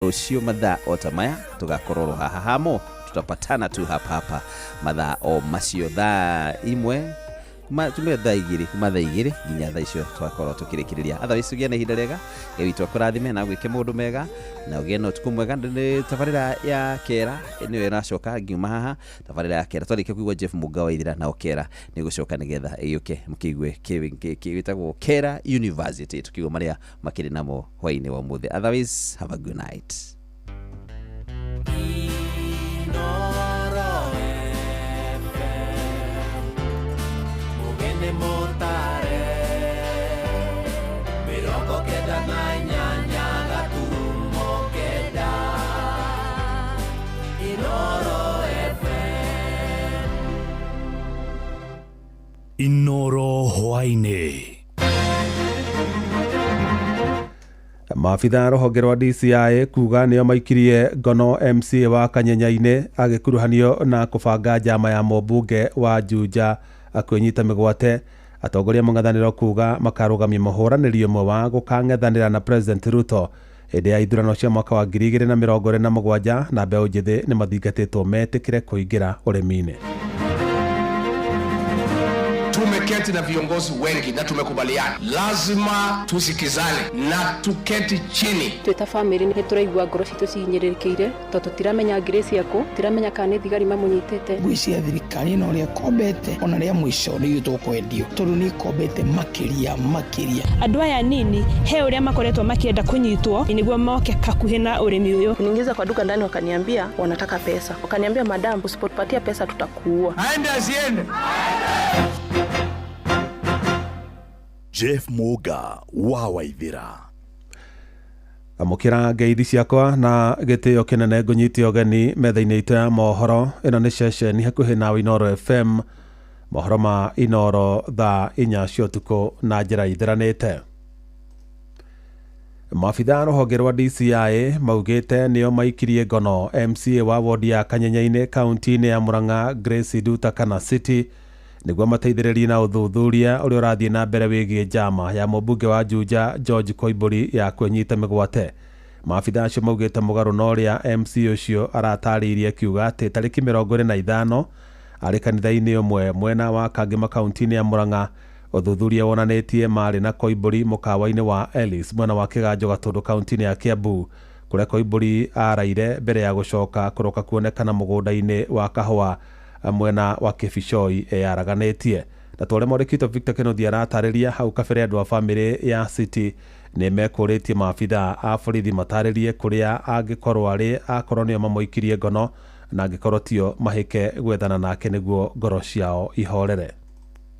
Rũciũ mathaa o ta maya tũgakorwo ro haha hamo, tutapatana tu hapa hapa mathaa o macio thaa imwe kuma tume thaa igĩrĩ, kuma thaa igĩrĩ nginya thaa icio twakorwo tũkĩrĩkĩrĩria. Otherwise ũgĩe na ihinda rĩega, Ngai witũ akũrathime na agwĩke maũndũ mega na ũgĩe na ũtukũ mwega. Nĩ tabarĩra ya kera nĩyo ĩracoka ngiuma haha, tabarĩra ya kera twarĩkia kũigua Jeff Mũnga Waithira nao kera nĩ gũcoka nĩgetha ĩgĩũke mũkĩigue gĩtagwo Kera University, tũkĩigua marĩa makĩrĩ namo hwaĩ-inĩ wa ũmũthĩ. Otherwise have a good night. Inoro FM, Mugene Mutare, 98.9 Inoro FM. Inoro hwaĩ-inĩ. Maabitha a rũhonge rwa DCI kuga nĩo maikirie ngono MCA wa Kanyenya-inĩ agĩkuruhanio na kũbanga njama ya mũmbunge wa Juja kwĩnyita mĩgwate. Atongoria mũng'ethanĩro kuga makarũgamia mũhũranĩri ũmwe wa gũkang'ethanĩra na President Ruto hĩndĩ ya ithurano cia mwaka wa 2027, na mbeũ njĩthĩ nĩ mathingatĩtwo metĩkĩre kũingĩra ũrĩmi-inĩ. Tumeketi na viongozi wengi na tumekubaliana lazima tusikizane na tuketi chini. Twĩ ta bamĩrĩ nĩ tũraigua ngoro citũ cihinyĩrĩrĩkĩire tondũ tũtiramenya Grace akũ, tũtiramenya kana nĩ thigari mamũnyitĩte. Ngwĩciria thirikari ĩno ũrĩa ĩkombete ona rĩa mũico nĩ ithuĩ tũkwendio tondũ nĩ ĩkombete makĩria makĩria. Andũ aya nini he ũrĩa makoretwo makĩenda kũnyitwo nĩguo moke hakuhĩ na ũrĩmi ũyũ. Kuniingiza kwa duka ndani wakaniambia wanataka pesa, wakaniambia madam, usipotupatia pesa tutakuua. Aende asiende? Jeff Muga wa Waithira. Amũkĩra ngeithi ciakwa na gĩtĩo kĩnene, ngũnyite ũgeni metha-inĩ itũ ya mohoro. Ĩno nĩ ceceni hakuhĩ na Inooro FM, mohoro ma Inooro thaa inya cia ũtukũ na njĩra ithiranĩte. Maabitha a rũhonge rwa DCI maugĩte nĩo maikirie ngono MCA wa wodi ya Kanyenya-inĩ kaunti-inĩ ya Murang'a Grace Nduta kana City nĩguo mateithĩrĩrie na ũthuthuria ũrĩa ũrathiĩ na mbere wĩgiĩ njama ya mũmbunge wa Juja George Koimbũri ya kwĩnyita mĩgwate. Maabitha acio maugĩte mũgarũ na ũrĩa MC ũcio aratarĩirie akiuga atĩ tarĩki 25 arĩ kanitha-inĩ ũmwe mwena wa Kangema kaunti-inĩ ya Murang'a. Ũthuthuria wonanĩtie marĩ na Koimbũri mũkawa-inĩ wa Ellis mwena wa Kĩganjo Gatũndũ kaunti-inĩ ya Kiambu kũrĩa Koimbũri araire mbere ya gũcoka kũroka kuonekana mũgũnda-inĩ wa kahũa mwena wa Kĩbicoi eyaraganĩtie. Na ta ũrĩa mwandĩki witũ Victor Kĩnuthia aratarĩria, hau kabere andũ a bamĩrĩ ya City nĩ mekũrĩtie maabitha a borithi matarĩrie kũrĩa angĩkorwo arĩ akorwo nĩo mamũikirie ngono, na angĩkorwo tio mahĩke gwethana nake nĩguo ngoro ciao ihorere.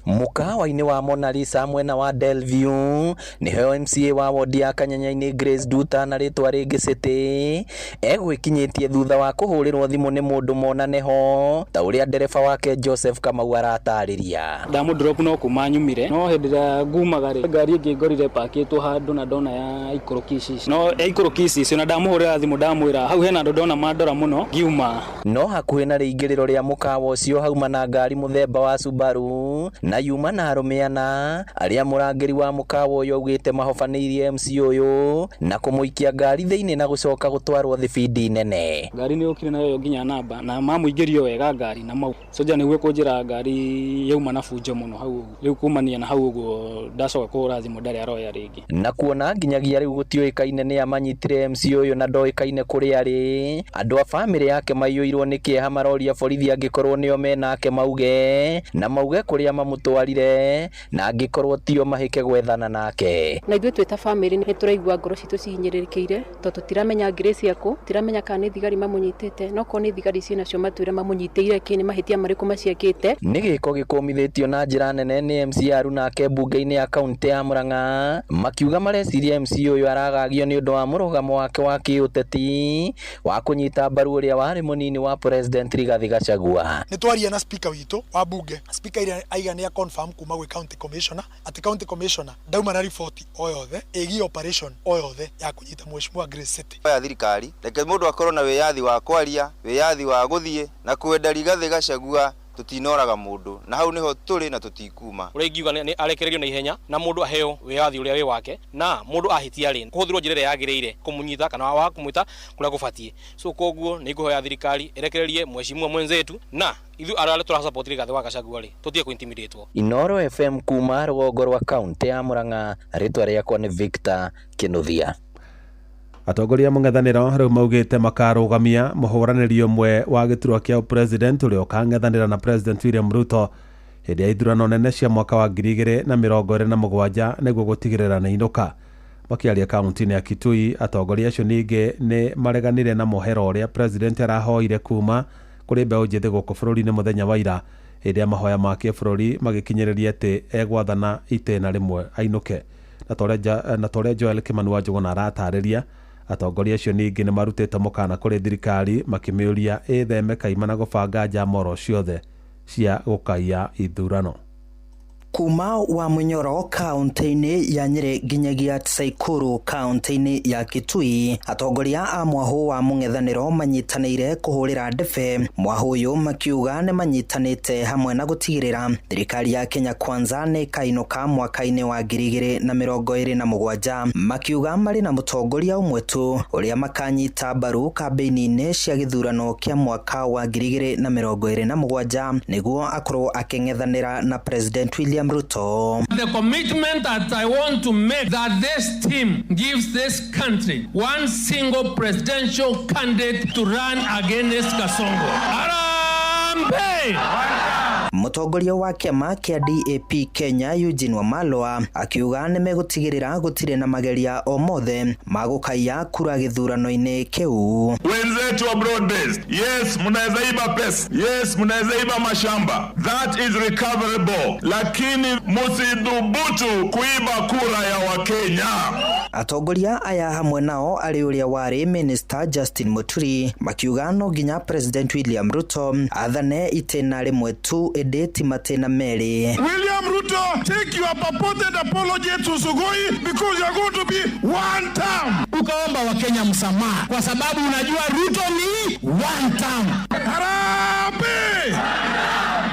Mũkawa-inĩ wa Mona Lisa mwena wa Delview nĩho MCA wa wodi ya Kanyenya-inĩ Grace Nduta na rĩtwa rĩngĩ City egwĩkinyĩtie thutha wa kũhũrĩrwo thimũ nĩ mũndũ monane ho ta ũrĩa ndereba wake Joseph Kamau aratarĩria. Ndamũ no kuma nyumire no hĩndĩ ĩrĩa ngumaga rĩ, ngari ĩngĩ ngorire pakĩtwo handũ na ndona ya ikũrũki ici no ya ikũrũki ici na ndamũhũrĩra thimũ ndamwĩra hau hena andũ ndona mandora mũno ngiuma. No hakuhĩ na rĩingĩrĩro rĩa mũkawa ũcio hauma na ngari mũthemba wa Subaru na yuma na arũme ana arĩa mũrangĩri wa mũkawa ũyũ augĩte mahobanĩirie MC ũyũ na kũmũikia ngari thĩinĩ na gũcoka gũtwarwo thibindi nene. Ngari nĩ yũkire nayo nginya namba na mamũingĩrio wega ngari na mau soja nĩguo kũnjĩra ngari yauma na bunjo mũno hau ũguo. Rĩu kumania na hau ũguo ndacoka kũhũra thimũ ndarĩ aroya rĩngĩ. Na kuona nginyagia rĩu gũtiũĩkaine nĩ amanyitire MC ũyũ na ndoĩkaine kũrĩa arĩ, andũ a bamĩrĩ yake maiyũirwo nĩ kĩeha maroria borithi angĩkorwo nĩo menake mauge na mauge kũrĩa mamũtwarire na angĩkorwo tio mahĩke gwethana nake. Na ithuĩ twĩ ta bamĩrĩ nĩ tũraigua ngoro citũ cihinyĩrĩrĩkĩire tondũ tũtiramenya Grace akũ, tũtiramenya kana nĩ thigari mamũnyitĩte, no korwo nĩ thigari ciĩnacio matwĩre mamũnyitĩire kĩ, nĩ mahĩtia marĩkũ maciĩkĩte. Nĩ gĩko gĩkũmithĩtio na njĩra nene nĩ MC Aruna ake mbunge-inĩ ya kaunti ya Murang'a makiuga mareciria MC ũyũ aragagio nĩ ũndũ wa mũrũgamo wake wa kĩũteti wa kũnyita mbaru ũrĩa warĩ mũnini wa President Rigathi Gachagua. Nĩ twaria na speaker witũ wa bunge, speaker ĩrĩa aiga nĩ confirm kuma gwĩ county commissioner atĩ county commissioner ndauma na riboti o yothe ĩgiĩ operation o yothe ya kũnyita mheshimiwa Grace City. Ya thirikari reke mũndũ akorwo na wĩyathi wa kwaria, wĩyathi wa gũthiĩ na kwenda Rigathi Gachagua. Tutinoraga mundu na hau niho turi na tutikuma. Ũrĩa ingiuga nĩ arekererio na ihenya na mũndũ aheo wĩyathi ũrĩa wĩ wake, na mũndũ ahĩtia rĩ, kũhũthĩrwo njĩra ĩrĩa yagĩrĩire kũmũnyita kana wa kũmwĩta kũrĩa gũbatiĩ. So koguo nĩ ngũhoya thirikari ĩrekererie mheshimiwa mwenzetu, na ithuĩ arĩa tũrasupport Rigathĩ wa Gachagua rĩ, tũtige kũ-intimidatwo. Inoro FM kuma rũgongo rwa kaunti ya Murang'a, rĩtwa rĩakwa nĩ Victor Kinuthia. Atongoria mũng'ethanĩro rĩu maugĩte makarũgamia mũhũranĩri ũmwe wa gĩturwa kĩa president ũrĩa ũkang'ethanĩra na President William Ruto hĩndĩ ya ithurano nene cia mwaka wa 2027 nĩguo gũtigĩrĩra nĩ inũka. Makĩaria kaunti-inĩ ya Kitui, atongoria acio ningĩ nĩ mareganire na mũhero ũrĩa president arahoire kuma kũrĩ mbeũ njĩthĩ gũkũ bũrũri-inĩ mũthenya wa ira hĩndĩ ya mahoya ma kĩbũrũri, magĩkinyĩrĩria atĩ egwathana itĩna rĩmwe ainũke. Na torĩa Joel Kimani wa Njũgũna aratarĩria, atongoria acio ningĩ nĩ marutĩte mũkana kũrĩ thirikari makĩmĩũria ĩtheme kaimana gũbanga njama oro ciothe cia gũkaiya ithurano. Kuma wa Munyoro kaunti-inĩ ya Nyeri nginyagia Tsaikuru kaunti-inĩ ya Kitui, atongoria a mwahũ wa mũng'ethanĩro manyitanĩire kũhũrĩra ndebe mwahũ ũyũ, makiuga nĩ manyitanĩte hamwe na gũtigĩrĩra thirikari ya Kenya Kwanza nĩ ĩkainũka mwaka-inĩ wa 2027, makiuga marĩ na mũtongoria ũmwe tu ũrĩa makanyita mbaru kambĩini-inĩ cia gĩthurano kĩa mwaka wa 2027 nĩguo akorwo akĩng'ethanĩra na President William Ruto. The commitment that I want to make that this team gives this country one single presidential candidate to run against Kasongo. Harambee! Mũtongoria wa kĩama kĩa DAP Kenya Eugene Wamalwa akiuga nĩ megũtigĩrĩra gũtirĩ na mageria o mothe ma gũkaiya kura gĩthurano-inĩ kĩu. Wenzetu wa broad based, yes, mnaweza iba pesa, yes, mnaweza iba mashamba, that is recoverable, lakini msithubutu kuiba kura ya Wakenya. Atongoria aya hamwe nao arĩ ũrĩa warĩ Minister Justin Muturi makiuga no nginya President William Ruto athane itĩna rĩmwe tu ĩndĩ ti matĩna merĩ. William Ruto, take your purported apology to Sugoi because you are going to be one term. Ukaomba Wakenya msamaha kwa sababu unajua Ruto ni one term. Harambee!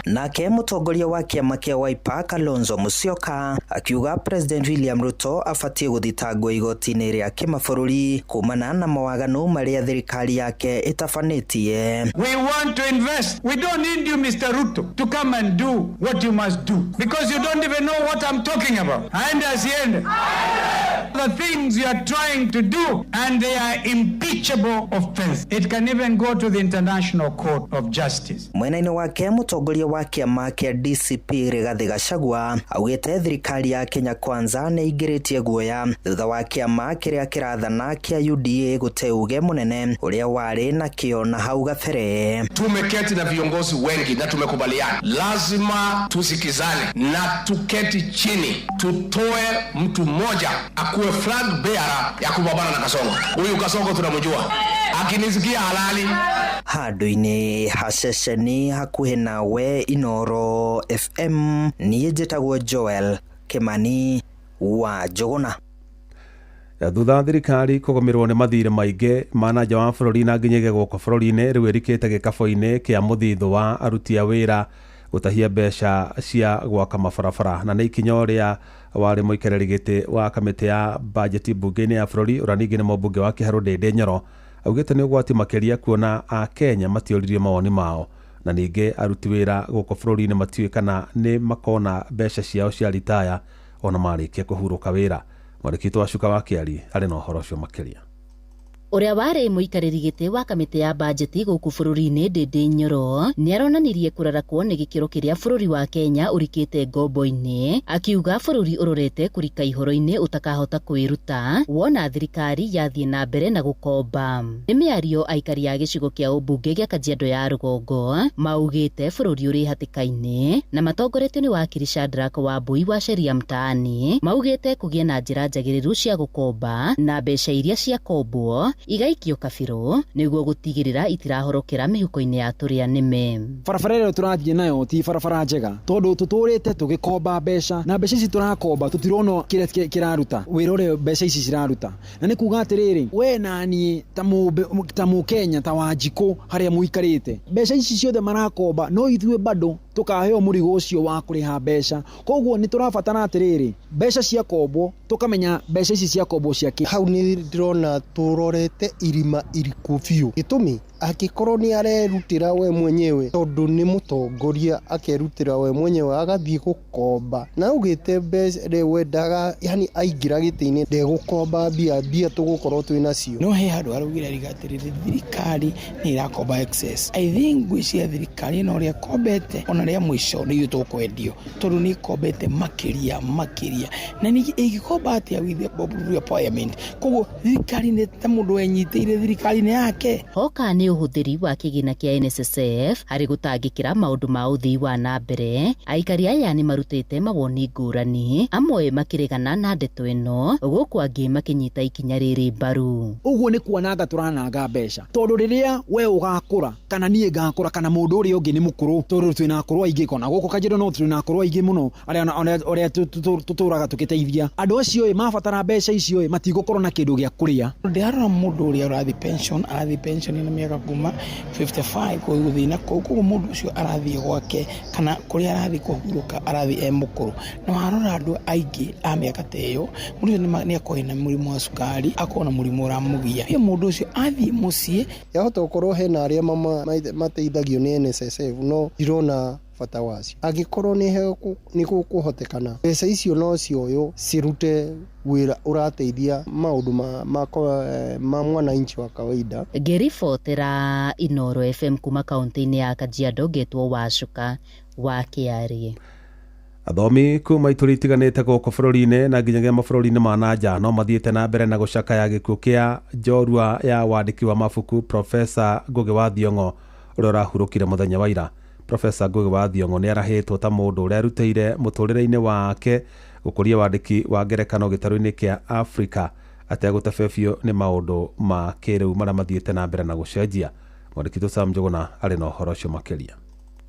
Nake mũtongoria wa kĩama kĩa Wiper Kalonzo Musyoka akiuga President William Ruto abatiĩ gũthitangwo igoti-inĩ rĩa kĩmabũrũri kumana na mawaganu marĩa thirikari yake ĩtabanĩtie. We want to invest. We don't need you, Mr. Ruto, to come and do what you must do because you don't even know what I'm talking about. Aende asiende? The things you are trying to do, and they are impeachable offense. It can even go to the International Court of Justice. Mwena-inĩ wake mũtongoria wa kĩama kĩa DCP Rigathĩ Gachagua augĩte thirikari ya Kenya Kwanza nĩ ĩingĩrĩtie guoya thutha wa kĩama kĩrĩa kĩrathana kĩa UDA gũte uge mũnene ũrĩa warĩ nakĩo na hau gabere. Tumeketi na viongozi wengi na tumekubaliana lazima tusikizane na tuketi chini, tutoe mtu mmoja akuwe flag bearer ya kupambana na Kasongo. Huyu Kasongo tunamjua, akinisikia halali. Handũ-inĩ ha ceceni hakuhĩ nawe Inoro FM, niĩ njĩtagwo Joel Kimani wa Njũgũna. Thutha wa thirikari kũgũmĩrwo nĩ mathirĩ maingĩ ma na nja wa bũrũri na nginyagia gũkũ bũrũri-inĩ, rĩu ĩrikĩte gĩkabũ-inĩ kĩa mũthithũ wa aruti a wĩra gũtahia mbeca cia gwaka mabarabara, na nĩ ikinya ũrĩa warĩ mũikarĩri gĩtĩ wa kamĩtĩ ya bajeti mbunge-inĩ ya bũrũri ũrĩa ningĩ nĩ mũmbunge wa Kĩharũ Ndĩndĩ Nyoro augĩte nĩ ũgwati makĩria kuona Akenya matiũririe mawoni mao, na ningĩ aruti wĩra gũkũ bũrũri-inĩ matiũĩ kana nĩ makona mbeca ciao cia ritaya ona marĩkia kũhurũka wĩra. Mwandĩki witũ wa Cuka wa Kĩari arĩ na ũhoro ũcio makĩria. Ũrĩa warĩ mũikarĩri gĩtĩ wa kamĩtĩ ya bajeti gũkũ bũrũri-inĩ Ndĩndĩ Nyoro nĩaronanirie kũrarakwo nĩ gĩkĩro kĩrĩa bũrũri wa Kenya ũrikĩte ngombo-inĩ, akiuga bũrũri ũrorete kũrika ihoro-inĩ ũtakahota kwĩruta wona thirikari yathiĩ na mbere na gũkomba. Nĩ mĩario aikari a gĩcigo kĩa ũmbunge gĩa Kajiado ya rũgongo maugĩte bũrũri ũrĩ hatĩka-inĩ na matongoretio nĩ wakiri Shadrack Wambui wa Sheria Mtaani maugĩte kũgĩe na njĩra njagĩrĩru cia gũkomba na mbeca iria ciakombwo igaikio kabirũ nĩguo gũtigĩrĩra itirahorokera mĩhuko-inĩ ya tũrĩa nĩme. Barabara ĩrĩa tũrathiĩ nayo ti barabara njega tondũ tũtũrĩte tũgĩkomba mbeca na mbeca ici tũrakomba tũtirona kĩrĩa kĩraruta wĩra ũrĩa mbeca ici ciraruta, na nĩ kuga atĩrĩrĩ, we na niĩ ta mũkenya ta Wanjikũ harĩa mũikarĩte, mbeca ici ciothe marakomba no ithuĩ bado tũkaheo mũrigo ũcio wa kũrĩha mbeca. Koguo nĩ tũrabatara atĩrĩrĩ, mbeca ciakombwo tũkamenya mbeca ici ciakombwo cia kĩ. Hau nĩ ndĩrona tũrorete irima iriku biũ, gĩtũmi angĩkorwo nĩ arerutĩra we mwenyewe tondũ nĩ mũtongoria akerutĩra we mwenyewe agathiĩ gũkomba na augĩte mbeca we ndaga, yani aingĩra gĩtĩ-inĩ ndegũkomba mbia tũgũkorwo twĩ nacio. No he handũ araugire ariga atĩrĩrĩ, thirikari nĩ ĩrakomba excess. I think ngwĩciria thirikari ĩno ũrĩa ĩkombete ona rĩa mũico nĩ ithuĩ tũkwendio tondũ nĩ ĩkombete makĩria na ningĩ ĩngĩkomba atĩa with the parliament. Koguo thirikari nĩ ta mũndũ wenyitĩire thirikari-inĩ yake. Hoka nĩ ũhũthĩri wa kĩgĩna kĩa NSSF harĩ gũtangĩkĩra maũndũ ma ũthii wa na mbere, aikari aya nĩ marutĩte mawoni ngũrani, amwe makĩregana na ndeto ĩno gũkũ angĩ makĩnyita ikinya rĩrĩ mbaru. Ũguo nĩ kuonanga tũrananga mbeca tondũ rĩrĩa we ũgakũra kana niĩ ngakũra kana mũndũ ũrĩa ũngĩ nĩ mũkũrũ, tondũ twĩna akũrũ aingĩ kona gũkũ Kajiado no twĩna akũrũ aingĩ mũno arĩa ũrĩa tũtũraga tũgĩteithia andũ acio ĩ mabatara mbeca icio ĩ matigũkorwo na kĩndũ gĩa kũrĩa. Ndĩrarora mũndũ ũrĩa ũrathiĩ pension, arathiĩ pension na mĩaka kuma 55 gũthiĩ na kũu, koguo mũndũ ũcio arathiĩ gwake kana kũrĩa arathiĩ kũhurũka arathiĩ e mũkũrũ. Na warora andũ aingĩ a mĩaka ta ĩyo, mũndũ ũcio nĩ akoragwo na mũrimũ wa cukari, akorwo na mũrimũ ũramũgia. Pia mũndũ ũcio athiĩ mũciĩ yahota gũkorwo hena arĩa mateithagio nĩ NSSF no ndirona bata wacio. Angĩkorwo nĩ gũkũhotekana mbeca icio no cioywo cirute wĩra ũrateithia maũndũ ma mwananchi wa kawaida. Ngĩribotera Inooro FM kuma kaunti-inĩ ya Kajiado, ngetwo Wacuka wa Kĩarĩ. Athomi kuma ituri itiganĩte gũkũ bũrũri-inĩ na nginyagia mabũrũri-inĩ ma na nja no mathiĩte na mbere na gũcakaya gĩkuũ kĩa njorua ya wandĩki wa mabuku Profesa Ngugi wa Thiong'o ũrĩa ũrahurũkire mũthenya wa ira. Profesa Ngugi wa Thiong'o nĩ arahĩtwo ta mũndũ ũrĩa arutĩire mũtũrĩre-inĩ wake gũkũria wandĩki wa ngerekano gĩtarũ-inĩ kĩa Afrika ategũtebebio nĩ maũndũ ma kĩrĩu marĩa mathiĩte na mbere na gũcenjia. Mwandĩki witũ Sam Njũgũna arĩ na ũhoro ũcio makĩria.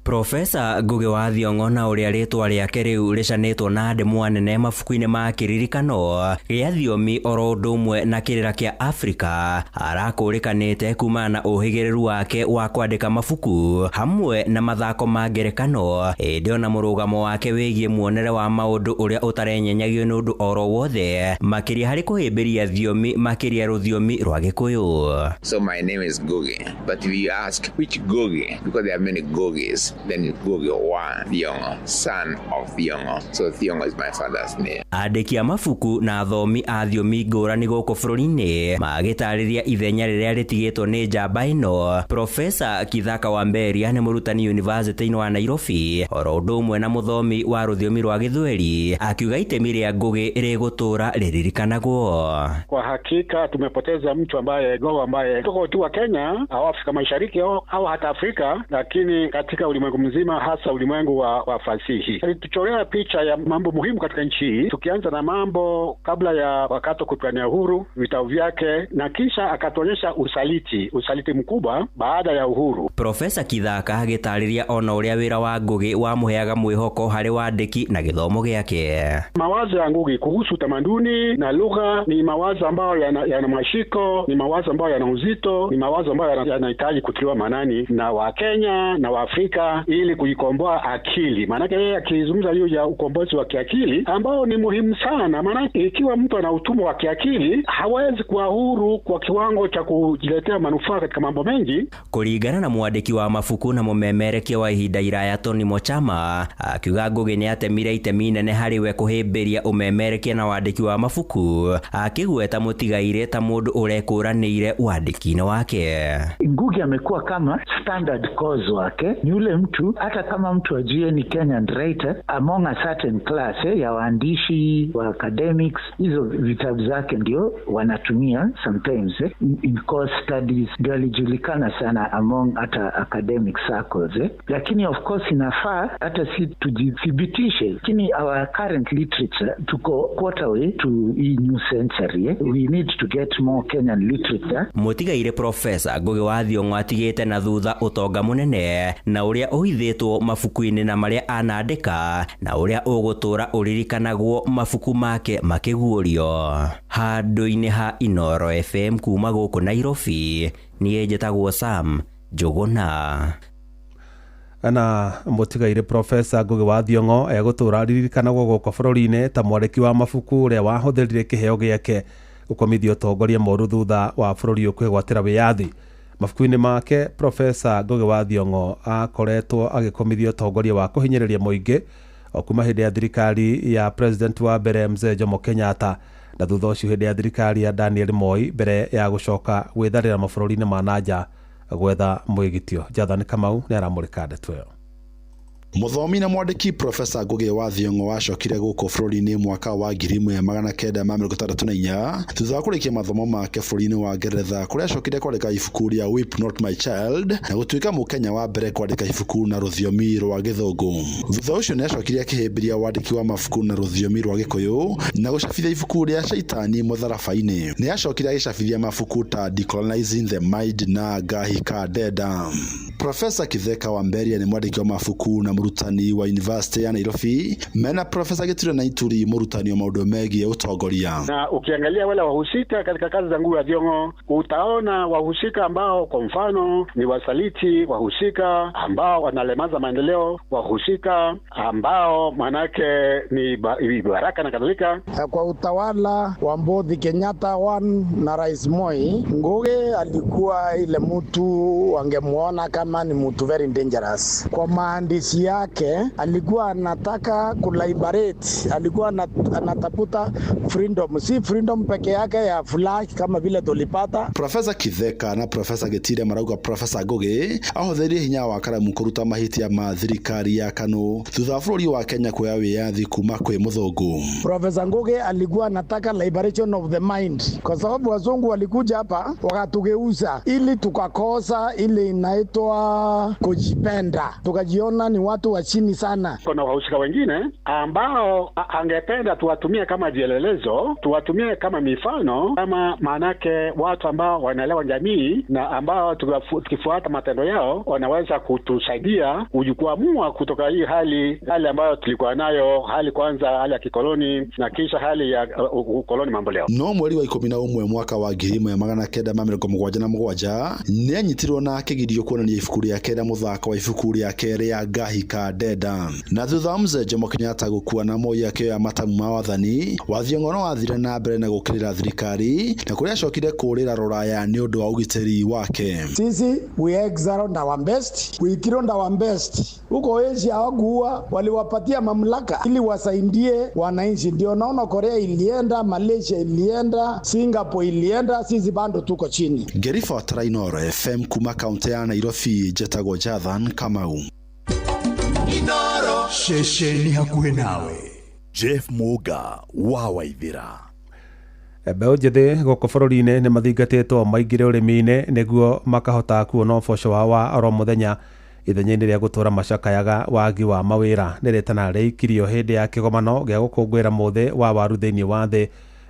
Profesa Ngugi wa Thiong'o na ũrĩa rĩtwa rĩake rĩu rĩcanĩtwo na ndemwa nene mabuku-inĩ ma kĩririkano gĩa thiomi oro ũndũ ũmwe na kĩrĩra kĩa Afrika arakũrĩkanĩte kumana na ũhĩgĩrĩru wake wa kwandĩka mabuku hamwe na mathako ma ngerekano, ĩndĩ ona mũrũgamo wake wĩgiĩ muonere wa maũndũ ũrĩa ũtarenyenyagio nĩ ũndũ oro wothe makĩria harĩ kũhĩmbĩria thiomi makĩria rũthiomi rwa Gĩkũyũ. So my name is Ngugi, but if you ask which Ngugi, because there are many Ngugis, then it's Ngugi wa Thiong'o, son of Thiong'o. So Thiong'o is my father's name. Andĩki a mabuku na athomi a thiomi ngũrani gũkũ bũrũri-inĩ magĩtarĩria ithenya rĩrĩa rĩtigĩtwo nĩ njamba ĩno. Profesa Kithaka wa Mberia nĩ mũrutani University-inĩ wa Nairobi oro ũndũ ũmwe na mũthomi wa rũthiomi rwa Gĩthweri akiuga itemi rĩa Ngugi rĩgũtũra rĩririkanagwo. Kwa hakika tumepoteza mtu ambaye gogo ambaye tuko tu wa Kenya au Afrika Mashariki au hata Afrika, lakini katika ulimwengu mzima, hasa ulimwengu wa fasihi. Alituchorea picha ya mambo muhimu katika nchi hii, tukianza na mambo kabla ya wakati wa kupigania uhuru, vitabu vyake, na kisha akatuonyesha usaliti mkubwa baada ya uhuru. Profesa Kithaka agĩtarĩria ona ũrĩa wĩra wa Ngugi wamũheaga mwĩhoko harĩ wandĩki na gĩthomo gĩake. Mawazo ya Ngugi kuhusu utamaduni na lugha ni mawazo ambayo yana mashiko, ni mawazo ambayo yana uzito, ni mawazo ambayo yanahitaji kutiliwa maanani na Wakenya na Waafrika ili kuikomboa akili. Maanake yeye akizungumza juu ya ukombozi wa kiakili ambao ni muhimu sana, maanake ikiwa mtu ana utumwa wa kiakili hawezi kuwa huru kwa kiwango cha kujiletea manufaa katika mambo mengi. Kũringana na mwandĩki wa mabuku na mũmemerekia wa ihinda iraya Tony Mochama, akiuga Ngugi nĩ atemire itemi inene harĩ we kũhĩmbĩria ũmemerekia na wandĩki wa mabuku, akĩgweta mũtigaire ta mũndũ ũrekũranĩire wandĩki-inĩ wake. Ngugi amekuwa kama standard cause wake, ni ule mtu, hata kama mtu ajue ni Kenyan writer among a certain class ya waandishi wa academics, hizo vitabu zake ndio wanatumia sometimes in course studies, ndio alijulikana sana among hata academic circles. Lakini of course inafaa hata si tujithibitishe, lakini our current literature tuko quarter way to hii new century. We need to get more Kenyan literature. Mũtigaire Profesa Ngugi wa Thiong'o atigĩte na thutha ũtonga mũnene na ũrĩa ũhithĩtwo mabuku-inĩ na marĩa anandĩka na ũrĩa ũgũtũra ũririkanagwo mabuku make makĩguũrio. Handũ-inĩ ha Inooro FM kuma gũkũ Nairobi, niĩ njĩtagwo Sam Njũgũna. Na mũtigaire Profesa Ngugi wa Thiong'o egũtũra aririkanagwo gũkũ bũrũri-inĩ ta mwandĩki wa mabuku ũrĩa wahũthĩrire kĩheo gĩake gũkomithia ũtongoria mũru thutha wa bũrũri ũyũ kwĩgwatĩra wĩyathi. Mabuku-inĩ make Profesa Ngugi wa Thiong'o akoretwo agĩkomithia ũtongoria wa kũhinyĩrĩria mũingĩ o kuma hĩndĩ ya thirikari ya president wa mbere Mzee Jomo Kenyatta na thutha ũcio hĩndĩ ya thirikari ya Daniel Moi mbere ya gũcoka gwĩtharĩra mabũrũri-inĩ ma nanja gwetha mwĩgitio. Jathani Kamau nĩ aramũrĩka ndeto ĩyo. Mũthomi na mwandĩki Profesa Ngugi wa Thiong'o wacokire gũkũ bũrũri-inĩ mwaka wa 1964 thutha wa kũrĩkia mathomo make bũrũri-inĩ wa Ngeretha kũrĩa acokire kwandĩka ibuku rĩa Weep Not My Child na gũtuĩka mũkenya wa mbere kwandĩka ibuku na rũthiomi rwa Gĩthũngũ. Thutha ũcio nĩ acokire akĩhĩmbĩria wandĩki wa mabuku na rũthiomi rwa Gĩkũyũ na gũcabithia ibuku rĩa Shaitani Mũtharaba-inĩ. Nĩ acokire agĩcabithia mabuku ta Decolonizing the Mind na Ngahika Ndenda. Profesa Kitheka wa Mberia nĩ mwandĩki wa mabuku na mũrutani wa University ya Nairobi mena Profesa Githure na Ituri mũrutani wa maũndũ megiĩ ũtongoria. Na ukiangalia wale wahusika katika kazi za Ngugi wa Thiong'o utaona wahusika ambao kwa mfano ni wasaliti, wahusika ambao wanalemaza maendeleo, wahusika ambao manake ni baraka na kadhalika. Kwa utawala wa Mbothi Kenyatta 1 na Rais Moi, Ngugi alikuwa ile mtu wangemuona kama ni mtu very dangerous. Kwa maandishi yake alikuwa anataka kuliberate, alikuwa anatafuta freedom, si freedom peke yake ya flag kama vile tulipata. Profesa Kitheka na Profesa Gitire marauga Profesa Ngugi ahũthĩrire hinya wa karamu kũruta mahĩtia ma thirikari ya KANU thutha wa bũrũri wa Kenya kuoya wĩyathi kuma kwĩ mũthũngũ. Profesa Ngugi alikuwa anataka liberation of the mind, kwa sababu wazungu walikuja hapa wakatugeuza ili tukakosa ile inaitwa kujipenda, tukajiona ni watu wa chini sana. Kuna wahusika wengine ambao angependa tuwatumie kama vielelezo, tuwatumie kama mifano, kama manake watu ambao wanaelewa jamii na ambao tukifuata matendo yao wanaweza kutusaidia kujikwamua kutoka hii hali ambayo tulikuwa nayo, hali kwanza hali ya kikoloni na kisha hali ya ukoloni mamboleo. No mweri wa 11 mwaka wa 1977 nĩanyitirwo na akĩgirio kuonania ibuku rĩake rĩa mũthako wa ibuku rĩake rĩa Ngahika Ndenda. Na thutha wa Mzee Jomo Kenyatta gũkua na Moi akĩoya matamu ma wathani, wa Thiong'o no athire na mbere na gũũkĩrĩra thirikari na kũrĩa acokire kũũrĩra rũraya nĩ ũndũ wa ũgitĩri wake. Sisi we exiled our best, we killed our best. Huko Asia hawakuua, waliwapatia mamlaka ili wasaidie wananchi. Ndio naona Korea ilienda, Malaysia ilienda, Singapore ilienda, sisi bado tuko chini. Ngĩribotera Inooro FM kuma kaunti ya Nairobi, njetagwo Jathan Kamau. Inooro ceceni hakuhĩ nawe. Jeff Muga wa Waithira. Mbeũ njĩthĩ gũkũ bũrũri-inĩ nĩ mathingatĩtwo maingĩre ũrĩmi-inĩ nĩguo makahota kuona ũboco wao wa oro mũthenya ithenya-inĩ rĩa gũtũra macakayaga wagi wa mawĩra. Nĩ rĩtana rĩikirio hĩndĩ ya kĩgomano gĩa gũkũngũĩra mũthĩ wa waru thĩinĩ wa thĩ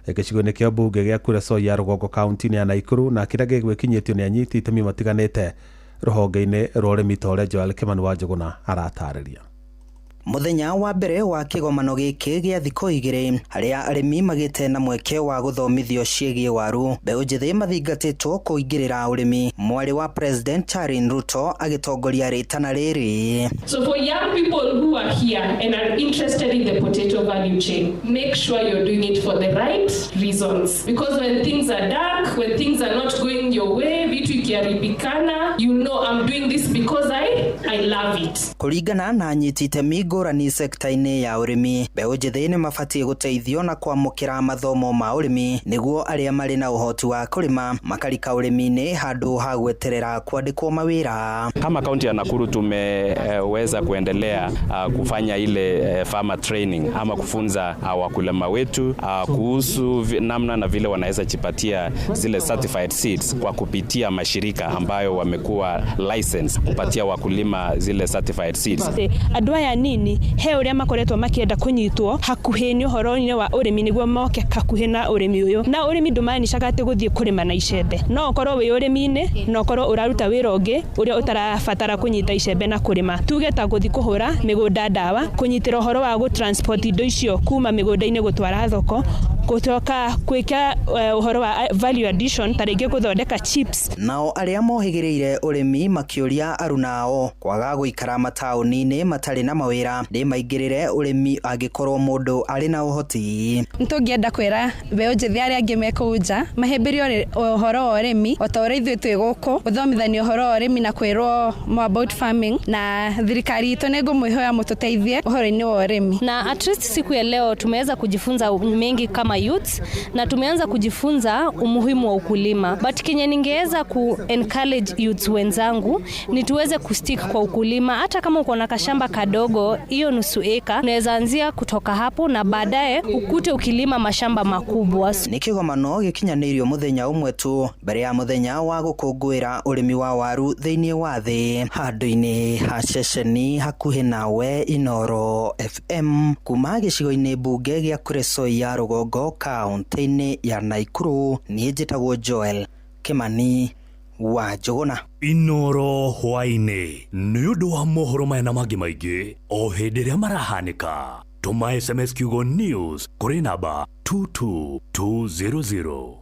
gĩcigo-inĩ kĩa mbunge gĩa Kuresoi ya rũgongo kaunti-inĩ ya Naikuru na kĩrĩa gĩgwĩkinyĩtio nĩ anyiti itemi matiganĩte rũhonge-inĩ rwa ũrĩmi ta ũrĩa Joel Kimani wa Njũgũna aratarĩria. Mũthenya wa mbere wa kĩgomano gĩkĩ gĩa thikũ igĩrĩ harĩa arĩmi magĩte na mweke wa gũthomithio ciĩgiĩ waru, mbeũ njĩthĩ mathingatĩtwo kũingĩrĩra ũrĩmi. Mwarĩ wa President Charin Ruto agĩtongoria rĩtana rĩrĩ. So for young people who are are here and are interested in the potato value chain, make sure you're doing it for the right reasons. Because when things are dark, when things are not going your way, vitu ikiharibikana, you know I'm doing this because I love it. Kũringana na anyiti itemi ngũrani sekta-inĩ ya ũrĩmi, mbeũ njĩthĩ nĩ mabatiĩ gũteithio na kwamũkĩra mathomo ma ũrĩmi nĩguo arĩa marĩ na ũhoti wa kũrĩma makarika ũrĩmi-inĩ handũ ha gweterera kwandĩkwo mawĩra. Kama kaunti ya Nakuru tumeweza kuendelea kufanya ile farmer training ama kufunza wakulima wetu kuhusu namna na vile wanaweza jipatia zile certified seeds kwa kupitia mashirika ambayo wamekuwa license kupatia wakulima zile certified seeds. Andũ aya nini he ũrĩa makoretwo makĩenda kũnyitwo hakuhĩ nĩ ũhoro-inĩ wa ũrĩmi nĩguo moke hakuhĩ na ũrĩmi ũyũ, na ũrĩmi ndũmaanishaga atĩ gũthiĩ kũrĩma na icembe, no ũkorwo wĩ ũrĩmi-inĩ na ũkorwo ũraruta wĩra ũngĩ ũrĩa ũtarabatara kũnyita icembe na kũrĩma, tuge ta gũthiĩ kũhũra mĩgũnda ndawa, kũnyitĩra ũhoro wa gũ-transport indo icio kuma mĩgũnda-inĩ gũtwara thoko, gũcoka gwĩka ũhoro wa value addition ta rĩngĩ gũthondeka chips. Nao arĩa mohĩgĩrĩire ũrĩmi makĩũria arunao kwaga gũikara mataũni-inĩ matarĩ na mawĩra nĩ maingĩrĩre ũrĩmi angĩkorwo mũndũ arĩ na ũhoti. Nĩtũngĩenda kwĩra mbeũ njĩthĩ arĩa angĩ me kũu nja mahĩmbĩrie ũhoro wa ũrĩmi o ta ũrĩa ithuĩ twĩ gũkũ gũthomithanio ũhoro wa ũrĩmi na kwĩrwo more about farming, na thirikari itũ nĩ ngũmwĩhoya mũtũteithie ũhoro-inĩ wa ũrĩmi. Na at least siku ya leo tumeweza kujifunza mengi kama youths na tumeanza kujifunza umuhimu wa ukulima, but kenye ningeweza ku encourage youths wenzangu ni tuweze kustick kwa ukulima. Hata kama uko na kashamba kadogo, hiyo nusu eka unaweza anzia kutoka hapo na baadaye ukute ukilima mashamba makubwa. Nĩ kĩgomano gĩkinyanĩirio mũthenya ũmwe tu mbere ya mũthenya wa gũkũngũĩra ũrĩmi wa waru thĩinĩ wa thĩ, handũ-inĩ ha ceceni hakuhĩ nawe Inooro FM kuma gĩcigo-inĩ mbunge gĩa Kuresoi ya rũgongo kaunti-inĩ ya Nakuru. Niĩ njĩtagwo Joel Kimani wa Njũgũna. Inooro hwaĩ-inĩ nĩ ũndũ wa mohoro maya na mangĩ maingĩ o hĩndĩ ĩrĩa marahanĩka. Tũma SMS kiugo news kũrĩ namba 22200.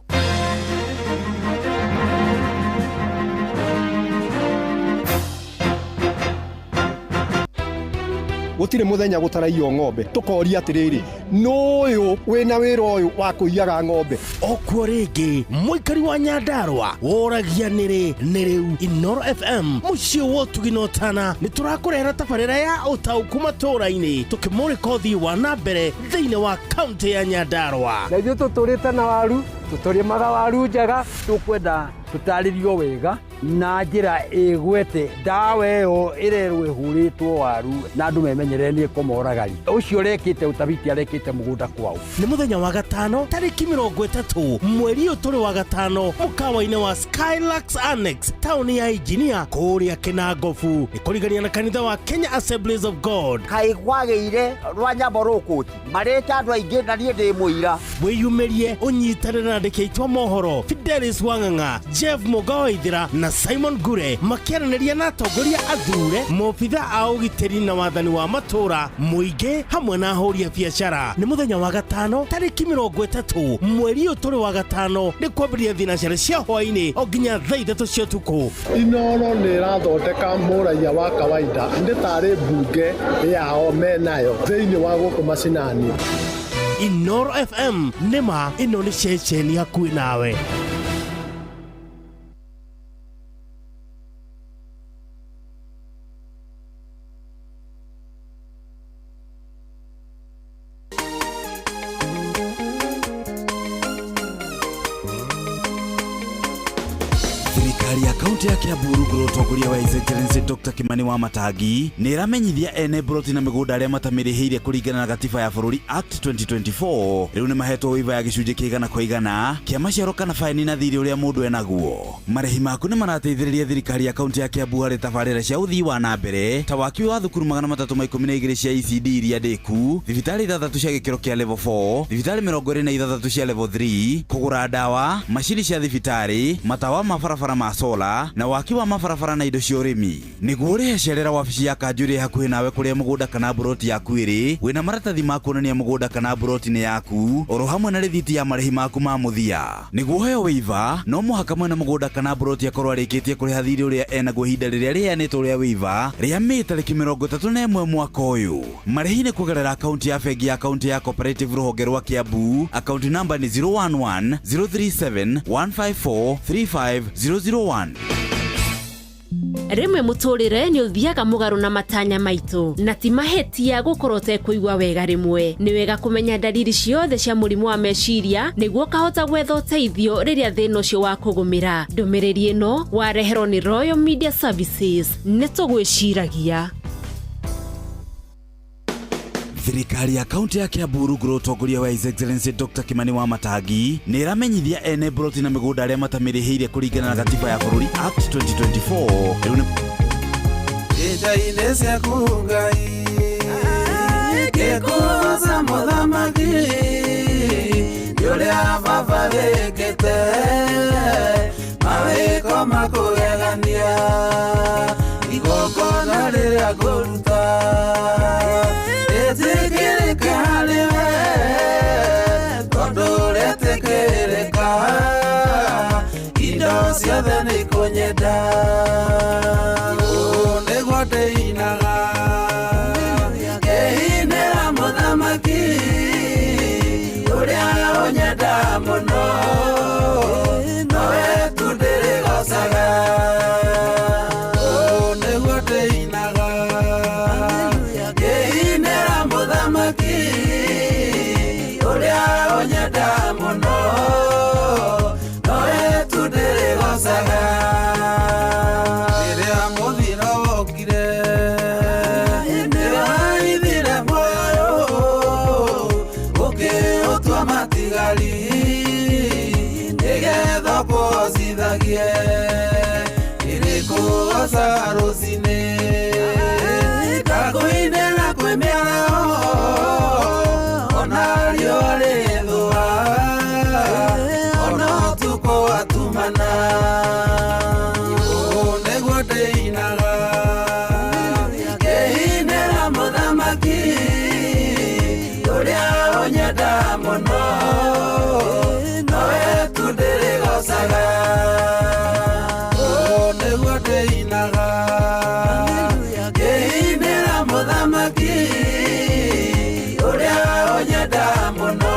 Gũtirĩ mũthenya gũtaraiywo ng'ombe, tũkoria atĩrĩrĩ, nũyũ wĩna wĩra ũyũ wa kũiyaga ng'ombe? Okuo rĩngĩ mũikari wa Nyandarũa woragia nĩrĩ nĩ rĩu. Inooro FM mũciĩ wa ũtugi na ũtana nĩ tũrakũrehera tabarĩra ya ũtaũku matũũra-inĩ tũkĩmũrĩka ũthii wa na mbere thĩinĩ wa kaunti ya Nyandarũa. Na ithuĩ tũtũrĩte na waru, tũtũrĩmaga waru njega, tũkwenda tũtarĩrio wega na njĩra ĩgwete ndawa ĩyo ĩrerwo ĩhũrĩtwo waru na andũ memenyerere nĩ ĩkũmoragari. Ũcio ũrekĩte ũtabiti arekĩte mũgũnda kwao. Nĩ mũthenya wa gatano tarĩki 30 mweri ũyũ tũrĩ wa gatano mũkawa-inĩ wa Skylux Annex taũni ya Engineer kũrĩa Kĩnangobu nĩ kũrigania na kanitha wa Kenya Assemblies of God. Kaĩ kwagĩire rwa nyambo rũkũti marĩte andũ aingĩ na niĩ ndĩ mũira. Wĩyumĩrie ũnyitanĩre na andĩki aitũ a mohoro Fidelis Wang'ang'a, Jeff Mũga Waithĩra na Simon Ngure makĩaranĩria na atongoria athure, maobitha a ũgitĩri na wathani wa matũũra, mũingĩ hamwe na ahũri a biacara. Nĩ mũthenya wa gatano tarĩki 30 mweri ũyũ tũrĩ wa gatano nĩ kwambĩrĩria thinacara cia hwaĩ-inĩ o nginya thaa 3 cia ũtukũ. Inooro nĩ ĩrathondeka mũraiya wa kawaida nĩ tarĩ mbunge yao menayo thĩinĩ wa gũkũ macinani. Inooro FM nĩma ĩno nĩ ceceni hakuhĩ nawe. Thirikari ya kaunti ya Kiambu rungu rwa ũtongoria wa His Excellency Dr. Kimani Wamatangi nĩ ĩramenyithia ene mburoti na mĩgũnda arĩa matamĩrĩhĩire kũringana na gatiba ya bũrũri Act 2024 rĩu nĩ mahetwo waiver ya gĩcunjĩ kĩa 100% kĩa maciaro kana baini na thirĩ ũrĩa mũndũ enaguo. Marĩhi maku nĩ marateithĩrĩria thirikari ya kaunti ya Kiambu harĩ tabarĩra cia ũthii wa na mbere ta waki wa thukuru 312 cia ECD iria ndĩku, thibitarĩ 6 cia gĩkĩro kĩa level 4, thibitarĩ 26 cia level 3, kũgũra ndawa, macini cia thibitarĩ, matawa ma barabara ma sola, Na waki wa mabarabara na indo cia ũrĩmi. Nĩguo ũrĩhe, cerera wabici ya kanjũ ĩrĩa hakuhĩ nawe kũrĩa mũgũnda kana mburoti yaku ĩrĩ wĩna maratathi ma kuonania mũgũnda kana mburoti nĩ yaku, oro hamwe na rĩthiti ya marĩhi maku ma mũthia. Nĩguo ũheo waiver, no mũhaka mwene mũgũnda kana mburoti akorwo arĩkĩtie kũrĩha thirĩ ũrĩa enaguo ihinda rĩrĩa rĩheanĩtwo rĩa waiver rĩa Mĩĩ tarĩki 31 mwaka ũyũ. Marĩhi nĩ kũgerera akaunti ya bengi ya kaunti ya Cooperative, rũhonge rwa Kiambu. Akaunti namba nĩ 011 037 154 35001. Rĩmwe mũtũrĩre nĩ ũthiaga mũgarũ na matanya maitũ, na ti mahĩtia gũkorwo ũtekũigua wega. Rĩmwe nĩ wega kũmenya ndariri ciothe cia mũrimũ wa meciria nĩguo ũkahota gwetha ũteithio rĩrĩa thĩna ũcio wa kũgũmĩra. Ndũmĩrĩri ĩno wareherwo nĩ Royal Media Services. Nĩ tũgwĩciragia. Thirikari ya kaunti ya Kiambu rungu rwa ũtongoria wa His Excellency Dr. Kimani wa Matangi nĩ ĩramenyithia ene mburoti na mĩgũnda arĩa matamĩrĩhĩire kũringana na gatiba ya bũrũri Act 2024 rĩu nĩ Nja-inĩ ciaku Ngai ngĩkũgoca mũthamaki nĩ ũrĩa baba wĩkĩte mawĩko makũgegania, igongona rĩrĩa ngũruta rĩtĩkĩrĩke harĩ we, tondũ rĩtĩkĩrĩka indo ciothe nĩ ikũnyenda. Ũũ nĩguo ndĩinaga ngĩinĩra mũthamaki ũrĩa ũnyenda mũno, nowe tu ndĩrĩgocaga. Ũũ nĩguo ndĩinaga ngĩinĩra mũthamaki ũrĩa ũnyenda mũno, nowe tu ndĩrĩgocaga. Rĩrĩa mũthiro wokire nĩwaithire muoyo ũkĩũtua matigari nĩgetha ũkũhocithagie, ĩrĩkũgoca rũcinĩ ngakũinĩra kwĩ mĩaraho ona riũa rĩthũa ona ũtukũ watumana. Ũũ nĩguo ndĩinaga ngĩinĩra mũthamaki ũrĩa ũnyenda mũno, nowe tu ndĩrĩgocaga. Ũũ nĩguo ndĩinaga ngĩinĩra mũthamaki ũrĩa ũnyenda mũno,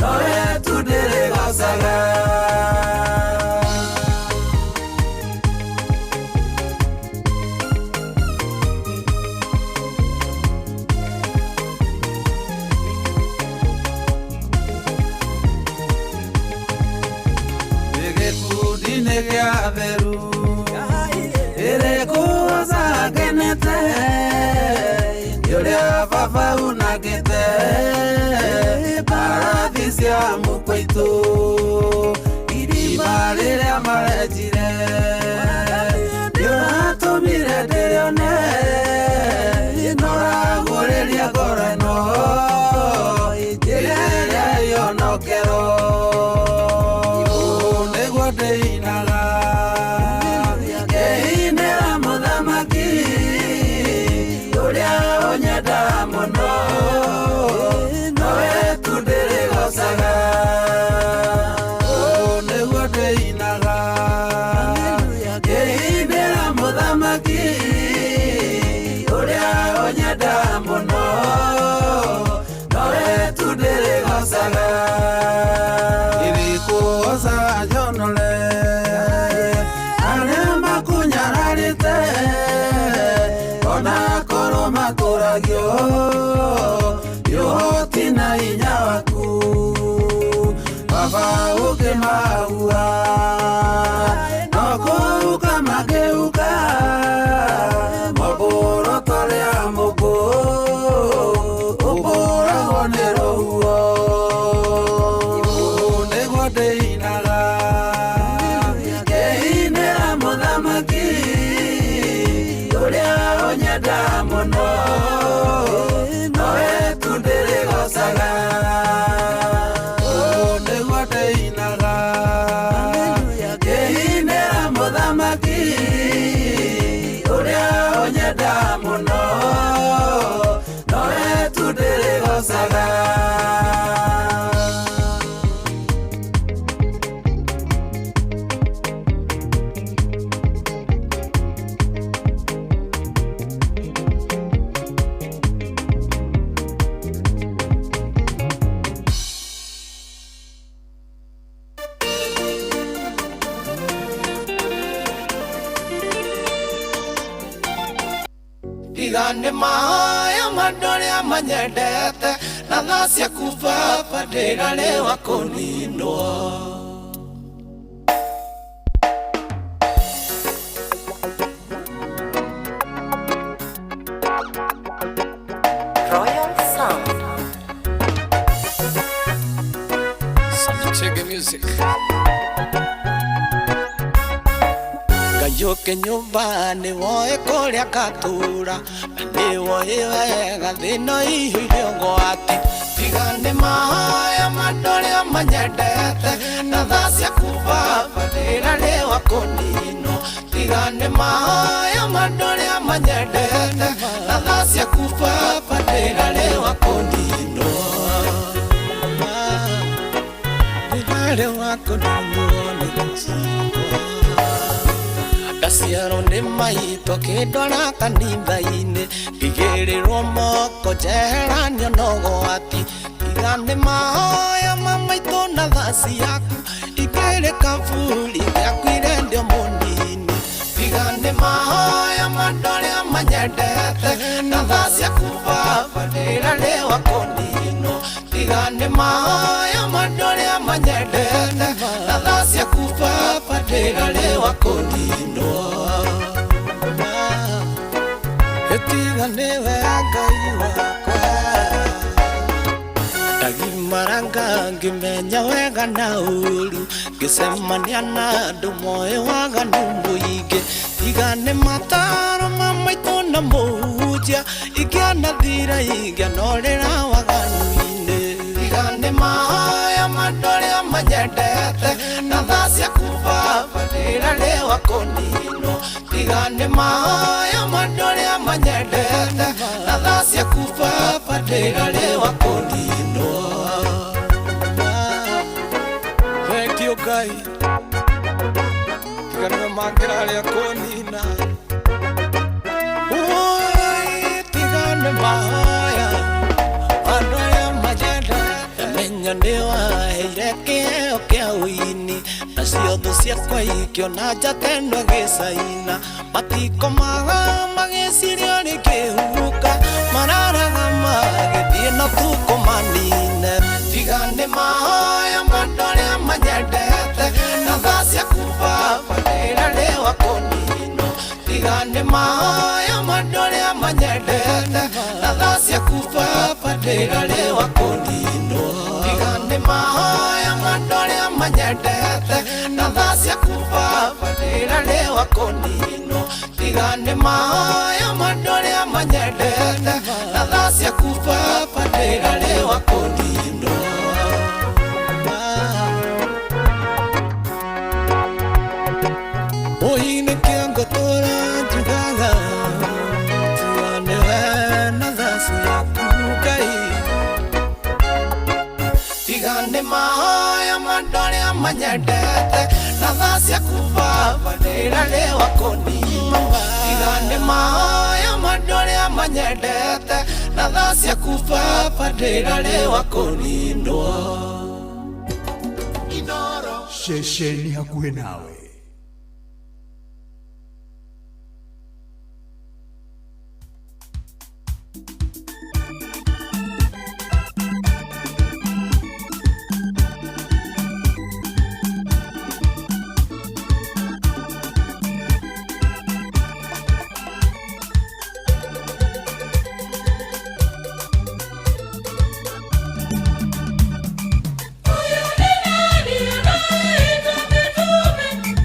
nowe tu ndĩrĩgocaga. Ndĩ gĩkundi-inĩ gĩa atheru ĩrĩkũgoca ngenete nĩ ũrĩa baba unangĩte mbarathi cia mũkwaitũ, irima rĩrĩa marenjire nĩũratũmire ndĩrĩone, noragũrĩria ngoro ĩno njĩra ĩrĩa ĩhonokero. Ũũ nĩguo ndĩinaga ngĩinĩra mũthamaki ũrĩa ũnyenda mũno, nowe tu ndĩrĩgocaga. Ũũ nĩguo ndĩinaga ngĩinĩra mũthamaki ũrĩa ũnyenda mũno, nowe tu ndĩrĩgocaga. Ĩrĩkũgoca njonore arĩa makunyararĩte ona korwo matũragio nĩ ũhoti na hinya waku, baba ũkĩmahua no kũhuka makĩhuka mombũro torĩa mũkũ ũmbũragwo nĩ rũhuho. Ũũ nĩguo ndĩinaga ngĩinĩra mũthamaki ũrĩa ũnyenda mũno, nowe tu ndĩrĩgocaga. Ũũ nĩguo ndĩinaga ngĩinĩra Tiga nĩ mahoya ma andũ arĩa manyendete, na tha ciaku Baba ndĩrarĩwa kũninwo. Royal Sound. Chege music. Ngayũke nyũmba nĩwoĩ kũrĩa ngatũũra, na nĩwoĩ wega thĩna ĩihũire ũgwati. Tiga nĩ mahoya ma andũ arĩa manyendete, na tha ciaku Baba ndĩrarĩwa kũninwo. Tiga nĩ mahoya ma andũ arĩa manyendete, na tha ciaku Baba ndĩrarĩwa kũninwo. Ndĩrarĩwa kũninwo nĩ tha ciakwa. Ndaciarwo nĩ maitũ akĩndwara kanitha-inĩ, ngĩigĩrĩrwo moko njeheranio na ũgwati. Tiga nĩ mahoya ma maitũ na tha ciaku, ingĩrĩ kaburi ngĩakuire ndĩ o mũnini. Tiga nĩ mahoya ma andũ arĩa manyendete, na tha ciaku Baba ndĩrarĩwa kũninwo. Tiga nĩ mahoya ma andũ arĩa manyendete, na tha ciaku Baba ndĩrarĩwa kũninwo. Tiga nĩwe Ngai wakwa, ndagimaranga ngĩmenya wega na ũũru, ngĩcemania na andũ moĩ waganu mũingĩ. Tiga nĩ mataro ma maitũ na mũhunjia, ingĩanathira ingĩanorĩra waganu-inĩ. Tiga nĩ mahoya ma andũ arĩa manyendete, na tha ciaku Baba ndĩrarĩwa kũninwo. Tiga nĩ mahoya ma andũ arĩa manyendete, na tha ciaku Baba ndĩrarĩwa kũninwo. Thank you Ngai, tiga nĩwe mangĩrarĩa kũnina. Oi, tiga nĩ mahoya andũ arĩa manyendete, menya nĩwaheire kĩheo kĩa ũini, nacio thũ ciakwa ikĩona njata ĩno ĩgĩcaina. Matikomaga magĩciria rĩngĩhuka, mararaga magĩthiĩ na tukũ manine. Tiga nĩ mahoya ma andũ arĩa manyendete, na tha ciaku Baba ndĩrarĩwa kũninwo. Tiga nĩ mahoya ma andũ arĩa manyendete, na tha ciaku Baba ndĩrarĩwa kũninwo. Tiga nĩ mahoya ma andũ arĩa manyendete, na tha ciaku Baba ndĩrarĩwa kũninwo. Tiga nĩ mahoya ma andũ arĩa manyendete, na tha ciaku Baba ndĩrarĩwa kũninwo. Oi nĩkĩo ngũtũũra njugaga, tiga nĩwe na tha ciaku Ngai. Tiga nĩ mahoya ma andũ arĩa manyendete, na tha ciaku Baba ndĩrarĩwa kũninwo. Tiga nĩ mahoya ma andũ arĩa manyendete, na tha ciaku Baba ndĩrarĩwa kũninwo. Ceceni hakuhĩ nawe. Nani anaitwa mitume?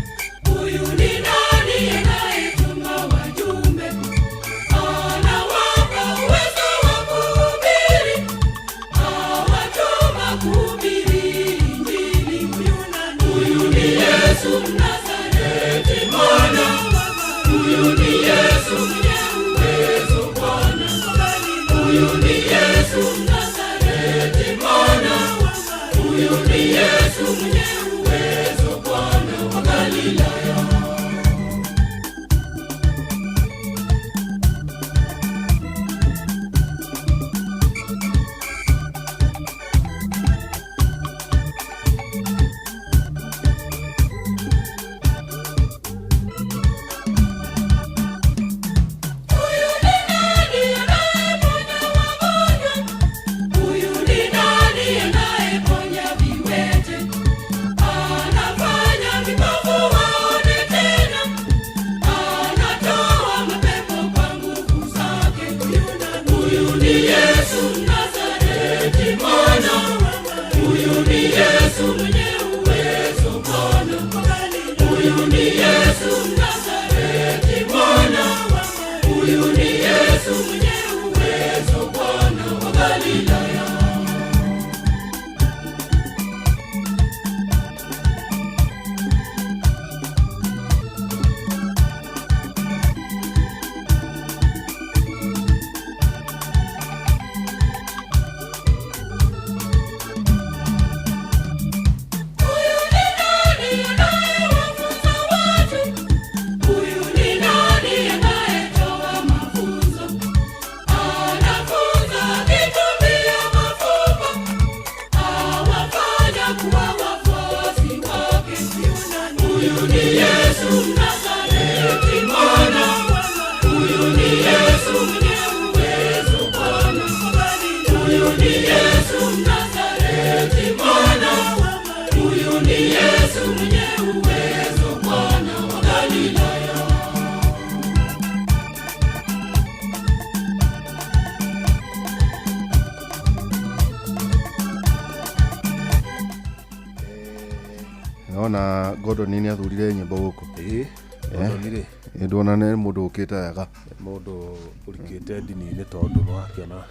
Nona Gordon nĩ athurire nyĩmbo gũkũ. Ĩĩ, Gordon rĩ. Ndona nĩ mũndũ ũkĩte wega. Mũndũ ũrikĩte ndini-inĩ tondũ nĩwakĩona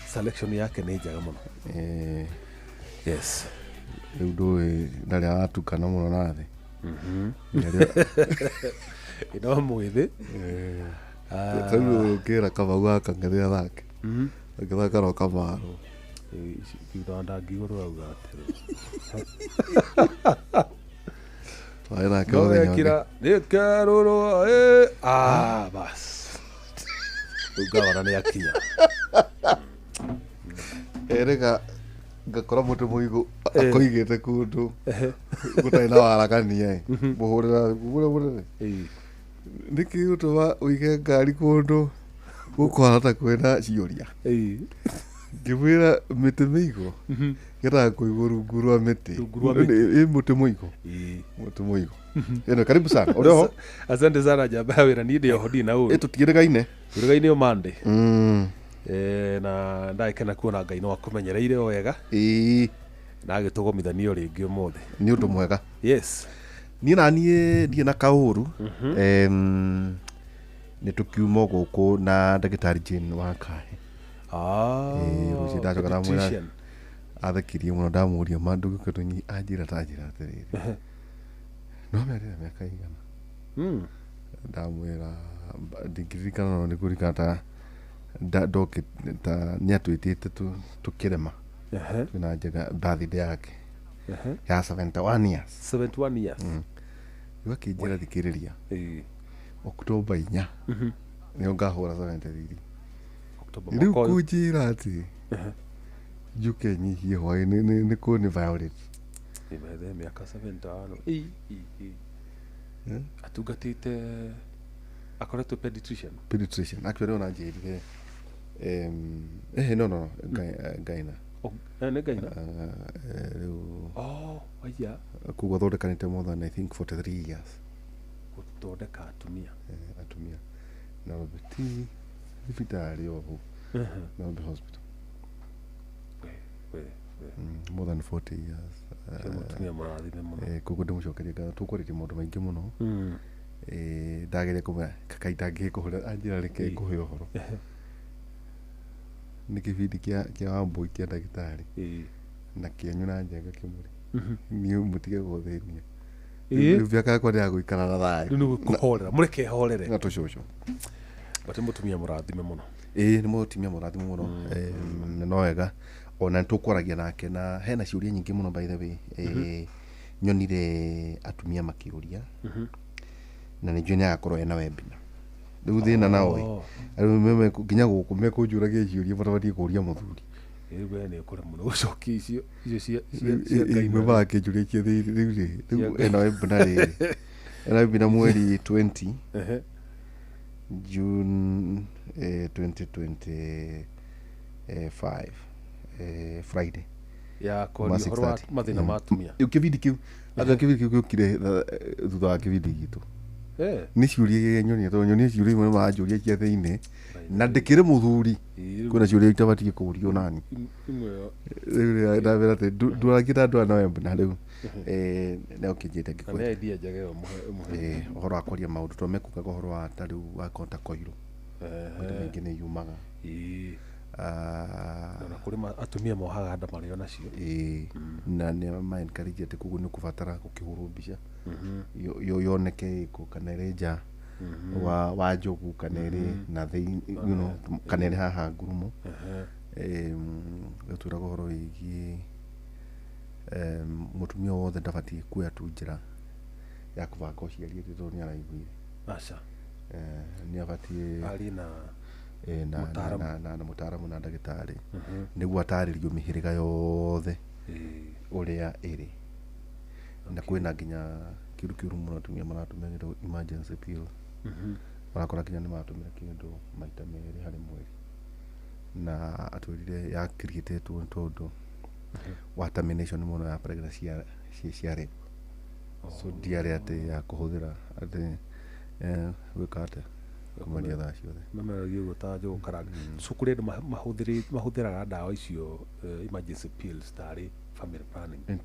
selection yake nĩ njega mũno. Ĩĩ. Yes. Rĩu ndũĩ ndarĩ aratukana mũno na thĩ. No mwĩthĩ. Rĩu ũngĩra Kamau gaka ng'ethĩ athake. Angĩthaka no Kamaru. Thutha wa ndangigwo rũrauga atĩrĩ. Twarĩ nake No mũthenya ũngĩ. wekĩra nĩkerũrwo ah bas. Rĩu ngavana nĩ akinya. Erĩga ngakora mũtĩ mũigũ akũigĩte kũndũ gũtarĩ na waragania ĩ mũhũrĩra mũhũrĩre nĩkĩ gũtũma ũige ngari kũndũ gũkũhana ta kwĩna ciũria ngĩmwĩra mĩtĩ mĩigũ yendaga kũigwo rungu rwa mĩtĩ. Rungu rwa mĩtĩ. Ĩ mũtĩ mũigũ mũtĩ mũigũ. Ĩno karibu sana ũrĩ oho. Asante sana njamba ya wĩra niĩ ndĩ oho ndirĩ na ũru. Ĩ tũtigĩrĩgaine. Tũrĩgaine o Monday. Na ndagĩkena kuona Ngai no akũmenyereire o wega. Ĩĩ. Na agĩtũgomithania o rĩngĩ ũmũthĩ. Nĩ ũndũ mwega. Yes. Niĩ na niĩ ndirĩ na kaũru. Nĩ tũkiuma gũkũ na ndagĩtarĩ Jane wa Kahe. Rũciũ ndacoka ndamwĩra pediatrician. athekirie mũno ndamũria ma ndũgĩũke anjĩra ta njĩra atĩrĩrĩ no merĩra mĩaka igana ndamwĩra ndingĩririkana no nĩkũririkana ta ndoke ta nĩ atwĩtĩte tũkĩrema twĩna njega birthday yake ya 71 years. 71 years. Rĩu akĩnjĩra thikĩrĩria October 4 nĩho ngahũra 73. October Rĩu mwaka ũyũ. kũnjĩra atĩ njuke nyihie hwaĩ nĩ kũni violate. Imethe mĩaka 71. Ĩ, ĩ, ĩ. Atungatĩte akoretwo pediatrician. Pediatrician actually ona njĩrire no Gaina. Nĩ Gaina? Rĩu Oh, aya. koguo athondekanĩte more than I think 43 years. Gũthondeka atumia. Atumia Nairobi ti thibitarĩ o hau Nairobi Hospital. We. More than 40 years. Mũtumia mũrathime mũno. Koguo ndĩmũcokerie ngatho tũkwarĩtie maũndũ maingĩ mũno. Ndageria kũmwĩra kaĩ ndangĩkũhũrĩra anjĩra reke ngũhe ũhoro. Nĩ kĩbindi kĩa Wambũi kĩa ndagĩtarĩ na kĩanyu na Njenga kĩmũrĩ niĩ mũtige gũthĩnia. Rĩu mĩaka yakwa nĩ ya gũikara na thayũ. Rĩu nĩ kũhorera mũreke ehorere. Na tũcũcũ. But nĩ mũtumia mũrathime mũno. Ĩĩ nĩ mũtumia mũrathime mũno. No wega ona nĩtũkwaragia nake na hena ciũria nyingĩ mũno by the way. Nyonire atumia makĩũria na nĩ njũĩ nĩ agakorwo ena webinar. Rĩu thĩna nao ĩ rĩu nginya gũkũ mekũnjũragia ciũria matabatiĩ kũria mũthuri. Rĩu we nĩ ũkũremwo nĩ gũcokia icio icio cia Imwe Gaina. marakĩnjũria cia thĩinĩ rĩu rĩ rĩu ena webinar rĩrĩ ena webinar mweri 20 June 2025 Friday ya kwaria ũhoro wa mathĩna ma atumia. Kĩbindi kĩu anga kĩbindi kĩu gĩũkire thutha wa kĩbindi gitũ. Nĩ ciũria iria nyonire tondũ nyonire ciũria imwe maranjũria cia thĩinĩ na ndĩkĩrĩ mũthuri kwĩna ciũria itabatiĩ kũũrio nani. Rĩu ndamwĩra atĩ ndũrangĩta andũ aya na webinar rĩu nĩ ũkĩnjĩte Na nĩ idea njega ĩyo mũhe. Ũhoro wa kwaria maũndũ tondũ mekugaga ũhoro wa ta rĩu wakorwo ta koirũ maita maingĩ nĩ yumaga. Na kũrĩ atumia mohaga nda marĩ onacio. Ĩĩ na nĩ ma encourage atĩ koguo nĩ ũkũbatara gũkĩhũrwo mbica yoneke ĩkũ kana ĩrĩ nja wa njogu kana ĩrĩ na thĩinĩ you know kana ĩrĩ haha ngurumo. Ĩtwĩraga ũhoro wĩgiĩ mũtumia wothe ndabatiĩ kuoya tu njĩra ya kũbanga ũciari atĩ tondũ nĩ araiguire. Aca. Nĩ abatiĩ arie na na mũtaaramu na ndagĩtarĩ nĩguo atarĩrio mĩhĩrĩga yothe ũrĩa ĩrĩ. Na kwĩna nginya kĩndũ kĩũru mũno atumia maratũmĩra gĩtagwo emergency pill. Marakora nginya nĩ maratũmĩra kĩndũ maita merĩ harĩ mweri. Na atwĩrire ya createtwo nĩ tondũ wa termination mũno ya pregnancy cia rape. So ndiarĩ atĩ ya kũhũthĩra atĩ Gwĩka atĩa kũmaria thaa ciothe. Mameragia ũguo ta njũgũ karanga. So kũrĩ andũ mahũthĩraga ndawa icio, emergency pills, tarĩ family planning,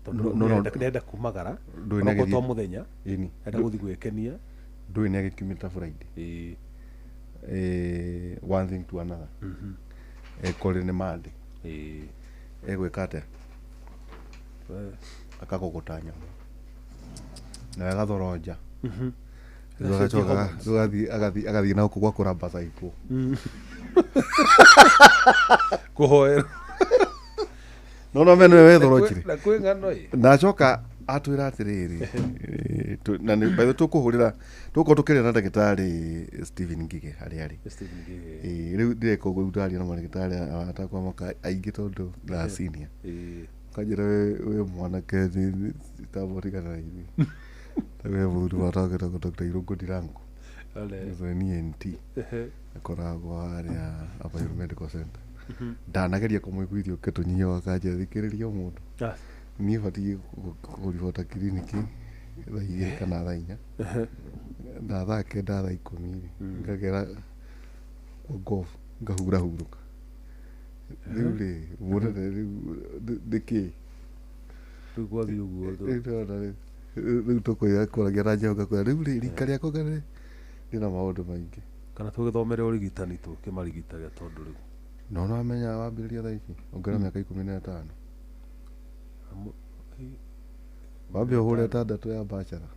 tondũ nĩarenda kumagara Ndũĩ onokorwo nĩ to mũthenya, Ĩni. enda gũthiĩ gwĩkenia. Ndũĩ nĩ agĩkiumĩta Friday. One thing to another, ekore nĩ Monday, egwĩka atĩa? Akagũgũta nyama nawe agathoronja. Rĩu Agacenjia agacoka hormones. rĩu agathiĩ na gũkũ gwa kũramba caikũ. Kũhoera. No mene wethoronjire. Na kwĩ ng'ano ĩ. Na acoka atwĩra atĩrĩrĩ, na nĩ by the way tũkũhũrĩra, tũgũkorwo tũkĩaria na ndagĩtarĩ Stephen Ngige harĩa arĩ. Stephen Ngige. Rĩu ndĩreka ũguo, rĩu ndaria na mandagĩtarĩ atakwa maka aingĩ tondũ na senior. Kanjĩra we mwanake tambotigana na ithuĩ. Ta we mũthuri wakwa wĩtagwo Dr. Irũngũ Ndirango. Ole. Ũcio nĩ ENT. Akoragwo harĩa Upper Medical Center. Ndanageria kũmũiguithia ũke tũnyihie wakanjĩra thikĩrĩria mũndũ. Niĩ batiĩ kũribota kiriniki thaa 2 kana thaa 4. Na thaa 9, thaa 10 rĩ, ngagera kwa golf ngahurahurũka. Rĩu rĩ, mũnene, rĩu nĩkĩ? Rĩu gwathiĩ ũguo. Rĩu ndĩrona rĩu tũkwĩra kwaragia na Jehova ngakwĩra rĩu rĩ rika rĩakwa rĩ rĩna maũndũ maingĩ. Kana tũgĩthomere ũrigitani tũkĩmarigitage tondũ rĩu No nĩwamenya wambĩrĩria thaa ici ongerera mĩaka 15. Wambe ũhũre 6 ya bachelor.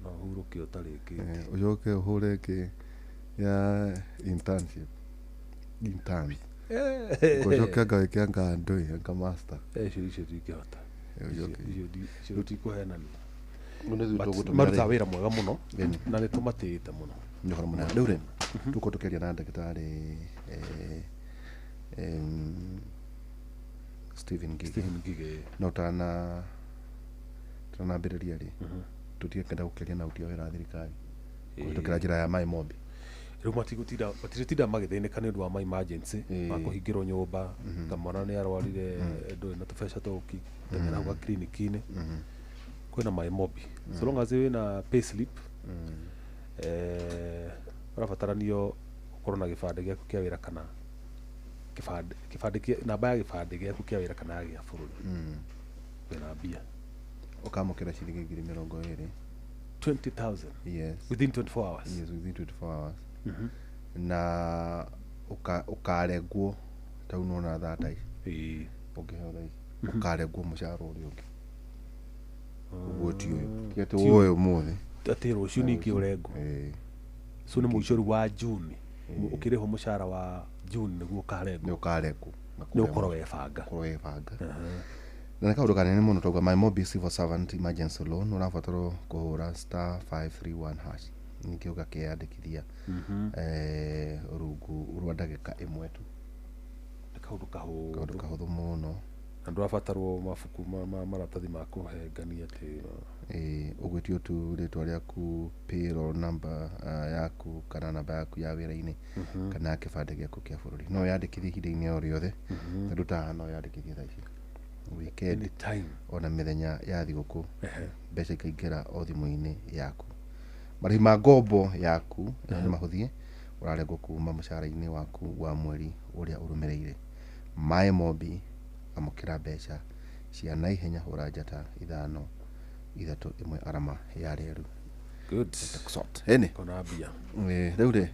No ũhurũke ũtarĩkĩtie. Ũcoke ũhũre ĩngĩ ya internship. Intern. Ũcoke anga wĩke anga ndũĩ anga master. Icio ndingĩhota. Ũcoke. Icio tikuhenania. Rĩu nĩ ithuĩ But tũgũtũmĩra marutaga rĩ. wĩra mwega mũno Ĩni. na nĩ tũmatĩĩte mũno. Nĩ ũhoro mũnene. Rĩu rĩ, tũgũkorwo tũkĩaria na ndagĩtarĩ Stephen Ngige. Stephen Ngige. No tũtanambĩrĩria rĩ, tũtigĩkenda gũkĩaria na aruti a wĩra a thirikari kũhĩtũkĩra njĩra ya My Mobi. Rĩu matigũtinda matirĩtinda magĩthĩnĩka nĩ ũndũ wa ma emergency ma kũhingĩrwo nyũmba, ta mwana nĩ arwarire, ndũrĩ na tũbeca tũki teng'era hau gakiriniki-inĩ. Kwĩna My Mobi, so long as wĩna payslip, ũrabataranio ũkorwo na gĩbandĩ gĩaku kĩa wĩra kana kĩbandĩ namba ya gĩbandĩ gĩaku kĩa wĩra kana gĩa bũrũri, wĩna mbia. Ũkamũkĩra ciringi 20,000. 20,000? Yes. Within 24 hours? Yes, within 24 hours. Na ũkarengwo ta nona thaa ta ici ũngĩheo thaa ici, ũkarengwo mũcara ũrĩa ũngĩ, ũguo ti ũyũ, ti atĩ Ti ũyũ. woe ũmũthĩ. Atĩ rũciũ ningĩ ũrengwo. So nĩ mũico rĩu wa June, ũkĩrĩhwo mũcara wa June nĩguo ũkarengwo. Nĩ ũkarengwo. Nĩ ũkorwo webanga. Ũkorwo webanga. Na nĩ kaũndũ kanene mũno tauga My Mobi Civil Servant Emergency Loan, ũrabatarwo kũhũra *531#, ningĩ ũgakĩyandĩkithia rungu rwa ndagĩka 1 tu. Nĩ kaũndũ kahũthũ. Kaũndũ kahũthũ mũno. Na ndũrabatarwo mabuku ma maratathi ma kũhengania atĩ. Ũgwĩtio tu rĩtwa rĩaku, payroll number yaku kana namba yaku ya wĩra-inĩ kana kĩbandĩ gĩaku kĩa bũrũri. No wĩyandĩkithie ihinda-inĩ o rĩothe, tondũ ta haha no wĩyandĩkithie thaa ici, weekend, Anytime. ona mĩthenya ya thigũkũ, mbeca ikaingĩra o thimũ-inĩ yaku. Marĩhi ma ngombo yaku nĩ mahũthie, ũrarengwo kuma mũcara-inĩ waku wa mweri ũrĩa ũrũmĩrĩire. My Mobi, amũkĩra mbeca cia naihenya, hũra *531 arama ya rĩeru. Good. Ĩni. Kona mbia. Rĩu rĩ,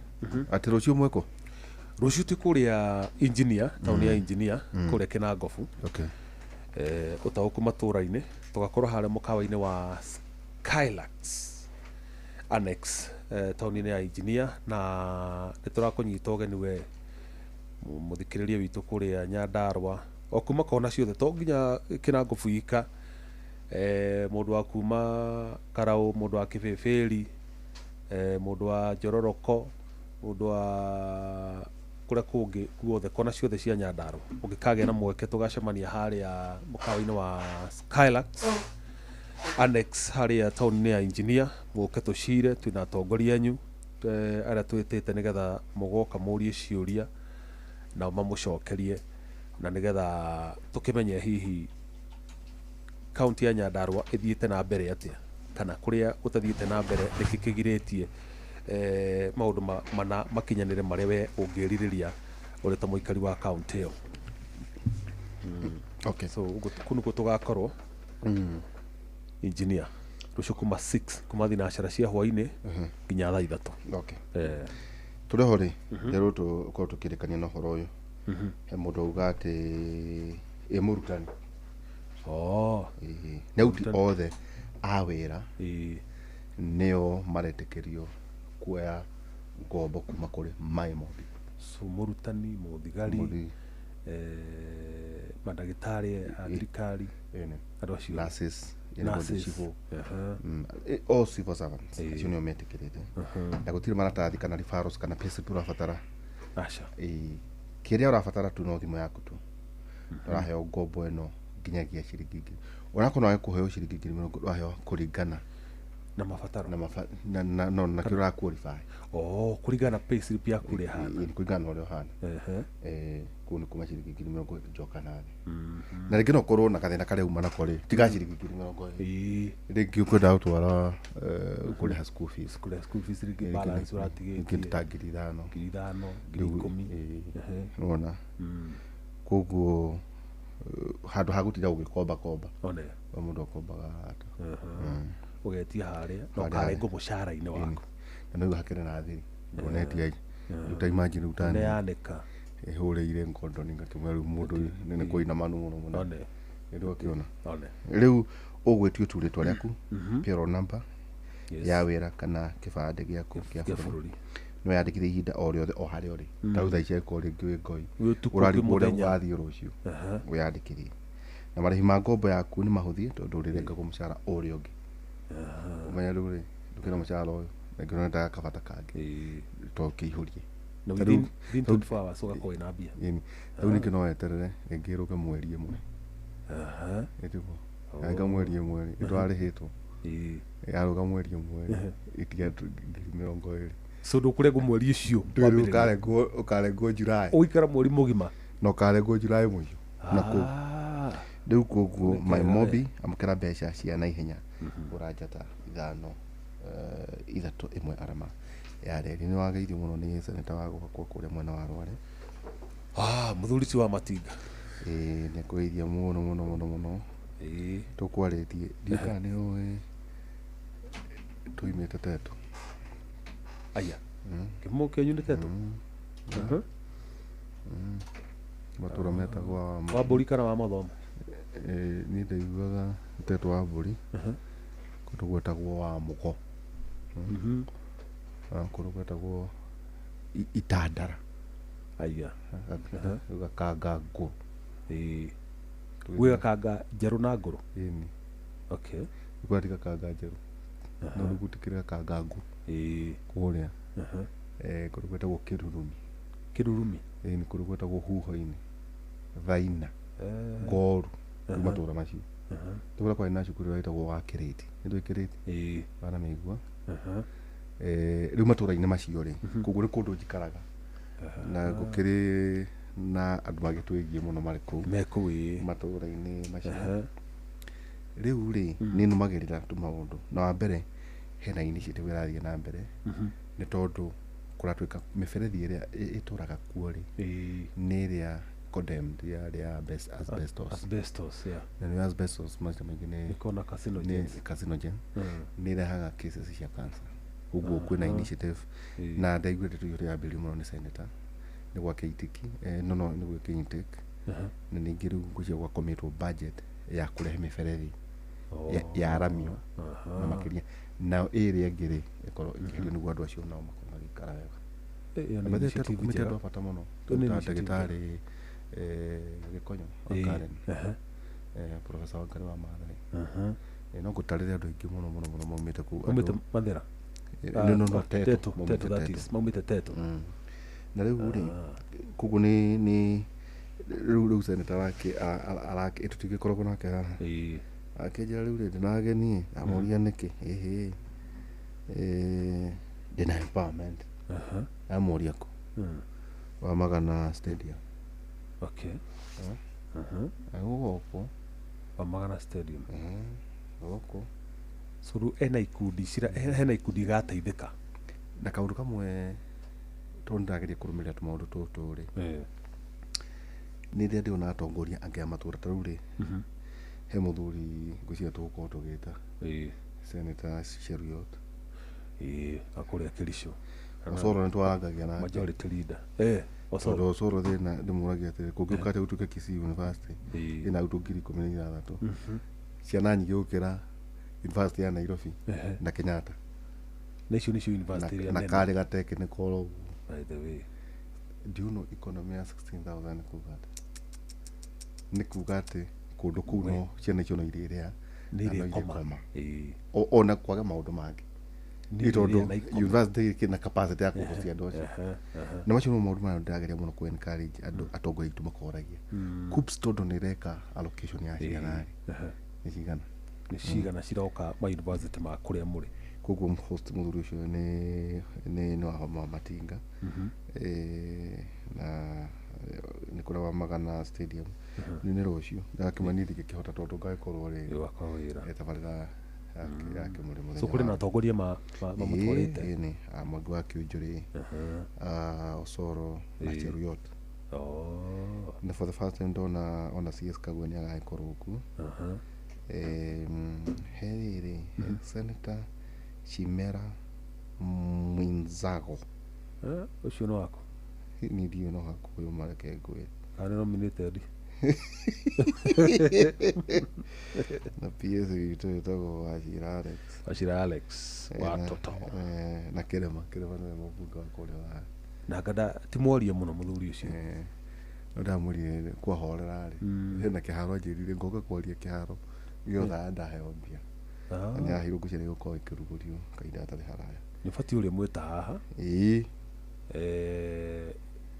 atĩ rũciũ mwĩkũ? Rũciũ twĩ kũrĩa Engineer, taũni ya Engineer, kũrĩa Kĩnangobu. Ũtaũku matũra-inĩ, tũgakorwo harĩa mũkawa-inĩ wa Skylax Annex, taũni-inĩ ya Engineer, na nĩ tũrakũnyita ũgeni we mũthikĩrĩria witũ kũrĩa Nyandarũa, o kuma kona ciothe, to nginya Kĩnangobu ika, mũndũ wa kuma Karaũ, mũndũ wa Kĩbĩbĩri, mũndũ wa Njororoko, mũndũ wa kũrĩa kũngĩ guothe, kona ciothe cia Nyandarũa, ũngĩkagĩa na mweke tũgacemania harĩa mũkawa-inĩ wa Skylax Annex harĩa taũni-inĩ ya Engineer, mũke tũcire, twĩna atongoria anyu arĩa twĩtĩte nĩgetha mũgoka mũrie ciũria nao mamũcokerie, na nĩgetha tũkĩmenye hihi kaunti ya Nyandarũa ĩthiĩte na mbere atĩa, Kana kũrĩa gũtathiĩte na mbere nĩkĩ kĩgirĩtie maũndũ mana makinyanĩre marĩa we ũngĩrirĩria ũrĩ ta mũikari wa kaũntĩ ĩyo. Okay. So ũguo kũu nĩkuo tũgakorwo, engineer, rũciũ kuma 6, kuma thinacara cia hwainĩ nginya thaa 3. Okay. Tũrĩ ho rĩ, rĩrũ tũkorwo tũkĩrĩkania na ũhoro ũyũ. He mũndũ auga atĩ ĩ mũrutani. Oh. Nĩ aruti othe a wĩra nĩo maretĩkĩrio kuoya ngombo kuma kũrĩ MyMobi. So mũrutani, mũthigari, mandagĩtarĩ a thirikari, andũ acio. Nurses, Nurses. civil. All civil servants acio nĩo metĩkĩrĩte, na gũtirĩ maratathi kana referrals kana payslip ũrabatara. Aca. Ĩĩ, kĩrĩa ũrabatara tu no thimũ yaku tu. Ũraheo ngombo ĩno nginyagia ciringi ngiri, onakorwo no wage kũheo ciringi 20,000, ũraheo kũringana na mabataro na mafa, na, na, no, na kĩrĩa ũra qualify. Oh, kũringana na payslip yaku ũrĩa ĩhana. Ĩĩ, kũringana na ũrĩa ũhana. Kũu nĩ kuma ciringi 20,000 njoka na thĩ, na rĩngĩ no ũkorwo na gathĩna karĩa uma nako rĩ, tiga ciringi 20,000, rĩngĩ ũkwenda gũtwara kũrĩha school fees. Kũrĩha school fees, rĩngĩ balance ũratigĩtie. Rĩngĩ ta 5,000. 5,000, 10,000. Nĩwona, koguo handũ ha gũtinda ũgĩkomba komba. One. O mũndũ akombaga ta Ũgetia harĩa na Harĩa. ũkarengwo mũcara-inĩ waku. Na no hakĩrĩ na thiri ndonetia rĩu, ta imagine rĩu ta niĩ Ũneanĩka. ĩhũrĩire ngondoni ngakĩmwĩra rĩu mũndũ ũyũ nĩ kũina manu mũno mũno. One. Rĩu akĩona. One. Rĩu ũgwĩtio tu rĩtwa rĩaku, payroll number ya wĩra kana kĩbandĩ gĩaku kĩa Kĩa bũrũri. bũrũri. No yandĩkithie ihinda o rĩothe o harĩa ũrĩ. Ta rĩu thaa ici angĩkorwo rĩngĩ wĩ Ngoi, Wĩ ũtukũ, ũrarigwo kwĩ ũrĩa mũthenya. ũgathiĩ rũciũ, wĩyandĩkithie. Na marĩhi ma ngombo yaku nĩ mahũthie tondũ ũrĩrengagwo mũcara ũrĩa ũngĩ. Ũmenya rĩu rĩ, ndũkĩra mũcara ũyũ rĩngĩ nĩwendaga kabata kangĩ, to kĩihũrie. Na Ta rĩu- within 24 hours ũgakorwo wĩna mbia. Ĩni. Rĩu ningĩ no weterere rĩngĩ ĩrũge mweri ĩmwe. Ĩtiguo yarũga mweri ĩmwe rĩ, ĩtwarĩhĩtwo yarũga mweri ĩmwe rĩ, ĩtiga 20,000. So ndũkũrengwo mweri ũcio Rĩu wambĩrĩria. ũkarengwo July. Ũgũikara mweri mũgima. Na ũkarengwo July mũico na kũu. Rĩu koguo MyMobi, amũkĩra mbeca cia naihenya, hũra njata 5 3 1 arama ya reri. Nĩ wageithio mũno nĩ seneta wa gwakwa kũrĩa mwena wa Rware. Ah, mũthuri ti wa Matinga. Ĩĩ, nĩ akũgeithia mũno mũno mũno mũno. Tũkwarĩtie ndiũĩ kana nĩ ũĩ tuimĩte Tetu. Aya, kĩhumo kĩanyu nĩ Tetu? Matũra metagwo wa mbũri kana wa mathomo? Niĩ ndaiguaga Tetu wa mbũri, kũndũ gwetagwo wa mũgo. Kũndũ gwetagwo Itandara. Aya. Gakanga ngũrũ. Gwĩ gakanga njerũ na ngũrũ? Ĩni. Okay. Gwati gakanga njerũ, no rĩu gũtikĩrĩ gakanga ngũrũ kũrĩa. Kũndũ gwetagwo Kĩrurumi. Kĩrurumi? Ĩni, kũndũ gwetagwo Huho-inĩ, Thaina, Ngoru, rĩu matũra macio. Tũkũrĩa kwarĩ na cukuru ĩrĩa ĩtagwo wa Kĩrĩti. Nĩ ndũĩ Kĩrĩti? Wanamĩigua? Rĩu matũra-inĩ macio rĩ, koguo nĩ kũndũ njikaraga na gũkĩrĩ na andũ magĩtwĩgiĩ mũno marĩ kũu. Me kũu, ĩĩ. Matũra-inĩ macio. Rĩu rĩ, nĩ nũmagĩrĩra tũmaũndũ, na wa mbere hena initiative ĩrathiĩ na mbere, nĩ tondũ kũratuĩka mĩberethi ĩrĩa ĩtũraga kuo rĩ, nĩ ĩrĩa condemned ya asbestos. Asbestos, yeah. Na nĩ asbestos maita maingĩ nĩ Ĩkoragwo na carcinogens. nĩ carcinogen. Nĩ ĩrehaga cases cia cancer. Koguo kwĩna initiative, na ndaiguĩte tuge yambĩrĩirio mũno nĩ senator nĩ gwake itiki, no nĩ gwake intake. Na ningĩ rĩu ngwĩciria gwakometwo budget ya kũrehe mĩberethi yaramio na makĩria, nayo ĩrĩa ĩngĩ rĩ, ĩkorwo ĩkĩgerio nĩguo andũ acio nao makorwo magĩikara wega. Ĩyo nĩ Na by the way, initiative kumĩte njega. andũ a bata mũno Ĩyo nĩ ta initiative ndagĩtarĩ Gĩkonyo wa Karen, professor Wangari wa Maathai. No ngũtarĩre andũ aingĩ mũno mũno mũno maumĩte kũu. Maumĩte Mathĩra? No, Teto, Teto, maumĩte Teto, that Teto. is, maumĩte Teto. Na rĩu rĩ, koguo nĩ rĩu senator wake arake tũtigĩkoragwo nake haha, akĩnjĩra rĩu rĩ, ndĩna ageni, amũria nĩkĩ, ĩhĩ, ndĩna empowerment. Amũria kũ? Wa Magana Stadium. Okay. Gũgũkũ Wa Magana Stadium. Gũkũ So rĩu ena ikundi cira hena ikundi igateithĩka. Na kaũndũ kamwe tondũ ndĩrageria kũrũmĩrĩra tũmaũndũ tũtũ rĩ, nĩ rĩrĩa ndĩrona atongoria angĩ a matũra ta rĩu rĩ, he mũthuri ngwĩciria tũgũkorwo tũgĩta Senator Cheruiyot. Ĩĩ, akũrĩa Kericho. Osoro nĩ twarangagia nake. Majority leader. Eh, Osoro. Tondũ Osoro thĩna ndĩmũragia atĩrĩ, kũngĩũka atĩa gũtuĩke Kisii University ĩna arutwo 16,000, ciana nyingĩ gũkĩra University ya Nairobi na Kenyatta. Na icio nĩcio university iria na nene. karĩ gatekĩnĩka oro ũguo. By the way. Do you know economy ya 16,000 nĩ kuga atĩ? Nĩ kuga atĩ kũndũ kũu no ciana icio no irĩrĩa Nĩ na no irĩkoma. irĩkoma. Ona kwaga maũndũ mangĩ. Nĩ Nĩ tondũ irĩrĩa na ikoma. university ĩna capacity ya kũhocia andũ acio. Na macio nĩmo maũndũ marĩa ndĩrageria mũno kũ encourage andũ atongoria aitũ makoragia. KUCCPS tondũ nĩ ĩreka allocation ya ciana rĩ, nĩ cigana? Nĩ cigana ciroka ma university ma kũrĩa mũrĩ? Koguo host mũthuri ũcio nĩ wa Matinga. Na nĩ kũrĩa wa Magana Stadium. Nĩ rũciũ ndakĩmani ndingĩkĩhota tondũ ngagĩkorwo rĩ Wakorwo wĩra. Tabarĩra ya kĩmũrĩ mũthenya So kũrĩ na atongoria mamũtwarĩte. Ĩĩ nĩ Mwangi wa Kĩũnjũrĩ, Osoro na Cheruiyot. Na for the first time ndona ona CS Kagwe nĩ agagĩkorwo kuo. He rĩrĩ, Senator Chimera Mwinzago. Ũcio nĩ waku? Niĩ ndiũĩ no hakuhĩ ũma reke ngwĩre. Kana nĩ nominated? Na PS witũ wĩtagwo Wachira Alex. Wachira Alex wa Toto. Na Kĩrĩma, Kĩrĩma nĩwe mũmbunge wa kũrĩa wa Na ngada ti mwarie mũno mũthuri ũcio. No ndamwĩrire kwahorera rĩ, hena kĩharo anjĩrire ngoka kwaria kĩharo gĩothe ndaheo mbia. Na nĩ aheirwo ngwĩciria nĩ gũkorwo ĩkĩrugũrio kahinda gatarĩ haraya. Nĩ ũbatiĩ ũrĩa mwĩta haha. Ĩĩ.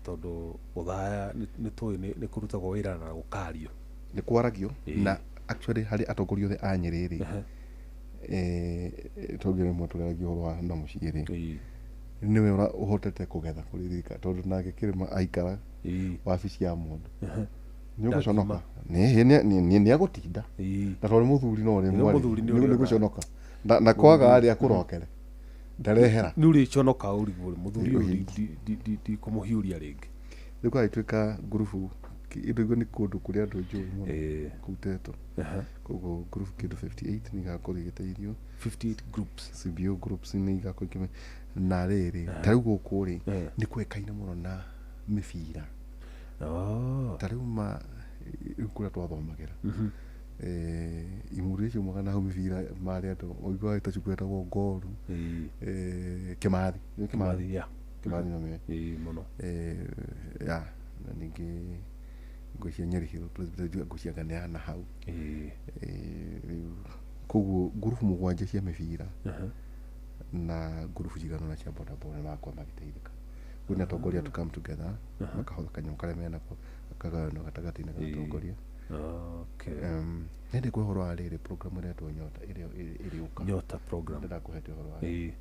Tondũ Othaya nĩ tũĩ nĩ kũrutagwo wĩra na gũkario. Nĩ kwaragio na actually harĩ atongoria othe a Nyĩrĩ rĩ, tondũ rĩmwe tũraragia ũhoro wa na mũciĩ rĩ, nĩwe ũhotete kũgetha kũrĩ thirikari tondũ nake Kĩrĩma aikara wabici ya mũndũ nĩ ũgũconoka nĩ agũtinda na tondũ mũthuri no rĩmwe nĩ gũconoka na kwaga rĩ akũrokere ndarehera nĩ ũrĩconoka ũrigwo mũthuri ũyũ ndikũmũhiũria rĩngĩ. Rĩu kwagĩtuĩka ngurubu ĩndũ iguo nĩ kũndũ kũrĩa andũ njũĩ mũno kũu Teto. Koguo ngurubu kĩndũ 58 nĩ igakorwo igĩteithio. 58 groups. CBO groups nĩ igakorwo ikĩme na rĩrĩ ta rĩu gũkũ rĩ nĩ kũĩkaine mũno na mĩbira. Ta rĩu ma rĩu kũrĩa twathomagĩra imũrĩ icio mwaga na hau mĩbira marĩ andũ ũiguaga ta cukuru ĩtagwo Ngoru, Kĩmathi. Nĩ Kĩmathi, yeah. Kĩmathi no mĩoĩ. Ĩĩ mũno. Ya na ningĩ ngwĩciria Nyeri Hill Presbyterian ngwĩciria anga nĩ ya na hau. Rĩu koguo ngurubu mũgwanja cia mĩbira na ngurubu cigana ũna cia bodaboda nĩ magakorwo magĩteithĩka. Rĩu nĩ atongoria to come together makahotha kanyamũ karĩa menako makagayanwo gatagatĩ-inĩ ga atongoria. Nĩ ndĩkũhe ũhoro wa rĩrĩ program ĩrĩa ĩretwo Nyota ĩrĩa ĩrĩũka. Nyota program. Ndĩrakũhete ũhoro wayo.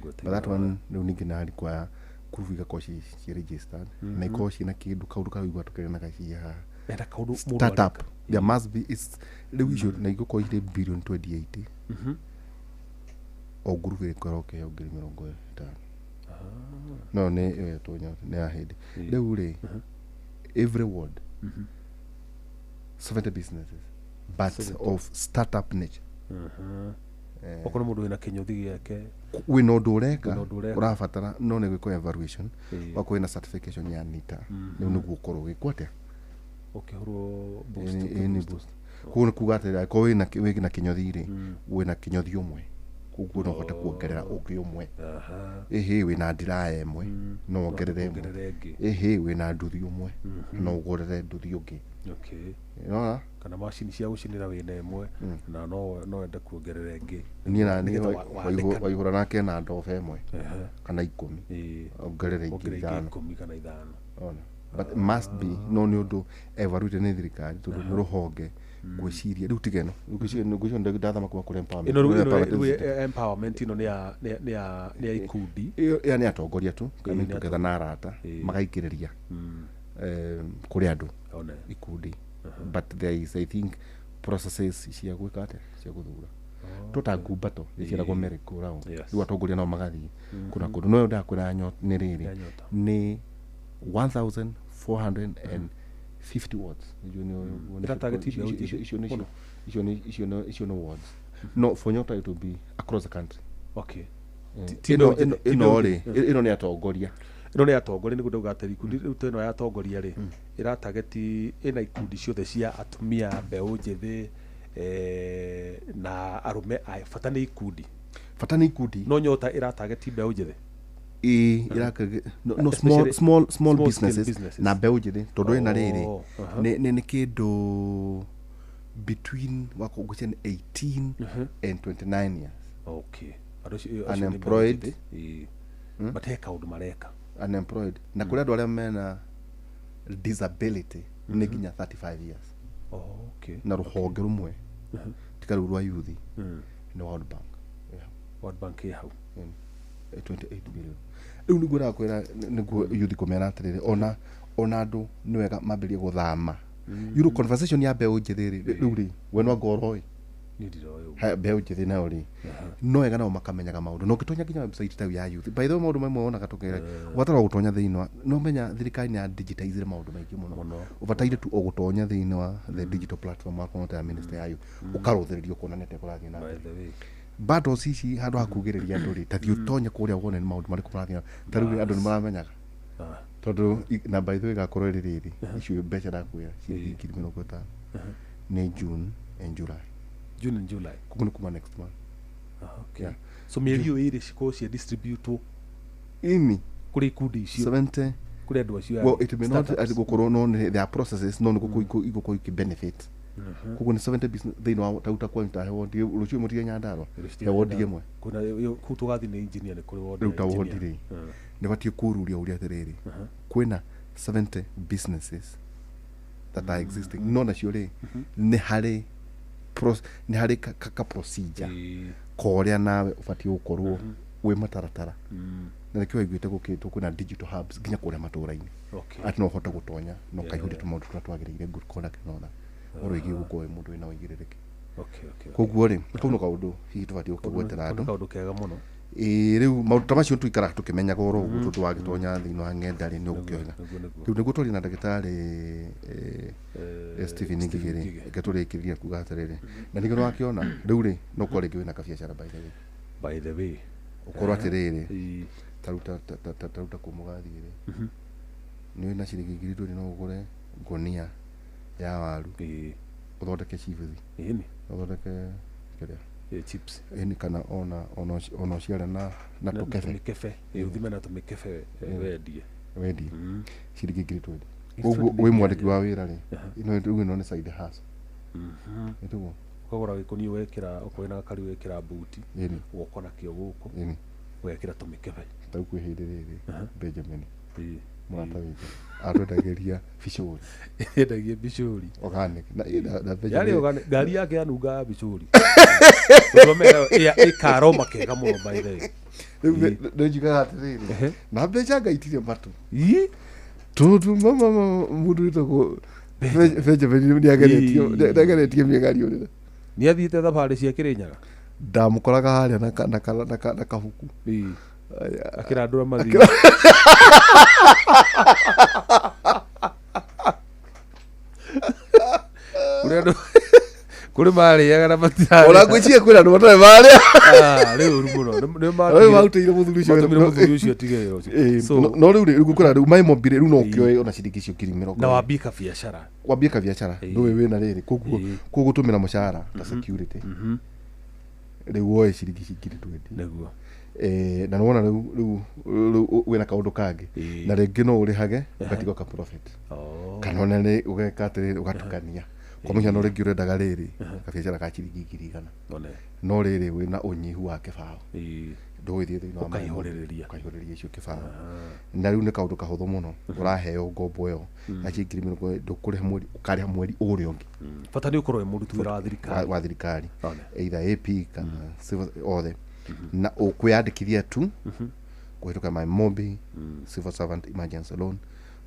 But that one rĩu ningĩ nĩ require ngurubu igakorwo ci registered na ikorwo ciĩna kĩndũ kaũndũ karĩa ũiguaga tũkĩrĩnaga ci haha. Enda kaũndũ mũndũ Startup. areka. There must be it's rĩu icio na igũkorwo irĩ billion 28. O ngurubu ĩrĩkorwo ĩkĩheo 50,000. No nĩ ĩretwo Nyota nĩ ya hĩndĩ. Rĩu rĩ every ward 70 businesses but of startup nature. Okorwo mũndũ wĩna kĩnyũthi gĩake wĩna ũndũ ũreka Wĩna ũndũ ũreka. ũrabatara no nĩ gwĩkwo evaluation wakorwo wĩna certification ya NITA rĩu nĩguo ũkorwo ũgĩkwo atĩa ũkĩhũrwo boost, Ĩĩ nĩ boost. Koguo nĩ kuga atĩrĩrĩ angĩkorwo wĩna kĩnyothi rĩ wĩna kĩnyothi ũmwe koguo no ũhote kuongerera ũngĩ ũmwe. Ĩhĩ wĩna ndiraya ĩmwe no wongerere ĩmwe. Wongerere ĩngĩ. Ĩhĩ wĩna nduthi ũmwe no ũgũrĩre nduthi ũngĩ. Nĩwona? Kana macini cia gũcinĩra wĩna ĩmwe na no wende kuongerera ĩngĩ. Niĩ na niĩ Nĩgetha wandĩkane. Waihũra nake na ndobe ĩmwe kana 10 ongerere ingĩ Wongerere ingĩ ithano. 10 kana 5. Ona. But must be no nĩ ũndũ evaluated nĩ thirikari tondũ nĩ rũhonge ngwĩciria rĩu tiga ĩno ngwĩciria ndathama kuma kũrĩ empowerment. Ĩno rĩu Kũrĩ ĩno empowerment rĩu institute. empowerment ĩno nĩ ya ikundi. Ĩyo ya nĩ atongoria tu coming Nĩ together na arata magaikĩrĩria kũrĩ andũ ikundi. But there is I think processes cia gwĩka atĩa cia gũthura. Tota ngumbato ĩciaragwo merĩ round. Rĩu atongoria nao magathiĩ kuna kũndũ. No ndakwĩra nĩ rĩrĩ nĩ 1450 wards. Icio nĩ wards. No for Nyota it will be across the country. Okay. Ĩno rĩ ĩno nĩ atongoria. Ĩno nĩ atongoria nĩguo ndauga atĩrĩ ikundi rĩu ĩno ya atongoria rĩ ĩratageti ĩna ikundi ciothe cia atumia, mbeũ njĩthĩ na arũme, bata nĩ ikundi. Bata nĩ ikundi. No Nyota ĩratageti mbeũ njĩthĩ. No small businesses na mbeũ njĩthĩ tondũ ĩna rĩrĩ nĩ kĩndũ between wako ngwĩciria nĩ 18 and 29 years. Okay. Unemployed. But he kaũndũ mareka. Unemployed. Na kũrĩ andũ arĩa mena disability nĩ nginya 35 years. Okay. Na rũhonge rũmwe tika rũu rwa youth nĩ World Bank. World Bank ĩ hau. 28 billion. Rĩu nĩguo ndakwĩra nĩguo youth kũmera atĩrĩrĩ ona andũ nĩ wega mambĩrĩrie gũthama. Yuro conversation ya mbeũ njĩthĩ rĩ rĩu rĩ we no ngoro ĩ mbeũ njĩthĩ nayo rĩ no wega nao makamenyaga maũndũ no ũngĩtonya nginya website ta ya youth. By the way maũndũ mamwe wonaga tũkĩra ũbatara gũtonya thĩinĩ wa no menya thirikari nĩ ya digitize maũndũ maingĩ mũno. Ũbataire tu o gũtonya thĩinĩ wa the digital platform wa ta minister ya youth ũkarũthĩrĩria ũkona nĩ atĩa kũrathiĩ na mbere. Battles ici handũ ha kugĩrĩria andũ rĩ ta thiĩ ũtonye kũrĩa wone nĩ maũndũ marĩkũ marathiĩ ta rĩu andũ nĩ maramenyaga tondũ na by the way gakorwo ĩrĩ rĩrĩ icio mbeca ndakwĩra ciringi 50,000 nĩ June and July. June and July. Koguo nĩ kuma next month. Okay. Yeah. So mĩeri ĩyo ĩrĩ cikorwo cia distribute ini kũrĩ ikundi icio 70 kũrĩ andũ acio. Well, it may not gũkorwo no there are processes no nĩ gũkorwo benefit. Koguo nĩ 70 business thĩinĩ wa tauta kwa nta wondi rũciũ mũtige Nyandarua he wondi ĩmwe kuna kũu tũgathiĩ nĩ engineer nĩ kũrĩ wondi rĩu ta wondi rĩ nĩ batiĩ kũruria ũrĩa atĩrĩrĩ kwĩna 70 businesses that are existing no nacio rĩ nĩ harĩ nĩ harĩ ka procedure korĩa nawe ũbatiĩ gũkorwo wĩ mataratara na nĩkĩo waiguĩte gũkĩtwo kwĩna digital hubs nginya kũrĩa matũũra-inĩ atĩ no ũhote gũtonya na ũkaihũria tũmaũndũ tũrĩa twagĩrĩire good conduct na other ũhoro wĩgiĩ gũkorwo wĩ mũndũ wĩna ũigĩrĩrĩki. Koguo rĩ kau nĩ kaũndũ hihi tũbatiĩ gũkĩgwetera andũ kaũndũ kega mũno. Ĩĩ rĩu maũndũ ta macio tũikaraga tũkĩmenyaga oro ũguo tondũ wagĩtonya thĩinĩ wa ng'enda rĩ nĩ ũgũkĩoiga. Rĩu nĩguo twaria na ndagĩtarĩ Stephen Ngigĩ rĩ reke tũrĩkĩrĩrie kuga atĩrĩrĩ na ningĩ nĩwakĩona rĩu rĩ no ũkorwo rĩngĩ wĩna kabiacara by the way. By the way ũkorwo atĩrĩrĩ taruta kũ mũgathiĩ rĩ nĩ wĩna ciringi 20,000 no ũgũre ngũnia ya waru ũthondeke chips ũthondeke kĩrĩa chips ĩni kana ona ũciare na tũkebe ũthime na tũmĩkebe wendie ciringi 20,000. Koguo wĩ mwandĩki wa wĩra rĩ rĩu ĩno nĩ side hustle. Nĩtiguo ũkagũra gĩkũnia wekĩra okorwo wĩna gakari wekĩra buti ũgoka nakĩo gũkũ ũgekĩra tũmĩkebe. Ta rĩu kwĩ hĩndĩ rĩrĩ Benjamin mũrata witũ atwendagĩria bicũri. Endagia bicũri organic na Benjamin yarĩ ngari yake yanungaga bicũri ĩkaroma kega mũno by the way. Rĩu nĩ njugaga atĩrĩrĩ na mbeca ngaitirĩ matũ tondũ mama mũndũ wĩtagwo Benjamin nĩageretie mĩgariũrĩre. Nĩ athiĩte thabarĩ cia Kĩrĩnyaga ndamũkoraga harĩa na kabuku akĩrandũra mathirĩ. Kũrĩ marĩaga na matirarĩa. Ona ngwĩciria kwĩna andũ matarĩ marĩa. Rĩu ũru mũno. Nĩ marutĩire mũthuri ũcio. Matũmire mũthuri ũcio atige wĩra ũcio. No rĩu rĩ ngũkwĩra rĩu maĩ mombire rĩu no ũkĩoe ona ciringi icio 20,000. Na wambie kabiacara. Wambie kabiacara. Ndũĩ wĩna rĩrĩ koguo gũtũmĩra mũcara ta security. Rĩu woe ciringi ici 20,000. Nĩguo. Na nĩwona rĩu wĩna kaũndũ kangĩ na rĩngĩ no ũrĩhage ũgatiga ka profit kana ona nĩ ũgeka atĩrĩrĩ ũgatukania kwa mũhiano rĩngĩ ũrendaga rĩrĩ kabiacara ka ciringi 100,000 no rĩrĩ wĩna ũnyihu wa kĩbaũ ndũgũgĩthiĩ thĩinĩ wa ũkaihũrĩrĩria icio kĩbaũ na rĩu nĩ kaũndũ kahũthũ mũno ũraheo ngombo ĩyo ya ciringi 20,000 ndũkũrĩha mweri ũkarĩha mweri ũrĩa ũngĩ. Bata nĩ ũkorwo wĩ mũruti wĩra wa thirikari either AP kana civil othe na ũkwĩyandĩkithia tu kũhĩtũka my mobi civil servant emergency loan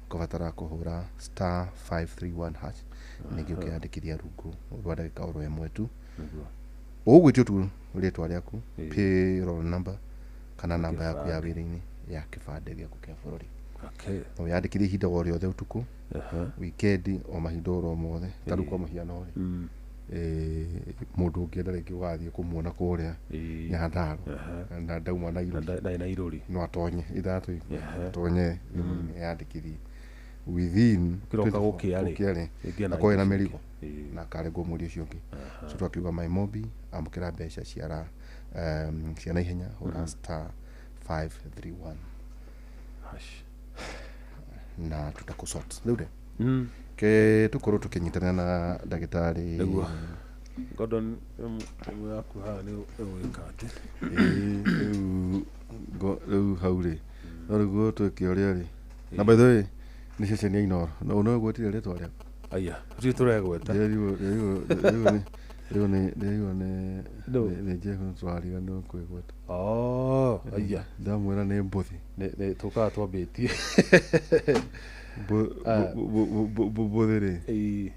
ũkabatara kũhũra *531# ningĩ ũkĩyandĩkithia rungu rwa ndagĩka oro ĩmwe tu. Ũgwĩtio tu rĩtwa rĩaku, payroll number kana namba yaku ya wĩra-inĩ ya kĩbandĩ gĩaku kĩa bũrũri. No wĩyandĩkithie ihinda o rĩothe ũtukũ, wikendi, o mahinda oro mothe. Ta rĩu kwa mũhiano rĩ, mũndũ ũngĩenda rĩngĩ ũgathiĩ kũmuona kũrĩa Nyandarua na ndauma Nairori, no atonye ithatũ atonye thimũ-inĩ eyandĩkithie within Kĩroka gũkĩa rĩ, gũkĩa rĩ, rĩngĩ ena akorwo ena indo mĩrigo na akarengwo mweri ũcio ũngĩ. So twakiuga MyMobi, amũkĩra mbeca cia cia naihenya, hũra star 531 hash na tũtakũsort rĩu rĩ, ke tũkorwo tũkĩnyitanĩra na ndagĩtarĩ. Nĩguo. Gordon, ĩmwe yaku haha nĩ ũgwĩka atĩ Ĩĩ, rĩu rĩu hau rĩ, no rĩguo twĩke ũrĩa rĩ, na by the way nĩ ceceni ya Inooro no no gwetire rĩtwa rĩaku. Aya, tũtirĩ tũregweta. Rĩu nĩ rĩu nĩ nĩ Jeff tũrariganĩrwo kwĩgweta. Oh, aya. Ndamwĩra nĩ mbũthi. Nĩ tũkaga twambĩtie. Mbũthi rĩ. Ĩĩ.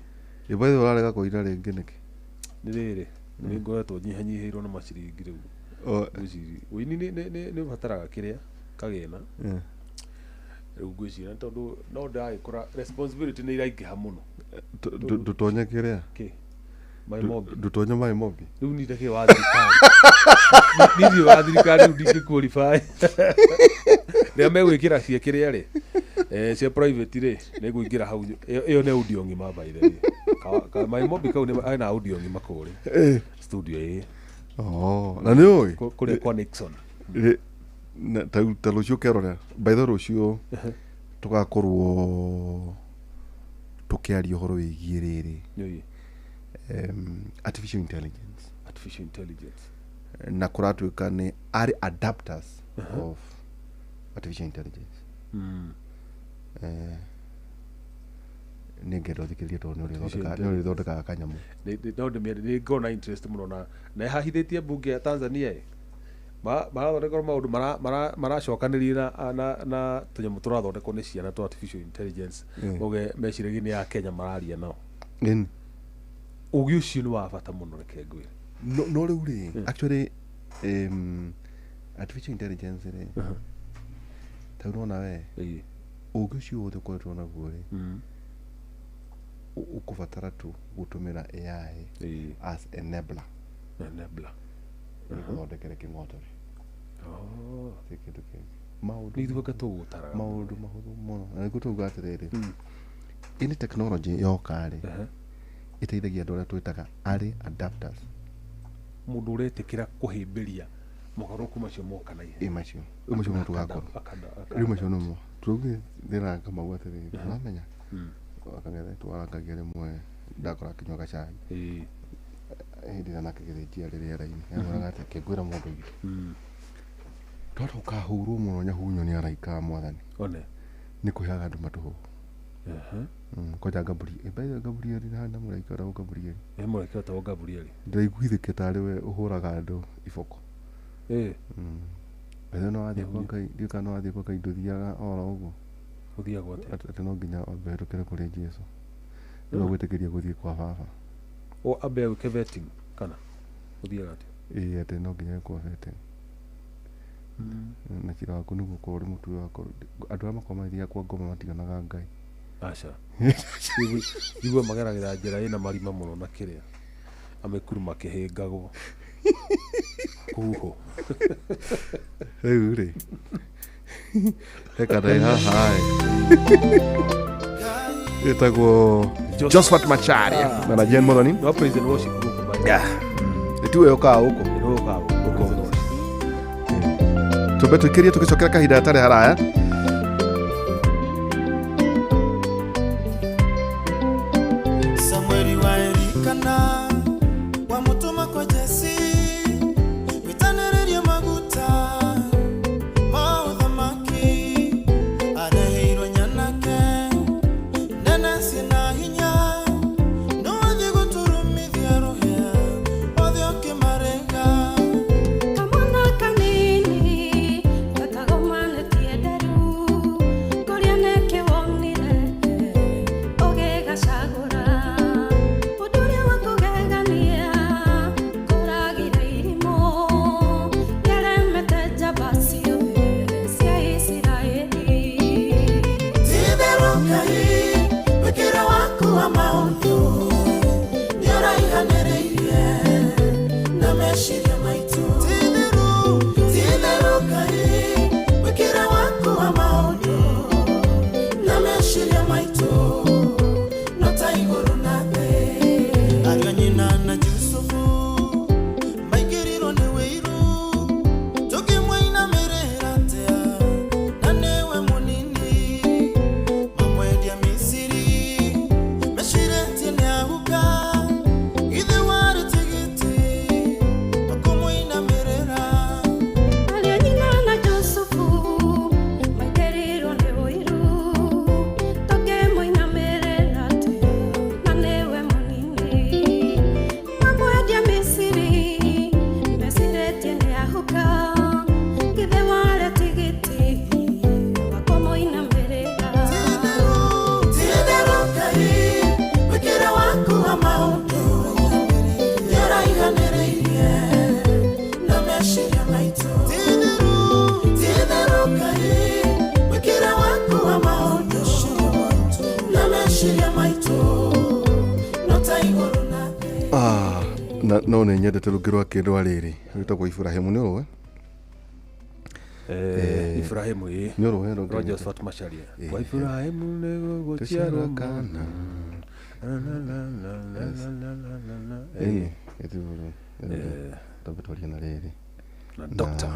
Ĩ by the way ũrarega kũina rĩngĩ nĩkĩ? Nĩ rĩrĩ, nĩ ngoretwo nyihanyihĩirwo na maciringi rĩu. Ngwĩciria ũini nĩ ũbataraga kĩrĩa kagĩna. Rĩu ngwĩciria nĩ tondũ no ndĩragĩkora responsibility nĩ iraingĩha mũno. Ndũtonye kĩrĩa? Kĩ? MyMobi. Ndũtonye MyMobi. Rĩu niĩ ndakĩrĩ wa thirikari. Niĩ wa thirikari rĩu ndingĩ qualify. Rĩrĩa megwĩkĩra cia kĩrĩa rĩ, cia private rĩ, nĩ ngũingĩra hau. Ĩyo nĩ audio ng'ima by the way. MyMobi kau nĩ ena audio ng'ima kũrĩa. Studio ĩĩ. Oh, na nĩ ũĩ? Kũrĩa kwa Nixon. Ta rũciũ kerorera. By the way rũciũ tũgakorwo tũkĩaria ũhoro wĩgiĩ rĩrĩ. Artificial intelligence. Artificial intelligence. Na kũratuĩka nĩ early adapters of artificial intelligence. Nĩ ngenda ũthikĩrĩrie tondũ nĩ ũrĩthondekaga kanyamũ. No ndĩmĩende, nĩ ngoragwo na interest mũno na ĩhahithĩtie mbunge ya Tanzania ĩ. Marathondeka maũndũ maracokanĩria na tũnyamũ tũrathondekwo nĩ ciana twa artificial intelligence. Mauge meciragia nĩ ya Kenya mararia nao. Ũgĩ ũcio nĩ wa bata mũno, reke ngwĩre. No rĩu rĩ, actually artificial intelligence rĩ, ta rĩu nĩwona we ũgĩ ũcio wothe ũkoretwo naguo rĩ, ũkũbatara tu gũtũmĩra AI as enabler. Enabler. Ĩgũthondekere kĩng'otore. Ti kĩndũ kĩngĩ. Maũndũ ithuĩ tũgũtaraga. Maũndũ mahũthũ mũno. Na nĩguo tũuga atĩrĩrĩ, ĩni technology yoka rĩ, ĩteithagia andũ arĩa twĩtaga early adapters. Mũndũ ũretĩkĩra kũhĩmbĩria mogarũrũku macio moka na ihenya. Ĩ macio. Rĩu macio nĩmo tũgakorwo. Rĩu macio nĩmo. Tũraugire ndĩraga Kamau atĩrĩrĩ, ũramenya? Akang'ethe twarangagia rĩmwe ndakora akĩnyua gacai. Hĩndĩ ĩrĩa nake gĩthĩnji arĩ rĩera-inĩ. Amwĩraga atĩ kĩngwĩra mũndũ witũ. Twahota gũkahũrwo mũno nyahunyo nĩ araika a mwathani. One. Nĩ kũheaga andũ matũhũhũ. Kwanja Gabriel. By the way Gabriel nĩ hana mũraika ũrĩa Gabriel. Nĩ mũraika ũtagwo Gabriel. Ndĩraiguithĩke tarĩ we ũhũraga andũ iboko. By the way no wathiĩ kwa Ngai, ndiũĩ kana no wathiĩ kwa Ngai ndũthiaga oro ũguo. Ũthiagwo atĩa? Atĩ no nginya wambe ũhĩtũkĩre kũrĩ Jesũ. Nĩwe ũgwĩtĩkĩria gũthiĩ kwa baba. O ambe agwĩke vetting kana ũthiaga atĩa? Ĩĩ, atĩ no nginya wĩkwo vetting. Na cira waku nĩguo ũkorwo ũrĩ mũtwe wakorwo. Andũ arĩa makoragwo magĩthiaga kwa ngoma mationaga Ngai. Aca. Igua mageragĩra njĩra ĩna marima mũno na kĩrĩa. Amĩkuru makĩhĩngagwo. Kuhũ. Rĩu rĩ. Heka ndĩ haha ĩ. Ĩtagwo Josephat Macharia na Jane Muthoni. No praise and worship gũkũ by the way. Ĩtuwe yũkaga gũkũ. Yũkaga gũkũ. Tumbe tũikĩrie tũgĩcokera kahinda gatarĩ haraya. Samueli wa Elikana wamutuma kwa Jesi witanĩrĩrie maguta ma ũthamaki areheirwo nyanake nene ciĩna hinya no athiĩ gũturumithia rũhĩa othe ũkĩmarĩga. Kamwana kanini gatagomanĩtie nderu. No nĩ nyendete rũngĩ rwa kĩndũ rĩrĩ rwĩtagwo Ibrahimu nĩ ũrũwe? Ibrahimu ĩ. Nĩ ũrũwe rũngĩ. Rwa Josephat Macharia. Kwa Ibrahimu nĩ gũgũciarwo kana. Ĩ. Twambe twarie na rĩrĩ. Na Dr.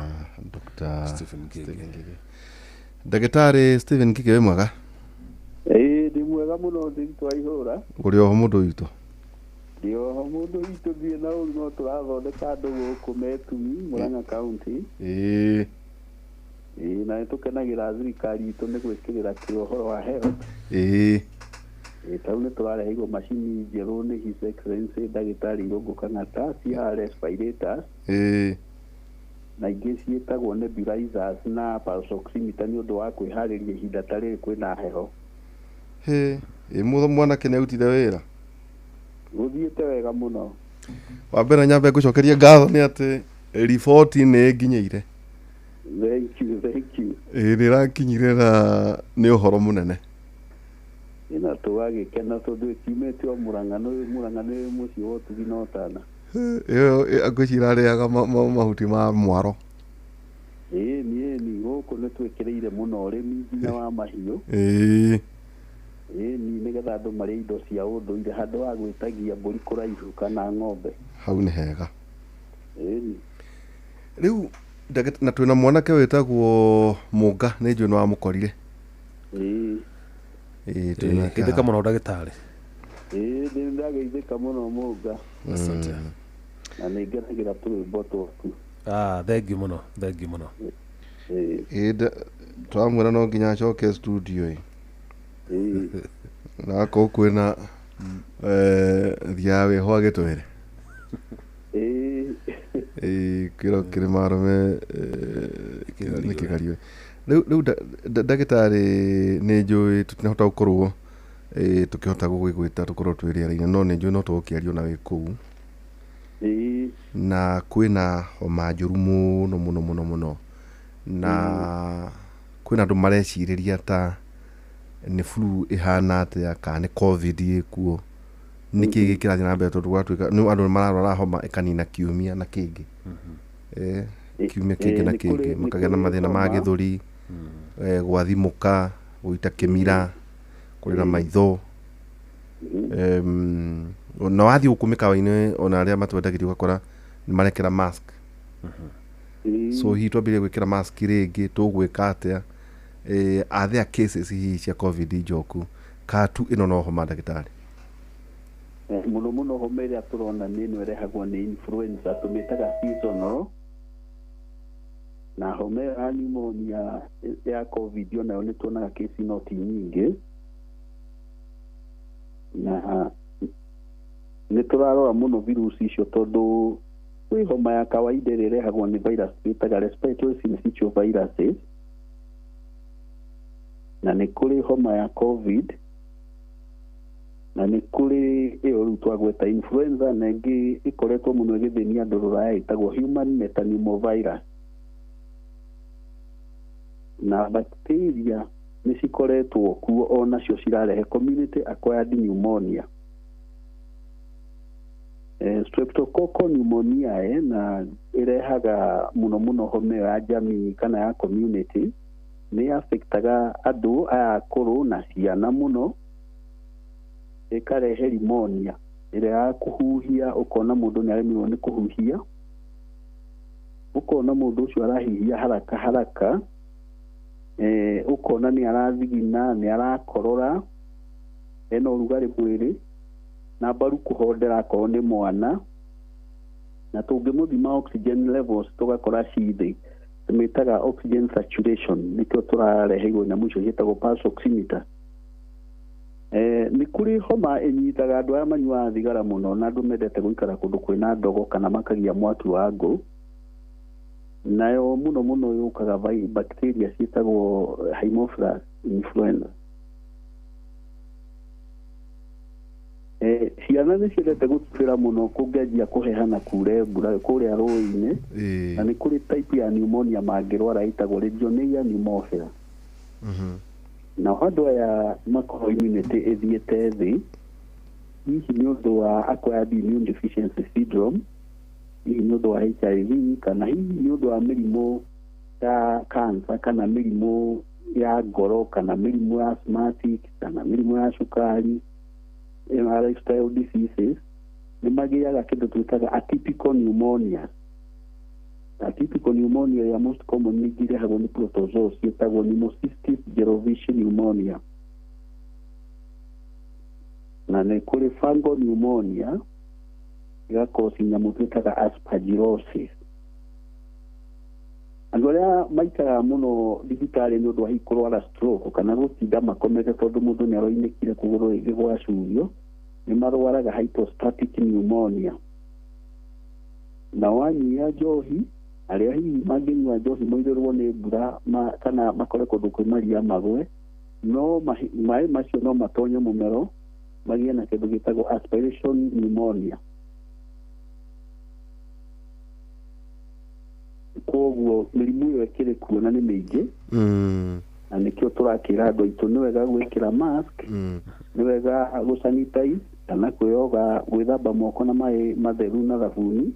Dr. Stephen Ngige. Ndagĩtarĩ Stephen Ngige wĩ mwega? Ĩĩ ndĩ mwega mũno ndĩritũ wa ihũra. Ũrĩ oho mũndũ witũ? Ndĩ oho mũndũ witũ ndirĩ na ũru no tũrathondeka andũ gũkũ Metumi, Murang'a County. Ĩĩ. Ĩĩ na nĩtũkenagĩra thirikari itũ nĩ gwĩkĩrĩra kĩo ũhoro wa health. Ĩĩ. Ĩĩ tarĩu nĩtũrareheirwo macini njerũ nĩ His Excellency Ndagĩtarĩ Irũngũ Kang'ata cia respirators. Ĩĩ. Na ingĩ ciĩtagwo nebulizers na pulse oximeter nĩ ũndũ wa kwĩharĩria ihinda ta rĩrĩ kwĩna heho. Hĩ, ĩ mwanake nĩ arutire wĩra? Gũthiĩte wega mũno. Wa mbere nyambe ngũcokerie ngatho nĩ atĩ riboti nĩ ĩnginyĩire. Thank you, thank you. Ĩĩ nĩ ĩrakinyire na nĩ ũhoro mũnene. Ĩna tũgagĩkena tondũ ĩkiumĩte o Murang'a, nĩ Murang'a nĩ mũciĩ wa ũtugi na ũtana. Ĩyo ngwĩciria ĩrarĩaga mahuti ma mwaro. Ĩĩ ni gũkũ nĩ twĩkĩrĩire mũno ũrĩmi nginya wa mahiũ. Ĩĩ. Ĩĩ ni nĩgetha andũ marĩe indo cia ũndũire handũ wa gwĩtagia mbũri kũraihu kana ng'ombe. Hau nĩ hega. Ĩĩ. Rĩu na twĩna mwanake wĩtagwo Mũnga nĩ njũĩ nĩ wamũkorire. Ĩĩ. Ĩĩ twĩnake. Geithĩka mũno ndagĩtarĩ. Ĩĩ nĩ ndageithĩka mũno Mũnga. Asante. Na nĩ ngenagĩra tũrwĩmbo twaku. Ah, thengiũ mũno, thengiũ mũno. Ĩĩ twamwĩra no nginya acoke studio ĩ. Na akorwo kwĩna thiaga wĩho agĩtwĩre. Ĩĩ kĩro kĩrĩ marũme nĩ kĩgario. Rĩu ndagĩtarĩ nĩ njũĩ tũtinahota gũkorwo tũkĩhota gũgĩgwĩta tũkorwo twĩ rĩera-inĩ no nĩ njũĩ no tũgũkĩaria ona wĩ kũu. Na kwĩna homa njũru mũno mũno mũno mũno na kwĩna andũ marecirĩria ta nĩ flu ĩhana atĩa kana nĩ covid ĩkuo nĩkĩ gĩkĩrathiĩ na mbere tondũ gwatuĩka nĩ andũ mararwara homa ĩkanina kiumia na kĩngĩ. Kiumia kĩngĩ na kĩngĩ makagĩa na mathĩna ma gĩthũri, gwathimũka, gũita kĩmira, kũrĩra maitho. Na wathiĩ gũkũ mĩkawa-inĩ ona arĩa matwendagĩria ũgakora nĩ marekĩra mask. So hihi twambĩrĩrie gwĩkĩra mask rĩngĩ tũgwĩka atĩa? Are there cases hihi cia covid njoku ka tu ĩno no homa ndagĩtarĩ? Mũno mũno homa ĩrĩa tũrona nĩ ĩno ĩrehagwo nĩ influenza tũmĩtaga seasonal, na homa ĩyo ya pneumonia ya covid onayo nĩ tuonaga kesi no ti nyingĩ, na nĩ tũrarora mũno virusi icio tondũ kwĩ homa ya kawaida ĩrĩa ĩrehagwo nĩ virus twĩtaga respiratory syncytial viruses, na nĩ kũrĩ homa ya covid, na nĩ kũrĩ ĩyo rĩu twagweta influenza, na ĩngĩ ĩkoretwo mũno ĩgĩthĩnia andũ rũraya ĩtagwo human metapneumovirus. Na bacteria nĩ cikoretwo kuo onacio cirarehe community acquired pneumonia. Streptococcal pneumoniae na ĩrehaga mũno mũno homa ĩyo ya jamii kana ya community, nĩ affectaga andũ aya akũrũ na ciana mũno, ĩkarehe pneumonia ĩrĩa ya kũhuhia, ũkona mũndũ nĩ aremirwo nĩ kũhuhia, ũkona mũndũ ũcio arahihia haraka haraka, ũkona nĩ arathigina, nĩ arakorora, ena ũrugarĩ mwĩrĩ, na mbaru kũhondera akorwo nĩ mwana, na tũngĩmũthima oxygen levels tũgakora ci thĩ, tũmĩtaga oxygen saturation, nĩkĩo tũrareheirwo nyamũ icio ciĩtagwo pulse oximeter. Nĩ kũrĩ homa ĩnyitaga andũ aya manyuaga thigara mũno na andũ mendete gũikara kũndũ kwĩna ndogo kana makagia mwaki wa ngũ, nayo mũno mũno yũkaga bacteria ciĩtagwo Haemophilus influenza. Ciana nĩ ciendete gũtubĩra mũno kũngĩanjia kũheha na kure mbura kũrĩa rũĩ-inĩ, na nĩ kũrĩ type ya pneumonia mangĩrwara ĩtagwo Legionnaire pneumophila. Nao andũ aya makorwo immunity ĩthiĩte thĩ, Hihi nĩ ũndũ wa acquired immune deficiency syndrome, hihi nĩ ũndũ wa HIV, kana hihi nĩ ũndũ wa mĩrimũ ya cancer, kana mĩrimũ ya ngoro, kana mĩrimũ ya asthmatic, kana mĩrimũ ya cukari, ya lifestyle diseases, nĩ magĩaga kĩndũ twĩtaga atypical pneumonia. Atypical pneumonia ya most common nĩ irehagwo nĩ protozoa ciĩtagwo pneumocystis jirovecii pneumonia, na nĩ kũrĩ fungal pneumonia ĩgakosi nyamũ twĩtaga aspergillosis. Andũ arĩa maikaraga mũno thibitarĩ nĩ ũndũ wa hihi kũrwara stroke kana gũtinda makomete tondũ mũndũ nĩ aroinĩkire kũgũrũ rĩngĩ gwacurio, nĩ marwaraga hypostatic pneumonia. Na wanyua njohi, arĩa hihi mangĩnyua njohi moirĩrwo nĩ mbura kana makore kũndũ kwĩ maria magwe, no maĩ macio no matonye mũmero magĩe na kĩndũ gĩtagwo aspiration pneumonia. Koguo mĩrimũ ĩyo ĩkĩrĩ kuo na nĩ mĩingĩ, na nĩkĩo tũrakĩra andũ aitũ nĩ wega gwĩkĩra mask, nĩ wega gũsanitize kana kwĩyoga, gwĩthamba moko na maĩ matheru na thabuni,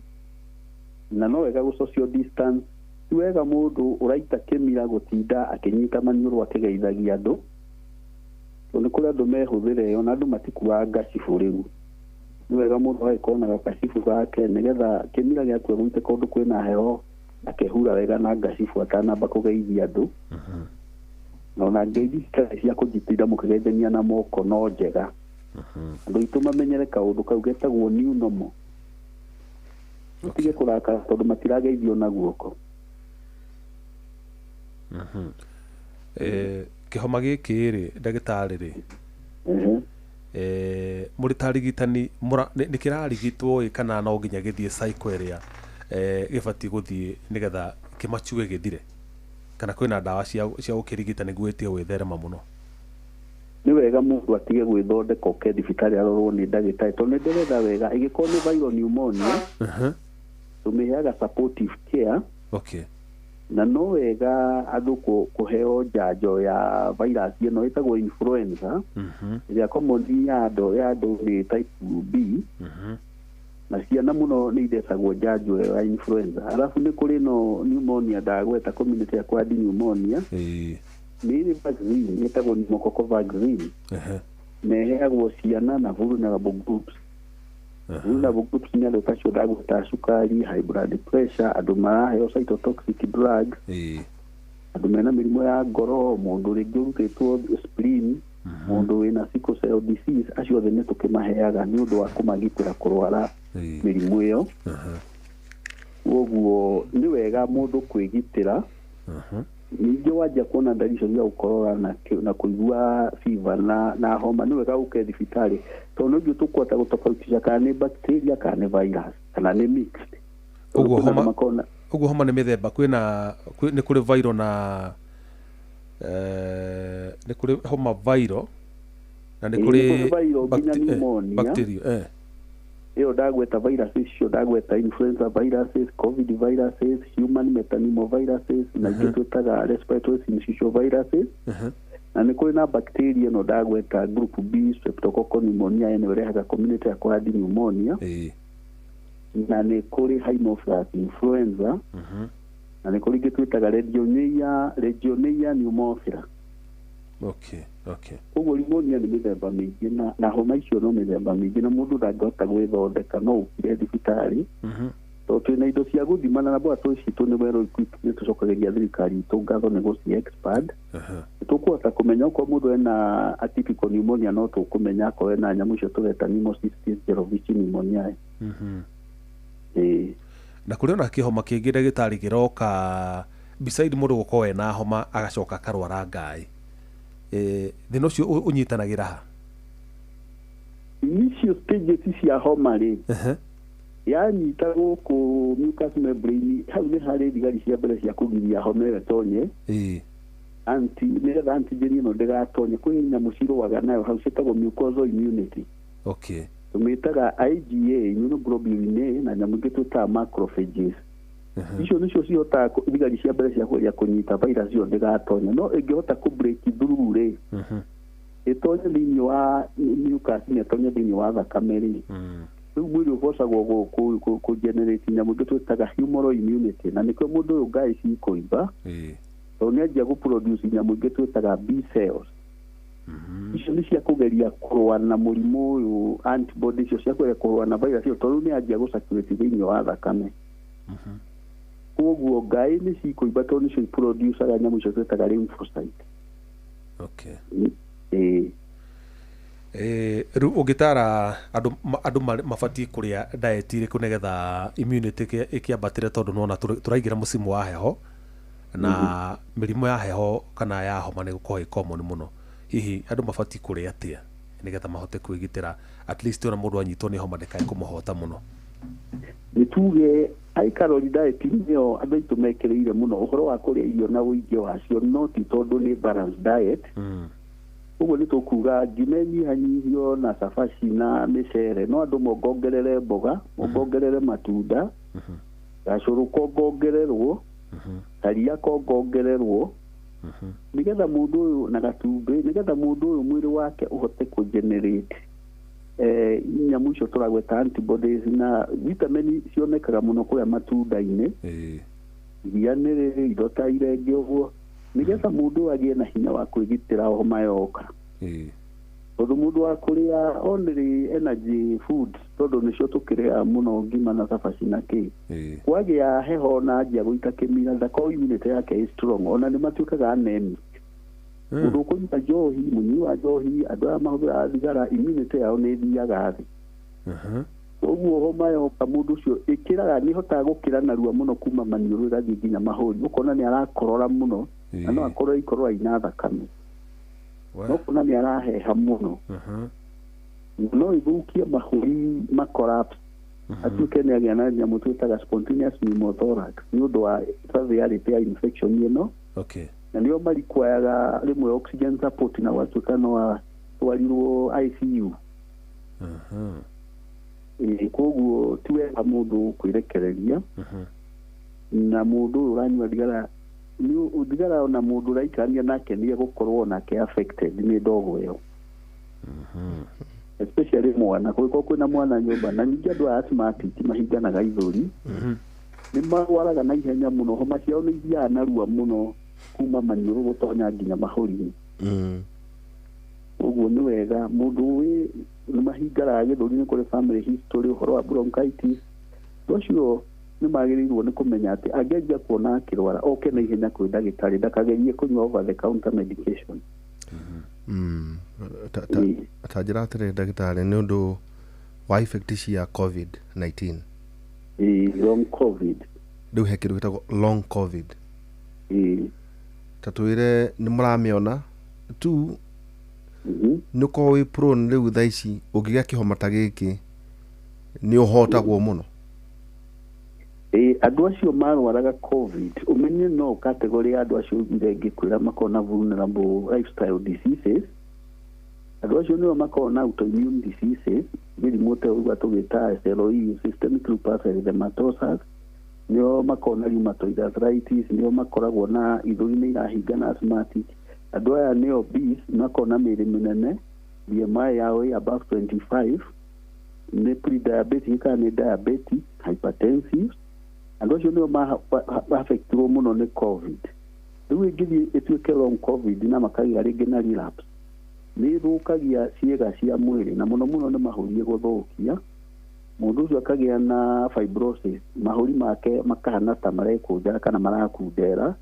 na no wega gũ social distance. Ti wega mũndũ ũraita kĩmira gũtinda akĩnyita maniũrũ akĩgeithagia andũ, tondũ nĩ kũrĩ andũ mehũthĩra ĩyo na andũ matikuaga ngacibũ rĩu. Nĩ wega mũndũ agĩkorwo na gacibũ gake nĩgetha kĩmira gĩakua gũite kũndũ kwĩna heho akehura wega na ngacibũ atanamba kũgeithia andũ. Na ona ngeithi citarĩ cia kũnyitinda mũkĩgeithania na moko no njega. Andũ aitũ mamenyere kaũndũ kau getagwo new normal. Matige kũrakara tondũ matirageithio na guoko. Kĩhoma gĩkĩ rĩ, ndagĩtarĩ rĩ, mũrĩ ta arigitani nĩ kĩrarigitwo ĩ kana no nginya gĩthiĩ cycle ĩrĩa gĩbatiĩ gũthiĩ nĩgetha kĩmachue gĩthire, kana kwĩna ndawa cia gũkĩrigita nĩguo ĩtige gwĩtherema mũno? Nĩ wega mũndũ atige gwĩthondeka oke thibitarĩ arorwo nĩ ndagĩtarĩ, tondũ nĩ ndĩretha wega ĩngĩkorwo nĩ viral pneumonia tũmĩheaga supportive care. Na no wega andũ kũheo njanjo ya virus ĩno ĩtagwo influenza, ĩrĩa common ya andũ nĩ type B, na ciana mũno nĩ ithecagwo njanjo ĩyo ya influenza. Arabu nĩ kũrĩ no pneumonia ndagweta community acquired pneumonia, nĩ ĩrĩ vaccine ĩtagwo pneumococcal vaccine, na ĩheagwo ciana na vulnerable groups. Vulnerable groups nĩ andũ ta acio ndagweta cukari, high blood pressure, andũ maraheo cytotoxic drugs, andũ mena mĩrimũ ya ngoro, mũndũ rĩngĩ ũrutĩtwo spleen, mũndũ wĩna sickle cell disease, acio othe nĩ tũkĩmaheaga nĩ ũndũ wa kũmagitĩra kũrwara mĩrimũ ĩyo. Koguo nĩ wega mũndũ kwĩgitĩra. Ningĩ wanjia kuona ndariri icio cia gũkorora na kũigua fever na homa, nĩ wega ũke thibitarĩ, tondũ no ithuĩ tũkũhota gũtofautisha kana nĩ bacteria kana nĩ virus kana nĩ mixed. Ũguo homa nĩ mĩthemba, kwĩna nĩ kũrĩ viral na nĩ kũrĩ homa viral na nĩ kũrĩ bacteria. Ĩyo ndagweta virus icio ndagweta influenza viruses, covid viruses, human metapneumoviruses, na ingĩ twĩtaga respiratory syncytial viruses. Na nĩ kũrĩ na bacteria ĩno ndagweta group B streptococcal pneumonia, ĩno ĩrehaga community acquired pneumonia. Na nĩ kũrĩ Haemophilus influenza, na nĩ kũrĩ ingĩ twĩtaga Legionella pneumophila. Koguo pneumonia nĩ mĩthemba mĩingĩ, na homa icio no mĩthemba mĩingĩ, na mũndũ ndangĩhota gwĩthondeka no ũkire thibitarĩ, tondũ twĩna indo cia gũthima na laboratory citũ nĩ well equipped, nĩ tũcokagĩria thirikari itũ ngatho nĩ gũci expand. Tũkũhota kũmenya okorwo mũndũ ena atypical pneumonia, no tũkũmenya akorwo ena nyamũ icio tũreta pneumocystis jirovecii pneumonia. Na kũrĩ ona kĩhoma kĩngĩ ndagĩtarĩ kĩroka beside mũndũ gũkorwo ena homa agacoka akarwara ngaĩ, thĩna ũcio ũnyitanagĩra ha? Icio stages cia homa rĩ, yanyita gũkũ mucous membrane, hau nĩ harĩ thigari cia mbere cia kũgiria homa ĩyo ĩtonye. Nĩgetha antigen ĩno ndĩgatonye, kwĩ nyamũ cirũaga nayo hau ciĩtagwo mucosal immunity. Tũmĩtaga IgA, immunoglobulin A, na nyamũ ingĩ twĩtaga macrophages. Icio nĩcio cihotaga thigari cia mbere cia kũgeria kũnyita virus ĩyo ndĩgatonye, no ĩngĩhota kũ break through rĩ, Ĩtonye thĩinĩ wa mucus na ĩtonye thĩinĩ wa thakame rĩ, rĩu mwĩrĩ ũbocagwo kũ generate nyamũ ĩngĩ twĩtaga humoral immunity, na nĩkĩo mũndũ ũyũ ngaĩ cikũimba, tondũ nĩ anjia gũ produce nyamũ ĩngĩ twĩtaga B cells. Icio nĩ cia kũgeria kũrũa na mũrimũ ũyũ, antibody icio cia kũgeria kũrũa na virus ĩyo, tondũ nĩ anjia gũ circulate thĩinĩ wa thakame. Koguo ngaĩ nĩ cikũimba tondũ nĩcio iproducaga nyamũ icio twĩtaga lymphocyte. Ĩĩ. Rĩu ũngĩtara andũ mabatiĩ kũrĩa diet ĩrĩkũ nĩgetha immunity ĩkĩambatĩre, tondũ nĩwona tũraingĩra mũcimu wa heho na mĩrimũ ya heho kana ya homa nĩ gũkorwo ĩ common mũno. Hihi andũ mabatiĩ kũrĩa atĩa nĩgetha mahote kwĩgitĩra, at least ona mũndũ anyitwo nĩ homa ndĩkae kũmũhota mũno? Nĩ tuge high calorie diet nĩyo andũ aitũ mekĩrĩire mũno, ũhoro wa kũrĩa irio na ũingĩ wacio, no ti tondũ nĩ balanced diet. Ũguo nĩ tũkuga ngima ĩnyihanyihio na cabaci na mĩcere, no andũ mongongerere mboga, mongongerere matunda, gacũrũ kongongererwo, karia kongongererwo, nĩgetha mũndũ ũyũ na gatumbĩ, nĩgetha mũndũ ũyũ mwĩrĩ wake ũhote kũ generate nyamũ icio tũragweta antibodies, na vitamin cionekaga mũno kũrĩa matunda-inĩ, iria nĩ rĩrĩ indo ta irenge ũguo, nĩgetha mũndũ ũyũ agĩe na hinya wa kwĩgitĩra homa yoka. Tondũ mũndũ wa kũrĩa only energy food, tondũ nĩcio tũkĩrĩaga mũno, ngima na cabaci na kĩ, kwagĩa heho na anjia gũita kĩmira, ndakorwo immunity yake ĩ strong, ona nĩ matuĩkaga anemic. Mũndũ ũkũnyua njohi, mũnyui wa njohi, andũ aya mahũthĩraga thigara, immunity yao nĩ ĩthiaga thĩ. Ũguo homa yoka mũndũ ũcio ĩkĩraga, nĩ ĩhotaga gũkĩra narua mũno kuma maniũrũ ĩgathiĩ nginya mahũri, ũkona nĩ arakorora mũno, na no akorwo ikorora ina thakame, no ũkona nĩ araheha mũno, no ĩthũkie mahũri ma collapse, atuĩke nĩ agĩa na nyamũ twĩtaga spontaneous pneumothorax nĩ ũndũ wa severity ya infection ĩno. Na nĩo marikwayaga rĩmwe oxygen support na gwatuĩka no atwarirwo ICU. Ĩĩ, koguo ti wega mũndũ kwĩrekereria, na mũndũ ũyũ ũranyua thigara, nĩ thigara, ona mũndũ ũraikarania nake nĩ egũkorwo nake affected nĩ ndogo ĩyo, especially mwana, kũngĩkorwo kwĩna mwana nyũmba. Na ningĩ andũ aya asthmatic mahinganaga ithũri, nĩ marwaraga na ihenya mũno, homa ciao nĩ ithiaga narua mũno kuma maniũrũ gũtonya nginya mahũri-inĩ. Ũguo nĩ wega mũndũ wĩ nĩ mahingaraga gĩthũri, nĩ kũrĩ family history ũhoro wa bronchitis, andũ acio nĩ magĩrĩirwo nĩ kũmenya atĩ angĩanjia kuona akĩrwara, oke na ihenya kwĩ ndagĩtarĩ, ndakagerie kũnyua over the counter medication. Ta njĩra atĩrĩ ndagĩtarĩ, nĩ ũndũ wa effect cia COVID-19, Ĩĩ, long COVID. Rĩu he kĩndũ gĩtagwo long COVID. Ta twĩre nĩ mũramĩona tu, nĩ ũkorwo wĩ prone rĩu thaa ici ũngĩgĩa kĩhoma ta gĩkĩ nĩ ũhotagwo mũno? Ĩĩ, andũ acio marwaraga COVID, ũmenye no category ya andũ acio ugire ngĩkwĩra makorwo na vulnerable lifestyle diseases. Andũ acio nĩo makoragwo na autoimmune diseases, mĩrimũ ta ũguo tũgĩta SLE, systemic lupus erythematosus, nĩo makoragwo na rheumatoid arthritis, nĩo makoragwo na ithũri nĩ irahinga na asthmatic. Andũ aya nĩo obese, makoragwo na mĩĩrĩ mĩnene, BMI yao ĩ above 25, nĩ pre-diabetic kana nĩ diabetic, hypertensive. Andũ acio nĩo ma-affectirwo mũno nĩ COVID. Rĩu ĩngĩthiĩ ĩtuĩke long COVID na makagĩa rĩngĩ na relapse, nĩ ĩthũkagia ciĩga cia mwĩrĩ, na mũno mũno nĩ mahũri ĩgũthũkia. Mũndũ ũcio akagĩa na fibrosis, mahũri make makahana ta marekũnja kana marakundera,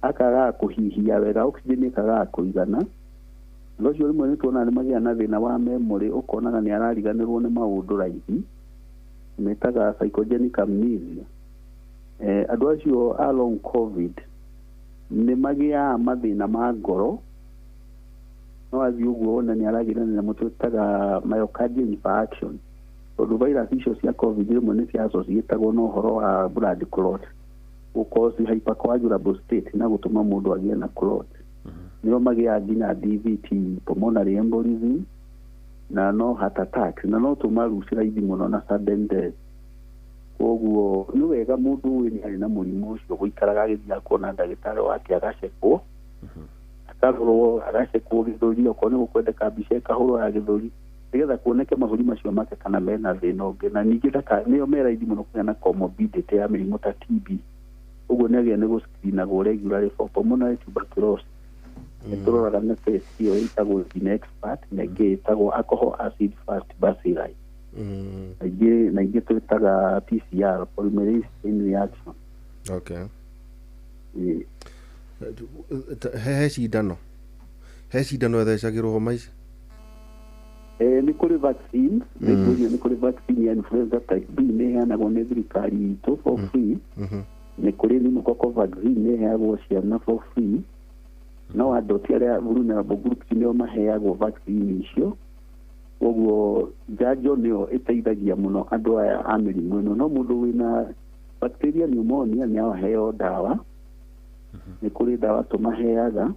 akagaga kũhihia wega, oxygen ĩkagaga kũigana. Andũ acio rĩmwe nĩ tuonaga nĩ magĩa na thĩna wa memory, ũkonaga nĩ arariganĩrwo nĩ maũndũ raithi, metaga psychogenic amnesia. Andũ acio a long COVID nĩ magĩaga mathĩna ma ngoro, no athiĩ ũguo wone nĩ aragĩa na nyamũ twĩtaga myocardial infarction, tondũ virus icio cia COVID rĩmwe nĩ cia associatagwo na ũhoro wa blood clot, gũ hypercoagulable state na gũtũma mũndũ agĩe na clot. Nĩo magĩaga nginya DVT, pulmonary embolism, na no heart attack, na no tũmaruci raithi mũno na sudden death. Koguo nĩ wega mũndũ ũyũ nĩ arĩ na mũrimũ ũcio gũikaraga agĩthiaga kuona ndagĩtarĩ wake, agacekwo. Akarorwo agacekwo gĩthũri, okorwo nĩ gũkwendeka mbica ĩkahũrwo ya gĩthũri nĩgetha kuoneke mahũri macio make kana mena thĩna ũngĩ. Na ningĩ nĩo me raithi mũno kũgĩa na comorbidity ya mĩrimũ ta TB, ũguo nĩ agĩrĩire nĩ gũscreenagwo regularly for pulmonary tuberculosis. Nĩ tũroraga na test ĩyo ĩtagwo GeneXpert, na ĩngĩ ĩtagwo alcohol acid fast bacilli, na ingĩ twĩtaga PCR, polymerase chain reaction. Ĩĩ. He cindano ĩthecagĩrwo homa ici? Nĩ kũrĩ vaccine, nĩ kũrĩ vaccine ya influenza type B, nĩ ĩheanagwo nĩ thirikari itũ for free. Nĩ kũrĩ pneumococcal vaccine, nĩ ĩheagwo ciana for free, no andũ ti arĩa vulnerable groups nĩo maheagwo vaccine icio. Koguo njanjo nĩyo ĩteithagia mũno andũ aya a mĩrimũ ĩno. No mũndũ wĩna bacteria pneumonia nĩ aheo ndawa, nĩ kũrĩ ndawa tũmaheaga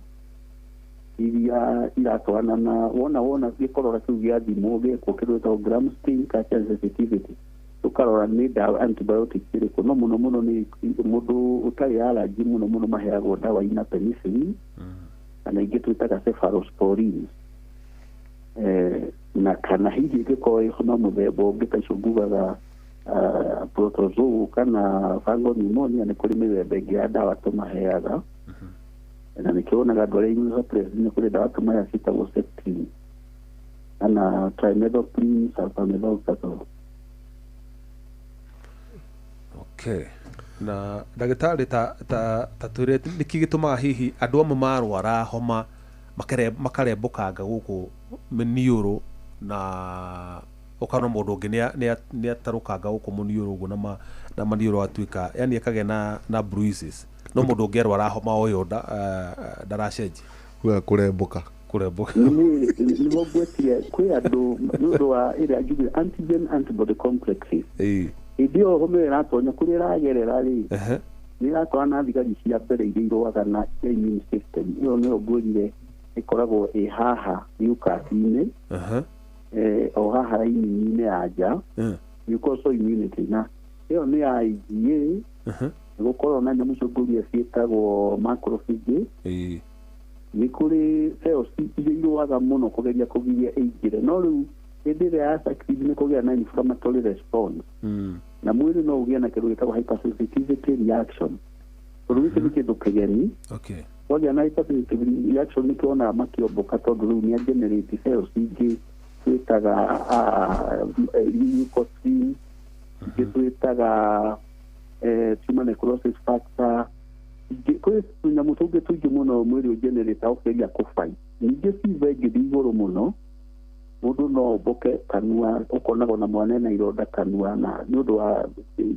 iria iratwarana na wona gĩkorora kĩu gĩathimwo gĩekwo kĩndũ gĩtagwo gram stain culture sensitivity, tũkarora nĩ ndawa antibiotic ĩrĩkũ. No mũno mũno nĩ mũndũ ũtarĩ allergy, mũno mũno maheagwo ndawa ina penicillin kana ingĩ twĩtaga cephalosporins, na kana hihi ĩngĩkorwo ĩ homa mũthemba ũngĩ ta icio ngugaga, protozoa kana fungal pneumonia, nĩ kũrĩ mĩthemba ĩngĩ ya ndawa tũmaheaga. Na nĩkĩo wonaga andũ arĩa immunosuppressed nĩ kũrĩ ndawa tũmaheaga ciĩtagwo Septrin kana trimethoprim sulfamethoxazole. Okay, na ndagĩtarĩ, ta twĩre nĩkĩ gĩtũmaga hihi andũ amwe marwara homa makarembũkanga gũkũ mĩniũrũ, na ũkona mũndũ ũngĩ nĩ atarũkanga gũkũ mũniũrũ ũguo na maniũrũ atuĩka yani akagĩa na bruises, no mũndũ ũngĩ arwara homa o ĩyo ndaracenjia? Kuga kũrembũka. Kũrembũka. Nĩmo ngwetire kwĩ andũ nĩ ũndũ wa ĩrĩa njugire antigen antibody complexes. Hĩndĩ ĩyo homa ĩyo ĩratonya kũrĩa ĩragerera rĩ, nĩ ĩratwarana na thigari cia mbere iria irũaga na cia immune system. Ĩyo nĩyo ngwĩrire ĩkoragwo ĩ haha mucus-inĩ, o haha raini-inĩ ya nja, mucosal immunity, na ĩyo nĩ ya IgA. Nĩ gũkorwo na nyamũ icio ngũria ciĩtagwo macrophages. Nĩ kũrĩ cells iria irũaga mũno kũgeria kũgiria ĩingĩre, no rĩu hĩndĩ ĩrĩa ya succeed nĩ kũgĩa na inflammatory response, na mwĩrĩ no ũgĩe na kĩndũ gĩtagwo hypersensitivity reaction, tondũ gĩkĩ nĩ kĩndũ kĩgeni. Wagĩa na hypersensitivity reaction, nĩ kĩonaga makĩombũka, tondũ rĩu nĩ generate cells ingĩ twĩtaga leukocytes, ingĩ twĩtaga tumor necrosis factor, ingĩ kwĩ tũnyamũ tũngĩ tũingĩ mũno mwĩrĩ ũgenerate ũkĩgeria kũfight. Ningĩ fever ĩngĩthiĩ igũrũ mũno, mũndũ no omboke kanua, ũkonaga ona mwana ena ironda kanua, na nĩ ũndũ wa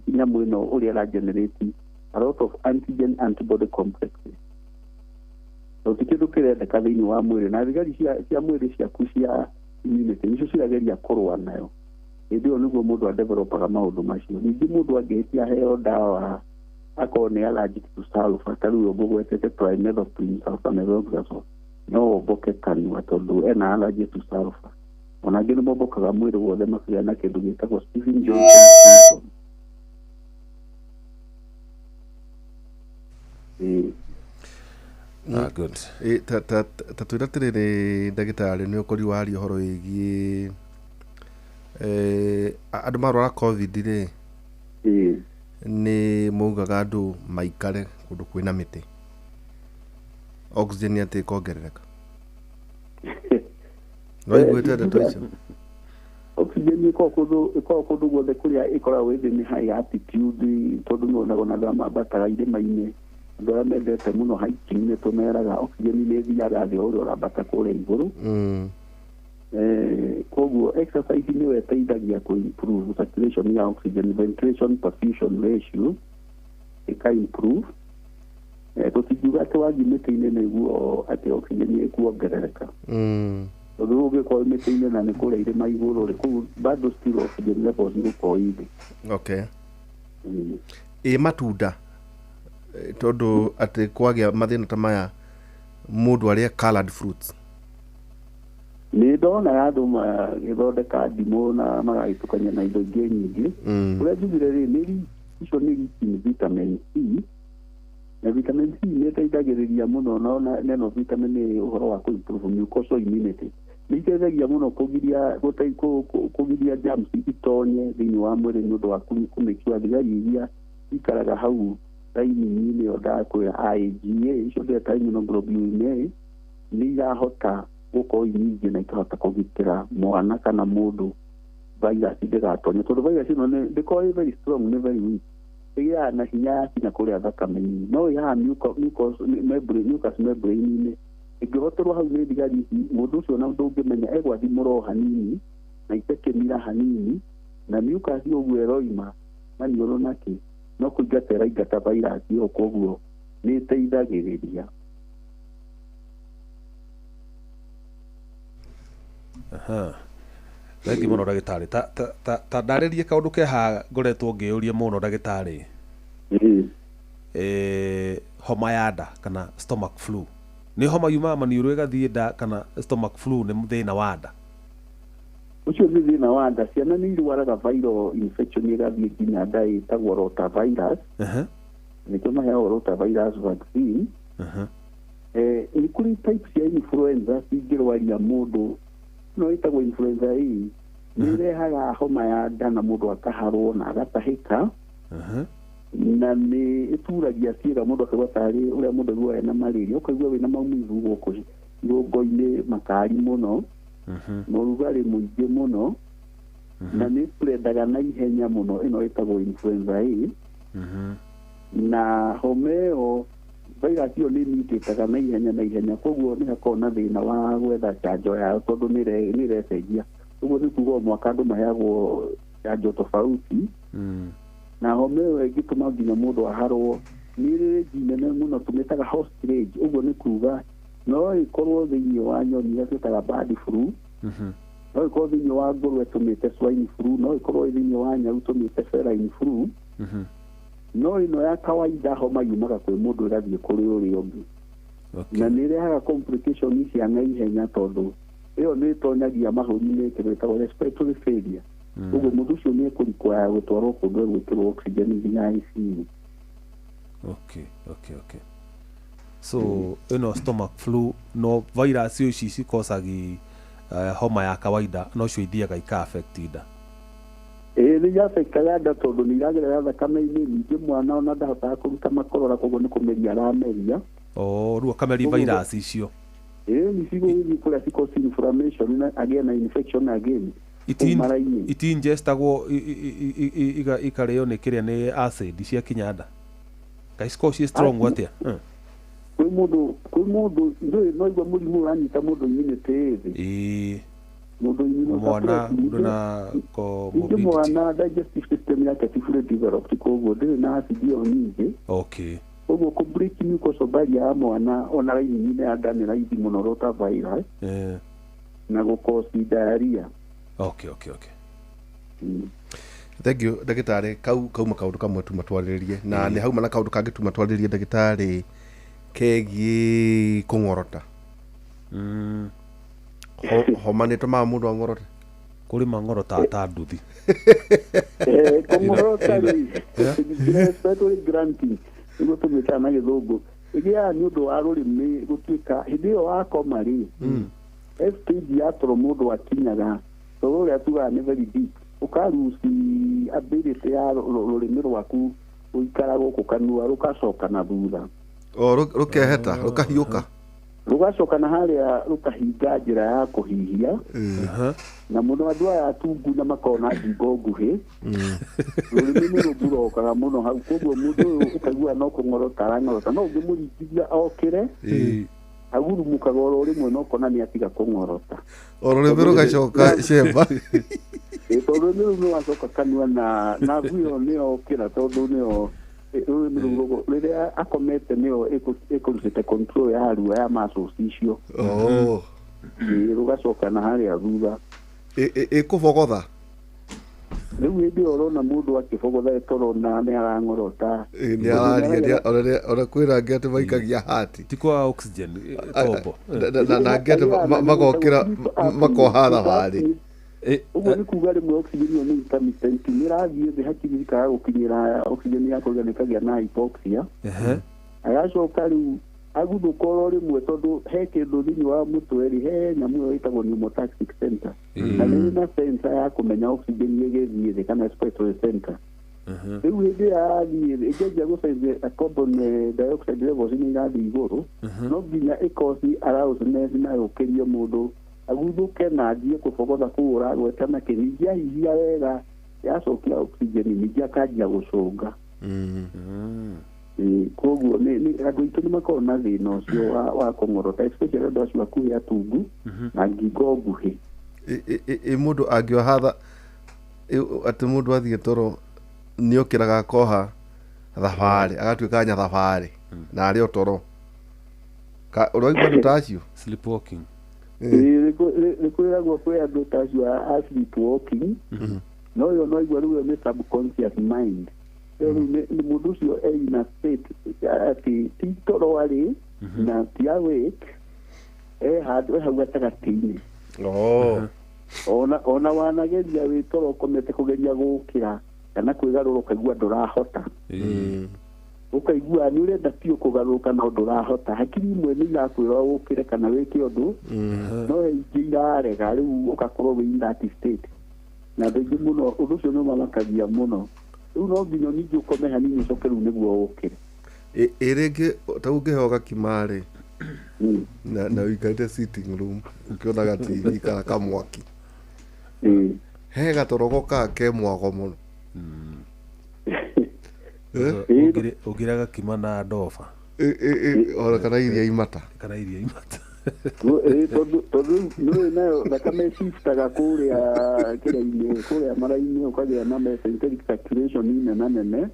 nyamũ ĩno ũrĩa ĩra generate a lot of antigen antibody complexes. To ti kĩndũ kĩrendeka thĩinĩ wa mwĩrĩ, na thigari cia mwĩrĩ ciaku cia immunity nĩcio cirageria kũrũa nayo. Hĩndĩ ĩyo nĩguo mũndũ adevelopaga maũndũ macio. Ningĩ mũndũ angĩhĩtia aheo ndawa akorwo nĩ allergic to sulfur, ta rĩu ngũgwetete trimethoprim sulfamethoxazole, no omboke kanua tondũ ena allergy to sulfur. Ona angĩ nĩ mombokaga mwĩrĩ wothe makagĩa na kĩndũ gĩtagwo Steven Johnson syndrome. Ĩĩ. Ah, good. Ĩ, ta twĩra atĩrĩrĩ ndagĩtarĩ, nĩ ũkori waria ũhoro wĩgiĩ andũ marwara COVID rĩ, nĩ maugaga andũ maikare kũndũ kwĩna mĩtĩ, oxygen atĩ ĩkongerereka. No iguĩte ndeto icio? Oxygen ĩkoragwo kũndũ guothe kũrĩa ĩkoragwo ĩthĩ nĩ high altitude, tondũ nĩ wonaga ona andũ arĩa mambataga irĩma-inĩ, andũ arĩa mendete mũno hiking, nĩ tũmeraga oxygen nĩ ĩthiaga thĩ o ũrĩa ũrambata kũrĩa igũrũ. Koguo exercise nĩyo ĩteithagia kũ improve circulation ya oxygen, ventilation perfusion ratio ĩka improve. Tũtingiuga atĩ wathiĩ mĩtĩ-inĩ nĩguo atĩ oxygen ĩkuongerereka, tondũ rĩu ũngĩkorwo mĩtĩ-inĩ na nĩ kũrĩa irĩma igũrũ rĩ, kũu bado still oxygen levels igũkorwo ithĩ. Ĩ matunda, tondũ atĩ kwagĩa mathĩna ta maya mũndũ arĩe colored fruits? Nĩ ndonaga andũ magĩthondeka ndimũ na magagĩtukania na indo ingĩ nyingĩ. Ũrĩa njugire rĩ, nĩ icio nĩ rich in vitamin C. Na vitamin C nĩ ĩteithagĩrĩria mũno na neno vitamin A ũhoro wa kũ improve mucosal immunity. Nĩ iteithagia mũno kũgiria kũgiria germs itonye thĩinĩ wa mwĩrĩ nĩ ũndũ wa kũ make sure thigari iria ikaraga hau raini-inĩ ĩyo ndakwĩra IgA icio ndĩreta immunoglobulin A nĩ irahota gũkorwo nyingĩ na ikahota kũgitĩra mwana kana mũndũ virus ndĩgatonye, tondũ virus ĩno ndĩkoragwo ĩ very strong, nĩ very weak, ĩgĩaga na hinya yakinya kũrĩa thakame-inĩ, no ĩhaha mucous membrane-inĩ ĩngĩhotorwo hau nĩ thigari ici, mũndũ ũcio ona ndũngĩmenya egwathimũra o hanini na ite kĩmira hanini na mucus ũguo ĩroima maniũrũ nakĩ no kũingata ĩraingata virus ĩyo, koguo nĩ ĩteithagĩrĩria. Thengi mũno ndagĩtarĩ. Ta ndarĩrie kaũndũ keha ngoretwo ngĩũria mũno ndagĩtarĩ. Homa ya nda kana stomach flu. Nĩ homa yumaga maniũrũ ĩgathiĩ nda kana stomach flu nĩ thĩna wa nda? Ũcio nĩ thĩna wa nda. Ciana nĩ irwaraga viral infection ĩgathiĩ nginya nda ĩtagwo rotavirus. Nĩkĩo maheagwo rotavirus vaccine. Nĩ kũrĩ type cia influenza cingĩrwaria mũndũ, no ĩtagwo influenza A, nĩ ĩrehaga homa ya nda na mũndũ akaharwo na agatahĩka, na nĩ ĩturagia ciĩga mũndũ akaigua tarĩ ũrĩa mũndũ aiguaga ena malaria, ũkaigua wĩna maumivu gũkũ irũngo-inĩ makali mũno na ũrugarĩ mũingĩ mũno, na nĩ spreadaga na ihenya mũno, ĩno ĩtagwo influenza A. Na homa ĩyo virus ĩyo nĩ ĩmutĩtaga na ihenya, koguo nĩ hakoragwo na thĩna wa gwetha chanjo yayo tondũ nĩ ĩrecenjia. Ũguo nĩ kuga o mwaka andũ maheagwo chanjo tofauti. Na homa ĩyo ĩngĩtũma nginya mũndũ aharwo nĩ ĩrĩ range nene mũno tũmĩtaga host range. Ũguo nĩ kuga no ĩkorwo thĩinĩ wa nyoni iria twĩtaga bird flu, no ĩkorwo thĩinĩ wa ngũrwe tũmĩte swine flu, no ĩkorwo thĩinĩ wa nyau tũmĩte feline flu. No ĩno ya kawaida homa yumaga kwĩ mũndũ ĩgathiĩ kũrĩ ũrĩa ũngĩ, na nĩ ĩrehaga complication cia naihenya tondũ ĩyo nĩ ĩtonyagia mahũri-inĩ kĩndũ gĩtagwo respiratory failure. Ũguo mũndũ ũcio nĩ ekũrequire gũtwarwo kũndũ egwĩkĩrwo oxygen nginya ICU. Okay. So ĩno stomach flu no virus ici cikosagi homa ya kawaida no cio ithiaga ika affect nda. Nĩ affectaga nda tondũ nĩ iragerera thakame-inĩ, ningĩ mwana ona ndahotaga kũruta makorora, koguo nĩ kũmeria arameria. Rĩu akameria virus icio. Nĩ cigũgĩthiĩ kũrĩa cicause inflammation na agĩe na infection again. Itingestagwo ikarĩo nĩ kĩrĩa nĩ acid ciakinya nda. Kaĩ cikoragwo ciĩ strong atĩa? Kwĩ mũndũ ndũĩ no igua mũrimũ ũranyita mũndũ immunity ĩ thĩ. Mũndũ mwana mũndũ na comorbidity. Mwana digestive system yake ti fully developed, koguo ndĩrĩ na acid ĩyo nyingĩ. Koguo kũ break mucosal barrier ya mwana ona raini-inĩ ya nda nĩ raithi mũno rotavirus na gũ cause diarrhea. Okay. Thank you ndagĩtarĩ. Kau kauma kaũndũ kamwe tuma twarĩrĩrie na nĩ hauma na kaũndũ kangĩ tuma twarĩrĩrie ndagĩtarĩ kegiĩ kũng'orota. Homa nĩ ĩtũmaga mũndũ ang'orote? Kũrĩ mang'orota ta nduthi. Kũng'orota rĩ, respiratory granting nĩguo tũmĩtaga na gĩthũngũ, ĩgĩaga nĩ ũndũ wa rũrĩmĩ gũtuĩka hĩndĩ ĩyo wakoma rĩ, stage ya toro mũndũ akinyaga toro ũrĩa tugaga nĩ very deep, ũkaruci ability ya rũrĩmĩ rwaku gũikara gũkũ kanua rũgacoka na thutha. Rũkeheta, rũkahiũka. Rũgacoka na harĩa rũkahinga njĩra ya kũhihia. Na mũno andũ aya atungu na makoragwo na ngingo nguhĩ, rũrĩmĩ nĩ rũmburokaga mũno hau, koguo mũndũ ũyũ ũkaigua no kũng'orota arang'orota, no ũngĩmũringithia okĩre agurumukaga oro rĩmwe na ũkona nĩ atiga kũng'orota. O rũrĩmĩ rũgacoka cemba. Tondũ rũrĩmĩ rũu nĩrwacoka kanua na navu ĩyo nĩyo okĩra, tondũ nĩyo rũrĩmĩ rũu rĩrĩa akomete nĩyo ĩkũrutĩte control ya ruo ya muscles icio. Rũgacoka na harĩa thutha. Ĩkũbogotha. Rĩu hĩndĩ ĩyo ũrona mũndũ akĩbogotha toro na nĩ arang'orota. Nĩ araria ona kwĩna angĩ atĩ maikagia hati. Ti kwa oxygen tombo. Na angĩ atĩ magokĩra makoha thabarĩ. Ũguo nĩ kuga rĩmwe oxygen ĩyo nĩ intermittent, nĩ ĩrathiĩ thĩ hakiri ikaga gũkinyĩra oxygen ya kũigana ĩkagĩa na hypoxia. Agacoka rĩu aguthũka oro rĩmwe tondũ he kĩndũ thĩinĩ wa mũtwe rĩ, he nyamũ ĩyo ĩtagwo pneumotaxic center, na nĩ na sensor ya kũmenya oxygen ĩgĩthiĩ thĩ kana respiratory center. Rĩu hĩndĩ ĩrĩa yathiĩ thĩ, ĩngĩanjia gũcenjia carbon dioxide levels nĩ irathiĩ igũrũ, no nginya ĩkosi arousness na yũkĩrie mũndũ aguthũke na anjie kũbogotha kũu ũragweta na kĩ. Ningĩ ahihia wega yacokia oxygen, ningĩ akanjia gũcũnga. Koguo andũ aitũ nĩ makoragwo na thĩna ũcio wa kũng'orota, especially andũ acio akuhĩ atungu na ngingo nguhĩ. Ĩ mũndũ angĩoha atĩ mũndũ athiĩ toro nĩokĩraga akoha thabarĩ, agatuĩka nya thabarĩ na arĩ o toro. Ũraigua andũ ta acio? Sleepwalking. Nĩ kwĩragwo kwĩ andũ ta acio a sleepwalking, no ĩyo no igua rĩu ĩyo nĩ subconscious mind. Rĩu nĩ mũndũ ũcio e in a state atĩ ti toro arĩ na ti awake, e handũ e hau gatagatĩ-inĩ. Ona wanageria wĩ toro ũkomete kũgeria gũkĩra kana kwĩgarũra ũkaigua ndũrahota, ũkaigua nĩ ũrenda biũ kũgarũrũka no ndũrahota. Hakiri imwe nĩ irakwĩra ũkĩre kana wĩke ũndũ, no he ingĩ irarega, rĩu ũgakorwo wĩ in that state. Na andũ aingĩ mũno ũndũ ũcio nĩ ũmamakagia mũno. Rĩu no nginya ningĩ ũkome hanini ũcoke rĩu nĩguo ũkĩre. Ĩ rĩngĩ ta ũngĩheo gakima rĩ, na ũikarĩte sitting room ũkĩonaga TV kana kamwaki, he gatoro gokaga ke mwago mũno. Ũngĩrĩa gakima na ndoba ona kana iria imata, kana iria imata. Tondũ nĩũĩ nayo thakame ĩciftaga kũrĩa kĩrĩa-inĩ, kũrĩa mara-inĩ, ũkagĩa na mesenteric circulation nene nene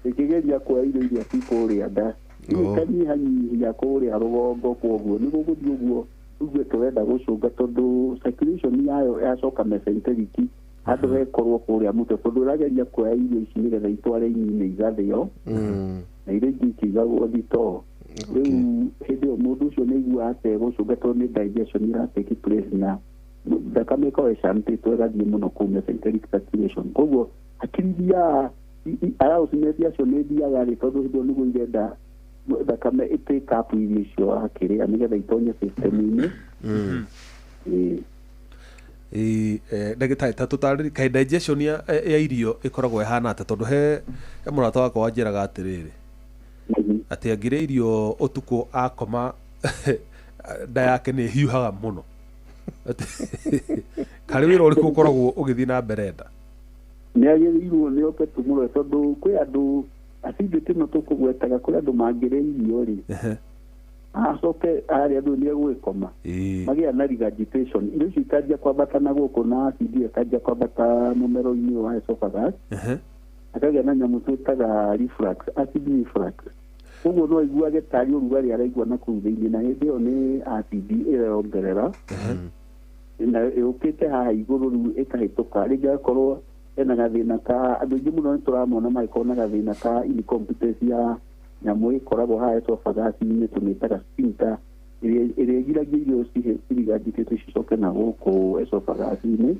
ĩkĩgeria kuoya irio iria ci kũrĩa nda, ĩkanyihanyihia kũrĩa rũgongo. Kwoguo nĩ gũgũthiĩ ũguo ũigue tũrenda gũcũnga, tondũ circulation yayo yacoka mesenteric handũ hekorwo kũrĩa mũtwe, tondũ ĩrageria kuoya irio ici nĩgetha itware ini-inĩ igathĩo na iria ingĩ ikĩigagwo thitoo. Rĩu hĩndĩ ĩyo mũndũ ũcio nĩ aiguaga ategũcũnga tondũ nĩ digestion ĩra take place na thakame ĩkoragwo ĩcantĩtwo ĩgathiĩ mũno kũu mesenteric circulation. Koguo hakiri ithiaga arousness acio nĩ ithiaga thĩ, tondũ hĩndĩ ĩyo nĩguo irenda thakame ĩ-pick up irio icio akĩrĩa nĩgetha itonye system-inĩ. Ndagĩtarĩ, ta tũtarĩrie kaĩ digestion ya irio ĩkoragwo ĩhana atĩa, tondũ he mũrata wakwa wanjĩraga atĩrĩrĩ, atĩ angĩrĩa irio ũtukũ akoma nda yake nĩ ĩhiũhaga mũno. Karĩ wĩra ũrĩkũ ũkoragwo ũgĩthiĩ na mbere nda? Nĩ agĩrĩirwo nĩ oke tũmũrore, tondũ kwĩ andũ acidity ĩno tũkũgwetaga, kwĩ andũ mangĩrĩa irio rĩ, acoke harĩa andũ nĩ egwĩkoma magĩa na regurgitation, irio icio ikanjia kwambata na gũkũ na acid ĩkanjia kwambata mũmero-inĩ wa esophagus, akagĩa na nyamũ twĩtaga reflux, acid reflux. Koguo no aiguage tarĩ ũrugarĩ araigua na kũu thĩinĩ, na hĩndĩ ĩyo nĩ acid ĩreongerera na ĩũkĩte haha igũrũ, rĩu ĩkahĩtũka. Rĩngĩ agakorwo ena gathĩna ka andũ aingĩ mũno nĩ tũramona magĩkorwo na gathĩna ka incompetence ya nyamũ ĩkoragwo haha esophagus-inĩ tũmĩtaga sphincter, ĩrĩa ĩgiragia irio cirigagitĩtwo cicoke na gũkũ esophagus-inĩ.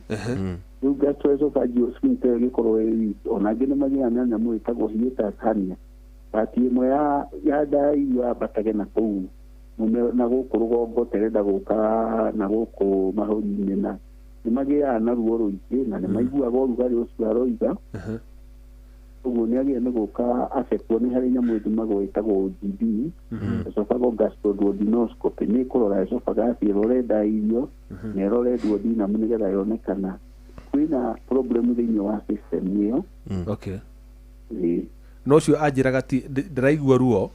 Rĩu gastroesophageal sphincter ĩgĩkorwo ĩ weak. Ona angĩ nĩ magĩaga na nyamũ ĩtagwo hiatus hernia, but ĩmwe ya nda ya irio yambatage na kũu na gũkũ rũgongo terenda gũka na gũkũ mahũri-inĩ, na nĩ magĩaga na ruo rũingĩ na nĩ maiguaga ũrugarĩ ũcio aroiga. Ũguo nĩ agĩrĩire nĩ gũka acekwo. Nĩ harĩ nyamũ ĩthimagwo ĩtagwo OGD, esophageal gastroduodenoscopy. Nĩ ĩkũrora esophagus, ĩrore nda ya irio na ĩrore duodenum nĩgetha yone kana kwĩna problem thĩinĩ wa system ĩyo. No ũcio anjĩraga ti ndĩraigua ruo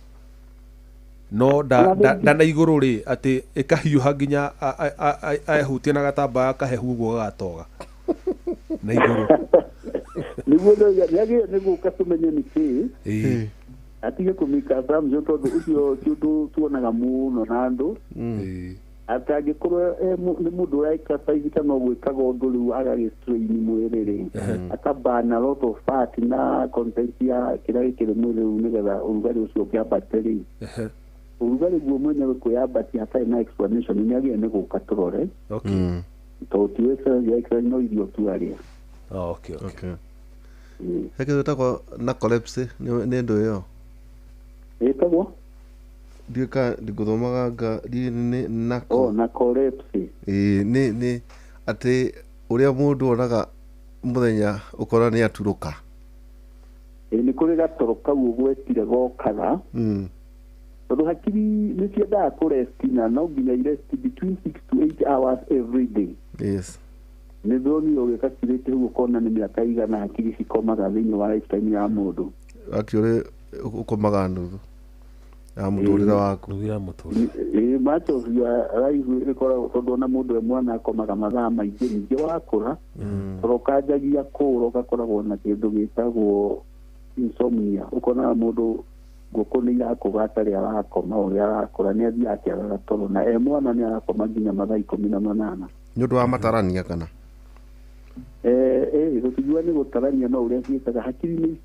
no nda na igũrũ rĩ, atĩ ĩkahiũha nginya ehutie na gatambaya kahehu ũguo gagatoga na igũrũ. Nĩguo ndauga nĩ agĩrĩire nĩ gũka tũmenye nĩ kĩĩ, atige kũmĩka assumption, tondũ ũcio ti ũndũ tuonaga mũno na andũ atĩ angĩkorwo nĩ mũndũ ũra exercise kana ũgwĩkaga ũndũ rĩu agagĩ strain mwĩrĩ rĩ, akaburn a lot of fat na content ya kĩrĩa gĩkĩrĩ mwĩrĩ rĩu nĩgetha ũrugarĩ ũcio ũkĩambate rĩ, ũrugarĩ guo mwenyewe kwĩyambatia hatarĩ na explanation, nĩ agĩrĩire nĩ gũka tũrore, tondũ ti exercise exercise no irio tu arĩa. Oh, okay. He kĩndũ gĩtagwo narcolepsy, nĩ ndũ ĩyo? Ĩtagwo ndiũka ngũthomaga nga nĩ nako. Oh, narcolepsy. Ĩĩ nĩ atĩ ũrĩa mũndũ onaga mũthenya ũkora nĩ aturũka. Ĩĩ nĩ kũrĩ gatoro kau ũgwetire gokaga. Tondũ hakiri nĩ ciendaga kũresti na no nginya iresti between 6 to 8 hours every day. Yes. Nĩ ndonire ũgĩkakirĩte ũguo ũkona nĩ mĩaka igana hakiri cikomaga thĩinĩ wa lifetime ya mũndũ. Actually ũkomaga nuthu ya mũtũrĩre waku. Nuthu ya mũtũrĩre. Ĩĩ much of your life ĩkoragwo tondũ ona mũndũ e mwana akomaga mathaa maingĩ ningĩ wakũra toro ũkanjagia kũũra ũgakoragwo na kĩndũ gĩtagwo insomnia. Ũkonaga mũndũ ngũkũ nĩ irakũga atarĩ arakoma ũrĩa arakũra nĩ athiaga akĩagaga toro na e mwana nĩ arakoma nginya mathaa 18. Nĩ ũndũ wa matarania kana? Gũtijua nĩ gũtarania no ũrĩa ciĩkaga hakiri nĩ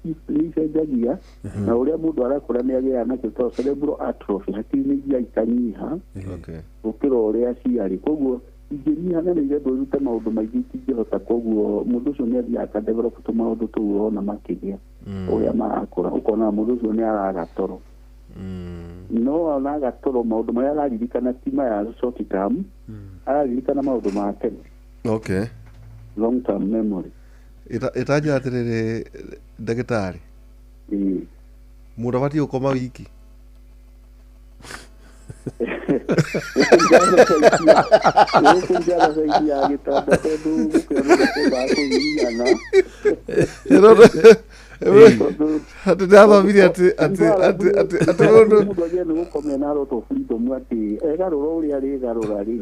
icenjagia na ũrĩa mũndũ arakũra nĩ agĩaga nakĩo tondũ cerebral atrophy hakiri nĩ ithiaga ikanyiha gũkĩra ũrĩa ciarĩ. Koguo ingĩnyiha na nĩ irendwo irute maũndũ maingĩ itingĩhota, koguo mũndũ ũcio nĩ athiaga akadevelop tũmaũndũ tũu ũrona makĩria ũrĩa marakũra ũkona mũndũ ũcio nĩ araga toro. No onaga toro maũndũ marĩa araririkana ti maya short term, araririkana maũndũ ma tene. Okay. Long term memory. Ĩtanjĩra atĩrĩrĩ ndagĩtarĩ, mũndũ abatiĩ gũkoma wiki? Gũkũringana saizi ya gĩtanda tondũ gũkĩona gũkĩendaga kũhihinyana. Atĩ ndathomire atĩ atĩ atĩ atĩ atĩ mũndũ mũndũ agĩrĩirwo nĩ gũkomia na lot of freedom atĩ egarũra ũrĩa arĩgarũra rĩ,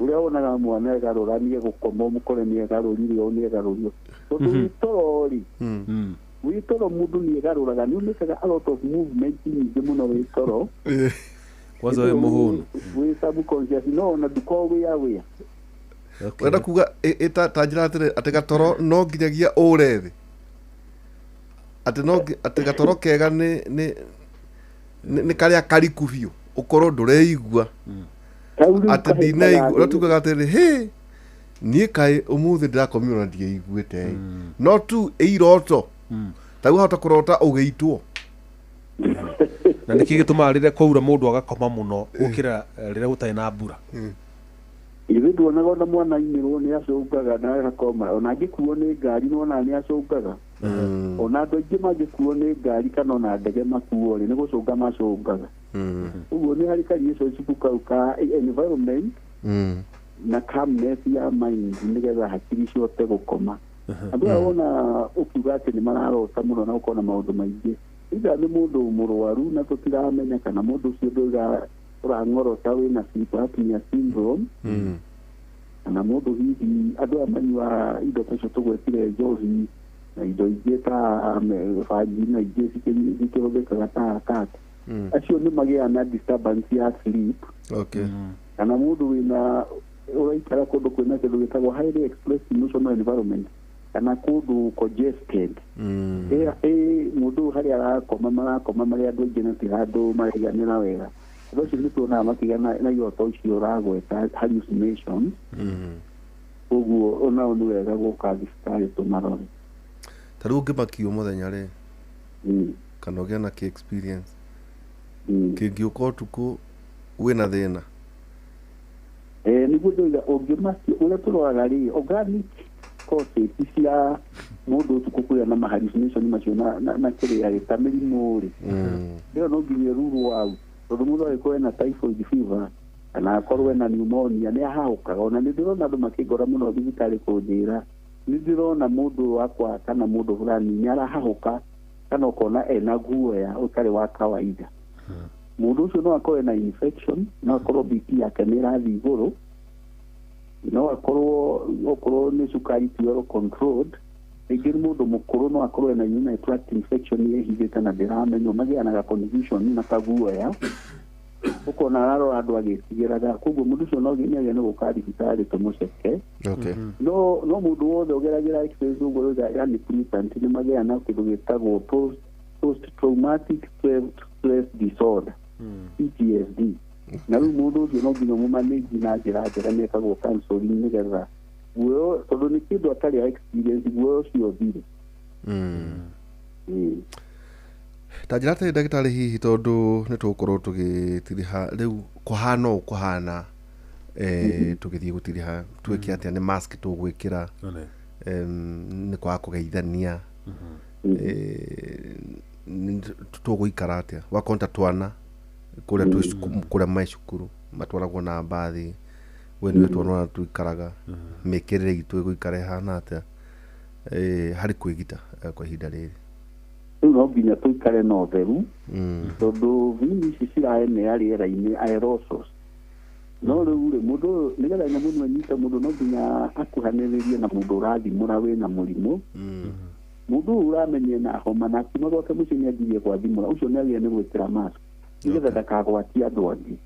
ũrĩa wonaga mwana egarũra nĩ egũkoma ũmũkore nĩ egarũrire ũũ nĩ egarũrire. Tondũ wĩ toro rĩ, wĩ toro mũndũ nĩ egarũraga nĩ ũmĩkaga a lot of movement nyingĩ mũno wĩ toro. Kwanza wĩ mũhũnu. Wĩ subconscious no ona ndũkoragwo wĩ aware. Ũrenda kuga ta njĩra atĩrĩ atĩ gatoro no nginyagia ũre thĩ, atĩ no atĩ gatoro kega nĩ karĩa kariku biũ ũkorwo ndũreigua atĩ ndinaigua ũrĩa tugaga atĩrĩ hĩ niĩ kaĩ ũmũthĩ ndĩrakomire ona ndieiguĩte no tu ĩiroto ta wahota kũrota ũgĩitwo. Na nĩkĩ gĩtũmaga rĩrĩa kwaura mũndũ agakoma mũno gũkĩra rĩrĩa gũtarĩ na mbura? Ithuĩ nduonaga ona mwana ainĩrwo nĩ acũngaga na agakoma, ona angĩkuo nĩ ngari nĩwonaga nĩ acũngaga. Ona andũ aingĩ mangĩkuo nĩ ngari kana ona ndege makuo rĩ, nĩ gũcũnga macũngaga. Ũguo nĩ harĩ ka relationship kau ka environment na calmness ya mind nĩgetha hakiri cihote gũkoma. Andũ aya wona ũkiuga atĩ nĩ mararota mũno na ũkona maũndũ maingĩ, either nĩ mũndũ mũrwaru na tũtiramenya kana mũndũ ũcio ndũiga ũrang'orota wĩna sleep apnea syndrome, kana mũndũ hihi andũ aya manyuaga indo ta icio tũgwetire njohi na indo ingĩ ta bangi na ingĩ cikĩhũthĩkaga ta attack, acio nĩ magĩaga na disturbance ya sleep. Kana mũndũ wĩna ũraikara kũndũ kwĩna kĩndũ gĩtagwo highly expressed emotional environment kana kũndũ congested, mũndũ harĩa arakoma marakoma marĩ andũ aingĩ na ti handũ maraiganĩra wega. Andũ acio nĩ tuonaga makĩgĩa na iroto icio ũragweta hallucinations. Koguo onao nĩ wega gũka thibitarĩ tũmarore. Ta rĩu ũngĩmakio mũthenya rĩ, kana ũgĩe na kĩ experience kĩngĩũka ũtukũ wĩna thĩna? Nĩguo ndoiga ũngĩmakio ũrĩa tũroraga rĩ, organic causes cia mũndũ ũtukũ kũgĩa na hallucination macio na kĩrĩa rĩ ta mĩrimũ rĩ, ĩyo no nginya ĩrurwo out tondũ mũndũ angĩkorwo ena typhoid fever kana akorwo ena pneumonia nĩ ahahũkaga. Ona nĩ ndĩrona andũ makĩngora mũno thibitarĩ kũnjĩra nĩ ndĩrona mũndũ wakwa kana mũndũ fulani nĩ arahahũka kana ũkona ena guoya ũtarĩ wa kawaida. Mũndũ ũcio no akorwo ena infection, no akorwo BP yake nĩ ĩrathiĩ igũrũ, no akorwo okorwo nĩ cukari ti well controlled, rĩngĩ nĩ mũndũ mũkũrũ no akorwo ena urinary tract infection ĩhithĩte na ndĩramenywo, magĩaga na confusion na kaguoya, ũkona ararora andũ agĩtigĩraga. Koguo mũndũ ũcio no nginya agĩe nĩ gũka thibitarĩ tũmũceke. No mũndũ wothe ũgeragĩra experience ũguo rĩu yani militant nĩ magĩaga na kĩndũ gĩtagwo post traumatic stress disorder, PTSD. Na rĩu mũndũ ũcio no nginya ũmũmanage na njĩra njega nĩ ekagwo counseling nĩgetha guoya, tondũ nĩ kĩndũ atarĩ experience, guoya ũcio ũthire. Ta njĩra atĩrĩ ndagĩtarĩ, hihi tondũ nĩ tũgũkorwo tũgĩtiriha rĩu kũhana ũũ kũhana, tũgĩthiĩ gũtiriha twĩke atĩa? Nĩ mask tũgwĩkĩra? Nĩ. Nĩ kwaga kũgeithania? Tũgũikara atĩa wakorwo ta twana kũrĩa kũrĩa me cukuru matwaragwo na mbathi, we nĩwe twana ũrĩa tũikaraga, mĩkĩrĩre itũ ĩgũikara ĩhana atĩa harĩ kwĩgita kwa ihinda rĩrĩ? Rĩu no nginya tũikare na ũtheru, tondũ viini ici ciraenea rĩera-inĩ, aerosols. No rĩu rĩ, mũndũ ũyũ, nĩgetha nyamũ ĩno ĩnyite mũndũ, no nginya akuhanĩrĩrie na mũndũ ũrathimũra wĩna mũrimũ. Mũndũ ũyũ ũramenya ena homa na akiuma gwake mũciĩ nĩ anjirie gwathimũra, ũcio nĩ agĩrĩire nĩ gwĩkĩra mask nĩgetha ndakagwatie andũ angĩ.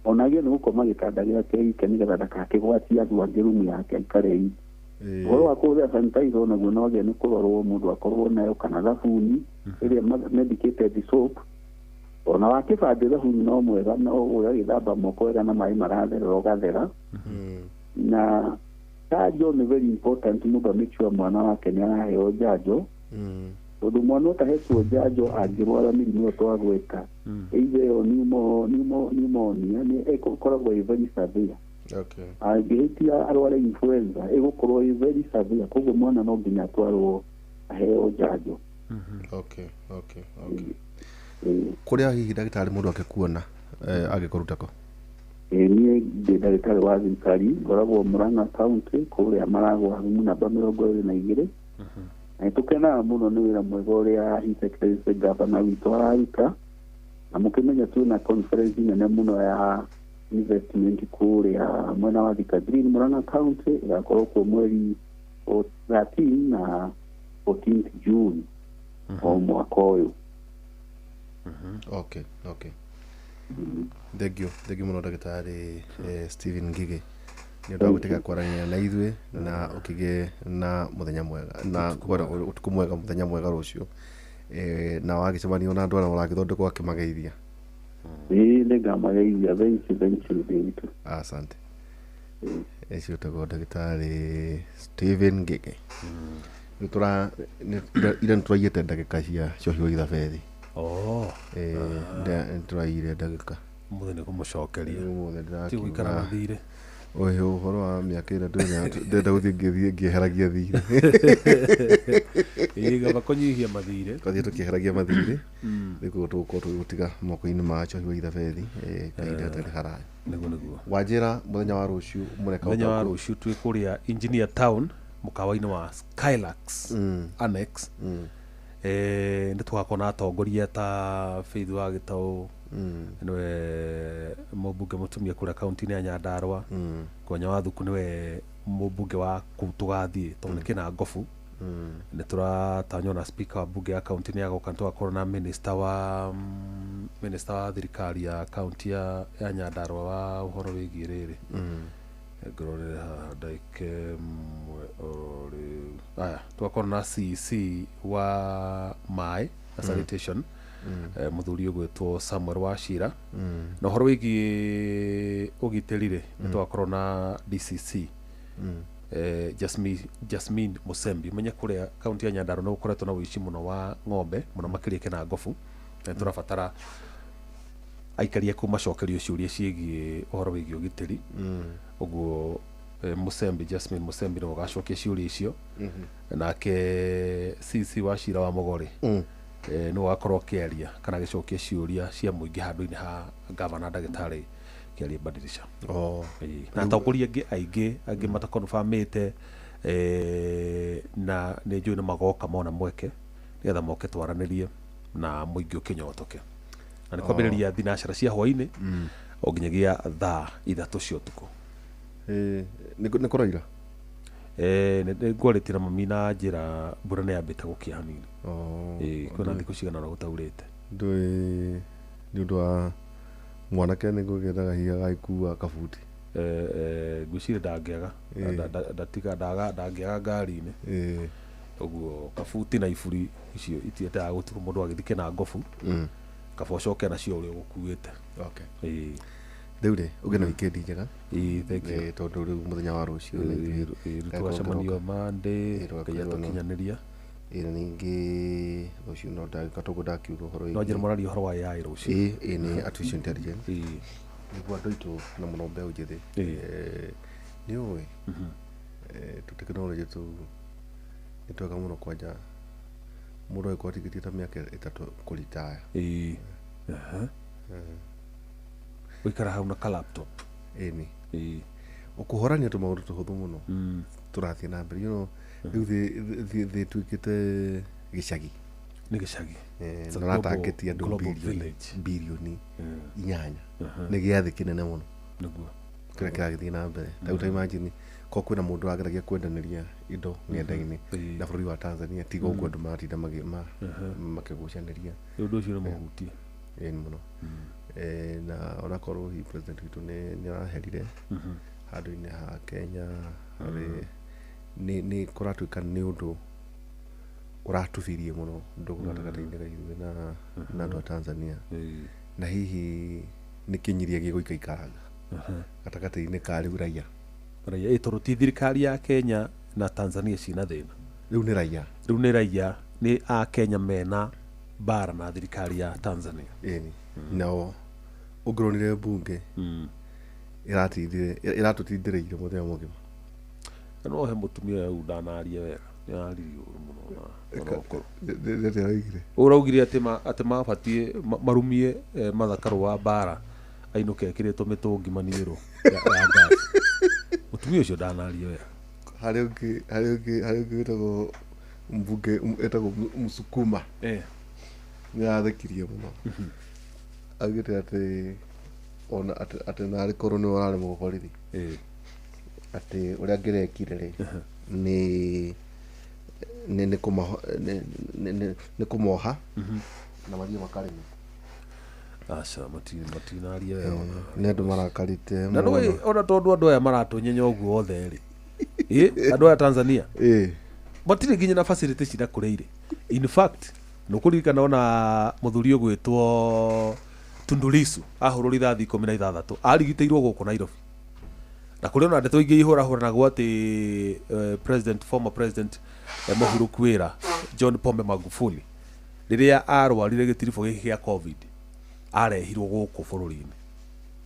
Ona agĩrĩire nĩ gũkoma gĩtanda gĩake ike nĩgetha ndakakĩgwatie andũ angĩ, rumu yake aikare ike. Ũhoro wa kũhũthĩra sanitizer onaguo no agĩrĩire nĩ kũrorwo mũndũ akorwo nayo, kana thabuni ĩrĩa medicated soap. Ona wa kĩbandĩ thabuni no mwega, no ũgagĩthamba moko wega na maĩ maratherera ũgathera. Na njanjo nĩ very important, mũndũ make sure mwana wake nĩ araheo njanjo, tondũ mwana ũtahetwo njanjo angĩrwara mĩrimũ ĩyo twagweta, either ĩyo pneumonia, nĩ ĩkoragwo ĩ very severe. Angĩhĩtia arware influenza, ĩgũkorwo ĩ very severe. Koguo mwana no nginya atwarwo aheo njanjo. Okay. Kũrĩa hihi ndagĩtarĩ mũndũ angĩkuona, angĩkũruta kũ? Ĩĩ, niĩ ndĩ ndagĩtarĩ wa thirikari, ngoragwo Murang'a County, kũrĩa Maragwa, rumu namba 22. Na nĩ tũkenaga mũno nĩ wĩra mwega ũrĩa His Excellency Governor witũ araruta, na mũkĩmenya twĩna conference nene mũno ya investment kũrĩa mwena wa Thika Green, Murang'a County, ĩgakorwo kuo mweri 13 na 14th June o mwaka ũyũ. Okay, thank you, thank you mũno ndagĩtarĩ Stephen Ngige nĩ ũndũ wa gwĩtĩkĩra kwaranĩria na ithuĩ, na ũkĩgĩe na mũthenya mwega na ũtukũ mwega, mũthenya mwega rũciũ, na wagĩcemania na andũ arĩa ũragĩthondekwo akĩmageithia. Ĩĩ, nĩngamageithia. Thank you, thank you, David. Asante. Ũcio ũtagwo ndagĩtarĩ Stephen Ngige. Nĩ tũra ira nĩ tũraiyĩte ndagĩka cia Cohi wa Ithabethi. Oh. Nĩ tũraiyire ndagĩka. Mũthĩ nĩ kũmũcokeria. Ũmũthĩ. Ti gũikara na thirĩ. Ũyũ ũhoro wa mĩaka ĩrĩa ndĩrenda ndĩrenda gũthiĩ ngĩthiĩ ngĩeheragia thirĩ. Ĩĩ, gaba kũnyihia mathirĩ. Twathiĩ tũkĩeheragia mathirĩ. Rĩu koguo tũgũkorwo tũgĩgũtiga moko-inĩ ma Cohi wa Ithabethi kahinda gatarĩ haraya. Nĩguo. Wanjĩra mũthenya wa rũciũ mũreka Mũthenya wa ũtaũkũ. rũciũ twĩ kũrĩa Engineer Town, mũkawa-inĩ wa Skylax Annex. Nĩ tũgakorwo na atongoria ta Faith wa Gĩtaũ, nĩwe mũmbunge mũtumia kũrĩa kaunti-inĩ ya Nyandarua. Ngonya wa Thuku nĩwe mũmbunge wa kũu tũgathiĩ tondũ nĩ kĩna ngobu. Nĩ tũratanywo na speaker wa mbunge ya kaunti nĩ agoka. Nĩ tũgakorwo na minister wa thirikari ya kaunti ya Nyandarua wa ũhoro wĩgiĩ rĩrĩ. Ngĩrorere haha ndagĩka ĩmwe oro rĩu. Aya, tũgakorwo na CEC wa maĩ na sanitation, mũthuri ũgwĩtwo Samuel Wachira. Na ũhoro wĩgiĩ ũgitĩri rĩ, nĩ tũgakorwo na DCC Jasmine Musembi. Menye kũrĩa kaunti ya Nyandarua nĩ gũkoretwo na ũici mũno wa ng'ombe, mũno makĩria Kĩnangobu, na nĩ tũrabatara aikari kũu macokerio ciũria ciĩgiĩ ũhoro wĩgiĩ ũgitĩri. Ũguo Musembi, Jasmine Musembi nĩwe ũgacokia ciũria icio. Nake CC wa cira wa Mũgorĩ nĩwe ũgakorwo ũkĩaria kana agĩcokia ciũria cia mũingĩ handũ-inĩ ha gavana ndagĩtarĩ Kĩarie Badilisha. Oh. Ĩĩ, na atongoria angĩ aingĩ angĩ matakonfamĩte, na nĩ njũĩ nĩ magoka mona mweke nĩgetha moke twaranĩrie na mũingĩ ũkĩnyotoke. Na nĩ kwambĩrĩria thinacara cia hwainĩ o nginyagia thaa 3 cia ũtukũ. Nĩ kũraira? Nĩ ngwarĩtie na mami na njĩra mbura nĩ yambĩte gũkia hanini. Oh. Ĩĩ, kwĩna thikũ cigana ũna gũtaurĩte. Ndũĩ nĩ ũndũ wa mwanake nĩ ngũgĩendaga hihi agagĩkua kabuti. Ngwĩciria ndangĩaga. Ndatiga ndangĩaga ngari-inĩ. Ũguo kabuti na iburi icio itiendaga gũtigwo mũndũ agĩthiĩ kĩnangobu. Kaba ũcoke nacio ũrĩa ũgũkuĩte. Okay. Ĩĩ. Rĩu rĩ, ũgĩe na weekend njega. Ĩĩ, thank you. Tondũ rĩu mũthenya wa rũciũ nĩ Ĩĩ, ithuĩ rĩu tũgacemanio Monday. Ĩĩ, Ngai atũkinyanĩria. Ĩ, na ningĩ rũciũ no ndagĩka toguo ndakiuga ũhoro No njĩra mũraria ũhoro wa AI rũciũ. Ĩ, nĩ artificial intelligence, nĩguo andũ aitũ na mũno mbeũ njĩthĩ. Nĩ ũĩ tũ tekinoronjĩ tũu nĩ twega mũno, kwanja mũndũ agĩkorwo atigĩtie ta mĩaka 3 kũritaya. Ĩ. Aha. Gũikara hau na ka laptop. Ĩni ũkũhorania tũmaũndũ tũhũthũ mũno tũrathiĩ na mbere, rĩu thĩ ĩtuĩkĩte gĩcagi. Nĩ gĩcagi. It's a Na ũratangĩtie andũ global birioni village. 8 birioni nĩ gĩathĩ kĩnene mũno kĩrĩa kĩragĩthiĩ na mbere. Ta rĩu ta imagine korwo kwĩna mũndũ ũrageragia kwendanĩria indo ng'enda-inĩ na bũrũri wa Tanzania, tiga ũguo andũ maratinda makĩgucanĩria. Ũndũ ũcio nĩ mũhutie. Ĩĩ, nĩ mũno. Na onakorwo hihi president witũ nĩ araherire handũ-inĩ ha Kenya harĩ nĩ kũratuĩka nĩ ũndũ ũratubirie mũno ndũgũ gatagatĩ-inĩ ga ithuĩ na andũ a Tanzania, na hihi nĩ kĩnyiria gĩgũikaikaranga gatagatĩ-inĩ ka rĩu raia. Raia, ĩ, tondũ ti thirikari ya Kenya na Tanzania cina thĩna. Rĩu nĩ raia. Rĩu nĩ raia, nĩ a Kenya mena mbara na thirikari ya Tanzania. Ĩni, nao ũngĩronire mbunge ĩratindire ĩratũtindĩrĩire mũthenya mũgima. Na no he mũtumia ũyũ ndanaria wega, nĩ aririe ũru mũno na onokorwo Nĩ araugire? Ũraugire atĩ mabatiĩ marumie Martha Karua mbara ainũke ekĩrĩtwo mĩtũngi maniũrũ ya gas. Mũtumia ũcio ndanaria wega. Harĩ ũngĩ wĩtagwo mbunge etagwo Msukuma, nĩ arathekirie mũno, augĩte atĩ ona atĩ narĩ korwo nĩwe ũrarĩ mũborithi, atĩ ũrĩa angĩrekire rĩ nĩ kũmoha na mathiĩ makarĩme. Aca, matinaria wega ona. Nĩ andũ marakarĩte Na mũno. nĩ ona tondũ andũ aya maratũnyenya ũguo othe rĩ, ĩ, andũ aya Tanzania matirĩ nginya na facility cina kũrĩa irĩ. In fact, nũkũririkana ona mũthuri ũgwĩtwo Tundu Lissu ahũrwo rithathi 16 arigitĩirwo gũkũ Nairobi, na kũrĩ ona ndeto ingĩ ihũrahũranagwo atĩ president, former president, mũhurũku wĩra John Pombe Magufuli, rĩrĩa arwarire gĩtiribũ gĩkĩ gĩa COVID, arehirwo gũkũ bũrũri-inĩ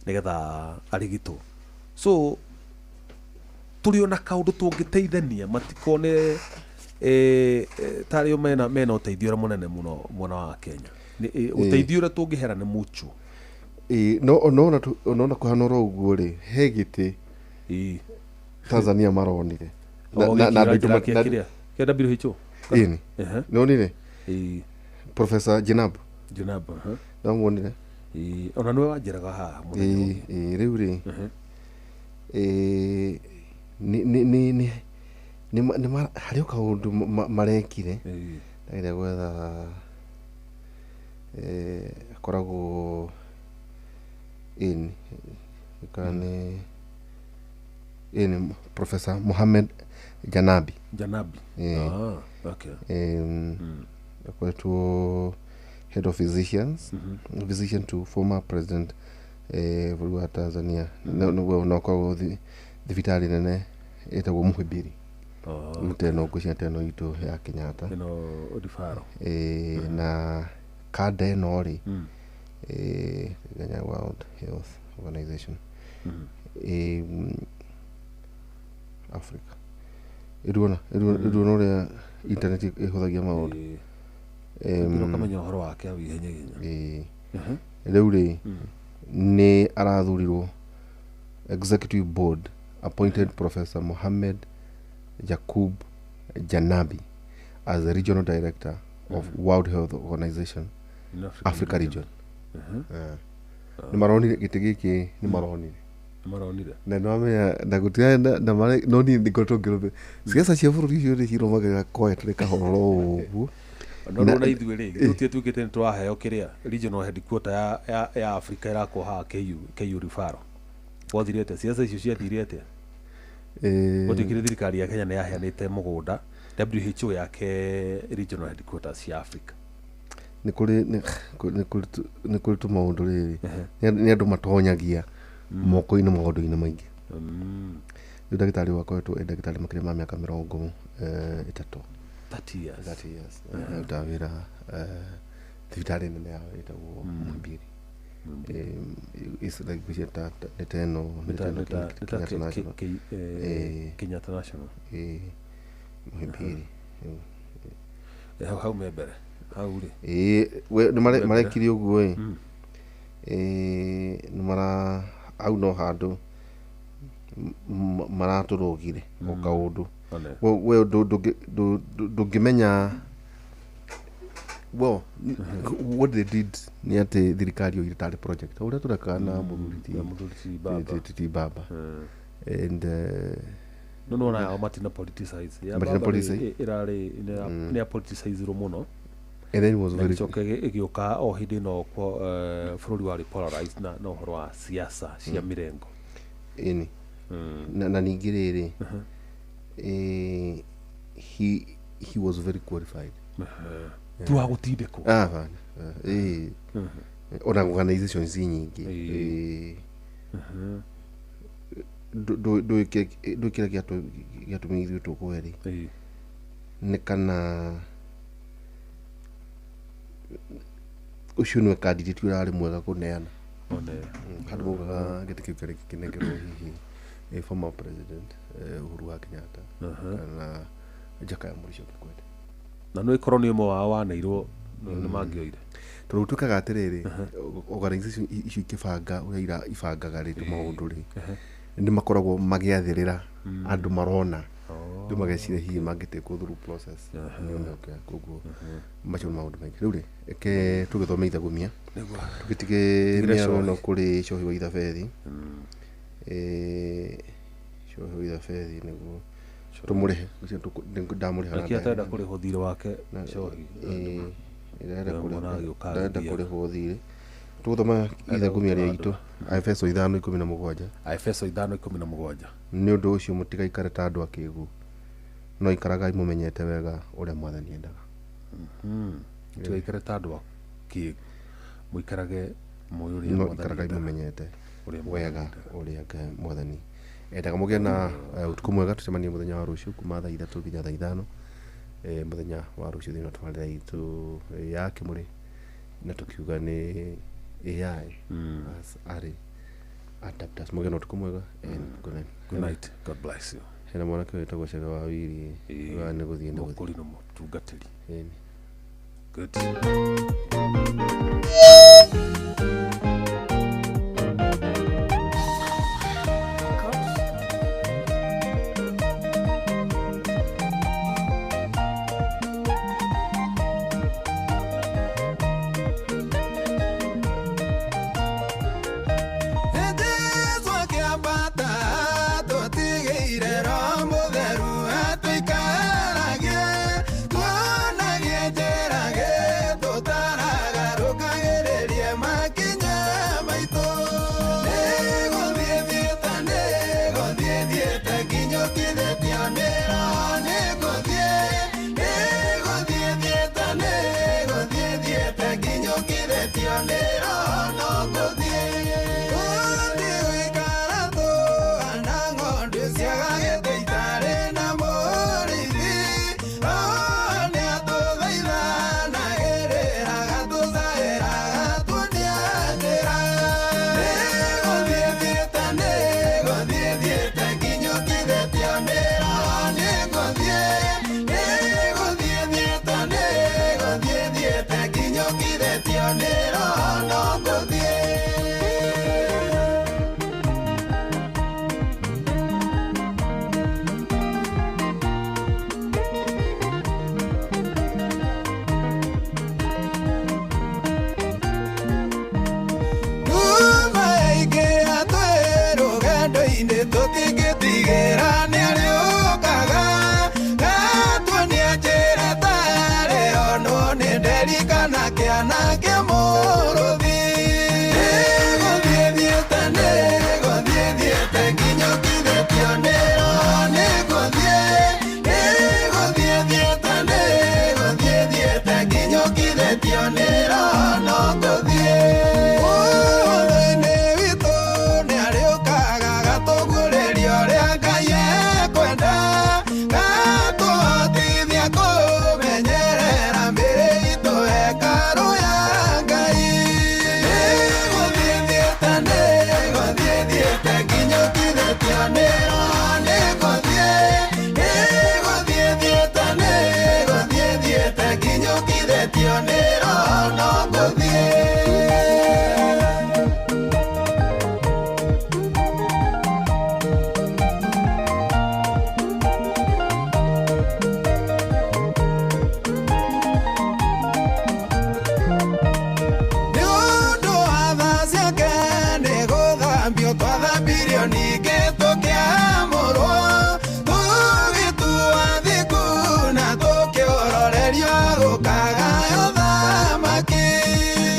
nĩgetha arigitwo. So tũrĩ ona kaũndũ tũngĩteithania matikone tarĩ o mena ũteithio ũrĩa mũnene mũno mwena wa Kenya. Ũteithio ũrĩa tũngĩheana nĩ mutual. Ĩ, no ona kũhana oro ũguo rĩ, he gĩtĩ Tanzania maronire. O, Na gĩkĩ andũ aitũ kĩrĩa kĩa WHO. Ĩni. Nĩwonire Professor Jenab? Jenab, aha. Namuonire? Ĩ, ona nĩwe wanjĩraga haha mũthenya ĩ ĩ, rĩu rĩ, ĩ, nĩ harĩ o kaũndũ marekire ndageria gwetha, akoragwo ĩni kana nĩ ĩni Professor Mohamed Janabi. Janabi. Ĩ. Ah, okay. Akoretwo head of physicians, physician to former president bũrũri wa Tanzania. No akoragwo thibitarĩ nene ĩtagwo Muhimbili. Oh. Teno ngwĩciria teno itũ ya Kenyatta. Ĩno referral. Na kanda ĩno rĩ, Kenya World Health Organization, Africa ĩruona ũrĩa internet ĩhũthagia maũndũ. Nginya ũkamenya ũhoro wake hau ihenya ihenya. Ĩ. Rĩu rĩ, nĩ arathurirwo, executive board appointed Professor Mohamed Jakub Janabi as the regional director of World Health Organization In African Africa region. region. Nĩ maronire gĩtĩ gĩkĩ, nĩ maronire. Nĩ maronire. Na nĩwamenya na gũtirarĩ na mare no niĩ ngoretwo ngĩrũmĩrĩra ciaca cia bũrũri ũcio nĩ cirũmagĩrĩra quietly kahora o ũguo. No rĩu na ithuĩ rĩ, gĩthutie tuĩkĩte nĩ tũraheo kĩrĩa regional headquarter ya Africa ĩrakwo haha KU referral. Gwathire atĩa? Ciaca icio ciathire atĩa? Gwatuĩkire thirikari ya Kenya nĩ yaheanĩte mũgũnda WHO yake regional headquarters cia Africa. Nĩ kũrĩ tũmaũndũ rĩrĩ, nĩ andũ matonyagia moko-inĩ maũndũ-inĩ maingĩ. Rĩu ndagĩtarĩ ũyũ akoretwo e ndagĩtarĩ makĩria ma mĩaka 30. 30 years. 30 years. Arutaga wĩra thibitarĩ nene yao ĩtagwo Muhimbili. It's like ngwĩciria nĩ ta ĩno, nĩ ta ĩno Kenyatta National. Kenyatta National. Muhimbili. Hau me mbere hau rĩ. Ĩĩ, we nĩ Mbere. marekire ũguo ĩ. Nĩ mara hau no handũ maratũrũgire o kaũndũ. One. We ndũngĩmenya well what they did nĩ atĩ thirikari yoire tarĩ project ũrĩa tũrekaga na mũthuri Na mũthuri ti Baba. ti Baba and No nona yao matina politicize ya Matina Baba politicize. ĩrarĩ nĩ ya politicizirwo mũno. And then it was Na very ĩgĩcoka ĩgĩũka o hĩndĩ ĩno bũrũri warĩ polarized na ũhoro wa siasa cia mĩrengo. Ĩni na ningĩ rĩrĩ, he was very qualified. Ti wa gũtindĩkwo. Ah, bana. Ona organizations nyingĩ. Ndũĩ kĩrĩa gĩatũmire ithuĩ tũgwe rĩ, nĩ kana ũcio nĩwe candidate ũrarĩ mwega kũneana. One. Handũ maugaga gĩtĩ kĩu kĩarĩ kĩnengerwo hihi former president Uhuru wa Kenyatta kana Jakaya Mrisho Kikwete. Na no ĩkorwo nĩ ũmwe wao waneirwo nĩ mangĩoire. Tondũ gũtuĩkaga atĩrĩrĩ, organization icio ikĩbanga ũrĩa ibangaga rĩ maũndũ rĩ, nĩ makoragwo magĩathĩrĩra andũ marona rĩu mageciria hihi mangĩtĩkwo through process nĩo mekũoya. Koguo macio nĩ maũndũ maingĩ. Rĩu rĩ, reke tũgĩthome ithagumia. Nĩguo. Tũgĩtige Tigire mĩario ĩno Cohi. kũrĩ Cohi wa Ithabethi. Cohi wa Ithabethi nĩguo tũmũrĩhe. Ũcio ndamũrĩha na Nĩkĩo atarenda kũrĩhwo thirĩ wake Cohi. Ndarenda Nĩwe kũrĩhwo. mwana agĩũka Ndarenda agĩthiaga. kũrĩhwo thirĩ. Tũgũthoma ithagumia rĩa itũ Aefeso 5:17. Aefeso 5:17. Nĩ ũndũ ũcio mũtigaikare ta andũ akĩgu, no ikaragai mũmenyete wega ũrĩa Mwathani endaga. Mũtigaikare ta andũ akĩgu, mũikarage mũĩ ũrĩa No Mwathani ikaragai endaga. mũmenyete Ũrĩa wega ũrĩa Ngai Mwathani endaga. Mũgĩe na ũtukũ mwega, tũcemanie mũthenya wa rũciũ kuma thaa 3 nginya thaa 5. Mũthenya wa rũciũ thĩinĩ wa tabarĩra itũ ya Kĩmũrĩ, na tũkiuga nĩ AI as arĩ adapters. Mũgĩe na ũtukũ mwega and good night. Good night. God bless you. Hena mwanake wĩtagwo Cebe wa Wiri wa nĩ gũthiĩ nĩ gũthiĩ. Mũkũri na mũtungatĩri. Ĩni. Good. Jesu akĩambata tũtigĩire Roho Mũtheru atũikaragie, tuonagie njĩra gĩtũtaraga rũkagĩrĩrie makinya. Ningĩ tũkĩamũrwo tũgĩtua thikũ na tũkĩororerio gũkagayo thamaki.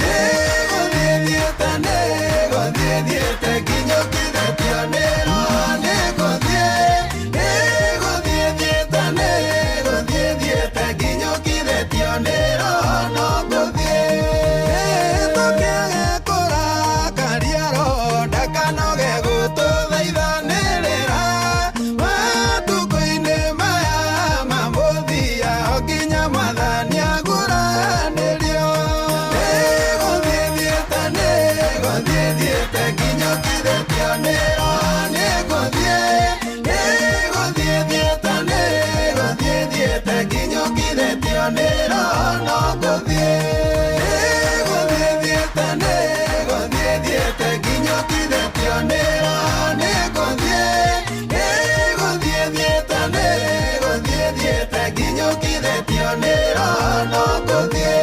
Nĩgũthiĩ thiĩte, nĩgũthiĩ thiĩte nginyũkithĩtio nĩ Roho. Nĩngũthiĩ, nĩgũthiĩ thiĩte, nĩgũthiĩ thiĩte nginyũkithĩtio nĩ Roho. No ngũthiĩ tũkĩage kũrakaria Roho ndakanoge gũtũthaithanĩrĩra matukũ-inĩ maya ma mũthia o nginya Mwathani aguũranĩrio. Nĩgũthiĩ thiĩte, nĩgũthiĩ thiĩte nginyũkithĩtio nĩ Roho. Nĩngũthiĩ, nĩgũthiĩ thiĩte, nĩgũthiĩ thiĩte nginyũkithĩtio nĩ Roho. No ngũthiĩ, nĩgũthiĩ thiĩte, nĩgũthiĩ thiĩte nginyũkithĩtio nĩ Roho. Nĩngũthiĩ, nĩgũthiĩ thiĩte, nĩgũthiĩ thiĩte nginyũkithĩtio nĩ Roho. No ngũthiĩ.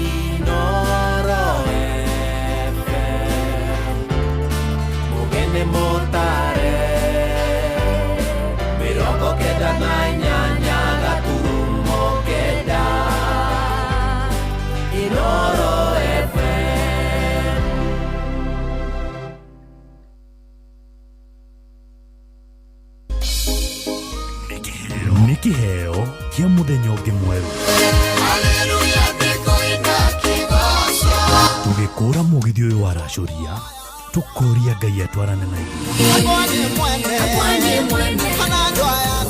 Inoro FM Mugene motare 98 gaturumo kenda Inoro FM. Nĩ kĩheo kĩa mũthenya ũngĩ mwerũ tũgĩkũra mũgithi ũyũ waracũria tũkoria Ngai atwarane na ithuĩ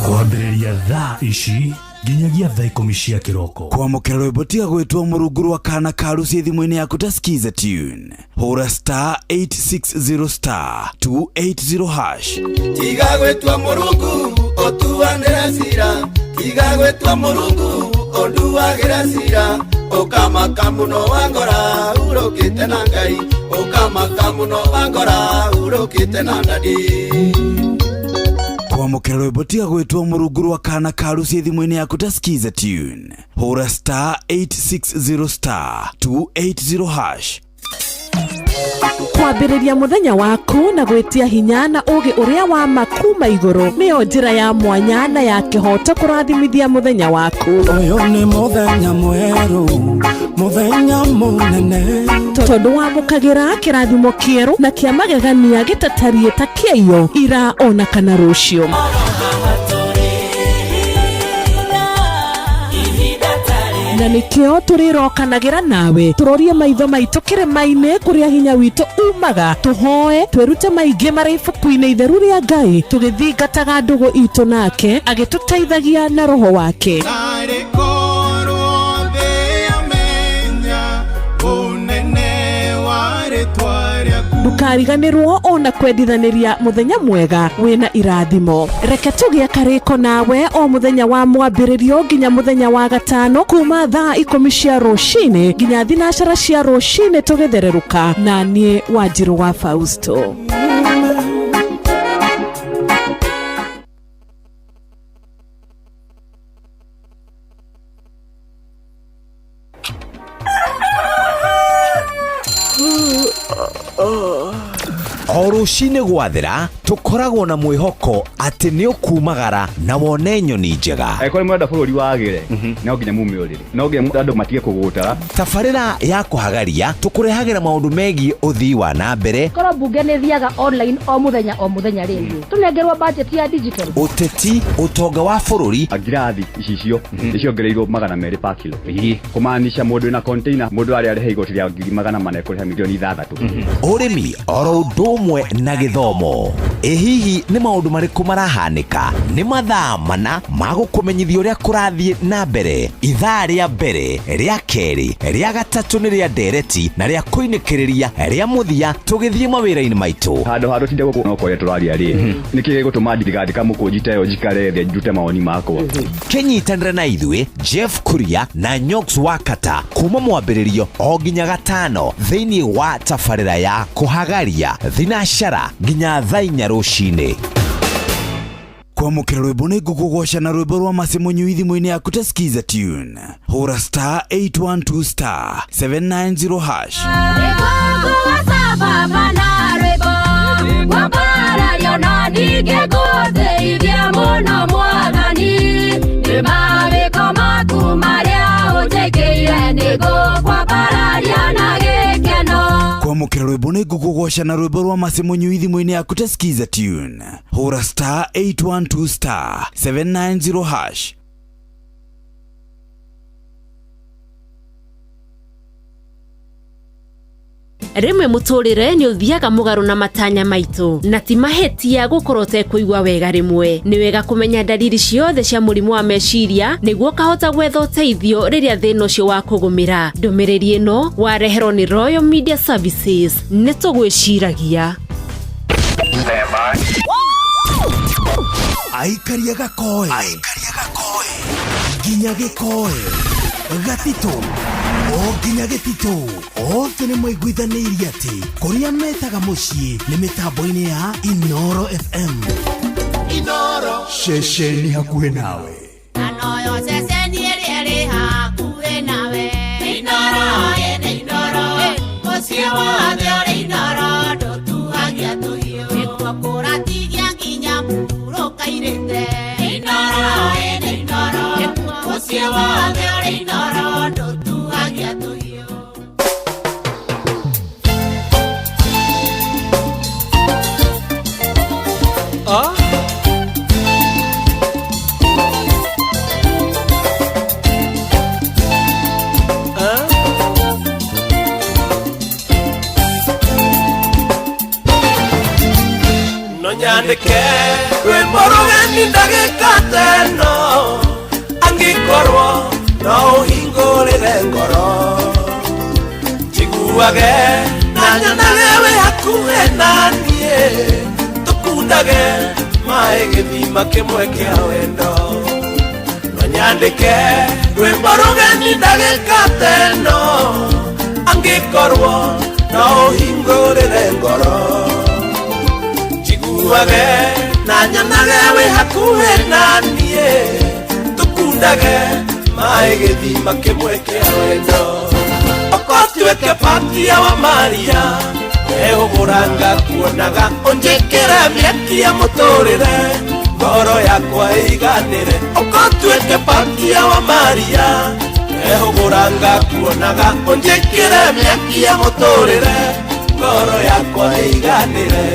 kwambĩrĩria thaa ici nginyagia thaa 10 cia kĩroko. Kwamũkĩra rwĩmbo tiga gwĩtwo mũrungu rwa kana karuci thimũ-inĩ yaku ta skiza tune hũra star 860 star 280 hash. Tiga gwĩtua mũrungu ũtuanĩre cira, tiga gwĩtua mũrungu ũnduagĩre cira, ũkamaka mũno wangora urũkĩte na Ngai, ũkamaka mũno wangora urũkĩte na ndadi. Kwamũkĩra rwĩmbo tiga gwĩtwo mũrungu rwa kana karuci thimũ-inĩ yaku ta skiza tune hũra star 860 star 280 hash. Kwambĩrĩria mũthenya waku na gwĩtia hinya na ũũgĩ ũrĩa wa ma kuma igũrũ nĩyo njĩra ya mwanya na ya kĩhooto kũrathimithia mũthenya waku. Ũyũ nĩ mũthenya mwerũ, mũthenya mũnene, tondũ wamũkagĩra kĩrathimo kĩerũ na kĩa magegania gĩtatariĩ ta kĩaiyo ira ona kana rũciũ. Na nĩkĩo tũrĩrokanagĩra nawe tũrorie maitho maitũ kĩrĩma-inĩ kũrĩa hinya witũ umaga, tũhoe twĩrute maingĩ marĩ ibuku-inĩ itheru rĩa Ngai tũgĩthingataga ndũgũ itũ nake agĩtũteithagia na roho wake. Narĩ korwo thĩ yamenya ũnene wa rĩtwa rĩaku. Ndũkariganĩrwo ona kwendithanĩria mũthenya mwega wĩna irathimo. Reke tũgĩe karĩko nawe o mũthenya wa mwambĩrĩrio nginya mũthenya wa gatano kuma thaa 10 cia rũcinĩ nginya 12 cia rũcinĩ tũgĩthererũka na niĩ Wanjirũ wa Fausto. O rũcinĩ gwathera tũkoragwo na mwĩhoko atĩ nĩ ũkumagara na wone nyoni njega. Angĩkorwo nĩ mũrenda bũrũri wagĩre, no nginya mume ũrĩrĩ, no nginya andũ matige kũgũtara. Tabarĩra ya kũhagaria tũkũrehagĩra maũndũ megiĩ ũthii wa na mbere, korwo mbunge nĩ thiaga online o mũthenya o mũthenya rĩ tũnengerwo budget ya digital. Ũteti, ũtonga wa bũrũri. Ngirathi icicio nĩ ciongereirwo 200 per kilo, kũmaanisha mũndũ wĩna container mũndũ arĩa arĩha igoti rĩa 400,000 ekũrĩha 6 milioni. Ũrĩmi oro ũndũ ũmwe na gĩthomo. Ĩ hihi nĩ maũndũ marĩkũ marahanĩka? Nĩ mathaa mana ma gũkũmenyithia ũrĩa kũrathiĩ na mbere. Ithaa rĩa mbere, rĩa kerĩ, rĩa gatatũ nĩ rĩa ndereti na rĩa kũinĩkĩrĩria rĩa mũthia tũgĩthiĩ mawĩra-inĩ maitũ. Handũ ha tũtinde gũkũ no kwaria tũraria rĩ, nĩkĩ gĩgũtũma ndigandĩka mũkũnji ta ĩyo njikare thĩ ndute mawoni makwa? Kĩnyitanĩre na ithuĩ Jeff Kuria na Nyox Wakata kuma mwambĩrĩrio o nginya gatano thĩinĩ wa tabarĩra ya kũhagaria thinacara nginya thaa inya rũcinĩ. Kwamũkĩra rwĩmbo nĩ ngũkũgoca na rwĩmbo rwa Mercy Mũnyui thimũ-inĩ yaku ta Skiza Tune. Hũra star 812 star 790 hash. Kwamũkĩra rwĩmbo nĩ ngũkũgoca na rwĩmbo rwa Mercy Mũnyui thimũ-inĩ yaku ta Skiza Tune. Hũra star 812 star 790 hash. Rĩmwe mũtũrĩre nĩ ũthiaga mũgarũ na matanya maitũ na ti mahĩtia gũkorwo ũtekũigua wega. Rĩmwe nĩ wega kũmenya ndariri ciothe cia mũrimũ wa meciria nĩguo ũkahota gwetha ũteithio rĩrĩa thĩna ũcio wa kũgũmĩra. Ndũmĩrĩri ĩno wareherwo nĩ Royal Media Services. Nĩ tũgwĩciragia. Aikaria gakoe nginya gĩkoe gatitũ o nginya gĩtitũ othe nĩ maiguithanĩirie atĩ kũrĩa metaga mũciĩ nĩ mĩtambo-inĩ ya Inoro FM. Inoro. Ceceni hakuhĩ nawe. Anoyo ceceni ĩrĩa ĩrĩ hakuhĩ nawe. Inoro, ĩnĩ Inoro. Mũciĩ wothe ũrĩ Inoro, ndũtuhagia tũhiũ. Nĩkuo kũratigia nginya mũhurũka-irĩte. Inoro, ĩnĩ Inoro. Mũciĩ wothe ũrĩ Inoro, ndũtuhagia tũhiũ. No nyandĩke rwĩmbo rũgeni ndagĩka teno angĩkorwo no ũhingũrĩre ngoro njiguage na nyonage wĩ hakuhĩ na niĩ tũkundage maĩ gĩthima kĩmwe kĩa wendo. No nyandĩke rwĩmbo rũgeni ndagĩka teno angĩkorwo no ũhingũrĩre ngoro njiguage na nyonage wĩ hakuhĩ na niĩ tũkundage maĩ gĩthima kĩmwe kĩa wendo. Okotuĩke patia wa Maria ehũgũranga kuonaga ũnjĩkĩre mĩaki ya mũtũrĩre ngoro yakwa ĩiganĩre. Okotuĩke patia wa Maria ehũgũranga kuonaga ũnjĩkĩre mĩaki ya mũtũrĩre ngoro yakwa ĩiganĩre.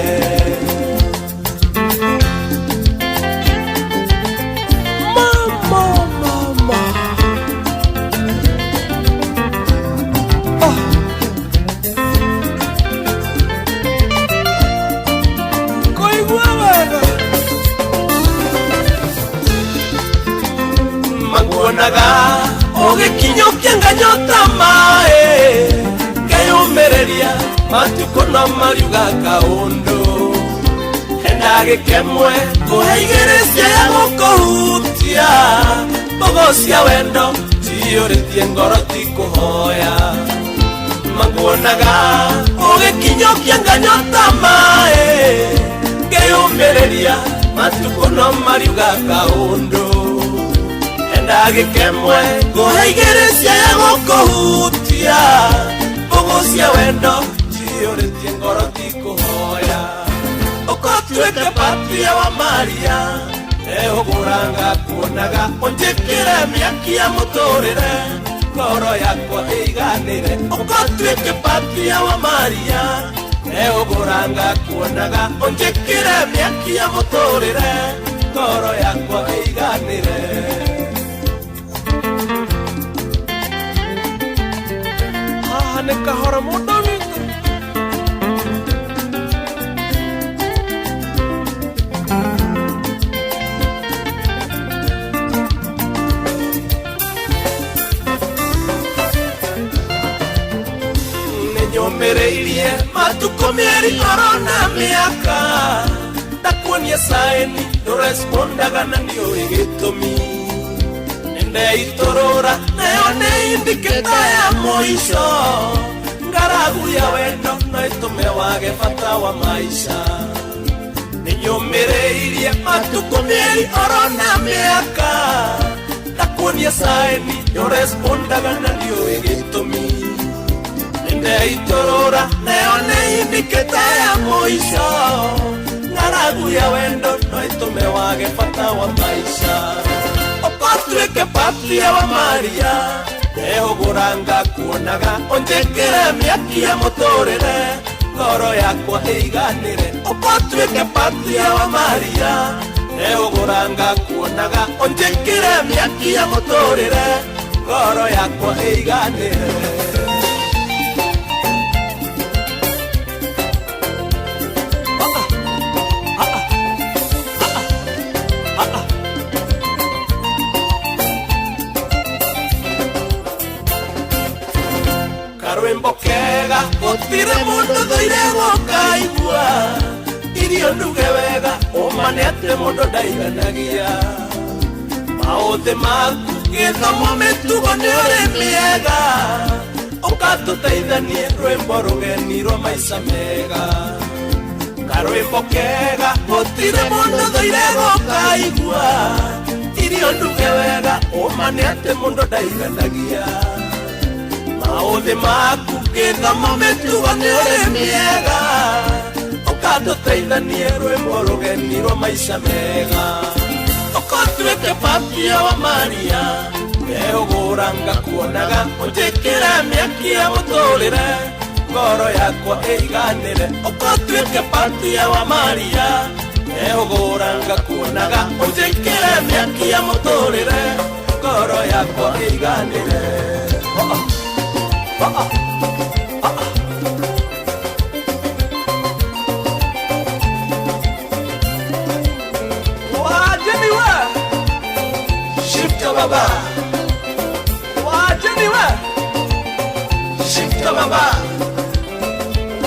Maguonaga ũgĩkinyũkia nganyota maĩ ngeyũmĩrĩria matukũ no mariuga kaũndũ hena gĩkemwe kũhe igĩrĩ cia gũkũhutia mbogo cia wendo ciyũrĩtie ngoro ti kũhoya. Maguonaga ũgĩkinyũkia nganyota maĩ ngeyũmĩrĩria matukũ no mariuga kaũndũ ndagĩkemwe kũhe igĩrĩ cia gũkũhutia mbogo cia wendo ciyũrĩtie ngoro ti kũhoya. Ũkotuĩke patia wa Maria ehũgũranga kuonaga ũnjĩkĩre mĩaki ya mũtũrĩre ngoro yakwa ĩiganĩre. Ũkotuĩke patia wa Maria ehũgũranga kuonaga ũnjĩkĩre mĩaki ya mũtũrĩre ngoro yakwa ĩiganĩre. Haha nĩ kahora mũndũ witũ. Nĩnyũmĩrĩirie matukũ mĩeri oro na mĩaka ndakuonia saini ndũrespondaga na nĩũĩ gĩtũmi nĩndeitũrũra nayo nĩ indikĩta ya mũico ngaragu ya wendo no ĩtũme wage bata wa maica. Nĩnyũmĩrĩirie matukũ mĩeri oro na mĩaka ndakuonia saini ndũrespondaga na nĩũĩ gĩtũmi nĩndeitũrũra nayo nĩ indikĩta ya mũico ngaragu ya wendo no ĩtũme wage bata wa maica. Ũkotuĩke patria wa Maria ndehũgũra ngakuonaga ũnjĩkĩre mĩaki ya mũtũrĩre ngoro yakwa ĩiganĩre. Ũkotuĩke patria wa Maria ndehũgũra ngakuonaga ũnjĩkĩre mĩaki ya mũtũrĩre ngoro yakwa ĩiganĩre. Karwĩmbo kega gũtirĩ mũndũ thũire gũkaigua irio nduge wega ũma nĩ atĩ mũndũ ndaiganagia maũthĩ maku gĩthomo mĩtugo nĩ ũrĩ mĩega ũkatũteithanie rwĩmbo rũgeni rwa maica mega. Karwĩmbo kega gũtirĩ mũndũ thũire gũkaigua irio nduge wega ũma nĩ atĩ mũndũ ndaiganagia maũthĩ maku gĩthomo mĩtugo nĩ ũrĩ mĩega ũkatũteithanie rwĩmbo rũgeni rwa maica mega. Ũkotuĩke patria wa Maria ndehũgũra ngakuonaga ũnjĩkĩre mĩaki ya mũtũrĩre ngoro yakwa ĩiganĩre. Ũkotuĩke patria wa Maria ndehũgũra ngakuonaga ũnjĩkĩre mĩaki ya mũtũrĩre ngoro yakwa ĩiganĩre. Oh, oh. Oh, oh. Oh, oh. Wajeni we Shifta baba Wajeni we Shifta baba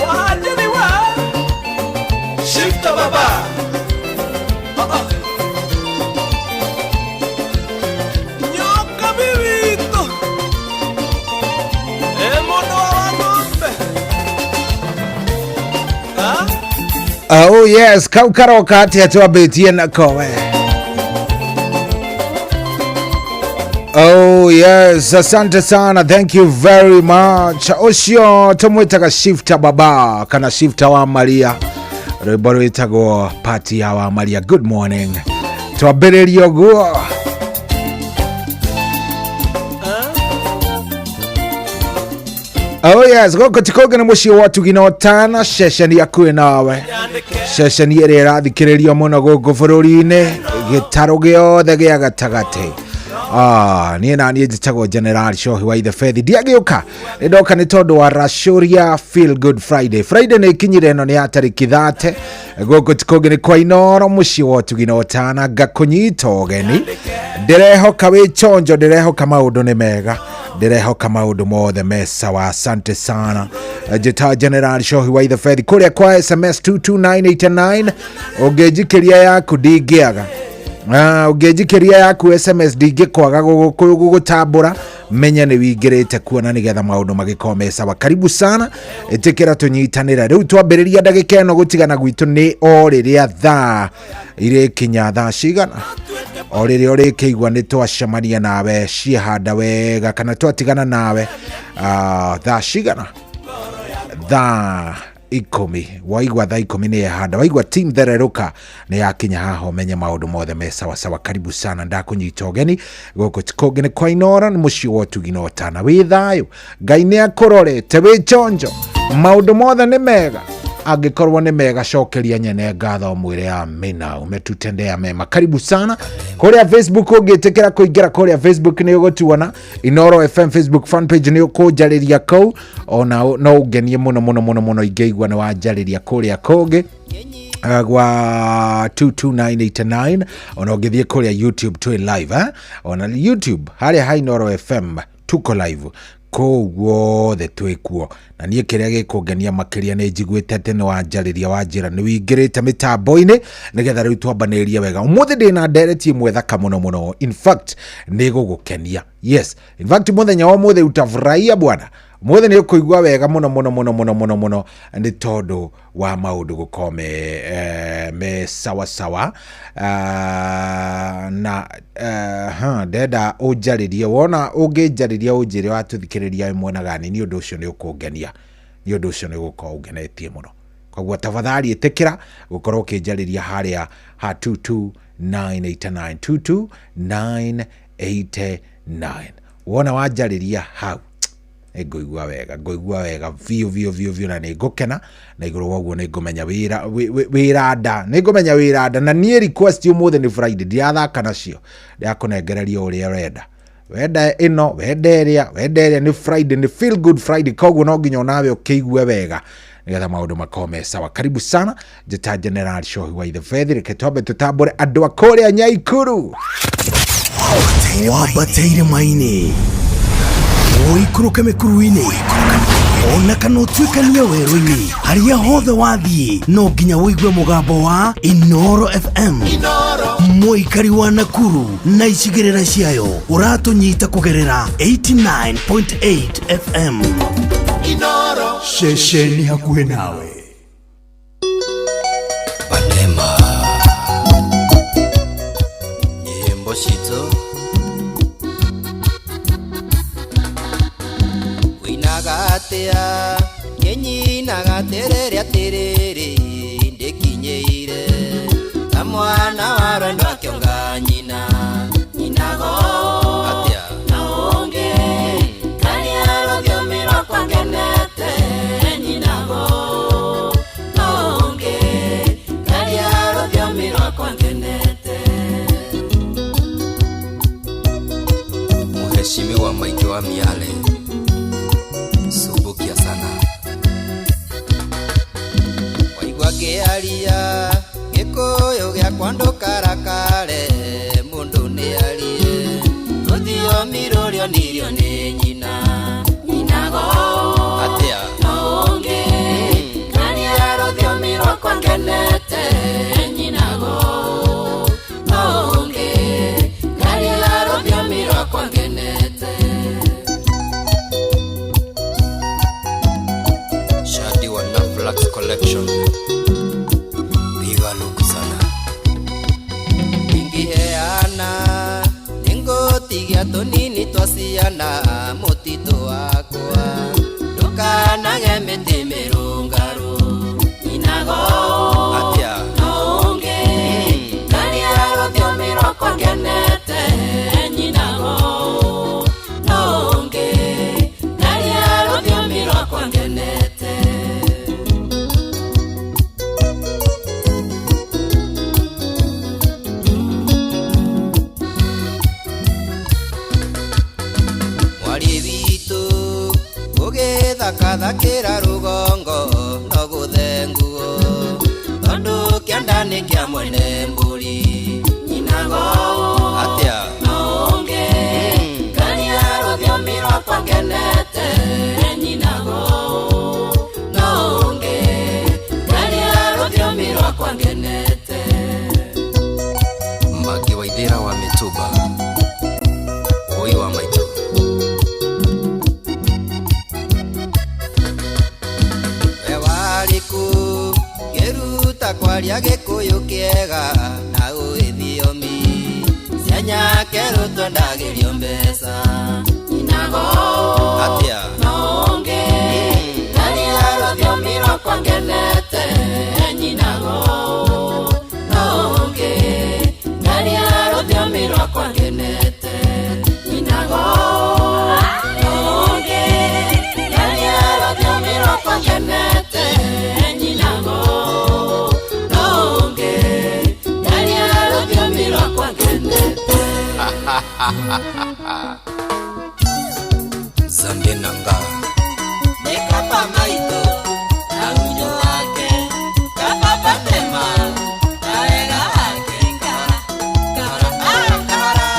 Wajeni we Shifta baba. Oh, oh. Nyoka bibito Oh yes, kau karoka atia twambĩtie nako we. Oh yes, asante sana, thank you very much. Ũcio tũmwĩtaga Shifta Baba kana Shifta wa Maria, rwĩmbo rwĩtagwo Party ya wa Maria. Good morning, twambĩrĩrie ũguo. Oh yes, gũkũ ti kũngĩ nĩ mũciĩ wa ũtugi na ũtana, ceceni hakuhĩ nawe, ceceni ĩrĩa ĩrathikĩrĩrio mũno gũkũ bũrũri-inĩ, gĩtarũ gĩothe gĩa gatagatĩ. Niĩ na niĩ njĩtagwo General Shohi wa Ithe Fethi. Ndiagĩũka, nĩ ndoka nĩ tondũ wa Rashuria Feel Good Friday. Friday nĩ ikinyire, ĩno nĩ ya tarĩki 30. Gũkũ ti kũngĩ nĩ kwa Inooro, mũciĩ wa ũtugi na ũtana, ngakũnyita ũgeni. Ndĩrehoka wĩ chonjo, ndĩrehoka maũndũ nĩ mega, ndĩrehoka maũndũ mothe me sawa. Asante sana. Njĩta General Shohi wa Ithe Fethi kũrĩa kwa SMS 22989. Ũngĩnjikĩria yaku ndingĩaga. Ũngĩnjikĩria yaku SMS ndingĩkwaga gũgũtambũra, menya nĩ wingĩrĩte kuona nĩgetha maũndũ magĩkorwo me sawa. Karibu sana, ĩtĩkĩra tũnyitanĩre. Rĩu twambĩrĩria ndagĩka ĩno gũtigana gwitũ nĩ o rĩrĩa thaa irĩkinya thaa cigana, o rĩrĩa ũrĩkĩigua nĩ twacemania nawe ciehanda wega kana twatigana nawe thaa cigana, thaa 10. Waigua thaa 10 nĩ yehanda, waigua team thererũka nĩ yakinya haha, ũmenye maũndũ mothe me sawa sawa. Karibu sana, ndakũnyita ũgeni gũkũ ti kũngĩ nĩ kwa Inooro, nĩ mũciĩ wa ũtugi na ũtana. Wĩ thayũ, Ngai nĩ akũrorete, wĩ chonjo, maũndũ mothe nĩ mega. Angĩkorwo nĩ mega, cokeria nyene ngatho, mwĩre amina, umetutendea mema. Karibu sana kũrĩa Facebook, ũngĩtĩkĩra kũingĩra kũrĩa Facebook nĩ ũgũtuona Inooro FM Facebook fan page, nĩ ũkũnjarĩria kũu, ona no ũngenie mũno mũno mũno mũno ingĩigua nĩ wanjarĩria kũrĩa kũngĩ gwa 22989. Ona ũngĩthiĩ kũrĩa YouTube twĩ live, eh? Ona YouTube harĩa ha Inooro FM Tuko live kũu guothe twĩkuo, na niĩ kĩrĩa gĩkũngenia makĩria nĩ njiguĩte atĩ nĩ wanjarĩria wanjĩra nĩ wingĩrĩte mĩtambo-inĩ nĩgetha rĩu twambanĩrĩrie wega. Ũmũthĩ ndĩna ndereti ĩmwe thaka mũno mũno, in fact nĩ gũgũkenia. Yes, in fact mũthenya wa ũmũthĩ utafurahia bwana. Ũmũthĩ nĩ ũkũigua wega mũno mũno mũno mũno mũno mũno nĩ tondũ wa maũndũ gũkorwo me, me sawa sawa. Na ha, ndenda ũnjarĩrie, wona ũngĩnjarĩria ũnjĩre watũthikĩrĩria wĩ mwena gani, nĩ ũndũ ũcio nĩ ũkũngenia, nĩ ũndũ ũcio nĩ ũgũkorwo ũngenetie mũno. Koguo tafadhali ĩtĩkĩra gũkorwo ũkĩnjarĩria harĩa ha 22989, 22989. Wona wanjarĩria hau ngũigua wega, ngũigua wega biũ biũ biũ biũ, na nĩ ngũkena, na igũrũ wa ũguo nĩ ngũmenya wĩra wĩra nda, nĩ ngũmenya wĩra nda. Na niĩ request ũmũthĩ nĩ Friday, ndirathaka nacio, ndĩrakũnengereria ũrĩa ũrenda, wenda ĩno, wenda ĩrĩa, wenda ĩrĩa. Nĩ Friday, nĩ feel good Friday, koguo no nginya onawe ũkĩigue wega nĩgetha maũndũ makorwo me sawa. Karibu sana, njĩta General Shohi wa Ithe. Reke twambe tũtambũre andũ a kũrĩa Nyaikuru. Wambate irĩma-inĩ, ũikũrũke mĩkuru-inĩ, ona kana ũtuĩkanie werũ-inĩ, harĩa hothe wathiĩ no nginya ũigue mũgambo wa Inoro FM. Mũikari wa Nakuru na icigĩrĩra ciayo ũratũnyita kũgerera 89.8 FM. Ceceni hakuhĩ nawe. Panema nyimbo citũ wĩinaga atĩa, kĩnyinaga atĩrĩrĩ atĩrĩrĩ, ndĩkinyĩire ta mwana wa rwendo akĩonga nyina nyinago atĩa na ũngĩ karia rũthiomi rwakwa ngenete nyinago na ũngĩ karia rũthiomi rwakwa ngenete. Mheshimiwa Mike wa Miale, sumbukia sana. Waigua ngĩaria gĩkũyũ gĩakwa ndũkarakare, mũndũ nĩ arie rũthiomi rũrĩa onirio nĩ nyina nyinago atĩa na ũngĩ karia rũthiomi rwakwa ngenete nyinago na ũngĩ karia rũthiomi rwakwa ngenete. Shadi wa Naflax Collection, piga luku sana. Ingĩheana nĩngũtigia tũnini twa ciana mũtitũ wakwa, ndũkanage mĩtĩ mĩrũngarũ nyinago atĩa na ũngĩ karia rũthiomi rwakwa ngenete nyinago na ũngĩ karia rũthiomi rwakwa ngenete. Mwarĩ witũ ũgĩthakathakĩra rũgongo no gũthenguo, tondũ kĩanda nĩ kĩa mwene mbũri nyinago atĩa na ũngĩ karia rũthiomi rwakwa ngenete nyinago na ũngĩ karia rũthiomi rwakwa ngenete. Magi wa Ithĩra wa Mĩtumba, woi wa maitũ. We warĩ kũ ngĩruta kwaria gĩkũyũ kĩega na ũĩ thiomi cia nyakerũ twendagĩrio mbeca nyinago atĩa na ũngĩ karia rũthiomi rwakwa ngenete nyinago na ũngĩ karia rũthiomi rwakwa ngenete nyinago na ũngĩ karia rũthiomi rwakwa ngenete nyinago na ũngĩ karia rũthiomi rwakwa ngenete. Zambe nanga Nĩ kaba maitũ na unyo wake, kaba batema na wega wake, kahora kahora kahora.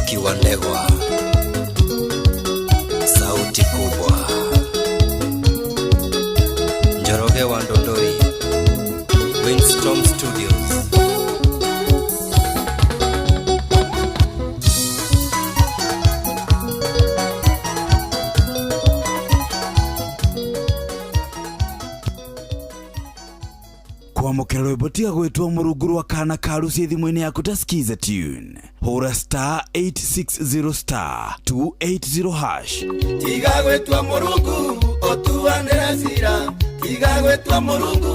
Mwaniki wa Ndegwa, sauti kubwa. Njoroge wa Ndondori, Winston Studios. Kwamũkĩra rwĩmbo tiga gwĩtwo mũrungu rwa kana ka ruci thimũ-inĩ yaku ta skiza tune hũra star 860 star 280 hash. Tiga gwĩtua mũrungu ũtuanĩre cira, tiga gwĩtua mũrungu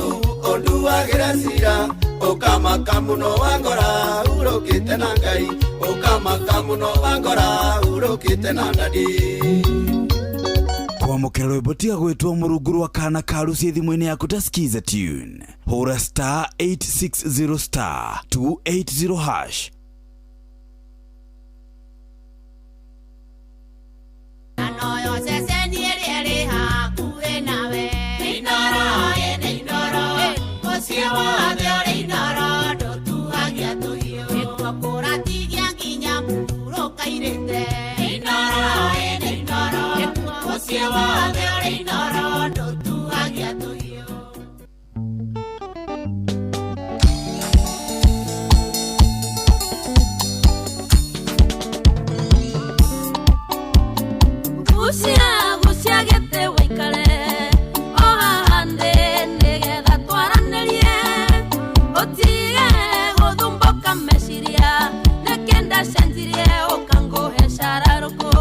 ũnduagĩre cira, ũkamaka mũno wangora urũkĩte na Ngai, ũkamaka mũno wangora urũkĩte na ndadi. Kwamũkĩra rwĩmbo tiga gwĩtwo mũrungu rwa kana ka ruci thimũ-inĩ yaku ta skiza tune hũra star 860 star 280 hash. Noyo ceceni ĩrĩa ĩrĩ hakuhĩ nawe. Inooro ĩnĩ Inooro, mũciĩ wothe ũrĩ Inooro, ndũtuagia tũhiũ. Nĩkuo kũratigia nginya mũhurũka-irĩte. Inooro ĩnĩ Inooro, mũciĩ wothe ũrĩ Inooro, ndũtuagia tũhiũ. Gucia gucia gĩtĩ wĩikare o haha ndĩ nĩgetha twaranĩrie, ũtige gũthumbũka meciria, nĩkĩ ndacenjirie ũkangũhe cararũkũ,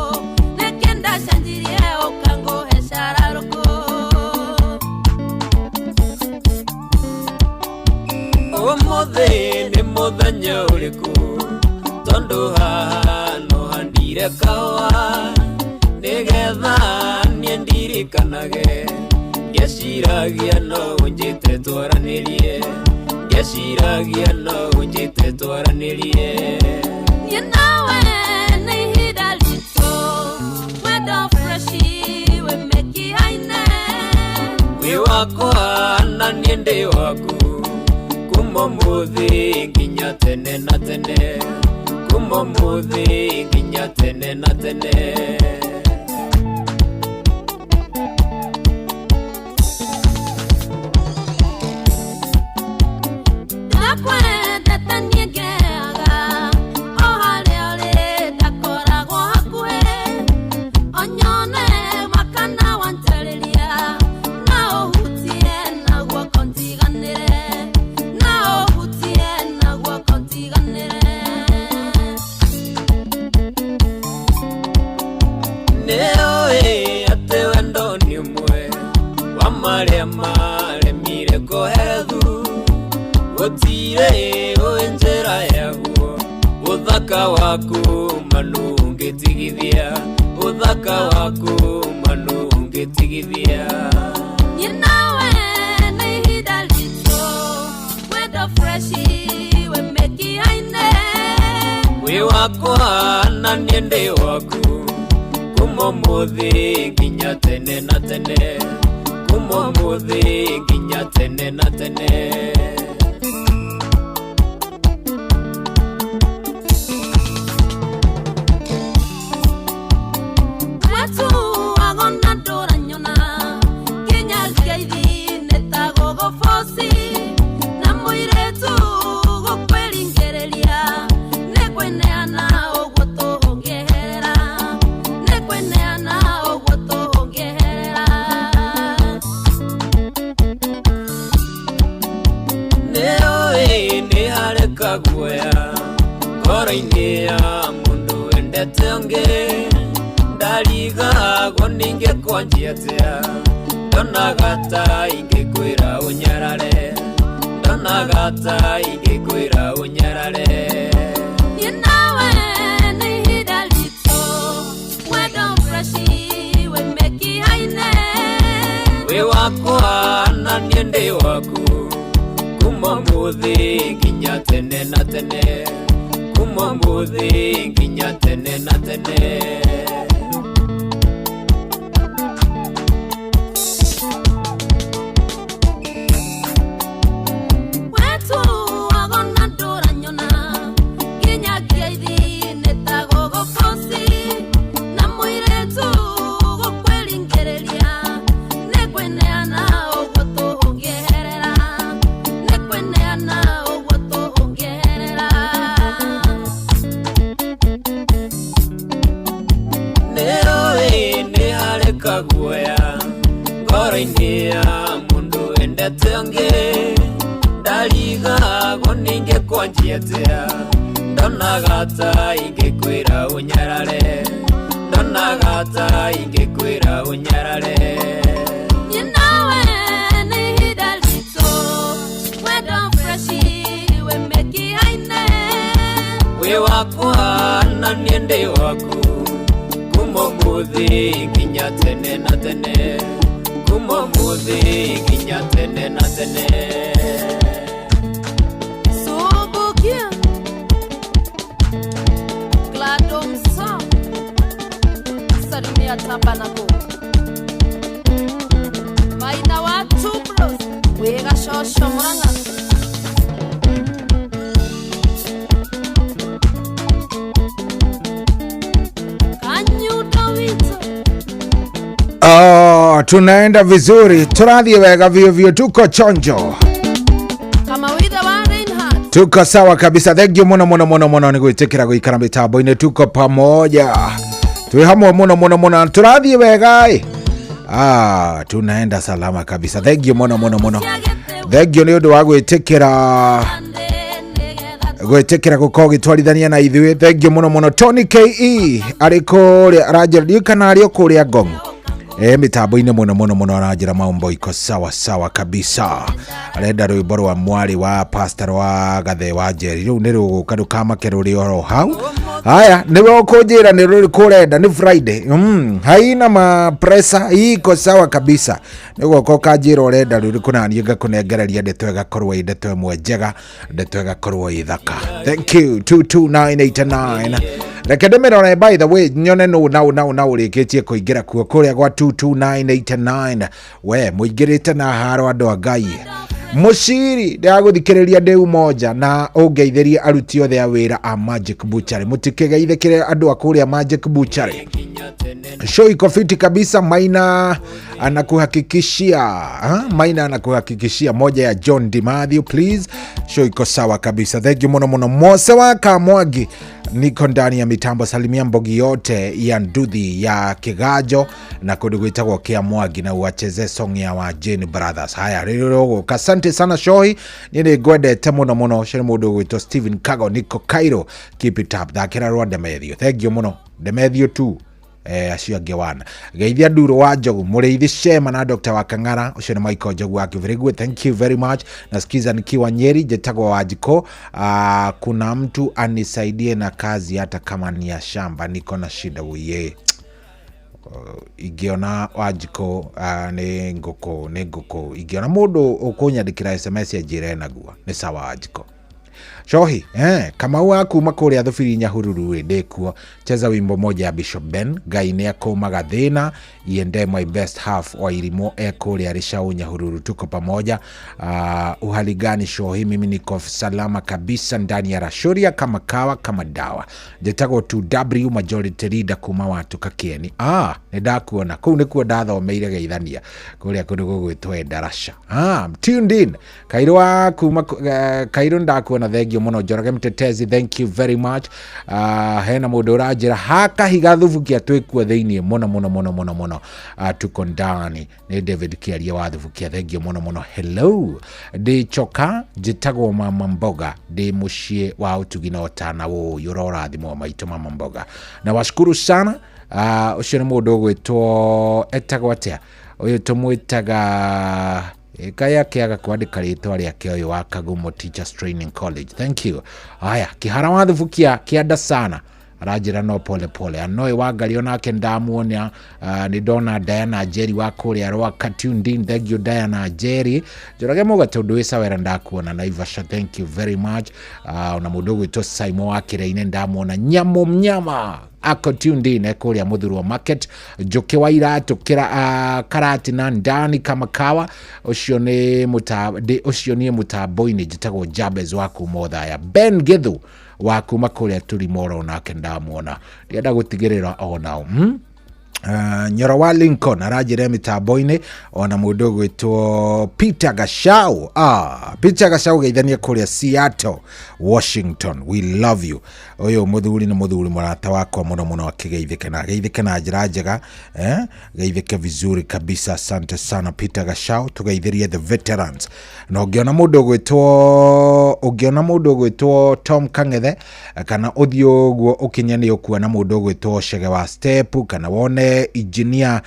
nĩkĩ ndacenjirie ũkangũhe cararũkũ. Ũmũthĩ nĩ mũthenya ũrĩkũ, tondũ haha no handire kahũa, nĩgetha niĩ ndirikanage, ngĩciragia no ũnjĩte twaranĩrie, ngĩciragia no ũnjĩte twaranĩrie. Niĩ nawe nĩ ihinda ritũ, wendo freshi wĩ mĩkiha-inĩ. Wĩ wakwa na niĩ ndĩ waku, kuma ũmũthĩ nginya tene na tene, kuma ũmũthĩ nginya tene na tene. Ndakwendete niĩ ngeaga o harĩa ũrĩ, ndakoragwo hakuhĩ, ũnyone makana wanjarĩria, na ũhutie na guoko njiganĩre, na ũhutie na guoko njiganĩre. Nĩũĩ atĩ wendo nĩ ũmwe wa marĩa maremire kũherethu, gũtirĩ ũĩ njĩra yaguo, ũthaka waku manu ũngĩtigithia, ũthaka waku manu ũngĩtigithia. Niĩ nawe nĩ ihinda ritũ, wendo freshi wĩ mĩkiha-inĩ. Wĩ wakwa na niĩ ndĩ waku, kuma ũmũthĩ nginya tene na tene, kuma ũmũthĩ nginya tene na tene. Watuago na ndũranyona nginya ngeithi nĩ ta gũgũboci, na mũirĩtu gũkwĩringĩrĩria nĩ kwĩneana ũguo tũngĩeherera, nĩ kwĩneana ũguo tũngĩeherera. Nĩũĩ nĩ harĩ kaguoya ngoro-inĩ ya mũndũ wendete ũngĩ, ndarigagwo ningĩkwanjia atĩa, ndonaga ta ingĩkwĩra ũnyarare, ndonaga ta ingĩkwĩra ũnyarare. Niĩ nawe nĩ ihinda ritũ, wendo freshi wĩ mĩkiha-inĩ. Wĩ wakwa na niĩ ndĩ waku, kuma ũmũthĩ nginya tene na tene, kuma ũmũthĩ nginya tene na tene. Watuago na ndũranyona nginya ngeithi nĩ ta gũgũboci, Guoya ngoro-inĩ ya mũndũ wendete ũngĩ ndarigagwo ningĩkwanjia atĩa ndonaga ta ingĩkwĩra ũnyarare ndonaga ta ingĩkwĩra ũnyarare. Niĩ nawe nĩ ihinda ritũ wendo freshi wĩ mĩkiha-inĩ. Wĩ wakwa na niĩ ndĩ waku kuma ũmũthĩ nginya tene na tene kuma ũmũthĩ nginya tene na tene. Subukia Gladomsa Salimia Tabanako Maina wa Two Bros Wega Shosho Murang'a. Kanyundo witũ. Oh, tunaenda vizuri, turathiĩ wega vio vio, tuko chonjo, Kamawitha wa Reinhardt. Tuko sawa kabisa. Thank you muno muno muno muno nĩ gwĩtĩkĩra gũikara mĩtambo-inĩ, tuko pamoja, twĩ hamwe muno muno muno, turathiĩ wega ĩ. Ah, tunaenda salama kabisa. Thank you muno muno muno, thank you nĩ ũndũ wa gwĩtĩkĩra gũkorwo gĩtwarithania na ithuĩ. Thank you muno muno. Tony ke arĩ kũrĩa aranjĩra, ndiũĩ kana arĩ o kũrĩa Ngong mĩtambo-inĩ mũno mũno mũno, aranjĩra maumbo iko sawa sawa kabisa. Arenda rwĩmbo rwa mwarĩ wa pastor wa gathe wa Njeri, rĩu nĩ rũgũka, ndũkamake rũrĩ oro hau. Haya, nĩwe ũkũnjĩra nĩ rũrĩkũ ũrenda, nĩ Friday. Haina mapresa, iko sawa kabisa. Nĩ ũgoka ũkanjĩra ũrenda rũrĩkũ na niĩ ngakũnengereria ndeto ĩgakorwo ĩ ndeto ĩmwe njega, ndeto ĩgakorwo ĩ thaka. Thank you. 22989, reke ndĩmĩrore, by the way, nyone nũ na na na ũrĩkĩtie kũingĩra kuo kũrĩa gwa 22989. We mũingĩrĩte na haro, andũ a Ngai. Mũciri ndĩragũthikĩrĩria ndĩ umoja na ũngeithĩrie aruti othe a wĩra a Magic Butchery. Mũtikĩgeithĩkĩre andũ a kũrĩa Magic Butchery. Show iko fiti kabisa. Maina anakuhakikishia ha? Maina anakuhakikishia moja ya John Dimathew, please. Show iko sawa kabisa, thank you muno muno. Mose wa Kamwagi, niko ndani ya mitambo, salimia mbogi yote ya nduthi ya Kigajo na kundu gwitagwo kia Mwagi na uwacheze song ya wa Jane Brothers. Haya, rĩrĩ rũgũka. Asante sana Shohi, niĩ nĩ ngwendete mũno mũno. Ũcio nĩ mũndũ ũgwĩtwo Stephen Kago, niko Cairo, keep it up. Thakĩra rwa Demethio, thank you mũno. Demethio tu acio angĩ wana geithia nduro wa Njogu, mũrĩithi Shema na Dr. wa Kang'ara. Ũcio nĩ Michael Njogu wa Kĩbĩrĩgwe. Thank you very much. Nasikiza nikiwa Nyeri, njĩtagwo Wanjiko. Kuna mtu anisaidie na kazi hata kama ni ya shamba, niko na shida uye. Ingĩona Wanjiko, nĩ ngũkũ, nĩ ngũkũ, ingĩona mũndũ ũkũnyandĩkĩra SMS anjĩre naguo nĩ sawa. Wanjiko Shohi, Kamau wa kuma kũrĩa Thubiri Nyahururu ĩ ndĩkuo, cheza wimbo moja ya Bishop Ben, Ngai nĩ akũmaga thĩna, iende my best half wa Irimo e kũrĩa Rĩcaũ Nyahururu, tuko pamoja. Uhali gani Shohi, mimi niko salama kabisa ndani ya Rashuria kama kawa kama dawa. Njĩtagwo 2W majority leader kuma watu Kakieni. Ah, nĩ ndakuona kũu nĩkuo ndathomeire geithania kũrĩa kũndũ gũgwĩtwo Endarasha. Ah, I'm tuned in. Kairũ wa kuma Kairũ, ndakuona, thengio mũno. Njoroge Mtetezi, thank you very much. Hena mũndũ ũranjĩra hakahiga thubukia twĩkuo thĩiniĩ mũno mũno mũno mũno mũno. Tuko ndani nĩ David Kĩaria wa thubukia, thengio mũno mũno. Hello, ndĩ choka, njĩtagwo Mama Mboga, ndĩ mũciĩ wa ũtugi na ũtana ũyũ ũrorathimwo maitũ Mama Mboga, na washukuru sana. Ũcio nĩ mũndũ ũgwĩtwo, etagwo atĩa ũyũ, tũmwĩtaga kaya kĩaga kwandĩka rĩtwa rĩake, ũyũ wa Kagumo Teachers Training College, thank you. Haya, kĩhara wa thubukia kĩanda sana aranjĩra no pole pole. Anoĩ wa Ngai onake ndamuona. Nĩ ndona Diana Njeri wa kũrĩa Rwaka tuned in, thank you Diana Njeri. Njoroge Mũgate ũndũ wĩ sawera, ndakuona Naivasha, thank you very much. Ona mũndũ ũgwĩtwo Simon wa Kĩrĩa-inĩ ndamuona. Nyamũ Mnyama ako tuned in kũrĩa Mũthurwa Market. Njũkĩ wa iratũ kĩra, Karatina ndani kama kawa. Ũcio nĩ ũcio niĩ mũtambo-inĩ njĩtagwo Jabez wa kuma Othaya. Ben Githu wa kuma kũrĩa Turimoro onake ndamuona, ndienda gũtigĩrĩra onao. Nyoro wa Lincoln aranjĩra mĩtambo-inĩ ona mũndũ ũgwĩtwo Peter Gachau. Peter Gachau geithania kũrĩa Seattle, Washington. We love you. Ũyũ mũthuri nĩ mũthuri mũrata wakwa mũno mũno, akĩgeithĩke na geithĩke na njĩra njega, geithĩke vizuri kabisa. Asante sana Peter Gachau, tũgeithĩrie the veterans. Na ũngĩona mũndũ ũgwĩtwo Tom Kang'ethe kana ũthiĩ ũguo ũkinye nĩ ũkuona mũndũ ũgwĩtwo Chege wa Step kana wone engineer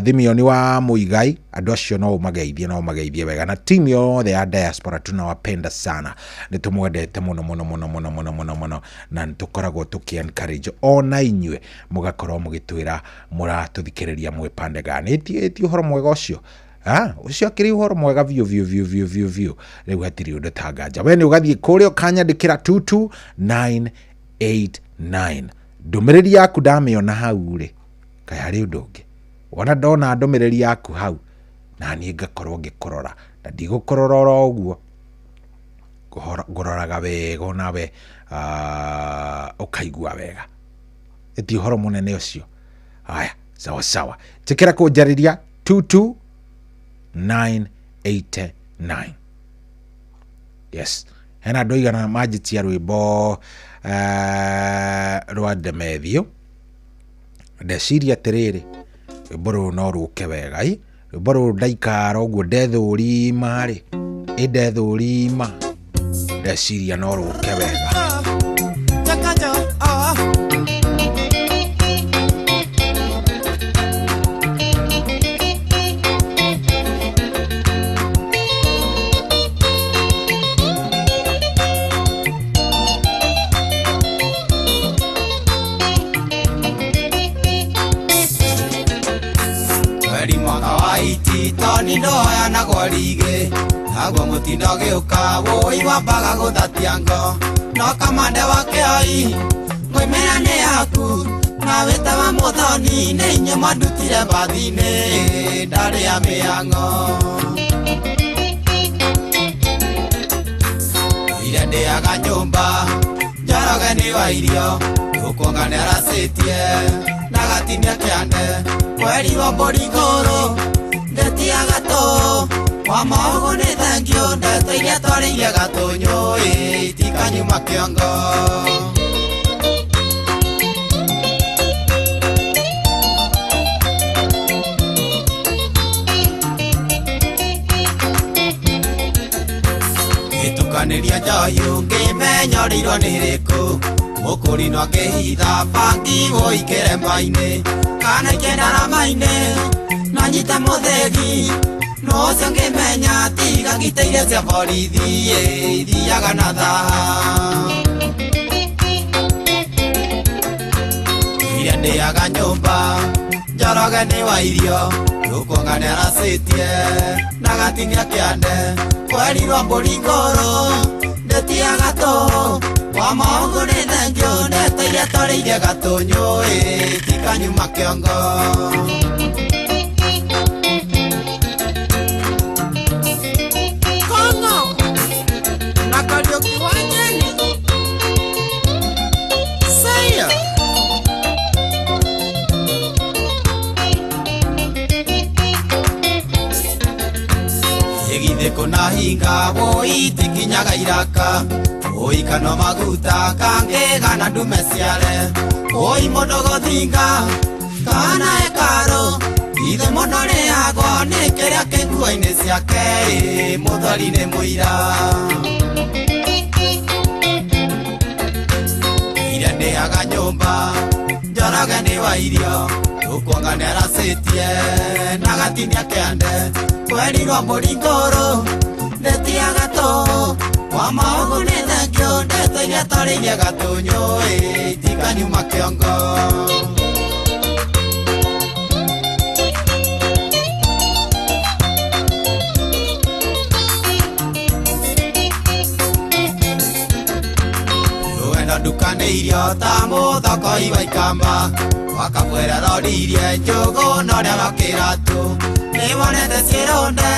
Thimioni wa Muigai, andũ acio no ũmageithie, no ũmageithie wega. Na timu yothe ya diaspora tunawapenda sana, nĩ tũmwendete mũno mũno mũno mũno mũno mũno mũno, na nĩ tũkoragwo tũkĩ encourage ona inyuĩ mũgakorwo mũgĩtwĩra mũratũthikĩrĩria mwĩ pande gani. Ĩti ũhoro mwega ũcio. Ũcio akĩrĩ ũhoro mwega biũ biũ biũ biũ biũ biũ. Rĩu hatirĩ ũndũ ta nganja. We nĩ ũgathiĩ kũrĩa ũkanyandĩkĩra 22989 ndũmĩrĩri yaku ndamĩona hau rĩ, kaĩ harĩ ũndũ ũngĩ wona ndona ndũmĩrĩri yaku hau na niĩ ngakorwo ngĩkũrora, na ndigũkũrora oro ũguo, ngũroraga wega onawe ũkaigua wega. Ĩti ũhoro mũnene ũcio. Haya, sawa sawa, njĩkĩra kũnjarĩria 22989. Yes, hena andũ aigana manjĩtia rwĩmbo rwa Ndemethio. Ndeciria atĩrĩrĩ, rwĩmbo rũrũ no rũke wega. Rwĩmbo rũrũ ndaikara ũguo ndethũrima rĩ, ĩ ndethũrima, ndeciria no rũke wega. Toni ndoyanagwo rigi naguo mũtindo gĩũka wũi wambaga gũthatia ngo no kamande wa kĩoi ngũimĩra nĩ yaku na wĩta wa mũthoni nĩ inyuĩ mwandutire mbathi-inĩ ndarĩ ya mĩang'o ire ndĩaga nyũmba Njoroge nĩ wa irio ũkuonga nĩaracĩtie na gatinia kĩande kwerirwo mbũri ngũrũ ndetia gatũ wa maũgũ nĩ thengio ndeto iria twarĩirie gatũnyũ itikanyuma kĩongo. Gĩtukanĩria njohi ũngĩmenya ũrĩirwo nĩ rĩkũ mũkũrinwo akĩhitha bangi wũi kĩremba-inĩ kana ikĩndarama-inĩ na nyite mũthĩgi no ũcio ngĩmenya tiga ngitĩire cia borithi ithiaga na thaha iria ndĩaga nyũmba Njoroge nĩ wa irio ũkuonga nĩaracĩtie na gatinia kĩande kwerirwo mbũri ngũrũ ndetia gatũ wa maũgũ nĩ thengio ndeto iria twarĩirie gatũnyũ itikanyuma kĩongo. Kuna hinga woi tikinyaga iraka woi kano maguta kange kana ndume ciare woi mũndũ gũthinga kana ekaro ithe mũno rĩagwo nĩ kĩrĩa kĩ nguo-inĩ ciake mũthwari nĩ mũira iria ndĩaga nyũmba Njoroge nĩ wa irio ũkuonga nĩaracĩtie na gatinia kĩande kwerirwo mbũri ngũrũ ndetia gatũ wa maũgũ nĩ thengio ndeto iria twarĩirie gatũnyũ itikanyuma kĩongo. Rũgendo ndukanĩirio ta mũthokoi wa ikamba wakabwera roririe njũgũ na ũrĩa rokĩratũ nĩwonete ciĩrũnde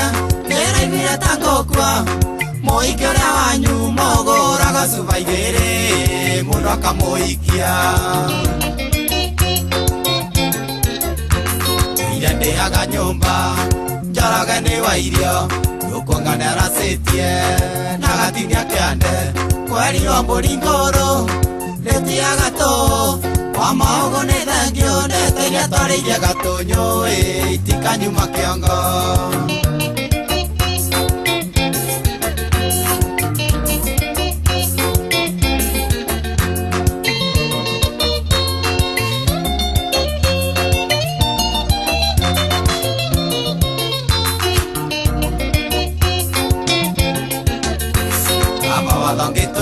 ndĩraiguire ta ngũkua mũhiki ũrĩa wanyu mũgũraga cuba igĩrĩ mũndũ akamũhikia. wa irio ndũkuonga nĩaracĩtie na gatinia kĩande kwerirwo mbũri ngũrũ ndĩtiaga gatũ wa maũgũ nĩ thengio ndeto iria twarĩirie gatũnyũ ĩ itikanyuma kĩongo.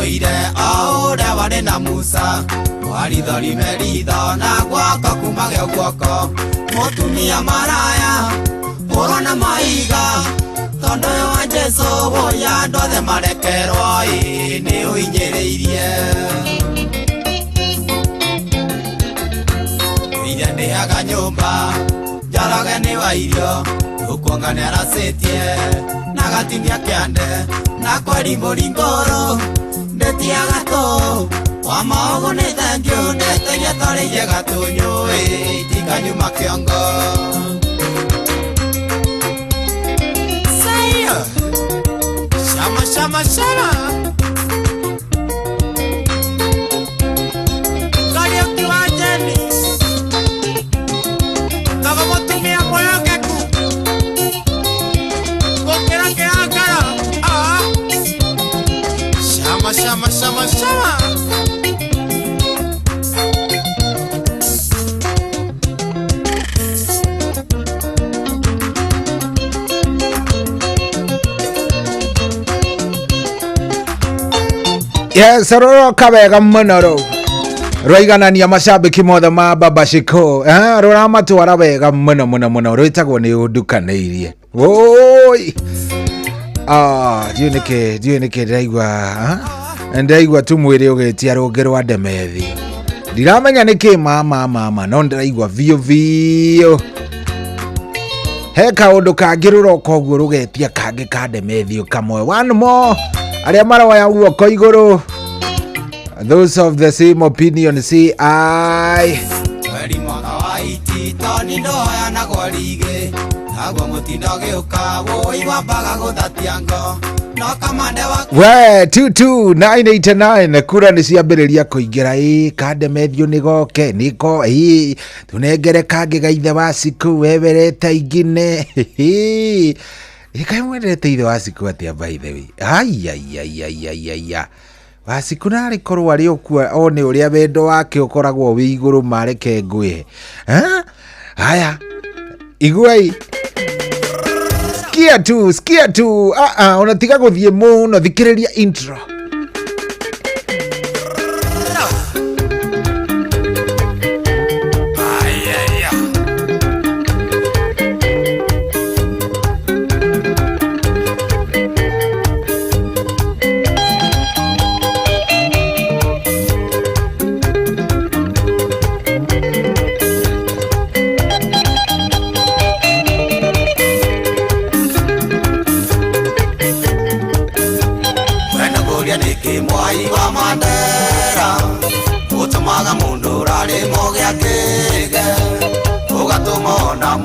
Ire o ũrĩa warĩ na Musa waritho rime ritho na guoko kumagĩa guoko mũtumia maraya hũrwo na maiga tondũ ũyũ wa Jesũ woya andũ othe marekerwo ĩ nĩ ũhinyĩrĩirie. Ithe ndĩaga nyũmba Njoroge nĩ wa irio ndũkuonga nĩaracĩtie na gatinia kĩande na kweri mbũri ngũrũ ndĩtiaga gatũ wa maũgũ nĩ thengio ndeto iria twarĩirie gatũnyũ ĩ itikanyuma kĩongo. Sayo shama shama shama Kariuki wa Jeni kaba mũtumia mwĩhokeku gũkĩra kĩhangara. Shama shama shama shama. Yes, rũroka wega mũno rũu rwaiganania macambĩki mothe ma Baba Shiko rũramatwara wega mũno mũno mũno rwĩtagwo nĩ ũndukanĩirie. Oi ndiũĩ nĩkĩ ndĩraigua ndĩraigua tu mwĩrĩ ũgĩtia rũngĩ rwa ndemethi ndiramenya nĩkĩ mama no ndĩraigua biũ biũ he kaũndũ kangĩ rũroka ũguo rũgetia kangĩ ka ndemethio kamwe. One more arĩa maroya guoko igũrũ, those of the same opinion say aye. Mweri mwaka wa itito ni ndoyanagwo rigĩ naguo mũtindo ũgĩũka wũi wambaga gũthatia ngo no kamande wa we 22989 kura nĩ ciambĩrĩria kũingĩra ĩ kandemethio nĩ goke nĩko ĩ tũnengere kangĩ ga ithe wa Cikũ wewerete ingine ĩkaĩ mwendete ithe wa Cikũ atĩa by the way aiaiaiaiaia Wacikũ narĩ korwo arĩ ũkua one ũrĩa wendo wake ũkoragwo wĩ igũrũ mareke ngwĩhe. Haya iguai sikia tu sikia tu ona tiga gũthiĩ mũno thikĩrĩria intro.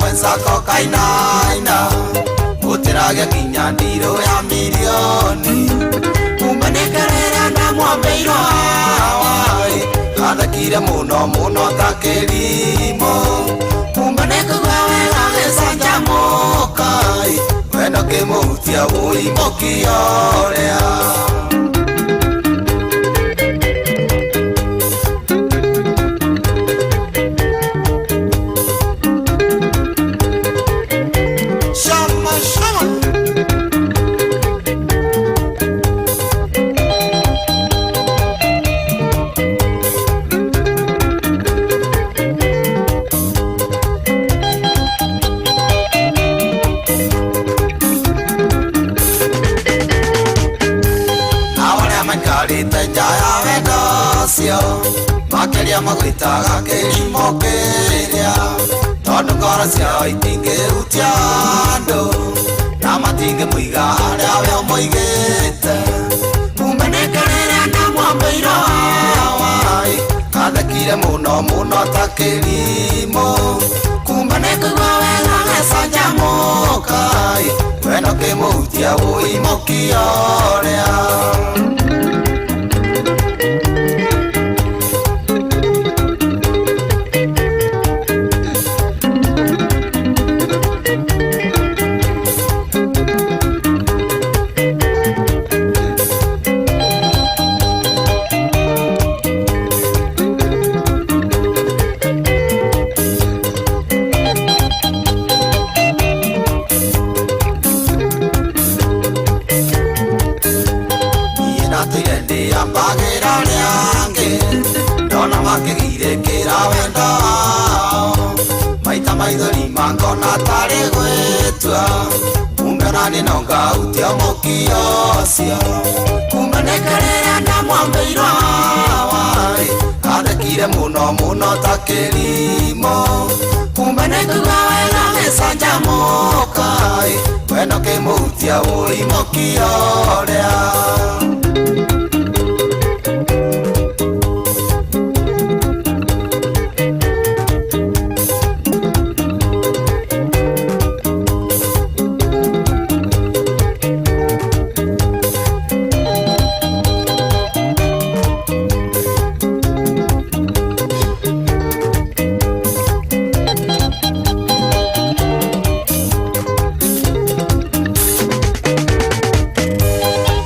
Mwenzako kainaina gũtĩrage nginya ndirũ ya mirioni umenekerera na mwambĩirwo hawaĩ athekire mũno mũno ta kĩrimũ umenekũgua wega gĩcanjamũka wendo kĩmũhutia wũi mũkiorea. Makeria magwĩtaga kĩrimũ kĩrĩa tondũ ngoro ciao itingĩhutia andũ na matingĩmũiga harĩa we ũmũigĩte umenekerera na mwambĩirwo hawaĩ athekire mũno mũno ta kĩrimũ kumbe nĩkũigua wega gĩcanjamũka wendo kĩmũhutia ũimũkio rĩa. Niĩ ndatũire ndĩambagĩra arĩa angĩ ndona makĩgirĩkĩra wendo wao maita maithori mangona tarĩ gwĩtua kumbe ona niĩ no ngahutia mũkio ũcio kumbe nĩ kĩrĩra ndamwambĩirwo hawa-ĩ athekire mũno mũno ta kĩrimũ kumbe nĩ kuga wega gĩcanjamũka-ĩ wendo kĩmũhutia ũimũkio rĩa.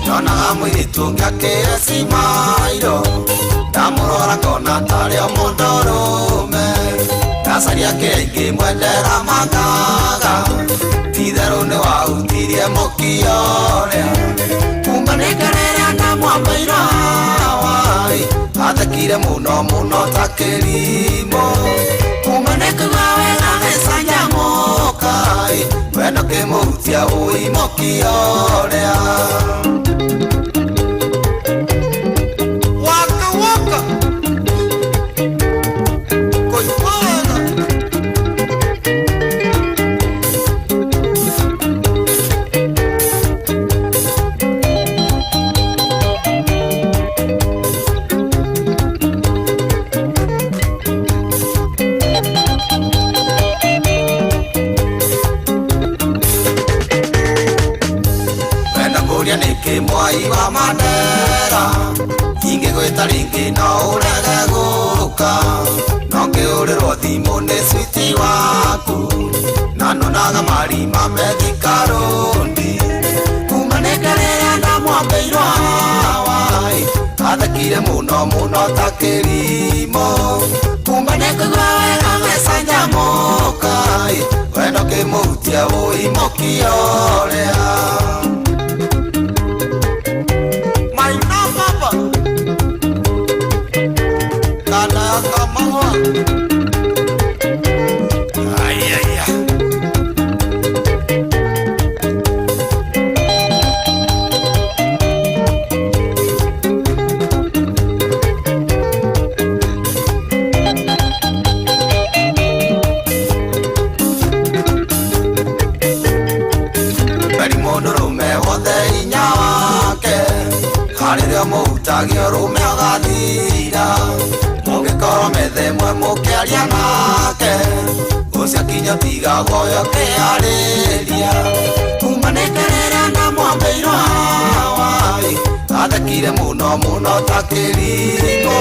Nyonaga mũirĩtu ũngĩ akĩecimairo ndamũrora ngona tarĩ o mũndũrũme ndacaria kĩrĩa ingĩmwendera mangaga ti-itherũ nĩwahutirie mũkio ũrĩa kumbe nĩ kĩrĩra ndamwambĩirwo hawa-ĩ athekire mũno mũno ta kĩrimũ kumbe nĩ kuga wega gĩcanjamũka-ĩ wendo kĩmũhutia ũimũkio ũrĩa. Waka waka kũigua wega. Wenda kũria nĩkĩ mwai wa Mandera ingĩgwĩta rĩngĩ no ũrege gũka no ngĩhũrĩrwo thimũ nĩ switi waku na nyonaga marima bethi karũndi kuma nĩ kĩrĩra ndamwambĩirwo hawa-ĩ athekire mũno mũno ta kĩrimũ kumbe nĩ kũigua wega gĩcanjamũka-ĩ wendo kĩmũhutia ũimũkio rĩa. Maina baba kana kamahwa ayaya. Beri mũndũrũme wothe hinya wake harĩrĩa mũhutagia ũrũme ũgathira mũngĩkorwo metha ĩmwe mũkĩaria nake ũcio kinya tigagwo ũyũ ũkĩarĩria kuma nĩ kĩrĩra ndamwambĩirwo hawa-ĩ athekire mũno mũno ta kĩrimũ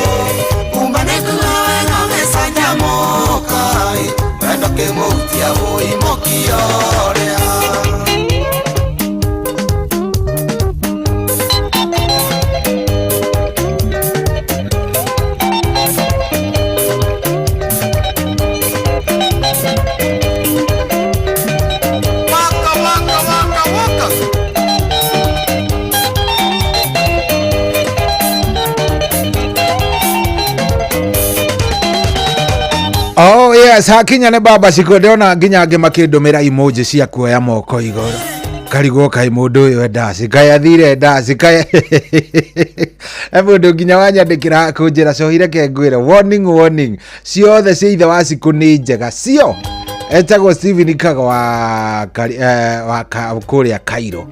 kumbe nĩ kuga wega gĩcanjamũka-ĩ wendo kĩmũhutia ũimũkio rĩa. Waka waka waka waka. Oh yes, hakinya nĩ baba ciko ndĩrona nginya angĩ makĩndũmĩra emoji cia kuoya moko igũrũ karigwo kaĩ mũndũ ũyũ endaci kaĩ athire endaci kaĩ e mũndũ nginya wanyandĩkĩra kũnjĩra cohire ke ngwĩre warning warning ciothe cia ithe wa cikũ nĩ njega cio etagwo Steven Kago wa, wa kũrĩa Cairo.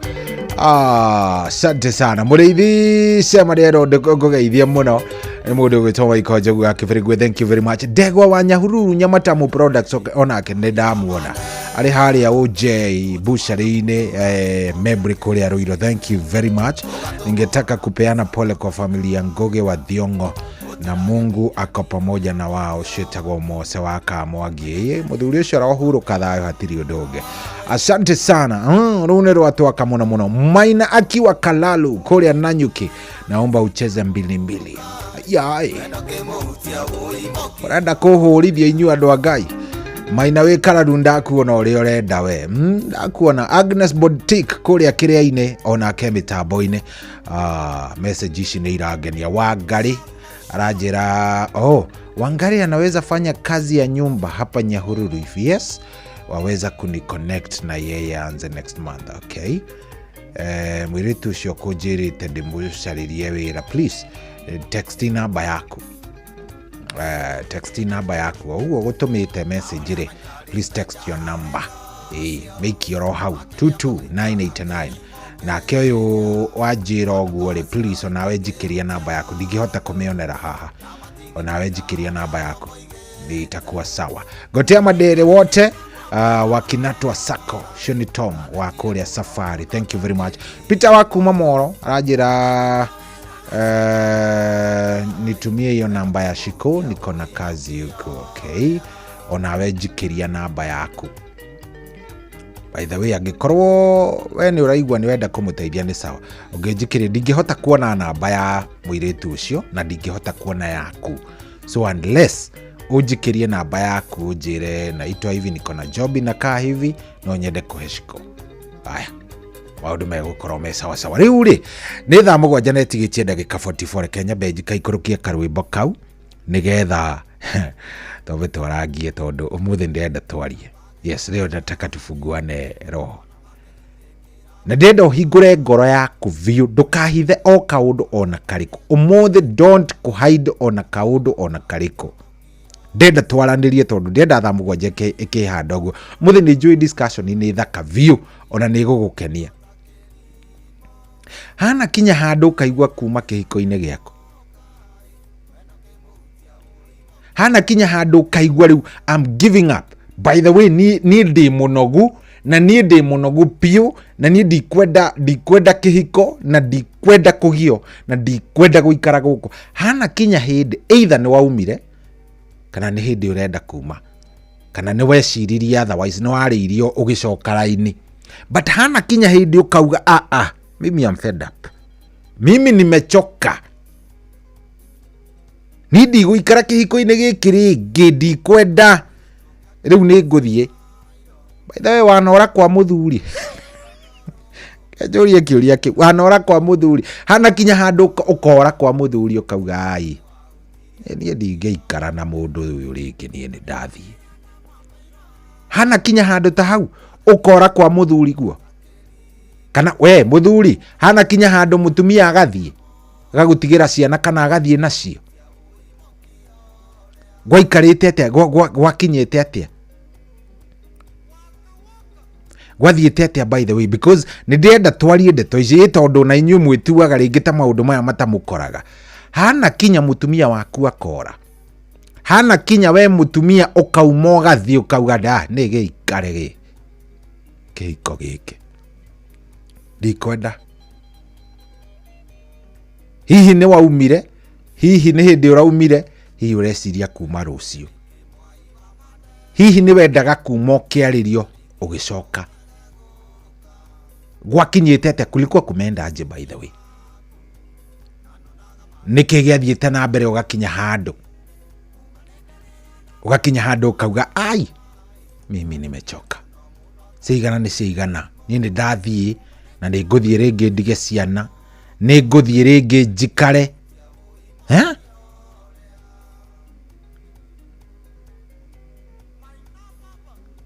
Asante sana mũrĩithi cema rĩero ngũgeithie mũno nĩ mũndũ ũgwĩtwo Waiko Njogu wa Kĩbĩrĩgwe, thank you very much. Ndegwa wa Nyahururu Nyamatamu Products onake nĩ ndamuona. Arĩ harĩa OJ bushari-inĩ Membri kũrĩa Ruiru. Thank you very much. Ningetaka kupeana pole kwa familia Ngugi wa Thiong'o na Mungu ako pamoja na wao. Ciĩtagwo Mose wa Kamwangi. Mũthuri ũcio arohurũka thayũ, hatirĩ ũndũ ũngĩ. Asante sana. Rũu nĩ rwatwaka mũno mũno. Maina akiwa Kalalu kũrĩa Nanyuki, naomba ucheze mbili mbili. Yai, ũrenda kũhũrithia inyuĩ andũ a Ngai. Maina wĩ Kararu, ndakuona ũrĩa ũrenda we. Ndakuona. Agnes Boutique kũrĩa kĩrĩa-inĩ, onake mĩtambo-inĩ. Message ici nĩ irangenia. Wangari aranjĩra, oh, Wangari anaweza fanya kazi ya nyumba hapa Nyahururu. If yes, waweza kuniconnect na yeye aanze next month. Okay. Mwĩrĩtu ũcio kũnjĩrĩte ndĩmũcarĩrie wĩra, please text namba yaku, text namba yaku o ũguo gũtũmĩte message rĩ, please text your number. Ĩĩ, mĩikie oro hau 22989. Nake ũyũ wanjĩra ũguo rĩ, please onawe njikĩria namba yaku, ndingĩhota kũmĩonera haha. Onawe njikĩria namba yaku, nitakuwa sawa. Gotea madere wote wakinatwa sako shoni Tom wa kũrĩa Safari, thank you very much. Peter wa kuma Moro aranjĩra nitumie hiyo namba ya Shiko, niko na kazi huko. Okay, onawe njikĩria namba yaku. By the way, angĩkorwo we nĩ ũraigua nĩ wenda kũmũteithia, nĩ sawa, ũngĩnjikĩria. Ndingĩhota kuona namba ya mũirĩtu ũcio na ndingĩhota kuona yaku, so unless ũnjikĩrie namba yaku, ũnjĩre naitwa hivi, niko na job inakaa hivi, no nyende kũhe Shiko. Aya, maũndũ megũkorwo me sawa sawa. Rĩu rĩ, nĩ thaa 7 na ĩtigĩtie ndagĩka 44. Reke nyambe njikaikũrũkie karwĩmbo kau nĩgetha twambe twarangie, tondũ ũmũthĩ ndĩrenda twarie. Yes, leo nataka tufunguane roho na ndĩrenda ũhingũre ngoro yaku biũ, ndũkahithe o kaũndũ ona karĩkũ ũmũthĩ. Don't kũhide ona kaũndũ ona karĩkũ. Ndĩrenda twaranĩrie tondũ ndĩrenda thaa 7 ĩkĩhanda ũguo. Mũthĩ nĩ njũĩ discussion nĩ thaka biũ, ona nĩ ĩgũgũkenia. Hana kinya handũ ũkaigua kuma kĩhiko-inĩ gĩaku, hana kinya handũ ũkaigua rĩu I'm giving up. By the way, niĩ ndĩ mũnogu na niĩ ndĩ mũnogu biũ na niĩ ndikwenda kĩhiko na ndikwenda kũgio na ndikwenda gũikara gũkũ. Hana kinya hĩndĩ either nĩ waumire kana nĩ hĩndĩ ũrenda kuma kana nĩ weciririe, otherwise nĩ warĩirio ũgĩcoka raini, but hana kinya hĩndĩ ũkauga, "Ah ah, mimi am fed up, mimi nimechoka, ni ndigũikara kĩhiko-inĩ gĩkĩ rĩngĩ, ndikwenda, rĩu nĩ ngũthiĩ." By the way, wanora kwa mũthuri? Njũrie kĩũria kĩu. Wanora kwa mũthuri? Hana kinya handũ ũkora kwa mũthuri ũkauga, "Ai, niĩ ndingĩikara na mũndũ ũyũ rĩngĩ, niĩ nĩ ndathiĩ"? Hana kinya handũ ta hau ũkora kwa mũthuri guo? Kana we mũthuri, hana kinya handũ mũtumia agathiĩ agagũtigĩra ciana kana agathiĩ nacio? Gwaikarĩte atĩa? Gwakinyĩte atĩa? Gwathiĩte atĩa? By the way, because nĩ ndĩrenda twarie ndeto ici ĩ tondũ na inyuĩ mwĩtuaga rĩngĩ ta maũndũ maya matamũkoraga. Hana kinya mũtumia waku akora? Hana kinya we mũtumia ũkauma ũgathiĩ ũkauga, "Nda nĩ gĩikare gĩ kĩhiko gĩkĩ, ndikwenda"? Hihi nĩ waumire? Hihi nĩ hĩndĩ ũraumire? Hihi ũreciria kuma rũciũ? Hihi nĩ wendaga kuma ũkĩarĩrio ũgĩcoka? Gwakinyĩte atĩa? Kulikuwa kumeenda aje? By the way, nĩkĩ gĩathiĩte na mbere ũgakinya handũ ũkauga, "Ai, mimi nimechoka, ciigana nĩ ciigana, niĩ nĩ ndathiĩ na nĩ ngũthiĩ rĩngĩ ndige ciana, nĩ ngũthiĩ rĩngĩ njikare"? Eh?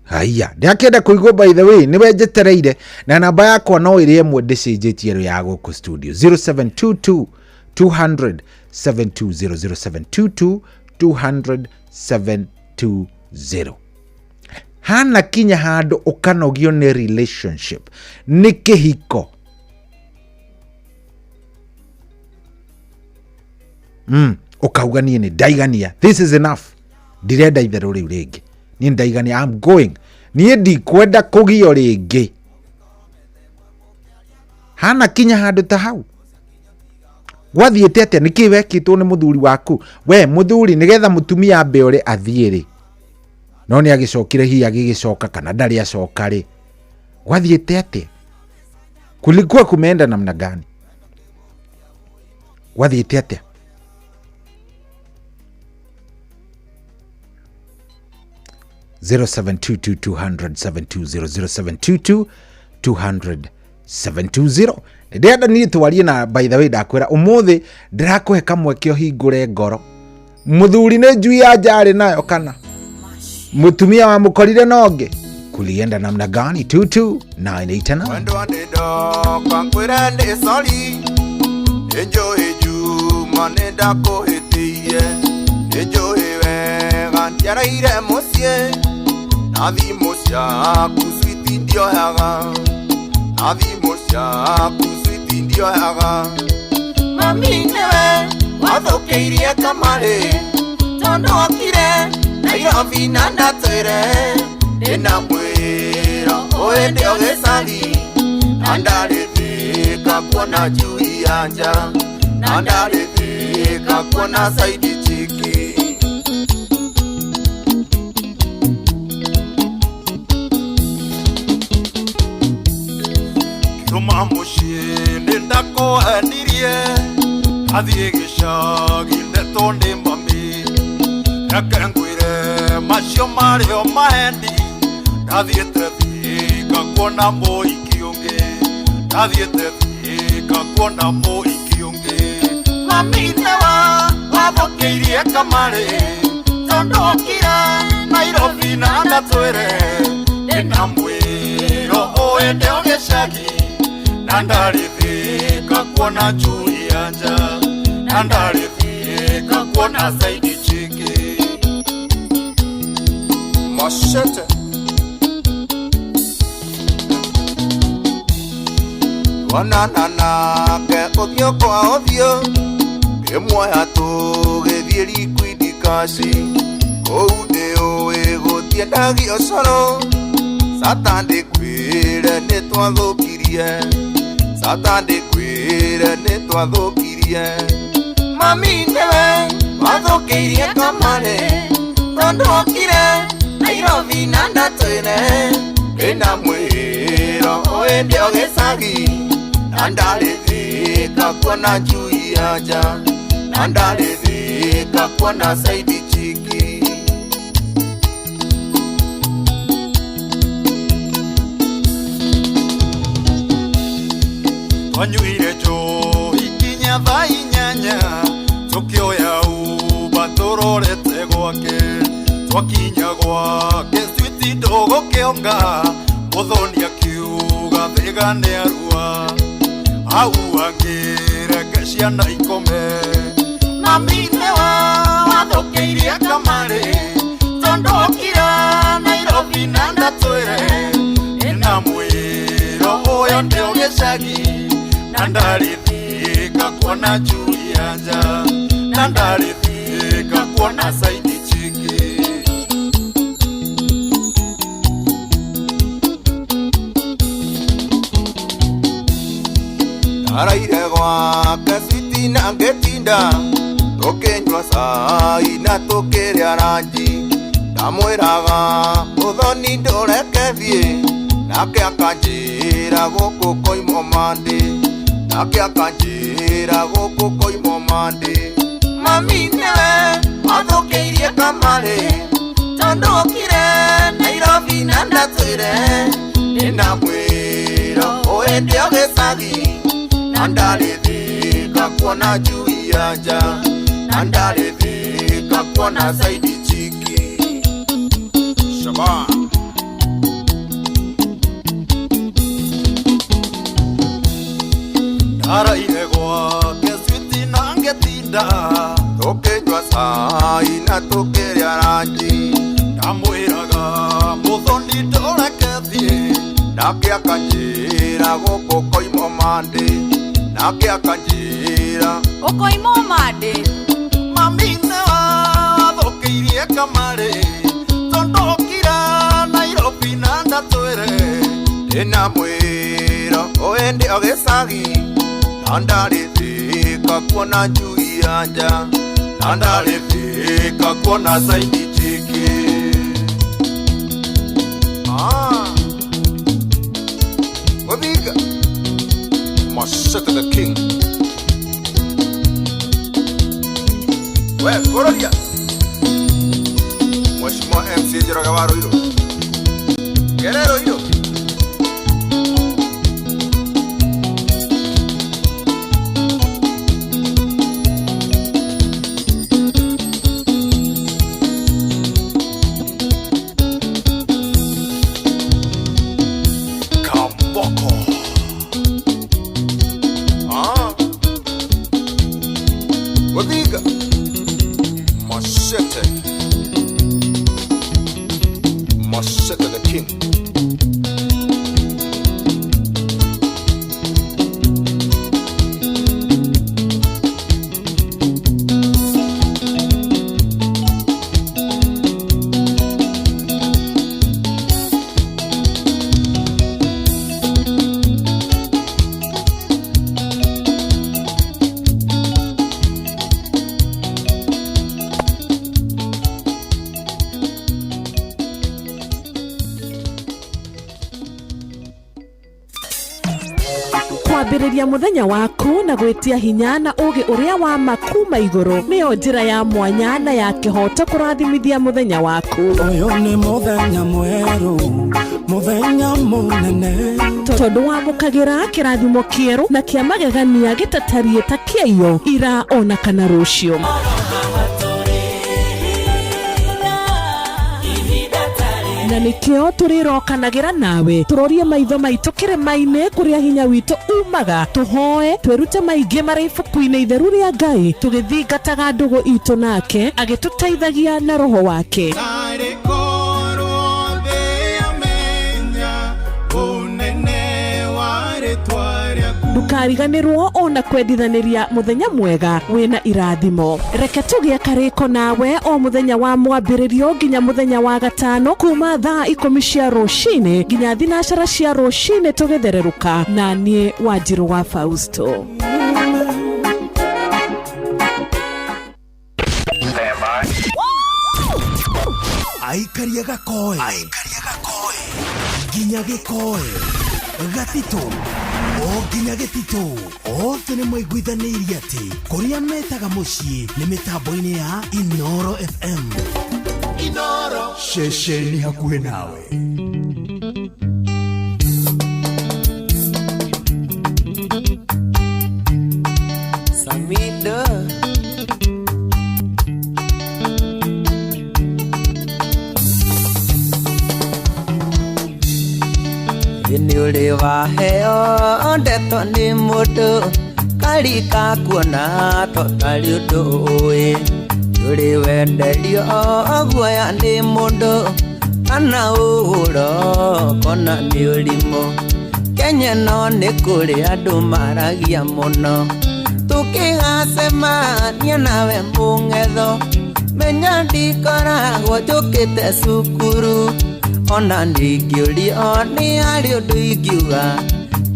Haiya, ndĩrakĩenda kũigua. By the way, nĩwe njetereire na namba yakwa no ĩrĩa ĩmwe ndĩcenjetie ĩrĩa ya gũkũ studio, 0722 200 720, 0722 200 720. Hana kinya handũ ũkanogio nĩ relationship, nĩ kĩhiko? Ũkauga, "Niĩ nĩ ndaigania, this is enough, ndirenda itherũ rĩu rĩngĩ, niĩ ndaigania, I'm going." Niĩ ndikwenda kũgio rĩngĩ. Hana kinya handũ ta hau. Gwathiĩte atĩa? Nĩkĩ wekĩtwo nĩ mũthuri waku? We mũthuri nĩgetha mũtumia ambe ore athiĩ rĩ, no nĩ agĩcokire hihi agĩgĩcoka kana ndarĩ acoka rĩ, gwathiĩte atĩa? Kulikuwa kumeenda namna gani? Gwathiĩte atĩa? 0722 200 720 0722 200 720. Ndĩrenda niĩ twarie na, by the way, ndakwĩra ũmũthĩ ndĩrakũhe kamweke ũhingũre ngoro. Mũthuri nĩ njui ya njarĩ nayo kana mũtumia wamũkorire na ũngĩ, kulienda namna gani? 22989. Wendwa nĩndoka ngwĩre nĩ sorry, nĩ njũĩ Juma nĩ ndakũhĩtĩirie, nĩ njũĩ wega ndiaraire mũciĩ na thimũ ciaku switi ndioyaga, na thimũ ciaku switi ndioyaga. Mami nĩwe wathũkĩirie kamarĩ tondũ okire Nairobi na ndatwĩre ndĩna mwĩro ũyũ ndĩ o gĩcagi na ndarĩthĩka kuona njui ya nja na ndarĩthĩka kuona side chick. Kiuma mũciĩ nĩ ndakũhenirie athiĩ gĩcagi ndetwo nĩ mami, reke ngwĩre macio marĩo mahendi, ndathiĩte Thika kuona mũhiki ũngĩ, ndathiĩte Thika kuona mũhiki ũngĩ. Mami nĩwe wathũkĩirie kamarĩ tondũ okire Nairobi na ndatwĩre ndĩna mwĩro ũyũ ndĩ o gĩcagi na ndarĩthĩka kuona njui ya nja na ndarĩthĩka kuona side chick. Machete. Wonana nake ũthiũ kwa ũthiũ ngĩmuoya tũgĩthiĩ Liquid Cash, kũu ndĩũĩ gũtiendagio coro, Satan ndĩkwĩre nĩ twathũkirie, Satan ndĩkwĩre nĩ twathũkirie. Mami nĩwe wathũkĩirie kamarĩ tondũ okire Nairobi na ndatwĩre ndĩna mwĩro ũyũ ndĩ o gĩcagi na ndarĩthĩka kuona njui ya nja na ndarĩthĩka kuona side chick. Twanyuire njohi nginya thaa 8 tũkĩoya Uber tũrorete gwake, twakinya gwake switi ndũgũkĩonga, mũthoni akiuga Thĩga nĩ arua, hau angĩreke ciana ikome. Mami nĩwe wathũkĩirie kamarĩ tondũ okire Nairobi na ndatwĩre ndĩna mwĩro ũyũ ndĩ o gĩcagi na ndarĩthĩka kuona njui ya nja na ndarĩthĩka kuona side chick. Ndaraire gwake switi na ngĩtinda tũkĩnyua cai na tũkĩrĩa ranji, ndamwĩraga mũthoni ndũreke thiĩ, nake akanjĩra gũkũ koimwo mandĩ, nake akanjĩra gũkũ koimwo mandĩ. Mami nĩwe wathũkĩirie kamarĩ tondũ okire Nairobi na ndatwĩre ndĩna mwĩro ũyũ ndĩ o gĩcagi na ndarĩthĩka kuona njui ya nja na ndarĩthĩka kuona side chick. Shaban. Ndaraire gwake switi na ngĩtinda tũkĩnyua cai na tũkĩrĩa ranji, ndamwĩraga mũthoni ndũreke thiĩ, nake akanjĩra gũkũ koimwo mandĩ, nake akanjĩra ũkoimwo mandĩ. Mami nĩwe wathũkĩirie kamarĩ tondũ okire Nairobi na Ngwĩre ndĩna mwĩra ũĩndĩ o gĩcagi na ndarĩ thĩka kuona njui ya nja na ndarĩ thĩka kuona saidi chiki. Ah, Gũthinga Machete the king. We Kororia Mheshimiwa MC Njoroge wa Ruiru Gere Ruiru. Kamboko. Ah, Gũthinga Machete. Machete the king. Kwambĩrĩria mũthenya waku na gwĩtia hinya na ũgĩ ũrĩa wa ma kuma igũrũ nĩyo njĩra ya mwanya na ya kĩhoto kũrathimithia mũthenya waku. Ũyũ nĩ mũthenya mwerũ, mũthenya mũnene, tondũ wamũkagĩra kĩrathimo kĩerũ na kĩa magegania gĩtatariĩ ta kĩaiyo ira ona kana rũciũ. Na nĩkĩo tũrĩrokanagĩra nawe tũrorie maitho maitũ kĩrĩma-inĩ kũrĩa hinya witũ umaga, tũhoe twĩrute maingĩ marĩ ibuku-inĩ itheru rĩa Ngai tũgĩthingataga ndũgũ itũ nake agĩtũteithagia na roho wake. Tarĩ korwo thĩ yamenya ũnene wa rĩtwa rĩaku. Ndũkariganĩrwo ona kwendithanĩria mũthenya mwega wĩna irathimo. Reke tũgĩe karĩko nawe o mũthenya wa mwambĩrĩrio nginya mũthenya wa gatano kuma thaa 10 cia rũcinĩ nginya 9 cia rũcinĩ tũgĩthererũka na niĩ Wanjirũ wa Fausto. Aikaria gakoe nginya gĩkoe gatitũ o nginya gĩtitũ othe nĩ maiguithanĩirie atĩ kũrĩa metaga mũciĩ nĩ mĩtambo-inĩ ya Inoro FM. Inoro ceceni hakuhĩ nawe. Samida Nĩ ũrĩ waheo ndeto nĩ mũndũ karika kuona to tarĩ ũndũ ũĩ. Nĩ ũrĩ wenderio guoya nĩ mũndũ kana ũhũro kona nĩ ũrimũ. Kenya no nĩ kũrĩ andũ maragia mũno tũkĩgacemania nawe mũng'etho menya ndikoragwo njũkĩte cukuru. Ona ndingĩũrio nĩ harĩ ũndũ ingiuga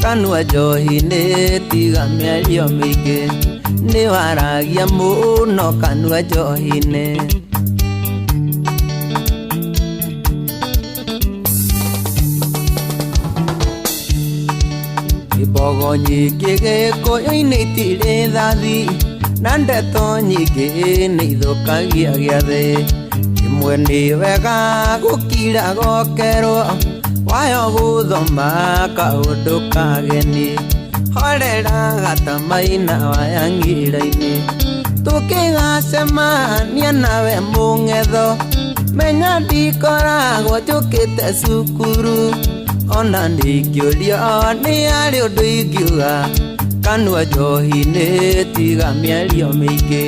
kanua njohi-inĩ tiga mĩario mĩingĩ nĩ waragia mũno kanua njohi-inĩ. Mbogo nyingĩ gĩkũyũ-inĩ itirĩ thathi na ndeto nyingĩ nĩ ithũkagia gĩathĩ. Rĩmwe nĩ wega gũkira gokerwo wayo gũthoma kaũndũ kageni horera gatamaina wayang'ira-inĩ. Tũkĩgacemania nawe mũng'etho menya ndikoragwo njũkĩte cukuru. Ona ndingĩũrio nĩ harĩ ũndũ ingiuga kanua njohi-inĩ tiga mĩario mĩingĩ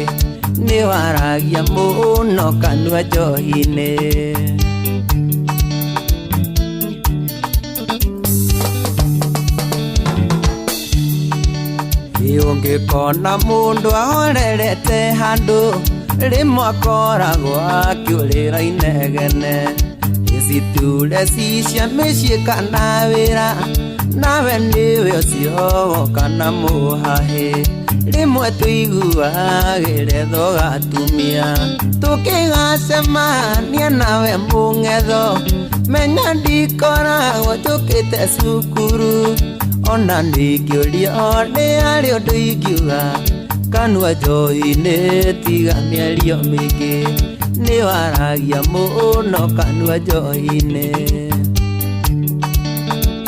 nĩ waragia mũno kanua njohi-inĩ. Ũngĩkona mũndũ ahorerete handũ rĩmwe akoragwo akĩũrĩra inegene. Ĩciture ci cia mĩciĩ kana wĩra nawe nĩwe ũcio kana mũhahĩ rĩmwe tũiguagĩre thogatumia tũkĩgacemania nawe mũng'etho menya ndikoragwo njũkĩte cukuru ona ningĩũrio nĩ harĩ ũndũ ingiuga kanua njohi-inĩ tiga mĩario mĩingĩ nĩ waragia mũno kanua njohi-inĩ.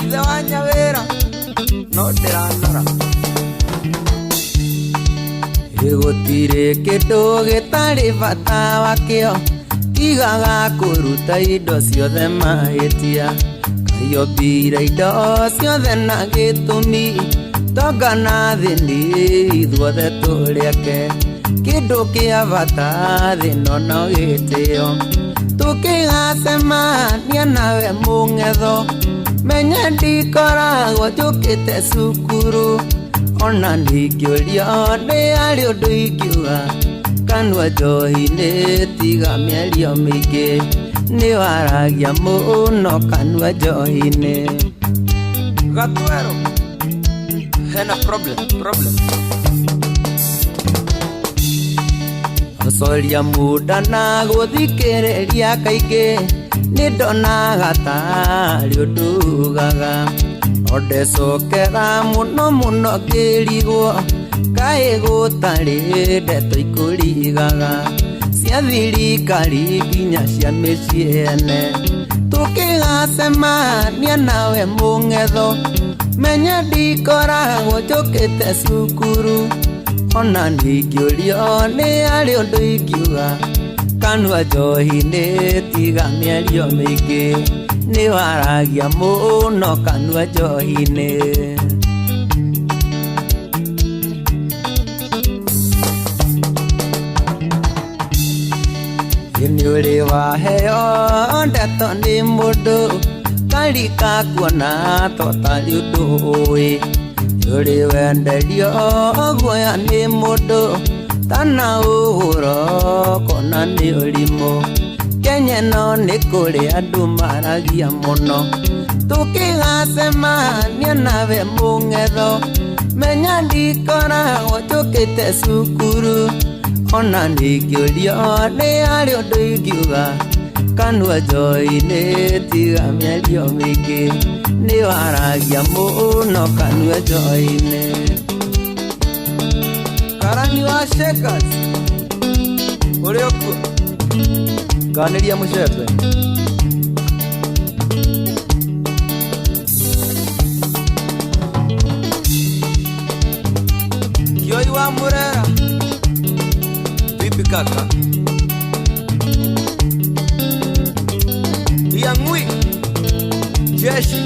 Ithe wa Nyawĩra no ndĩranora gũtirĩ kĩndũ gĩtarĩ bata wakĩo tigaga kũruta indo ciothe mahĩtia kaiombire indo ciothe na gĩtũmi tonga na thĩni ithuothe tũrĩ ake kĩndũ kĩa bata thĩ no no gĩtĩo tũkĩgacemania nawe mũng'etho menya ndikoragwo njũkĩte cukuru ona ningĩũrio nĩ harĩ ũndũ ingiuga kanua njohi-inĩ tiga mĩario mĩingĩ nĩ waragia mũno kanua njohi-inĩ. Gatwero hena problem. Ũcoria muda na gũthikĩrĩria kaingĩ nĩ ndonaga tarĩ ũndũ ugaga ondecokera mũno mũno ngĩrigwo kaĩ gũtarĩ ndeto ikũrigaga cia thirikari nginya cia mĩciĩ ene tũkĩgacemania nawe mũng'etho menya ndikoragwo njũkĩte cukuru ona ningĩũrio nĩ harĩ ũndũ ingiuga kanua njohi-inĩ tiga mĩario mĩingĩ nĩ waragia mũno kanua njohi-inĩ. Nĩ ũrĩ waheo ndeto nĩ mũndũ karika kuona totarĩ ũndũ ũĩ ũrĩ wenderio guoya nĩ mũndũ tana ũhoro kona nĩ ũrimũ Kenya no nĩ kũrĩ andũ maragia mũno tũkĩgacemania nawe mũng'etho menya ndikoragwo njũkĩte cukuru ona ningĩũrio nĩ harĩ ũndũ ingiuga kanua njohi-inĩ tiga mĩario mĩingĩ nĩ waragia mũno kanua njohi-inĩ. Karani wa Shakers ũrĩ ũkuo ganĩria mũcembe. Kioi wa Murera vipi kaka? Yangui jeshi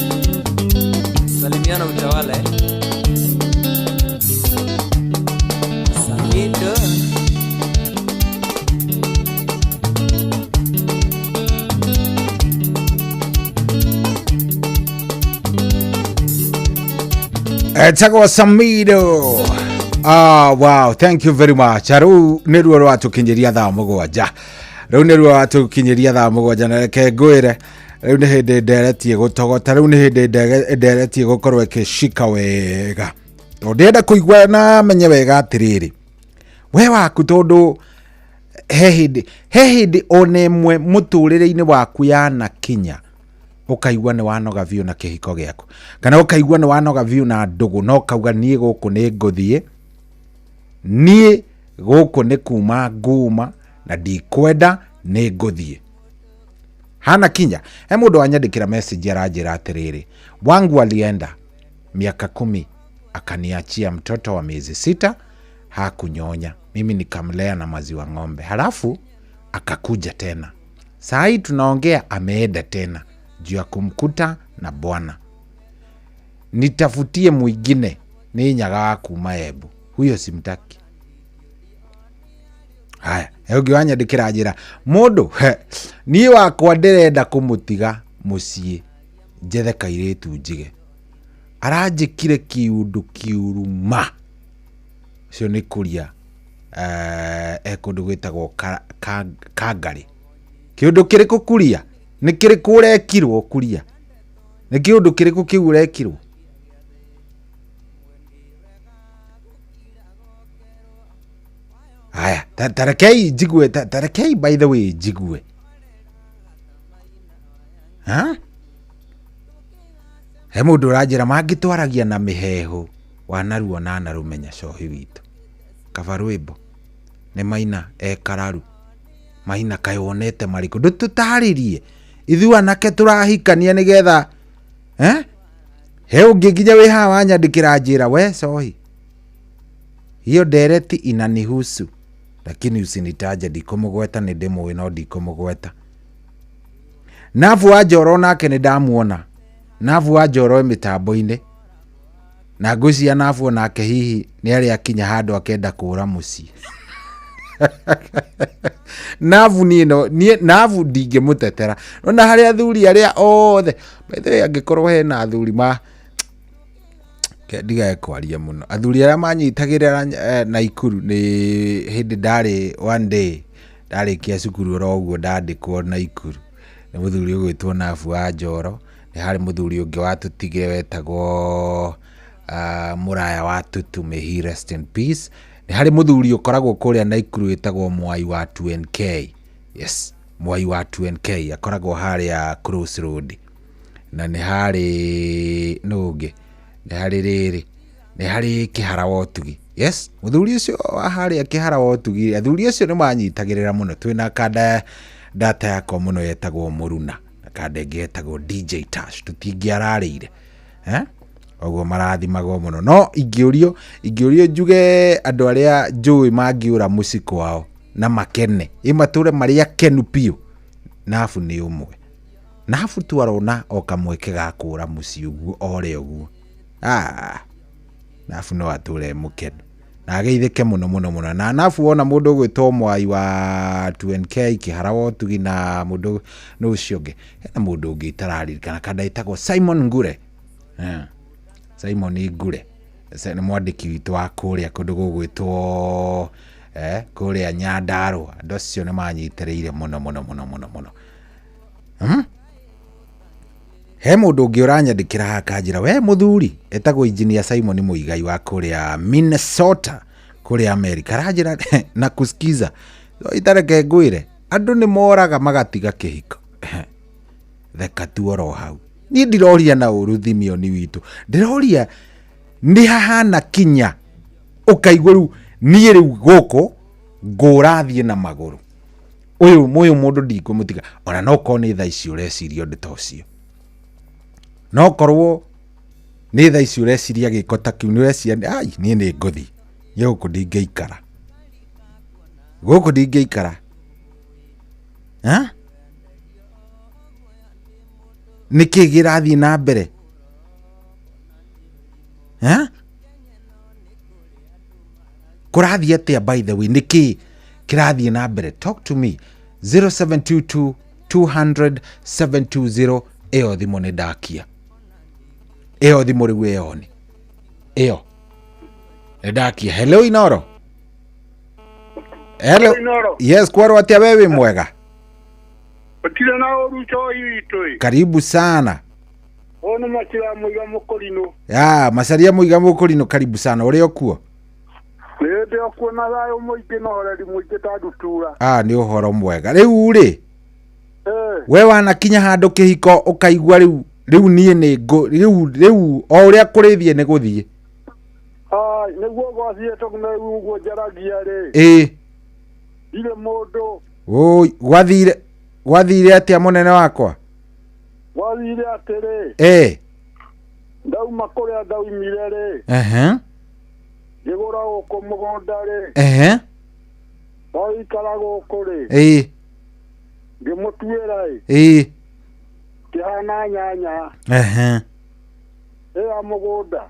salimiana utawala Samido Etagwo Samido. Ah, wow, thank you very much. Rĩu nĩruo rwatũkinyĩria thaa 7. Rĩu nĩruo rwatũkinyĩria thaa 7 na reke ngwĩre rĩu nĩ hĩndĩ nderetie gũtogota rĩu nĩ hĩndĩ nderetie gũkorwo ĩkĩcika wega tondũ ndĩrenda kũigua na menye wega atĩrĩrĩ we waku tondũ he hĩndĩ ona ĩmwe mũtũrĩre-inĩ waku yanakinya ũkaigua nĩ wanoga biũ na kĩhiko gĩaku kana ũkaigua nĩ wanoga biũ na ndũgũ na ũkauga niĩ gũkũ nĩ ngũthiĩ niĩ gũkũ nĩ kuma nguma na ndikwenda nĩ ngũthiĩ hana kinya. He mũndũ wanyandĩkĩra message aranjĩra atĩrĩrĩ wangu alienda miaka 10 akaniachia mtoto wa miezi 6 hakunyonya mimi nikamlea na maziwa ng'ombe halafu akakuja tena saa hii tunaongea ameenda tena juu ya kumkuta na bwana nitafutie mwingine ni nyaga kuma Embu huyo simtaki. Haya ũngĩ wanyandĩkĩra njĩra mũndũ niĩ wakwa ndĩrenda kũmũtiga mũciĩ njethe kairĩtu njige aranjĩkire kiũndũ kiũru ma ũcio nĩ kũria kũndũ gwĩtagwo Kangarĩ kĩũndũ kĩrĩkũ kuria Nĩ kĩrĩkũ ũrekirwo kuria? Nĩ kĩũndũ kĩrĩkũ kĩu ũrekirwo? Haya, tarekei njigue, tarekei by the way njigue. Ha? He mũndũ ũranjĩra mangĩtwaragia na mĩheehũ wanaruona na narũmenya cohi witũ. Kaba rwĩmbo nĩ maina ekararu. Maina kaĩ wonete marĩkũ? Ndũtũtarĩrie. Ithuĩ anake tũrahikania nĩgetha eh? He ũngĩ nginya wĩ haha wanyandĩkĩra njĩra we cohi. Hiyo ndereti inanihusu. Lakini usinitaje, ndikũmũgweta, nĩ ndĩmũĩ no ndikũmũgweta. Nabu wa Njoro nake nĩ ndamuona. Nabu wa Njoro e mĩtambo-inĩ. Na ngwĩciria Nabu onake hihi nĩ arĩ akinya handũ akenda kũra mũciĩ. Nabu niĩ no, niĩ Nabu ndingĩmũtetera. Nona harĩ athuri arĩa othe. By the way, angĩkorwo hena athuri ma Ke ndigae kwaria mũno. Athuri arĩa manyitagĩrĩra Naikuru nĩ hĩndĩ ndarĩ one day ndarĩkia cukuru oro ũguo ndandĩkwo Naikuru nĩ mũthuri ũgwĩtwo Nabu wa Njoro. Nĩ harĩ mũthuri ũngĩ watũtigire wetagwo Mũraya wa Tutu, may he rest in peace. Nĩ harĩ mũthuri ũkoragwo kũrĩa Naikuru wĩtagwo Mwai wa 2NK. Yes, Mwai wa 2NK akoragwo harĩa Cross Road. Na nĩ harĩ nũ ũngĩ? Nĩ harĩ rĩrĩ, nĩ harĩ Kĩhara wa Ũtugi. Yes, mũthuri ũcio wa harĩa Kĩhara wa Ũtugi, athuri acio nĩ manyitagĩrĩra mũno. Twĩna kanda data yakwa mũno yetagwo Mũruna, na kanda ĩngĩ yetagwo DJ Tash, tũtingĩararĩire. Eh? Ũguo marathimagwo mũno. No ingĩũrio, ingĩũrio njuge andũ arĩa njũĩ mangĩũra mũciĩ kwao na makene, ĩ matũre marĩ akenu biũ, Nabu nĩ ũmwe. Nabu tu arona o kamweke ga kũra mũciĩ ũguo ore ũguo. Nabu no atũre mũkenu. Na ageithĩke mũno mũno mũno. Na Nabu wona mũndũ ũgwĩtwo Mwai wa 2NK, Kĩhara wa Ũtugi na mũndũ nũ ũcio ũngĩ. Hena mũndũ ũngĩ itararirikana kana etagwo Simon Ngure. Simon Ngure. Nĩ mwandĩki witũ wa kũrĩa kũndũ gũgwĩtwo kũrĩa Nyandarũa. Andũ acio nĩ manyitĩrĩire mũno mũno mũno mũno mũno. He mũndũ ũngĩ ũranyandĩkĩra haha akanjĩra we mũthuri etagwo Engineer Simon Muigai wa kũrĩa Minnesota kũrĩa America. Aranjĩra na kusikiza. Itareke ngwĩre andũ nĩ moraga magatiga kĩhiko. Theka tu oro hau. Niĩ ndiroria na ũru Thimioni witũ. Ndĩroria nĩ hahana kinya ũkaigua rĩu niĩ rĩu gũkũ ngũrathiĩ na magũrũ. Ũyũ ũyũ mũndũ ndikũmũtiga. Ona no korwo nĩ thaa ici ũreciria ũndũ ta ũcio. No korwo nĩ thaa ici ũreciria gĩko ta kĩu, nĩ ũreciria, ai, niĩ nĩ ngũthiĩ. Niĩ gũkũ ndingĩikara. Gũkũ ndingĩikara. Ha? Nĩ kĩĩ kĩrathiĩ na mbere? Ha? Kũrathiĩ atĩa by the way? Nĩ kĩĩ kĩrathiĩ na mbere? Talk to me. 0722 200 720. Ĩyo thimũ nĩ ndakia. Ĩyo thimũ rĩu ĩyo nĩ. Ĩyo. Nĩ ndakia. Hello Inoro. Hello. Inoro. Yes, kwarwo atĩa we wĩ mwega? Gũtirĩ na ũru cohi witũ ĩ. Karibu sana. Ũyũ nĩ Macharia Mũiga Mũkũrinũ. Ya, Macharia Mũiga Mũkũrinũ, karibu sana. Ũrĩ o kuo? Nĩ ndĩ o kuo na thayũ mũingĩ na ũhoreri mũingĩ ta ndutura. Nĩ ũhoro mwega. Rĩu rĩ, we wanakinya handũ kĩhiko ũkaigua rĩu, rĩu niĩ nĩ ngũ, rĩu, rĩu o ũrĩa kũrĩthiĩ nĩ gũthiĩ. Nĩguo gwathiĩ tondũ na rĩu ũguo njaragia rĩ. Ndirĩ mũndũ. Oi, gwathire atĩa mũnene wakwa? Gwathire atĩrĩ. Ndauma kũrĩa ndaumire rĩ. Ngĩgũra gũkũ mũgũnda rĩ. Ndaikara gũkũ rĩ. Ngĩmũtuĩra ĩ. Kĩhana nyanya. Ĩya mũgũnda.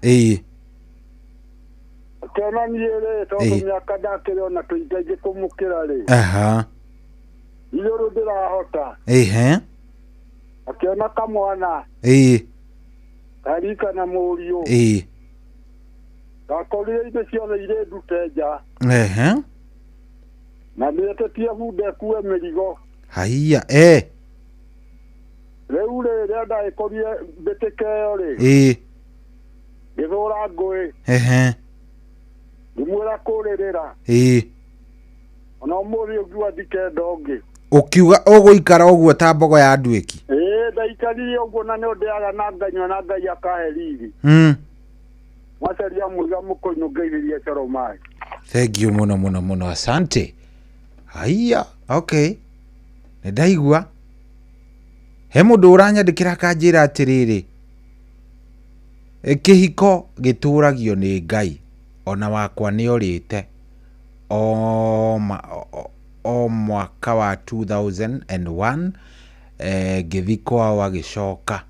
Akĩona niĩ rĩ, tondũ mĩaka ndakĩrĩ ona tũingaingĩ kũmũkĩra rĩ. Igũrũ ndĩrahota. Akĩona kamwana. Karika na mũriũ. Ndakorire indo ciothe irĩ ndute nja. Na nĩetĩtie bunda ĩkue mĩrigo. Haiya, Rĩrĩa ndagĩkorire mbĩtĩka ĩyo rĩ, Ĩĩ. Ngĩthũra ngũĩ. Ehe. Ngĩmwĩra kũrĩrĩra. Ĩĩ. Ona ũmũthĩ ũngiuga ndikenda ũngĩ. Ũkiuga ũgũikara ũguo ta mbogo ya nduĩki. Ĩĩ, ndaikarire ũguo na nĩ ndĩaga na nganyua na Ngai akahe riri. Mwacaria mũiga mũkũinũ ngeithĩrie coro maĩ. Thank you mũno mũno mũno, asante. Haiya, okay, nĩ ndaigua. He mũndũ ũranyandĩkĩra akanjĩra atĩrĩrĩ, kĩhiko gĩtũragio nĩ Ngai, ona wakwa nĩ orĩte o, ma, o mwaka wa 2001, ngĩthi kwao agĩcoka.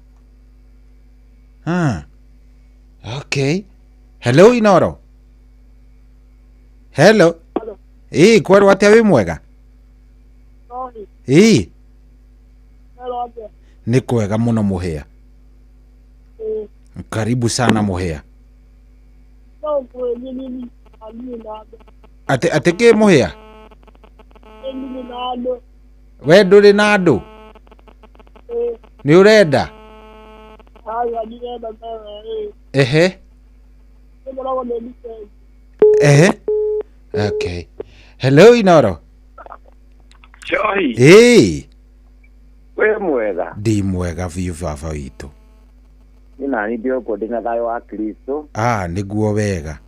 Okay. Hello Inoro. Hello. Ĩĩ, kwerwo atĩa, wĩ mwega? Ĩĩ, nĩ kwega mũno mũhĩa. Karibu sana mũhĩa. Atĩ kĩ mũhĩa? We ndũrĩ na andũ? Nĩ ũrenda? Ehe. Ehe. Okay. Hello Inoro. Johi. Ĩĩ. Wĩ mwega? Ndĩ mwega biũ baba witũ. Nĩ nani ndĩokwo ndĩna thayũ wa Kristo. Ah, nĩguo wega.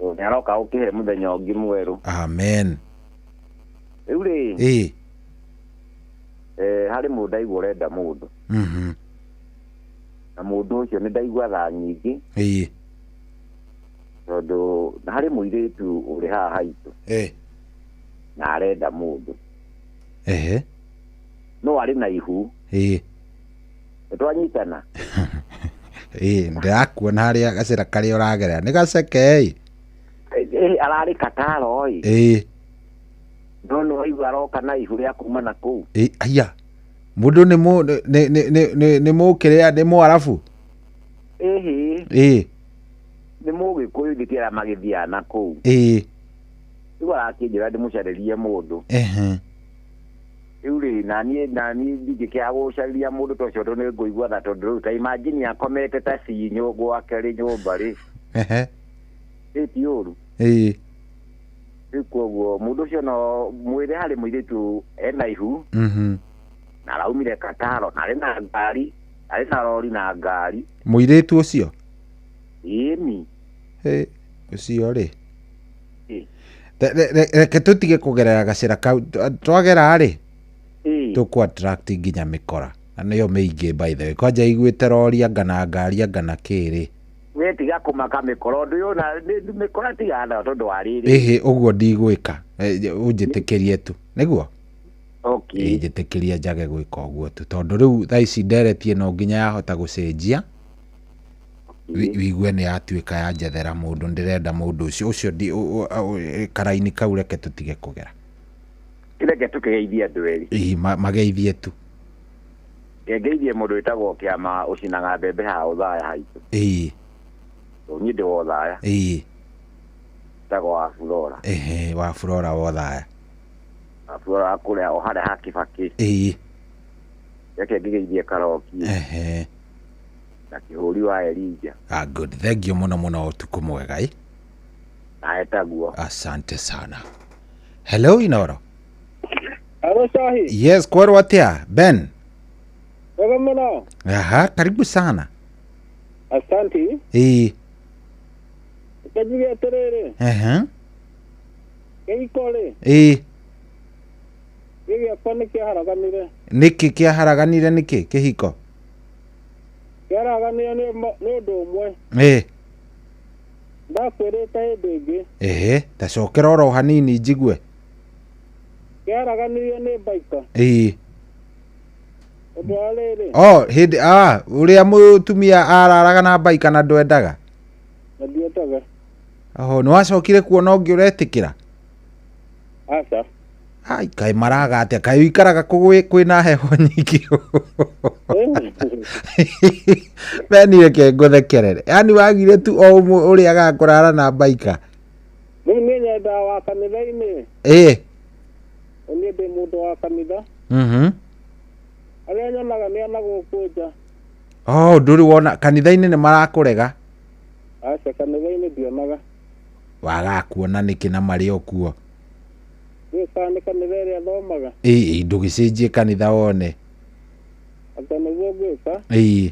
Nĩ aroka gũkĩhe mũthenya ũngĩ mwerũ. Amen. Rĩu rĩ, Ĩĩ. Harĩ mũndũ ndaigua ũrenda mũndũ. Na mũndũ ũcio nĩ ndaigua tha nyingĩ. Ĩĩ. Tondũ harĩ mũirĩtu ũrĩ haha haitũ. Ĩĩ. Na arenda mũndũ. Ehe. No arĩ na ihu. Ĩĩ. Nĩ twanyitana. Ĩĩ, ndĩrakuona harĩa gacĩra karĩa ũragerera. Nĩ gaceke ĩ. Ararĩ Kataro ĩ. Ĩĩ. No nĩ waigua aroka na ihu rĩa kuma na kũu. Ĩĩ, aya. Mũndũ nĩ mũ nĩ nĩ nĩ nĩ nĩ mũkĩrĩa, nĩ mũarabu. Ĩhĩ. Ĩĩ. Nĩ mũgĩkũyũ ndĩkĩra magĩthiaga na kũu. Ĩĩ. Rĩu arakĩnjĩra ndĩmũcarĩrie mũndũ. Ehe. Rĩu rĩ, naniĩ ndingĩkĩaga gũcarĩria mũndũ ta ũcio tondũ nĩ ngũigua tha, tondũ rĩu ta imagine akomete ta cinyũ gwake rĩ nyũmba rĩ. Ehe. Ĩ ti ũru. Ĩĩ. Rĩu koguo mũndũ ũcio no mwĩre harĩ mũirĩtu ena ihu. Na araumire Kataro, na arĩ na ngari, arĩ na rori na ngari. Mũirĩtu ũcio? Ĩni. Ĩ, ũcio rĩ. Reke tũtige kũgerera gacĩra kau twagera rĩ, tũkũ attract nginya mĩkora na nĩyo mĩingĩ, by the way, kwanja iguĩte rori anga na ngari anga na kĩrĩ. We tiga kũmaka mĩkora, ũndũ ũyũ na mĩkora tiga nayo tondũ wa rĩrĩ. Ĩhĩ, ũguo ndigwĩka, ũnjĩtĩkĩrie tu nĩguo. Okay. Njĩtĩkĩrie njage gwĩka ũguo tu, tondũ rĩu thaa ici ndereti ĩno nginya yahota gũcenjia, wigue nĩ yatuĩka ya njethera mũndũ, ndĩrenda mũndũ ũcio ũcio karaini kau, reke tũtige kũgera. Reke tũkĩgeithie andũ erĩ. Ĩĩ, mageithie tu. Ngeithie mũndũ wĩtagwo Kĩama ũcinaga mbembe haha Othaya haitũ. Ĩĩ. Niĩ ndĩ wa Othaya. Ĩĩ. Wĩtagwo wa Flora. Ehe, wa Flora wa Othaya. Wa Flora wa kũrĩa o harĩa ha Kĩbakĩ. Ĩĩ. Reke ngĩgeithie Karoki. Ehe. Na kĩhũri wa Elijah. Ah, good. Thank you mũno mũno, ũtukũ mwega ĩ. Na etaguo. Asante sana. Hello Inoro. Hello Shahi. Yes, kwerwo atĩa Ben? Wega mũno. Aha, karibu sana. Asante. Ĩĩ. Reke njuge atĩrĩrĩ. Ehe. Kĩhiko rĩ. Ĩĩ. Gĩ gĩakwa nĩ kĩaharaganire. Nĩkĩ kĩaharaganire, nĩkĩ kĩhiko? Kĩaharaganire nĩ ũndũ ũmwe. Ĩĩ. Ndakwĩrĩte hĩndĩ ĩngĩ. Ehe, ta cokera oro hanini njigue. Kĩaharaganirio nĩ baika. Ĩĩ. Ũndũ wa rĩrĩ. Oh, hĩndĩ ũrĩa mũtumia araraga na baika na ndwendaga. Na ndiendaga. Oho, nĩ wacokire kuona ũngĩ ũretĩkĩra? Aca. Ai, kaĩ maraga atĩa? Kaĩ ũikaraga kũ kwĩna heho nyingĩ? Beni, reke ngũthekerere. Yaani wagire tu o ũmwe ũrĩa agaga kũrara na baika. Rĩu niĩ nyendaga wa kanitha-inĩ. Ĩĩ. Niĩ ndĩ mũndũ wa kanitha. Arĩa Arĩa nyonaga nĩ ana gũkũ nja. Oh, ndũrĩ wona kanitha-inĩ nĩ marakũrega? Aca, kanitha-inĩ ndionaga. Wagaga kuona nĩkĩ na marĩ o kuo? Ndiũĩ kana nĩ kanitha ĩrĩa thomaga. Ĩĩ, ndũgĩcenjie kanitha wone. Anga nĩguo ngwĩka. Ĩĩ.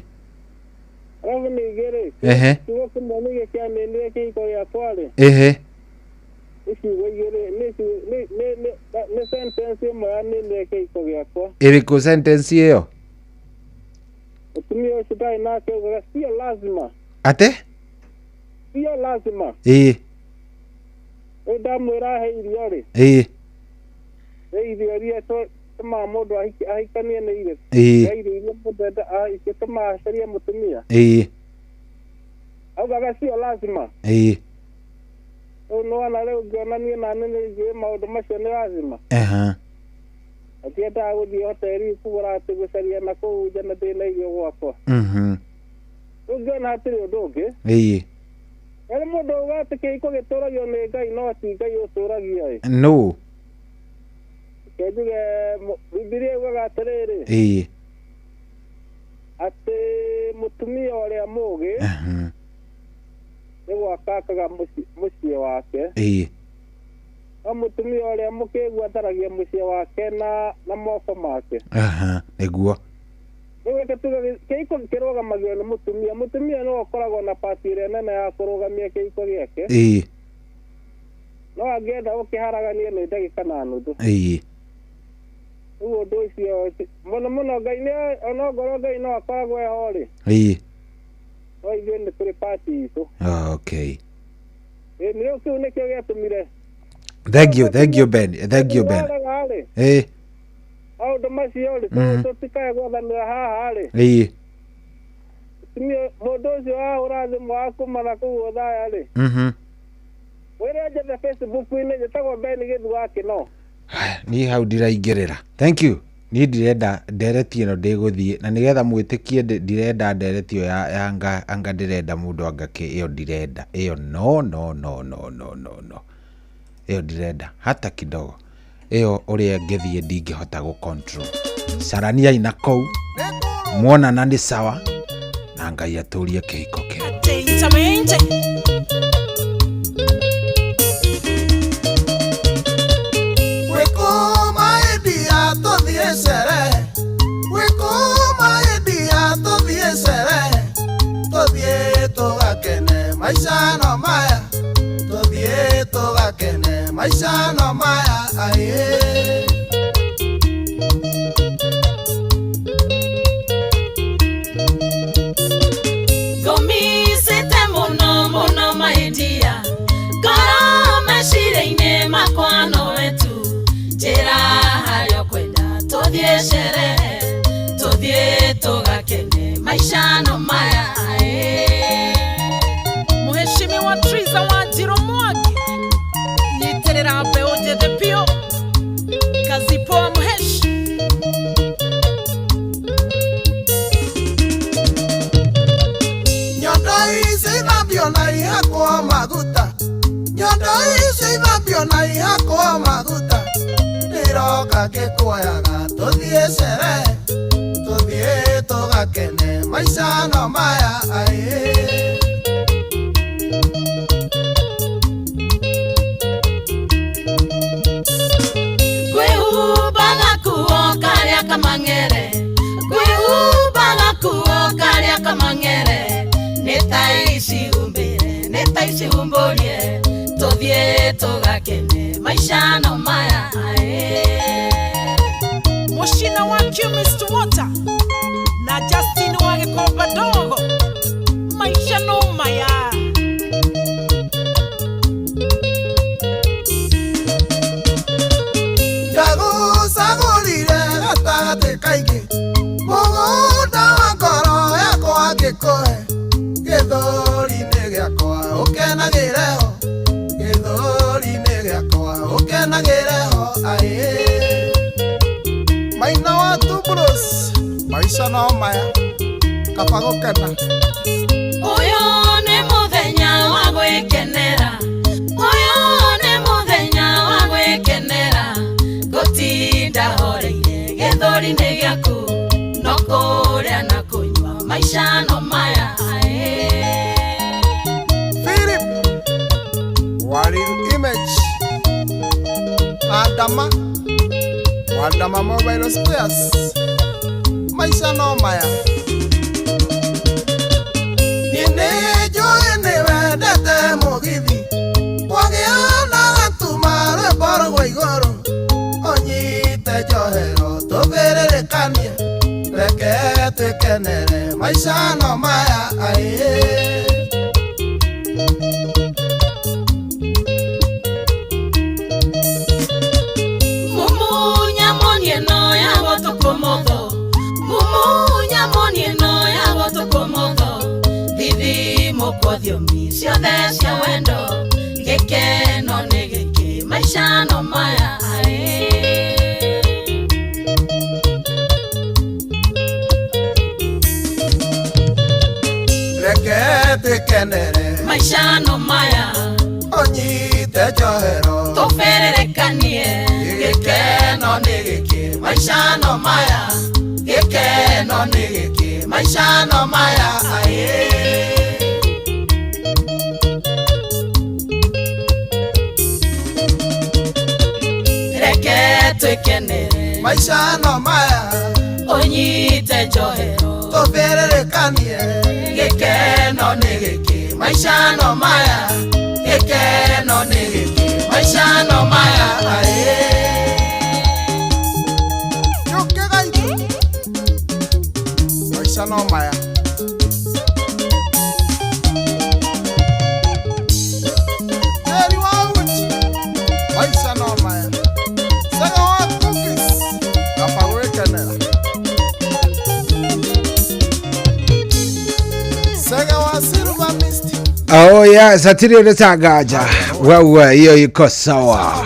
Arabu ningĩ rĩ, Ehe. kiugo kĩmwe nĩkĩo kĩaninire kĩhiko gĩakwa rĩ. Ehe. Nĩ ciugo igĩrĩ, nĩ ciugo, nĩ, nĩ, nĩ, nĩ sentence ĩmwe yaninire kĩhiko gĩakwa. Ĩrĩkũ sentence ĩyo? Mũtumia ũcio ndarĩ nake augaga sio lazima. Atĩ? Sio lazima. Ĩĩ. Rĩu ndamwĩra ahe irio rĩ. Ĩĩ. Nĩ irio iria tũmaga mũndũ ahikanie nĩ irĩkũ? Ĩĩ. Nĩ irio iria mũndũ enda ingĩtũma acarie mũtumia. Ĩĩ. Augaga sio lazima. Ĩĩ. Rĩu nĩwona rĩu ngĩona niĩ nani nĩ njũĩ maũndũ macio nĩ lazima. Aha. Atiendaga gũthiĩ hoteri kũgũra atĩ gũcaria na kũu nja na ndĩna irio gwakwa. Rĩu ngĩona hatirĩ ũndũ ũngĩ. Ĩĩ. Harĩ mũndũ auga atĩ kĩhiko gĩtũragio nĩ Ngai no ti Ngai ũtũragia ĩ. Nũ? Reke njuge Bibilia yugaga atĩrĩrĩ. Ĩĩ. Atĩ mũtumia ũrĩa mũũgĩ nĩ gwaka akaga mũciĩ wake. Ĩĩ. No mũtumia ũrĩa mũkĩgu atharagia mũciĩ wake na moko make. Aha, nĩguo. Rĩu reke tuge kĩhiko kĩrũgamagio nĩ mũtumia. Mũtumia nĩwe ũkoragwo na pati ĩrĩa nene ya kũrũgamia kĩhiko gĩake. Ĩĩ. No angĩenda gũkĩharagania nĩ ndagĩka na nuthu. Ĩĩ. Rĩu ũndũ ũcio mũno mũno Ngai nĩ onokorwo Ngai no akoragwo eho rĩ. Ĩĩ. No ithuĩ nĩ tũrĩ pati itũ. Okay. Ĩĩ, nĩ kĩu nĩkĩo gĩatũmire. Thank you, thank you Ben. Thank you Ben. Warega rĩ. Ĩĩ. Maũndũ macio rĩ, tũtikae gwathanĩra haha rĩ. Ĩĩ. Mũtumia mũndũ ũcio wahũra thimũ wa kuma na kũu Othaya rĩ. Mwĩre njethe Facebook-inĩ njĩtagwo Ben Gĩthu wa Kĩno. Niĩ hau ndiraingĩrĩra. Thank you. Niĩ ndirenda ndereti ĩno ndĩgũthiĩ na nĩgetha mwĩtĩkie ndirenda ndereti ĩyo ya anga ndĩrenda mũndũ anga kĩ ĩyo ndirenda ĩyo no no no no no no no ĩyo ndirenda hata kidogo ĩyo ũrĩa ngĩthiĩ ndingĩhota gũ control. Caraniai na kũu muonana nĩ sawa na Ngai atũrie kĩhiko kĩu. Maisha no maya, tũthiĩ tũgakene, maisha no maya, aye. Ngũmicĩte mũno mũno mahĩtia, ngoro meciria-inĩ makwa nowe tu, njĩra harĩa ũkwenda tũthiĩ sherehe, tũthiĩ tũgakene, maisha no maya, aye. Mheshimiwa Triza Wanjiru Mwangi, nyitĩrĩra mbeũ njĩthĩ biũ, kazi poa mheshi. Nyondo ici ithambio na ihakwo maguta, nyondo ici ithambio na ihakwo maguta, ndĩroka ngĩkuoyaga tũthiĩ sherehe, tũthiĩ tũgakene, maica no maya, aye. Kamangere, kwihumbaga kuo karia kamangere, nĩ ta ici humbĩre, nĩ ta ici humbũrie, tũthiĩ tũgakene, maica no maya, ae. Mũcina wa Chemist Water na Justin wa Gĩkomba Ndogo, maica no maya. Ndagũcagũrire gatagatĩ kaingĩ, mũgũnda wa ngoro yakwa ngĩkũhe, gĩthũri-inĩ gĩakwa ũkenagĩre ho, gĩthũri-inĩ gĩakwa ũkenagĩre ho, aye. Maina wa Tubros, maica no maya, kaba gũkena. Ũyũ nĩ mũthenya wa gwĩkenera, ũyũ nĩ mũthenya wa gwĩkenera, ngũtinda horeire gĩthũri-inĩ gĩaku, no Maisha no maya Philip Warrior Image Adama Wadama Mobile Spares Maisha no maya Nene joene wendete mugithi Wagiona gatumare borwo igoro Onyite njohero tũbĩrĩrĩkanie Reke twĩkenere maisha no maya ae Mumunya monie no ya gotokomotho Mumunya monie no ya gotokomotho Thithimo kwa thiomi ciothe cia wendo Gĩkeno nĩ gĩkĩ maisha no maya ae Reke twĩkenere maisha no maya Onyite njohero tũbĩrĩrĩkanie Gĩkeno nĩ gĩkĩ maisha no maya Gĩkeno nĩ gĩkĩ maisha no maya ae Reke twĩkenere maisha no maya Onyite njohero tũbĩrĩrĩkanie Gĩkeno nĩ gĩkĩ maisha no maya Gĩkeno nĩ gĩkĩ maisha no maya ae Njoke gaitũ maisha no maya Jerry wa uchi maisha no maya Sega wa cookies kaba gwĩkenera Sega wa silver mist. Oh yes, atiri ulitangaja. Wewe hiyo iko sawa.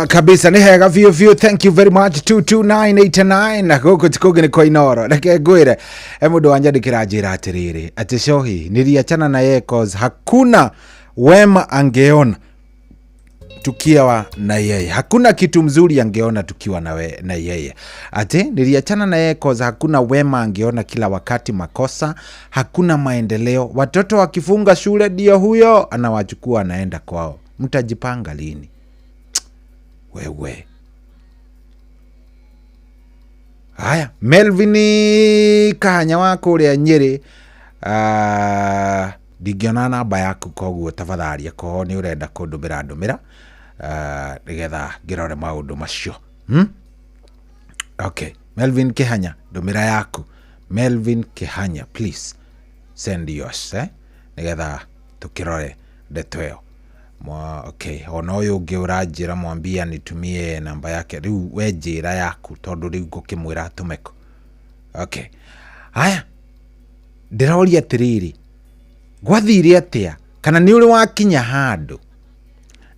Kabisa ni hega view view. Thank you very much. 22989 gũkũ ti kũngĩ nĩ kwa Inoro. Reke ngwĩre mũndũ wanjandĩkĩra njĩra atĩrĩrĩ atĩ Shohi niliachana na yeye cause hakuna wema angeona tukiwa na yeye, hakuna kitu mzuri angeona tukiwa na yeye. Ati niliachana na yeye cause hakuna wema angeona, kila wakati makosa, hakuna maendeleo. Watoto wakifunga shule ndio huyo anawachukua anaenda kwao. Mtajipanga lini? Wewe. Haya, Melvin Kahanya wa kũrĩa Nyĩrĩ, ndingĩona namba yaku koguo tafadhali akorwo nĩ ũrenda kũndũmĩra ndũmĩra nĩgetha ngĩrore maũndũ macio. Okay, Melvin Kihanya, ndũmĩra yaku. Melvin Kihanya, please send yours nĩgetha tũkĩrore ndeto ĩyo. Okay, ona ũyũ ũngĩ ũranjĩra mwambia nitumie namba yake. Rĩu we njĩra yaku tondũ rĩu ngũkĩmwĩra atũme kũ. Okay. Haya, ndĩroria atĩrĩrĩ, gwathire atĩa kana nĩ ũrĩ wakinya handũ,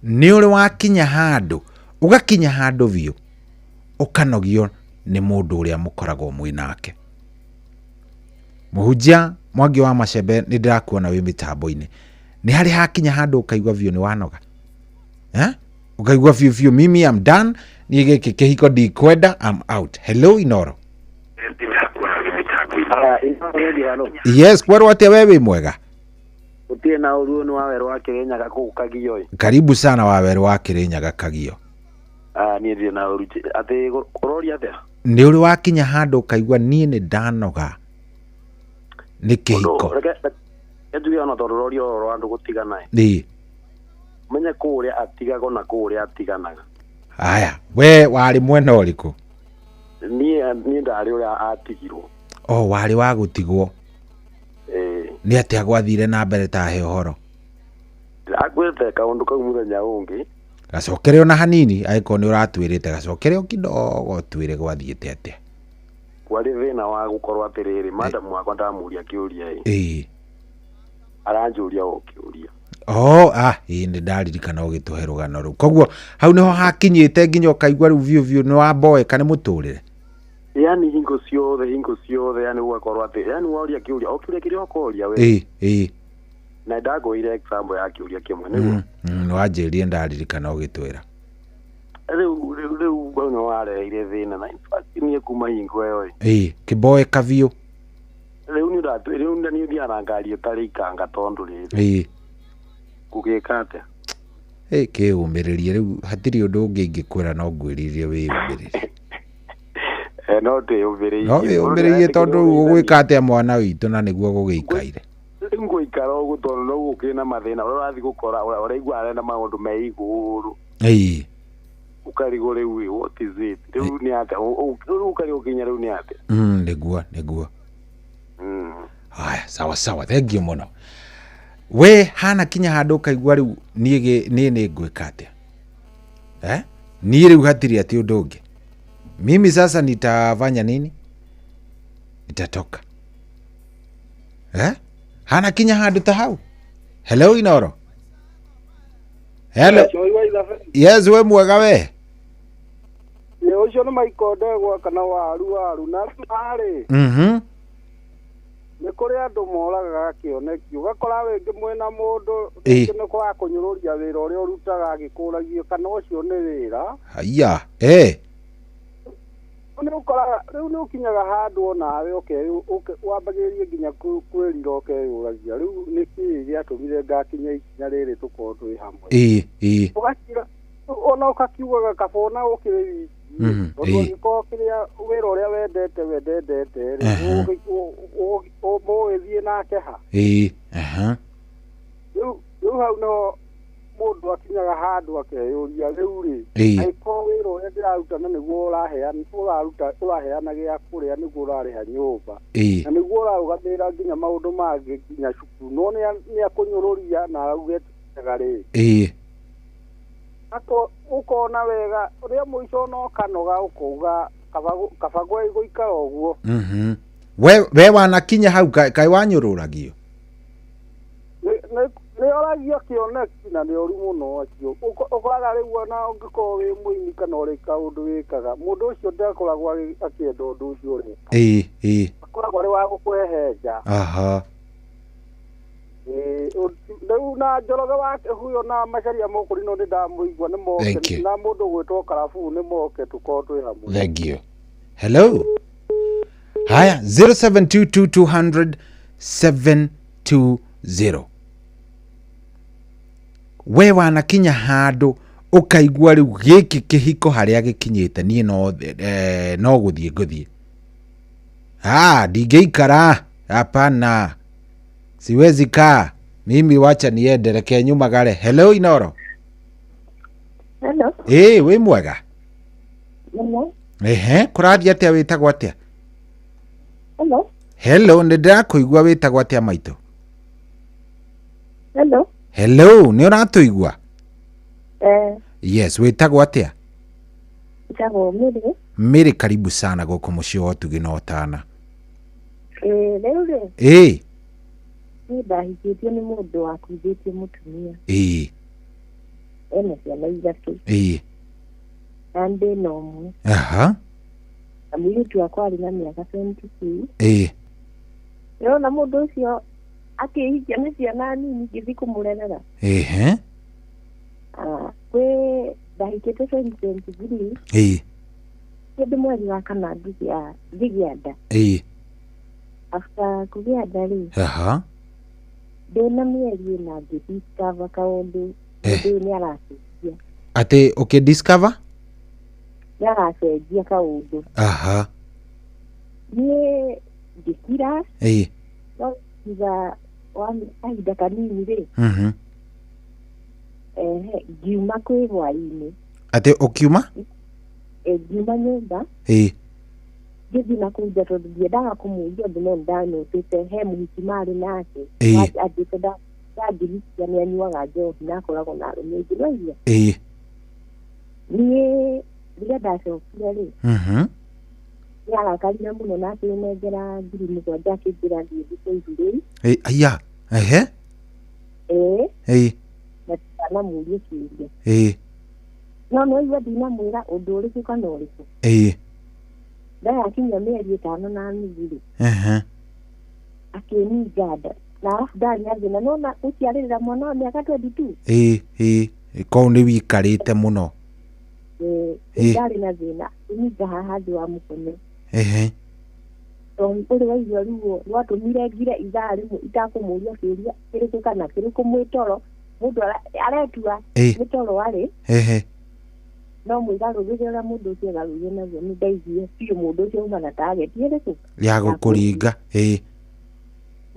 nĩ ũrĩ wakinya handũ ũgakinya handũ biũ ũkanogio nĩ mũndũ ũrĩa mũkoragwo mwĩ nake? Mũhunjia Mwangi wa Macembe nĩ ndĩrakuona wĩ mĩtambo-inĩ. Nĩ harĩ hakinya handũ ũkaigua biũ nĩ wanoga, ũkaigua biũ biũ mimi I'm done, niĩ gĩkĩ kĩhiko ndikwenda, I'm out. Hello Inoro. Yes, kwerwo atĩa we wĩ mwega? Utie na ũruo nĩ Wawerũ wa Kĩrĩnyaga kũu Kagio. Karibu sana Wawerũ wa Kĩrĩnyaga Kagio. Niĩ ndirĩ na ũru atĩ ũroria atĩa? Nĩ ũrĩ wakinya handũ ũkaigua niĩ nĩ ndanoga nĩ kĩhiko? Reke njuge ona tondũ ũroria ũhoro wa andũ gũtigana ĩ, menye kũrĩa atigagwo na kũrĩa atiganaga. Haya, we warĩ mwena ũrĩkũ? Niĩ ndarĩ ũrĩa atigirwo. Oh, warĩ wa gũtigwo. Nĩ atĩa gwathire na mbere ta he ũhoro? Ndĩrakwĩrĩte kaũndũ kau mũthenya ũngĩ. Gacokere ona hanini angĩkorwo nĩ ũratwĩrĩte, gacokere o kidogo twĩre gwathiĩte atĩa. Kwarĩ thĩna wa gũkorwo atĩrĩrĩ, madam wakwa ndamũria kĩũria ĩ. Aranjũria o kĩũria. Oh, ĩ nĩ ndaririkana ũgĩtũhe rũgano rũu. Koguo hau nĩho hakinyĩte nginya ũkaigua rĩu biũ biũ nĩ wamboeka nĩ mũtũrĩre. Yani hingo ciothe yani ũgakorwo atĩ yani waũria kĩũria o kĩũria kĩrĩa ũkoria we. Ĩ. Na ndagũire example ya kĩũria kĩmwe nĩguo. Nĩ wanjĩrire ndaririkana ũgĩtwĩra. Rĩu rĩu rĩu hau nĩ wareheire thĩna na in fact niĩ kuma hingo ĩyo ĩ. Ĩĩ, kĩboeka biũ. Rĩu nĩ ũratũ rĩu nĩ ũthiaga na ngari ĩtarĩ ikanga tondũ rĩrĩ. Ĩĩ. Gũgĩka atĩa? Ĩ, kĩũmĩrĩrie rĩu hatirĩ ũndũ ũngĩ ingĩkwĩra no ngwĩrĩrie wĩyũmĩrĩrie. Eh, no ndĩyũmĩrĩirie. No wĩyũmĩrĩrie tondũ rĩu ũgwĩka atĩa mwana witũ na nĩguo gũgĩikaire. Rĩu ngũikara ũguo tondũ no gũkĩrĩ na mathĩna ũrĩa ũrathiĩ gũkora ũraigua arenda maũndũ me igũrũ. Ĩĩ. Ũkarigwo rĩu ĩ, what is it? Rĩu nĩ atĩa? Rĩu ũkarigwo kinya rĩu nĩ atĩa? Nĩguo nĩguo. Haya, sawa sawa, thank you mũno. We hana kinya handũ ũkaigua rĩu niĩ niĩ nĩ ngwĩka atĩa? Eh? Niĩ rĩu hatirĩ atĩ ũndũ ũngĩ. Mimi sasa nitafanya nini? Nitatoka. Eh? Hana kinya handũ ta hau. Hello Inoro. Hello. Yes, we mwega we. Nĩ ũcio nĩ Michael Ndegwa kana waru waru na rĩ. Nĩ kũrĩ andũ moragaga kĩoneki ũgakora rĩngĩ mwĩna mũndũ rĩngĩ nĩ kwa kũnyũrũria wĩra ũrĩa ũrutaga agĩkũragio kana ũcio nĩ wĩra. Haya, eh. Nĩ ũkoraga rĩu nĩ ũkinyaga handũ onawe wambagĩrĩrie nginya kwĩrira ũkeyũragia rĩu nĩkĩĩ gĩatũmire ngakinya ikinya rĩrĩ tũkorwo twĩ hamwe. Ĩĩ, ĩĩ. Ũgakira ona ũkakiugaga kaba ona ũkĩrĩ wiki. Tondũ angĩkorwo kĩrĩa wĩra ũrĩa wendete we ndendete rĩ, mũgĩthiĩ nake ha? Ĩĩ, aha. Rĩu hau nĩho mũndũ akinyaga handũ akeyũria rĩu rĩ, angĩkorwo wĩra ũrĩa ndĩraruta na nĩguo ũraheana gĩa kũrĩa nĩguo ũrarĩha nyũmba na nĩguo ũrarũgamĩrĩra nginya maũndũ mangĩ nginya cukuru no nĩ akũnyũrũria na auge tiga rĩ. Ĩĩ. Ũkona wega ũrĩa mũico no kanoga ũkauga kaba gũikara ũguo. We wanakinya hau kaĩ wanyũrũragio? Nĩ oragio kĩoneki na nĩ ũru mũno acio. Ũkoraga rĩu ona ũngĩkorwo wĩ mũini kana ũrĩ kaũndũ wĩkaga mũndũ ũcio ndakoragwo akĩenda ũndũ ũcio ũreka. Ĩĩ, ĩĩ. Akoragwo arĩ wa gũkũhehenja. Aha. Rĩu na Njoroge wa Kĩhuyo na Macharia Mũkũrinũ nĩ ndamũigua nĩ moke na mũndũ ũgwĩtwo Karabuu nĩ moke tũkorwo twĩ hamwe. Thank you. Hello. Haya, 0722 200 720. We wanakinya handũ ũkaigua rĩu gĩkĩ kĩhiko harĩa gĩkinyĩte niĩ no no gũthiĩ ngũthiĩ. Ah, ndingĩikara. Hapana. Siwezi kaa. Mimi wacha niende reke nyumagare. Hello Inoro. Hello. Ĩĩ, wĩ mwega? Hello. Ehe, kũrathiĩ atĩa wĩtagwo atĩa? Hello. Hello, nĩ ndĩrakũigua wĩtagwo atĩa maitũ? Hello. Hello, nĩ ũratũigua? Eh. Yes, wĩtagwo atĩa? Njĩtagwo Mary. Mary, karibu sana gũkũ mũciĩ wa ũtugi na ũtana. Ĩĩ, rĩu rĩ. Ĩĩ. Niĩ ndahikĩtio nĩ mũndũ wakuithĩtie mũtumia. Ĩĩ. Ena ciana ithatũ. Ĩĩ. Na ndĩ na ũmwe. Aha. Na mũirĩtu wakwa arĩ na mĩaka 22. Ĩĩ. Nĩwona mũndũ ũcio akĩhikia nĩ ciana nini ngĩthiĩ kũmũrerera. Ehe. Kwĩ ndahikĩte 2023. Ĩĩ. Kĩndũ mweri wa kana ngĩgĩa nda. Ĩĩ. After kũgĩa nda rĩ. Aha. Ndĩna mĩeri ĩna ngĩdiscover kaũndũ mũndũ ũyũ nĩ aracenjia. Atĩ ũkĩdiscover? Nĩ aracenjia kaũndũ. Aha. Niĩ ngĩkira. Ĩĩ. No thutha wa kahinda kanini rĩ. Ehe, ngiuma kwĩ hwaĩ-inĩ. Atĩ ũkiuma? Ngiuma nyũmba. Ĩĩ. Ngĩthiĩ na kũu nja tondũ ndiendaga kũmũria ũndũ no nĩndanotĩte he mũhiki marĩ nake. Ĩĩ. Anjĩte ndangĩhikia nĩ anyuaga njohi na akoragwo na arũme aingĩ nĩwaigua? Ĩĩ. Niĩ rĩrĩa ndacokire rĩ. Nĩ arakarire mũno na akĩnengera 7,000 akĩnjĩra thiĩ thikũ ihu rĩu. Ĩĩ, aya. Ehe. Ĩĩ. Ĩĩ. Na ndikanamũrie kĩũria. Ĩĩ. No nĩwaigua ndinamwĩra ũndũ ũrĩkũ kana ũrĩkũ. Ĩĩ. Ndayakinyia mĩeri 5.5 rĩ. Ehe. Akĩninga nda. Na arabu ndarĩ na thĩna nĩwona gũciarĩrĩra mwana wa mĩaka 22. Ĩĩ, ĩĩ. Kũu nĩ wĩikarĩte mũno. Ndarĩ na thĩna nĩnga haha thĩ wa mũkono. Ehe. Tondũ ũrĩ waigua ruo rwatũmire ngire ithaa rĩmwe itakũmũria kĩũria kĩrĩkũ kana kĩrĩkũ mwĩtoro mũndũ aretua mwĩtoro arĩ. Ehe. No mwĩgarũrĩre ũrĩa mũndũ ũcio agarũrire naguo nĩ ndaiguire biũ mũndũ ũcio auma na target ĩrĩkũ ya gũkũringa.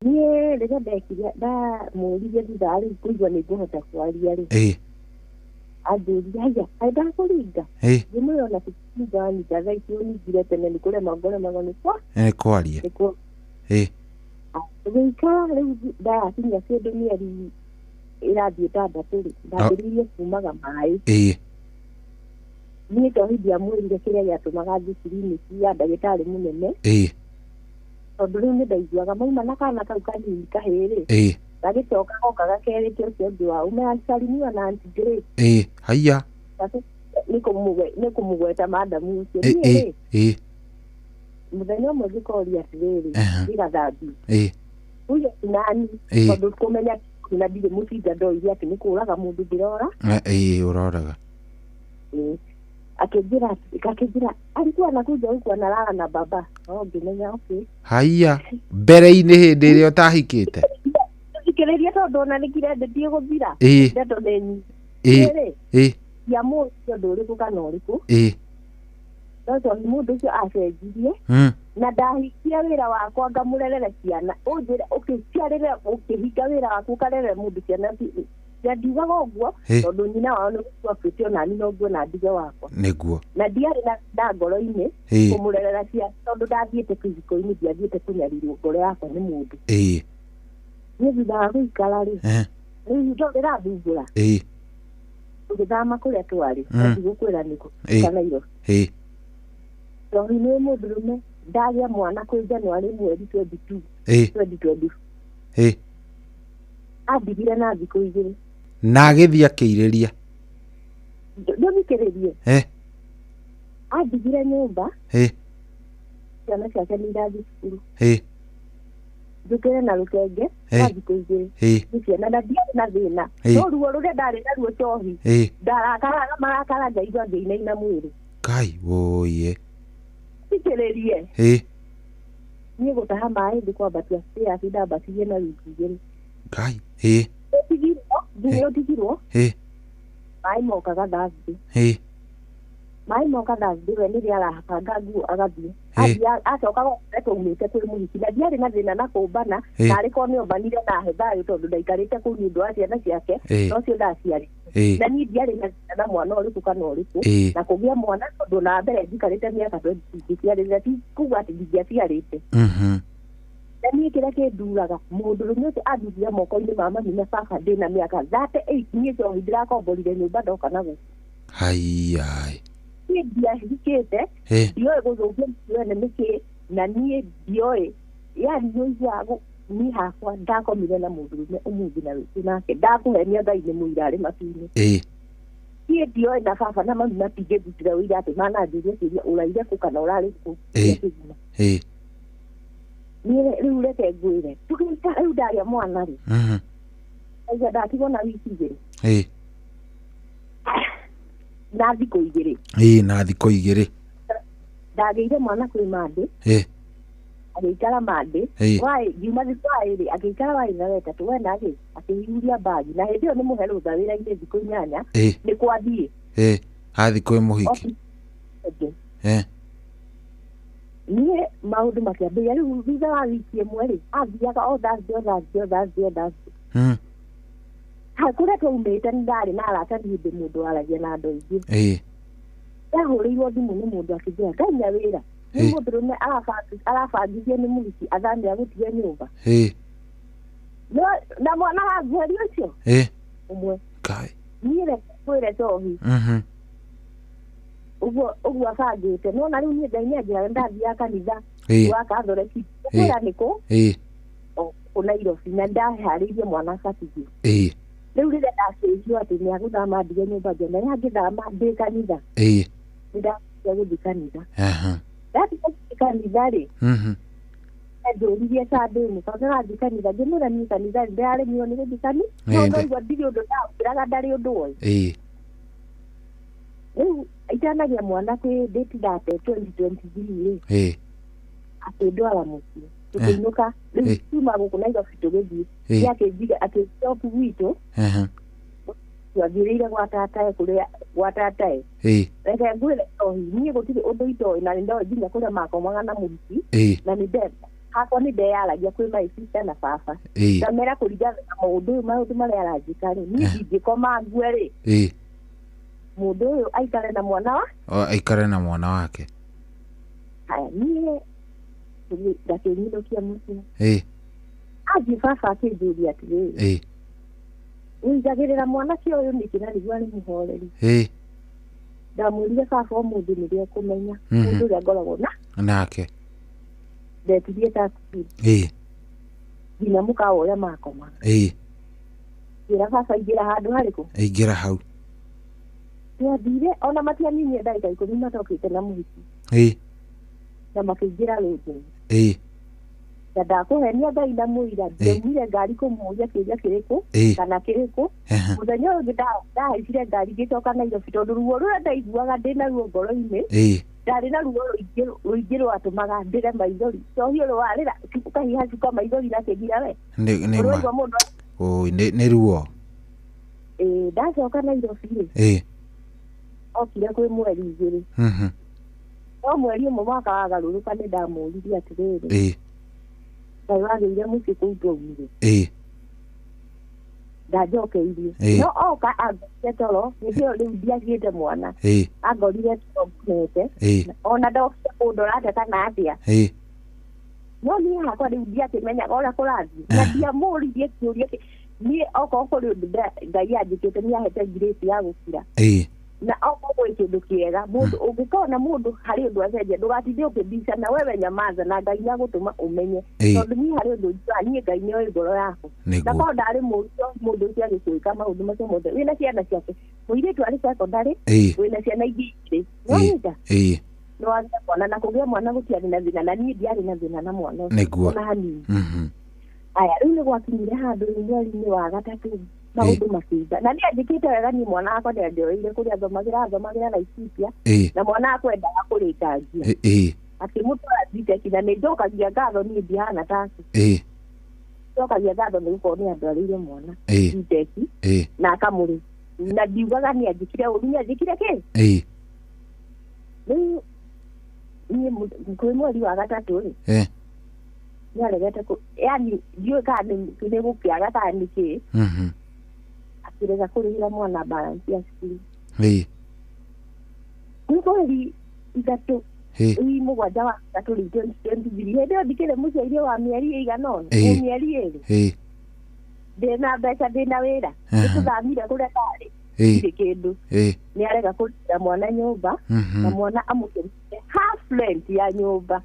Niĩ rĩrĩa ndekire ndamũririe thutha wa rĩu kũigua nĩ ngũhota kwaria rĩ. Anjũria haya kaĩ ndakũringa ngĩmwĩra ona tũtinga wanyita thaa ici ũningire tene nĩ kũrema ngũremagwo nĩ kwa nĩ kwaria. Tũgĩikara rĩu ndayakinyia kĩndũ mĩeri ĩrathiĩ ĩtandatũ rĩ ndambĩrĩirie kumaga maĩ. Niĩ to hindi amwĩrire kĩrĩa gĩatũmaga thiĩ kiriniki ya ndagĩtarĩ mũnene. Tondũ rĩu nĩ ndaiguaga mauma na kana kau kanini kahĩĩ rĩ gagĩcoka goka gakerĩte ũcio ũngĩ wao umeansalimiwa na Aunty Grace. Haiya. Nĩ kũmũgweta madamu ũcio. Niĩ rĩ mũthenya ũmwe ngĩkoria atĩrĩrĩ ngĩgathambia huyo ni nani tondũ kũmenya na ndirĩ mũcinga ndoire atĩ nĩ kũraga mũndũ ndĩrora. Ũroraga. Akĩnjĩra alikuwa anakuja huku analala na baba. Ngĩmenya okay. Haiya mbere-inĩ hĩndĩ ĩrĩa ũtahikĩte. Thikĩrĩria tondũ ona nĩkire ndĩthiĩ gũthira. Ndeto nĩ nyingĩ. Ndiamũũria ũndũ ũrĩkũ kana ũrĩkũ. No tondũ mũndũ ũcio acenjirie na ndahingia wĩra wakwa ngamũrerere ciana ũnjĩre ũkĩciarĩre ũkĩhinga wĩra waku ũkarerere mũndũ ciana na ndiugaga ũguo tondũ nyina wao nĩ gũkua akuĩte onani no nguona ndige wakwa. Nĩguo. Na ndiarĩ na ngoro-inĩ kũmũrerera ciana tondũ ndathiĩte kĩhiko-inĩ ndiathiĩte kũnyarirwo ngoro yakwa nĩ mũndũ. Niĩ thutha wa gũikara rĩ rĩu ndo ndĩrathumbũra tũgĩthama kũrĩa twarĩ ndigũkwĩra nĩkũ Nairobi. Tondũ nĩ mũndũrũme ndagĩa mwana kwĩ January mweri 22 2020. Andigire na thikũ igĩrĩ na agĩthiĩ akĩirĩria. Ndũthikĩrĩrie. Andigire nyũmba ciana ciake nĩ irathiĩ cukuru njũkĩre na rũkenge na thikũ igĩrĩ nĩ ciana na ndiarĩ na thĩna no ruo rũrĩa ndarĩ naruo njohi ndarakaraga marakara ngaigua ngĩinaina mwĩrĩ. Kai woiye. Thikĩrĩrie. Niĩ gũtaha maĩ thĩ kwambatia stairs ndambatirie na wiki igĩrĩ. Kai. Nginya ũtigirwo maĩ mokaga Thursday. Maĩ moka Thursday we nĩrĩa arabanga nguo agathiĩ acoka gokire twaumĩte kwĩ mũhiki na ndiarĩ na thĩna na kũmbana narĩ korwo nĩombanire na he thayũ tondũ ndaikarĩte kũu nĩ ũndũ wa ciana ciake nocio ndaciarĩte na niĩ ndiarĩ na thĩna na mwana ũrĩkũ kana ũrĩkũ na kũgĩa mwana tondũ na mbere njikarĩte mĩaka 20 ngĩciarĩrĩra ti kuga atĩ ndingĩaciarĩte. Na niĩ kĩrĩa kĩnduraga mũndũrũme ũcio andigire moko-inĩ ma mami na baba ndĩna mĩaka 38 niĩ njohi ndĩrakomborire nyũmba ndoka na gũkũ. Haiya. Niĩ ndiahikĩte ndioĩ gũthũkia mũtwe nĩkĩ na niĩ ndioĩ yani nĩũiguaga niĩ hakwa ndakomire na mũndũrũme ũmũthĩ na rũciũ nake ndakũhenia Ngai nĩ mũira arĩ matu-inĩ. Niĩ ndioĩ na baba na mami matingĩndutĩra ũira atĩ mananjũria kĩũria ũraire kũ kana ũrarĩ kũ. Niĩ rĩu reke ngwĩre tũgĩikara rĩu ndarĩa mwana rĩ aigua ndatigwo na wiki igĩrĩ na thikũ igĩrĩ. Na thikũ igĩrĩ ndagĩire mwana kwĩ Mandĩ agĩikara Mandĩ ngiuma thikũ ĩrĩ agĩikara waĩ na wetatũ we nagĩ akĩhihuria mbagi na hĩndĩ ĩyo nĩ mũhe rũtha wĩra-inĩ thikũ 8 nĩ kwathiĩ athiĩ kwĩ mũhiki. Niĩ maũndũ makĩambĩrĩria rĩu thutha wa wiki ĩmwe rĩ athiaga o Thursday o Thursday o Thursday o Thursday. Kũrĩa twaumĩte nĩ ndarĩ na arata hĩndĩ mũndũ waragia na andũ aingĩ. Ndahũrĩirwo thimũ nĩ mũndũ akĩnjĩra ngainya wĩra nĩ mũndũrũme arabangithio nĩ mũhiki athamia gũtige nyũmba na mwana wa mweri ũcio ũmwe. Niĩ reke ngwĩre njohi ũguo ũguo abangĩte nona rĩu niĩ Ngai nĩanjĩraga ndathiaga kanitha wa Katholeki kwĩra nĩkũ kũ Nairobi na ndaharĩirie mwana abatithio. Rĩu rĩrĩa ndacĩrio atĩ nĩagũthama ndige nyũmba ngĩona yangĩthama ndĩ kanitha nĩndatiga gũthiĩ kanitha. Ndatiga gũthiĩ kanitha rĩ anjũririe Sunday ĩmwe tondũ ndĩrathiĩ kanitha ngĩmwĩra niĩ kanitha ndĩraremirwo nĩ gũthiĩ kanitha no ndaigua ndirĩ ũndũ ndamwĩraga ndarĩ ũndũ oĩ. Rĩu Itanagĩa mwana kwĩ date thate 2023 rĩ. Akĩndwara mũciĩ. Tũkĩinũka rĩu tuma gũkũ Nairobi tũgĩthiĩ. Akĩnjiga akĩstop gwitũ. Twathiĩrĩire gwa tatae kũrĩa gwa tatae. Reke ngwĩre njohi niĩ gũtirĩ ũndũ itoĩ na nĩndoĩ nginya kũrĩa makomaga na mũhiki. Na nĩ hakwa nĩ ndeyaragia kwĩ my sister na baba. Ndamera kũringana na maũndũ maũndũ marĩa aranjĩka rĩ niĩ ndingĩkoma ngue rĩ. Mũndũ ũyũ aikare na mwana wa? Aikare na mwana wake. Haya niĩ ndakĩnyinũkia mũciĩ. Athiĩ baba akĩnjũria atĩrĩrĩ. Ũigagĩrĩra mwanake ũyũ nĩkĩ na nĩguo arĩ mũhoreri. Ndamwĩrire baba ũmũthĩ nĩrĩo ũkũmenya mũndũ ũrĩa ngoragwo na nake. Ndetirie taxi. Nginya mũkawa ũrĩa makomaga. Ngĩra baba ingĩra handũ harĩkũ? Ingĩra hau. Twathire ona matianinie ndagĩka 10 matokĩte na mũhiki. Na makĩingĩra rũnjũ. Na ndakũhenia Ngai na mũira ndaumire ngari kũmũria kĩũria kĩrĩkũ kana kĩrĩkũ. Mũthenya ũyũ ũngĩ ndahaicire ngari ngĩcoka Nairobi tondũ ruo rũrĩa ndaiguaga ndĩ naruo ngoro-inĩ ndarĩ na ruo rũingĩ rwatũmaga ndĩre maithori. Njohi ũrĩ warĩra ũkahiha cuka maithori na kĩgira we. Nĩ ma. Oi nĩ ruo. Ndacoka Nairobi rĩ. Okire kwĩ mweri 2. No mweri ũmwe mwaka wagarũrũka nĩ ndamũririe atĩrĩrĩ. Ngai wagĩire mũciĩ kũu twaumire. Ndanjokeirie. No oka angorire toro hĩndĩ ĩyo rĩu ndiagĩte mwana. Angorire toro ngonete. Ona ndokire kũndora atĩa kana atĩa. No niĩ hakwa rĩu ndiakĩmenyaga ũrĩa kũrathiĩ. Na ndiamũririe kĩũria niĩ okorwo kũrĩ ũndũ Ngai anjĩkĩte nĩ ahete grace ya gũkira. Na okorwo gwĩ kĩndũ kĩega mũndũ ũngĩkona mũndũ harĩ ũndũ acenjia ndũgatinde ũkĩbicana wewe nyamaza na Ngai nĩagũtũma ũmenye. Tondũ niĩ harĩ ũndũ njugaga niĩ Ngai nĩoĩ ngoro yakwa. Na korwo ndarĩ mũũru mũndũ ũcio agĩkwĩka maũndũ macio mothe wĩna ciana ciake mũirĩtu arĩ secondary wĩna ciana ingĩ igĩrĩ nĩwanyita nĩwagĩa mwana na kũgĩa mwana gũtiarĩ na thĩna na niĩ ndiarĩ na thĩna na mwana ũcio ona hanini. Aya rĩu nĩ gwakinyire handũ mweri-inĩ wa gatatũ maũndũ makĩiga na nĩanjĩkĩte wega niĩ mwana wakwa nĩanjoeire kũrĩa athomagĩra Laikipia na mwana wakwa endaga kũrĩkangia akĩmũtwara Zetech na nĩnjokagia ngatho niĩ ndihana take. Njokagia ngatho nĩ gũkorwo nĩandwarĩire mwana Zetech na akamũrĩ na ndiugaga nĩanjĩkire ũru nĩanjĩkire kĩ. Rĩu niĩ kwĩ mweri wa gatatũ rĩ nĩaregete yani ndiũĩ kana nĩ gũkĩaga kana nĩ kĩ. Akĩrega kũrĩhĩra mwana balance ya cukuru. Kwĩ mweri 3 7 wa gatatũ rĩu 2023 hĩndĩ ĩyo ndikĩrĩ mũciaire wa mĩeri ĩigana ũna mĩeri 2 ndĩna mbeca ndĩna wĩra nĩtũthamire kũrĩa ndarĩ ndirĩ kĩndũ nĩarega kũrĩhĩra mwana nyũmba na mwana amũkĩrĩte half rent ya nyũmba.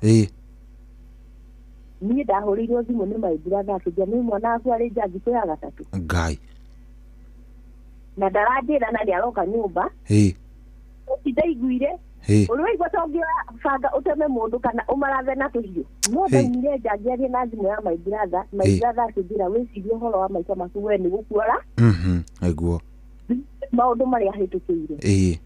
Niĩ ndahũrĩirwo thimũ nĩ my brother akĩnjĩra nĩ mwana waku arĩ nja thikũ ya gatatũ. Ngai. Na ndaranjĩra na nĩaroka nyũmba. Ndaiguire ũrĩ waigua ta ũngĩoya banga ũteme mũndũ kana ũmarathe na tũhiũ. No ndaumire nja ngĩaria na thimũ ya my brother my brother akĩnjĩra wĩcirie ũhoro wa maica maku we nĩ gũkuora. Nĩguo. Maũndũ marĩa ahĩtũkĩire.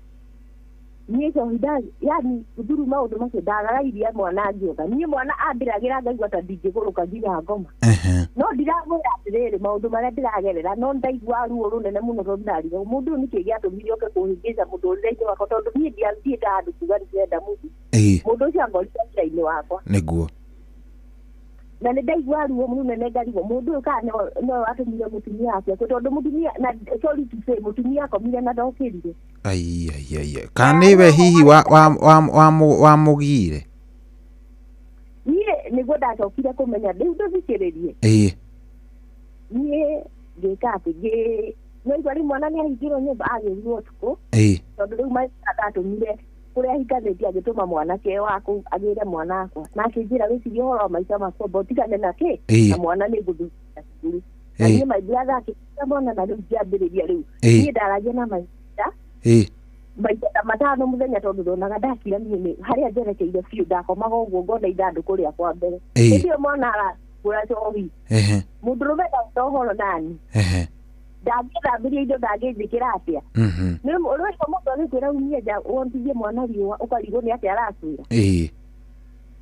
Niĩ njohi yani thuru maũndũ macio ndagarairie mwana ngĩotha niĩ mwana andĩragĩra ngaigua ta ndingĩgũrũka nginya ngoma. No ndiramwĩra atĩrĩrĩ maũndũ marĩa ndĩragerera no ndaigua ruo rũnene mũno tondũ ndarigwo mũndũ ũyũ nĩkĩ gĩatũmire oke kũhĩngĩca mũtũrĩre-inĩ wakwa tondũ niĩ ndiathiĩte handũ kuga nĩndĩrenda mũtu. Mũndũ ũcio angorire njĩra-inĩ wakwa. Nĩguo. Na nĩ ndaigua ruo mũnene ngarigwo mũndũ ũyũ kana no watũmire mũtumia wake tondũ mũtumia na sorry to say mũtumia akomire na ndokĩrire. Ai ai ai kana nĩwe hihi wamũgire? Niĩ nĩguo ndacokire kũmenya rĩu ndũthikĩrĩrie. Niĩ ngĩka atĩ no igua rĩu mwana nĩahingĩrwo nyũmba agĩrirwo ũtukũ tondũ rĩu maitũ ndatũmire kũrĩa ahikanĩtie agĩtũma mwanake wa kũu agĩre mwana wakwa na akĩnjĩra wĩcirie ũhoro wa maica makwa amba ũtigane na kĩ na mwana nĩ ngũthuthuria cukuru. Na niĩ my brother akĩnjĩra mwana na rĩu ngĩambĩrĩria rĩu niĩ ndaragia na maitha maita ta 5 mũthenya tondũ ndonaga ndakira niĩ nĩ harĩa njerekeire biũ ndakomaga ũguo ngona ithandũkũ rĩakwa mbere. Hĩndĩ ĩyo mwana arakũra njohi mũndũrũme ndauta ũhoro nani Ndangĩthambiria indo ndangĩnjĩkĩra atĩa. Nĩ ũrĩa mũndũ agĩkwĩra umie nja wondirie mwana riũa ũkarigwo nĩ atĩa arakwĩra.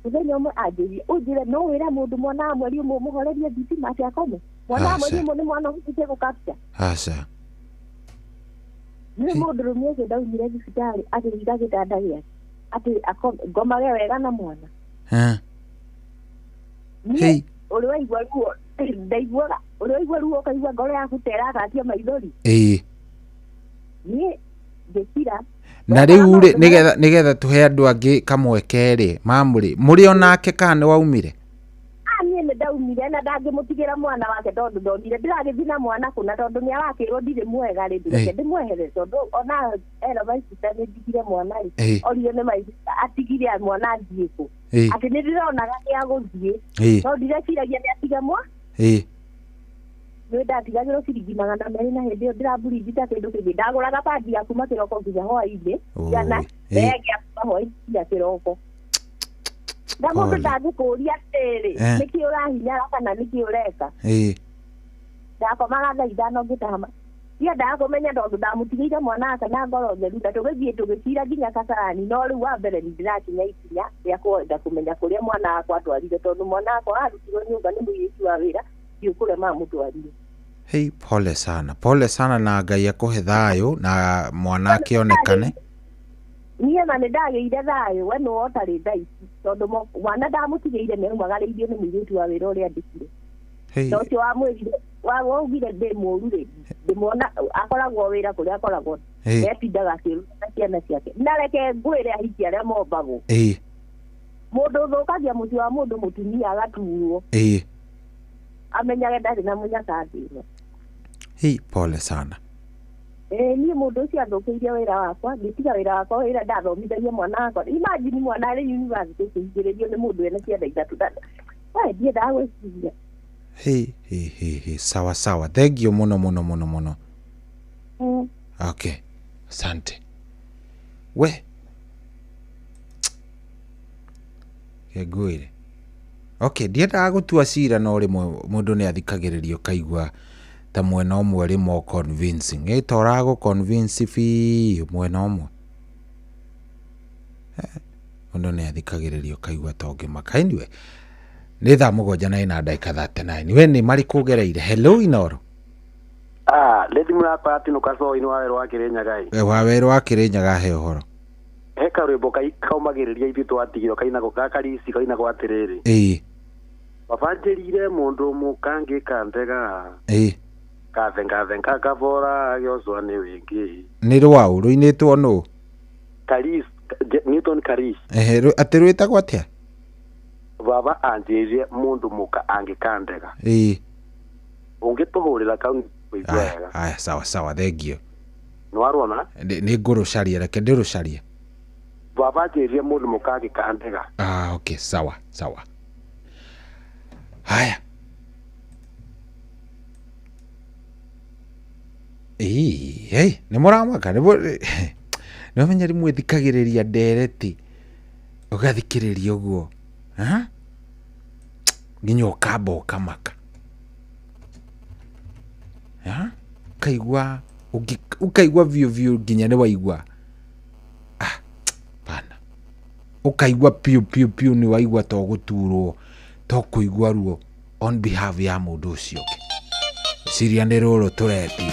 Mũthenya ũmwe anjĩrie ũnjĩre no wĩre mũndũ mwana wa mweri ũmwe mũhorerie thitima atĩ akome. Mwana wa mweri ũmwe nĩ mwana ũhotete gũkapcha. Aca. Nĩ mũndũrũme ũcio ndaumire thibitarĩ akĩringa gĩtanda gĩake atĩ ngomage wega na mwana. Hey. Ũrĩ waigua ruo ndaiguaga ũrĩ waigua ruo ũkaigua ngoro yaku ta ĩragatia maithori. Niĩ ngĩkira. Na rĩu rĩ nĩgetha tũhe andũ angĩ kamweke rĩ mamũrĩ mũrĩ onake kana nĩ waumire? Niĩ nĩ ndaumire na ndangĩmũtigĩra mwana wake tondũ ndonire ndĩragĩthiĩ na mwana kũna tondũ nĩ arakĩrwo ndirĩ mwega rĩ ndũreke ndĩmwehere tondũ ona era my sister nĩ ndigire mwana rĩ orire nĩ my sister atigire mwana athiĩ kũ atĩ nĩ ndĩronaga nĩ agũthiĩ no ndireciiragia nĩ atige mwana. Nĩ ndatigagĩrwo ciringi 200 na hĩndĩ ĩyo ndĩramburingi ta kĩndũ kĩngĩ ndagũraga pandi ya kuma kĩroko nginya hwaĩ-inĩ kana begi ya kuma hwaĩ-inĩ nginya kĩroko. Na mũndũ ndangĩkũria atĩrĩ nĩkĩ ũrahinyara kana nĩkĩ ũreka. Ndakomaga thaa 5 ngĩtaha ndiendaga kũmenya tondũ ndamũtigĩire mwana wake na ngoro theru na tũgĩthiĩ tũgĩcira nginya Kasarani no rĩu wa mbere nĩ ndĩrakinya ikinya rĩa kwenda kũmenya kũrĩa mwana wakwa atwarire tondũ mwana wakwa arutirwo nyũmba nĩ mũirĩtu wa wĩra ndiũ kũrĩa mamũtwarire. Hey, pole sana pole sana na Ngai akũhe thayũ na mwana akĩonekane. Niĩ na nĩ ndagĩire thayũ we nĩwe ũtarĩ thaa ici tondũ mwana ndamũtigĩire nĩ aumagarĩirio nĩ mũirĩtu wa wĩra ũrĩa andĩkire. Na ũcio wamwĩrire waugire ndĩ mũũru rĩ ndĩmuona akoragwo wĩra kũrĩa akoragwo etindaga akĩruta na ciana ciake. Na reke ngwĩre ahiki arĩa mombagwo mũndũ ũthũkagia mũciĩ wa mũndũ mũtumia agaturwo amenyage ndarĩ na mũnyaka thĩ ĩno. Hey, pole sana. Niĩ mũndũ ũcio athũkĩirie wĩra wakwa ngĩtiga wĩra wakwa wĩra ndathomithagia mwana wakwa. Imagine mwana arĩ university kũhingĩrĩrio nĩ mũndũ ena ciana 3. We ndiendaga gwĩciria. Hey, hey, hey, hey. Sawa sawa. Thank you muno muno muno muno. Okay. Asante. We. Kegwire. Okay, ndiendaga gũtua cira no rĩmwe mũndũ nĩ athikagĩrĩrio kaigua ta mwena ũmwe rĩ more convincing. Ĩ ta ũragũ convince biũ mwena ũmwe. Mũndũ nĩ athikagĩrĩrio kaigua ta ũngĩmaka. Anyway, nĩ thaa 7:39. We nĩ marĩkũ ũgereire? Hello Inoro. Nĩ thimũ yakwa yatinũka coinĩ wa werũ wa Kĩrĩnyaga ĩ. Wa werũ wa Kĩrĩnyaga he ũhoro. He karwĩmbo kaumagĩrĩria ithuĩ twatigirwo kainagwo gakarici kainagwo atĩrĩrĩ. Baba njĩrire mũndũ mũkangĩka ndega. Kathengathenga kabora agĩocwa nĩ wĩngĩ. Nĩ rwaũ rũinĩtwo nũ? Karis, Newton Karis. Atĩ rwĩtagwo atĩa? Baba anjĩrire mũndũ mũka angĩka ndega. Ũngĩtũhũrĩra kau kũigua wega. Aya sawa sawa thank you. Nĩ warwona? Nĩ ngũrũcaria reke ndĩrũcarie. Baba anjĩrire mũndũ mũka angĩka ndega. Okay sawa sawa. Haya. Hey, nĩ mũramaka nĩ wamenya rĩmwe thikagĩrĩria ndereti ũgathikĩrĩria ũguo nginya ũkamba ũkamaka ũkaigua ũkaigua biũ biũ nginya nĩ waigua pana ũkaigua piũ piũ piũ nĩ waigua to gũturwo to kũigua ruo on behalf ya mũndũ ũcio ũngĩ. Ciria nĩ rũrũ tũretio.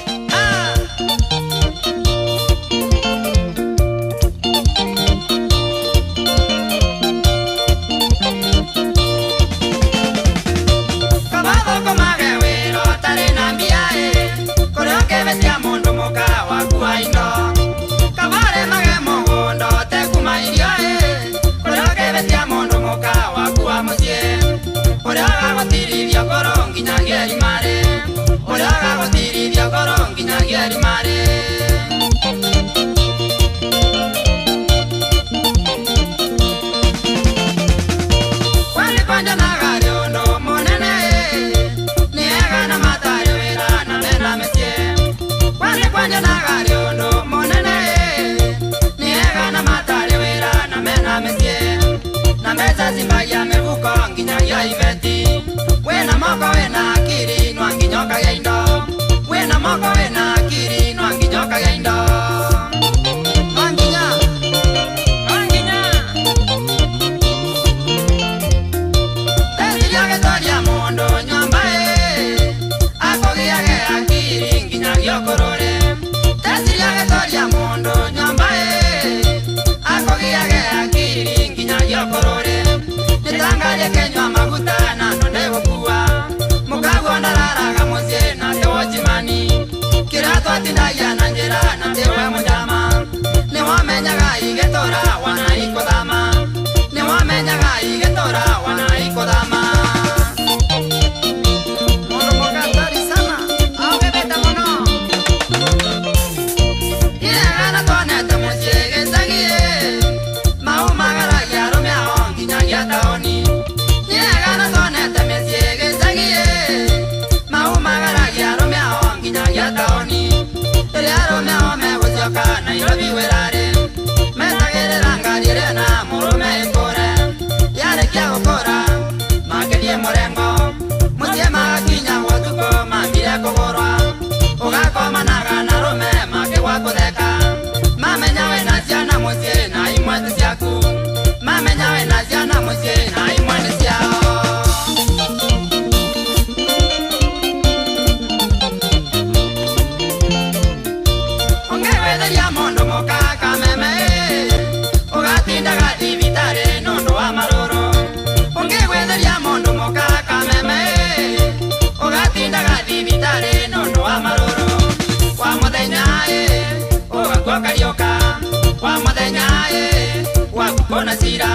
Wena moko wena akiri nwanginyoka ya indo. Wena moko wena Nairobi wĩrarĩ metagĩrĩra ngari ĩrĩa na mũrũme ĩkũre yarĩkia gũkũra makĩrie mũrengo mũciĩ magakinya gwotukũ mambire kũgũrwa ũgakomanaga na rũme makĩgwa kũtheka mamenya wĩna ciana mũciĩ na imwe ti ciaku mamenya wĩna ciana mũciĩ na imwe nĩ ciao. Ongewetharia mũndũ mũka kameme ũgatindaga thibitarĩ nũndũ wa marũrũ. Ongewetharia mũndũ mũka kameme ũgatindaga thibitarĩ nũndũ wa marũrũ. Kwa mũthenya ũgakua kariũka kwa mũthenya waku kũna cira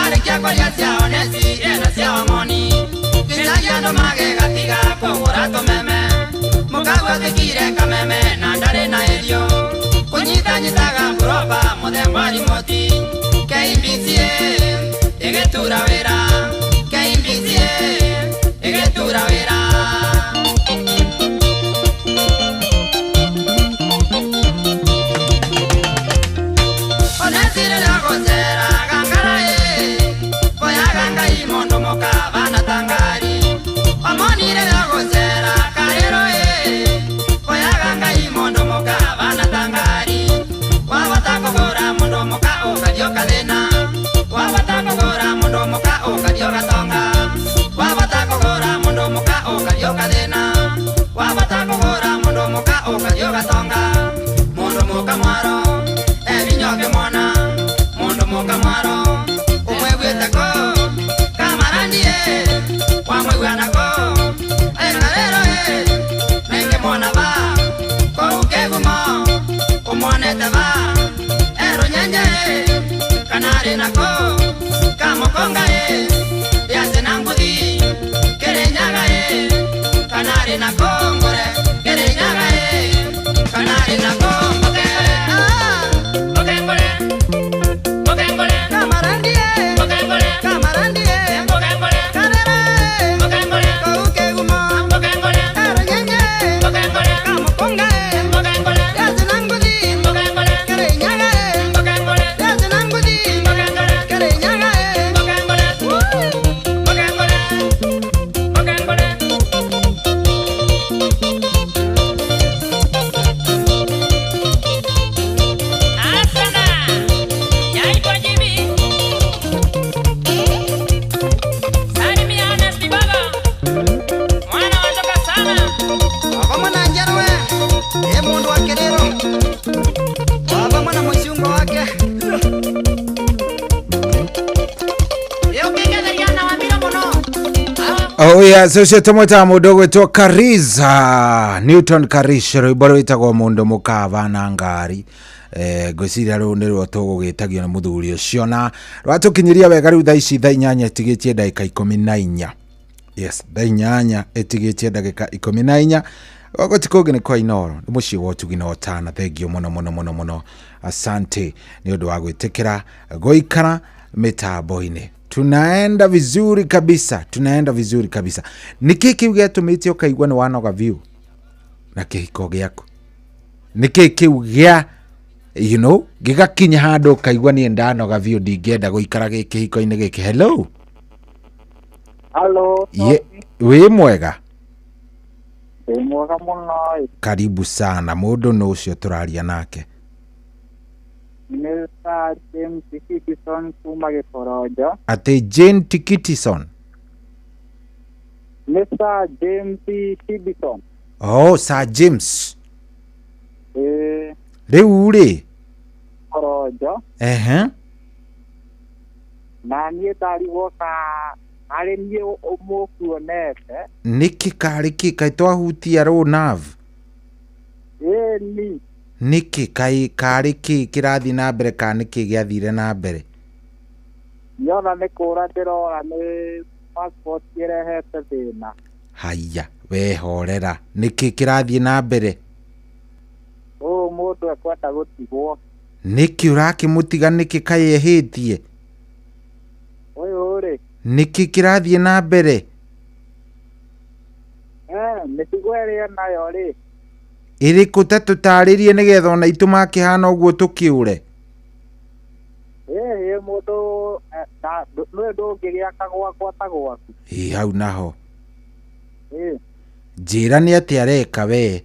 arĩkia kũrĩa ciao neci ena ciao moni nginyagia andũ magĩgatiga kũgũra tũmeme mũkagua atuĩkire kameme na ndarĩ na irio kũnyitanyitaga mburoba mũthemba wa rimoti KBC ĩgĩtura wĩra KBC ĩgĩtura wĩra. Oh yes, ũcio tũmwĩtaga mũndũ ũgwĩtwo Kariza Newton Karish, rwĩmbo rwĩtagwo mũndũ mũkava na ngari. Ngwĩciria rũu nĩruo tũgũgĩtagio nĩ mũthuri ũcio na rwatũkinyĩria wega rĩu thaa ici thaa inyanya ĩtigĩtie ndagĩka 14. Yes, thaa inyanya ĩtigĩtie ndagĩka 14. Gũkũ ti kũngĩ nĩ kwa Inooro, nĩ mũciĩ wa ũtugi na ũtana. Thengio mũno mũno mũno mũno, asante nĩ ũndũ wa gwĩtĩkĩra gũikara mĩtambo-inĩ. Tunaenda vizuri kabisa, tunaenda vizuri kabisa. Nĩkĩ kĩu gĩatũmĩte ũkaigua nĩ wanoga biũ na kĩhiko gĩaku? Nĩkĩ kĩu gĩa you know gĩgakinya handũ ũkaigua niĩ ndanoga biũ, ndingĩenda gũikara kĩhiko-inĩ gĩkĩ? Hello. Hello. Ye, wĩ mwega? Wĩ mwega mũno. Karibu sana. Mũndũ nũ ũcio tũraria nake? Nĩ Sir James Tikitison kuma Gĩkoronjo. Atĩ Jane Tikitison? Nĩ Sir James Tikitison. Oh, Sir James. Ĩĩ. Rĩu rĩ? Gĩkoronjo. Ehe. Na niĩ ndarigwo ka arĩ niĩ mũkuonete. Nĩkĩ karĩ kĩ kaĩ twahutia rũ nerve? Ĩni. Nĩkĩ kaĩ karĩ kĩ kĩrathiĩ na mbere kana nĩkĩ gĩathire na mbere? Nyona nĩ kũra ndĩrora nĩ passport ĩrehete thĩna. Haiya, we horera. Nĩkĩ kĩrathiĩ na mbere? Ũũ mũndũ ekwenda gũtigwo. Nĩkĩ ũrakĩmũtiga nĩkĩ kaĩ ehĩtie? Ũyũ rĩ? Nĩkĩ kĩrathiĩ na mbere? Mĩtugo ĩrĩa nayo rĩ? Ĩrĩkũ ta tũtarĩrie nĩgetha ona itũ makĩhana ũguo tũkĩũre? Ĩĩ mũndũ nĩwe ndũngĩgĩaka gwakwa ta gwaku. Ĩ hau naho. Ĩĩ. Njĩra nĩ atĩa areka we?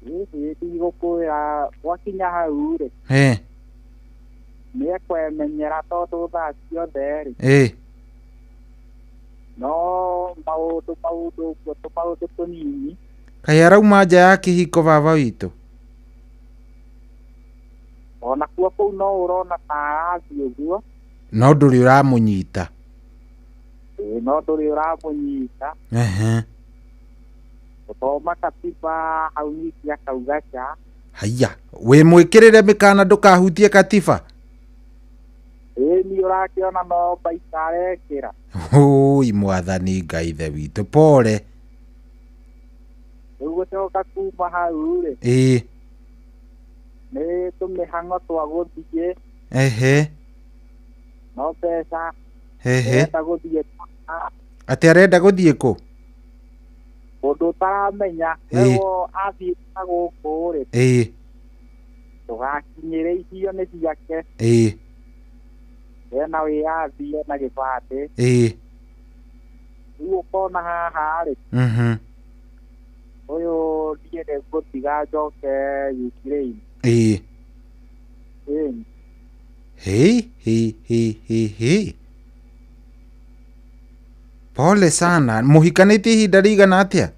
Ĩĩ ndigũkwĩra gwakinya hau rĩ. Nĩ ekwemenyera tondũ thaa ciothe rĩ. No maũndũ ũguo tũmaũndũ tũnini. Kaĩ arauma nja ya kĩhiko baba witũ? Ona kuo kũu no ũrona ta arathiĩ ũguo. No ndũrĩ ũramũnyita. Ĩĩ no ndũrĩ ũramũnyita. Gũthoma katiba hau ningĩ akauga ca. Haiya, wĩ mwĩkĩrĩre mĩkana ndũkahutie katiba? Ĩĩ niĩ ũrakĩona no mbaika arekĩra. Ũi mwathani Ngai ithe witũ, pole. Rĩu gũcoka kuma hau rĩ. Ĩĩ. Nĩ tũmĩhang'o twa gũthiĩ. No mbeca. Arenda gũthiĩ. Atĩ arenda gũthiĩ kũ? Mũndũ ũtaramenya. Rĩu athiĩ na gũkũ rĩ. Ndũgakinyĩre icio nĩ ciake. Ena wĩyathi ena gĩbandĩ. Rĩu ũkona haha rĩ. Ũyũ niĩ nĩ ngũtiga njoke Ukraine. Ĩĩ. Hĩ hĩ hĩ hĩ hĩ. Pole sana. Mũhikanĩtie ihinda rĩigana atĩa?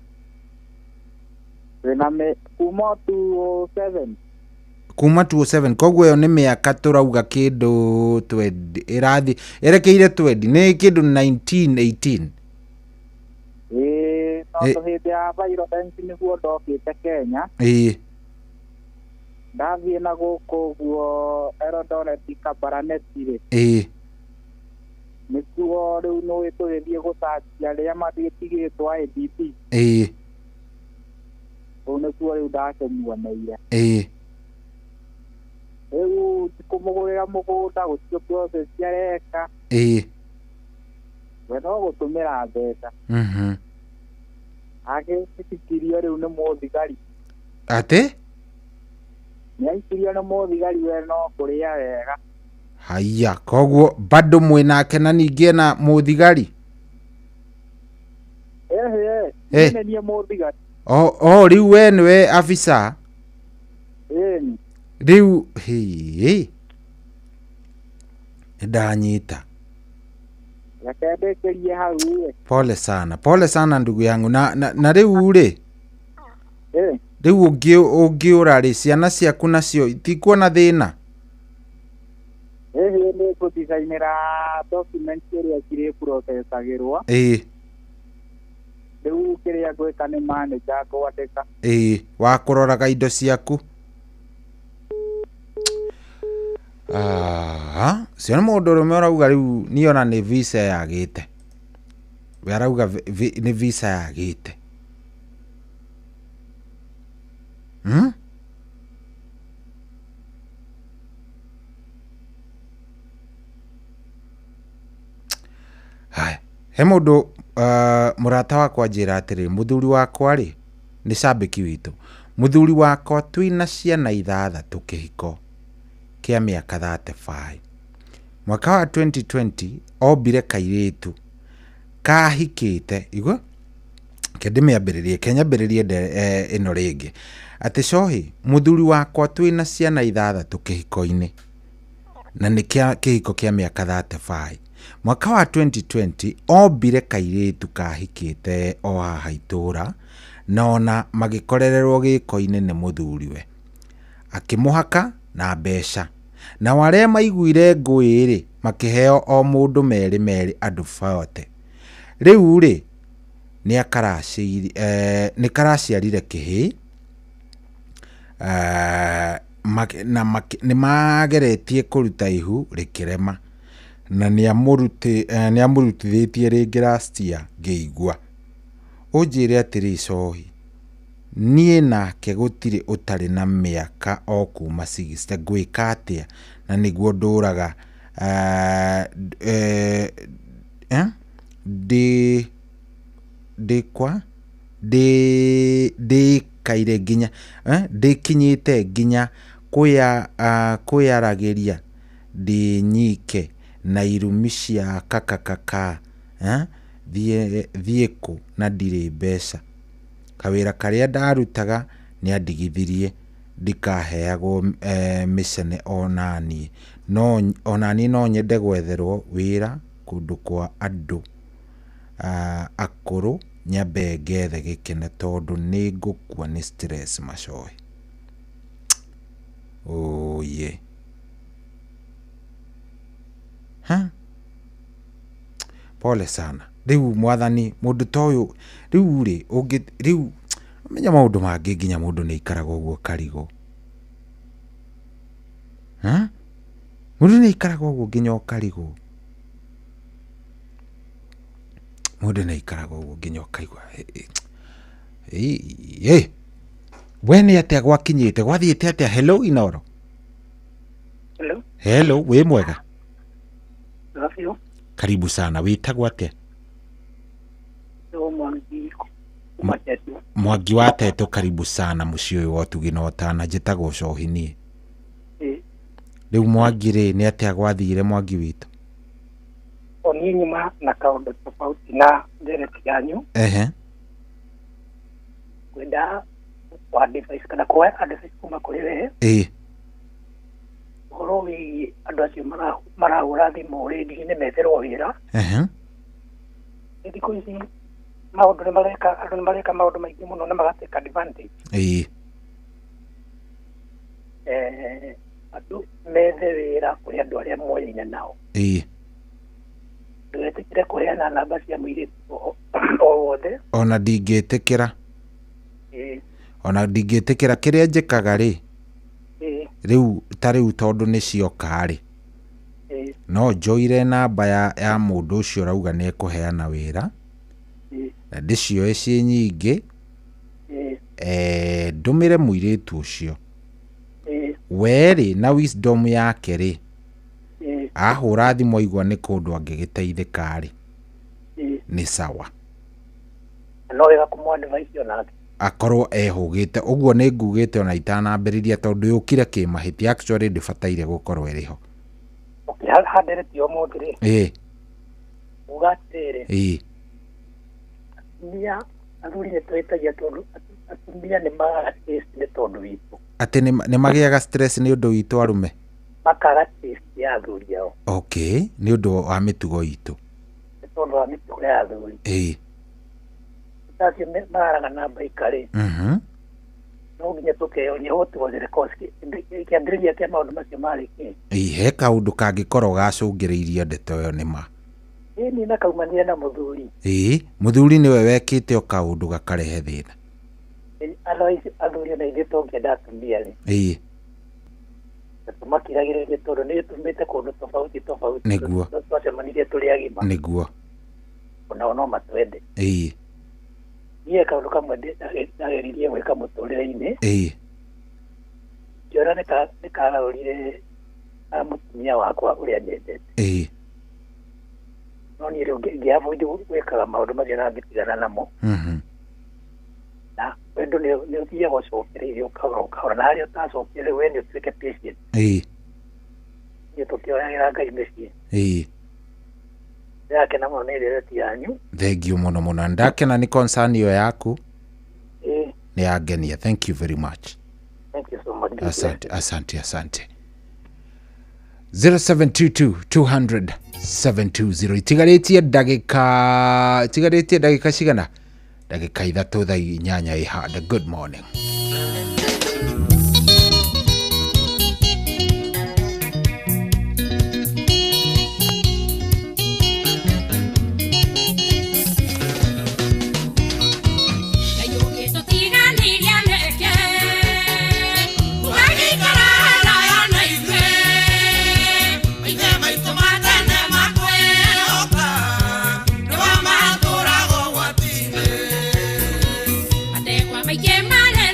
Twĩna kuma 2007. Kuma 2007 koguo ĩyo nĩ mĩaka tũrauga kĩndũ 20 ĩrathiĩ ĩrekeire 20 nĩ kĩndũ 1918. Ĩĩ tondũ hĩndĩ ya violence nĩguo ndokĩte Kenya. Ĩĩ. Ndathiĩ na gũkũ ũguo Eldoret Kabarnet rĩ. Ĩĩ. Nĩkuo rĩu nĩũĩ tũgĩthiĩ gũcacia arĩa magĩtigĩtwo IDP. Ĩĩ. Kũu nĩkuo rĩu ndakĩmuoneire. Ĩĩ. Rĩu ti kũmũgũrĩra mũgũnda gũtirĩ process areka. Ĩĩ. We no gũtũmĩra mbeca. Agĩtikirio rĩu nĩ mũthigari. Atĩ? Nĩ aikirio nĩ mũthigari we no kũrĩa wega. Haiya, koguo bado mwĩnake na ningĩ ena mũthigari? Ehe, niĩ nĩ mũthigari. O rĩu we nĩwe afisa? Ĩĩ. Rĩu hĩ ndanyita. Reke ndĩkĩrie hau. Pole sana, pole sana ndugu yangu. Na rĩu rĩ? Rĩu ũngĩũra rĩ, ciana ciaku nacio itikuona thĩna? Ĩhĩ nĩ ngũdicainĩra document ĩrĩa cirĩ processagĩrwo. Ĩĩ. Rĩu kĩrĩa ngwĩka nĩ manager ngwandĩka. Ĩĩ, wa kũroraga indo ciaku. Cio nĩ mũndũ ũrũme ũrauga rĩu niĩ ona nĩ visa yagĩte. We arauga nĩ visa yagĩte. Haya, he mũndũ mũrata wakwa njĩra atĩrĩ, mũthuri wakwa rĩ nĩ cambĩki witũ. Mũthuri wakwa twĩna ciana 6 kĩhiko kĩa mĩaka 35. Mwaka wa 2020 ombire kairĩtu kahikĩte igwe kendĩmĩambĩrĩrie kenyambĩrĩrie ĩno rĩngĩ atĩ cohi mũthuri wakwa twĩna ciana 6 kĩhiko-inĩ na nĩ kĩhiko kĩa mĩaka 35. Mwaka wa 2020 ombire kairĩtu kahikĩte o haha itũra na ona magĩkorererwo gĩko-inĩ nĩ mũthuriwe akĩmũhaka na mbeca na arĩa maiguire ngũĩ rĩ makĩheo o mũndũ merĩ merĩ andũ bote. Rĩu rĩ nĩ karaciarire kĩhĩ na nĩ mageretie kũruta ihu rĩkĩrema na nĩ amũrutithĩtie rĩngĩ last year ngĩigua. Ũnjĩre atĩrĩ cohi, niĩ nake gũtirĩ ũtarĩ na mĩaka o kuma 60 ngwĩka atĩa na nĩguo ndũraga ndĩ Ndĩikaire nginya ndĩkinyĩte nginya kwĩyaragĩria ndĩ nyike na irumi cia kakakaka thiĩ kũ na ndirĩ mbeca. Kawĩra karĩa ndarutaga nĩandigithirie ndikaheagwo mĩcene onaniĩ. Onaniĩ no nyende gwetherwo wĩra kũndũ kwa andũ akũrũ nyambe ngethe gĩkeno tondũ nĩ ngũkua nĩ stress macohi. Oye. Ha? Pole sana. Rĩu mwathani mũndũ ta ũyũ rĩu rĩ ũngĩ rĩu menya maũndũ mangĩ nginya mũndũ nĩ aikaraga ũguo karigũ. Ha? Mũndũ nĩ aikaraga ũguo nginya ũkarigwo. Mũndũ nĩ aikaraga ũguo nginya ũkaigua ĩ we nĩ atĩa gwakinyĩte gwathiĩte atĩa? Hello Inoro. Hello. Hello, wĩ mwega? Karibu sana. Wĩtagwo atĩa? Mwangi wa Teto, karibu sana mũciĩ ũyũ wa ũtugi na ũtana. Njĩtagwo Cohi niĩ. Rĩu Mwangi rĩ, nĩ atĩa gwathire Mwangi witũ? O niĩ nyuma na kaũndũ tofauti na ndereti yanyu. Ehe. Kwenda kwa advice kana kuoya advice kuma kũrĩ we. Ĩĩ. Ũhoro wĩgiĩ andũ acio marahũra thimũ rĩngĩ nĩ metherwo wĩra. Ehe. Thikũ ici maũndũ nĩ mareka, andũ nĩ mareka maũndũ maingĩ mũno na magatake advantage. Ĩĩ. Andũ methe wĩra kũrĩ andũ arĩa moyaine nao. Ĩĩ. Ndũgetĩkĩre kũheana namba cia mũirĩtu o wothe. Ona ndingĩtĩkĩra. Ona ndingĩtĩkĩra kĩrĩa njĩkaga rĩ. Rĩu ta rĩu tondũ nĩ cioka rĩ. No njoire namba ya mũndũ ũcio ũrauga nĩ ekũheana wĩra. Na ndĩcioe ciĩ nyingĩ. Ndũmĩre mũirĩtu ũcio. We rĩ na wisdom yake rĩ. Ahũra thimũ aigua nĩ kũndũ angĩgĩteithĩka rĩ. Nĩ sawa. No wega kũmũ advice onake. Akorwo ehũgĩte ũguo nĩ ngugĩte ona itanambĩrĩria tondũ yũkire kĩmahĩtia actually ndĩbataire gũkorwo ĩrĩ ho. Okay, handereti ũmũthĩ rĩ. Ĩĩ. Uga atĩrĩrĩ. Ĩĩ. Atumia athuri nĩ twĩtagia tondũ atumia nĩ magaga taste nĩ tondũ witũ. Atĩ nĩ magĩaga stress nĩ ũndũ witũ arũme? Makaga taste ya athuri ao. Okay, nĩ ũndũ wa mĩtugo itũ. Nĩ tondũ wa mĩtugo ya athuri. Ĩĩ. Acio mararaga namba ikarĩ. No nginya tũkeyonia what was the cause, kĩambĩrĩria kĩa maũndũ macio marĩ kĩ. Ĩĩ, he kaũndũ kangĩkorwo gacũngĩrĩirie ndeto ĩyo nĩ ma. Ĩĩ, na kaumanire na mũthuri. Ĩĩ, mũthuri nĩwe wekĩte o kaũndũ gakarehe thĩna. Otherwise athuri ona ithuĩ tũngĩenda atumia rĩ. Ĩĩ. Tũmakiragĩrĩrie tondũ nĩ tumĩte kũndũ tofauti tofauti. Nĩguo. Twacemanirie tũrĩ agima. Nĩguo. Onao no matwende. Ĩĩ. Niĩ kaũndũ kamwe ndageririe gwĩka mũtũrĩre-inĩ. Ĩĩ. Ngĩona nĩ kagarũrire mũtumia wakwa ũrĩa nyendete. Ĩĩ. No niĩ rĩu ngĩavoid gwĩkaga maũndũ macio na ngĩtigana namo. Na wendo nĩ ũthiaga ũcokereirie ũkahora ũkahora na harĩa ũtacokire rĩu we nĩ ũtuĩke patient. Ĩĩ. Niĩ tũkĩoyagĩra Ngai mĩciĩ. Ĩĩ. Ndakena mũno nĩ ndereti yanyu. Thank you mũno mũno. Ndakena nĩ concern ĩyo yaku. Ĩĩ. Nĩ yangenia. Thank you very much. Thank you so much. Asante, asante, asante. 0722 200 720. Itigarĩtie ndagĩka cigana? Ndagĩka 3 thaa 8 ihanda. Good morning. Mare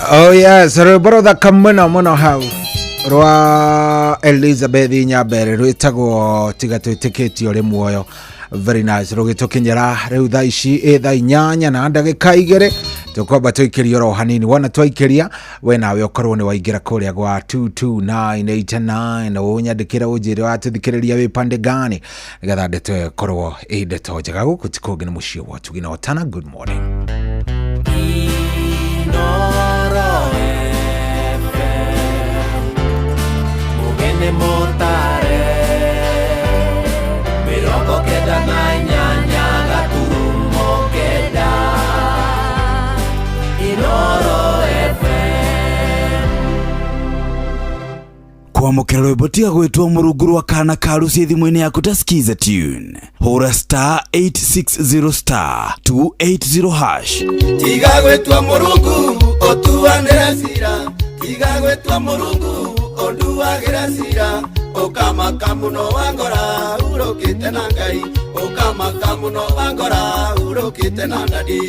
Oh yes, rwĩmbo rũthaka mũno mũno hau rwa Elizabeth Nyambere rwĩtagwo tiga twĩtĩkĩtie ũrĩ muoyo. Very nice. Rũgĩtũkinyĩra rĩu thaa ici ĩ thaa 8 na ndagĩka 2, tũkwamba tũikĩrie oro hanini. Wona twaikĩria we nawe ũkorwo nĩ waingĩra kũrĩa gwa 22989 ũnyandĩkĩre ũnjĩre watũthikĩrĩria wĩ pande gani, nĩgetha ndeto ĩyo ĩkorwo ĩ ndeto njega. Gũkũ ti kũngĩ nĩ mũciĩ wa Ũtugi na Ũtana. Good morning. Inoro FM, mugene motare, 98.9. Inoro FM. Kwamũkĩra rwĩmbo tiga gwĩtwo mũrungu rwa kana karuci thimũ-inĩ yaku ta skiza tune. Hũra star 860 star 280 hash. Tiga gwĩtwo mũrungu ũtuanĩre cira, tiga gwĩtwo mũrungu ũnduagĩre cira, ũkamaka mũno wangora urũkĩte na Ngai, ũkamaka mũno wangora urũkĩte na ndadi.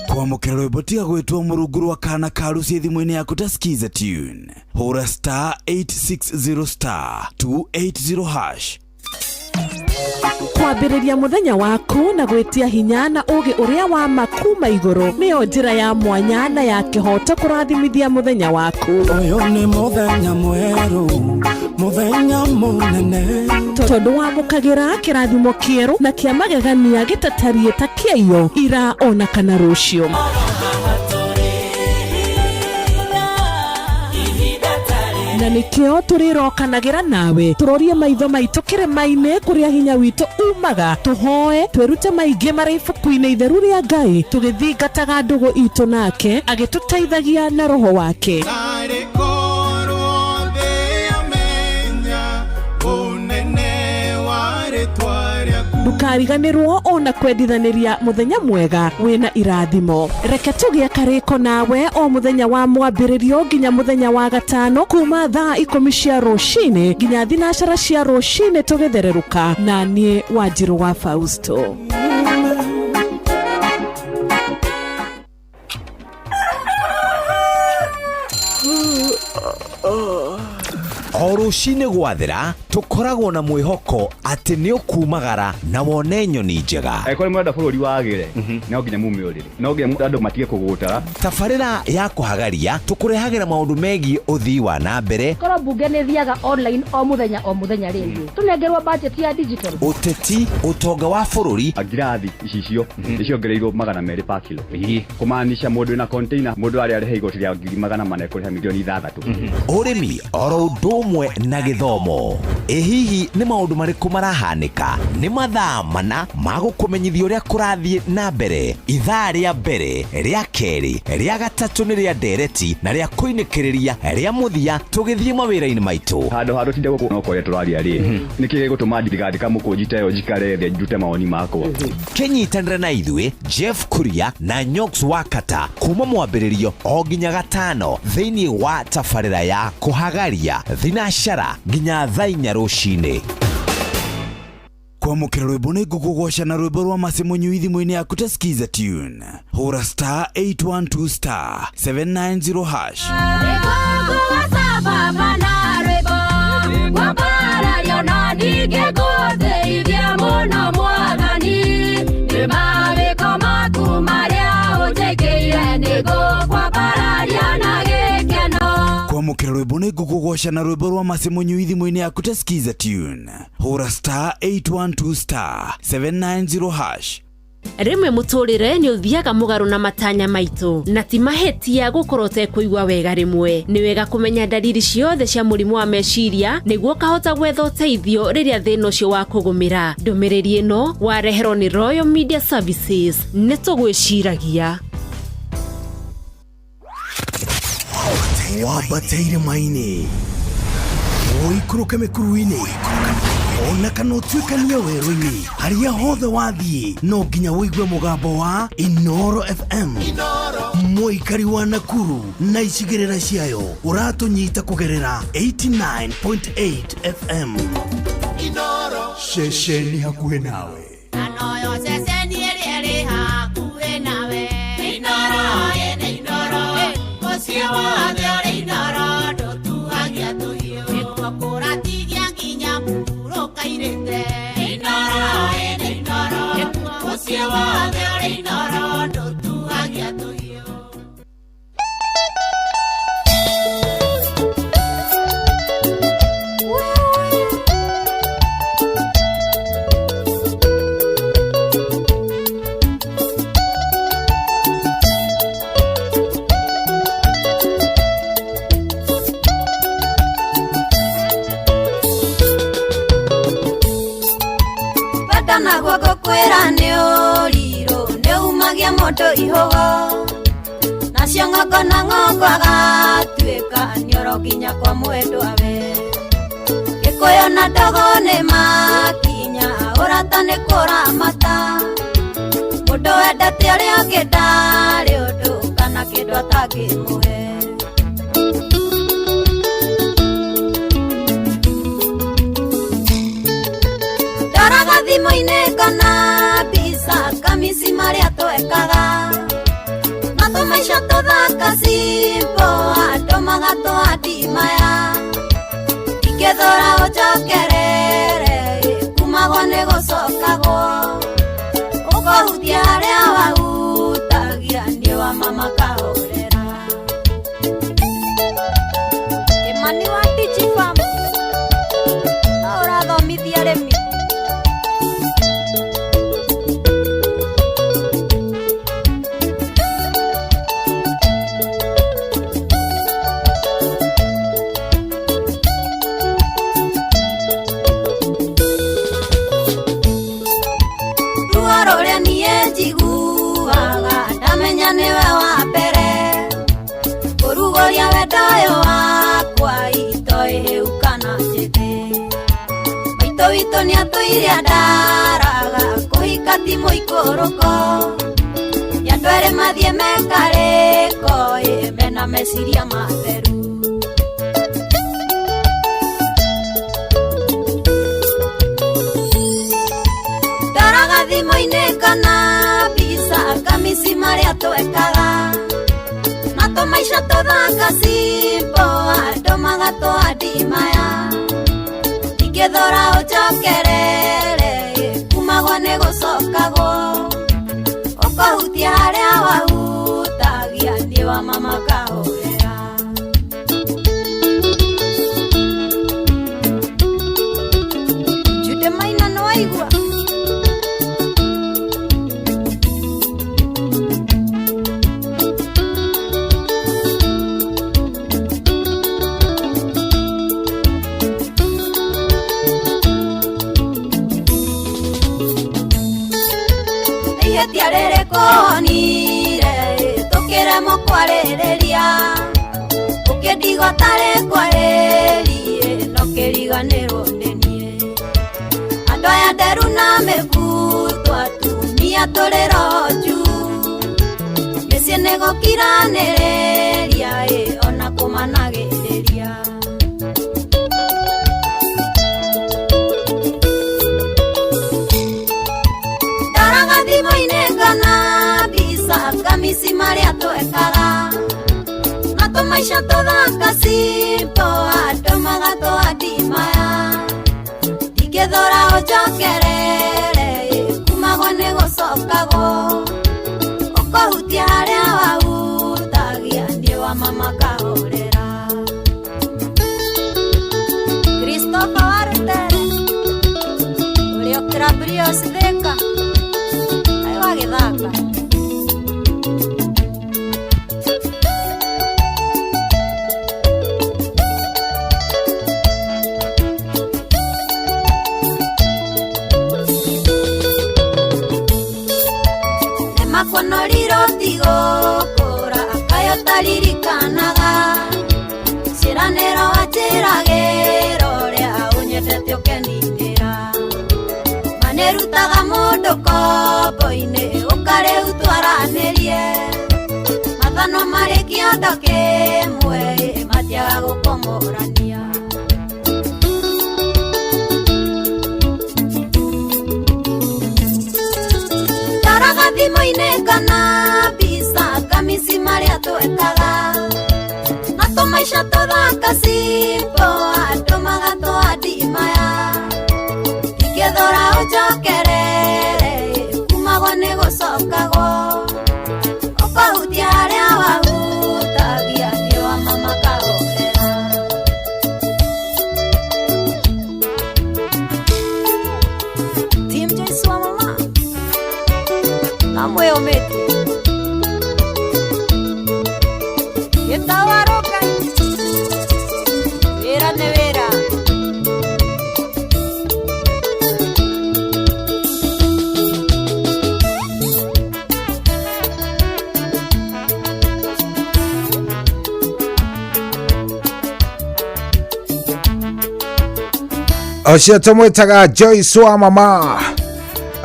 Kwamũkĩra rwĩmbo tiga gwĩtwo mũrungu rwa kana karuci thimũ-inĩ yaku ta skiza tune. Hũra star 860 star 280 hash. Kwambĩrĩria mũthenya waku na gwĩtia hinya na ũũgĩ ũrĩa wa ma kuma igũrũ nĩyo njĩra ya mwanya na ya kĩhooto kũrathimithia mũthenya waku. Ũyũ nĩ mũthenya mwerũ, mũthenya mũnene, tondũ wamũkagĩra kĩrathimo kĩerũ na kĩa magegania gĩtatariĩ ta kĩaiyo ira ona kana rũciũ. Na nĩkĩo tũrĩrokanagĩra nawe tũrorie maitho maitũ kĩrĩma-inĩ kũrĩa hinya witũ umaga, tũhoe twĩrute maingĩ marĩ ibuku-inĩ itheru rĩa Ngai, tũgĩthingataga ndũgũ itũ nake agĩtũteithagia na roho wake. Narĩ korwo thĩ yamenya ũnene wa rĩtwa rĩaku. Ndũkariganĩrwo ona kwendithanĩria mũthenya mwega wĩna irathimo. Reke tũgĩe karĩko nawe o mũthenya wa mwambĩrĩrio nginya mũthenya wa gatano kuma thaa 10 cia rũcinĩ nginya 9 cia rũcinĩ tũgĩthererũka na niĩ Wanjirũ wa Fausto. O rũcinĩ gwathera tũkoragwo na mwĩhoko atĩ nĩ ũkumagara na wone nyoni njega. Angĩkorwo nĩ mũrenda bũrũri wagĩre, no nginya mume ũrĩrĩ, no nginya andũ matige kũgũtara. Tabarĩra ya kũhagaria tũkũrehagĩra maũndũ megiĩ ũthii wa na mbere. Korwo mbunge nĩ thiaga online o mũthenya o mũthenya rĩ, tũnengerwo budget ya digital. Ũteti, ũtonga wa bũrũri. Ngirathi icicio nĩ ciongereirwo 200 per kilo, kũmaanisha mũndũ wĩna container mũndũ arĩa arĩha igoti rĩa 400,000 ekũrĩha 6 million. Ũrĩmi oro ũndũ ũmwe na gĩthomo. Ĩ hihi nĩ maũndũ marĩkũ marahanĩka? Nĩ mathaa mana ma gũkũmenyithia ũrĩa kũrathiĩ na mbere. Ithaa rĩa mbere, rĩa kerĩ, rĩa gatatũ nĩ rĩa ndereti na rĩa kũinĩkĩrĩria rĩa mũthia tũgĩthiĩ mawĩra-inĩ maitũ. Handũ ha tũtinde gũkũ no kwaria tũraria rĩ, nĩkĩ gĩgũtũma ndigandĩka mũkũnji ta ĩyo njikare thĩ ndute mawoni makwa? Kĩnyitanĩre na ithuĩ Jeff Kuria na Nyox Wakata kuma mwambĩrĩrio o nginya gatano thĩinĩ wa tabarĩra ya kũhagaria 9 nginya thaa 4 rũcinĩ. Kwamũkĩra rwĩmbo nĩ ngũkũgoca na rwĩmbo rwa Mercy Mũnyui thimũ-inĩ yaku ta skiza tune. Hũra star 812 star 790 hash. Nĩngũkũgoca Baba na rwĩmbo ngwambarario na ningĩ ngũtĩithia mũno Mwathani, nĩ mawĩko maku marĩa ũnjĩkĩire, nĩngũkwambararia na gĩkeno. Kwamũkĩra rwĩmbo nĩ ngũkũgoca na rwĩmbo rwa Mercy Mũnyui thimũ-inĩ yaku ta skiza tune. Hũra star 812 star 790 hash. Rĩmwe mũtũrĩre nĩ ũthiaga mũgarũ na matanya maitũ, na ti mahĩtia gũkorwo ũtekũigua wega. Rĩmwe nĩ wega kũmenya ndariri ciothe cia mũrimũ wa meciria nĩguo ũkahota gwetha ũteithio rĩrĩa thĩna ũcio wa kũgũmĩra. Ndũmĩrĩri ĩno wareherwo nĩ Royal Media Services. Nĩ tũgwĩciragia. Wambate irĩma-inĩ, ũikũrũke mĩkuru-inĩ, ona kana ũtuĩkanie werũ-inĩ, harĩa hothe wathiĩ no nginya ũigue mũgambo wa Inoro FM. Mũikari wa Nakuru na icigĩrĩra ciayo ũratũnyita kũgerera 89.8 FM. Ceceni hakuhĩ nawe. Noyo ceceni ĩrĩa ĩrĩ hakuhĩ nawe. Inooro, ĩ nĩ Inooro. Mũciĩ wothe ũrĩ inoro ndũtuhagia tũhiũ. Nĩkuo kũratigia nginya mũhurũka-irĩte. Inoro ĩnĩ inoro. Nĩkuo mũciĩ wothe ũrĩ inoro ndũtuhagia tũhiũ. Kwĩra nĩ ũrirũ nĩ umagia mũndũ ihũgo nacio ng'ongo na ng'ongo agatuĩka nĩoro nginya kwa mwendwa we Gĩkũyũ na ndogo nĩ makinya ũrata nĩ kũramata mũndũ wendete ũrĩa ũngĩ ndarĩ ũndũ kana kĩndũ atangĩmũhe. Ndoraga thimũ-inĩ ngona mbica kamisi marĩa twekaga na tũmaica tũthaka simple andũ magatũhandi maya ingĩthũra ũnjokerere kumagwo nĩ gũcokagwo ũkũhutia harĩa wahutagia nĩ wa mama kahorera. Kĩmani wa Digifarm no ũrathomithia arĩmi. Ndamenya nĩwe wa mbere kũrugũria wendo ũyũ wakwa itoĩ hĩu kana njĩthĩ maitũ witũ nĩatũire andaraga kũhika ti mũikũrũko nĩ andũ erĩ mathiĩ mekarĩko ĩ mena meciria matheru. Ndoraga thimũ-inĩ ngona mbica kamisi marĩa twekaga na tũmaica tũthaka simple andũ magatũhandi maya ingĩthũra ũnjokerere kumagwo nĩ gũcokagwo ũkũhutia harĩa wahutagia nĩ wa mama kahorera. Jude Maina nĩwaigua? Ihĩtia rĩrĩkũ wonire tũkĩremwo kwarĩrĩria ũkĩndigwo tarĩ kwarĩrie no kĩriganĩrwo nĩ niĩ andũ aya nderu na mĩbuto atumia tũrĩ roho njuu mĩciĩ nĩ gũkiranĩrĩria ĩ ona kũmanagĩrĩria. Ndoraga thimũ-inĩ ngona mbica kamisi marĩa twekaga na tũmaica tũthaka simple andũ magatũhandi maya ingĩthũra ũnjokerere kumagwo nĩ gũcokagwo ũkũhutia harĩa wahutagia nĩ wa mama kahorera. Christopher Warutere ũrĩa ũkĩra Brios Thika kaĩ wagĩthaka. Nĩmakuonorire ũtigũkũra kaĩ ũtaririkanaga ciĩranĩro wanjĩragĩra ũrĩa ũnyendete ũkeninĩra manĩrutaga mũndũ kombo-inĩ ũkarĩu twaranĩrie mathano marĩ kĩondo kĩmwe matiaga gũkomorania. Ndoraga thimũ-inĩ ngona mbica kamisi marĩa twekaga Maisha tũthaka simple andũ magatwadimaya ingĩthũra ũnjokerere kumagwo nĩ gũcokagwo ũkahutia harĩa wahutagia nĩ wa mama kahorera. Team Joyce wa mama na mwĩyũmĩtie gĩtawarũka wĩra nĩ wĩra. Ũcio tũmwĩtaga Joyce wa mama,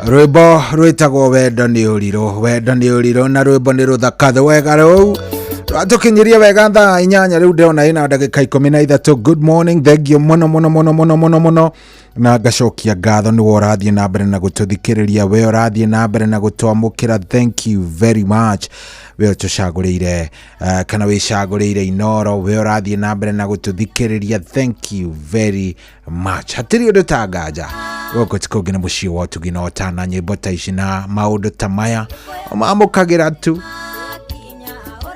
rwĩmbo rwĩtagwo wendo nĩ ũrirũ, wendo nĩ ũrirũ, na rwĩmbo nĩ rũthaka wega rũu rwatũkinyirie wega thaa 8 rĩu ndĩrona ĩna ndagĩka 13. Good morning, thank you mũno mũno mũno mũno mũno mũno, na ngacokia ngatho nĩwe ũrathiĩ na mbere na gũtũthikĩrĩria, we ũrathiĩ na mbere na gũtwamũkĩra, thank you very much. We ũtũcagũrĩire kana wĩcagũrĩire Inoro, we ũrathiĩ na mbere na gũtũthikĩrĩria, thank you very much. Hatirĩ ũndũ ta nganja gũkũ ti kũngĩ nĩ mũciĩ wa ũtugi na ũtana, nyĩmbo ta ici na maũndũ ta maya ũmamũkagĩra tu,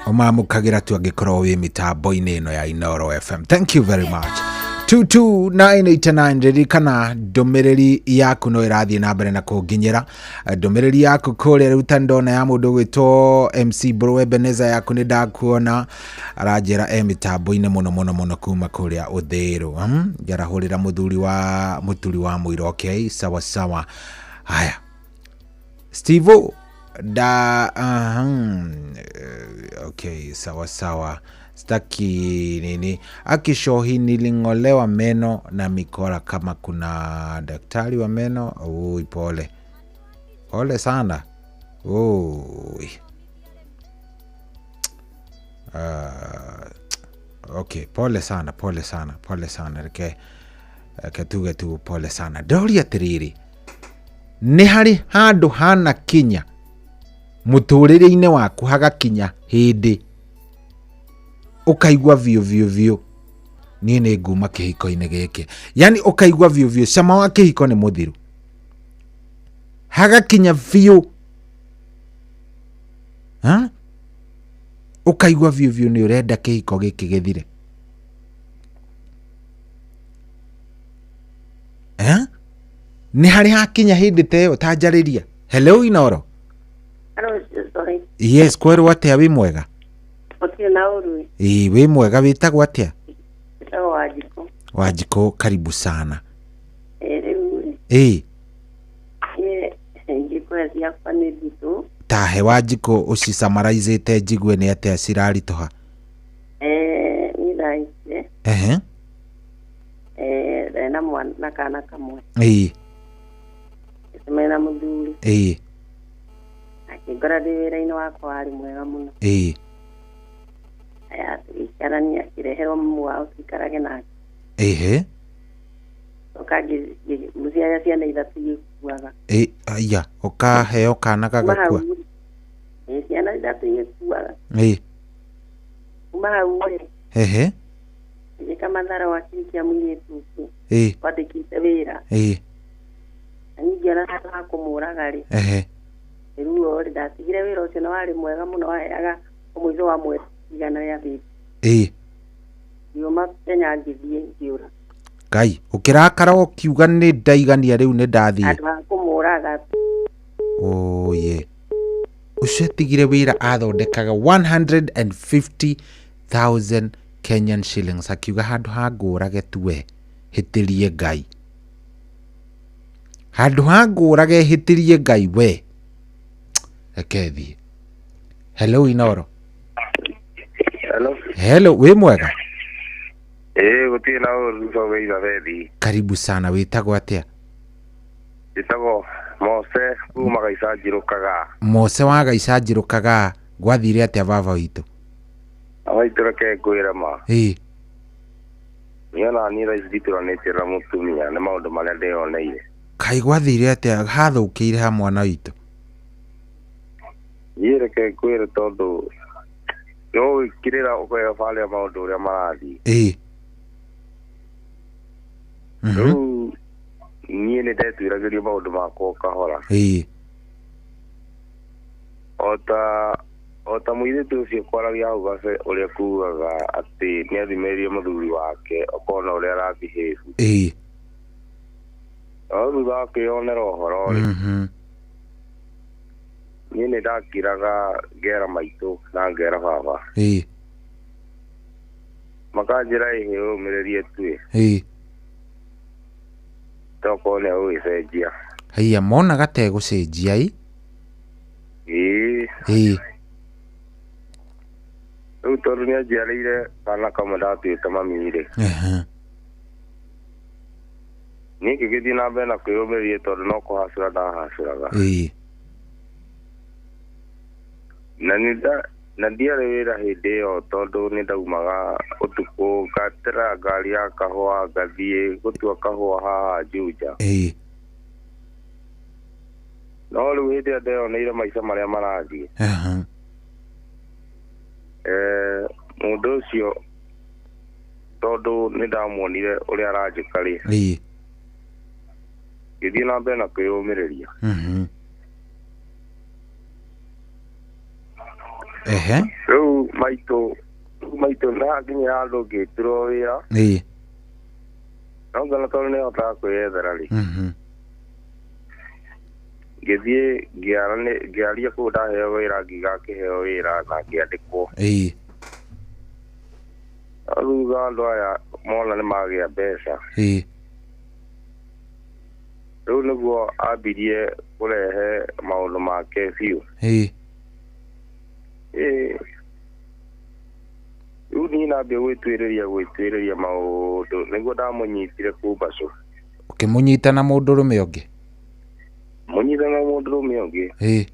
ũmamũkagĩra tu angĩkorwo wĩ mĩtambo-inĩ ĩno ya Inoro FM. Thank you very much. 22989 ririkana ndũmĩrĩri yaku no ĩrathiĩ na mbere na kũnginyĩra ndũmĩrĩri yaku kũrĩa rĩu ta ndona ya mũndũ ũgwĩtwo MC Bro Ebeneza yaku nĩ ndakuona aranjĩra e mĩtambo-inĩ mũno mũno mũno kuma kũrĩa Ũthĩrũ. Njarahũrĩra mũthuri wa mũturi wa mũira. Okay, sawa sawa. Haya Steve da okay, sawa sawa. Staki nini akishohi niling'olewa meno na mikora, kama kuna daktari wa meno. Ui, pole pole sana. Ui. Okay, pole sana pole sana pole sana, reke tuge tu pole sana. Ndoria atiriri, nĩ harĩ handũ hana kinya mũtũrĩre-inĩ waku hagakinya hĩndĩ ũkaigua biũ biũ biũ niĩ nĩ nguma kĩhiko-inĩ gĩkĩ, yani ũkaigua biũ biũ cama wa kĩhiko nĩ mũthiru, hagakinya biũ ũkaigua biũ biũ nĩ ũrenda kĩhiko gĩkĩ gĩthire. Nĩ harĩ hakinya hĩndĩ ta ĩyo ta njarĩria. Hello Inoro. Hello, sorry. Yes, kwerwo atĩa, wĩ mwega? Gũtirĩ na ũru. Ĩĩ wĩ mwega, wĩtagwo atĩa? Wĩtagwo Wanjikũ. Wanjikũ, karibu sana. Ĩĩ rĩu. Ĩĩ. Niĩ ingĩkwĩra ciakwa nĩ nditũ. Tahe Wanjikũ ũcisamaraizĩte njigue nĩ atĩa ciraritũha. Niĩ ndahikire. Ehe. Ndarĩ na mwana na kana kamwe. Ĩĩ. Ngĩcemania na mũthuri. Ĩĩ. Akĩngora ndĩ wĩra-inĩ wakwa warĩ mwega mũno. Ĩĩ. Aya tũgĩikarania, akĩreherwo mamu wao tũikarage nake. Ehe. Oka ngĩmũciara ciana ithatũ igĩkuaga. Ĩ aya, ũkaheo kana gagakua. Ĩ ciana ithatũ igĩkuaga. Ĩ. Kuma hau rĩ. Ehe. Ngĩka mathara wa kĩhikia mũirĩtu ũngĩ. Ĩ. Twandĩkĩte wĩra. Ĩ. Na niĩ ngĩona handũ ha kũmũraga rĩ. Ehe. Rĩu rĩ ndatigire wĩra ũcio na warĩ mwega mũno, waheaga mũico wa mweri 150. Ĩ. Ngiuma Kenya ngĩthiĩ ngĩũra. Ngai, ũkĩrakara ũkiuga nĩ ndaigania rĩu nĩ ndathiĩ. Handũ ha kũmũraga. Oye. Ũcio atigire wĩra athondekaga 150,000 Kenyan shillings, akiuga handũ ha ngũrage tu we hĩtĩrie Ngai. Handũ ha ngũrage hĩtĩrie Ngai we. Reke thiĩ. Hello Inoro. Hello. Hello, wĩ mwega? Ĩĩ gũtirĩ na ũru Sogo Elizabeth. Karibu sana, wĩtagwo atĩa? Njĩtagwo Mose kuma Gaicanjirũ Kagaa. Mose wa Gaicanjirũ Kagaa, gwathire atĩa baba witũ? Abaitũ reke ngwĩre ma. Ĩĩ. Niĩ ona niĩ thaa ici nditũranĩtie na mũtumia nĩ maũndũ marĩa ndĩyoneire. Kaĩ gwathire atĩa, hathũkĩire ha mwana witũ? Niĩ reke ngwĩre tondũ No wĩkĩrĩra ũkebarĩa maũndũ ũrĩa marathiĩ. Ĩĩ. Rĩu niĩ nĩ ndetuĩragĩria maũndũ makwa o kahora. Ĩĩ. O ta mũirĩtu ũcio kwaragia hau gabe ũrĩa kugaga atĩ nĩ athimĩrĩrie mũthuri wake ũkona ũrĩa arabehave. Ĩĩ. No thutha wa kwĩyonera ũhoro rĩ, niĩ nĩ ndakiraga ngera maitũ na ngera baba. Ĩĩ. Makanjĩra ĩhĩ ũmĩrĩrie tuĩ. Ĩĩ. Tokorwo nĩ agũgĩcenjia. Haiya, monaga tegũcenjia ĩ. Ĩĩ. Ĩĩ. Rĩu tondũ nĩ anjiarĩire kana kamwe ndatuĩte mami rĩ, niĩ ngĩgĩthiĩ na mbere na kwĩyũmĩrĩria tondũ no kũhacũra ndahacũraga. Ĩĩ. Na na ndiarĩ wĩra hĩndĩ ĩyo tondũ nĩ ndaumaga ũtukũ ngatera ngari ya kahũa ngathiĩ gũtua kahũa haha Juja. Ĩĩ. No rĩu hĩndĩ ĩrĩa ndeyoneire maica marĩa marathiĩ, mũndũ ũcio tondũ nĩ ndamuonire ũrĩa aranjĩka rĩ, Ĩĩ. ngĩthiĩ na mbere na kwĩyũmĩrĩria. Ehe. Rĩu maitũ nĩ hakinyire handũ ngĩturwo wĩra. Ĩĩ. No ngona tondũ nĩ hotaga kwĩyethera rĩ, ngĩthiĩ ngĩaria kũu ndaheo wĩra, ngiuga ngĩheo wĩra na ngĩandĩkwo. Ĩĩ. No thutha andũ aya mona nĩ magĩa mbeca, Ĩĩ. rĩu nĩguo ambirie kũrehe maũndũ make biũ. Ĩĩ. Ĩĩ. Rĩu niĩ nambia gwĩtuĩrĩria maũndũ nĩguo ndamũnyitire kumbacũ. Ũkĩmũnyita na mũndũrũme ũngĩ? Mũnyita na mũndũrũme ũngĩ. Ĩĩ.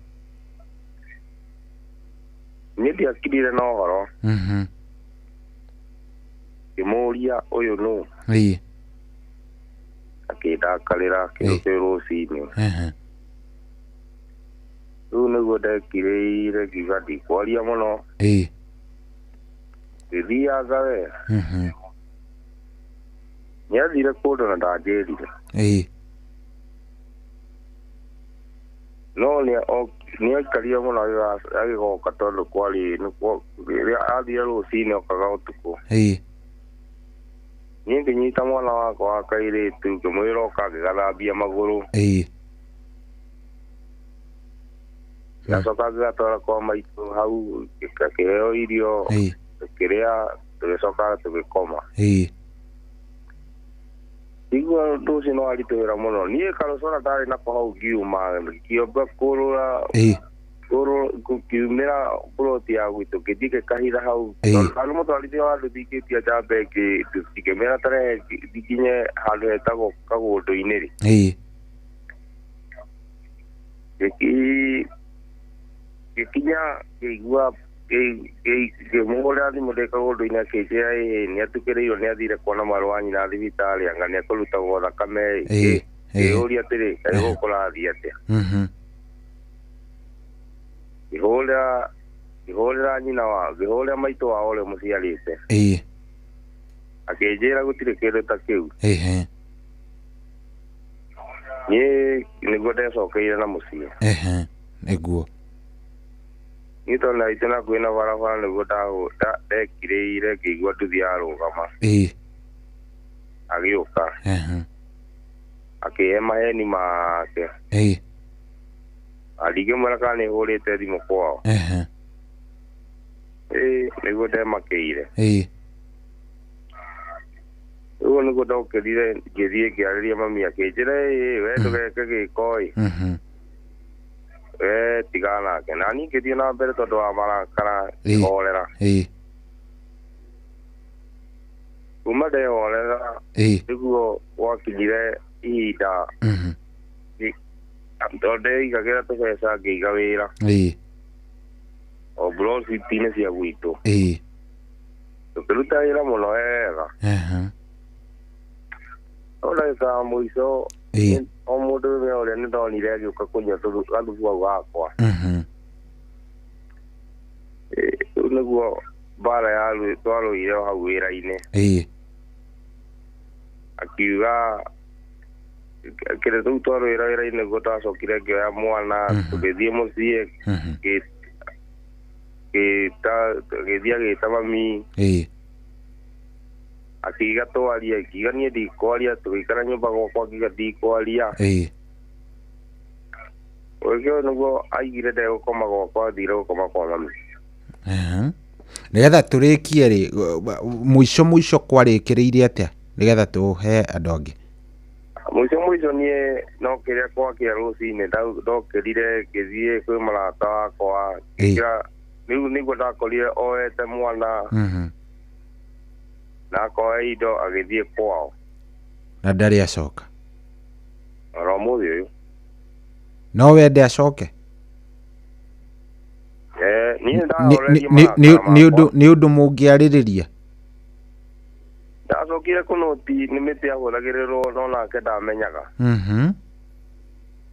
Niĩ ndiakirire na ũhoro. Ngĩmũũria ũyũ nũ? Ĩĩ. Akĩndakarĩra kĩrokĩ rũcinĩ. Rĩu nĩguo ndekirĩire ngiuga ndikwaria mũno. Ĩĩ. Ngĩthianga we. Nĩathire kũndũ na ndanjĩrire. Ĩĩ. No nĩaikarire mũno agĩgoka tondũ kwarĩ rĩrĩa athire rũcinĩ okaga ũtukũ. Ĩĩ. Niĩ ngĩnyita mwana wakwa wa kairĩtu ngĩmwĩra oka ngĩgathambia magũrũ. Ĩĩ. Ngacoka ngĩgatwara kwa maitũ hau gĩkaheo irio, tũkĩrĩa, tũgĩcoka tũgĩkoma. Ĩĩ. Igua ũndũ ũcio nĩ waritũhĩra mũno. Niĩ karũcora ndarĩ nako hau ngiuma ngĩũmba kũrũra kiumĩra ploti ya gwitũ ngĩthiĩ ngĩkahitha hau. Tondũ mũtwarithia wa nduthi ngĩtia njambe ngĩmĩra tarehe nginye handũ hetagwo Kagũndũ-inĩ rĩ. Ĩĩ. Ngĩkinya ngĩigua ngĩmũhũrĩra thimũ ndĩ Kagũndũ-inĩ akĩnjĩra ĩhĩ nĩ atukĩrĩirwo nĩ athire kuona mwarĩ wa nyina thibitarĩ anga nĩ ekũrutagwo thakame ĩ. Ngĩyũria atĩrĩ, kaĩ gũkũ kũrathiĩ atĩa? Ngĩhũrĩra nyina wa ngĩhũrĩra maitũ wao ũrĩa mũciarĩte. Ĩĩ. Akĩnjĩra gũtirĩ kĩndũ ta kĩu. Ehe. Niĩ nĩguo ndecokeire na mũciĩ. Ehe. Nĩguo. Niĩ tondũ naitũ na kwĩna barabara nĩguo ndekirĩire ngĩigua nduthi yarũgama. Ĩĩ. Agĩũka. Ehe. Akĩhe maheni make. Ĩĩ. Ndingĩmwĩra kana nĩ hũrĩte thimũ kwao. Ehe. Ĩĩ nĩguo ndemakĩire. Ĩĩ. Ũguo nĩguo ndokĩrire ngĩthiĩ ngĩarĩria mami akĩnjĩra ĩĩ we ndũgeke gĩko ĩ. We tigana nake. Na niĩ ngĩthiĩ na mbere tondũ wa marakara ngĩhorera. Ĩĩ. Kuma ndehorera nĩguo gwakinyire ihinda tondũ ndeigagĩra tũbeca ngĩiga wĩra. Ĩĩ. O brociti-inĩ cia gwitũ. Ĩĩ. Tũkĩruta wĩra mũno wega. No ndagĩka ya mũico o mũndũ ũrĩa ũrĩa nĩ ndonire agĩũka kũnyua gathubu hau gakwa. Rĩu nĩguo Mbara ya twarũire o hau wĩra-inĩ. Ĩĩ. Akiuga kĩrĩa tũu twarũĩra wĩra-inĩ nĩguo twacokire ngĩoya mwana tũgĩthiĩ mũciĩ gĩthiĩ agĩta mami. Ĩĩ. Akiuga twarie, akiuga niĩ ndikwaria, tũgĩikara nyũmba gwakwa akiuga ndikwaria. Ĩĩ. Ũcio nĩguo aigire ndegũkoma gwakwa, athire gũkoma kwa mami. Nĩgetha tũrĩkie rĩ, mũico mũico kwarĩkĩrĩirie atĩa nĩgetha tũhe andũ angĩ? Mũico mũico niĩ no kĩrĩa gwakĩa rũcinĩ ndokĩrire ngĩthiĩ kwĩ mũrata wakwa. Rĩu nĩguo ndakorire oete mwana na akoya indo agĩthiĩ kwao. Na ndarĩ acoka? Oro ũmũthĩ ũyũ. No wende acoke? Niĩ ndahorerie marakara makwa. Nĩ ũndũ mũngĩarĩrĩria? Ndacokire kũnũti nĩ mĩtĩ ahũthagĩrĩrwo no nake ndamenyaga.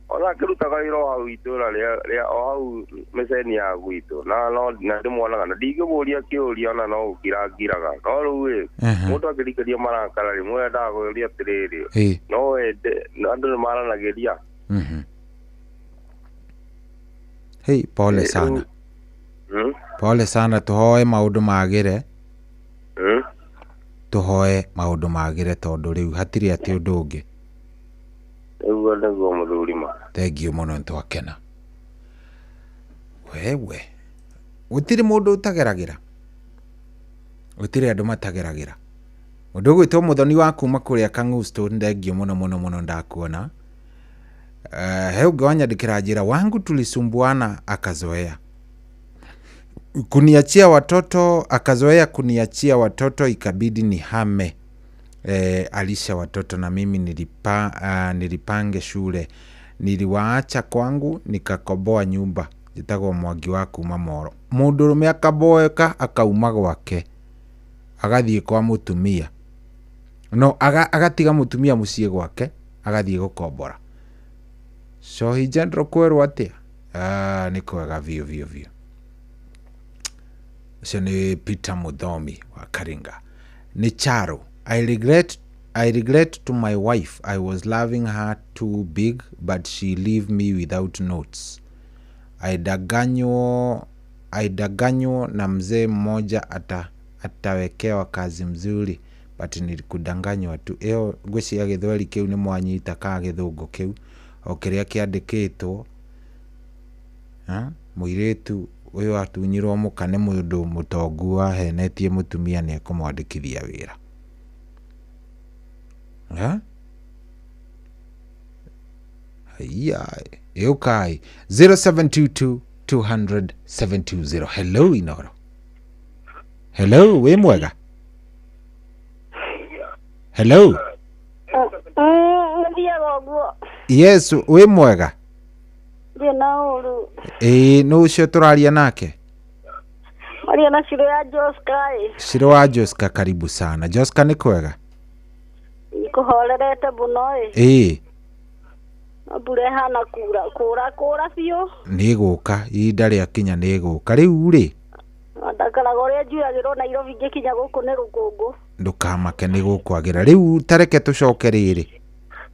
Ona akĩrutaga wĩra o hau itũra rĩa o hau mĩceni ya gwitũ na no na ndĩmuonaga na ndingĩmũria kĩũria ona no gũkira ngiraga. No rĩu ĩ, mũndũ akĩrikĩria marakara rĩmwe endaga kũũria atĩrĩrĩ, no wende andũ nĩ maranagĩria. Hei, pole sana. Pole sana, tũhoe maũndũ magĩre. Tũhoe maũndũ magĩre tondũ rĩu hatirĩ atĩ ũndũ ũngĩ. Nĩguo nĩguo mũthuri ma. Thank you mũno nĩtwakena. Wewe gũtirĩ mũndũ ũtageragĩra. Gũtirĩ andũ matageragĩra. Mũndũ ũgwĩtwo Mũthoni wa kuma kũrĩa Kang'usto, thank you mũno mũno mũno ndakuona. He ũngĩ wanyandĩkĩra njĩra wangu tulisumbuana akazoea kuniachia watoto, akazoea kuniachia watoto, ikabidi nihame. Alisha watoto na mimi nilipange shule, niliwaacha kwangu nikakoboa nyumba. Njĩtagwo Mwangi wa kuma Moro. Mũndũrũme akaboeka akauma gwake agathiĩ kwa mũtumia, no agatiga mũtumia mũciĩ gwake agathiĩ gũkombora. Shohi General kwerwo atĩa? Nĩ kwega biũ biũ biũ. Ũcio nĩ Peter Muthomi wa Karinga. Nĩ Charo. I regret to my wife. I was loving her too big, but she leave me without notes. Aidanganywa na mzee mmoja atawekewa kazi mzuri, but nilikudanganywa tu. Ĩyo ngwĩciria gĩthweri kĩu nĩ mwanyita ka gĩthũngũ kĩu o kĩrĩa kĩandĩkĩtwo. Mũirĩtu ũyũ atunyirwo mũka nĩ mũndũ mũtongu wahenetie mũtumia nĩ ekũmwandĩkithia wĩra. Haiya, ĩũkai 0722 200 720. Hello Inoro. Hello, wĩ mwega? Hello. Thiaga ũguo. Yes, wĩ mwega? Ndirĩ na ũru. Ĩĩ, nũ ũcio tũraria nake? Maria na Shiro ya Joska ĩ. Shiro wa Joska, karibu sana. Joska nĩ kwega? Kũhorerete mũno ĩ. Ĩĩ. Mbura ĩhana kura kũra kũra biũ. Nĩ ĩgũka, ihinda rĩakinya nĩ ĩgũka. Rĩu rĩ, Ndakaraga ũrĩa njuragĩrwo Nairobi ngĩkinya gũkũ nĩ rũkũngũ. Ndũkamake nĩ gũkwagĩra. Rĩu ta reke tũcoke rĩrĩ.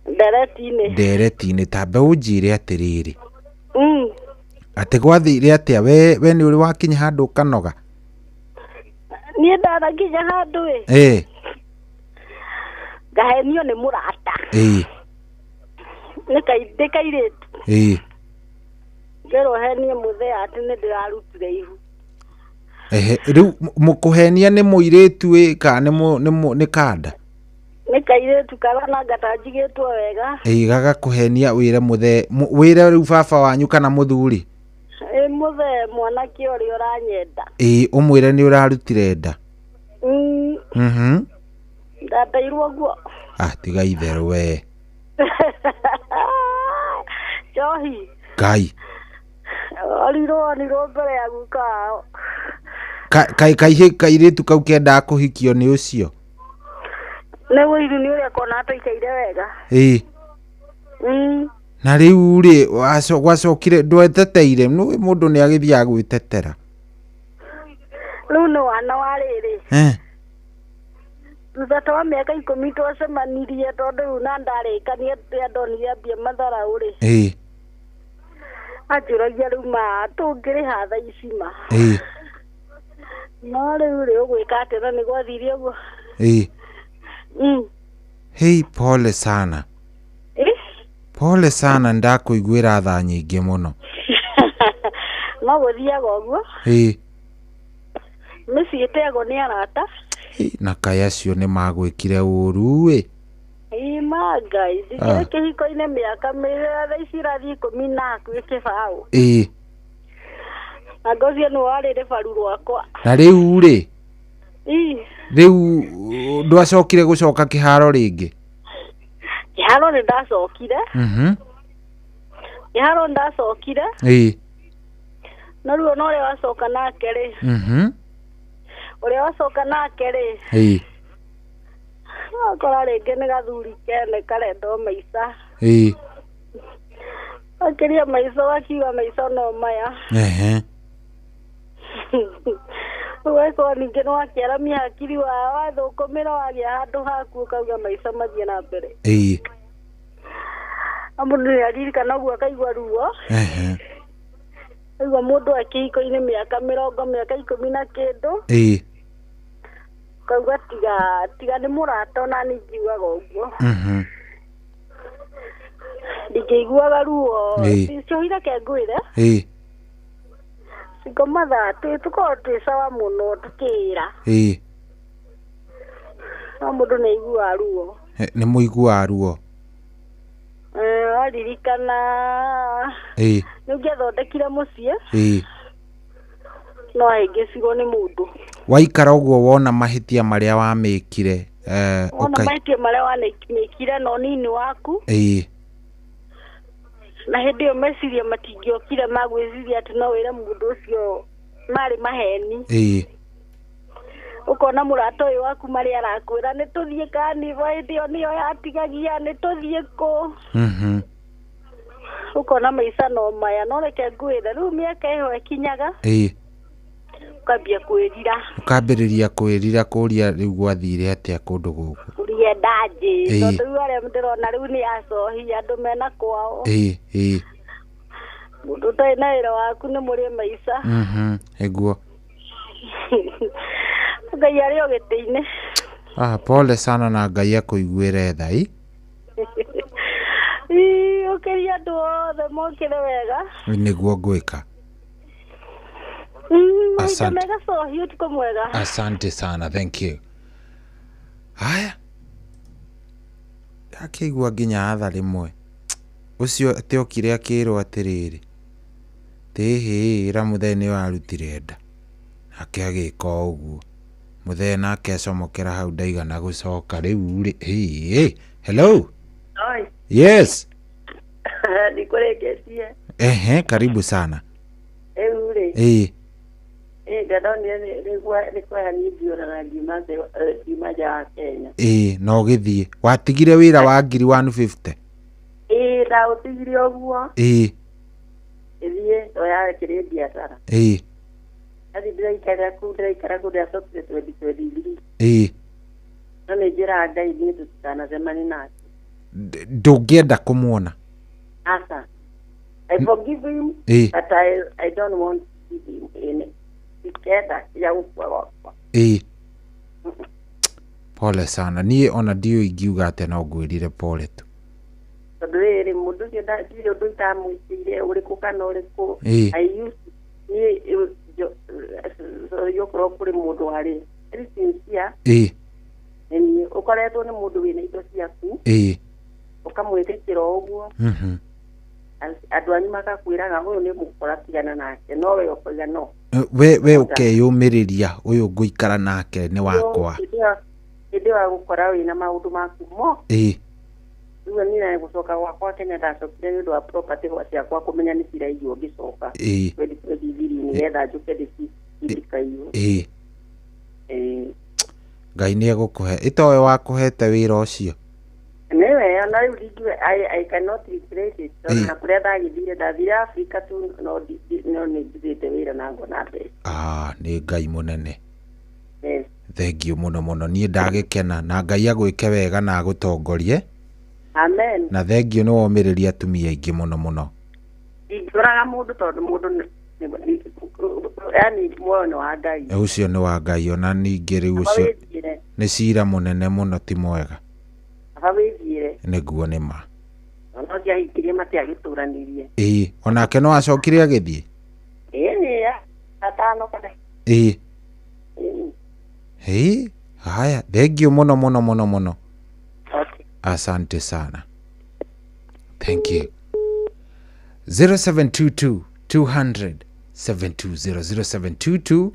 Ndereti-inĩ. Ndereti-inĩ, ta mbe ũnjĩre atĩrĩrĩ. Atĩ gwathire atĩa? We nĩ ũrĩ wakinya handũ ũkanoga? Niĩ ndanakinya handũ ĩ. Ĩĩ. Ngahenio nĩ mũrata. Ĩĩ. Nĩ kairĩtu. Ĩĩ. Ngerwo henie mũthee atĩ nĩ ndĩrarutire ihu. Ehe, rĩu mũkũhenia nĩ mũirĩtu ĩ kana nĩ kanda? Nĩ kairĩtu karona gatanjigĩtwo wega. Ĩĩ, gagakũhenia wĩre mũthee, wĩre rĩu baba wanyu kana mũthuri? Ĩ mũthee mwanake ũrĩa ũranyenda. Ĩĩ, ũmwĩre nĩ ũrarutire nda. Ndateirwo guo. Ah, tiga itherũ we. Njohi. Ngai. Orirwo mbere ya guka wao. Kairĩtu kau kendaga kũhikio nĩ ũcio? Nĩ ũiru nĩ ũrĩa kona tũikaire wega. Ĩĩ. Na rĩu rĩ, gwacokire ndweteteire, nĩ mũndũ nĩ agĩthiaga gwĩtetera. Rĩu nĩ wana wa rĩrĩ. Eh. Thutha ta wa mĩaka 10 twacemanirie tondũ rĩu na ndarĩkania rĩrĩa ndonire ambia matharau rĩ. Ĩĩ. Anjũragia rĩu ma tũngĩrĩha thaa ici ma. Ĩĩ. No rĩu rĩ ũgwĩka atĩa na nĩ gwathire ũguo. Ĩĩ. Mm. Hei, pole sana. Ĩ? Pole sana, ndakũiguĩra tha nyingĩ mũno. No gũthiaga ũguo. Ĩĩ. Mĩciĩ ĩtegwo nĩ arata. Ĩ, na kaĩ acio nĩ magwĩkire ũru ĩ. Ĩ ma Ngai, ndikĩrĩ Ah. kĩhiko-inĩ mĩaka mĩrĩa thaa ici irathiĩ 10 na hakuhĩ kĩbaũ. Ĩĩ. Anga ũcio nĩwe warĩ rĩbaru rwakwa. Na rĩu rĩ, Ĩ, rĩu ndwacokire gũcoka kĩharo rĩngĩ? kĩharo nĩ ndacokire. Mhm. Kĩharo nĩ ndacokire. Ĩĩ. No rĩu ona ũrĩa wacoka nake rĩ, Mhm. ũrĩa wacoka nake rĩ, Ĩĩ. wakora rĩngĩ nĩ gathuri kene karenda o maica. Ĩĩ. Makĩria maica wakiuga maica no maya. Ehe. Ũgakora ningĩ nĩ wakĩaramia hakiri wa wathũkũmĩra wagĩa handũ haku ũkauga maica mathiĩ na mbere. Ĩĩ. Na mũndũ nĩ aririkana ũguo akaigua ruo. Ehe. Aigua mũndũ e kĩhiko-inĩ mĩaka mĩrongo mĩaka 10 na kĩndũ. Ĩĩ. Ũkauga tiga tiga nĩ mũrata ona niĩ ngiugaga ũguo. Mhm. Ndingĩiguaga ruo. Ĩĩ. Ciohire ke ngwĩre. Ĩĩ. Single mother twĩ tũkoragwo twĩ sawa mũno tũkĩĩra. Ĩĩ. No mũndũ nĩ aiguaga ruo. Nĩ mũiguaga ruo. Eh, waririkana Ĩĩ. nĩ ũngĩathondekire mũciĩ Ĩĩ. no ahĩngĩcirwo nĩ mũndũ. Waikara ũguo wona mahĩtia marĩa wamĩkire, eh, Wona mahĩtia marĩa wanĩkire na ũnini waku Ĩĩ. na hĩndĩ ĩyo meciria matingĩokire ma gwĩciria atĩ no wĩre mũndũ ũcio marĩ maheni. Ĩĩ. Ũkona mũrata ũyũ waku marĩa arakwĩra nĩ tũthiĩ kanibo hĩndĩ ĩyo nĩyo yatigagia nĩ tũthiĩ kũ. Mhm. Ũkona maica no maya no reke ngwĩre rĩu mĩaka ĩyo ĩkinyaga Ĩĩ. ũkambia kwĩrira. Ũkambĩrĩria kwĩrira kũria rĩu gwathire atĩa kũndũ gũkũ. Ũrie ndanjĩ Ĩĩ. tondũ rĩu arĩa ndĩrona rĩu nĩ acohi andũ mena kwao. Ĩĩ. Ĩĩ. Mũndũ ũtarĩ na wĩra waku nĩ mũrĩe maica. Mhm. Ĩguo. Ngai arĩ o gĩtĩ-inĩ. Ah, pole sana na Ngai akũiguĩre tha. Ĩ. Ĩ, ũkĩria andũ othe mokĩre wega. Nĩguo ngwĩka. Mahinda Asante. mega cohi ũtukũ mwega. Asante sana, thank you. Haya. Akĩigua nginya atha rĩmwe. Ũcio atĩ okire akĩrwo atĩrĩrĩ. Tĩhĩ ĩra mũthee nĩ warutire nda. Nake agĩka o ũguo. Mũthee nake acomokera hau ndaigana gũcoka rĩu rĩ. Hĩ, hello. Oi. Yes. Ndikũrĩkĩtie. Ehe, karibu sana. Rĩu rĩ, Ĩĩ. ĩ ndonire nĩ kwaya niĩ ndiũraga ngiuma nja wa Kenya. Ĩĩ, na ũgĩthiĩ. Watigire wĩra wa ngiri 150. Ĩ ndaũtigire ũguo. Ĩĩ. Ĩthiĩ to yakĩrĩ biacara. Ĩĩ. Athiĩ ndĩraikara kũu ndĩraikara kũu ndĩracokire 2023. Ĩĩ. No nĩ njĩraga Ngai niĩ tũtikanacemanie nake. Ndũngĩenda kũmuona. Aca. I forgive him, Ĩĩ. but I don't want to see him in ndikenda ya gũkua gwakwa. Ĩĩ. Pole sana. Niĩ ona ndiũĩ ingiuga atĩa no ngwĩrire pole tu. Tondũ rĩrĩ mũndũ ũcio ndirĩ ũndũ itamwĩkĩire ũrĩkũ kana ũrĩkũ. Ĩĩ. I used niĩ sorry okorwo kũrĩ mũndũ warĩ very sincere Ĩĩ. nĩ niĩ ũkoretwo nĩ mũndũ wĩna indo ciaku Ĩĩ. ũkamwĩtĩkĩra o ũguo Mhm. Andũ anyu makakwĩraga ũyũ nĩ mũkora tigana nake no we ũkoiga no. We ũkeyũmĩrĩria ũyũ ngũikara nake nĩ wakwa. Hĩndĩ ĩyo agũkora wĩna maũndũ maku mo. Ĩĩ. Rĩu niĩ na gũcoka gwakwa Kenya ndacokire nĩ ũndũ wa property ciakwa kũmenya nĩ ciraiywo ngĩcoka Ĩĩ. 2023 nĩgetha njũke ndĩcindikaiywo. Ĩĩ. Ĩĩ. Ngai nĩ egũkũhe. Ĩtowe wakũhete wĩra ũcio. Nĩwe Ona rĩu ndingiuga I cannot regret it. Tondũ na kũrĩa ndagĩthire, ndathire Africa tu, no no nĩ njithĩte wĩra na ngona mbeca. Ah, nĩ Ngai mũnene. Yes. Thengiũ mũno mũno, niĩ ndagĩkena, na Ngai agwĩke wega na agũtongorie. Amen. Na thengiũ nĩ womĩrĩria atumia aingĩ mũno mũno. Ndingĩũraga mũndũ tondũ mũndũ yani muoyo nĩ wa Ngai. Ũcio nĩ wa Ngai, ona ningĩ rĩu Kaba ũcio wĩthiĩre. nĩ cira mũnene mũno, ti mwega. Kaba wĩthiĩre. Nĩguo, nĩ ma. Ona ũcio ahikirie matiagĩtũranirie. Ĩĩ, onake no acokire agĩthiĩ. Ĩĩ, nĩ atano kana. Ĩĩ. Ĩĩ. Ĩĩ, haya, thengiũ mũno mũno mũno mũno. Okay. Asante sana, thank you. 0722 200 720, 0722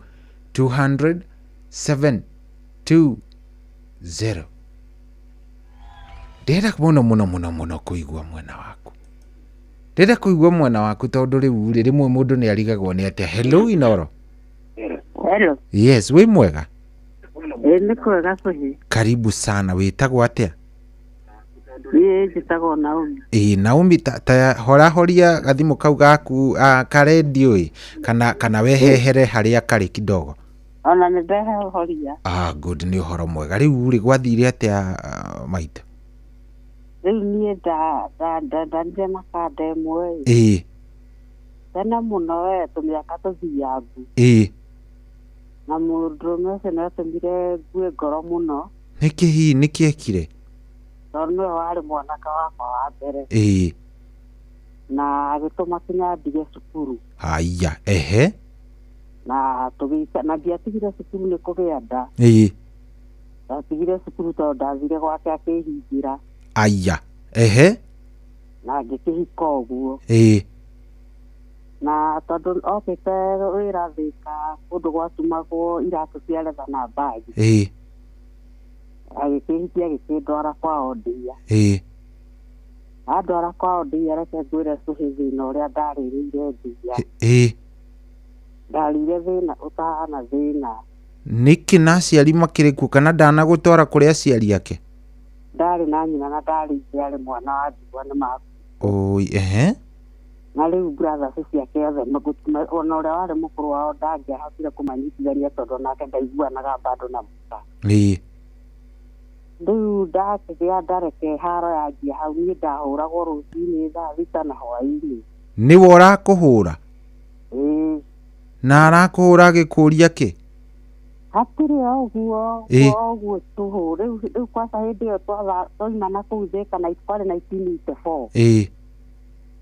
200 720. Ndĩrenda mũno mũno mũno mũno kũigua mwena waku, ndĩrenda kũigua mwena waku, tondũ rĩu rĩ, rĩmwe mũndũ nĩ arigagwo nĩ atĩa. Hello, Inoro. Hello. Yes, wĩ mwega? Ĩ, nĩ kwega kũhi. Karibu sana, wĩtagwo atĩa? Niĩ njĩtagwo Naomi. Ĩĩ, Naomi, ta horahoria gathimũ kau gaku ka redio ĩ, kana wehehere harĩa karĩ kidogo. Ona nĩ ndehoria. Ah, good, nĩ ũhoro mwega. Rĩu rĩ, gwathire atĩa, maitũ? Rĩu niĩ ndanire na kanda ĩmwe ĩ. Tene mũno we, tũmĩaka tũthiangu. Na mũndũrũme ũcio nĩ atũmire ngue ngoro mũno. Nĩkĩ hihi, nĩkĩ ekire? Tondũ nĩwe warĩ mwanake wakwa wa mbere. Na agĩtũma kinya ndige cukuru. Haya, ehe. Na tũgĩika na ndiatigire cukuru nĩ kũgĩa nda. Ndatigire cukuru tondũ ndathire gwake akĩhingĩra. Aya, ehe. Na ngĩkĩhika ũguo. Na tondũ okĩte wĩra Thĩka, kũndũ gwatumagwo iratũ cia retha na mbagi. Agĩkĩhikia, agĩkĩndwara kwao ndia. Andwara kwao ndia, reke ngwĩre cũhĩ thĩna ũrĩa ndarĩrĩire ndia. Ndarĩire thĩna ũtahana thĩna. Nĩkĩ, na aciari makĩrĩ kuo, kana ndanagũtwara kũrĩ aciari ake? Ndarĩ na nyina na ndarĩ ithe, arĩ mwana wa ndigwa, nĩ ma. Oi, ehe. Na rĩu brothers ciake othe ona ũrĩa warĩ mũkũrũ wao ndangĩahotire kũmanyitithania tondũ onake ndaiguanaga bado na mũka. Rĩu ndakĩgĩa ndareke haro yanjia hau, niĩ ndahũragwo rũcinĩ thaa 6 na hwaĩ-inĩ. Nĩwe ũrakũhũra? Ĩĩ. Na arakũhũra agĩkũria kĩ? Hatirĩ o ũguo, o ũguo tũhũ. Rĩu kwanza hĩndĩ ĩyo twaima na kũu Thĩka na kwarĩ 1984.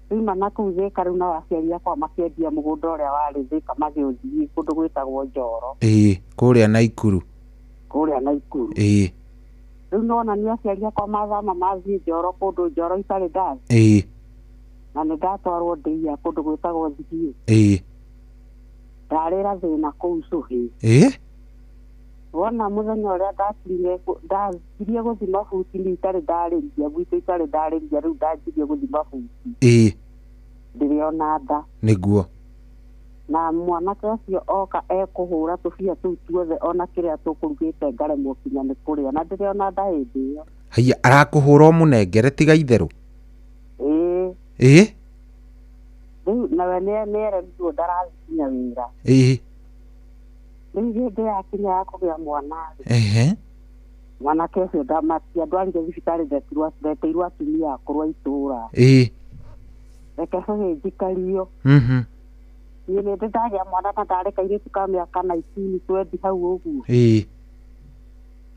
Twaima na kũu Thĩka rĩu, nao aciari akwa makĩendia mũgũnda ũrĩa warĩ Thĩka, magĩũthiĩ kũndũ gwĩtagwo Njoro. Ĩĩ, kũrĩa Naikuru. Kũrĩa Naikuru. Rĩu nona nĩ aciari akwa mathama mathiĩ Njoro, kũndũ Njoro itarĩ ndathiĩ. Na nĩ ndatwarwo ndĩia kũndũ gwĩtagwo Thigiũ. Ndarĩra thĩna kũu cũhĩ. Wona mũthenya ũrĩa ndanjirie gũthima buti, nĩ itarĩ ndarĩria gwitũ, itarĩ ndarĩria, rĩu ndanjirie gũthima buti. Ndĩrĩ ona nda. Nĩguo. Na mwanake ũcio oka ekũhũra tũbia tũu tuothe, ona kĩrĩa tũkũrugĩte ngaremwo kinya nĩ kũrĩa, na ndĩrĩ ona nda hĩndĩ ĩyo. Haiya, arakũhũra ũmũnengere, tiga itherũ. Ĩĩ. Rĩu nawe nĩeremirwo, ndarathiĩ kinya wĩra. Rĩu hĩndĩ yakinya ya kũgĩa mwana rĩ, mwanake ũcio ndamatiandwarire thibitarĩ, ndeteirwo atumia akũrũ a itũũra. Reke cũhĩ njikario. Niĩ nĩ ndĩ ndagĩa mwana na ndarĩ kairĩtu ka mĩaka 19, 20 hau ũguo.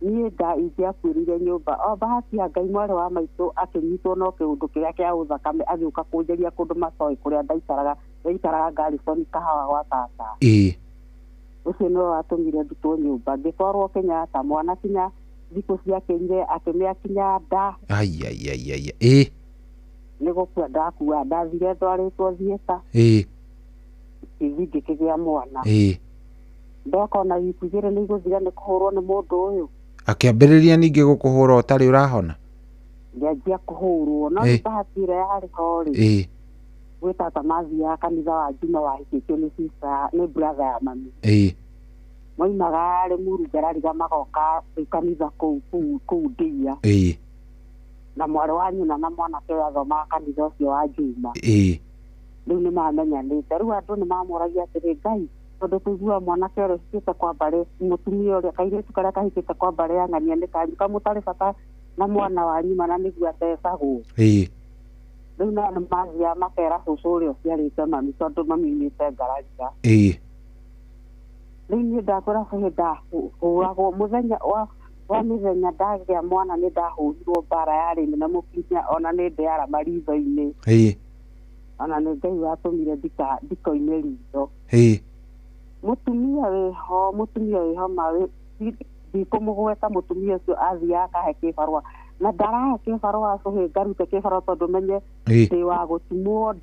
Niĩ nda ingĩakuĩrĩire nyũmba. O bahati ya Ngai, mwarĩ wa maitũ akĩnyitwo no kĩũndũ kĩrĩa kĩa ũthakame, agĩũka kũnjeria kũndũ matoĩ kũrĩa ndaikaraga. Ndaikaraga Garrison kahawa gwa tata. Ũcio nĩwe watũmire ndutwo nyũmba, ngĩtwarwo Kenyatta, mwana kinya thikũ ciakĩrire akĩmĩakinya nda. Ai ai ai ai. Ĩĩ. Nĩ gũkua ndakua, ndathire ndwarĩtwo theatre. Ngĩthiĩ ngĩkĩgĩa mwana. Ndoka ona wiki 2 nĩ igũthira nĩ kũhũrwo nĩ mũndũ ũyũ. Akĩambĩrĩria ningĩ gũkũhũra ũtarĩ ũrahona? Ngĩanjia kũhũrwo, no nĩ bahati ĩrĩa yarĩ ho rĩ, gwĩ tata mathiaga kanitha wa Juma wahikĩtio nĩ sister, nĩ brother ya mami. Moimaga Rĩmuru Ngarariga magoka rĩu kanitha kũu ndĩia. Na mwarĩ wa nyina na mwanake ũyũ athomaga kanitha ũcio wa Juma. Rĩu nĩ mamenyanĩte. Rĩu andũ nĩ mamũragia atĩrĩ, Ngai, tondũ tũiguaga mwanake ũrĩa ũhikĩte kwa mbarĩ, mũtumia ũrĩa, kairĩtu karĩa kahikĩte kwa mbarĩ ya ng'ania nĩ kanyu, kamũtarĩ bata na mwana wa nyuma na nĩguo atecagwo. Rĩu nao nĩ mathiaga makera cũcũ ũrĩa ũciarĩte mami tondũ mami aumĩte Ngarariga. Rĩu niĩ ndakwĩra hĩndĩ ndahũragwo mũthenya wa wa mĩthenya ndagĩa mwana nĩ ndahũrirwo mbara yarĩ nene mũkinya ona nĩ ndĩarama ritho-inĩ. Ona nĩ Ngai watũmire ndikoime ritho. Mũtumia wĩho, mũtumia wĩho ma ndikũmũgweta mũtumia ũcio athiaga akahe kĩbarũa na ndarahe kĩbarũa cũhĩ ngarute kĩbarũa tondũ menye ndĩ wa gũtumwo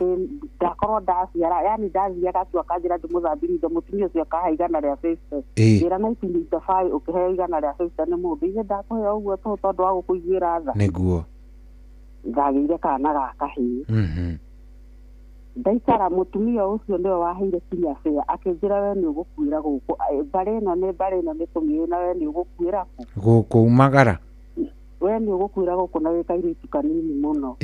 ndakorwo ndaciara yani ndathiaga tu akanjĩra ndĩmũthambirie indo mũtumia ũcio akahe 150. Njĩra 1985 ũkĩheo 150 nĩ mũndũ ithe ndakũhe ũguo tũhũ tondũ wa gũkũiguĩra tha. Nĩguo. Ndagĩire kana ga kahĩĩ. Ndaikara mũtumia ũcio nĩwe waheire kinya bĩa akĩnjĩra we nĩ ũgũkuĩra gũkũ mbarĩ ĩno nĩ mbarĩ ĩno nĩ tũmĩũĩ na we nĩ ũgũkuĩra kũ? Gũkũ umagara. We nĩ ũgũkuĩra gũkũ na wĩ kairĩtu kanini mũno.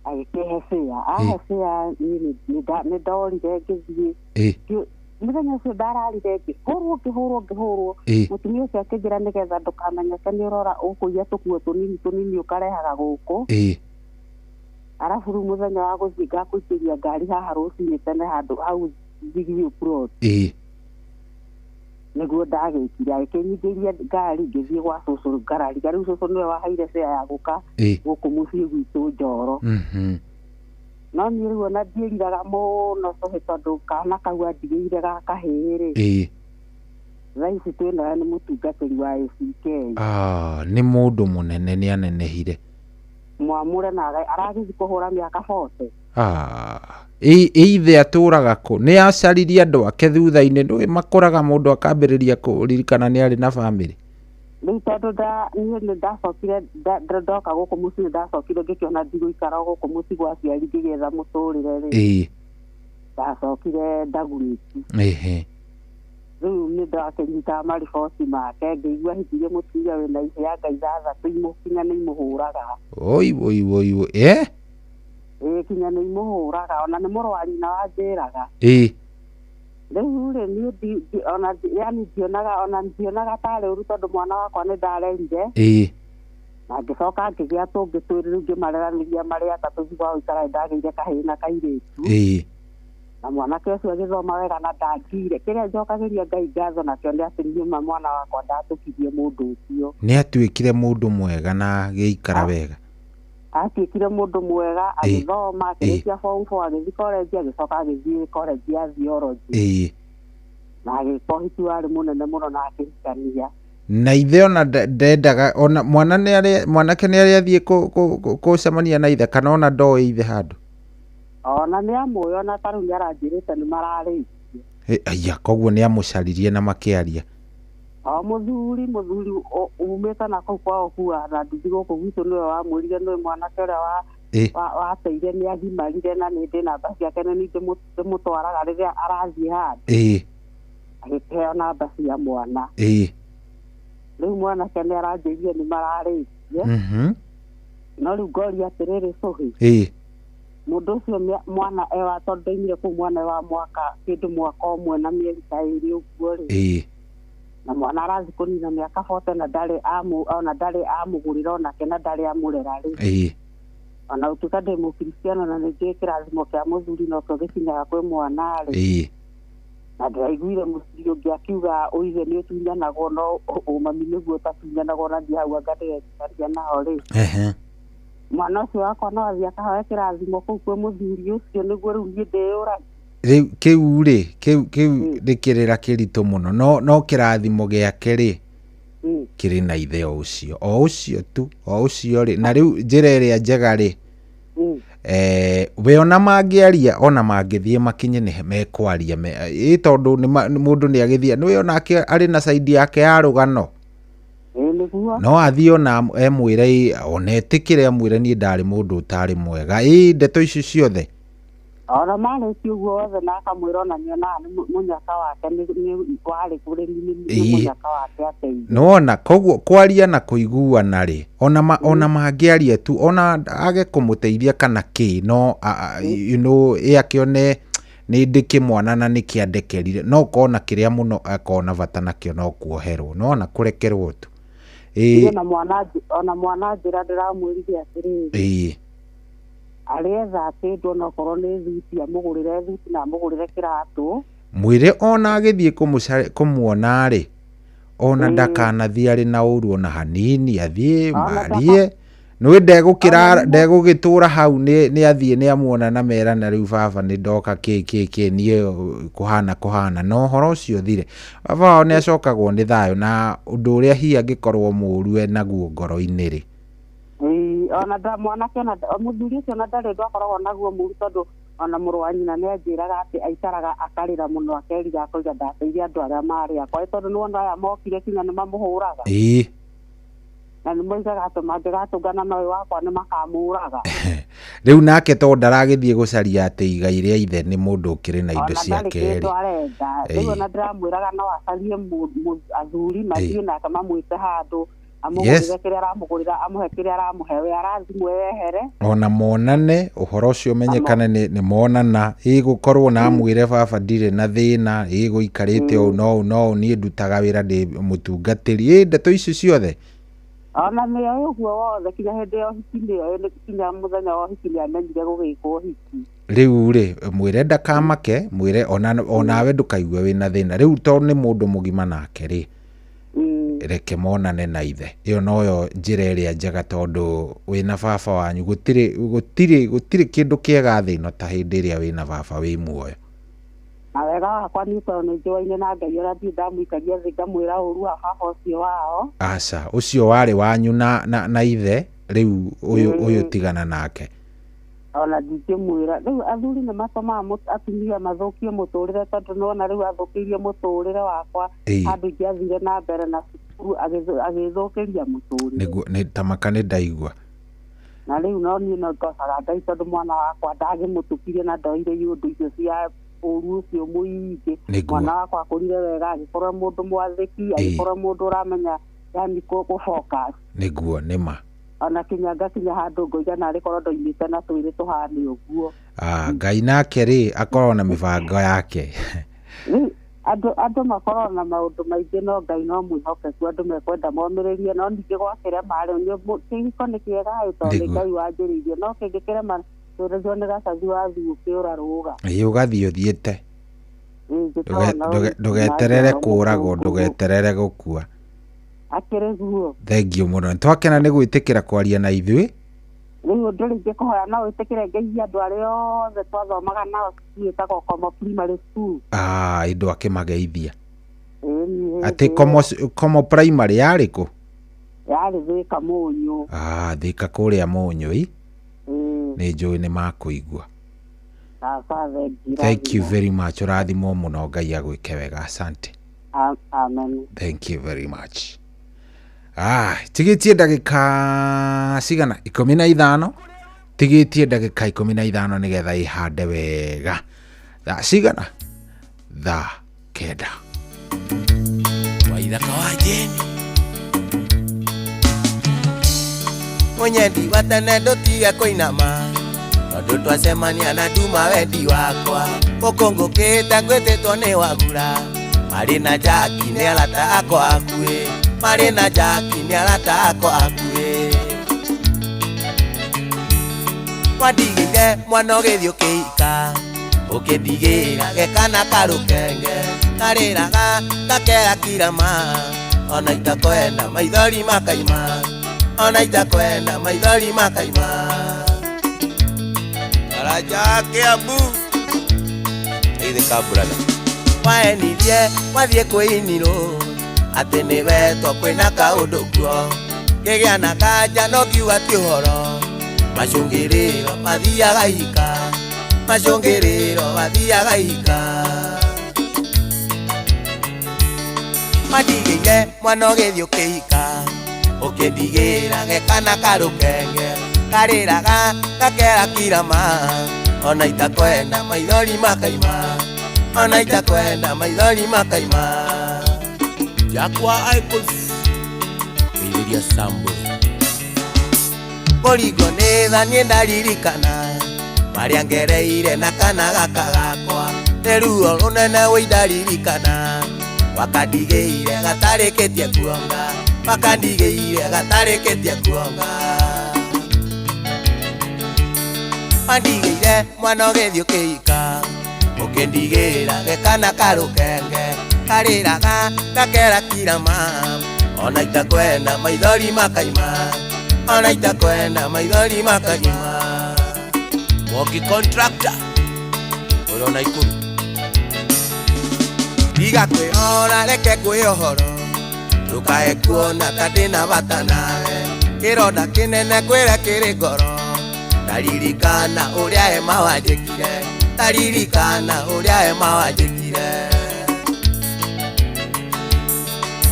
Agĩkĩhe bĩa ahe bĩa niĩ nĩ ndorire ngĩthiĩ. Mũthenya ũcio ndararire ngĩhũrwo ngĩhũrwo ngĩhũrwo. Mũtumia ũcio akĩnjĩra nĩgetha ndũkamenyeke nĩ ũrora ũkũiya tũkuo tũnini tũnini ũkarehaga gũkũ. Arabu rĩu mũthenya wa gũthiĩ ngakũingĩria ngari haha rũcinĩ tene handũ hau Thigio plot. Nĩguo ndagĩkire agĩkĩnyingĩria ngari ngĩthiĩ gwa cũcũ ngarariga rĩu cũcũ nĩwe waheire fare ya gũka gũkũ mũciĩ gwitũ Njoro. No niĩ rĩu ona ndiĩriraga mũno cũhĩ tondũ kana kau andigĩire ga kahĩĩ rĩ. Thaa ici twĩnawe nĩ mũtungatĩri wa ACK. Nĩ mũndũ mũnene nĩ anenehire. Mwamũre na aragĩthiĩ kũhũra mĩaka 40. Ithe atũraga kũ? Nĩ acaririe andũ ake thutha-inĩ ndũĩ makũraga mũndũ akambĩrĩria kũririkana nĩ arĩ na bamĩrĩ. Rĩu tondũ niĩ nĩ ndacokire ndoka gũkũ mũciĩ nĩ ndacokire ngĩkĩona ndigũikara gũkũ mũciĩ gwa aciari ngĩgĩetha mũtũrĩre rĩ. Ndacokire Ndagurĩti. Rĩu nĩ ndakĩnyitaga mariboti make ngĩigua hikirie mũtumia wĩna ihĩanga ithathatũ kinya nĩ imũhũraga. Oi oi oi oi. Ĩĩ kinya nĩ imũhũraga ona nĩ mũrũ wa nyina wanjĩraga. Rĩu rĩ niĩ ona yani ndionaga ona ndionaga tarĩ ũru tondũ mwana wakwa nĩ ndarerire. Na ngĩcoka ngĩgĩa tũngĩ twĩrĩ rĩu ngĩmareranĩria marĩ atatũ thutha wa gũikara ndagĩire kahĩĩ na kairĩtu. Na mwanake ũcio agĩthoma wega na ndangire. Kĩrĩa njokagĩria Ngai ngatho nakĩo nĩ atĩ niĩ ma mwana wakwa ndatũkirie mũndũ ũcio. Nĩ atuĩkire mũndũ mwega na agĩikara wega. Atuĩkire mũndũ mwega agĩthoma akĩrĩkia form 4 agĩthiĩ college agĩcoka agĩthiĩ college ya theology. Na agĩka ũhiki warĩ mũnene mũno na akĩhikania. Na ithe ona ndendaga ona mwana nĩ arĩ mwanake nĩ arĩ athiĩ kũcemania na ithe kana ona ndoĩ ithe handũ. Ona nĩ amũĩ ona ta rĩu nĩ aranjĩrĩte nĩ mararĩtie. Aya koguo nĩ amũcaririe na makĩaria. O mũthuri umĩte na kũu kwao kuaga na nduthi gũkũ gwitũ nĩwe wamwĩrire nĩwe mwanake ũrĩa wateire nĩ agimarire na nĩ ndĩ namba ciake nĩ niĩ ndĩmũtwaraga rĩrĩa arathiĩ handũ. Agĩkĩheo namba cia mwana. Rĩu mwanake nĩ aranjĩrire nĩ mararĩtie. No rĩu ngoria atĩrĩrĩ cũhĩ. Mũndũ ũcio mwana ewa tondũ ndaimire kũu mwana wa mwaka kĩndũ mwaka ũmwe na mĩeri ta ĩrĩ ũguo rĩ. Na mwana arathiĩ kũnina mĩaka 40 na ndarĩ ona ndarĩ amũgũrĩra onake na ndarĩ amũrera rĩ. Ona ũtuĩka ndĩ mũkristiano na nĩ njũĩ kĩrathimo kĩa mũthuri nokĩo gĩkinyaga kwĩ mwana rĩ. Na ndĩraiguire mũthuri ũngĩ akiuga ũithe nĩ ũtunyanagwo no ũmami nĩguo ũtatunyanagwo na ndiĩ hau anga ndĩretĩkania nao rĩ. Mwana ũcio wakwa no athiĩ akahoe kĩrathimo kũu kwĩ mũthuri ũcio nĩguo rĩu niĩ ndĩyũrage. Rĩu kĩu rĩ kĩu nĩ kĩrĩra kĩritũ mũno no kĩrathimo gĩake rĩ kĩrĩ na ithe o ũcio o ũcio tu o ũcio rĩ na rĩu njĩra ĩrĩa njega rĩ we ona mangĩaria ona mangĩthiĩ makinye nĩ mekwaria ĩ tondũ mũndũ nĩ agĩthiĩ nĩwe onake arĩ na side yake ya rũgano. No athiĩ ona emwĩre ona etĩkĩre amwĩre niĩ ndarĩ mũndũ ũtarĩ mwega ĩ ndeto icio ciothe. Ona marĩkia ũguo wothe na akamwĩra ona nĩonaga nĩ mũnyaka wake nĩ warĩ ũrĩmi nĩ mũnyaka wake ateithie. Nĩwona koguo kwaria na kũiguana rĩ, ona ona mangĩaria tu, ona age kũmũteithia kana kĩ, no you know, ĩ akĩone nĩ ndĩ kĩmwana na nĩ kĩandekerire, no kona kĩrĩa mũno akona bata nakĩo no kuoherwo, nĩwona kũrekerwo tu. Ĩ ona mwana ona mwana njĩra ndĩramwĩrire atĩrĩrĩ, arĩetha kĩndũ onokorwo nĩ thuti amũgũrĩre thuti na amũgũrĩre kĩratũ. Mwĩre ona agĩthiĩ kũmuona rĩ, ona ndakanathiĩ arĩ na ũru ona hanini, athiĩ marie, nĩũĩ ndegũgĩtũra hau, nĩ athiĩ nĩ amuona na merana rĩu baba nĩ ndoka kĩ kĩ kĩ niĩ kũhana na ũhoro ũcio ũthire. Baba wao nĩ acokagwo nĩ thayũ na ũndũ ũrĩa hihi angĩkorwo mũũru enaguo ngoro-inĩ rĩ. Ona nda mwanake ona mũthuri ũcio ona ndarĩ ũndũ akoragwo naguo mũũru tondũ ona mũrũ wa nyina nĩ anjĩraga atĩ aikaraga akarĩra mũno akeriga akoiga ndateithia andũ arĩa marĩ akwa tondũ nĩwona aya mokire kinya nĩ mamũhũraga. Na nĩ moigaga atĩ mangĩgatũngana na ũyũ wakwa nĩ makamũraga. Rĩu nake tondũ ndaragĩthiĩ gũcaria atĩ igai rĩa ithe nĩ mũndũ ũkĩrĩ na indo ciake rĩ. Ona ndarĩ kĩndũ arenda. Rĩu ona ndĩramwĩraga no acarie athuri mathiĩ nake mamwĩte handũ amũgũrĩre kĩrĩa aramũgũrĩra amũhe kĩrĩa aramũhe we arathimwo yehere. Ona monane ũhoro ũcio ũmenyekane nĩ monana, ĩgũkorwo na amwĩre baba ndirĩ na thĩna, ĩgũikarĩte ũũ no ũũ no ũũ niĩ ndutaga wĩra ndĩ mũtungatĩri, ĩ ndeto icio ciothe. Ona nĩoĩ ũguo wothe kinya hĩndĩ ya ũhiki nĩoĩ kinya mũthenya wa ũhiki nĩamenyire gũgĩkwo ũhiki. Rĩu rĩ mwĩre ndakamake, mwĩre onawe ndũkaigue wĩna thĩna. Rĩu tondũ nĩ mũndũ mũgima nake rĩ, reke monane na ithe. Ĩyo noyo njĩra ĩrĩa njega tondũ wĩna baba wanyu gũtirĩ kĩndũ kĩega thĩ ĩno ta hĩndĩ ĩrĩa wĩna baba wĩ muoyo. Na wega wakwa niĩ tondũ nĩ njũaine na Ngai ona ndirĩ ndamũikaria thĩ ngamwĩra ũru wa baba ũcio wao. Aca, ũcio warĩ wanyu na ithe, rĩu ũyũ tigana nake. Ona ndingĩmwĩra. Rĩu athuri nĩ matũmaga atumia mathũkie mũtũrĩre tondũ nĩwona rĩu athũkĩirie mũtũrĩre wakwa handũ ingĩathire na mbere na cukuru agĩthũkĩria mũtũrĩre. Nĩguo nĩ tamaka nĩ ndaigua. Na rĩu no niĩ no ngocaga Ngai tondũ mwana wakwa ndagĩmũtukirie na ndoire iũndũ icio cia ũru ũcio mũingĩ. Mwana wakwa akũrire wega agĩkorwo mũndũ mwathĩki, agĩkorwo mũndũ ũramenya yani kũ focus. Nĩguo nĩma. Ona kinya ngakinya handũ ngoiga narĩ korwo ndoimĩte na twĩrĩ tũhane ũguo. Ngai nake rĩ akorwo na mĩbango yake. Andũ makorwo na maũndũ maingĩ no Ngai no mwĩhokeku, andũ mekwenda momĩrĩrie no ningĩ gwakĩrema rĩ kĩhiko nĩ kĩega ĩ tondũ nĩ Ngai wanjĩrĩirie no kĩngĩkĩrema tũrĩrio nĩ gacathi wathiĩ ũkĩũra rũga. Ĩ ũgathiĩ ũthiĩte. Ndũgeterere kũũragwo, ndũgeterere gũkua. Akĩrĩ guo. Thengiũ mũno. Nĩtwakena nĩ gwĩtĩkĩra kwaria na ithuĩ. Rĩu ũndũ rĩngĩ kũhoya no wĩtĩkĩre ngeithie andũ arĩa othe twathomaga nao cukuru ĩtagwo Komo Primary School. Ĩ ndwakĩmageithia. Atĩ Komo Primary yarĩ kũ? Yarĩ Thĩka Mũnyũ. Thĩka kũrĩa Mũnyũ ĩ? Nĩ njũĩ nĩ makũigua. Thank you very much. Ũrathimwo mũno Ngai agwĩke wega. Asante. Amen. Thank you very much. Tigĩtie ndagĩka cigana 15, tigĩtie ndagĩka 15 nĩgetha ĩhande wega. Thaa cigana? Thaa 9. Waithaka wa Jane Mũnyendi wa tene ndũtige kũinama tondũ twacemania na nduma wendi wakwa gũkũngũkĩte ngwĩtĩtwo nĩ wagura marĩ na Jaki nĩ arata akwa akuĩ marĩ na Jaki nĩ arata akwa akuĩ wandigĩire mwana ũgĩthiĩ ũkĩhika ũkĩndigĩra gekana karũkenge karĩraga gakera kirama ona itakwenda maithori makaima ona itakwenda maithori makaima Araja Kiambu ithika brother waenirie wathiĩ kwĩinirwo atĩ nĩwetwo kwĩna kaũndũ kuo kĩgĩa na kanja no ngiuga ti ũhoro macũngĩrĩro mathiaga ika macũngĩrĩro mathiaga ika wandigĩire mwana ũgĩthiĩ ũkĩhika ũkĩndigĩra gekana karũkenge karĩraga gakera kirama Ona itakwenda maithori makaima, ona itakwenda maithori makaima. Jakwa Icons Iriria Sambo. Kũringwo nĩ tha niĩ ndaririkana marĩa ngereire na kana gaka gakwa, nĩ ruo rũnene wĩ ndaririkana. Wakandigĩire gatarĩkĩtie kuonga, wakandigĩire gatarĩkĩtie kuonga. Wandigĩire mwana ũgĩthiĩ ũkĩhika, ũkĩndigĩra gĩkana karũkenge, karĩraga gakera kirama. Ona itakwenda maithori makaima, ona itakwenda maithori makaima. Mwoki contractor ũrĩa Naikuru. Tiga kwĩhora reke kwĩ ũhoro, ndũkae kuona ta ndĩna bata nawe. Kĩronda kĩnene kwĩre kĩrĩ ngoro, ndaririkana ũrĩa Emma wanjĩkire, ndaririkana ũrĩa Emma wanjĩkire.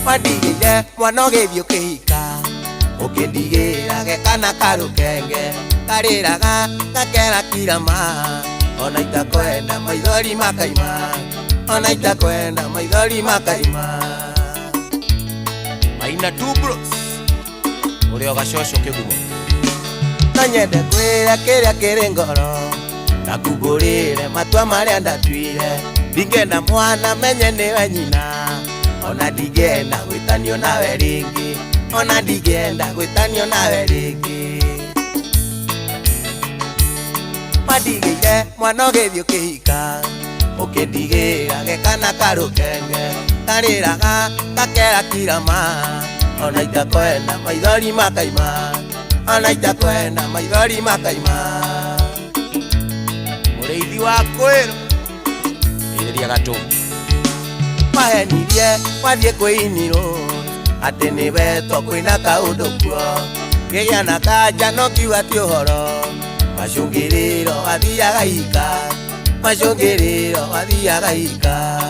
Wandigĩire mwana ũgĩthiĩ ũkĩhika, ũkĩndigĩra gĩkana karũkenge, karĩraga gakera kirama. Ona itakwenda maithori makaima, ona itakwenda maithori makaima. Maina two bros ũrĩa ũgacoco kĩgumo. No nyende kwĩra kĩrĩa kĩrĩ ngoro, ndakumbũrĩre matua marĩa ndatuire. Ndingĩenda mwana menye nĩwe nyina, ona ndingĩenda gwĩtanio nawe rĩngĩ, ona ndingĩenda gwĩtanio nawe rĩngĩ. Wandigĩire mwana ũgĩthiĩ ũkĩhika, ũkĩndigĩra gĩkana karũkenge, karĩraga gakera kirama. Ona itakwenda maithori makaima, ona itakwenda maithori makaima. Mũrĩithi wa kwĩrũ iriria gatũ. Wahenirie wathiĩ kwĩinirwo atĩ nĩwetwo kwĩna kaũndũ kuo, kĩgĩa na kanja no kiuga ti ũhoro. Macũngĩrĩro wathiaga hika, macũngĩrĩro wathiaga hika.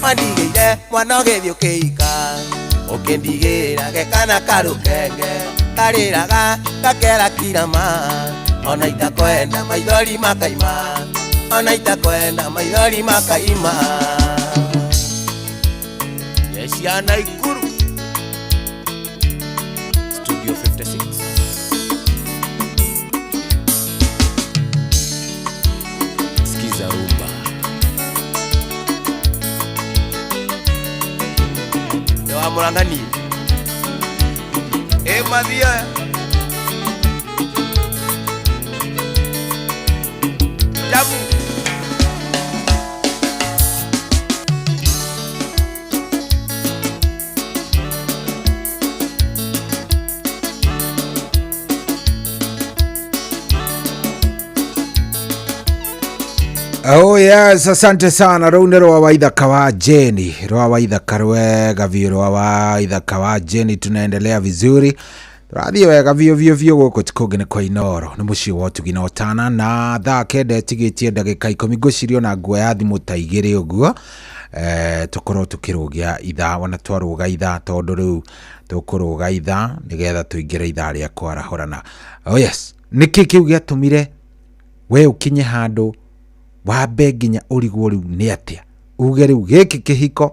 Wandigĩire mwana ũgĩthiĩ ũkĩhika, ũkĩndigĩra gĩkana karũkenge, karĩraga gakera kirama. Ona itakwenda maithori makaima, ona itakwenda maithori makaima. Jeshi ya Naikuru Studio 56. Sikiza rumba. Wa Murang'ani. Mathioya. Jamu. Oh yes, asante sana. Rũu nĩ rwa Waithaka wa Jeni, rwa Waithaka rwega biũ, rwa Waithaka wa Jeni. Tunaendelea vizuri, tũrathiĩ wega biũ biũ biũ gũkũ ti kũngĩ nĩ kwa Inooro, nĩ mũciĩ wa ũtugi na ũtana. Na thaa kenda ĩtigĩtie ndagĩka 10 ngwĩciria ona nguo ya thimũ ta 2 ũguo, tũkorwo tũkĩrũgia ithaa, ona twarũga ithaa tondũ rĩu tũkũrũga ithaa nĩgetha tũingĩre ithaa rĩa kwarahũrana. Oh yes, nĩkĩ kĩu gĩatũmire we ũkinye handũ wambe nginya ũrigwo rĩu nĩ atĩa, uge rĩu gĩkĩ kĩhiko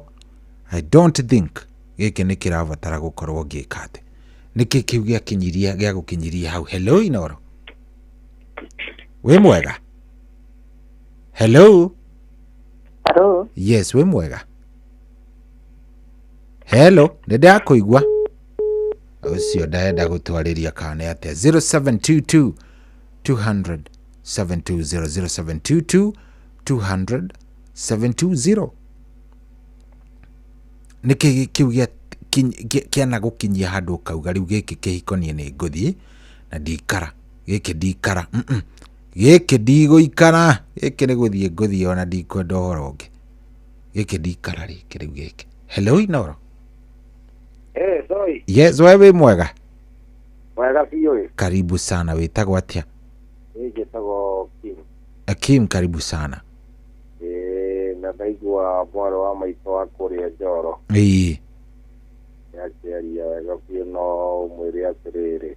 I don't think gĩkĩ nĩ kĩrabatara gũkorwo ngĩka atĩ. Nĩkĩ kĩu gĩakinyirie gĩagũkinyirie hau? Hello Inooro, wĩ mwega? Hello. Hello. Yes, wĩ mwega? Hello, nĩ ndakũigua. Ũcio ndenda gũtwarĩria kana nĩ atĩa. 0722 200 720 0722 200 720. Nĩkĩ kĩu kĩana gũkinyia handũ ũkauga rĩu gĩkĩ kĩhiko niĩ nĩ ngũthiĩ na ndikara, gĩkĩ ndikara, gĩkĩ ndigũikara, gĩkĩ nĩ gũthiĩ ngũthiĩ ona ndikwenda ũhoro ũngĩ, gĩkĩ ndikara rĩngĩ rĩu gĩkĩ. Hello Inooro. Sorry. Yes, we wĩ mwega? Mwega biũ. Karibu sana, wĩtagwo atĩa? Niĩ njĩtagwo Kim. Kim, karibu sana. Na ndaigua mwarĩ wa maitũ wa kũrĩa Njoro. Ĩĩ. Nĩakĩaria wega biũ no ũmwĩre atĩrĩrĩ.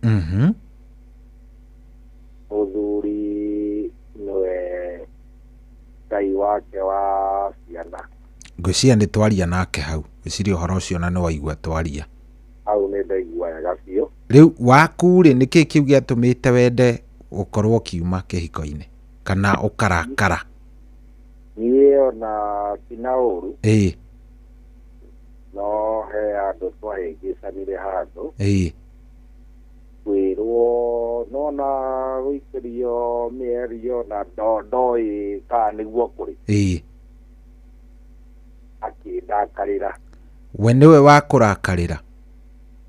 Mũthuri nĩwe Ngai wake wa ciana. Ngwĩciria nĩ twaria nake hau. Ngwĩciria ũhoro ũcio na nĩ waigua twaria. Hau nĩ ndaigua wega biũ. Rĩu waku rĩ, nĩkĩ kĩu gĩatũmĩte wende gũkorwo ũkiuma kĩhiko-inĩ kana ũkarakara? Niĩ ona ti na ũru. Ĩĩ. No he handũ twahĩngĩcanire handũ. Ĩĩ. Kwĩrwo nona gũikĩrio mĩario na ndoĩ kana nĩguo kũrĩ. Ĩĩ. Akĩndakarĩra. We nĩwe wakũrakarĩra?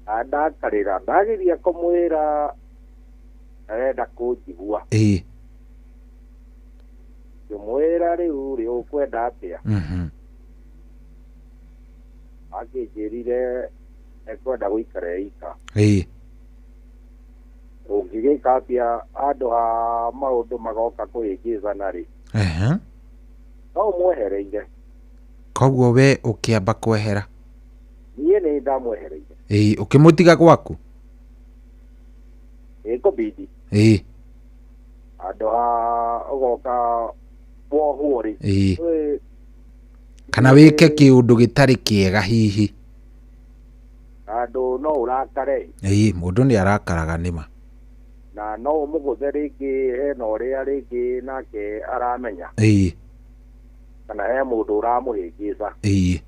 Andakarĩra, ndageria kũmwĩra arenda kũnjigua. Ĩĩ. Ngĩmwĩra rĩu rĩ ũkwenda atĩa? Mhm. Akĩnjĩrire ekwenda gũikara eika. Ĩĩ. Ũngĩgĩka atĩa handũ ha maũndũ magoka kũhĩngĩcana rĩ? Ehe. No ũmwehereire. Koguo we ũkĩamba kwehera? Niĩ nĩ ndamwehereire. Ĩĩ, ũkĩmũtiga gwaku? Ĩĩ, kũbidi. Ĩĩ. Handũ ha ũgoka wohwo rĩ. Ĩĩ. Kana wĩke kĩũndũ gĩtarĩ kĩega hihi. Handũ no ũrakare. Ĩĩ, mũndũ nĩ arakaraga nĩma. Na no ũmũgũthe rĩngĩ hena ũrĩa rĩngĩ nake aramenya. Ĩĩ. Kana he mũndũ ũramũhĩngĩca. Ĩĩ.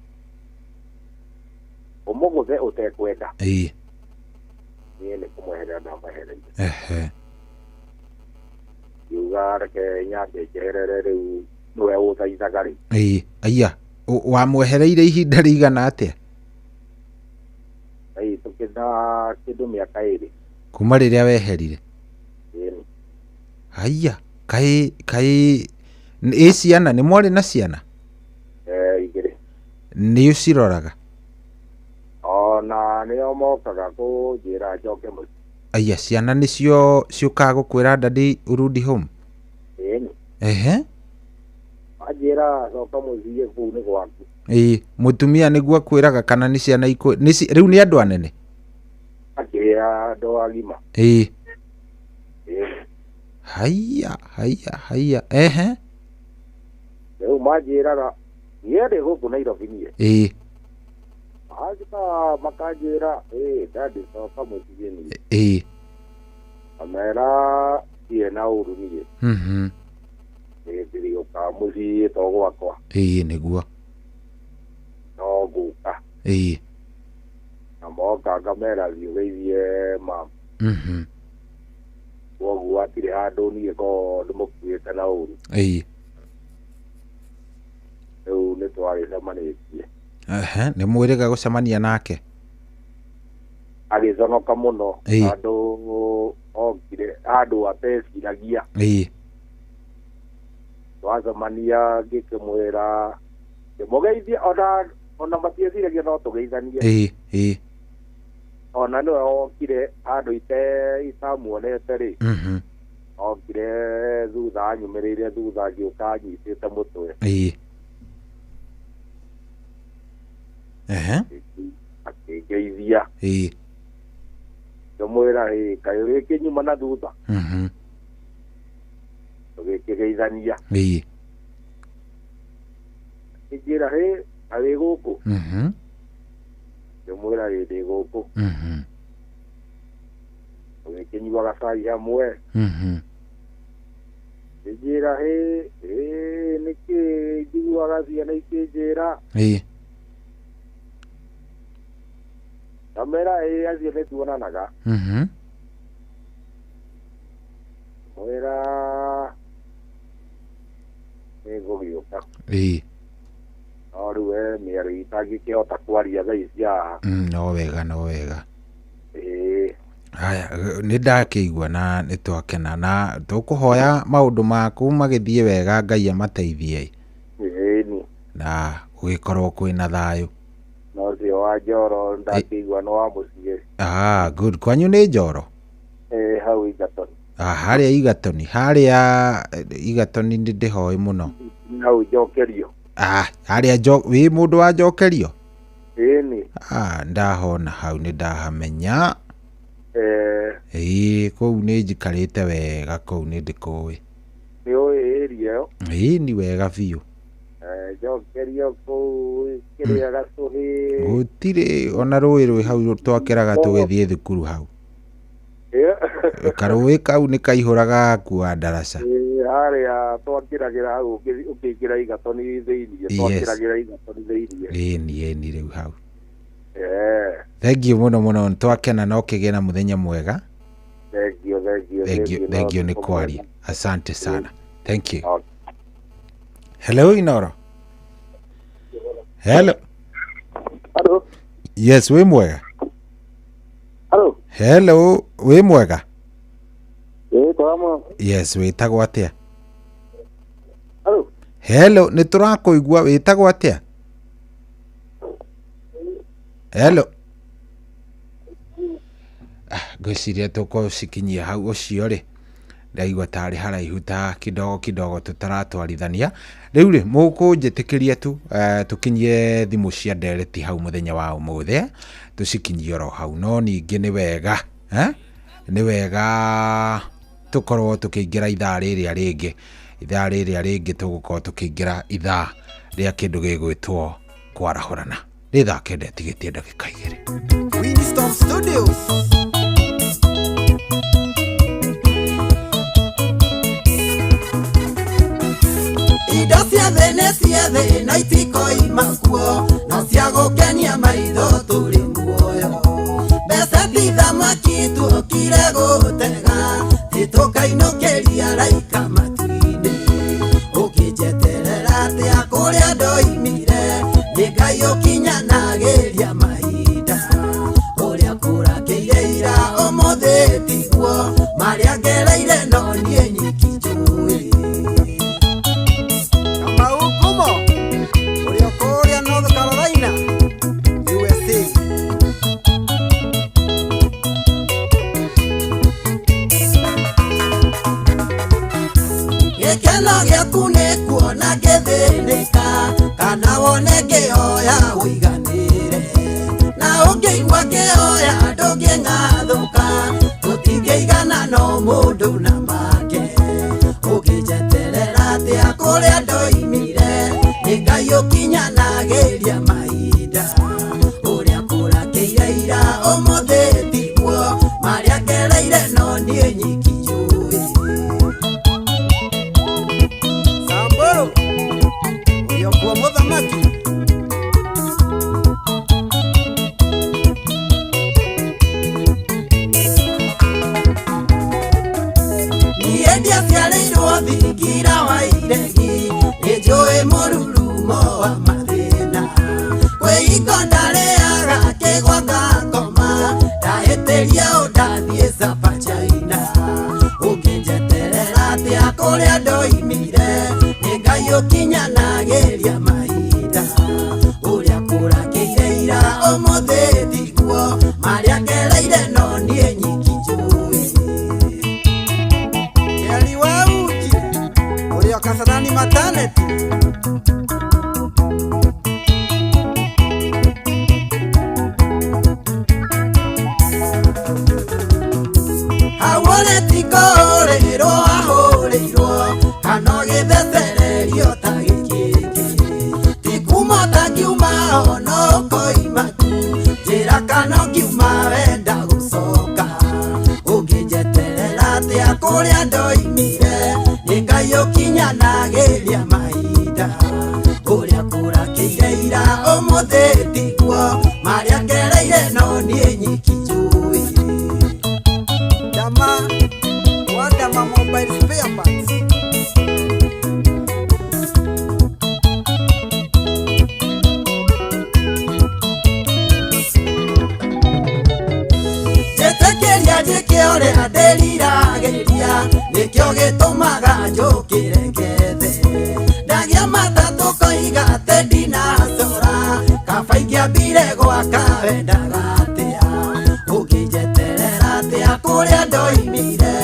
Ũmũgũthe ũtekwenda. Ĩĩ. Niĩ nĩ kũmweherera ndamwehereire. Ehe. Ngiuga reke nyambe njeherere rĩu nĩwe ũthaithaga rĩ. Ĩĩ, aya, wamwehereire ihinda rĩigana atĩa? Ĩĩ, tũkĩna kĩndũ mĩaka 2. Kuma rĩrĩa weherire? Ĩĩ. Haiya, kaĩ kaĩ ĩ ciana nĩ mwarĩ na ciana? Igĩrĩ. Nĩ ũciroraga? Ona nĩo mokaga kũnjĩra njoke mũciĩ. Aya, ciana nĩcio ciũkaga gũkwĩra daddy urudi home? Ĩĩ. Ehe. Anjĩra coka mũciĩ kũu nĩ gwaku. Ĩĩ, mũtumia nĩguo akwĩraga kana nĩ ciana ikũ rĩu nĩ andũ anene? Akĩrĩ andũ agima. Ĩĩ. Ĩĩ. Haiya, haiya, haiya. Ehe. Rĩu manjĩraga niĩ ndĩ gũkũ Nairobi niĩ. Ĩĩ. Anjĩka makanjĩra ĩĩ daddy coka mũciĩ niĩ. Ĩĩ. Amera ndirĩ na ũru niĩ. Mhm. Nĩ ndĩrĩũka mũciĩ to gwakwa. Ĩĩ nĩguo. No ngũka. Ĩĩ. Na moka ngamera thiĩ ũgeithie mama. Mhm. Kwoguo hatirĩ handũ niĩ korwo ndĩmũkuĩte na ũru. Ĩĩ. Rĩu nĩ twagĩcemanĩtie. Ehe, nĩ mwĩrĩga gũcemania nake? Agĩconoka mũno. Ĩĩ. Handũ okire handũ ateciragia. Ĩĩ. Twacemania ngĩkĩmwĩra ngĩmũgeithia ona matieciragia no tũgeithanie. Ĩĩ, ĩĩ. Ona nĩwe okire handũ itamuonete rĩ. Mhm. Okire thutha anyumĩrĩire thutha ngĩũka anyitĩte mũtwe. Ĩĩ. Ehe. Akĩngeithia. Ĩĩ. Ngĩmwĩra ĩĩ kaĩ ũrĩkĩnyuma na thutha. Mhm. Tũgĩkĩgeithania. Ĩĩ. Akĩnjĩra hĩ kaĩ wĩ gũkũ? Mhm. Ngĩmwĩra ĩĩ ndĩ gũkũ. Mhm. Tũgĩkĩnyua gacai hamwe. Mhm. Akĩnjĩra hĩ ĩĩ nĩkĩ njiguaga ciana ikĩnjĩra. Ĩĩ. Ngamera ĩĩ acio nĩ tuonanaga. Mhm. Mwĩra nĩngũgĩũka. Ĩĩ. No rĩu he mĩario itangĩkĩhota kwaria thaa ici haha. No wega, no wega. Ĩĩ. Haya, nĩ ndakĩigua na nĩ twakena na tũkũhoya maũndũ maku magĩthiĩ wega Ngai amateithie. Ĩĩ. Na gũgĩkorwo kwĩna thayũ. Na ũcio wa Njoro ndakĩigua nĩ wa mũciĩ. Ah, good. Kwanyu nĩ Njoro? Ĩĩ, hau Igatoni. Ah, harĩa Igatoni. Harĩa Igatoni nĩ ndĩhoĩ mũno. Hau Njokerio. Ah, harĩa wĩ mũndũ wa Njokerio? Ĩĩ nĩ. Ah, ndahona hau nĩ ndahamenya. Ĩĩ, kũu nĩ njikarĩte wega, kũu nĩ ndĩkũĩ. Nĩ ũĩ area ĩyo? Ĩĩ, ni wega biũ. Njokerio kũu kĩrĩa Gacũhĩ. Gũtirĩ ona rũĩ rwĩ hau twakĩraga tũgĩthiĩ thukuru hau. Karũĩ kau nĩ kaihũraga gakua ndaraca. Ĩĩ, harĩa twakĩragĩra hau ũkĩingĩra igatoni thĩiniĩ, twakĩragĩra igatoni thĩiniĩ. Ĩni, ĩni rĩu hau. Thank you mũno mũno, nĩtwakena na ũkĩgĩe na mũthenya mwega. Thank you, thank you, Thank you, thank you nĩ kwaria. Asante sana. Thank you. Hello, Inoro. Hello. Hello. Yes, wĩ mwega. Hello. Hello, wĩ mwega. Ĩĩ, twamo. Yes, wĩtagwo atĩa? Hello. Hello, nĩ tũrakũigua, wĩtagwo atĩa? Hello. Ngwĩciria tũkũcikinyia hau ũcio rĩ, ndaigua tarĩ haraihu ta kidogo kidogo tũtaratwarithania. Rĩu rĩ, mũkũnjĩtĩkĩria tu tũkinyie thimũ cia ndereti hau mũthenya wa ũmũthĩ, tũcikinyie oro hau. No ningĩ nĩ wega, nĩ wega tũkorwo tũkĩingĩra ithaa rĩrĩa rĩngĩ. Ithaa rĩrĩa rĩngĩ tũgũkorwo tũkĩingĩra ithaa rĩa kĩndũ gĩgwĩtwo kwarahũrana. Nĩ thaa kenda ĩtigĩtie ndagĩka igĩrĩ. Winston Studios. Indo cia thĩ nĩ cia thĩ na itikoima kuo, no cia gũkenia maitho tũrĩ muoyo. Mbeca ti thamaki tuokire gũtega, ti tũkainũkĩria raika matu-inĩ. Ũkĩnjeterera atĩa kũrĩa ndoimire, nĩ Ngai ũkinyanagĩria mahinda. Ũrĩa kũrakĩire ira ũmũthĩ tiguo, marĩa ngereire no niĩ nyiki njũĩ. Kamau Ngumo, ũrĩa kũrĩa North Carolina, USA. Gĩkeno gĩaku nĩ kuona ngĩthĩnĩka, kana wone ngĩhoya ũiganĩre. Na ũngĩigua ngĩhoya ndũngĩng'athũka, tũtingĩigana no mũndũ na make. Ũngĩnjeterera atĩa kũrĩa ndoimire, nĩ Ngai ũkinyanagĩria mahinda. Ũrĩa kũrakĩire ira ũmũthĩ tiguo, marĩa ngereire no niĩ nyiki njũĩ. Samburu, ũrĩa kuo mũthamaki. Niĩ ndiaciarĩirwo thingira wa iregi, nĩ njũĩ mũrurumo wa mathĩna. Kwĩhingo ndarĩaga kĩgwa ngakoma, ndahĩtĩria ũ ndathiĩ Sapa China. Ũngĩnjeterera atĩa kũrĩa ndoimire, nĩ Ngai ũkinyanagĩria mahinda. Ũrĩa kũrakĩire ira ũmũthĩ tiguo, marĩa ngereire no niĩ nyiki njũĩ. Eli wa uji, ũrĩa Kasarani maternity. Hau ũrĩ ti kũhũrĩrwo ahũrĩirwo, kana ũgĩthecererio ta gĩkĩngĩ. Ti kuma ũtangiuma ona ũkoima tu, njĩra kana ũngiuma wenda gũcoka. Ũngĩnjeterera atĩa kũrĩa ndoimire, nĩ Ngai ũkinyanagĩria mahinda. Ũrĩa kũrakĩire ira ũmũthĩ tiguo, marĩa ngereire no niĩ nyiki njũĩ. Dama, wa Dama mobile spare parts. Njĩtĩkĩria njĩke ũrĩa ndĩriragĩria, nĩkĩo gĩtũmaga njũkĩre ngethe. Ndagĩa matatũ koiga atĩ ndinacora, kaba ingĩambire gwaka wendaga atĩa. Ũngĩnjeterera atĩa kũrĩa ndoimire,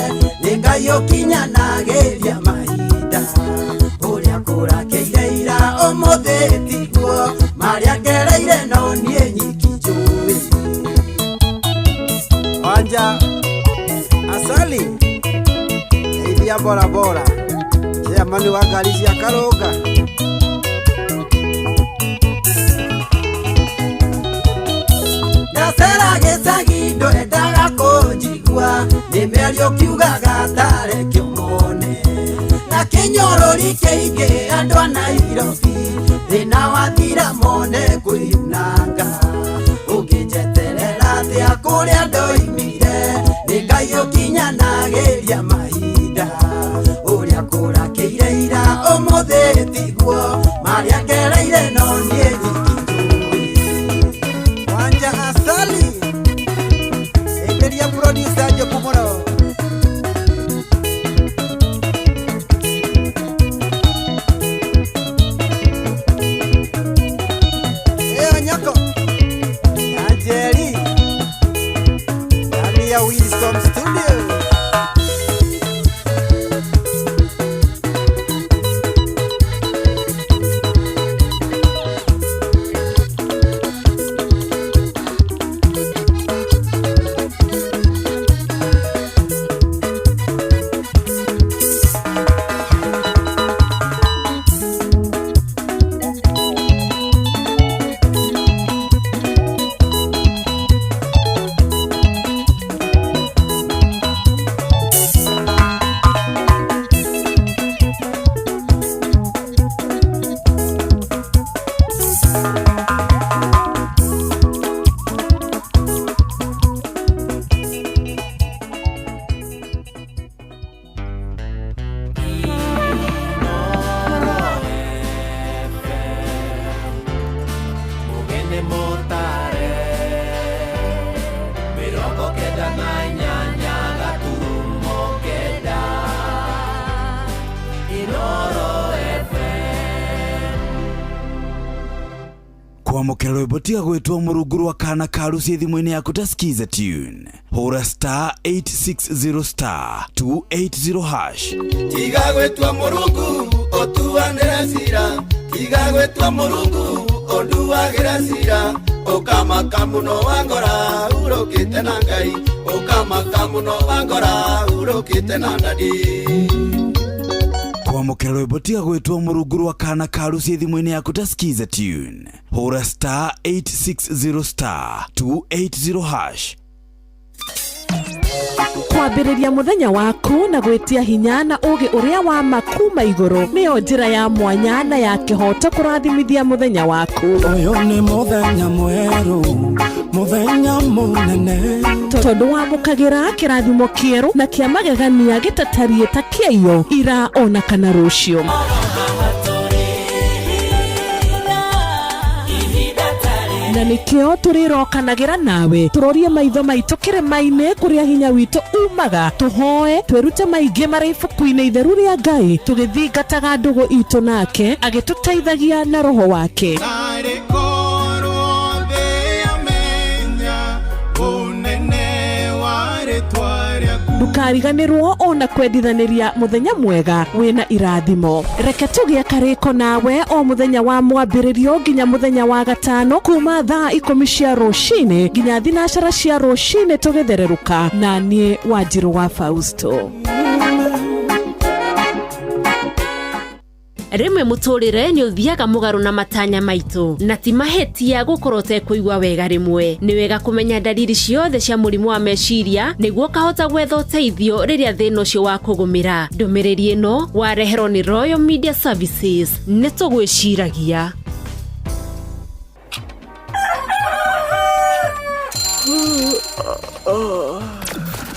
nĩ Ngai ũkinyanagĩria mahinda. Ũrĩa kũrakĩire ira ũmũthĩ tiguo, marĩa ngereire no niĩ nyiki njũĩ. Wanja Asali Ithia bora bora Chairman wa ngari cia Karũnga. Ndacera gĩcagi ndwendaga kũnjigua, nĩ mĩario kiugaga tareke ũmone. Na kĩnyorori kĩingĩ andũ a Nairobi, thĩna wathira mone kwĩyunanga. Ũngĩnjeterera atĩa kũrĩa ndoimire, nĩ Ngai ũkinyanagĩria mahinda. Ũrĩa kũrakĩire ira ũmũthĩ tiguo, marĩa ngereire no niĩ nyiki njũĩ. Wanja Asali Enderia producer Njoku mũno. Eyo nyoko Anjeri Dalia Wisdom Studio. Kwamũkĩra rwĩmbo tiga gwĩtwo mũrungu rwa kana karuci thimũ-inĩ yaku ta Skiza tune. Hũra star 860 star 280 hash. Tiga gwĩtwo mũrungu ũtuanĩre cira, tiga gwĩtwo mũrungu ũnduagĩre cira. Ũkamaka mũno wangora urũkĩte na Ngai, ũkamaka mũno wangora urũkĩte na ndadi. Kwamũkĩra rwĩmbo tiga gwĩtwo mũrungu rwa kana karuci thimũ-inĩ yaku ta Skiza tune. Hũra star 860 star 280 hash. Kwambĩrĩria mũthenya waku na gwĩtia hinya na ũũgĩ ũrĩa wa ma kuma igũrũ nĩyo njĩra ya mwanya na ya kĩhooto kũrathimithia mũthenya waku. Ũyũ nĩ mũthenya mwerũ, mũthenya mũnene, tondũ wamũkagĩra kĩrathimo kĩerũ na kĩa magegania gĩtatariĩ ta kĩaiyo ira ona kana rũciũ. Na nĩkĩo tũrĩrokanagĩra nawe tũrorie maitho maitũ kĩrĩma-inĩ kũrĩa hinya witũ umaga, tũhoe twĩrute maingĩ marĩ ibuku-inĩ itheru rĩa Ngai, tũgĩthingataga ndũgũ itũ nake agĩtũteithagia na roho wake. Ndũkariganĩrwo ona kwendithanĩria mũthenya mwega wĩna irathimo. Reke tũgĩe karĩko nawe o mũthenya wa mwambĩrĩrio nginya mũthenya wa gatano kuma thaa 10 cia rũcinĩ nginya 9 cia rũcinĩ tũgĩthererũka na niĩ Wanjirũ wa Fausto. Rĩmwe mũtũrĩre nĩ ũthiaga mũgarũ na matanya maitũ, na ti mahĩtia gũkorwo ũtekũigua wega rĩmwe. Nĩ wega kũmenya ndariri ciothe cia mũrimũ wa meciria nĩguo ũkahota gwetha ũteithio rĩrĩa thĩna ũcio wakũgũmĩra. Ndũmĩrĩri ĩno wareherwo nĩ Royal Media Services. Nĩ tũgwĩciragia.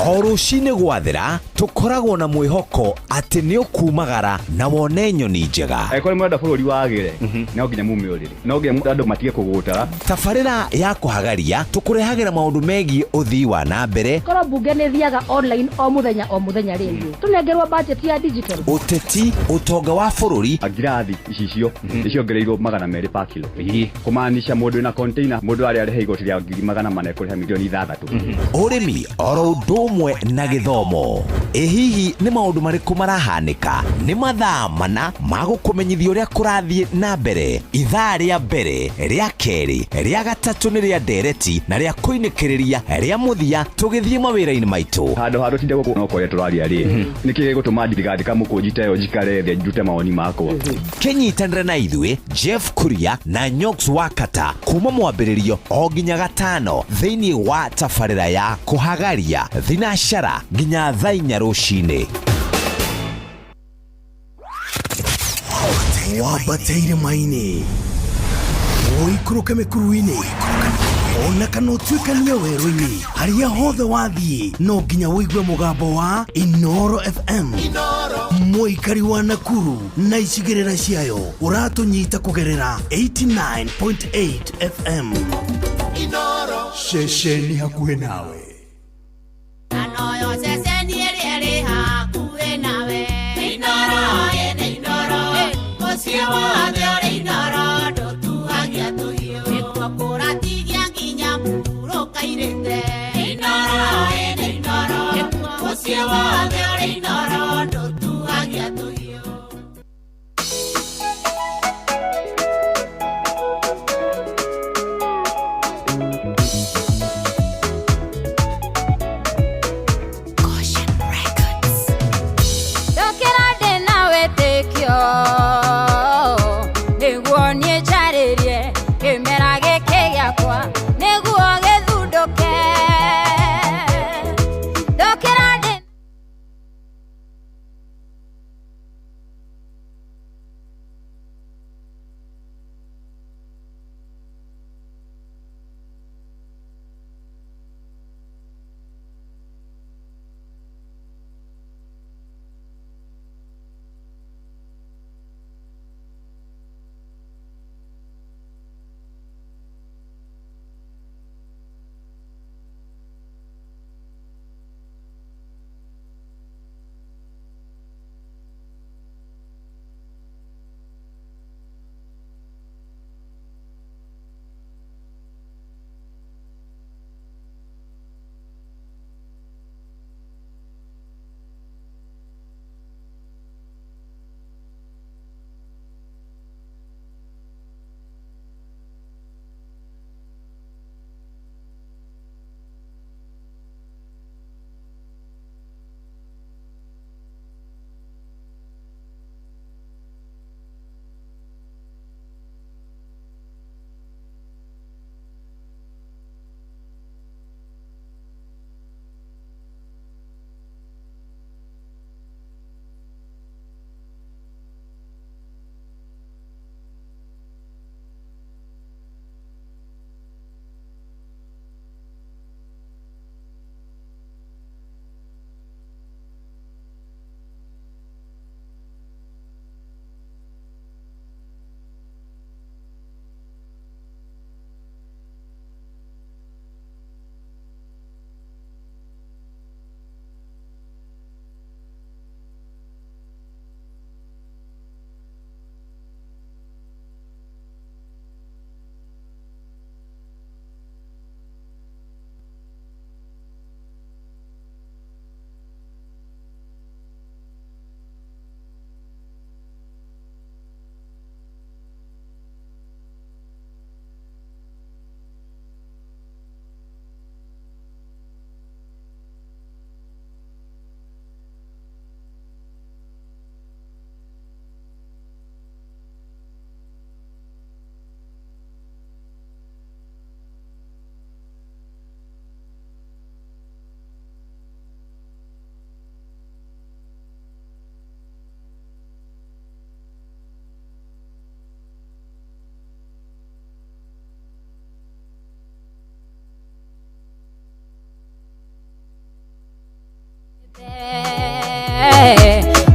O rũcinĩ gwathera tũkoragwo na mwĩhoko atĩ nĩ ũkumagara na wone nyoni njega. Angĩkorwo nĩ mũrenda bũrũri wagĩre, no nginya mume ũrĩrĩ, no nginya andũ matige kũgũtara. Tabarĩra ya kũhagaria tũkũrehagĩra maũndũ megiĩ ũthii wa na mbere. Korwo mbunge nĩ thiaga online o mũthenya rĩngĩ, tũnengerwo budget ya digital. Ũteti, ũtonga wa bũrũri. Ngirathi icicio nĩciongereirwo 200 per kilo, kũmaanisha mũndũ wĩna container mũndũ arĩa arĩhe igoti rĩa 400,000 kũrĩha milioni 6. Ũrĩmi oro ũndũ ũmwe ũmwe na gĩthomo. Ĩ hihi nĩ maũndũ marĩkũ marahanĩka? Nĩ mathaa mana ma gũkũmenyithia ũrĩa kũrathiĩ na mbere. Ithaa rĩa mbere, rĩa kerĩ, rĩa gatatũ nĩ rĩa ndereti na rĩa kũinĩkĩrĩria rĩa mũthia tũgĩthiĩ mawĩra-inĩ maitũ. Handũ ha tũtinde gũkũ no kwaria tũraria rĩ, nĩkĩ gĩgũtũma ndigandĩka mũkũnji ta ĩyo njikare thĩ ndute mawoni makwa? Kĩnyitanĩre na ithuĩ Jeff Kuria na Nyox Wakata kuma mwambĩrĩrio o nginya gatano thĩinĩ wa tabarĩra ya kũhagaria thinacara nginya thaa inya rũcinĩ. Wambate irĩma-inĩ, ũikũrũke mĩkuru-inĩ, ona kana ũtuĩkanie werũ-inĩ, harĩa hothe wathiĩ no nginya ũigue mũgambo wa Inoro FM. Mũikari wa Nakuru na icigĩrĩra ciayo ũratũnyita kũgerera 89.8 FM. Ceceni hakuhĩ nawe. Anoyo ceceni ĩrĩa ĩrĩ hakuhĩ nawe. Inoro, ĩ nĩ Inoro, mũciĩ wothe ũrĩ Inoro, ndũtuagia tũhiũ. Nĩkuo kũratigia nginya mũhurũka irĩte. Inoro, ĩ nĩ Inoro, mũciĩ wothe ũrĩ Inoro, ndũtuagia tũhiũ. Ndokĩra ndĩna wĩtĩkio nĩguo niĩ njarĩrie kĩmera gĩkĩ gĩakwa nĩguo gĩthundũke. Ndokĩra ndĩ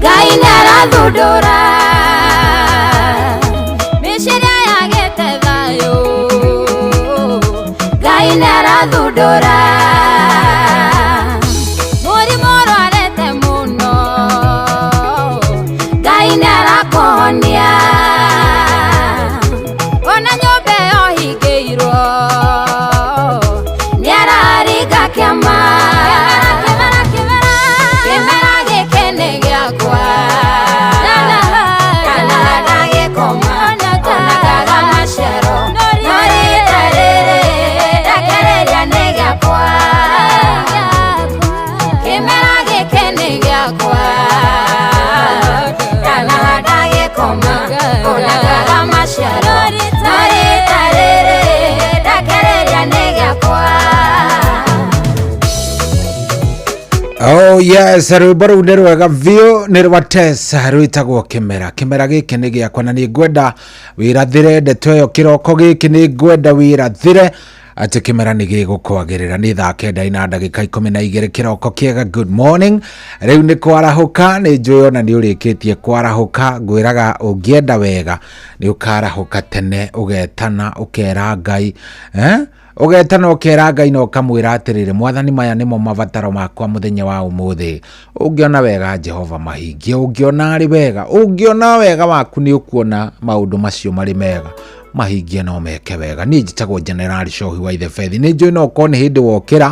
Ngai nĩarathundũra mĩciĩ ĩrĩa yagĩte thayũ. Ngai nĩarathundũra mũrimũ ũrwarĩte mũno. Ngai nĩarakũhonia ona nyũmba ĩyo hingĩirwo nĩararinga kĩama. Oh yes, rwĩmbo rũu nĩ rwega biũ, nĩ rwa Tess rwĩtagwo Kĩmera. Kĩmera gĩkĩ nĩ gĩakwa na nĩ ngwenda wĩrathĩre ndeto ĩyo kĩroko gĩkĩ, nĩ ngwenda wĩrathĩre atĩ kĩmera nĩ gĩgũkwagĩrĩra. Nĩ thaa 9:12 kĩroko kĩega. Good morning. Rĩu nĩ kwarahũka, nĩ njũĩ ona nĩ ũrĩkĩtie kwarahũka. Ngwĩraga ũngĩenda wega nĩ ũkarahũka tene, ũgetana ũkera Ngai, ũgetana ũkera Ngai na ũkamwĩra atĩrĩrĩ, Mwathani, maya nĩmo mabataro makwa mũthenya wa ũmũthĩ. Ũngĩona wega Jehova mahingie, ũngĩona arĩ wega, ũngĩona wega waku nĩ ũkuona maũndũ macio marĩ mega, mahingie no meke wega. Niĩ njĩtagwo General Shohi wa Ithebethi. Nĩ njũĩ no ũkorwo nĩ hĩndĩ wokĩra,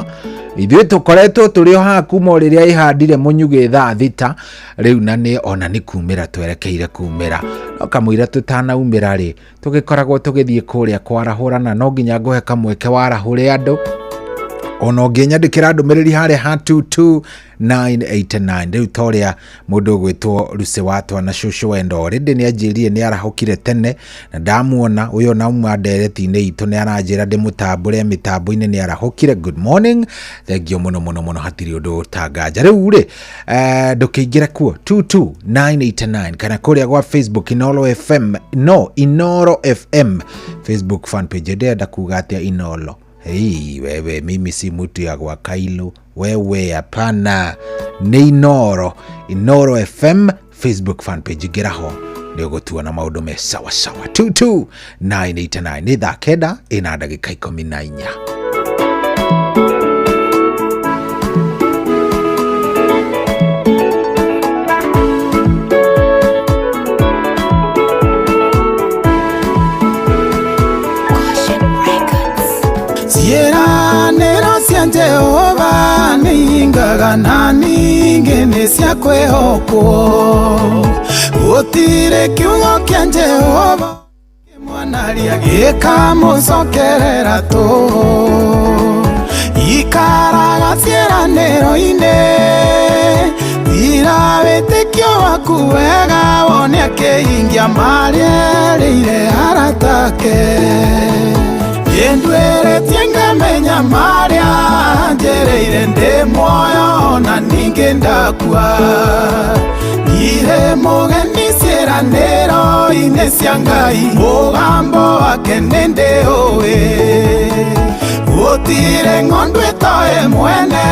ithuĩ tũkoretwo tũrĩ o haha kuma o rĩrĩa ĩhandire mũnyugĩ thaa 6 rĩu, na nĩ ona nĩ kumĩra twerekeire kumĩra, no kamũira tũtanaumĩra rĩ, tũgĩkoragwo tũgĩthiĩ kũrĩa kwarahũrana. No nginya ngũhe kamweke warahũre andũ, ona ũngĩnyandĩkĩra ndũmĩrĩri harĩa ha 22989. Rĩu ta ũrĩa mũndũ ũgwĩtwo Lucy wa na cũcũ wendo already nĩ anjĩrire nĩ arahũkire tene na ndamuona ũyũ na uma ndereti-inĩ itũ nĩ aranjĩra ndĩmũtambũre mĩtambo-inĩ, nĩ arahũkire. Good morning, thengio mũno mũno mũno, hatirĩ ũndũ ũtanganja. Rĩu rĩ, ndũkĩingĩre kuo 22989 kana kũrĩa gwa Facebook Inoro FM, no Inoro FM Facebook fan page. Ndĩrenda kuga atĩa Inoro? Hey, wewe, mimi si mtu ya gwa Kailu, wewe hapana, nĩ Inoro, Inoro FM Facebook fan page. Ingĩra ho nĩ ũgũtuona maũndũ me sawa sawa. 22989, nĩ thaa 9:14. Ciĩranĩro cia Jehova nĩ ingaga na ningĩ nĩ cia kwĩhokwo. Gũtirĩ kiugo kĩa Jehova kĩmwanaria gĩkamũcokerera tũhũ. Ikaraga ciĩranĩro-inĩ, tira wĩtĩkio waku wega, wone akĩhingia marĩa erĩire aratake. Nĩnduĩrĩtie ngamenya marĩa njĩrĩire, ndĩ muoyo na ningĩ ndakua. Ndirĩ mũgeni ciĩranĩro-inĩ cia Ngai, mũgambo wake nĩndĩũĩ. Gũtirĩ ng'ondu ĩtoĩ mwene,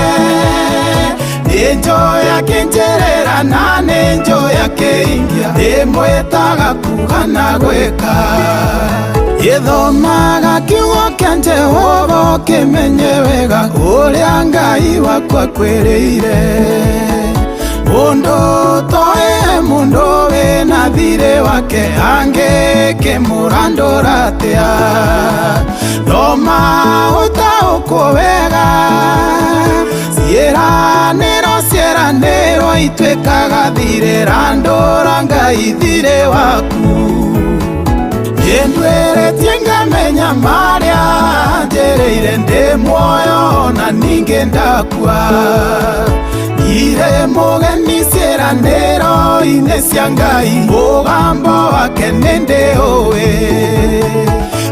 nĩnjũĩ akĩnjĩrĩra na nĩnjũĩ akĩhingia, ndĩmwĩtaga kuga na gwĩka. Gĩthomaga kiugo kĩa Jehova ũkĩmenye wega ũrĩa Ngai waku akwĩrĩire. Mũndũ ũtoĩ mũndũ wĩna thirĩ wake angĩkĩmũrandũra atĩa? Thoma ũtaũkwo wega, ciĩranĩro ciĩranĩro ituĩkaga thirĩ, randũra Ngai thirĩ waku. Nĩnduĩrĩtie ngamenya marĩa njĩrĩire, ndĩ muoyo na ningĩ ndakua. Ndirĩ mũgeni ciĩranĩro-inĩ cia Ngai, mũgambo wake nĩndĩũĩ.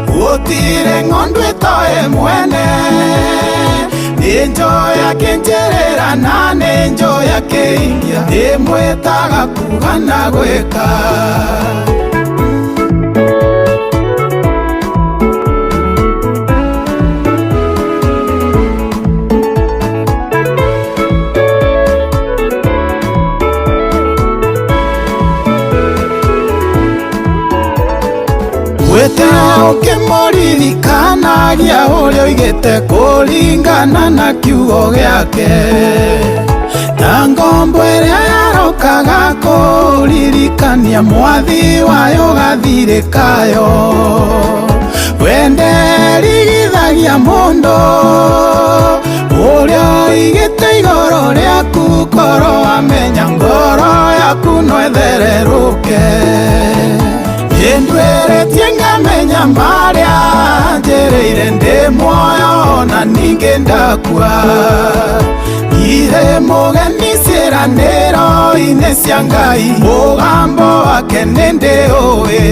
Gũtirĩ ng'ondu ĩtoĩ mwene, nĩnjũĩ akĩnjĩrĩra na nĩnjũĩ akĩhingia, ndĩmwĩtaga kuga na gwĩka. Wĩte ũkĩmũririkanagia ũrĩa oigĩte kũringana na kiugo gĩake. Ta ngombo ĩrĩa yarokaga kũririkania mwathi wayo gathirĩ kayo. Wenderigithagia mũndũ ũrĩa oigĩte igũrũ rĩaku, korwo amenya ngoro yaku no ĩthererũke. Nĩnduĩrĩtie ngamenya marĩa njĩrĩire, ndĩ muoyo na ningĩ ndakua. Ndirĩ mũgeni ciĩranĩro-inĩ cia Ngai, mũgambo wake nĩndĩũĩ.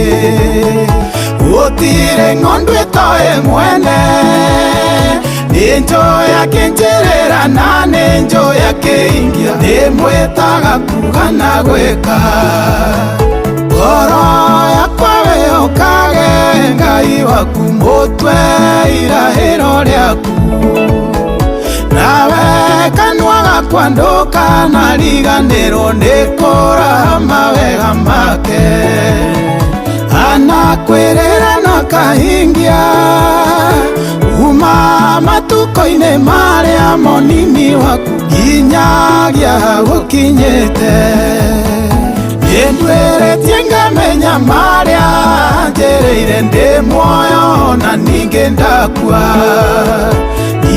Gũtirĩ ng'ondu ĩtoĩ mwene, Nĩnjũĩ akĩnjĩrĩra na nĩnjũĩ akĩingia ndĩmwĩtaga kuga na gwĩka ngoro yakwa wĩhokage Ngai waku mũtwe irahĩro rĩaku nawe kanua gakwa ndũkanariganĩrwo nĩ kũraha mawega make anakwĩrĩra na kahingia uma matuko-inĩ marĩa monini waku nginyagia gũkinyĩte nĩnduĩrĩtie ngamenya marĩa njĩrĩire ndĩ muoyo na ningĩ ndakua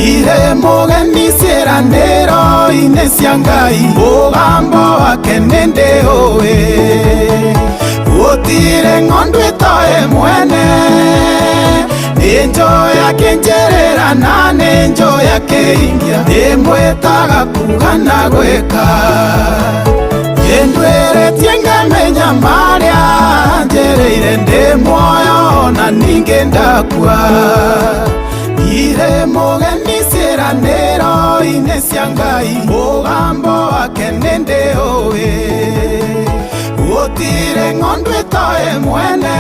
ire mũgeni ciĩranĩro-inĩ cia Ngai mũgambo wake nĩndĩũĩ gũtirĩ ng'ondu ĩtoĩ mwene nĩnjũĩ akĩnjĩrĩra na nĩnjũĩ akĩingia ndĩmwĩtaga kuga na gwĩka nĩnduĩrĩtie ngamenya marĩa njĩrĩire ndĩ muoyo na ningĩ ndakua ire mũgeni ciĩranĩro-inĩ cia Ngai mũgambo wake nĩndĩũĩ gũtirĩ ng'ondu ĩtoĩ mwene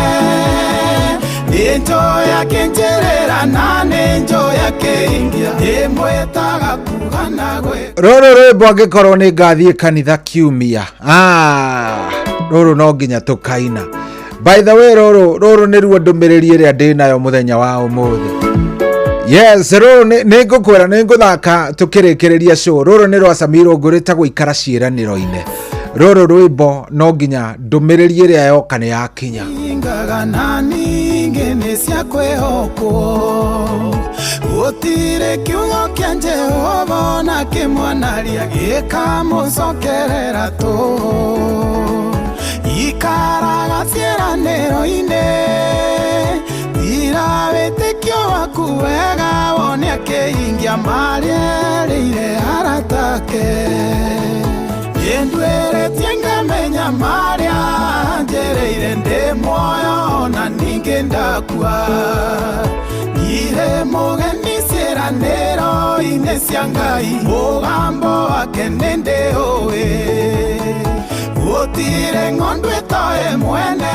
nĩnjũĩ akĩnjĩrĩra na nĩnjũĩ akĩingia ndĩmwĩtaga kuga na gwĩka rũrũ rwĩmbo angĩkorwo nĩ ngathiĩ kanitha kiumia rũrũ no nginya tũkaina. By the way, rũrũ rũrũ nĩruo ndũmĩrĩri ĩrĩa ndĩnayo mũthenya wa ũmũthĩ. Yes, rũrũ nĩ ngũkwĩra nĩ ngũthaka tũkĩrĩkĩrĩria show. Rũrũ nĩ rwa Samiro ngũrĩtagwo ikara ciĩranĩro-inĩ. Rũrũ rwĩmbo no nginya ndũmĩrĩri ĩrĩa yoka nĩ yakinya. Ingaga na ningĩ nĩ cia kwĩhokwo gũtirĩ kiugo kĩa Jehova ona kĩmwanaria gĩkamũcokerera tũhũ ikaraga ciĩranĩro-inĩ tira wĩtĩkio waku wega wone akĩhingia marĩa erĩire aratake nĩnduĩrĩtie ngamenya marĩa njĩrĩire ndĩ muoyo na ningĩ ndakua ire mũgeni ciĩranĩro-inĩ cia Ngai mũgambo wake nĩndĩũĩ gũtirĩ ng'ondu ĩtoĩ mwene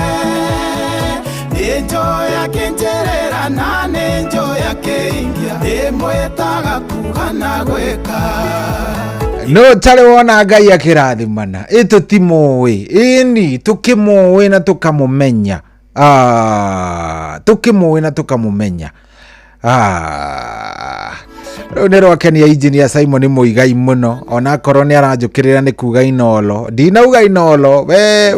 nĩnjũĩ akĩnjĩrĩra na nĩnjũĩ akĩingia ndĩmwĩtaga kuga na gwĩka no tarĩ wona Ngai akĩrathimana ĩ tũtimũĩ ĩni tũkĩmũĩ na tũkamũmenya tũkĩmũĩ na tũkamũmenya rĩu nĩ rwakenia engineer Simon Muigai mũno onakorwo nĩ aranjũkĩrĩra nĩ kuga inolo ndinauga inolo we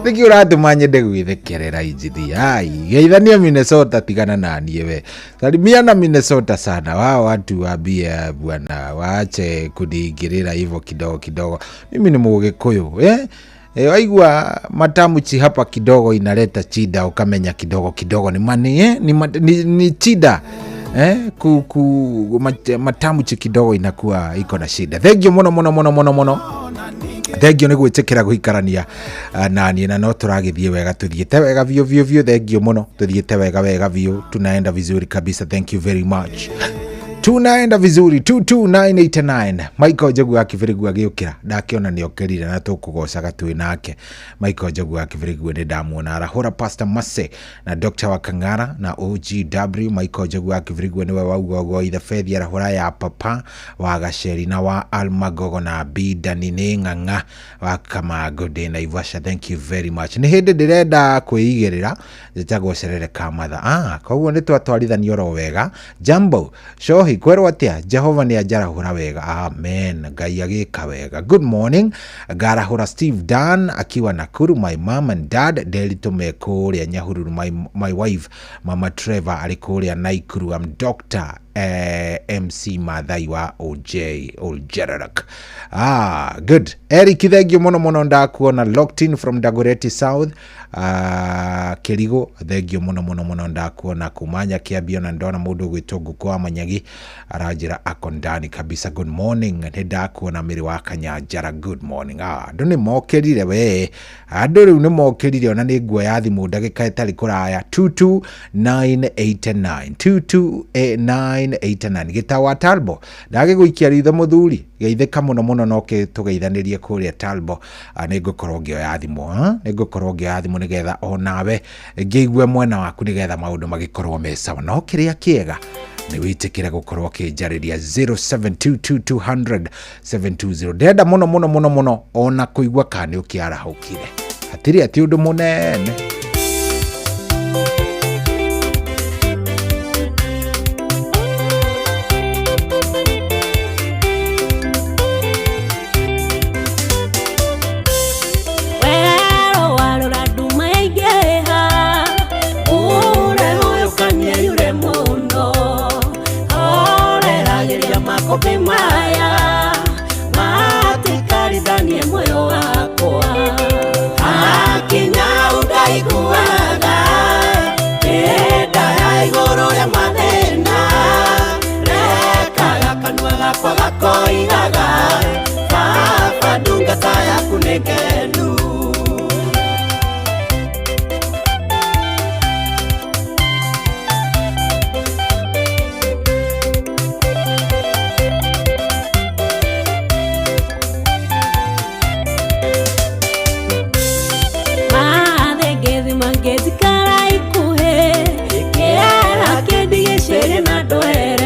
nĩkĩ ũratũma nyende gwĩthekerera engineer ai geithania Minnesota tigana na niĩ we salimiana Minnesota sana wao watu waambie bwana waache kuniingirira hivyo kidogo kidogo mimi ni Mũgĩkũyũ eh. Waigua matamuchi hapa kidogo inaleta chida ukamenya kidogo kidogo ni mani ni chida matamuchi kidogo inakuwa iko na shida. Thank you muno muno muno muno muno. Thank you nĩ gwĩtĩkĩra gũikarania na niĩ na no tũragĩthiĩ wega tũthiĩte wega biũ biũ biũ. Thank you muno tũthiĩte wega wega biũ tunaenda vizuri kabisa. Thank you very much. Tunaenda vizuri 22989 Michael Njogu wa Kibirigua agĩũkĩra ndakĩona nĩokĩrire na tũkũgocaga twĩ nake. Michael Njogu wa Kibirigua nĩ ndamuona arahũra Pastor Mase na Dr. Wakangara na OGW. Michael Njogu wa Kibirigua nĩwe wauga ũguo ithe Fethi arahũra ya papa wa Gaceri na wa Almagogo na Bidani nĩ ng'ang'a wa Kamago ndĩ Naivasha. Thank you very much. Nĩ hĩndĩ ndĩrenda kwĩigĩrĩra njĩtagwo Cerere Kamatha koguo nĩ twatwarithania oro wega. Jambo Shohi kwerwo atia Jehova nĩ anjarahũra wega amen Ngai agĩka wega. Good morning ngarahũra Steve Dan akiwa Nakuru my mom and dad Nderitu me kũrĩa Nyahururu my wife Mama Trevor arĩ kũrĩa Naikuru. I'm Dr. MC Mathai wa OJ Oljerak. Good. Eric, thengio muno muno ndakuona locked in from Dagoretti South. Kirigo, thengio muno muno muno ndakuona kumanya kiambio na ndona mundu gwitwo Nguku wa Manyagi aranjira ako ndani kabisa. Good morning, nĩ ndakuona Mĩrĩ wa Kanyanjara. Good morning. Andũ nĩ mokĩrire we, andũ rĩu nĩ mokĩrire, ona nĩ nguoya thimũ ndagĩka ĩtarĩ kũraya. 22989 22989 gĩtawa Talbo ndagĩgũikia ritho mũthuri, geithĩka mũno mũno no tũgeithanĩrie kũrĩa Talbo. Nĩ ngũkorwo ngĩoya thimũ, nĩ ngũkorwo ngĩoya thimũ nĩgetha onawe ngĩigue mwena waku nĩgetha maũndũ magĩkorwo me sawa. No kĩrĩa kĩega nĩ wĩtĩkĩre gũkorwo ũkĩnjarĩria 0722200720. Ndĩrenda mũno mũno mũno mũno ona kũigua kana nĩ ũkĩarahũkire, hatirĩ atĩ ũndũ mũnene. Maya matikaridhanie moyo wakwa akinya undaiguaga kenda ya igũrũ rĩa mathĩna rekaga kanua gakwa gakoigaga baba ndungata yaku nĩ ngenu.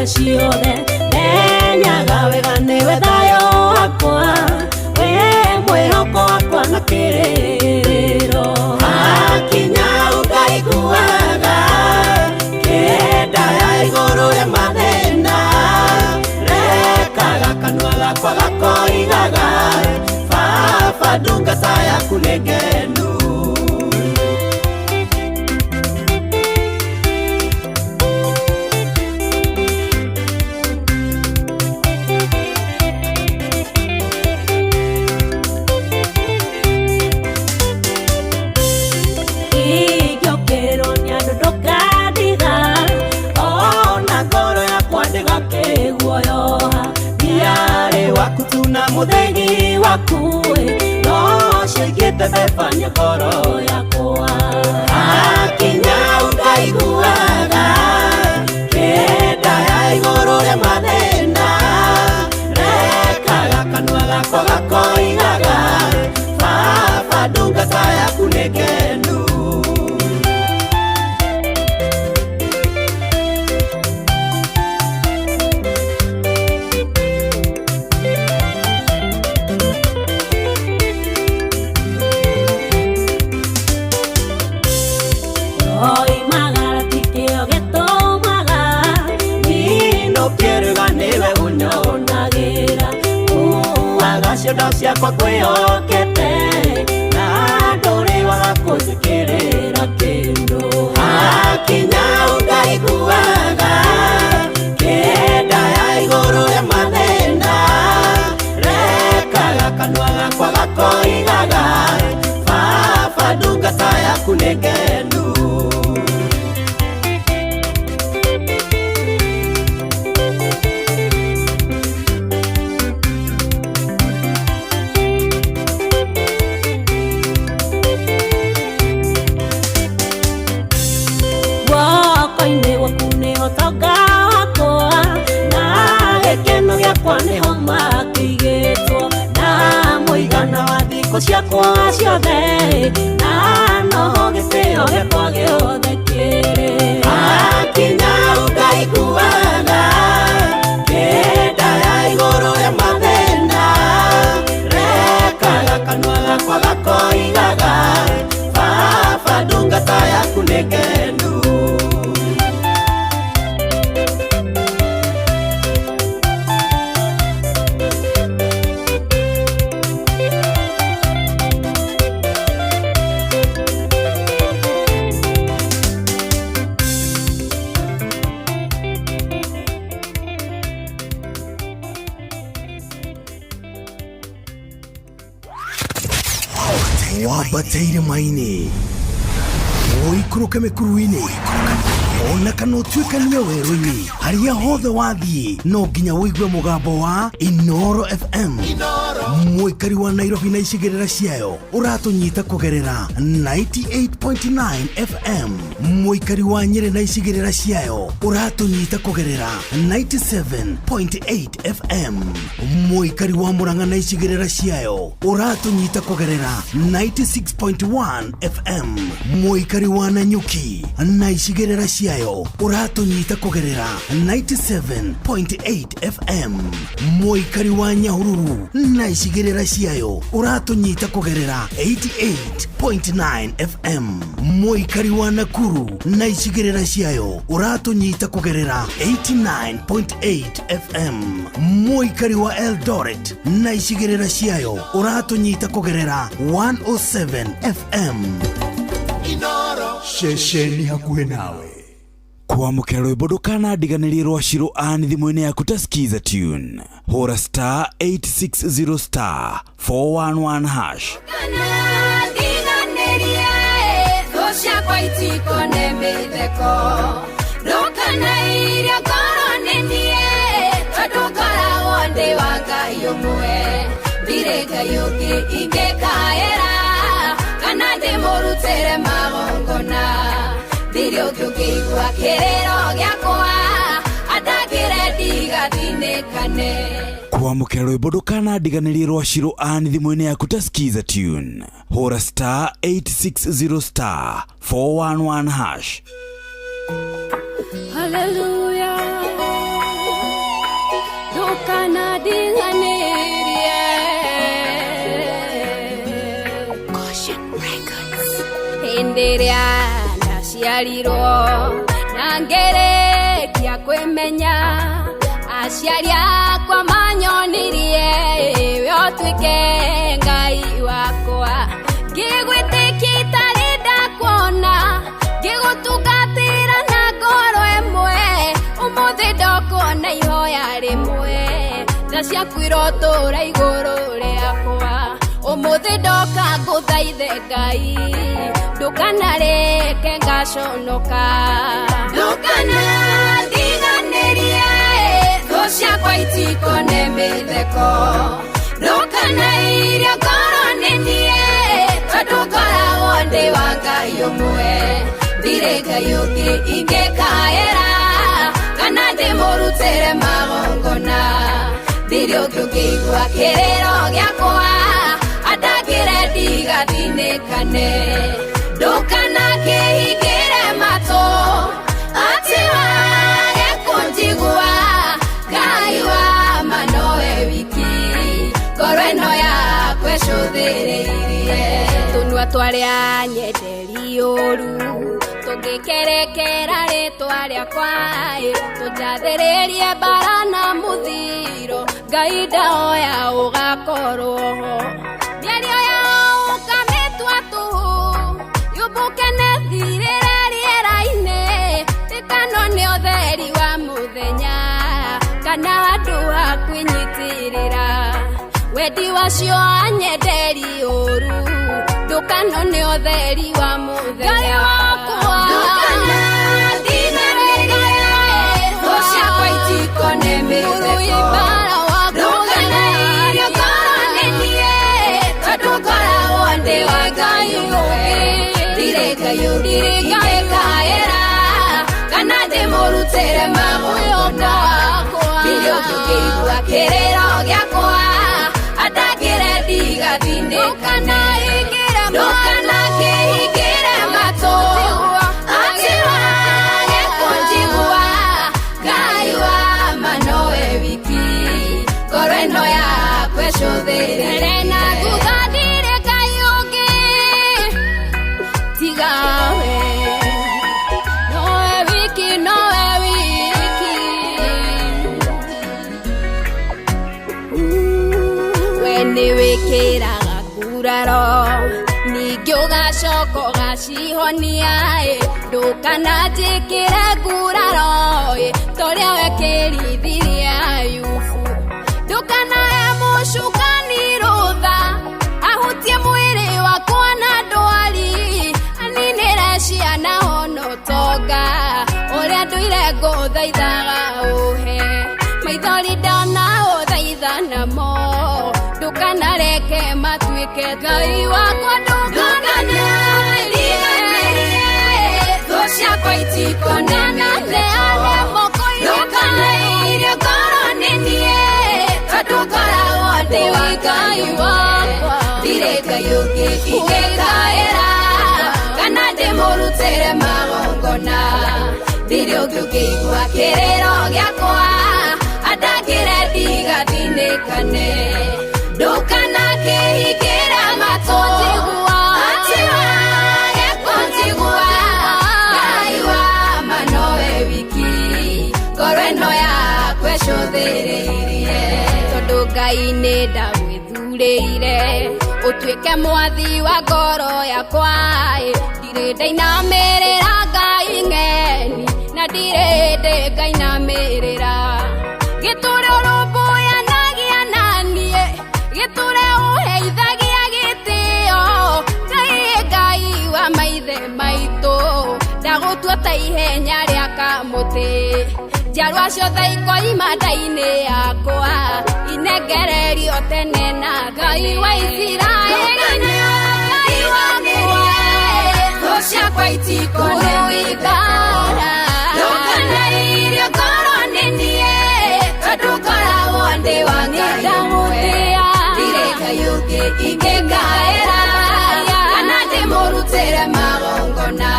Ciothe menyaga wega nĩwe thayũ wakwa, we mwĩhoko wakwa na kĩrĩrĩro. Akinya ũndaiguaga kĩenda ya igũrũ rĩa mathĩna rekaga kanua gakwa gakoigaga baba ndungata yaku nĩ ngenu. Muthegi waku no cigite bebania ngoro yakwa akinya ũndaiguaga kĩenda ya igũrũ rĩa mathĩna rekaga kanua gakwa gakoigaga baba ndungata yaku nĩ ngenu. Ciondo ciakwa kwĩhokete na ndũrĩ waga kũnjĩkĩrĩra kĩndũ akinya ũndaiguaga kĩenda ya igũrũ rĩa mathĩna rekaga kanua gakwa gakoigaga baba ndungata yaku nĩ ngenu. Ciakwa ciothe na noho gĩtĩo gĩakwa gĩothe kĩrĩ akinya ũndaiguaga kĩenda ya igũrũ rĩa mathĩna rekaga kanua gakwa gakoigaga baba ndungata yaku nĩ ngenu. Wambate irĩma-inĩ, ũikũrũke mĩkuru-inĩ, ona kana ũtuĩkanie werũ-inĩ, harĩa hothe wathiĩ no nginya ũigue mũgambo wa Inoro FM. Mũikari wa Nairobi na icigĩrĩra ciayo ũratũnyita kũgerera 98.9 FM. Mũikari wa Nyĩrĩ na icigĩrĩra ciayo ũratũnyita kũgerera 97.8 FM. Mũikari wa Murang'a na icigĩrĩra ciayo ũratũnyita kũgerera 96.1 FM. Mũikari wa Nanyuki na icigĩrĩra ciayo ũratũnyita kũgerera 97.8 FM. Mũikari wa Nyahururu na icigĩrĩra ciayo ũratũnyita kũgerera 88.9 FM. Mũikari wa Nakuru na icigĩrĩra ciayo ũratũnyita kũgerera 89.8 FM. Mũikari wa Eldoret na icigĩrĩra ciayo ũratũnyita kũgerera 107 FM. Ceceni hakuhĩ nawe. Kwamũkĩra rwĩmbo ndũkanandiganĩrie rwa Shiro Ann thimũ-inĩ yaku ta Skiza Tune. Hũra star 860 star 411 hash. Ndiganĩrie thũ ciakwa itikone mĩtheko, ndũkanairie ngoro nĩ niĩ, tondũ ngoragwo ndĩ wa Ngai ũmwe. Ndirĩ Ngai ũngĩ ingĩkaĩra, kana ndĩmũrutĩre magongona. Ndirĩ ũngĩ ũngĩigua kĩrĩro gĩakwa, atangĩre ndigathinĩkane. Kwamũkĩra rwĩmbo ndũkanandiganĩrie rwa Shiro Ann thimũ-inĩ yaku ta Skiza Tune. Hũra star 860 star 411 hash. Hallelujah. Ndũkanandiganĩrie. Caution Records. Hĩndĩ ĩrĩa ndaciarirwo na ngĩrĩkia kwĩmenya, aciari akwa manyonirie we ũtuĩke Ngai wakwa. Ngĩgwĩtĩkia itarĩ ndakuona, ngĩgũtungatĩra na ngoro ĩmwe, ũmũthĩ ndokuona ihoya rĩmwe, tha ciaku irotũũra igũrũ rĩakwa. Ũmũthĩ ndoka ngũthaithe Ngai, ndũkanareke ngaconoka. Ndũkanandiganĩrie thũ ciakwa itikone mĩtheko, ndũkanairie ngoro nĩ niĩ, tondũ ngoragwo ndĩ wa Ngai ũmwe. Ndirĩ Ngai ũngĩ ingĩkaĩra, kana ndĩmũrutĩre magongona. Ndirĩ ũngĩ ũngĩigua kĩrĩro gĩakwa, atangĩre ndigathinĩkane. Ndũkanakĩhingĩre matũ, atĩ wage kũnjigua, Ngai wa ma nowe wiki, ngoro ĩno yakwa ĩcũthĩrĩirie. Tũnua twarĩa nyenderi ũru, tũngĩkerekera rĩtwa rĩakwa, tũnjathĩrĩrie mbara na mũthiro, Ngai ndahoya ũgakorwo ho. Mĩario yao ũkamĩtua tũhũ, yũmbũke na ĩthirĩre rĩera-inĩ, ĩtano nĩ ũtheri wa mũthenya, kana handũ ha kwĩnyitĩrĩra. Wendi wacio anyenderi ũru, ndũkano nĩ ũtheri wa mũthenya. Ngai wakwa, ndũkanandiganĩrie thũ ciakwa itikone mĩtheko, ndũkanairie ngoro nĩ niĩ, tondũ ngoragwo ndĩ wa Ngai ũmwe. Ndirĩ Ngai ũngĩ ingĩkaĩra, kana ndĩmũrutĩre magongona. Ndirĩ ũngĩ ũngĩigua kĩrĩro gĩakwa, atangĩre ndigathinĩkane. Ndũkanakĩhingĩre matũ, atĩ wage kũnjigua, Ngai wa ma nowe wiki, ngoro ĩno yakwa ĩcũthĩrĩrie. Na thutha ndirĩ Ngai ũngĩ tiga we, nowe wiki, nowe wiki. We nĩwĩkĩraga nguraro, ningĩ ũgacoka ũgacihonia, ndũkananjĩkĩre nguraro, torĩa wekĩrithirie Ayubu. Ndũkanahe mũcukani rũtha, ahutie mwĩrĩ wakwa Maithori ndanaũthaitha namo ndũkanareke matuĩke Ngai wakwa ndũkanandiganĩrie thũ ciakwa itikonanane ndũkanairie ngoro nĩ niĩ tondũ ngoragwo ndĩ wa Ngai wakwa ndirĩ Ngai ũngĩ ingĩkaĩra kana ndĩmũrutĩre magongona ndirĩ ũngĩ ũngĩigua kĩrĩro gĩakwa andangĩre ndigathinĩkane ndũkanakĩhingĩra matũ atĩ wage kũnjigua Ngai wa ma nowe wiki ngoro ĩno yakwa ĩcũthĩrĩirie tondũ Ngai nĩ ndagwĩthurĩire ũtuĩke mwathi wa ngoro yakwa ndirĩ ndainamĩrĩra Ngai ng'eni na ndirĩ ndĩ ngainamĩrĩra gĩtũre ũrũmbũyanagia na niĩ gĩtũre ũheithagia gĩtĩo Ngai Ngai wa maithe maitũ ndagũtua ta ihenya rĩa kamũtĩ njiarwa ciothe ikoima nda-inĩ yakwa inengererio tene na Ngai wa Isiraeli Ngai wakwa thũ ciakwa itikonewithara ndũkanairie ngoro nĩ niĩ tondũ ngoragwo ndĩ wa Ngai ũmwe ndirĩ Ngai ũngĩ ingĩkaĩra kana ndĩmũrutĩre magongona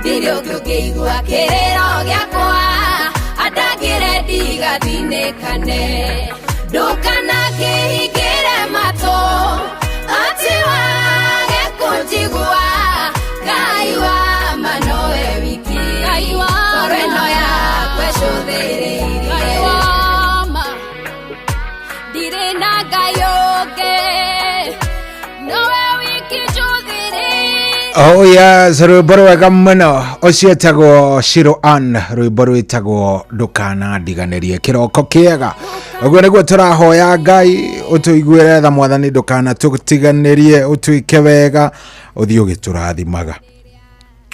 ndirĩ ũngĩ ũngĩigua kĩrĩro gĩakwa andangĩre ndigathinĩkane ndũkanakĩhingĩre matũ atĩ wage kũnjigua Ngai wa ma nowe wiki ngoro ĩno yakwa ĩcũthĩrĩirie Ngai wa ma ndirĩ na Ngai ũngĩ nowe wiki njũthĩrĩirie. Oh yes, rwĩmbo rwega mũno ũcio etagwo Shiro Ann, rwĩmbo rwĩtagwo ndũkanandiganĩrie. Kĩroko kĩega ũguo nĩguo tũrahoya Ngai ũtũiguĩre tha mwathani, ndũkanatũtiganĩrie, ũtwĩke wega, ũthiĩ ũgĩtũrathimaga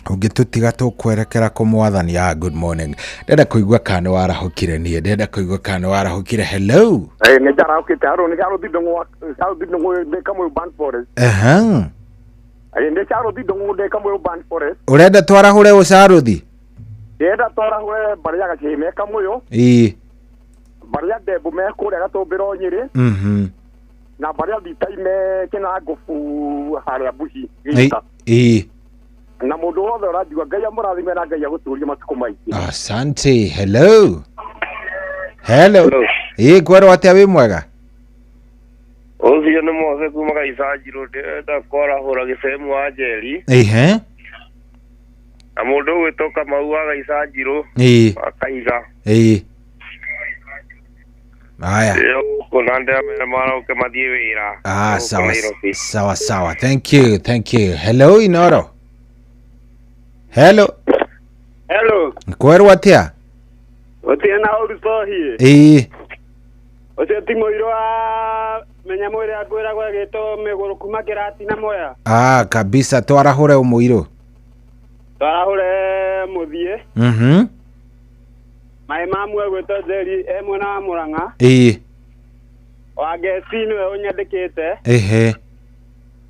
ũngĩtũtiga tũkwerekera kũ mwathani. Ah, good morning, ndenda kũigua kana nĩ warahũkire niĩ, ndenda kũigua kana nĩ warahũkire. Hello. Nĩ njarahũkĩte haro nĩ Charles Ndung'u Charles Ndung'u ndĩ Kamũyũ Burnt Forest. Nĩ Charles Ndung'u ndĩ Kamũyũ Burnt Forest. Ũrenda twarahũre ũcaruthi? Ndĩrenda twarahũre mbarĩ ya Gacĩhĩ me Kamũyũ. Ĩĩ. Mbarĩ ya Ndembu me kũrĩa Gatũmbĩro Nyĩrĩ. Na mbarĩ ya Thitai me Kĩnangũbu harĩa Mbuci Gĩita. Ĩĩ. Na mũndũ wothe ũranjigua Ngai amũrathime na Ngai agũtũrie matukũ maingĩ. Asante. Hello. Hello. Ĩĩ kwerwo atĩa wĩ mwega? Ũcio nĩ Mose kuma Gaicanjirũ, ndĩrenda kwarahũra gĩcemu wa Njeri. Ehe. Na mũndũ ũgwĩtwo Kamau wa Gaicanjirũ. Ĩĩ. Wa Kaiga. Ĩĩ. Haya. Gũkũ na ndĩramera marauke mathiĩ wĩra. Ah, Gũkũ sawa Nairobi. sawa sawa. Thank you, thank you. Hello Inoro. Hello. Hello. Kwerwo atĩa? Gũtirĩ na ũru cohi. Ĩĩ. Ũcio ti mũirũ wa menya mwĩrĩ ngwĩragwo ĩgĩtwo mĩgũrũ kuma kĩratina Mwea. Ah, kabisa twarahũre ũmũirũ. Twarahũre mũthiĩ. Maĩ ma muoyo gwĩtwo Njeri e mwena wa Mũrang'a. Ĩĩ. Wa Ngeci nĩwe ũnyandĩkĩte. Ehe.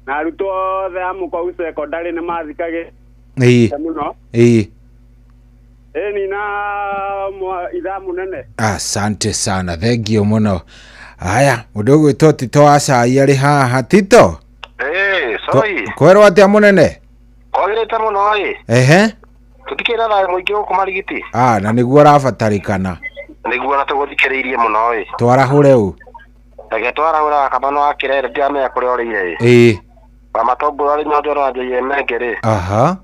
Na arutwo othe a Mũkau Secondary nĩ mathikagĩrĩria Ĩĩ. mũno. Ĩĩ. Ĩni na ithaa mũnene. Asante sana, thank you mũno. Haya, mũndũ ũgwĩtwo Tito wa Cai arĩ haha. Tito. Ĩĩ, sorry. Kwerwo atĩa mũnene? Kwagĩrĩte mũno ĩ. Ehe. Tũtikĩrĩ na thayũ mũingĩ gũkũ Marigiti. Ah, na nĩguo ũrabatarĩkana. Nĩguo na tũgũthikĩrĩirie mũno ĩ. Twarahũre ũ. Reke twarahũra Wakamano wa Kĩrere ndiramenya kũrĩa ũrĩire ĩ. Ĩĩ. Wa Matongoro arĩ Nyonjoro na Njoiye Menge rĩ. Aha.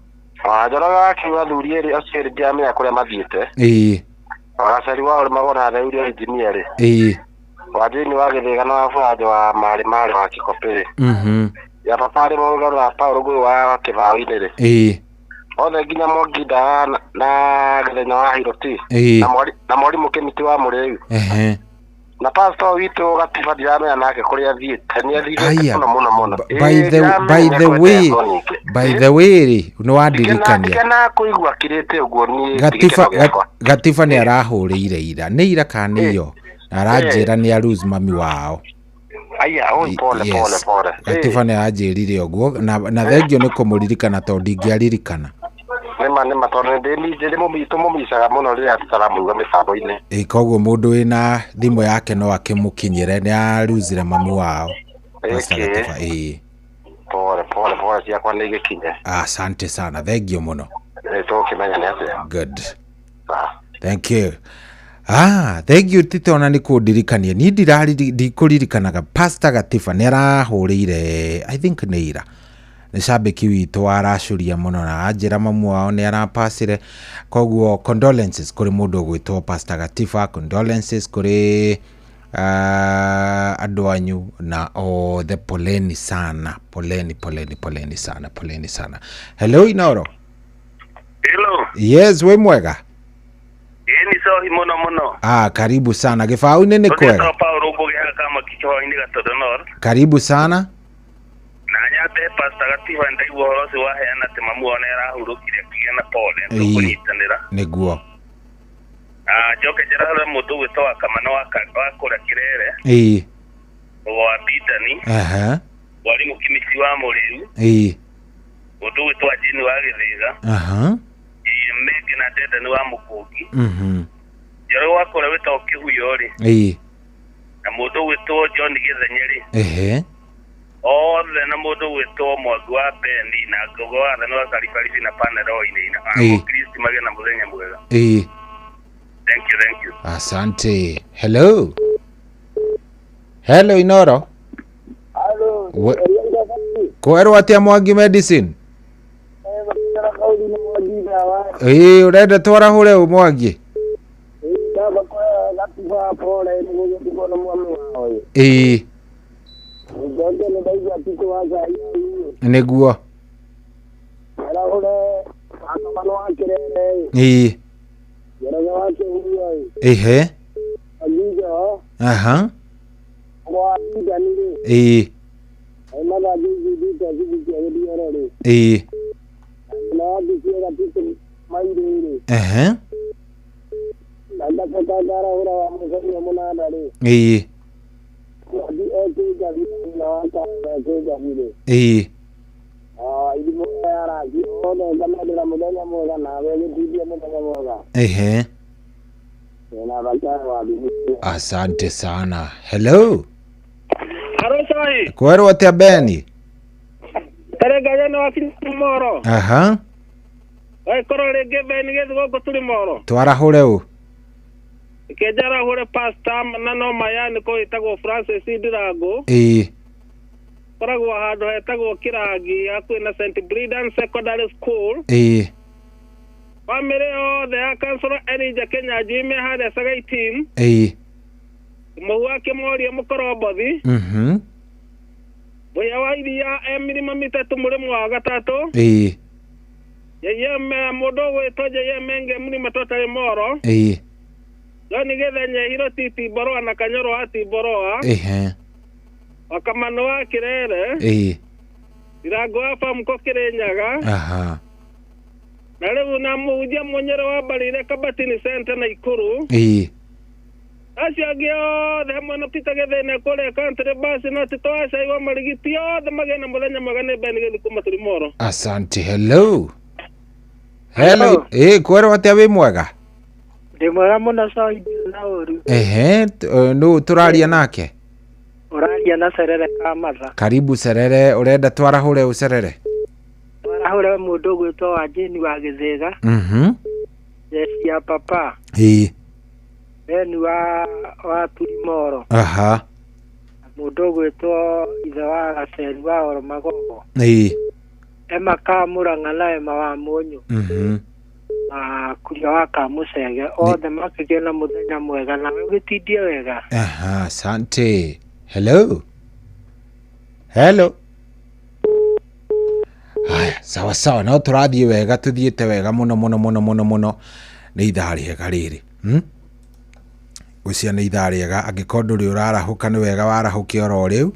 Wa Njoroge wa Kĩu athuri erĩ acio erĩ ndiramenya kũrĩa mathiĩte. Ĩĩ. Wa Gaceri wa Ũrĩmagwo na Theuria injinia rĩ. Ĩĩ. Wa Jane wa Gĩthĩga na wa Buranjo wa Marĩ Marĩ wa Kĩkopĩ rĩ. Ya Papa arĩ Mũgarũ na Paul Ngũĩ wa Kĩbaũ-inĩ rĩ. Ĩĩ. Othe nginya Mwanginda na Gĩthenya wa Hiroti. Ĩĩ. Na mwarimũ Kĩmiti wa Mũrĩu. Ehe. Na pastor witũ Gatiba ndiramenya nake kũrĩa athiĩte, nĩ athiĩte mũno mũno mũno. By the by the way, by the way rĩ, nĩ wandirikania. Ndikenaga kũigua akirĩte ũguo niĩ. Gatiba Gatiba nĩ arahũrĩire ira, nĩ ira kana nĩ iyo, na aranjĩra nĩ aruse mami wao. Aya, oi, pole pole pole. Gatiba nĩ aranjĩrire ũguo na thengio nĩ kũmũririkana tondũ ndingĩaririkana. Nĩma nĩma, tondũ nĩ tũmũmicaga mũno rĩrĩa tũtaramũigua mĩbango-inĩ. Ĩ, koguo mũndũ wĩna thimũ yake no akĩmũkinyĩre, nĩ aruzire mami wao. Pastor Gatiba, ĩĩ. Pole pole pole ciakwa nĩ igĩkinye. Asante sana, thengio mũno. Tũkĩmenya nĩ atĩa. Good. Thank you. Ah, thank you Tito ona nĩ kũndirikania. Niĩ ndikũririkanaga Pastor Gatiba nĩ arahũrĩire, I think nĩ ira. Nĩ cambĩki witũ aracũria mũno na anjĩra mamu wao nĩ arapacire. Koguo condolences kũrĩ mũndũ ũgwĩtwo Pastor Gatiba, condolences kũrĩ andũ anyu na othe, poleni sana, poleni poleni poleni sana, poleni sana. Hello Inoro. Hello. Yes, wĩ mwega? Ĩĩ nĩ cohi mũno mũno. Ah, karibu sana. Gĩbaũ-inĩ nĩ kwega? Paul Ngũgĩ haha Kamaki Kĩhwainĩ Gatondo North. Karibu sana. Na nyambe Pastor Gatiba ndaigua ũhoro ũcio waheana atĩ mamu wao nĩ arahurũkire akĩgĩa na pole, tũkũnyitanĩra. Nĩguo. Ah, njoke njarahũre mũndũ ũgwĩtwo wa Kamano wa kũrĩa Kĩrere. Ĩĩ. Wa Bidani. Aha. Mwarimũ Kĩmĩci wa Mũrĩu. Ĩĩ. Mũndũ ũgwĩtwo Jane wa Gĩthĩga. Aha. Menge na Ndenda nĩ wa Mũkũngi. Njoro wa kũrĩa wĩtagwo Kĩhuyo rĩ. Ĩĩ. Na mũndũ ũgwĩtwo John Gĩthenye rĩ. Ehe. Othe na mũndũ ũgwĩtwo Mwangi wa Beni na Ngogo wa Thani wa Karibaribi na Paneroini na Mũkristi magĩe na mũthenya mwega. Ĩĩ. Thank you, thank you. Asante. Hello. Hello Inoro. Hello. Kwerwo atĩa Mwangi Medicine? Ĩĩ, ũrenda twarahũre ũ Mwangi? Ĩĩ. Nĩguo. Ĩĩ. Ehe. Aha. Ĩĩ. Ĩĩ. Ehe. Ĩĩ. Ĩĩ. Ehe. Asante sana. Hello. Kwerwo atĩa Beni? Aha. Wakorwo rĩngĩ Beni gĩthi gũkũ tũrĩ moro. Twarahũre ũ? Kĩnjarahũre pastor na no mayani kũ ĩtagwo Francis Ndirango. Ĩĩ. Koragwo handũ hetagwo Kĩrangi hakuhĩ na St Brendan Secondary School. Ĩĩ. Bamĩrĩ yothe ya Councilor Elijah Kĩnyanjui me harĩa Sagai team. Ĩĩ. Mũhu wa Kĩmoria Mũkorombothi. Mũhĩa wa iria e mĩrima mĩtatũ mũrĩmo wa gatatũ. Ĩĩ. JM mũndũ ũgwĩtwo JM Enge mũrima tũtarĩ moro. Ĩĩ. John Gĩthenye Hiro Titimboroa na Kanyoro wa Timboroa. Ehe. Wakamano wa Kĩrere. Ĩĩ. Ndirango wa Famco Kĩrĩnyaga. Aha. Na rĩu na mũhunjia Mũnyere wa Mbarire Kabatini Center Naikuru. Ĩĩ. Acio angĩ othe hamwe na Peter Gĩthĩne kũrĩa country bus na Tito wa Cai wa Marigiti othe magĩe na mũthenya mwega nĩ Ben Gĩthiĩ kuma Tũrimoro. Asante. Hello. Hello. Ĩĩ, kwerwo atĩa wĩ mwega? Ndĩ mwega mũno Coindi na ũru. Ehe, nũ tũraria nake? Ũraria na Serere Kamatha. Karibu Serere, ũrenda twarahũre ũ Serere? Twarahũre mũndũ ũgwĩtwo wa Jane wa Gĩthĩga. Jesi ya papa. Ĩĩ. Beni wa Turimoro. Aha. Mũndũ ũgwĩtwo ithe wa Gaceri wa Oromagogo. Ĩĩ. Emma Kamũrang'a na Emma wa Mũnyũ. Na Kuria wa Kamũcege othe makĩgĩe na mũthenya mwega na ũgĩtindie wega. Aha, asante. Hello. Hello. Haya, sawa sawa, no tũrathiĩ wega, tũthiĩte wega mũno mũno mũno mũno mũno. Nĩ ithaa rĩega rĩrĩ. Gwĩciria nĩ ithaa rĩega, angĩkorwo ndũrĩ ũrarahũka nĩ wega warahũke oro rĩu,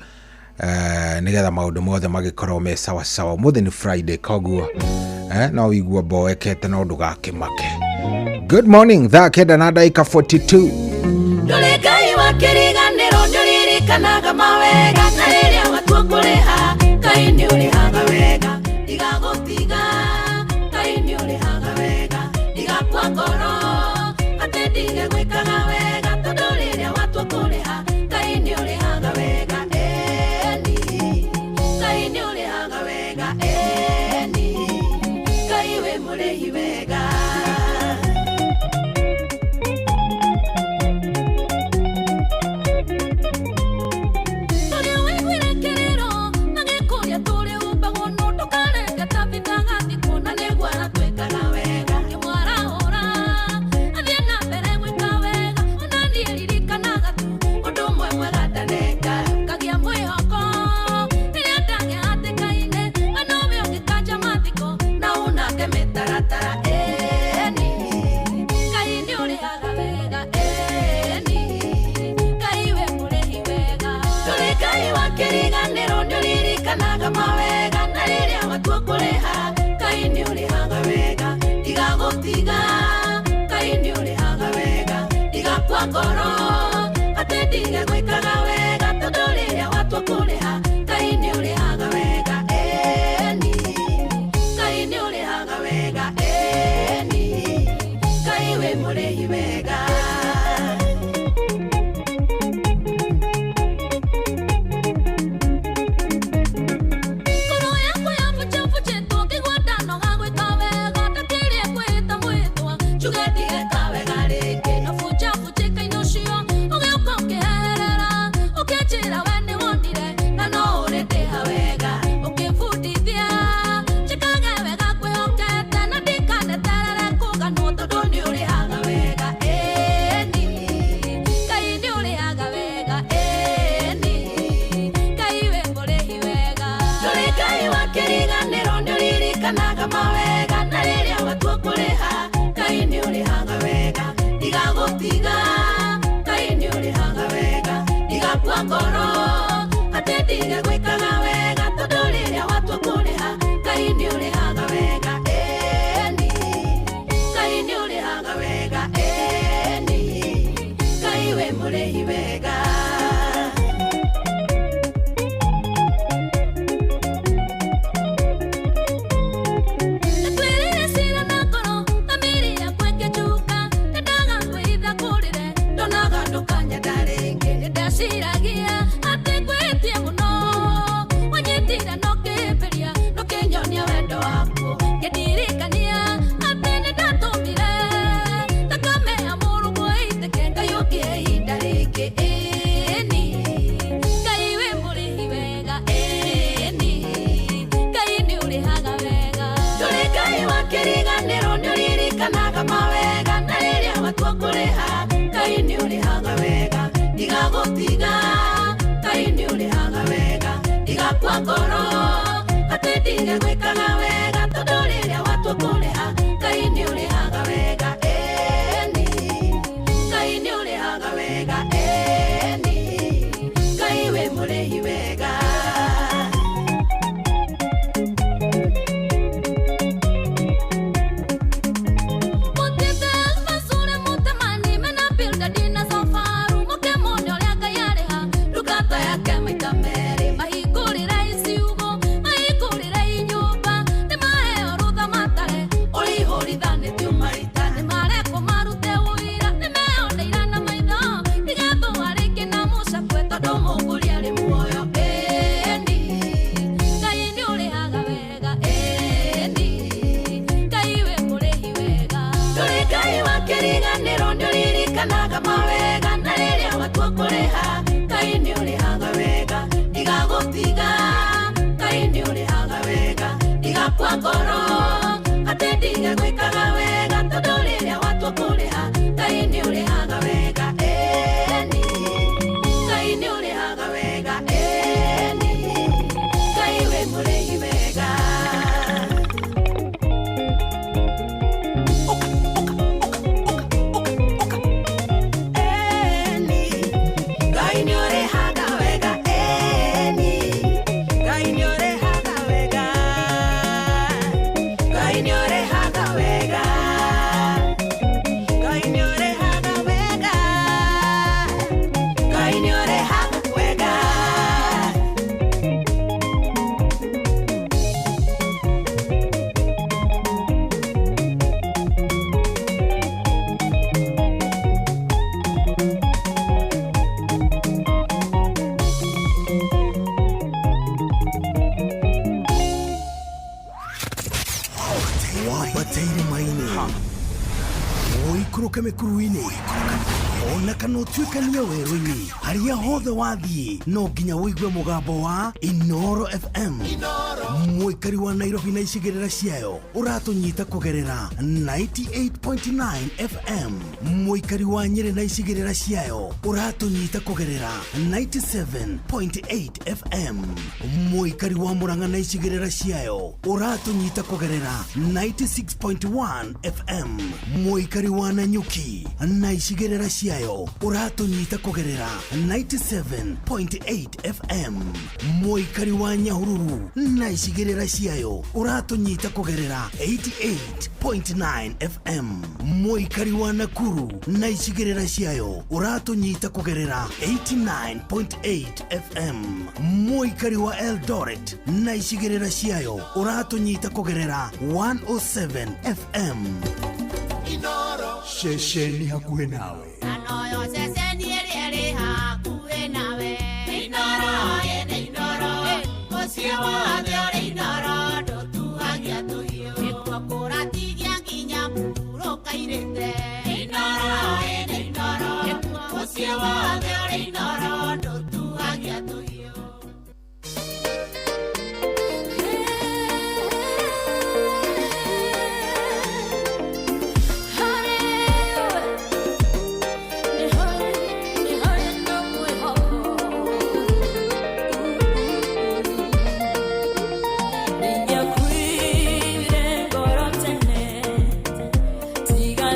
nĩgetha maũndũ mothe magĩkorwo me sawasawa. Ũmũthĩ nĩ Friday, koguo no wĩigua mboekete no ndũgakĩmake. Good morning, thaa 9 na ndagĩka 42. Ndũrĩ Ngai wa kĩriganĩro, nĩũririkanaga mawega, na rĩrĩa watua kũrĩha Ngai nĩũrĩhaga wega. Ndigagũtiga, Ngai nĩũrĩhaga wega. Ndigakua ngoro atĩ ndige gwĩkaga wega, tondũ rĩrĩa watua kũrĩha Ngai nĩũrĩhaga wega. Ĩni, Ngai nĩũrĩhaga wega. Ĩni, Ngai wĩ mũrĩhi wega. Tũrĩa waiguire kĩrĩro magĩkũria tũrĩ umbagwo, no ndũkareke Tabitha gathikwo, na nĩguo aratwĩkaga wega. Ngĩmwarahũra athiĩ na mbere gwĩka wega, ona niĩ ririkanaga tu ũndũ ũmwe mwega ndaneka, ngagĩa mwĩhoko rĩrĩa ndagĩa hatĩka-inĩ, we nowe ũngĩkanja mathiko na unange mĩtaratara. Ĩni, Ngai nĩũrĩhaga wega. Ĩni, Ngai wĩ mũrĩhi wega. Ndũrĩ Ngai wa kĩriganĩro, nĩũririkanaga mawega, na rĩrĩa watua kũrĩha Ngai nĩũrĩhaga wega. Ndigagũtiga, Ngai nĩũrĩhaga wega. Ndigakua ngoro atĩ ndige gwĩkaga wega, tondũ rĩrĩa watua kũrĩha Ngai nĩũrĩhaga wega. Ĩni, Ngai nĩũrĩhaga wega. Ĩni, Ngai wĩ mũrĩhi wega. Ngoro yakwa yabunjabunjĩtwo, ngĩigua ndanoga gwĩka wega, ndakĩrĩe kwĩhĩta mwĩhĩtwa njuge ndigeka wega rĩngĩ. Na bunjabunjĩka-inĩ ũcio ũgĩũka ũkĩherera, ũkĩnjĩra we nĩwonire na no ũrĩ ndĩha wega. Ũkĩbundithia njĩkage wega kwĩhokete, na ndikaneterere kũganwo, tondũ nĩũrĩhaga wega. Ĩni, Ngai nĩũrĩhaga wega. Ĩni, Ngai wĩ mũrĩhi wega. Ndũrĩ Ngai wa kĩriganĩro, nĩũririkanaga mawega, na rĩrĩa watua kũrĩha Ngai nĩũrĩhaga wega. Ndigagũtiga, Ngai nĩũrĩhaga wega. Ndigakua ngoro atĩ ndige gwĩkaga wega, tondũ rĩrĩa watua kũrĩha Ngai nĩũrĩhaga wega. Ĩni, Ngai nĩũrĩhaga wega. Ĩni, Ngai wĩ mũrĩhi wega. Nĩtwĩrĩire cira na ngoro, thamiri yakwa ĩkĩnjuka, ndendaga kwĩhitha kũrĩre, ndonaga ndũkanyenda rĩngĩ. Nĩndeciragia atĩ ngwĩtie mũno, wanyitire na ũkĩhĩmbĩria, ndũkĩnyonia wendo waku. Ngĩndirikania atĩ nĩndatũmire thakame ya mũrũguo ĩitĩke, Ngai ũkĩhe ihinda rĩngĩ. Ĩni, Ngai wĩ mũrĩhi wega. Ĩni, Ngai nĩũrĩhaga wega. Ndũrĩ Ngai wa kĩriganĩro, nĩũririkanaga mawega, na rĩrĩa watua kũrĩha Ngai nĩũrĩhaga wega. Ndigagũtiga, Ngai nĩũrĩhaga wega. Ndigakua ngoro atĩ ndige gwĩkaga wega, tondũ rĩrĩa watua kũrĩha Ngai nĩũrĩhaga wega. Ĩni, Ngai nĩũrĩhaga wega. Ĩni, Ngai wĩ mũrĩhi wega. Mũtĩte Almasure, mũtemani mena Bildadi na Zofaru, mũkĩmone ũrĩa Ngai arĩha ndungata yake maita merĩ. Mahingũrĩre iciugo, mahingũrĩre inyũmba, nĩmaheo rũtha matare ũrĩa ihũrithanĩtio marita. Nĩmarekwo marute ũira, nĩmeyoneire na maitho. Ũikũrũke mĩkuru-inĩ ona kana ũtuĩkanie werũ-inĩ, harĩa hothe wathiĩ no nginya ũigue mũgambo wa Inoro FM. Mũikari wa Nairobi na icigĩrĩra ciayo ũratũnyita kũgerera 98.9 FM. Mũikari wa Nyĩrĩ na icigĩrĩra ciayo ũratũnyita kũgerera 97.8 FM. Mũikari wa Mũrang'a na icigĩrĩra ciayo ũratũnyita kũgerera 96.1 FM. Mũikari wa Nanyuki na icigĩrĩra ciayo ũratũnyita kũgerera 97.8 FM. Mũikari wa Nyahururu na icigĩrĩra ciayo ũratũnyita kũgerera 88.9 FM. Mũikari wa Nakuru na icigĩrĩra ciayo ũratũnyita kũgerera 89.8 FM. Mũikari wa Eldoret na icigĩrĩra ciayo ũratũnyita kũgerera 107 FM. Ceceni hakuhĩ nawe. Anoyo ceceni ĩrĩa ĩrĩ hakuhĩ nawe. Inooro ĩnĩ Inooro, mũciĩ wothe ũrĩ Inooro, ndũtuagia tũhiũ. Nĩkuo kũratigia nginya mũhurũka-irĩte. Inooro ĩnĩ Inooro, mũciĩ wothe ũrĩ Inooro, ndũtuagia tũhiũ. Tiga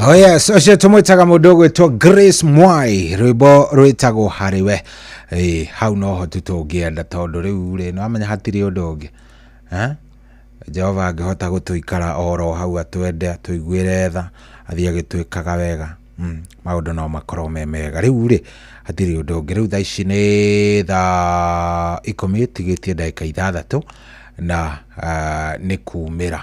Oh yes, ũcio tũmwĩtaga mũndũ ũgwĩtwo Grace Mwai, rwĩmbo rwĩtagwo harĩ we. Hau noho tu tũngĩenda tondũ rĩu rĩ nĩwamenya hatirĩ ũndũ ũngĩ. Jehova angĩhota gũtũikara oro hau atwende atũiguĩre tha athiĩ agĩtwĩkaga wega, maũndũ no makorwo me mega. Rĩu rĩ hatirĩ ũndũ ũngĩ. Rĩu thaa ici nĩ thaa 10 tigĩtie ndagĩka 6 na nĩ kumĩra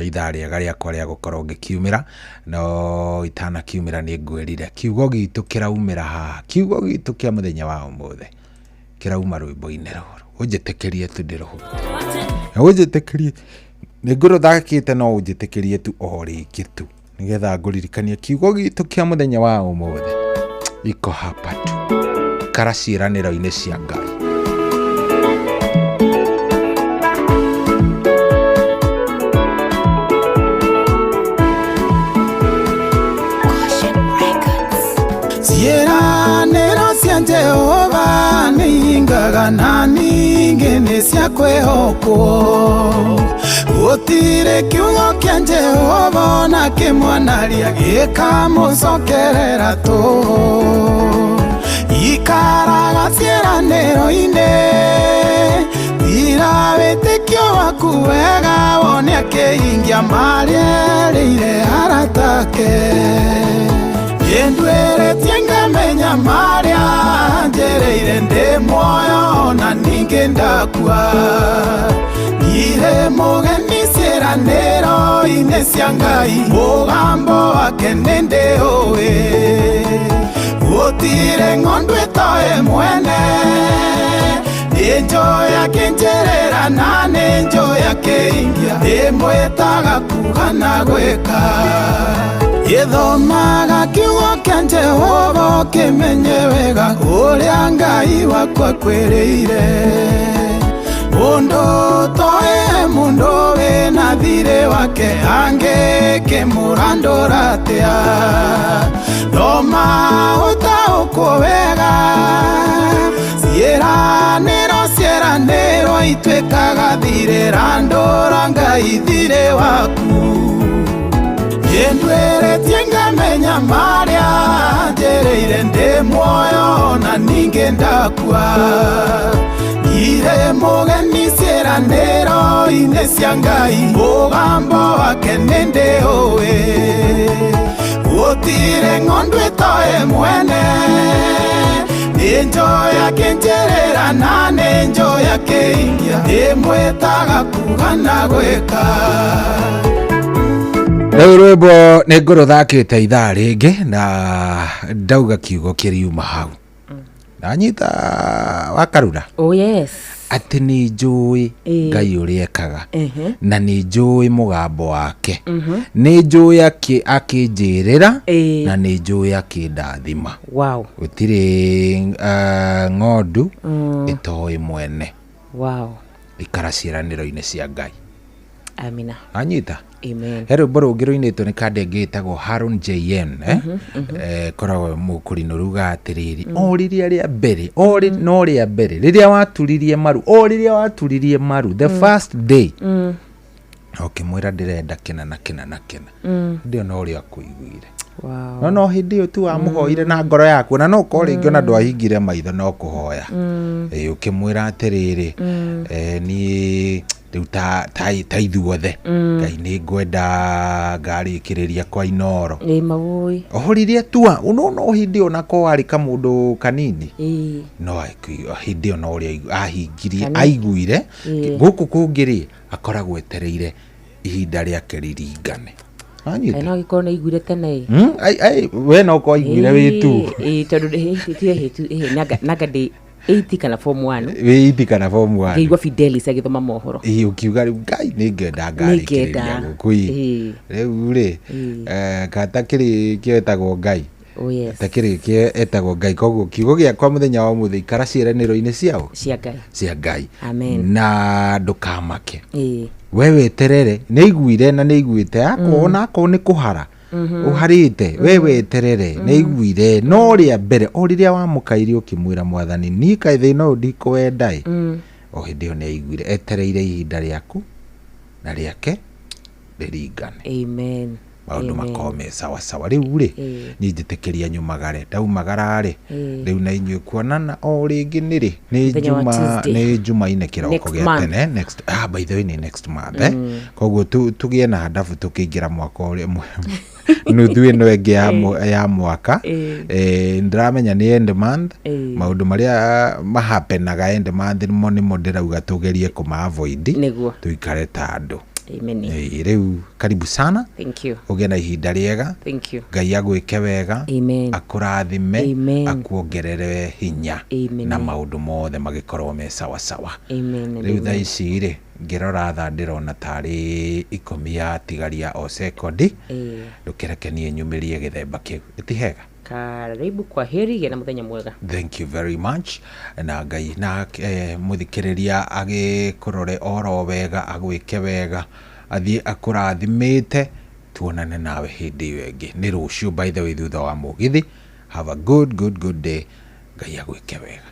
ithaa rĩega rĩakwa rĩa gũkorwo ngĩkiumĩra, no itanakiumĩra nĩ ngwĩrire kiugo gitũ kĩraumĩra haha, kiugo gitũ kĩa mũthenya wa ũmũthĩ kĩrauma rwĩmbo-inĩ rũrũ. Ũnjĩtĩkĩrie tu ndĩrũhute, ũnjĩtĩkĩrie nĩ ngũrũthakĩte, no ũnjĩtĩkĩrie tu o rĩngĩ tu nĩgetha ngũririkanie kiugo gitũ kĩa mũthenya wa ũmũthĩ iko hapa tu, kara ciĩranĩro-inĩ cia Ngai. Ciĩranĩro cia Jehova nĩ hingaga na ningĩ nĩ cia kwĩhokwo. Gũtirĩ kiugo kĩa Jehova ona kĩmwanaria gĩkamũcokerera tũhũ. Ikaraga ciĩranĩro-inĩ, tira wĩtĩkio waku wega wone akĩhingia marĩa erĩire arata ake. Ndwĩrĩtie ngamenya marĩa njereire ndĩ muoyo na ningĩ ndakua. Ndirĩ mũgeni ciĩranĩro-inĩ cia Ngai, mũgambo wake nĩ ndĩũĩ. Gũtirĩ ng'ondu ĩtoĩ mwene, nĩ njũĩ akĩnjĩrĩra na nĩ njũĩ akĩhingia, ndĩmwĩtaga kuuga na gwĩka. Gĩthomaga kiugo kĩa Jehova ũkĩmenye wega ũrĩa Ngai waku akwĩrĩire. Mũndũ ũtoĩ mũndũ wĩna thirĩ wake angĩkĩmũrandũra atĩa? Thoma ũtaũkwo wega, ciĩranĩro ciĩranĩro ituĩkaga thirĩ, randũra Ngai thirĩ waku. Ndwĩrĩtie ngamenya marĩa njereire ndĩ muoyo na ningĩ ndakua. Ndirĩ mũgeni ciĩranĩro-inĩ cia Ngai, mũgambo wake nĩ ndĩũĩ. Gũtirĩ ng'ondu ĩtoĩ mwene, nĩ njũĩ akĩnjĩrĩra na nĩ njũĩ akĩhingia, ndĩmwĩtaga kuuga na gwĩka. Rĩu rwĩmbo nĩ ngũrũthakĩte ithaa rĩngĩ na ndauga kiugo kĩriuma hau. Nanyita wakarura. Oh yes. Atĩ nĩ njũĩ Ngai ũrĩa ekaga na nĩ njũĩ mũgambo wake, nĩ njũĩ akĩnjĩrĩra na nĩ njũĩ akĩndathima. Wow. Gũtirĩ ng'ondu ĩtoĩ mwene. Wow. Ikara ciĩranĩro-inĩ cia Ngai. Amina. Anyita. Amen. He rwĩmbo rũngĩ rũinĩtwo nĩ kandenge ĩtagwo Haron JN, koragwo mũkũrinũ ruga atĩrĩrĩ, o rĩrĩa rĩa mbere, o no rĩa mbere rĩrĩa waturirie maru, o rĩrĩa waturirie maru the first day, ũkĩmwĩra ndĩrenda kĩna na kĩna na kĩna, hĩndĩ ĩyo no ũrĩa akũiguire. Wow. No hĩndĩ ĩyo tu wamũhoire na ngoro yaku, na no ũkorwo rĩngĩ ona ndwahingire maitho no kũhoya. Ũkĩmwĩra atĩrĩrĩ, niĩ rĩu ta ithuothe Ngai nĩ ngwenda ngarĩkĩrĩria kwa Inooro. Mawũi. O rĩrĩa tua no hĩndĩ ĩyo nako warĩ kamũndũ kanini, no hĩndĩ ĩyo no ũrĩa ahingirie aiguire. Gũkũ kũngĩ rĩ akoragwo etereire ihinda rĩake rĩringane. Anyita. No gĩkorwo nĩ aiguire tene. We no ũkorwo aiguire wĩ tu. Tondũ nanga ndĩ 8 kana form 1. Wĩ 8 kana form 1. Ngĩigua Fidelis agĩthoma mohoro. Ũkiuga rĩu Ngai nĩ ngenda ngarĩkĩrĩria gũkũ. Rĩu rĩ kata kĩrĩ kĩo etagwo Ngai. Oh yes. Ta kĩrĩ kĩo etagwo Ngai, koguo kiugo gĩakwa mũthenya wa ũmũthĩ ikara ciĩranĩro-inĩ ciao cia Ngai. Cia Ngai. Amen. Na ndũkamake. We weterere, nĩ aiguire na nĩ aiguĩte, akorwo ona akorwo nĩ kũhara ũharĩte, we weterere, nĩ aiguire, no rĩa mbere o rĩrĩa wamũkaire ũkĩmwĩra mwathani niĩ kaĩ thĩna ũyũ ndikũwenda ĩ, o hĩndĩ ĩyo nĩ aiguire, etereire ihinda rĩaku na rĩake rĩringane. Amen. Maũndũ Amen. makorwo me sawasawa. Rĩu rĩ, niĩ njĩtĩkĩria nyumagare, ndaumagara rĩ, rĩu na inyuĩ kuonana o rĩngĩ nĩ rĩ? Nĩ Mũthenya wa Juma, Tuesday. nĩ Jumaine kĩroko Next gĩa month. tene. Next, ah, by the way, nĩ next month, eh? Koguo tũgĩe na handabu tũkĩingĩra mwaka ũrĩa nuthu ĩno ĩngĩ ya mwaka. Ndĩramenya nĩ end month. Maũndũ marĩa mahapenaga end month nĩmo ndĩrauga tũgerie kũma avoid. Nĩguo. Tũikare ta andũ. Amen. Rĩu karibu sana. Thank you. Ũgĩe na ihinda rĩega. Thank you. Ngai agwĩke wega. Amen. Akũrathime. Amen. Akuongerere hinya. Amen. Na maũndũ mothe magĩkorwo me sawasawa. Amen and Rĩu thaa amen. ici rĩ, ngĩrora thaa ndĩrona tarĩ 10 yatigaria o sekondi. Ndũkĩreke niĩ nyumĩrie gĩthemba kĩu ĩtihega. Karibu, kwa heri, gĩa na mũthenya mwega. Thank you very much. Na Ngai na mũthikĩrĩria agĩkũrore oro wega, agwĩke wega, athiĩ akũrathimĩte. Tuonane nawe hĩndĩ ĩyo ĩngĩ, nĩ rũciũ by the way, thutha wa mũgithi. Have a good good good day. Ngai agwĩke wega.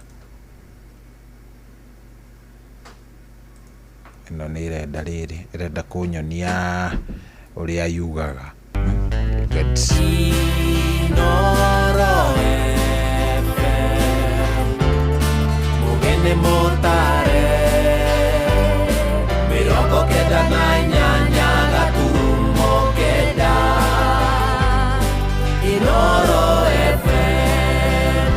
Ĩno nĩ ĩrenda rĩrĩ, ĩrenda kũnyonia ũrĩa yugaga. Good. Inoro FM, mugene motare, 98.9 Inoro FM.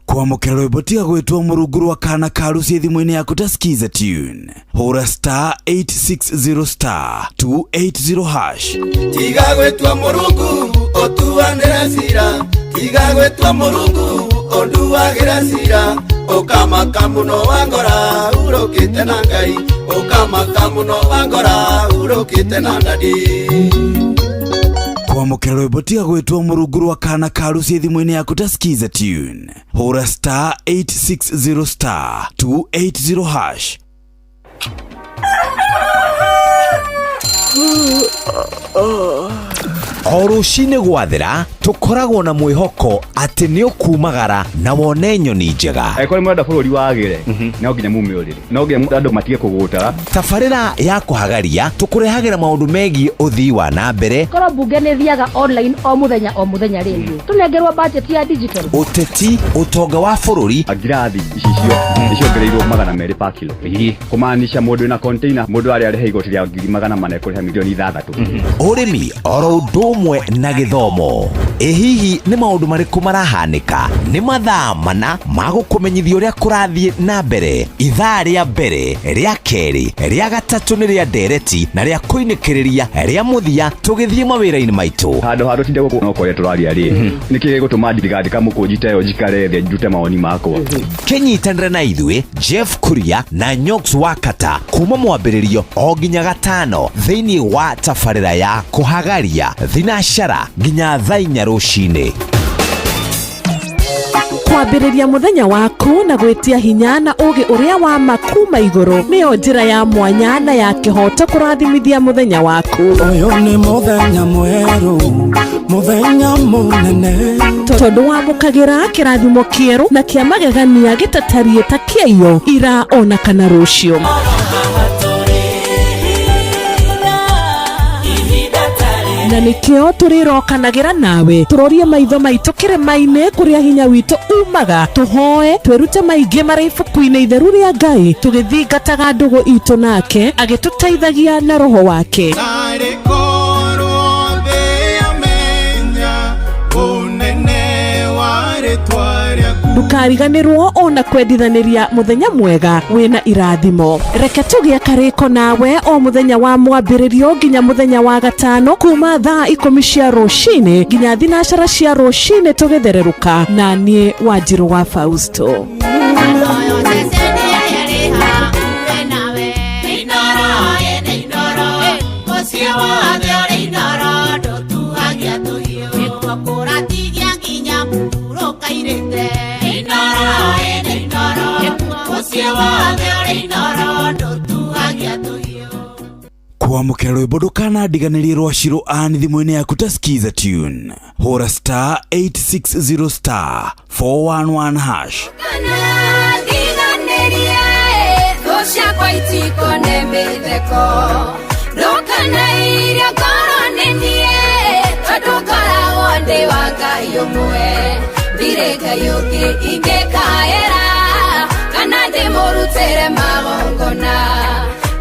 Kwamũkĩra rwĩmbo tiga gwĩtwo mũrungu rwa kana karuci thimũ-inĩ yaku ta skiza tune, hũra star 860 star 280 hash. Tiga gwĩtua mũrungu ũtuanĩre cira, tiga gwĩtua mũrungu ũnduagĩre cira, ũkamaka mũno wangora urũkĩte na Ngai, ũkamaka mũno wangora urũkĩte na ndadi. Kwamũkĩra rwĩmbo tiga gwĩtwo mũrungu rwa kana karuci thimũ-inĩ yaku ta skiza tune, hũra star 860 star 280 hash. O rũcinĩ gwathera tũkoragwo na mwĩhoko atĩ nĩ ũkumagara na wone nyoni njega. Angĩkorwo nĩ mũrenda bũrũri wagĩre, no nginya mume ũrĩrĩ, no nginya andũ matige kũgũtara. Tabarĩra ya kũhagaria tũkũrehagĩra maũndũ megiĩ ũthii wa na mbere, Korwo mbunge nĩ thiaga online o mũthenya o mũthenya rĩ, tũnengerwo budget ya digital. Ũteti, ũtonga wa bũrũri. Ngirathi icicio nĩciongereirwo 200 pa kilo. Kũmaanisha mũndũ wĩna container, mũndũ arĩa arĩhe igoti rĩa 400,000 ekũrĩha 6 million. Ũrĩmi oro ũndũ ũmwe na gĩthomo. Ĩ hihi nĩ maũndũ marĩkũ marahanĩka? Nĩ mathaa mana ma gũkũmenyithia ũrĩa kũrathiĩ na mbere. Ithaa rĩa mbere, rĩa kerĩ, rĩa gatatũ nĩ rĩa ndereti na rĩa kũinĩkĩrĩria rĩa mũthia tũgĩthiĩ mawĩra-inĩ maitũ. Handũ ha tũtinde gũkũ no kwaria tũraria rĩ, nĩkĩ gĩgũtũma ndigandĩka mũkũnji ta ĩyo njikare thĩ ndute mawoni makwa? Kĩnyitanĩre na ithuĩ Jeff Kuria na Nyox Wakata kuma mwambĩrĩrio o nginya gatano thĩinĩ wa tabarĩra ya kũhagaria thinacara nginya thaa 4 rũcinĩ. Kwambĩrĩria mũthenya waku na gwĩtia hinya na ũgĩ ũrĩa wa ma kuma igũrũ nĩyo njĩra ya mwanya na ya kĩhoto kũrathimithia mũthenya waku. Ũyũ nĩ mũthenya mwerũ, mũthenya mũnene, tondũ wamũkagĩra kĩrathimo kĩerũ na kĩa magegania gĩtatariĩ ta kĩaiyo ira ona kana rũciũ. Na nĩkĩo tũrĩrokanagĩra nawe tũrorie maitho maitũ kĩrĩma-inĩ kũrĩa hinya witũ umaga, tũhoe twĩrute maingĩ marĩ ibuku-inĩ itheru rĩa Ngai, tũgĩthingataga ndũgũ itũ nake agĩtũteithagia na roho wake. Narĩ korwo thĩ yamenya ũnene wa rĩtwa rĩaku. Ndũkariganĩrwo ona kwendithanĩria mũthenya mwega wĩna irathimo. Reke tũgĩe karĩko nawe o mũthenya wa mwambĩrĩrio nginya mũthenya wa gatano kuma thaa 10 cia rũcinĩ nginya thinacara cia rũcinĩ tũgĩthererũka na niĩ Wanjirũ wa Fausto. Kwamũkĩra rwĩmbo ndũkanandiganĩrie rwa Shiro Ann thimũ-inĩ yaku ta skiza tune, hũra star 860 star 411 hash. Ndiganĩrie thũ ciakwa itikone mĩtheko. Ndirĩ Ngai ũngĩ ingĩkaĩra kana ndĩmũrutĩre magongona.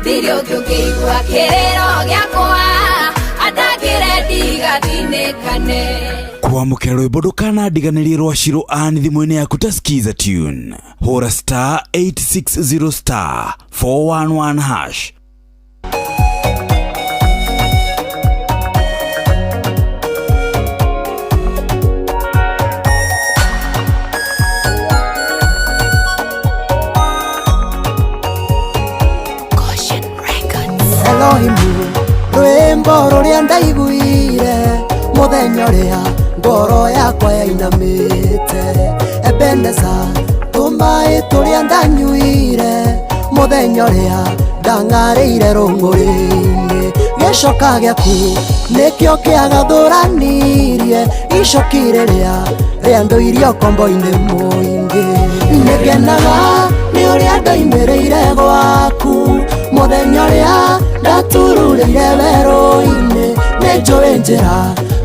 Ndirĩ ũngĩ ũngĩigua kĩrĩro gĩakwa atangĩre ndigathinĩkane. Kwamũkĩra rwĩmbo ndũkanandiganĩrie rwa Shiro Ann thimũ-inĩ yaku ta Skiza tune. Hũra star 860 star 411 hash. Elohimu rwĩmbo rũrĩa ndaiguire mũthenya ũrĩa ngoro yakwa yainamĩte. Ebeneza tũmaĩ tũrĩa ndanyuire mũthenya ũrĩa ndang'arĩire rũng'ũrĩ-inĩ. Gĩcoka gĩaku nĩkĩo kĩagathũranirie icoki rĩrĩa rĩandũirie ũkombo-inĩ mũingĩ. Nĩngenaga nĩ ũrĩa ndoimĩrĩire gwaku mũthenya ũrĩa ndatururĩire werũ-inĩ. Nĩnjũĩ njĩra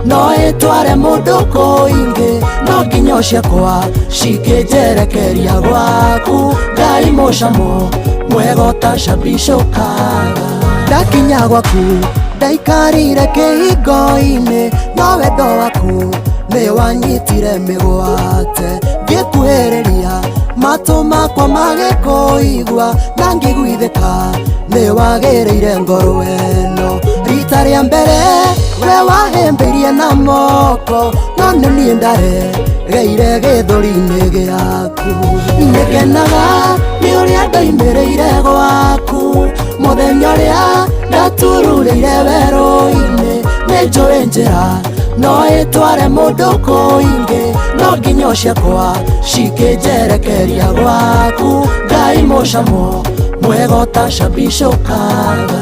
no ĩtware mũndũ kũingĩ, no nginyo ciakwa cikĩnjerekeria gwaku. Ngai mũcamo mwega ũtacabicũkaga. Ndakinya gwaku ndaikarire kĩhingo-inĩ, no wendo waku nĩwanyitire mĩgwate. Ngĩkuhĩrĩria matũ makwa magĩkũigua na ngĩiguithĩka nĩwagĩrĩire ngoro ĩno. Rita rĩa mbere we wahĩmbĩirie na moko, no nĩ niĩ ndaregeire gĩthũri-inĩ gĩaku. Nĩngenaga nĩ ũrĩa ndoimĩrĩire gwaku mũthenya ũrĩa ndatururĩire werũ-inĩ. Nĩnjũĩ njĩra no ĩtware mũndũ kũingĩ, no nginyo ciakwa cikĩnjerekeria gwaku. Ngai mũcamo mwega ũtacabicũkaga.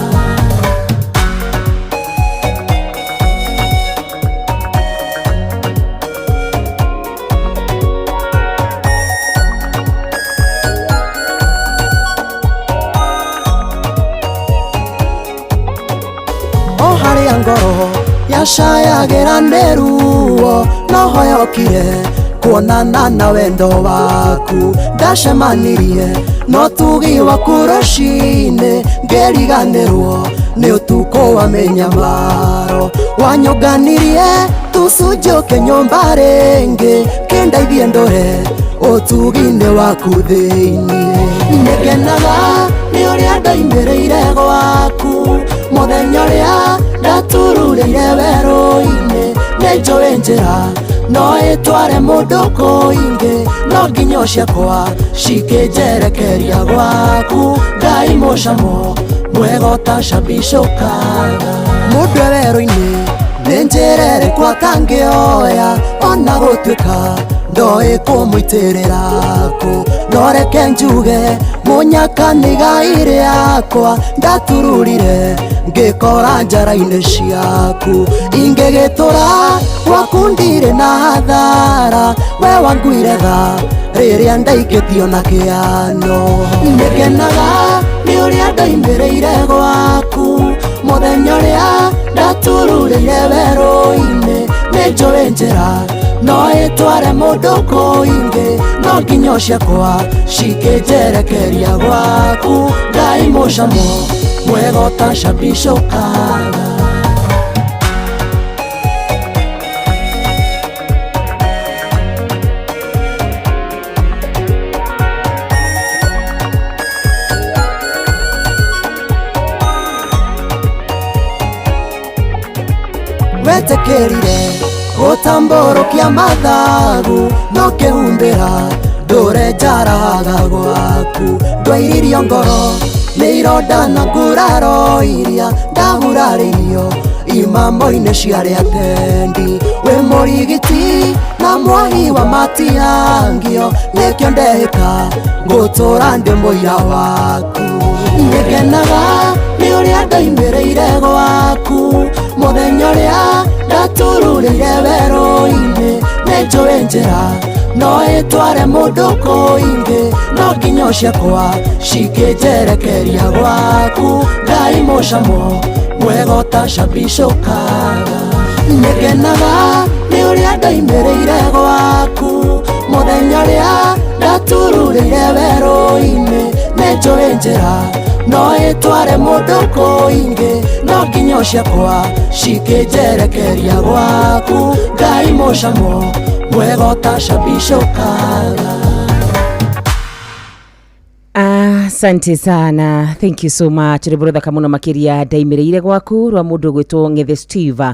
O harĩa ngoro yacayagĩra nĩ ruo, no hoyokire kuonana na wendo waku. Ndacemanirie no tugi waku rũcinĩ, ngĩriganĩrwo nĩ ũtukũ wa mĩnyamaro. Wanyũnganirie tũcunjũke nyũmba rĩngĩ, kĩndeithie ndũre ũtugi-inĩ waku thĩinĩ. Nĩngenaga nĩ ũrĩa ndoimĩrĩire gwaku mũthenya ũrĩa ndatururĩire werũ-inĩ. Nĩnjũĩ njĩra no ĩtware mũndũ kũingĩ, no nginyo ciakwa cikĩnjerekeria gwaku. Ngai mũcamo mwega ũtacabicũkaga. Mũndũ e werũ-inĩ nĩ njĩra ĩrĩkũ atangĩoya, ona gũtuĩka ndoĩ kũmũitĩrĩra kũ. No reke njuge mũnyaka nĩ igai rĩakwa, ndatururire ngĩkora njara-inĩ ciaku. Ingĩgĩtũra gwaku ndirĩ na hathara, we wanguire tha rĩrĩa ndaikĩtio na kĩano. Nĩngenaga nĩ ũrĩa ndoimĩrĩire gwaku mũthenya ũrĩa ndatururĩire werũ-inĩ. Nĩnjũĩ njĩra no ĩtware mũndũ kũingĩ, no nginyo ciakwa cikĩnjerekeria gwaku. Ngai mũcamo mwega ũtacabicũkaga. Wetĩkĩrire gũtambũrũkia mathagu, no kĩhumbĩra ndũre njaraga gwaku. Ndwairirio ngoro nĩ ironda na nguraro iria ndahurarĩirio imamo-inĩ cia arĩa atendi. Wĩ mũrigiti na mwahi wa matiangio, nĩkĩo ndehĩka ngũtũra ndĩ mũira waku. Nĩngenaga nĩ ũrĩa ndoimĩrĩire gwaku mũthenya ũrĩa ndatururĩire werũ-inĩ. Nĩnjũĩ njĩra no ĩtware mũndũ kũingĩ, no nginyo ciakwa cikĩnjerekeria gwaku. Ngai mũcamo mwega ũtacabicũkaga. Nĩngenaga nĩ ũrĩa ndoimĩrĩire gwaku Mũthenya ũrĩa ndatururĩire werũ-inĩ nĩ njũĩ njĩra no ĩtware mũndũ kũingĩ no nginyo ciakwa cikĩnjerekeria gwaku Ngai mũcamo mwega ũtacabicũkaga. Asante sana, thank you so much. Rwĩmbo rũthaka mũno makĩria ndaimĩrĩire gwaku rwa mũndũ ũgwĩtwo Ng'ethe Steve,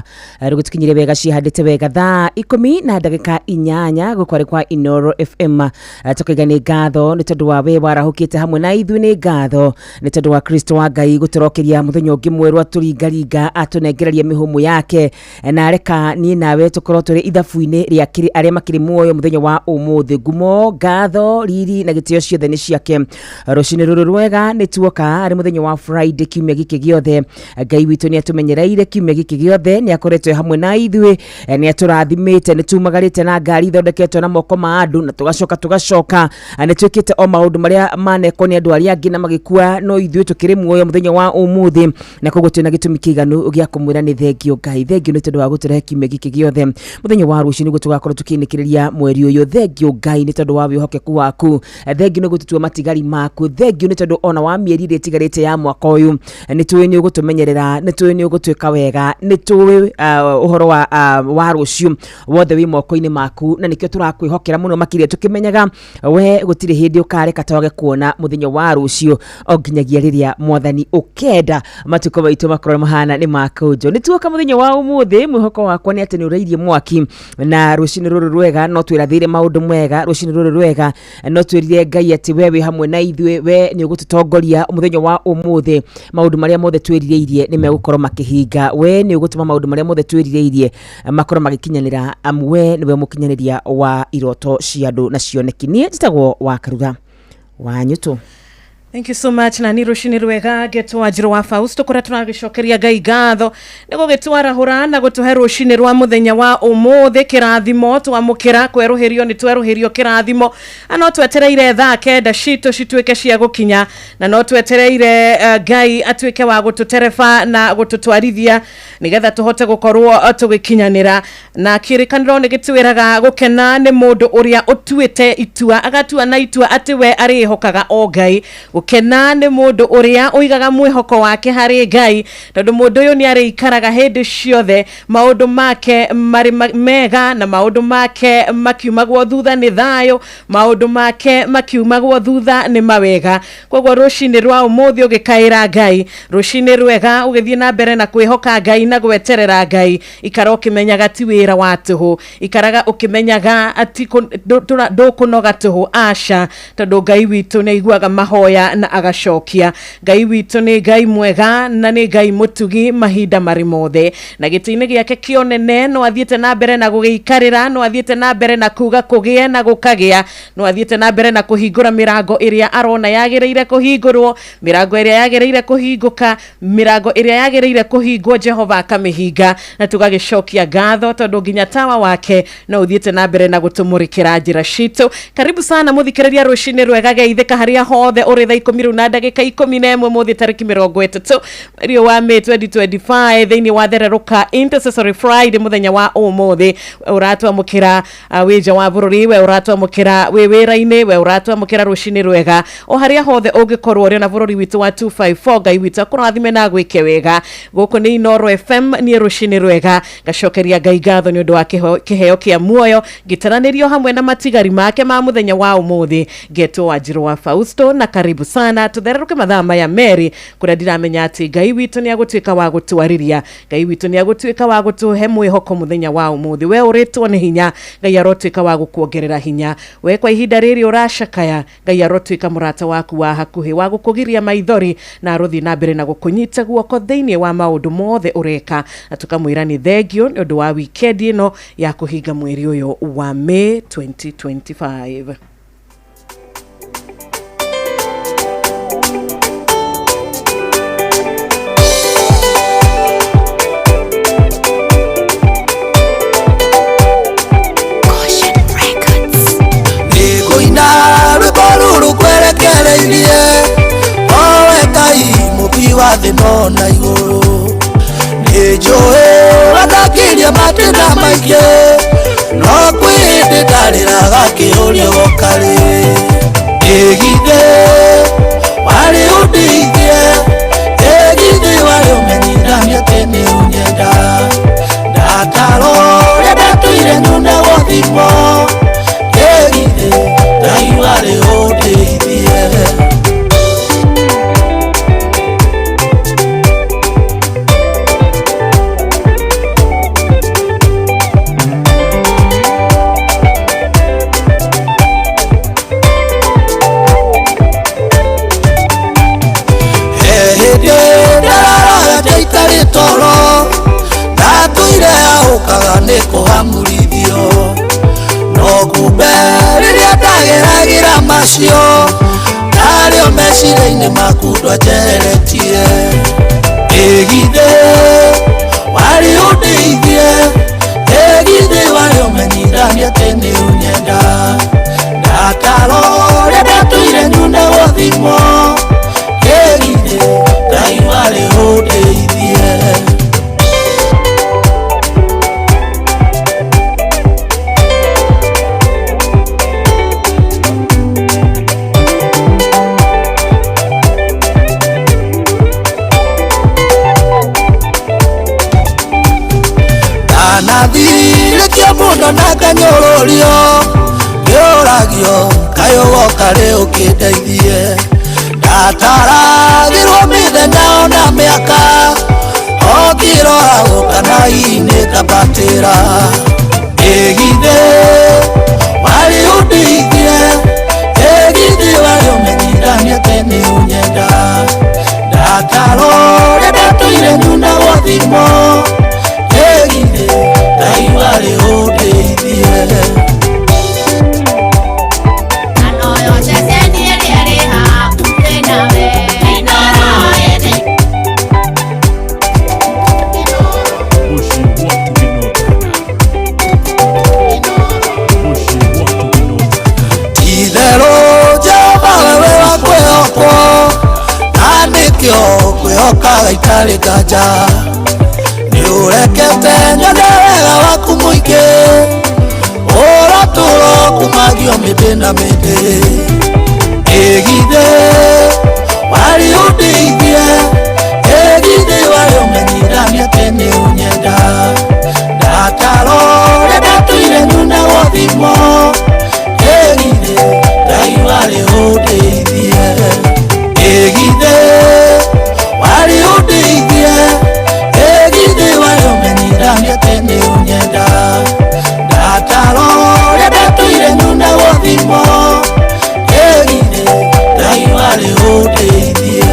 rũgĩtũkinyire wega cihandĩte wega thaa 8:08 gũkũ arĩ kwa Inoro FM. Tũkaiga nĩ ngatho nĩ tondũ wa we warahũkĩte hamwe na ithuĩ, nĩ ngatho nĩ tondũ wa Kristo wa Ngai gũtũrokeria mũthenya ũngĩ mwerũ atũringaringa atũnengereria mĩhũmũ yake na areka niĩ nawe tũkorwo tũrĩ ithabu-inĩ rĩa arĩa makĩrĩ muoyo mũthenya wa ũmũthĩ. Ngumo, ngatho, riri na gĩtĩo ciothe nĩ ciake. Rũcinĩ rũrũ rwega nĩ tuoka arĩ mũthenya wa Friday kiumia gĩkĩ gĩothe. Ngai witũ nĩ atũmenyereire kiumia gĩkĩ gĩothe, nĩ akoretwo hamwe na ithuĩ, nĩ atũrathimĩte, nĩ tumagarĩte na ngari ithondeketwo na moko ma andũ na tũgacoka nĩ twĩkĩte o maũndũ marĩa manekwo nĩ andũ arĩa angĩ na magĩkua, no ithuĩ tũkĩrĩ muoyo mũthenya wa ũmũthĩ, na koguo twĩna gĩtũmi kĩiganu gĩa kũmwĩra nĩ thengio Ngai, thengio nĩ tondũ wa gũtũrehe kiumia gĩkĩ gĩothe. Mũthenya wa rũciũ nĩguo tũgakorwo tũkĩinĩkĩrĩria mweri ũyũ. Thengio Ngai nĩ tondũ wa wĩhokeku waku, thengio nĩ gũtũtua matigari maku, thengio nĩ tondũ ona wa mĩeri ĩrĩa ĩtigarĩte ya mwaka ũyũ nĩ tũĩ nĩ ũgũtũmenyerera, nĩ tũĩ nĩ ũgũtwĩka wega, nĩ tũĩ ũhoro wa rũciũ wothe wĩ moko-inĩ maku, na nĩkĩo tũrakwĩhokera mũno makĩria tũkĩmenyaga we gũtirĩ hĩndĩ ũkareka twage kuona mũthenya wa rũciũ o nginyagia rĩrĩa mwathani ũkenda matukũ maitũ makorwo mahana nĩ makũnjo. Nĩ tuoka mũthenya wa ũmũthĩ, mwĩhoko wakwa nĩ atĩ nĩ ũrairie mwaki na rũcinĩ rũrũ rwega no twĩrathĩire maũndũ mega, rũcinĩ rũrũ rwega no twĩrire Ngai atĩ we wĩ hamwe na ithuĩ, we nĩ ũgũtũtongoria mũthenya wa ũmũthĩ, maũndũ marĩa mothe twĩrirĩirie nĩ megũkorwo makĩhinga, we nĩ ũgũtũma maũndũ marĩa mothe twĩrirĩirie makorwo magĩkinyanĩra, amu we nĩwe mũkinyanĩria wa iroto cia andũ na cioneki. Niĩ njĩtagwo wa Karura wa Nyũtũ. Thank you so much. Na nĩ rũcinĩ rwega ngetwo Wanjirũ wa Fausto kũrĩa tũragĩcokeria Ngai ngatho nĩ gũgĩtwarahũra na gũtũhe rũcinĩ rwa mũthenya wa ũmũthĩ kĩrathimo twamũkĩra kwerũhĩrio nĩ twerũhĩrio kĩrathimo, na no twetereire thaa 9 citũ cituĩke cia gũkinya, na no twetereire Ngai atuĩke wa gũtũtereba na gũtũtwarithia nĩgetha tũhote gũkorwo tũgĩkinyanĩra. Na kĩrĩkanĩro nĩ gĩtwĩraga gũkena nĩ mũndũ ũrĩa ũtuĩte itua, agatua na itua atĩ we arĩĩhokaga o Ngai. Gũkena nĩ mũndũ ũrĩa ũigaga mwĩhoko wake harĩ Ngai, tondũ mũndũ ũyũ nĩ arĩikaraga hĩndĩ ciothe maũndũ make marĩ mega na maũndũ make makiumagwo thutha nĩ thayũ, maũndũ make makiumagwo thutha nĩ mawega. Koguo rũcinĩ rwa ũmũthĩ ũgĩkaĩra Ngai, rũcinĩ rwega ũgĩthiĩ na mbere na kwĩhoka Ngai na gweterera Ngai, ikara ũkĩmenyaga ti wĩra wa tũhũ, ikaraga ũkĩmenyaga ati ndũkũnoga tũhũ, aca, tondũ Ngai witũ nĩ aiguaga mahoya na agacokia. Ngai witũ nĩ Ngai mwega na nĩ Ngai mũtugi mahinda marĩ mothe, na gĩtĩ-inĩ gĩake kĩonene no athiĩte na mbere na gũgĩikarĩra, no athiĩte na mbere na kuga kũgĩe na gũkagĩa, no athiĩte na mbere na kũhingũra mĩrango ĩrĩa arona yagĩrĩire kũhingũrwo, mĩrango ĩrĩa yagĩrĩire kũhingũka, mĩrango ĩrĩa yagĩrĩire kũhingwo Jehova akamĩhinga, na tũgagĩcokia ngatho tondũ nginya tawa wake no ũthiĩte na mbere na gũtũmũrĩkĩra njĩra citũ. Karibu sana mũthikĩrĩria rũcinĩ rwega, geithĩka harĩa hothe ũrĩ thaa 10 rĩu na ndagĩka 11 mũthĩ tarĩki 30 mweri wa May 2025 thĩinĩ wa Thererũka Intercessory Friday mũthenya wa ũmũthĩ. Ũratwamũkĩra wĩ nja wa bũrũri, we ũratwamũkĩra wĩ wĩra-inĩ, we ũratwamũkĩra rũcinĩ rwega o harĩa hothe ũngĩkorwo ũrĩ na bũrũri witũ wa 254. Ngai witũ akũrathime na agwĩke wega. Gũkũ nĩ Inoro FM, niĩ rũcinĩ rwega ngacokeria Ngai ngatho nĩ ũndũ wa kĩheo kĩa muoyo, ngĩtaranĩrio hamwe na matigari make ma mũthenya wa ũmũthĩ. Ngetwo Wanjirũ wa Fausto na karibu sana tũthererũke mathaa maya merĩ kũrĩa ndiramenya atĩ Ngai witũ nĩ agũtuĩka wa gũtwarĩria, Ngai witũ nĩ agũtuĩka wa gũtũhe mwĩhoko mũthenya wa ũmũthĩ. We ũrĩtwo nĩ hinya, Ngai arotuĩka wa gũkuongerera hinya. We kwa ihinda rĩrĩ ũracakaya, Ngai arotuĩka mũrata waku wa hakuhĩ wa gũkũgiria maithori na arothiĩ na mbere na gũkũnyita guoko thĩinĩ wa maũndũ mothe ũreka, na tũkamwĩra nĩ thengio nĩ ũndũ wa wikendi ĩno ya kũhinga mweri ũyũ wa May 2025. Nĩngũina rwĩmbo rũrũ kwerekereirie owe Ngai mũmbi wa thĩ no na igũrũ, nĩnjũĩ wandakirie matĩna maingĩ no kwĩ hĩndĩ ndarĩraga kĩũria. Ndingĩkũria ũgoka rĩ. Ĩgithĩ warĩ ũndeithie, ĩgithĩ warĩ ũmenyithanie atĩ nĩ ũnyenda. Ndatarwo ũrĩa ndatũire nyunagwo thimo, ĩgithĩ Ngai warĩ ũndeithie. Hĩndĩ ndararorete itarĩ toro, ndatũire ahũkaga nĩ kũhamũrithio. No kumbe rĩrĩa ndageragĩra macio, ndarĩo meciria-inĩ maku ndwanjeheretie. Ĩgithĩ warĩ ũndeithie, ĩgithĩ warĩ ũmenyithanie atĩ nĩ ũnyenda. Ndatarwo ũrĩa ndatũire nyunagwo thimo, ĩgithĩ Ngai warĩ ũndeithie. Ndanathirĩkia mũno na nganyũrũrio, ngĩũragio kaĩ ũgoka rĩ ũkĩndeithie. Ndataragĩrwo mĩthenya ona mĩaka, o ngĩrora gũka na inĩ ngabatĩra. Ĩgithĩ warĩ ũndeithie, ĩgithĩ warĩ ũmenyithanie atĩ nĩ ũnyenda. Ndatarwo ũrĩa ndatũire nyunagwo thimo, ĩgithĩ Ngai warĩ ũndeithie. Itherũ Jehova wewe wa kwĩhokwo, na nĩkĩo ngwĩhokaga itarĩ nganja. Nĩũrekete nyone wega waku mũingĩ, ũratũũra kumagio mĩndĩ na mĩndĩ. Ĩgithĩ warĩ ũndeithie, ĩgithĩ warĩ ũmenyithanie atĩ nĩ ũnyenda. Ndatarwo ũrĩa ndatũire nyunagwo thimo, ĩgithĩ Ngai warĩ ũndeithie. Ĩgithĩ warĩ ũndeithie, ĩgithĩ warĩ ũmenyithanie atĩ nĩ ũnyenda. Ndatarwo ũrĩa ndatũire nyunagwo thimo, ĩgithĩ Ngai warĩ ũndeithie.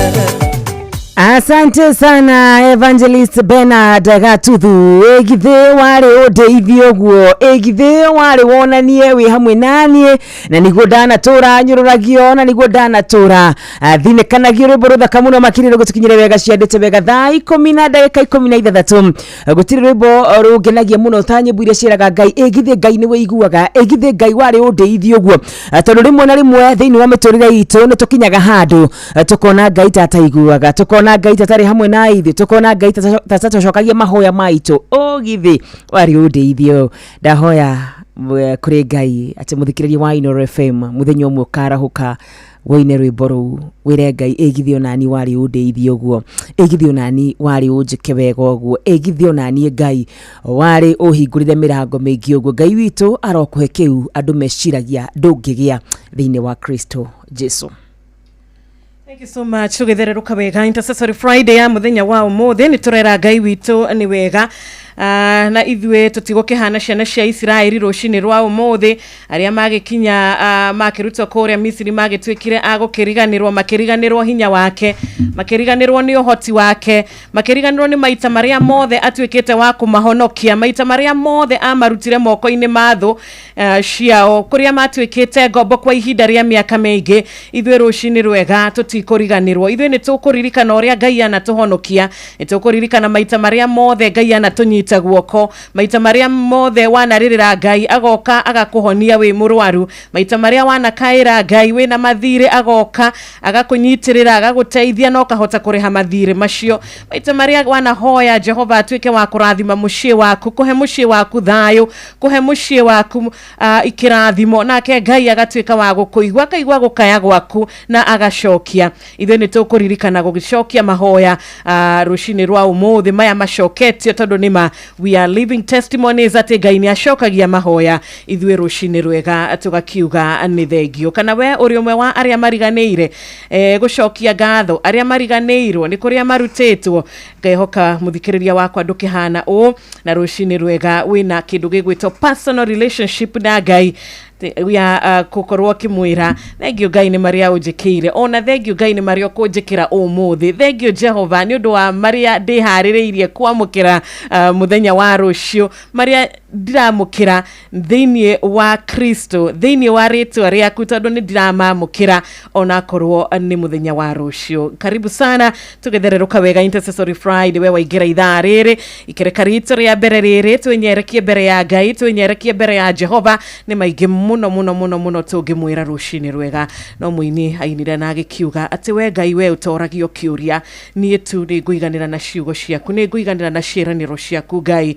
Asante sana Evangelist Bernard Gatuthu. Ĩgithĩ warĩ ũndeithie ũguo, ĩgithĩ warĩ wonanie wĩ hamwe naniĩ, na nĩguo ndanatũra nyũrũragio, na nĩguo ndanatũra thinĩkanagio. Rwĩmbo rũthaka mũno makĩria rũgũtũkinyĩre wega ciandĩte wega thaa 10 na ndagĩka 16. Gũtirĩ rwĩmbo rũngenagia mũno ta nyĩmbo iria ciĩraga Ngai ĩgithĩ Ngai nĩ wĩiguaga, ĩgithĩ Ngai warĩ ũndeithie ũguo. Tondũ rĩmwe na rĩmwe thĩinĩ wa mĩtũrĩre itũ nĩ tũkinyaga handũ tũkona Ngai ta ataiguaga, tũkona Ngai ta atarĩ hamwe na ithuĩ, tũkona Ngai ta atatũcokagia mahoya maitũ. Ũgithĩ warĩ ũndeithie. Ndahoya kũrĩ Ngai atĩ mũthikĩrĩria wa Inooro FM mũthenya ũmwe ũkarahũka woine rwĩmbo rũu wĩre Ngai ĩgithĩ onani warĩ ũndeithie ũguo, ĩgithĩ onani warĩ ũnjĩke wega ũguo, ĩgithĩ onani Ngai warĩ ũhingũrĩre mĩrango mĩingĩ ũguo. Ngai witũ arokũhe kĩu andũ meciragia ndũngĩgĩa thĩinĩ wa Kristo Jesu. Thank you so much. Tũgĩthererũka wega Intercessory Friday ya mũthenya wa ũmũthĩ nĩ tũrera Ngai witũ nĩ wega. Na ithuĩ tũtigũkĩhana ciana cia Isiraeli rũcinĩ rwa ũmũthĩ arĩa magĩkinya makĩrutwo kũrĩa Misiri magĩtuĩkire a gũkĩriganĩrwo, makĩriganĩrwo hinya wake, makĩriganĩrwo nĩ ũhoti wake, makĩriganĩrwo nĩ maita marĩa mothe atuĩkĩte wa kũmahonokia, maita marĩa mothe amarutire moko-inĩ ma thũ ciao kũrĩa matuĩkĩte ngombo kwa ihinda rĩa mĩaka mĩingĩ. Ithuĩ rũcinĩ rwega tũtikũriganĩrwo, ithuĩ nĩ tũkũririkana ũrĩa Ngai anatũhonokia, nĩ tũkũririkana maita marĩa mothe Ngai anatũnyita agagũnyita guoko. Maita marĩa mothe wanarĩrĩra Ngai agoka agakũhonia wĩ mũrwaru. Maita marĩa wanakaĩra Ngai wĩna mathirĩ agoka agakũnyitĩrĩra agagũteithia na ũkahota kũrĩha mathirĩ macio. Maita marĩa wanahoya Jehova atuĩke wa kũrathima mũciĩ waku, kũhe mũciĩ waku thayũ, kũhe mũciĩ waku ikĩrathimo, nake Ngai agatuĩka wa gũkũigua, akaigua gũkaya gwaku na agacokia. Ithuĩ nĩ tũkũririkana gũgĩcokia mahoya rũcinĩ rwa ũmũthĩ maya macoketio, tondũ nĩma we are living testimonies atĩ Ngai nĩ acokagia mahoya. Ithuĩ rũcinĩ rwega tũgakiuga nĩ thengio. Kana we ũrĩ ũmwe wa arĩa mariganĩire gũcokia ngatho, arĩa mariganĩirwo nĩ kũrĩa marutĩtwo, ngehoka mũthikĩrĩria wakwa ndũkĩhana ũũ, na rũcinĩ rwega wĩna kĩndũ gĩgwĩtwo personal relationship na Ngai ya gũkorwo ũkĩmwĩra thengio Ngai nĩ marĩa ũnjĩkĩire, ona thengio Ngai nĩ marĩa ũkũnjĩkĩra ũmũthĩ, thengio Jehova nĩ ũndũ wa marĩa ndĩharĩrĩirie kwamũkĩra mũthenya wa rũciũ, marĩa ndiramũkĩra thĩinĩ wa Kristo, thĩinĩ wa rĩtwa rĩaku, tondũ nĩ ndiramamũkĩra onakorwo nĩ mũthenya wa rũciũ. Karibu sana tũgĩthererũka wega Intercessory Friday. We waingĩra ithaa rĩrĩ ikereka ritũ rĩa mbere rĩrĩ, twĩnyerekie mbere ya Ngai, twĩnyerekie mbere ya Jehova. Nĩ maingĩ mũno mũno mũno mũno tũngĩmwĩra rũcinĩ rwega. No mũini ainire na agĩkiuga atĩ we Ngai, we ũtoragio kĩũria, niĩ tu nĩ ngũiganĩra na ciugo ciaku, nĩ ngũiganĩra na ciĩranĩro ciaku Ngai,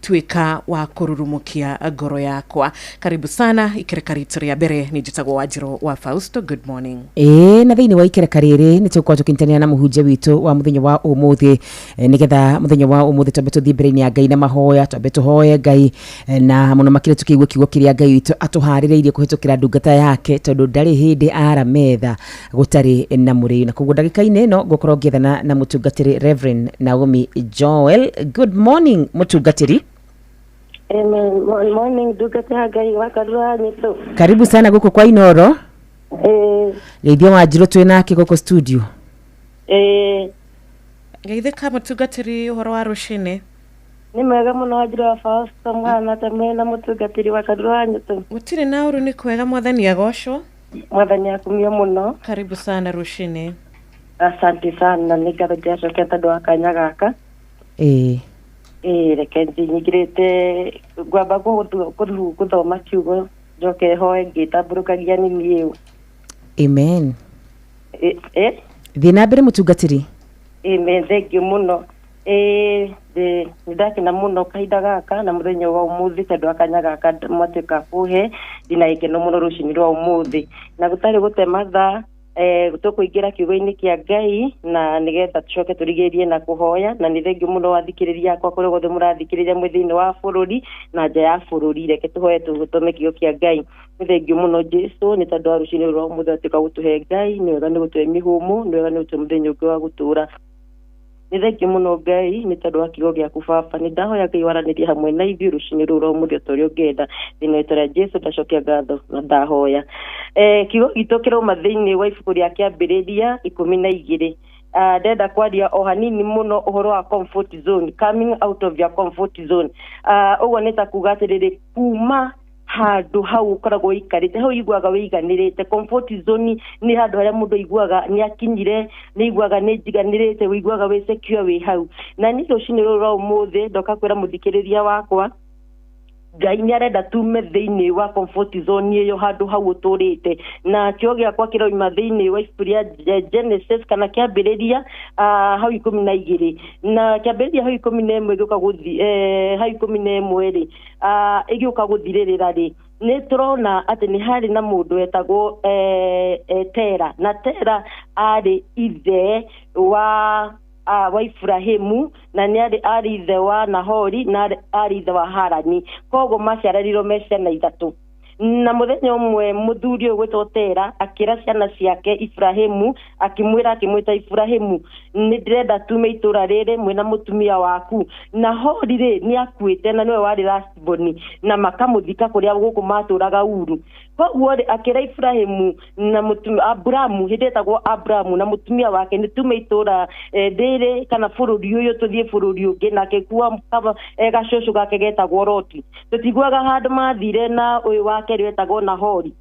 tuĩka wa kũrurumukia ngoro yakwa. Karibu sana ikereka ritũ rĩa mbere. Nĩ njĩtagwo Wanjirũ wa Fausto. Good morning. Ĩĩ, na thĩinĩ wa ikereka rĩrĩ nĩ tũgũkorwo tũkĩnyitanĩra na mũhunjia witũ wa mũthenya wa ũmũthĩ, nĩgetha mũthenya wa ũmũthĩ twambe tũthiĩ mbere-inĩ ya Ngai na mahoya, twambe tũhoye Ngai, na mũno makĩria tũkĩigue kiugo kĩrĩa Ngai witũ atũharĩrĩirie kũhĩtũkĩra ndungata yake, tondũ ndarĩ hĩndĩ ara metha gũtarĩ na mũrĩu. Na koguo ndagĩka-inĩ ĩno ngũkorwo ngĩethana na mũtungatĩri Reverend Naomi Joel. Good morning mũtungatĩri. Amen. Morning, ndungata ya Ngai wa Karura Nyitũ. Karibu sana gũkũ kwa Inoro. Geithia Wanjirũ twĩ nake gũkũ studio. Geithĩka mũtungatĩri, ũhoro wa rũcinĩ? Nĩ mwega mũno Wanjirũ wa Fausto, mwana ta mwena mũtungatĩri wa Karura wa Nyitũ. Gũtirĩ na ũru, nĩ kwega, mwathani agocwo. Mwathani akumio mũno. Karibu sana rũcinĩ. Asante sana, nĩ ngatho ndĩracokia tondũ wa kanya gaka. Ĩĩ, reke nyingĩrĩte ngwamba gũthoma kiugo njoke hoe ngĩtambũrũkagia nĩmĩ ĩyo. Amen. Thiĩ na mbere mũtungatĩri. Amen, thank you mũno. Ĩĩ, nĩ ndakena mũno kahinda gaka na mũthenya wa ũmũthĩ tondũ wa kanya gaka mwatuĩka kũhe, ndĩna gĩkeno mũno rũcinĩ rwa ũmũthĩ. Na gũtarĩ gũte mathaa, tũkũingĩra kiugo-inĩ kĩa Ngai na nĩgetha tũcoke tũrigĩrĩrie na kũhoya. Na nĩ thengiũ mũno athikĩrĩria akwa kũrĩa guothe mũrathikĩrĩria mwĩ thĩinĩ wa bũrũri na nja ya bũrũri. Reke tũhoye tũthome kiugo kĩa Ngai. Nĩ thengiũ mũno Jesu nĩ tondũ wa rũcinĩ rwa ũmũthĩ watuĩka gũtũhe Ngai, nĩ wega nĩ gũtũhe mĩhũmũ, nĩ wega nĩ gũtũhe mũthenya ũngĩ wa gũtũra. Nĩ thengiũ mũno Ngai nĩ tondũ wa kiugo gĩaku Baba. Nĩ ndahoya Ngai waranĩrie hamwe na ithuĩ rũcinĩ rũrũ rwa ũmũthĩ o ta ũrĩa ũngĩenda. Thĩinĩ wa rĩĩtwa rĩa Jesu ndacokia ngatho na ndahoya. Kiugo gitũ kĩrauma thĩinĩ wa ibuku rĩa Kĩambĩrĩria 12. Ndenda kwaria o hanini mũno ũhoro wa comfort zone, coming out of your comfort zone. Ũguo nĩ ta kuga atĩrĩrĩ, kuma handũ hau ũkoragwo ũikarĩte hau ũiguaga wĩiganĩrĩte. Comfort zone nĩ handũ harĩa mũndũ aiguaga nĩ akinyire, nĩ aiguaga nĩ njiganĩrĩte, ũiguaga wĩ secure wĩ hau. Na niĩ rũcinĩ rũrũ rwa ũmũthĩ ndoka kwĩra mũthikĩrĩria wakwa, Ngai nĩ arenda tume thĩinĩ wa comfort zone ĩyo, handũ hau ũtũrĩte. Na kĩo gĩakwa kĩroima thĩinĩ wa ibuku rĩa Genesis kana Kĩambĩrĩria, hau 12, na Kĩambĩrĩria hau 11 ĩgĩũka gũthi, hau 11 rĩ, ĩgĩũka gũthirĩrĩra rĩ, nĩ tũrona atĩ nĩ harĩ na mũndũ wetagwo Tera, na Tera arĩ ithe wa Ibrahimu, na nĩ arĩ ithe wa Nahori, na arĩ ithe wa Harani. Koguo maciaranirwo me ciana ithatũ. Na mũthenya ũmwe mũthuri ũyũ gwĩtwo Tera akĩra ciana ciake Ibrahimu, akĩmwĩra, akĩmwĩta Ibrahimu, nĩ ndĩrenda tume itũra rĩrĩ mwĩna mũtumia waku. Nahori rĩ nĩ akuĩte na nĩwe warĩ last born, na makamũthika kũrĩa gũkũ matũraga Uru. Koguo rĩ, akĩra Ibrahimu na mũtumia Abrahamu, hĩndĩ etagwo Abrahamu, na mũtumia wake, nĩ tume itũra rĩrĩ kana bũrũri ũyũ tũthiĩ bũrũri ũngĩ. Na akĩkua gacũcũ gake getagwo Loti. Tũtiguaga handũ mathire na ũyũ wa kerĩ wetagwo Nahori.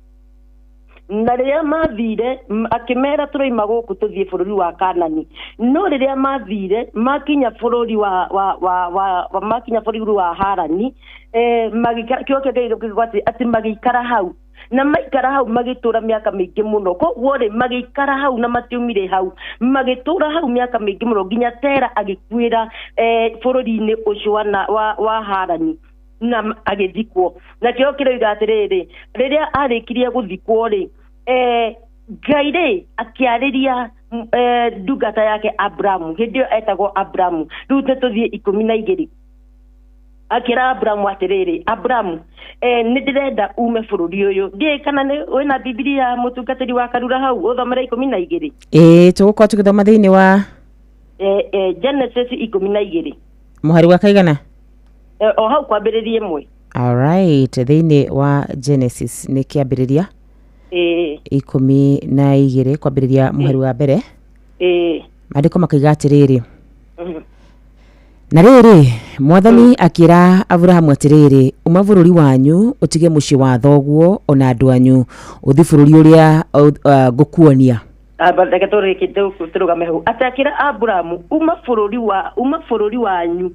Na rĩrĩa mathire akĩmera tũroima gũkũ tũthiĩ bũrũri wa Kanani. No rĩrĩa mathire makinya bũrũri wa wa wa wa, wa makinya bũrũri wa Harani, magĩikara kĩo kĩa Ngai gĩkiuga atĩ magĩikara hau, na maikara hau magĩtũra mĩaka mĩingĩ mũno. Koguo rĩ, magĩikara hau na matiumire hau, magĩtũra hau mĩaka mĩingĩ mũno nginya Tera agĩkuĩra bũrũri-inĩ ũcio wa Harani na agĩthikwo. Na kĩo kĩroiga atĩrĩrĩ, rĩrĩa arĩkirie gũthikwo rĩ, Ngai rĩ akĩarĩria ndungata yake Abrahamu, hĩndĩ ĩyo etagwo Abrahamu. Rĩu nĩ tũthiĩ 12. Akĩra Abrahamu atĩrĩrĩ, Abrahamu, nĩ ndĩrenda ume bũrũri ũyũ. Ndiũĩ kana nĩ wĩna Bibilia, mũtungatĩri wa Karura, hau ũthomere 12. Ĩĩ, tũgũkorwo tũgĩthoma thĩinĩ wa Genesis 12. Mũhari wa kaigana? O hau kwambĩrĩria 1. Alright, thĩinĩ wa Genesis nĩ kĩambĩrĩria 12 kwambĩrĩria mũhari wa mbere. Maandĩko makaiga atĩrĩrĩ, na rĩrĩ, Mwathani akĩra Aburahamu atĩrĩrĩ, uma bũrũri wanyu, ũtige mũciĩ wa thoguo ona andũ anyu, ũthiĩ bũrũri ũrĩa ngũkuonia. Aba, reke tũrũgame hau. Atĩ akĩra Abrahamu, uma bũrũri wanyu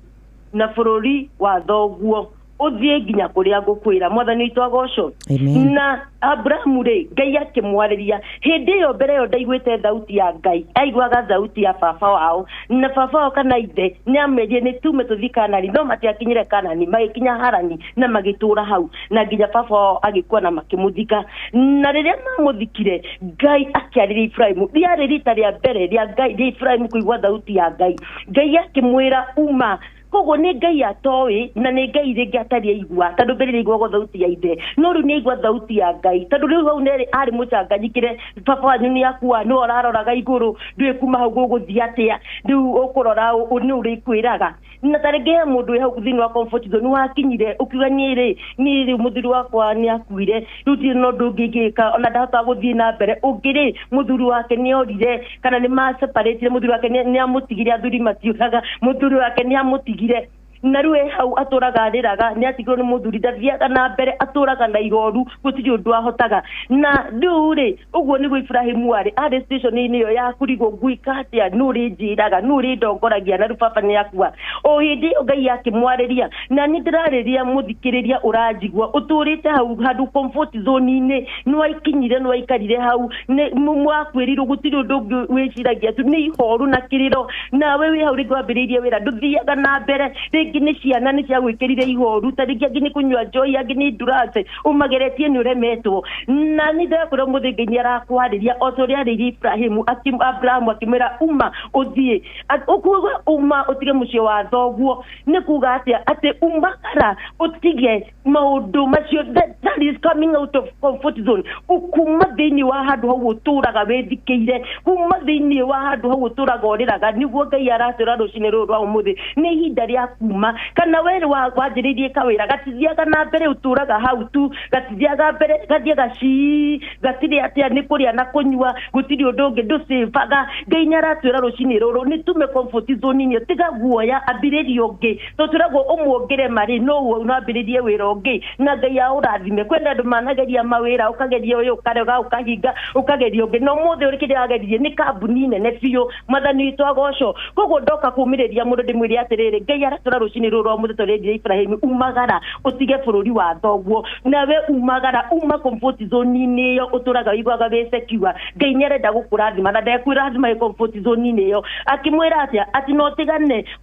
na bũrũri wa thoguo, ũthiĩ nginya kũrĩa ngũkwĩra. Mwathani witũ agocwo. Amen. Na Abrahamu rĩ, Ngai akĩmwarĩria. Hĩndĩ ĩyo mbere ĩyo ndaiguĩte thauti ya Ngai, aiguaga thauti ya baba wao, na baba wao kana ithe nĩ amerie nĩ tume tũthiĩ Kanani, no matiakinyire Kanani, magĩkinya Harani na magĩtũra hau na nginya baba wao agĩkua na makĩmũthika. Na rĩrĩa mamũthikire, Ngai akĩarĩria Ibrahimu. Rĩarĩ rita rĩa mbere rĩa Ngai rĩa Ibrahimu kũigua thauti ya Ngai. Ngai akĩmwĩra uma. Koguo nĩ Ngai atoĩ na nĩ Ngai rĩngĩ atarĩ aigua, tondũ mbere nĩ aiguagwo thauti ya ithe, no rĩu nĩ aigua thauti ya Ngai, tondũ rĩu hau nĩ arĩ mũcanganyikĩre. Baba wanyu nĩ akua, nĩwe ũraroraga igũrũ, ndũĩ kuma hau gũgũthiĩ atĩa, rĩu ũkũrora nĩ ũrĩkwĩraga. Na ta rĩngĩ he mũndũ wĩ hau thĩinĩ wa comfort zone, wakinyire ũkiuga, niĩ rĩ, niĩ rĩu mũthuri wakwa nĩ akuire, rĩu ndirĩ na ũndũ ũngĩ ingĩka, ona ndahotaga gũthiĩ na mbere. Ũngĩ rĩ, mũthuri wake nĩ orire kana nĩ maseparĩtire, mũthuri wake nĩ amũtigire. Athuri matiũraga, mũthuri wake nĩ amũtigire, na rĩu e hau atũraga arĩraga nĩ atigirwo nĩ mũthuri, ndathiaga na mbere, atũraga na ihoru, gũtirĩ ũndũ ahotaga. Na rĩu rĩ, ũguo nĩguo Ibrahimu arĩ station-inĩ ĩyo ya kũrigwo, ngwĩka atĩa? Nũ ũrĩnjĩraga? Nũ ũrĩndongoragia? Na rĩu baba nĩ akua. O hĩndĩ ĩyo Ngai akĩmwarĩria. Na nĩ ndĩrarĩria mũthikĩrĩria ũranjigua ũtũrĩte hau handũ comfort zone-inĩ, nĩ waikinyire, nĩ waikarire hau, nĩ wakwĩrirwo gũtirĩ ũndũ ũngĩ wĩciragia tu nĩ ihoru na kĩrĩro. Nawe wĩ hau rĩngĩ wambĩrĩirie wĩra, ndũthiaga na mbere, rĩngĩ nĩ ciana nĩ ciagwĩkĩrire ihoru, ta rĩngĩ angĩ nĩ kũnyua njohi, angĩ nĩ ndurance ũmageretie, nĩ ũremetwo. Na nĩ ndĩrakwĩra ũmũthĩ Ngai nĩ arakwarĩria o ta ũrĩa arĩirie Ibrahimu, Abrahamu, akĩmwĩra uma ũthiĩ. Ũkuga uma ũtige mũciĩ wa thoguo nĩ kuga atĩa? Atĩ umakara ũtige maũndũ macio. That is coming out of comfort zone, kuma thĩinĩ wa handũ hau ũtũraga wĩthikĩire, kuma thĩinĩ wa handũ hau ũtũraga ũrĩraga. Nĩguo Ngai aratwĩra rũcinĩ rũrũ rwa ũmũthĩ, nĩ ihinda rĩa kuma. Kana we wanjĩrĩirie kawĩra gatithiaga na mbere, ũtũraga hau tu, gatithiaga mbere, gathiaga cii, gatirĩ atĩa, nĩ kũrĩa na kũnyua, gũtirĩ ũndũ ũngĩ, ndũcĩbaga. Ngai nĩ aratwĩra rũcinĩ rũrũ nĩ tume comfort zone-inĩ, tiga guoya, ambĩrĩria ũngĩ. To twĩragwo ũmwe ũngĩrema rĩ, no no ambĩrĩrie wĩra ũngĩ na Ngai aũrathime. Kwĩna andũ manageria mawĩra, ũkageria ũyũ ũkarega, ũkahinga, ũkageria ũngĩ, na ũmũthĩ ũrĩ kĩrĩa wageririe nĩ kambuni nene biũ. Mwathani witũ agocwo. Koguo ndoka kũmĩrĩria mũndũ ndĩmwĩre atĩrĩrĩ, Ngai aratwĩra rũcinĩ rũrũ rwa ũmũthĩ tũrendire Ibrahimu, umagara ũtige bũrũri wa thoguo. Nawe umagara, uma comfort zone-inĩ ĩyo ũtũraga ũiguaga wĩ secure. Ngai nĩ arenda gũkũrathima na ndekwĩrathima wĩ comfort zone-inĩ ĩyo. Akĩmwĩra atĩa? Atĩ no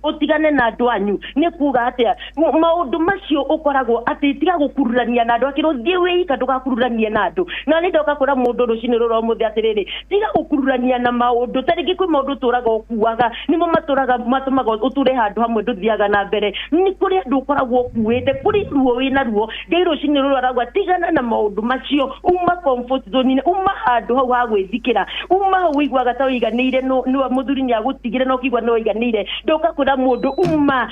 ũtigane na andũ anyu. Nĩ kuga atĩa? Maũndũ macio ũkoragwo atĩ tiga gũkururania na andũ, akĩrwo thiĩ wĩika, ndũgakururanie na andũ. Na nĩ ndoka kwĩra mũndũ rũcinĩ rũrũ ũmũthĩ atĩrĩrĩ, tiga gũkururania na maũndũ. Ta rĩngĩ kwĩ maũndũ ũtũraga ũkuaga, nĩmo matũraga matũmaga ũtũre handũ hamwe, ndũthiaga na mbere. Nĩ kũrĩ andũ ũkoragwo ũkuĩte, kũrĩ ruo wĩna ruo. Ngai rũcinĩ rũrũ arauga tigana na maũndũ macio, uma comfort zone-inĩ, uma handũ hau ha gwĩthikĩra, uma hau ũiguaga ta ũiganĩire. No nĩwe mũthuri nĩ agũtigire na ũkĩigua nĩ ũiganĩire. Ndoka kwĩra mũndũ uma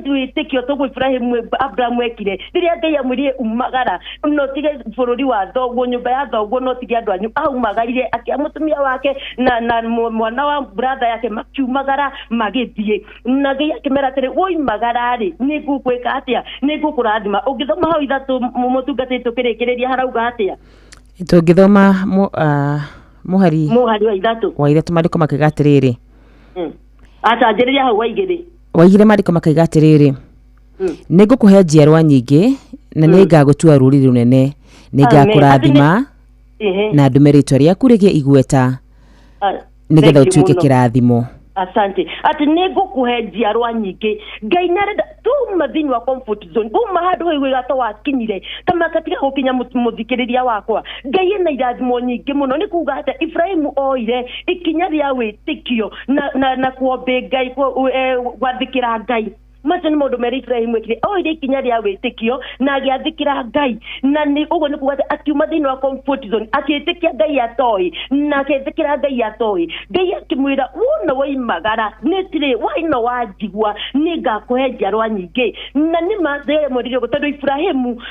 wĩtĩkio toguo Ibrahimu, Abrahamu ekire rĩrĩa Ngai amwĩrire umagara no tige bũrũri wa thoguo, nyũmba ya thoguo, no tige andũ anyu. Aumagarire akĩoya mũtumia wake na mwana wa brother yake, makiumagara magĩthiĩ, na Ngai akĩmera atĩrĩ, woimagara rĩ, nĩ ngũkwĩka atĩa? Nĩ ngũkũrathima. Ũngĩthoma hau 3, mũtungatĩri, tũkĩrĩkĩrĩria, harauga atĩa? Tũngĩthoma mũhari Mũhari wa 3. Wa 3, maandĩko makaiga atĩrĩrĩ. Aca, njĩrĩria hau wa 2. Wa 2, maandĩko makaiga atĩrĩrĩ: "Nĩ ngũkũhe njiarwa nyingĩ na nĩ ngagũtua rũrĩrĩ rũnene, nĩ ngakũrathima na ndũme rĩtwa rĩaku rĩgĩe igweta, nĩgetha Thank you ũtuĩke mũno. kĩrathimo." Asante. Atĩ nĩ ngũkũhe njiarwa nyingĩ. Ngai nĩ arenda tuma thĩinĩ wa comfort zone, uma handũ hau gato wakinyire kama gatiga gũkinya. Mũthikĩrĩria wakwa, Ngai ena irathimo nyingĩ mũno. Nĩ kuga atĩ Ibrahimu oire ikinya rĩa wĩtĩkio na kuombe Ngai, gwathĩkĩra Ngai. Macio nĩ maũndũ merĩ Ibrahimu ekire: oire ikinya rĩa wĩtĩkio na agĩathĩkĩra Ngai. Na nĩ ũguo nĩ kuga atĩ akiuma thĩinĩ wa comfort zone, akĩĩtĩkia Ngai atoĩ na akĩĩtĩkĩra Ngai atoĩ. Ngai akĩmwĩra, "Wona woimagara nĩ tirĩ waino wanjigua, nĩ ngakũhe njiarwa nyingĩ." Na nĩ ma mwĩrire ũguo tondũ Ibrahimu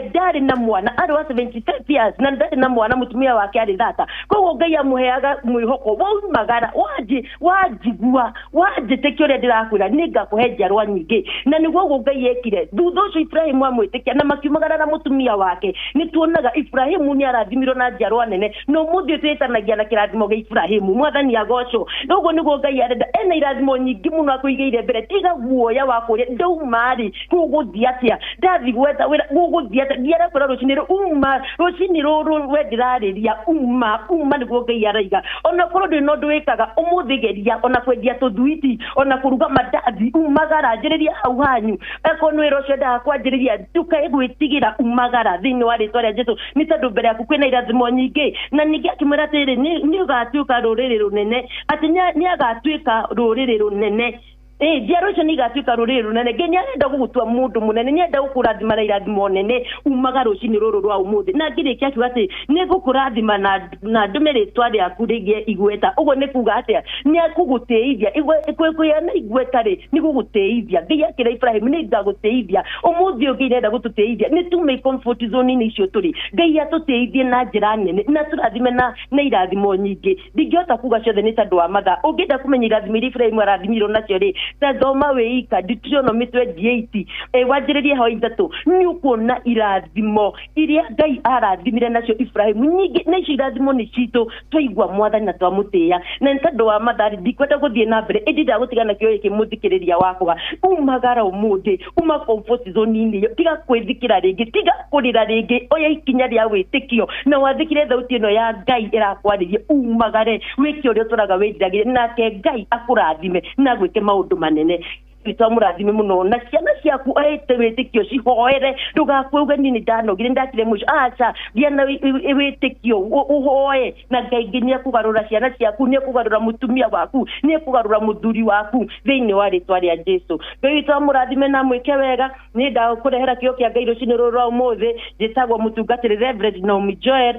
ndarĩ na mwana, arĩ wa 75 years na ndarĩ na mwana, mũtumia wake arĩ thata. Koguo Ngai amũheaga mwĩhoko, woimagara wanji wanjigua, wanjĩtĩkia ũrĩa ndĩrakwĩra, nĩ ngakũhe njiarwa nyingĩ. Na nĩguo ũguo Ngai ekire. Thutha ũcio Ibrahimu amwĩtĩkia na makiumagara na mũtumia wake, nĩ tuonaga Ibrahimu nĩ arathimirwo na njiarwa nene, na ũmũthĩ ũyũ twĩtanagia na kĩrathimo gĩa Ibrahimu. Mwathani agocwo. Na ũguo nĩguo Ngai arenda, ena irathimo nyingĩ mũno akũigĩire mbere. Tiga guoya wa kũrĩa ndauma rĩ, gũgũthiĩ atĩa? Ndathi gwetha wĩra, gũgũthiĩ atĩa? Ngiara kwĩra rũcinĩ rũ uma, rũcinĩ rũrũ we ndĩrarĩria, uma, uma, nĩguo Ngai araiga. Ona korwo ndũrĩ na ũndũ wĩkaga ũmũthĩ, geria ona kwendia tũthwiti, ona kũruga mandathi, umagara, anjĩrĩria hau hanyu. Akorwo nĩ wĩra ũcio endaga kwanjĩrĩria, ndukae gwĩtigĩra, umagara thĩinĩ wa rĩtwa rĩa Jesu, nĩ tondũ mbere yaku kwĩna irathimo nyingĩ. Na ningĩ akĩmwĩra atĩrĩrĩ, nĩ ũgatuĩka rũrĩrĩ rũnene, atĩ nĩ agatuĩka rũrĩrĩ rũnene. Ĩ njiaro icio nĩ igatuĩka rũrĩrĩ rũnene. Ngai nĩ arenda gũgũtua mũndũ mũnene, nĩ arenda gũkũrathima na irathimo nene. Umaga rũcinĩ rũrũ rwa ũmũthĩ. Na ngĩrĩkia akiuga atĩ nĩ ngũkũrathima na ndũme rĩtwa rĩaku rĩgĩe igweta. Ũguo nĩ kuga atĩa? Nĩ akũgũtĩithia. Kũgĩa na igweta rĩ, nĩ gũgũtĩithia. Ngai akĩra Ibrahim, "Nĩ ngagũtĩithia." Ũmũthĩ ũyũ Ngai nĩarenda gũtũtĩithia, nĩ tume comfort zone-inĩ icio tũrĩ. Ngai atũtĩithie na njĩra nene na tũrathime na irathimo nyingĩ. Ndingĩhota kuga ciothe nĩ tondũ wa mathaa. Ũngĩenda kũmenya irathimo iria Ibrahimu arathimirwo nacio rĩ, ta thoma wĩika Deuteronomy 28, wanjĩrĩrie ho 3, nĩ ũkuona irathimo iria Ngai arathimire nacio Ibrahimu nyingĩ. Na icio irathimo nĩ citũ twaigua Mwathani na twamũtĩĩa. Na nĩ tondũ wa mathaa ndikwenda gũthiĩ na mbere, ĩndĩ ndagũtiga na kĩo gĩkĩ. Mũthikĩrĩria wakwa, umagara ũmũthĩ, uma comfort zone-inĩ ĩyo, tiga kwĩthikĩra rĩngĩ, tiga kũrĩra rĩngĩ. Oya ikinya rĩa wĩtĩkio na wathĩkĩre thauti ĩno ya Ngai ĩrakwarĩria. Umagare, wĩke ũrĩa ũtũraga wĩriragĩria, nake Ngai akũrathime na gwĩke maũndũ manene. Witũ amũrathime mũno. Na ciana ciaku ahĩte wĩtĩkio, cihoere. Ndũgakue uge, "Niĩ nĩ ndanogire, nĩ ndakire mũico." Aca, gĩa na wĩtĩkio, ũhoe, na Ngai ngĩ nĩ ekũgarũra ciana ciaku, nĩ ekũgarũra mũtumia waku, nĩ ekũgarũra mũthuri waku thĩinĩ wa rĩtwa rĩa Jesu. Ngai witũ amũrathime na mwĩke wega. Nĩ ndakũrehera kĩo kĩa Ngai rũcinĩ rũrũ rwa ũmũthĩ. Njĩtagwo mũtungatĩri Reverend Naomi Joel.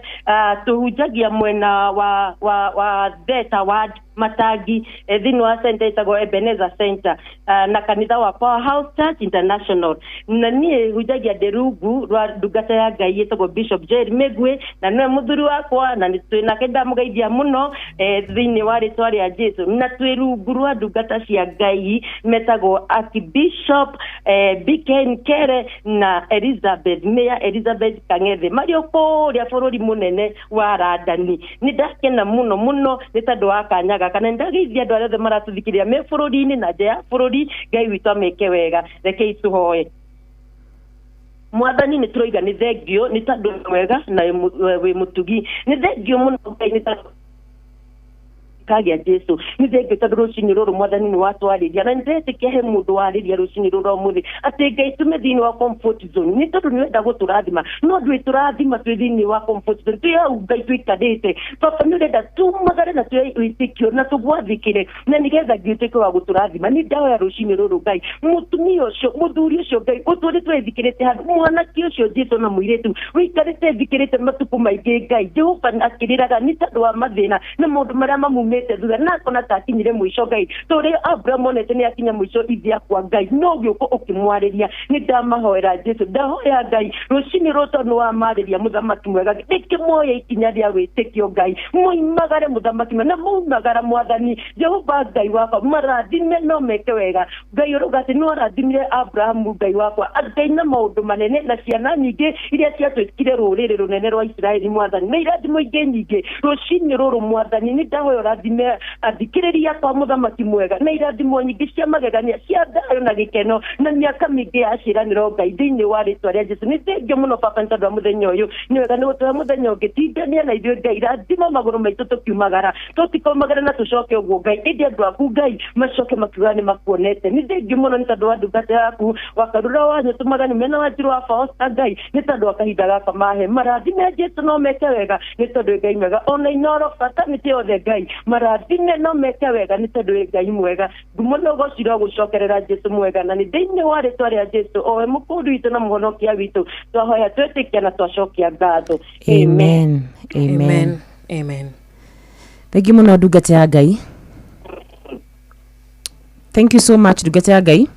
Tũhunjagia mwena wa Theta Ward, Matangi, thĩinĩ wa center ĩtagwo Ebenezer Center, na kanitha wa Powerhouse Church International. Na niĩ hunjagia ndĩ rungu rwa ndungata ya Ngai ĩtagwo Bishop Joel Mĩgwi, na nĩwe mũthuri wakwa, na nĩ twĩ nake, ndamũgeithia mũno thĩinĩ wa rĩtwa rĩa Jesu. Na twĩ rungu rwa ndungata cia Ngai metagwo Archbishop BK Kere na Elizabeth, Mayor Elizabeth Kang'ethe, marĩ o kũrĩa bũrũri mũnene wa Randani. Nĩ ndakena mũno mũno nĩ tondũ wa kanya gaka, na nĩ ndageithia andũ arĩa othe maratũthikĩrĩria me bũrũri-inĩ na nja ya bũrũri. Ngai witũ ameke wega. Rekei tũhoe. Mwathani, nĩ tũroiga nĩ thengio nĩ tondũ wĩ mwega na wĩ mũtugi. Nĩ thengio mũno Ngai nĩ tondũ kagĩa Jesu. Nĩ thengio tondũ rũcinĩ rũrũ, Mwathani, nĩ watwarĩria, na nĩ ndetĩkia he mũndũ warĩria rũcinĩ rũrũ ũmũthĩ atĩ Ngai tume thĩinĩ wa comfort zone, nĩ tondũ nĩ wenda gũtũrathima, no ndwĩ tũrathima twĩ thĩinĩ wa comfort zone, twĩ hau Ngai tũikarĩte. Baba, nĩ ũrenda tumagare na tuoe wĩtĩkio na tũgwathĩkĩre, na nĩgetha Ngai ũtuĩke wa gũtũrathima. Nĩ ndahoya rũcinĩ rũrũ, Ngai, mũtumia ũcio, mũthuri ũcio, Ngai, ũtũrĩtwo ethikĩrĩte handũ, mwanake ũcio Jesu na mũirĩtu wĩikarĩte ethikĩrĩte matukũ maingĩ, Ngai Jehova, akĩrĩraga nĩ tondũ wa mathĩna na maũndũ marĩa mamumĩrĩire. atiganĩte thutha na akona ta akinyire mũico Ngai tũrĩa Abraham onete nĩ akinya mũico ithe akwa Ngai no gĩũka ũkĩmwarĩria nĩ ndamahoera Jesu ndahoya Ngai rũcinĩ rũrũ tondũ nĩwamarĩria mũthamaki mwega ndĩkĩmoya ikinya rĩa wĩtĩkio Ngai moimagare mũthamaki mwega na maumagara mwathani Jehova Ngai wakwa marathime no meke wega Ngai ũrauga atĩ nĩwarathimire Abrahamu Ngai wakwa Ngai na maũndũ manene na ciana nyingĩ iria ciatuĩkire rũrĩrĩ rũnene rwa Isiraeli mwathani na irathimo ingĩ nyingĩ rũcinĩ rũrũ mwathani nĩ ndahoya ũrathime athikĩrĩria kwa mũthamaki mwega na irathimo nyingĩ cia magegania cia thayũ na gĩkeno na mĩaka mĩingĩ ya ciĩranĩro Ngai thĩinĩ wa rĩtwa rĩa Jesu nĩ thengiũ mũno baba nĩ tondũ wa mũthenya ũyũ nĩ wega nĩ gũtũhe mũthenya ũngĩ tindania na ithuĩ Ngai rathima magũrũ maitũ tũkiumagara tũtikaumagara na tũcoke ũguo Ngai ĩndĩ andũ aku Ngai macoke makiuga nĩ makuonete nĩ thengiũ mũno nĩ tondũ wa ndungata yaku wakarura wanyu tũmaga nĩ mena wa Njirũ wa Fausta Ngai nĩ tondũ wa kahinda gaka mahe marathime Jesu no meke wega nĩ tondũ Ngai mwega ona Inoro fraternity yothe Ngai marathime no meke wega nĩ tondũ Ngai mwega ngumo na ũgoci gũcokerera Jesu mwega na nĩ thĩinĩ wa rĩtwa rĩa Jesu owe mũkũũri witũ na mũhonokia witũ twahoya twĩtĩkia na twacokia ngatho. Amen. Amen. Amen. Amen. Thank you mũno ndungata ya Ngai. Thank you so much ndungata ya Ngai.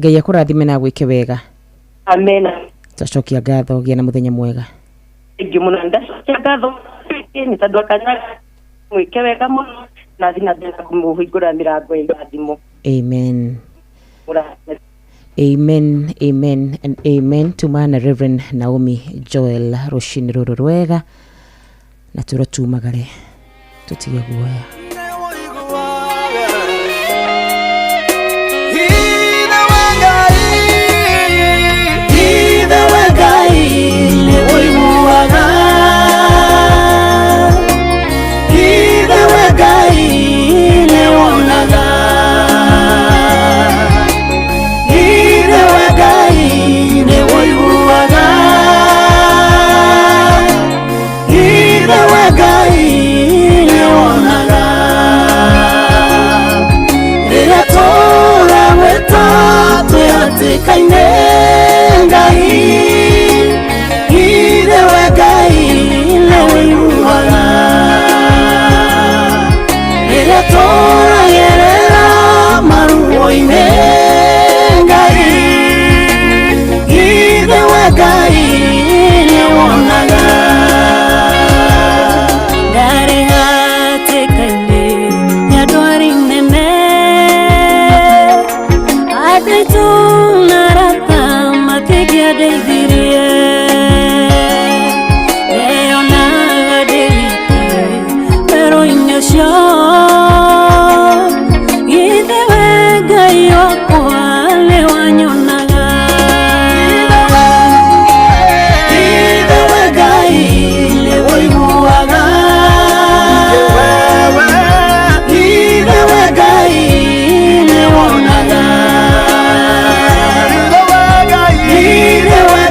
Ngai akũrathime na agwĩke wega. Amen. Twacokia ngatho gĩa na mũthenya mwega. Thank you mũno ndacokia ngatho nĩ tondũ akanya mwĩke wega mũno na thiĩ na mbere na kũmũhingũra mĩrango ya irathimo. Amen. Amen, amen and amen. Tumana Reverend Naomi Joel rũcinĩ rũrũ rwega na tũrwo tumagare tũtige guoya. Ithe wa Ngai nĩ ũiguaga, Ithe wa Ngai nĩ wonaga, Ithe wa Ngai nĩ ũiguaga, Ithe wa Ngai nĩ wonaga. Rĩrĩa tũrawĩta twĩ hatĩka-inĩ Ngai, Ithe wa Ngai nĩ ũiguaga. Rĩrĩa tũragerera maruo-inĩ Ngai, Ithe wa Ngai nĩ wonaga. Ndarĩ hatĩka-inĩ ya ndwari nene, andũ aitũ na arata matingĩandeithirie. Ndeyonaga ndĩ wiki werũ-inĩ ũcio, githĩ we Ngai wakwa nĩwanyonaga. Ithe wa Ngai nĩ ũiguaga, Ithe wa Ngai nĩ wonaga, Ithe wa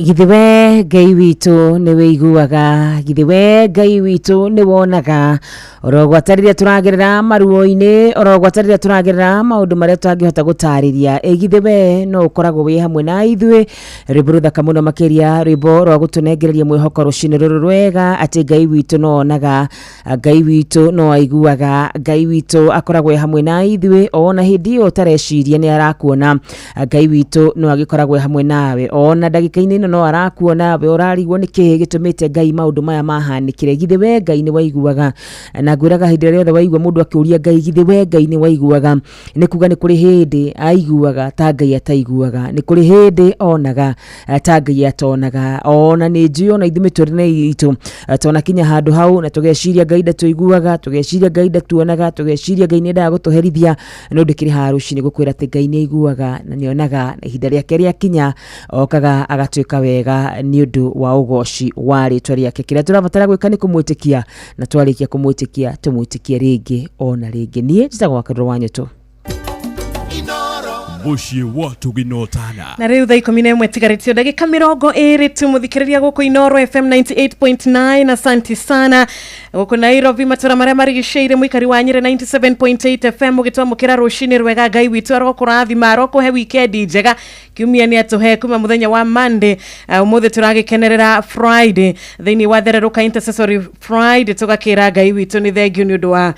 Githĩ we Ngai witũ nĩ wĩiguaga, githĩ we Ngai witũ nĩ wonaga, orogwata rĩrĩa tũragerera maruo-inĩ, orogwata rĩrĩa tũragerera maũndũ marĩa tũtangĩhota gũtarĩria, ĩ githĩ we no ũkoragwo wĩ hamwe na ithuĩ. Rwĩmbo rũthaka mũno makĩria, rwĩmbo rwa gũtũnengereria mwĩhoko rũcinĩ rũrũ rwega, atĩ Ngai witũ no onaga, Ngai witũ no aiguaga, Ngai witũ akoragwo e hamwe na ithuĩ, ona hĩndĩ ĩyo ũtareciria nĩ arakuona. Ngai witũ no agĩkoragwo e hamwe nawe, ona ndagĩka-inĩ ĩno no arakuona, we ũrarigwo nĩ kĩĩ gĩtũmĩte Ngai maũndũ maya mahanĩkĩre. Githĩ we Ngai nĩ waiguaga? Na ngwĩraga hĩndĩ ĩrĩa yothe waigua mũndũ akĩũria Ngai, githĩ we Ngai nĩ waiguaga? Nĩ kuga nĩ kũrĩ hĩndĩ aiguaga ta Ngai ataiguaga, nĩ kũrĩ hĩndĩ onaga ta Ngai atonaga. Ona nĩ njũĩ ona ithuĩ mĩtũrĩre itũ twanakinya handũ hau na tũgeciria Ngai ndatũiguaga, tũgeciria Ngai ndatuonaga, tũgeciria Ngai nĩ endaga gũtũherithia, no ndĩkĩrĩ haha rũcinĩ gũkwĩra atĩ Ngai nĩ aiguaga na nĩ onaga, na ihinda rĩake rĩakinya okaga agatwĩka wega nĩ ũndũ wa ũgoci wa rĩtwa rĩake. Kĩrĩa tũrabatara gwĩka nĩ kũmwĩtĩkia, na twarĩkia kũmwĩtĩkia tũmwĩtĩkie rĩngĩ ona rĩngĩ. Niĩ njĩtagwo Wakarura wa Nyũtũ. Mũciĩ wa Tũginotana. Na rĩu thaa 11 tigarĩtio ndagĩka 20 tu mũthikĩrĩria gũkũ Inoro FM 98.9. Asanti sana gũkũ Nairobi matũra marĩa marigicĩire mũikari wa Nyĩrĩ 97.8 FM ũgĩtwamũkĩra rũcinĩ rwega. Ngai witũ arokũrathima, arokũhe wikendi njega. Kiumia nĩ atũhe kuma mũthenya wa Monday, ũmũthĩ tũragĩkenerera Friday thĩinĩ wa Thererũka Intercessory Friday, tũgakĩra Ngai witũ nĩ thengiũ nĩ ũndũ wa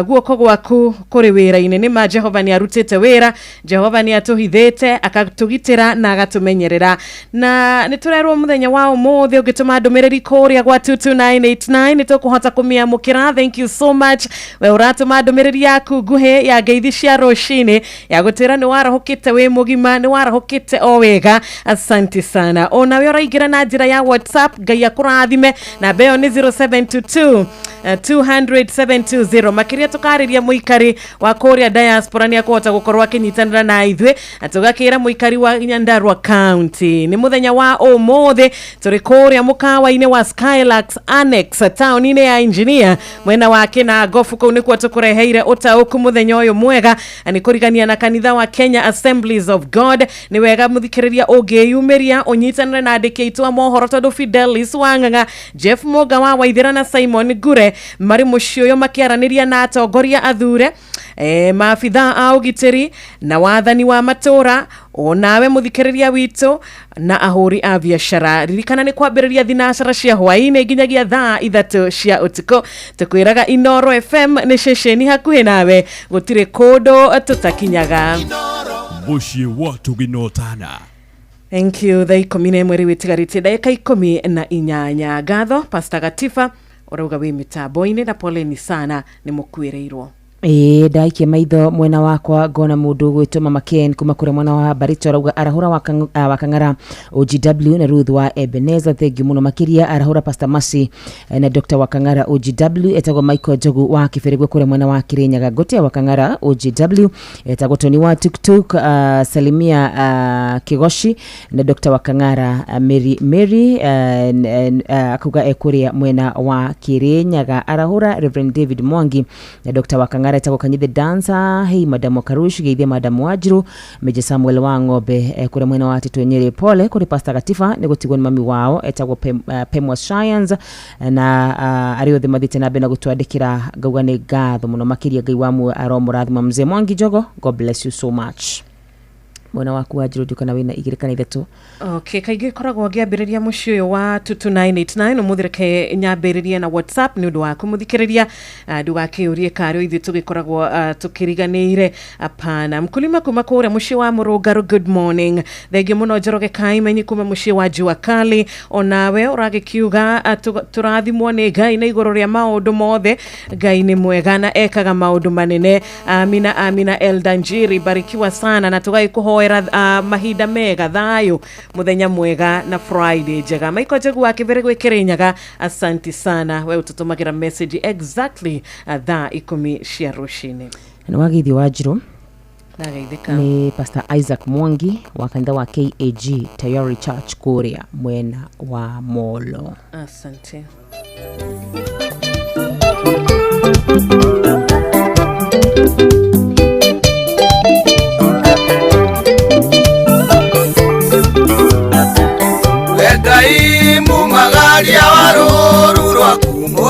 guoko gwaku kũrĩ wĩra-inĩ. Nĩ ma Jehova nĩ arutĩte wĩra, Jehova nĩ atũhithĩte, akatũgitĩra na agatũmenyerera. Na nĩ tũrerwo mũthenya wa ũmũthĩ ũngĩtũma ndũmĩrĩri kũrĩa gwa 22989 nĩ tũkũhota kũmĩamũkĩra. Thank you so much we ũratũma ndũmĩrĩri yaku nguhĩ ya ngeithi cia rũcinĩ ya gũtwĩra nĩ warahũkĩte wĩ mũgima, nĩ warahũkĩte o wega. Asante sana. Onawe ũraingĩra na njĩra ya WhatsApp, Ngai akũrathime. Namba ĩyo nĩ 0722 200 720. Makĩria tũkarĩria mũikari wa kũrĩa diaspora nĩ akũhota gũkorwo akĩnyitanĩra na ithuĩ, na tũgakĩra mũikari wa Nyandarua County nĩ mũthenya wa ũmũthĩ tũrĩ kũrĩa mũkawa-inĩ wa Skylux Annex taũni-inĩ ya Engineer mwena wa Kĩnangobu. Kũu nĩkuo tũkũreheire ũtaũku mũthenya ũyũ mwega, na nĩ kũrigania na kanitha wa Kenya Assemblies of God. Nĩ wega mũthikĩrĩria ũngĩyumĩria ũnyitanĩre na andĩki aitũ a mohoro, tondũ Fidelis Wang'ang'a, Jeff Mũnga wa Waithĩra na Simon Ngure marĩ mũciĩ ũyũ makĩaranĩria na atongoria athure, maabithaa a ũgitĩri na wathani wa matũũra, onawe mũthikĩrĩria witũ na ahũri a biacara. Ririkana nĩ kwambĩrĩria thinacara cia hwaĩ-inĩ nginyagia thaa 3 cia ũtukũ. Tũkwĩraga Inoro FM nĩ ceceni hakuhĩ nawe, gũtirĩ kũndũ tũtakinyaga. Mũciĩ wa Tũginotana. Thank you. Thaa 11 rĩu ĩtigarĩtie ndagĩka 18. Ngatho Pastor Gatifa ũrauga wĩ mĩtambo-inĩ, na poleni sana nĩ mũkuĩrĩirwo. Ĩĩ, ndaikia maitho mwena wakwa ngona mũndũ ũgwĩtwo Mama Ken kuma kũrĩa mwena wa Barito arauga arahũra Wakang'ara OGW na Ruth wa Ebenezer, thengiũ mũno makĩria. Arahũra Pastor Mercy na Dr. Wakang'ara OGW, etagwo Michael Njogu wa Kĩbĩrĩgwe kũrĩa mwena wa Kĩrĩnyaga. Ngotea Wakang'ara OGW, etagwo Tony wa Tuktuk, Salimia Kigoshi na Dr. Wakang'ara, Mary Mary, akauga ekũrĩa mwena wa Kĩrĩnyaga. Arahũra Reverend David Mwangi na Dr. Wakang'ara, etagwo Kanyithe Dancer. Hei Madam Wakarush, geithia Madam Wanjiru, Major Samuel wa Ng'ombe kũrĩa mwena wa Tĩtũ Nyĩrĩ. Pole kũrĩ Pastor Gatifa nĩ gũtigwo nĩ mami wao etagwo Pemwa Science, na arĩa othe mathiĩte na mbere na gũtwandĩkĩra, ngauga nĩ ngatho mũno makĩria. Ngai wa muoyo aromũrathima. Mzee Mwangi Njogo, God bless you so much. Mwena waku wa Njũrũ, kana wĩna 2 kana 3? Okay, kaingĩ koragwo ngĩambĩrĩria mũciĩ ũyũ wa 22989. Ũmũthĩ reke nyambĩrĩrie na WhatsApp nĩ ũndũ waku mũthikĩrĩria, ndũgakĩũrie karĩ ithuĩ tũgĩkoragwo tũkĩriganĩire. Hapana. Mkulima kuma kũrĩa mũciĩ wa Mũrũngarũ, good morning. Thengiũ mũno Njoroge Kaimenyi kuma mũciĩ wa Jua Kali, onawe ũragĩkiuga tũrathimwo nĩ Ngai na igũrũ rĩa maũndũ mothe. Ngai nĩ mwega na ekaga maũndũ manene. Amina, amina. Elda Njiri, barikiwa sana, na tũgagĩkũhoera mahinda mega, thayũ, mũthenya mwega na Friday njega. Michael Njogu wa Kĩbĩrĩ gwĩ Kĩrĩnyaga, asanti sana we ũtũtũmagĩra message exactly thaa 10 cia rũcinĩ. Nĩ wageithio wa Njirũ. Ndageithĩka. Nĩ Pastor Isaac Mwangi wa kanitha wa KAG Tayari Church kũrĩa mwena wa Molo. Asante.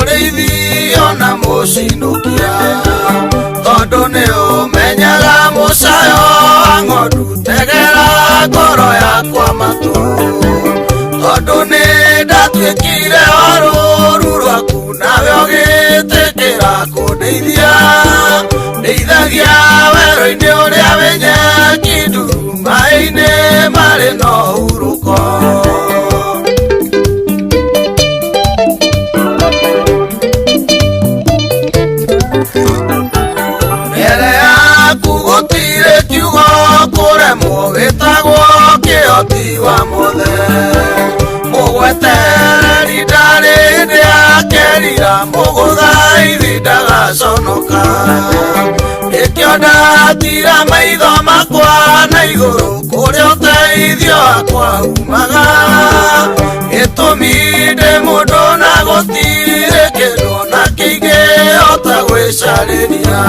Mũrĩithi ona mũcinũkia tondũ nĩ ũmenyaga mũcayo wa ng'ondu tegera ngoro yakwa matũ tondũ nĩ ndatuĩkire wa rũũru rwaku nawe ũgĩtĩkĩra kũndeithia ndeithagia werũ-inĩ ũrĩa wĩ nyeki nduru maĩ-inĩ marĩ na ũhurũko. Mbere yaku gũtirĩ kiugo kũremwo wĩtagwo kĩhoti wa mothe mũgwetereri ndarĩ hĩndĩ akerira mũgũthaithi ndagaconoka nĩkĩo ndatira maitho makwa na igũrũ kũrĩa ũteithio wakwa umaga gĩtũmi ndĩ mũndũ na gũtirĩ kĩndũ ona kĩingĩhota gwĩcarĩria.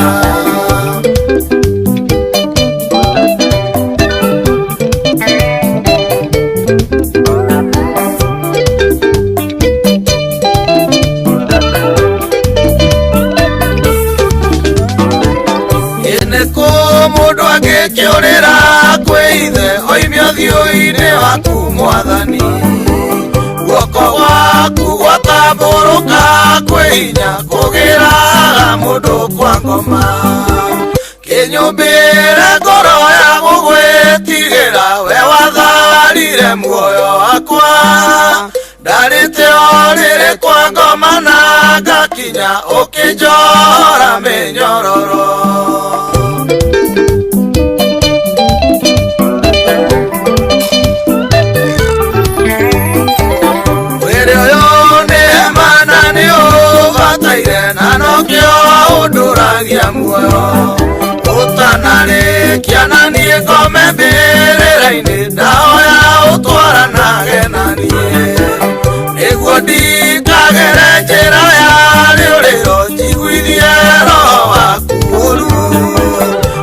Nĩkũ mũndũ angĩkĩũrĩra kwĩ ithe oime ũthiũ-inĩ waku mwathani guoko gwaku gwatambũrũka kwĩ hinya kũgĩraga mũndũ kwa ngoma kĩnyũmbĩre ngoro ya gũgwĩtigĩra we watharire muoyo wakwa ndarĩte o rĩrĩ kwa ngoma na ngakinya ũkĩnjohora mĩnyororo. Mwĩrĩ ũyũ nĩ hema na nĩ ũbataire na nokĩo ũndũragia muoyo ũtanarĩkia na niĩ ngome mbĩrĩra-inĩ ndahoya ũtwaranage na niĩ nĩguo ndikagere njĩra ya rĩũrĩro njiguithie roho waku ũru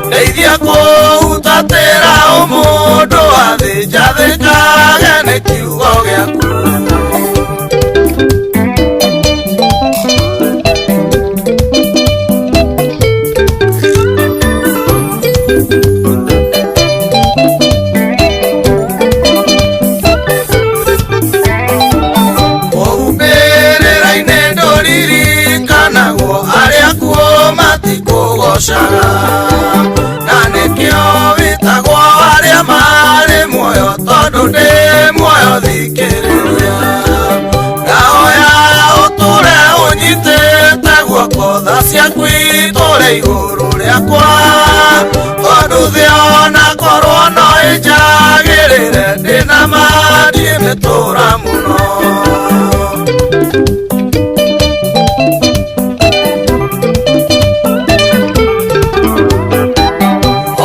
ndeithia kũhutatĩra ũmũndũ wa thĩ njathĩkage nĩ kiugo gĩaku. Mbĩrĩra-inĩ ndũririkanagwo arĩa kuo matikũgocaga na nĩkĩo wĩtagwo arĩa marĩ muoyo tondũ ndĩ muoyo thikĩrĩria ndahoya ũtũre ũnyitĩte guoko tha ciaku itũre igũrũ rĩakwa tondũ thĩ ona korwo no ĩnjagĩrĩre ndĩna ma ndiĩmĩtũra mũno.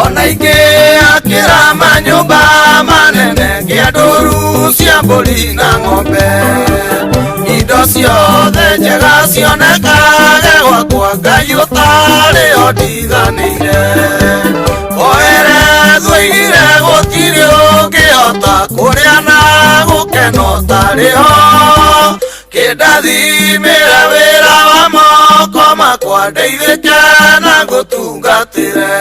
Ona ingĩakĩra manyũmba manene ngĩa ndũru cia mbũri na ng'ombe indo ciothe njega cionekage gwakwa Ngai ũtarĩ ho ndiganĩire oerethwo oigire gũtirĩ ũngĩhota kũrĩa na gũkena ũtarĩ ho kĩndathimĩre wĩra wa moko makwa ndeithĩke na ngũtungatĩre.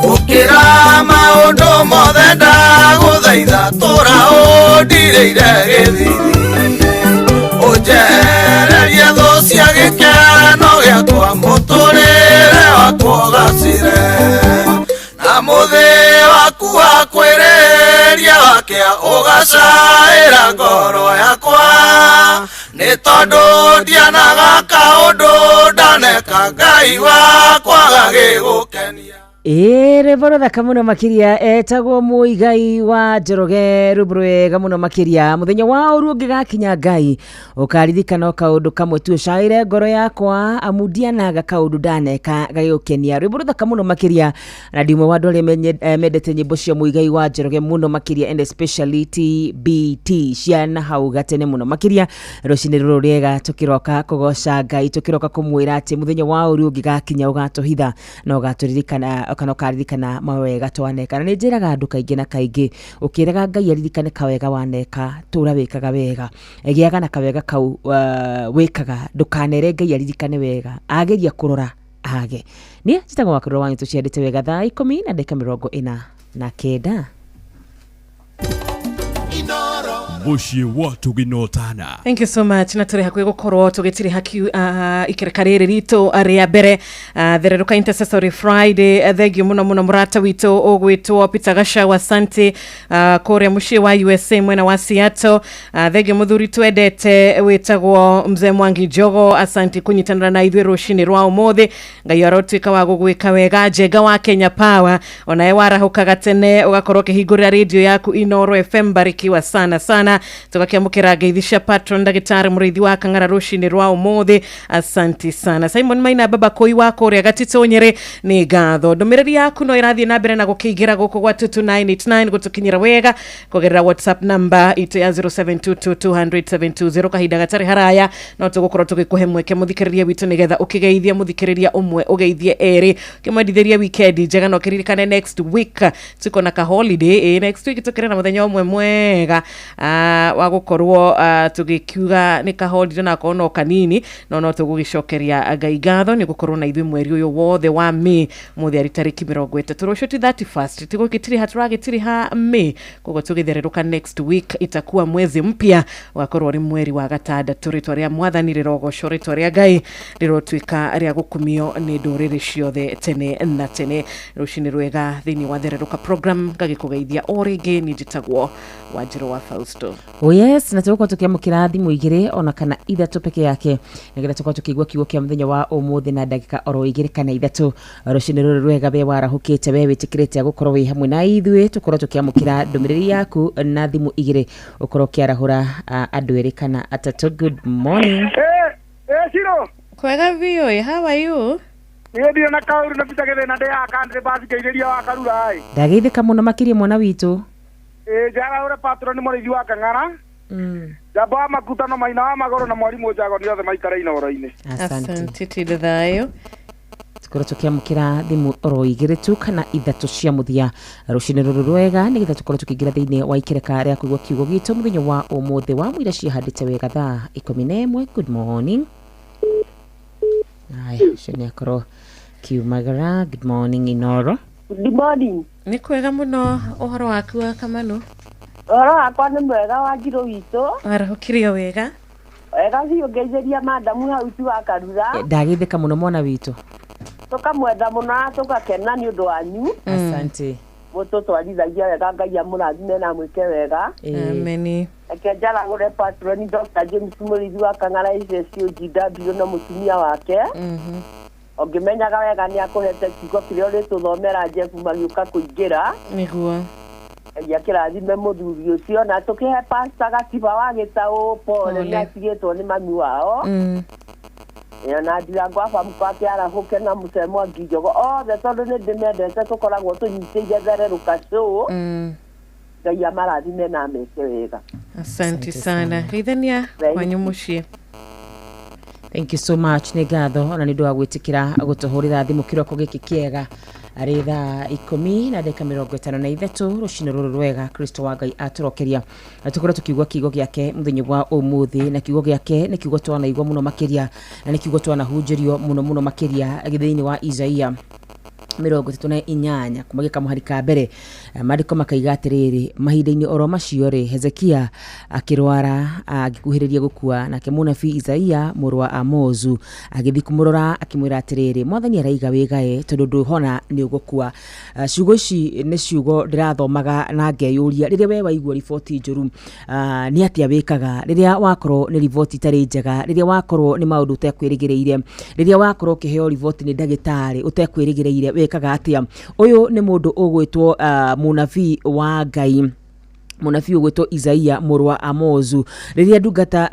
Gũkĩra maũndũ mothe ndagũthaitha tũra ũndirĩire gĩthithi ũnjehererie thũ cia gĩkeno gĩakwa mũtũrĩre wakwa ũgacĩre na mũthĩ waku wa kwĩrĩria wakĩa ũgacaĩra ngoro yakwa nĩ tondũ ndianaga kaũndũ ndaneka Ngai wakwa gagĩgũkenia. Ĩĩ rwĩmbo rũthaka mũno makĩria etagwo Mũigai wa Njoroge, rwĩmbo rwega mũno makĩria. Mũthenya wa ũru ũngĩgakinya Ngai ũkaririkana o kaũndũ kamwe tu, ũcaĩre ngoro yakwa amu ndianaga kaũndũ ndaneka gagĩgũkenia. Rwĩmbo rũthaka mũno makĩria, na ndi ũmwe wa andũ arĩa mendete nyĩmbo cia Mũigai wa Njoroge mũno makĩria, and especially TBT cia na hau gatene mũno makĩria. Rũcinĩ rũrũ rĩega tũkĩroka kũgoca Ngai, tũkĩroka kũmwĩra atĩ mũthenya wa ũru ũngĩgakinya ũgatũhitha na ũgatũririkana kana ũkaririkana mawega twaneka. Na nĩ njĩraga andũ kaingĩ na kaingĩ, ũkĩraga Ngai aririkane kawega waneka, tũra wĩkaga wega, gĩaga na kawega kau wĩkaga, ndũkanere Ngai aririkane wega, ageria kũrora age. Niĩ njĩtagwo Wakũrũ wanyu, tũciandĩte wega thaa 19:49. Mũciĩ wa Tũgina Ũtana. Thank you so much. Na tũrĩ hakuhĩ gũkorwo tũgĩtiriha ikereka rĩrĩ ritũ rĩa mbere, Thererũka Intercessory Friday. Thank you mũno mũno mũrata witũ ũgwĩtwo Peter Gachau, asante, kũrĩa mũciĩ wa USA mwena wa Seattle. Thank you mũthuri twendete wĩtagwo Mzee Mwangi Njogo, asante kũnyitanĩra na ithuĩ rũcinĩ rwa ũmũthĩ. Ngai arotuĩka wa gũgwĩka wega. Njenga wa Kenya Power, onawe warahũkaga tene ũgakorwo ũkĩhingũrĩra radio yaku Inoro FM, barikiwa sana sana. Tũgakĩamũkĩra ngeithi cia patron ndagĩtarĩ mũrĩithi wa Kang'ara rũcinĩ rwa ũmũthĩ, asanti sana. Simon Maina baba kũi wa kũrĩa Gatitũ Nyĩrĩ, nĩ ngatho. Ndũmĩrĩri yaku no ĩrathiĩ na mbere na gũkĩingĩra gũkũ gwa 22989, gũtũkinyĩra wega kũgerera WhatsApp namba itũ ya 0722200720. Kahinda gatarĩ haraya no tũgũkorwo tũgĩkũhe mweke, mũthikĩrĩria witũ, nĩgetha ũkĩgeithia mũthikĩrĩria ũmwe, ũgeithie erĩ, ũkĩmwendithĩria weekend njega. Na ũkĩririkane next week tuko na ka holiday. Ĩ next week tũkĩrĩ na mũthenya ũmwe mwega wa gũkorwo tũgĩkiuga nĩ ka holiday, na akorwo no kanini, no tũgũgĩcokeria Ngai ngatho nĩ gũkorwo na ithuĩ mweri ũyũ wothe wa May. Mũthĩ arĩ tarĩki 30, rũciũ ti 31st, tigũgĩtiriha, tũragĩtiriha May. Koguo tũgĩthererũka next week itakuwa mwezi mpya, ũgakorwo ũrĩ mweri wa gatandatũ. Rĩtwa rĩa Mwathani rĩrogocwo, rĩtwa rĩa Ngai rĩrotuĩka rĩa gũkumio nĩ ndũrĩrĩ ciothe tene na tene. Rũcinĩ rwega thĩinĩ wa Thererũka program, ngagĩkũgeithia o rĩngĩ. Niĩ njĩtagwo Wanjĩrũ wa Fausto. Oh yes, na tũgũkorwo tũkĩamũkĩra thimũ igĩrĩ ona kana ithatũ peke yake, nĩgetha tũkorwo tũkĩigua kiugo kĩa mũthenya wa ũmũthĩ na ndagĩka oro igĩrĩ kana ithatũ. Rũcinĩ rũrũ rwega, we warahũkĩte, we wĩtĩkĩrĩte gũkorwo wĩ hamwe na ithuĩ, tũkorwo tũkĩamũkĩra ndũmĩrĩri yaku na thimũ igĩrĩ, ũkorwo ũkĩarahũra andũ erĩ kana atatũ. Good morning. Eh, Ciro. Kwega biũ. How are you? Niĩ ndirĩ na kaũru na Peter Gĩthĩna, ndĩ haha Country Bus ngeithĩria wa Karura ĩ. Ndageithĩka mũno makĩria, mwana witũ. Ĩ njarahũre patron mũrĩithi wa Kang'ara. Njamba wa makutano, maina wa magũrũ na mwarimũ Njagoni, othe maikare Inoro-inĩ. Asante. Asante, tinde thayũ. Tũkorwo tũkĩamũkĩra thimũ oro igĩrĩ tu kana ithatũ cia mũthia rũcinĩ rũrũ rwega, nĩgetha tũkorwo tũkĩingĩra thĩinĩ wa ikereka rĩa kũigua kiugo gitũ mũthenya wa ũmũthĩ wa mũira ciĩhandĩte wega thaa 11. Good morning. Aya, ũcio nĩ akorwo kiumagara. Good morning, Inoro. Good morning. Nĩ kwega mũno. Ũhoro waku wa Kamanu? Ũhoro wakwa nĩ mwega, wa Njirũ witũ. Warahũkirio wega? Wega biũ. Ngeithĩria madamu hau ti wa Karura. Ndageithĩka mũno, mwana witũ. Tũkamwenda mũno na tũgakena nĩ ũndũ wanyu. Asante. Mũtũtwarithagia wega. Ngai amũrathime na amwĩke wega. Ameni. Reke njaragũre patroni Dr. James Mũrĩithi wa Kang'ara SSOGW na mũtumia wake. Ũngĩmenyaga wega nĩ akũhete kiugo kĩrĩa ũrĩtũthomera Jeff magĩũka kũingĩra. Nĩguo. Ngai akĩrathime mũthuri ũcio, na tũkĩhe pasta Gatiba wa Gĩtaũ pole. Pole. Nĩ atigĩtwo nĩ mami wao. Ĩyo na Ndirango abamuko akĩarahũke na mũcee Mwangi Njogo othe, tondũ nĩ ndĩmendete, tũkoragwo tũnyitĩire Thererũka show. Ngai amarathime na ameke wega. Asante sana, geithania kwanyu mũciĩ. Thank you so much. Nĩ ngatho ona nĩ ũndũ wa gwĩtĩkĩra gũtũhũrĩra thimũ kĩroko gĩkĩ kĩega, arĩ thaa 10:53 rũcinĩ rũrũ rwega. Kristo wa Ngai atũrokeria na tũkorwo tũkiugua kiugo gĩake mũthenya wa ũmũthĩ, na kiugo gĩake nĩ kiugo twanaigua mũno makĩria, na nĩ kiugo twanahunjĩrio mũno mũno makĩria thĩinĩ wa Isaia 38 kuma gĩkamũhari ka mbere. Maandĩko makaiga atĩrĩrĩ, mahinda-inĩ oro macio rĩ, Hezekia akĩrwara agĩkuhĩrĩria gũkua, nake mũnabii Isaia mũrũ wa Amozu agĩthiĩ kũmũrora, akĩmwĩra atĩrĩrĩ, Mwathani araiga wĩgae, tondũ ndũhona, nĩ ũgũkua. Ciugo ici nĩ ciugo ndĩrathomaga na ngeyũria, rĩrĩa we waigua riboti njũru, nĩ atĩa wĩkaga? Rĩrĩa wakorwo nĩ riboti itarĩ njega, rĩrĩa wakorwo nĩ maũndũ ũtekwĩrĩgĩrĩire, rĩrĩa wakorwo ũkĩheo riboti nĩ ndagĩtarĩ ũtekwĩrĩgĩrĩire, wekaga ekaga atĩa. Ũyũ nĩ mũndũ ũgwĩtwo mũnabii wa Ngai, mũnabii ũgwĩtwo Isaia mũrũ wa Amozu. Rĩrĩa ndungata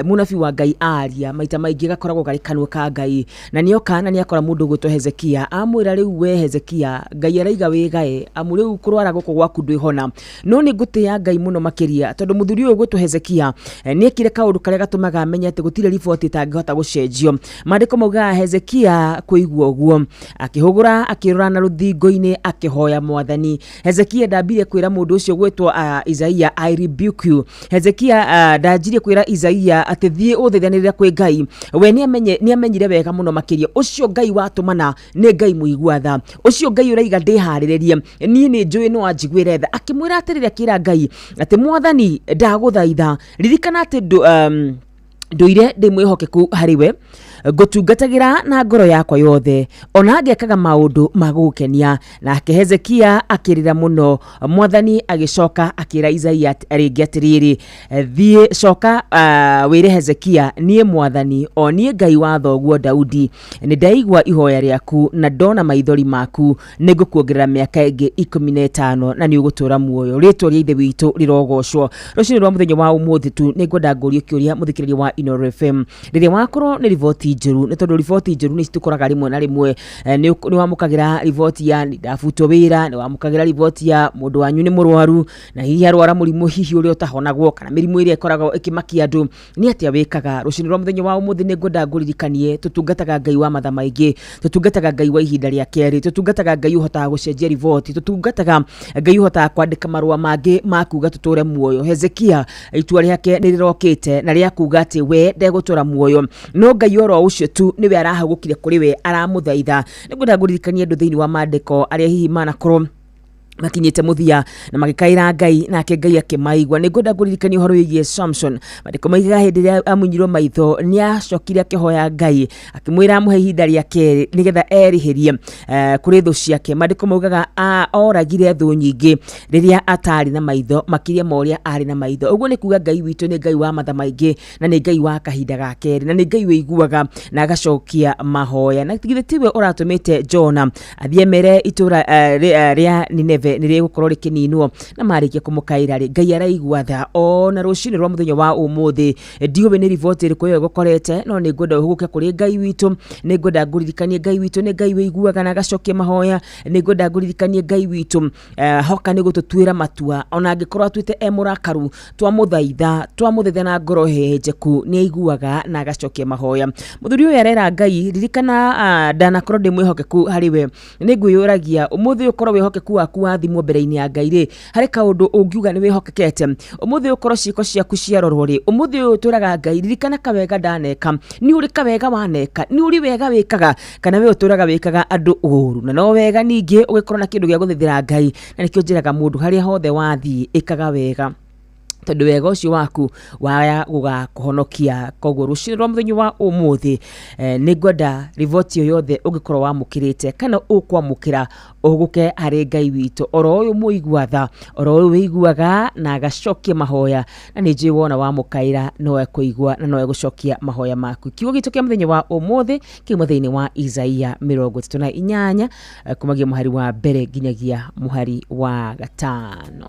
mũnabii wa Ngai aria, maita maingĩ gakoragwo karĩ kanua ka Ngai, na nĩoka na nĩakora mũndũ ũgwĩtwo Hezekia, amwĩra rĩu we Hezekia, Ngai araiga wĩgae, amu rĩu kũrwara gũkũ gwaku ndwĩhona. No nĩ ngũtĩĩa Ngai mũno makĩria, tondũ mũthuri ũyũ ũgwĩtwo Hezekia nĩekire kaũndũ karĩa gatũmaga amenye atĩ gũtirĩ riboti ĩtangĩhota gũcenjio. Maandĩko maugaga Hezekia kũigua ũguo akĩhũgũra, akĩrora na rũthingo-inĩ, akĩhoya Mwathani. Hezekia ndambire kwĩra mũndũ ũcio gwĩtwo Isaia, I rebuke you. Hezekia ndanjirie kwĩra Isaia atĩ thiĩ ũthaithanĩrĩre kwĩ Ngai. We nĩamenyire wega mũno makĩria ũcio Ngai watũmana nĩ Ngai mũigua tha, ũcio Ngai ũraiga ndĩharĩrĩrie, niĩ nĩ njũĩ no anjiguĩre tha. Akĩmwĩra atĩrĩrĩ, akĩra Ngai atĩ Mwathani, ndagũthaitha ririkana atĩ ndũire ndĩ mwĩhokeku harĩ we, ngũtungatagĩra na ngoro yakwa yothe, ona ngekaga maũndũ ma gũgũkenia. Nake Hezekia akĩrĩra mũno. Mwathani agĩcoka akĩra Isaia rĩngĩ atĩrĩrĩ, thiĩ coka wĩre Hezekia, niĩ Mwathani, o niĩ Ngai wa thoguo Daudi, nĩ ndaigua ihoya rĩaku na ndona maithori maku, nĩ ngũkuongerera mĩaka ĩngĩ 15 na nĩ ũgũtũũra muoyo. Rĩtwa rĩa Ithe witũ rĩrogocwo. Rũcinĩ rwa mũthenya wa ũmũthĩ tu nĩ ngwenda ngũrie kĩũria mũthikĩrĩria wa Inooro FM, rĩrĩa wakorwo nĩ riboti njũru, nĩ tondũ riboti njũru nĩ citũkoraga rĩmwe na rĩmwe, nĩ wamũkagĩra riboti ya nĩ ndabutwo wĩra, nĩ wamũkagĩra riboti ya mũndũ wanyu nĩ mũrwaru, na hihi arwara mũrimũ hihi ũrĩa ũtahonagwo, kana mĩrimũ ĩrĩa ĩkoragwo ĩkĩmakia andũ, nĩ atĩa wĩkaga? Rũcinĩ rwa mũthenya wa ũmũthĩ nĩ ngwenda ngũririkanie tũtungataga Ngai wa matha maingĩ, tũtungataga Ngai wa ihinda rĩa kerĩ, tũtungataga Ngai ũhotaga gũcenjia riboti, tũtungataga Ngai ũhotaga kwandĩka marũa mangĩ ma kuga tũtũre muoyo. Hezekia itua rĩake nĩ rĩrokĩte na rĩa kuga atĩ we ndegũtũra muoyo, no Ngai oro ũcio tu nĩwe arahagũkire kũrĩ we aramũthaitha. Nĩ ngwenda ngũririkanie andũ thĩinĩ wa maandĩko arĩa hihi manakorwo makinyĩte mũthia na magĩkaĩra Ngai, nake Ngai akĩmaigua. Nĩ ngwenda ngũririkanie ũhoro wĩgiĩ Samson. Maandĩko maigaga hĩndĩ ĩrĩa amunyirwo maitho nĩ acokire akĩhoya Ngai, akĩmwĩra amũhe ihinda rĩa kerĩ nĩgetha erĩhĩrie kũrĩ thũ ciake. Maandĩko maugaga oragire thũ nyingĩ rĩrĩa atarĩ na maitho, makĩria ma ũrĩa arĩ na maitho. Ũguo nĩ kuga Ngai witũ nĩ Ngai wa matha maingĩ, na nĩ Ngai wa kahinda ga kerĩ, na nĩ Ngai wĩiguaga na agacokia mahoya. Na githĩ tiwe ũratũmĩte Jona athiĩ mere itũra rĩa Nineve nĩ rĩgũkorwo rĩkĩninwo, na marĩkia kũmũkaĩra rĩ, Ngai araigua tha. Ona rũcinĩ rwa mũthenya wa ũmũthĩ ndiũĩ nĩ riboti ĩrĩkũ ĩyo ĩgũkorete, no nĩ ngwenda ũhũgũke kũrĩ Ngai witũ. Nĩ ngwenda ngũririkanie Ngai witũ nĩ Ngai wĩiguaga na agacokia mahoya. Nĩ ngwenda ngũririkanie Ngai witũ hoka nĩ gũtũtuĩra matua, ona angĩkorwo atuĩte e mũrakaru, twamũthaitha na ngoro hehenjeku nĩ aiguaga na agacokia mahoya. Mũthuri ũyũ arera Ngai, ririkana ndanakorwo ndĩ mwĩhokeku harĩ we. Nĩ ngwĩyũragia ũmũthĩ ũkorwo wĩhokeku waku wathimwo mbere-inĩ ya Ngai rĩ, harĩ kaũndũ ũngiuga nĩ wĩhokekete? Ũmũthĩ ũkorwo ciĩko ciaku ciarorwo rĩ, ũmũthĩ ũyũ twĩraga Ngai, ririkana kawega ndaneka, nĩ ũrĩ kawega waneka, nĩ ũrĩ wega wĩkaga, kana we ũtũraga wĩkaga andũ ũru. Na no wega ningĩ ũgĩkorwo na kĩndũ gĩa gũthethera Ngai, na nĩkĩo njĩraga mũndũ harĩa hothe wathiĩ ĩkaga wega, tondũ wega ũcio waku waya gũgakũhonokia. Koguo rũcinĩ rwa mũthenya wa ũmũthĩ nĩ ngwenda riboti ĩyo yothe ũngĩkorwo wamũkĩrĩte kana ũkwamũkĩra, ũhũgũke harĩ Ngai witũ oro ũyũ mũigua tha, oro ũyũ wĩiguaga na agacokia mahoya, na nĩ njũĩ wona wamũkaĩra no ekũigua na no egũcokia mahoya maku. Kiugo gitũ kĩa mũthenya wa ũmũthĩ kiuma thĩinĩ wa Isaia 38 kumagia mũhari wa mbere nginyagia mũhari wa 5.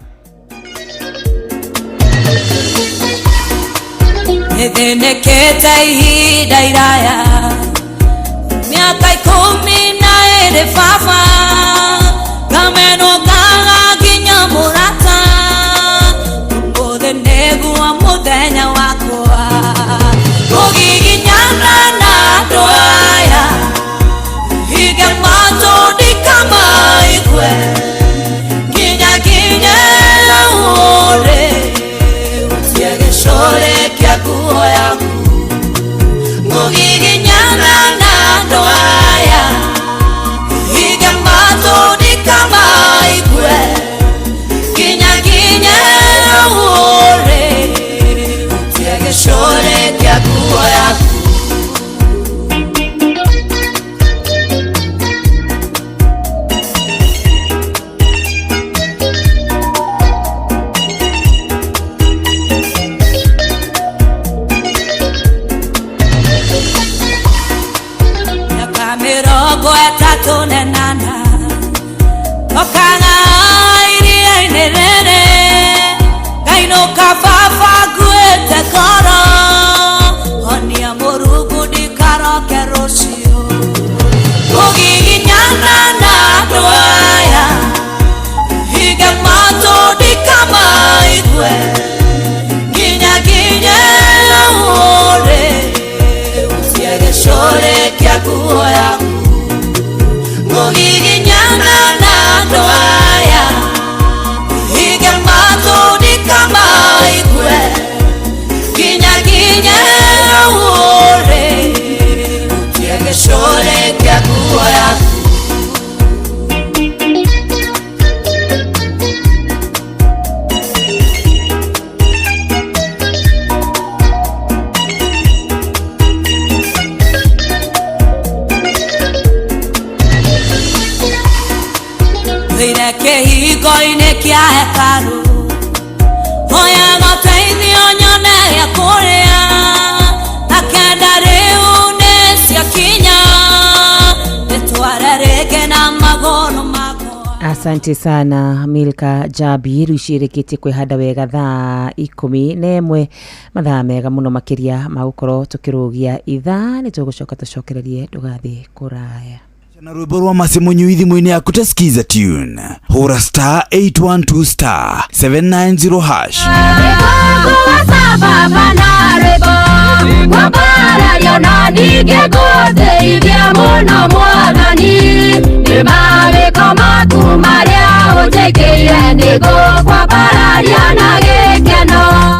Nĩthĩnĩkĩte ihinda iraya, mĩaka 12 baba, ngamenwo ngaga nginya mũrata, ũmũthĩ nĩguo mũthenya wakwa, kũgiginyana na andũ aya, hinge matũ ndikamaigue, nginya nginye ũrĩ, gũtirĩ gĩcũrĩ kĩa nguo yaku, ngũgiginyana na andũ aya, hinge matũ ndikamaigue, nginya nginye ũrĩ, gũtirĩ gĩcũrĩ kĩa nguo yaku. 38 Okaga iria-inĩ rĩrĩ ngainũka baba nguĩte ngoro honia mũrungu ndikaroke rũciũ kũgiginyana na andũ aya hinge matũ ndikamaigue nginya nginye ũrĩ ũtie gĩcũrĩ kĩa nguo yaku ngũgiginyana na andũ aya hinge matũ ndikamaigue nginya nginye ũrĩ ũtie gĩcũrĩ kĩa nguo yaku. Thĩire kĩhingo-inĩ kĩa hekarũ hoyaga ũteithio nyone gĩa kũrĩa na kenda rĩu nĩ ciakinya ndĩtware rĩngĩ na magũrũ makwa. Asante sana Milka Jabi rĩu kwĩhanda wega thaa 11 mathaa mega mũno makĩria ma gũkorwo tũkĩrũgia ithaa nĩ tũgũcoka tũcokererie ndũgathiĩ kũraya. Na rwĩmbo rwa Masimunyu thimũ-inĩ yaku ta Skiza tune hũra star 812 star 790 hash.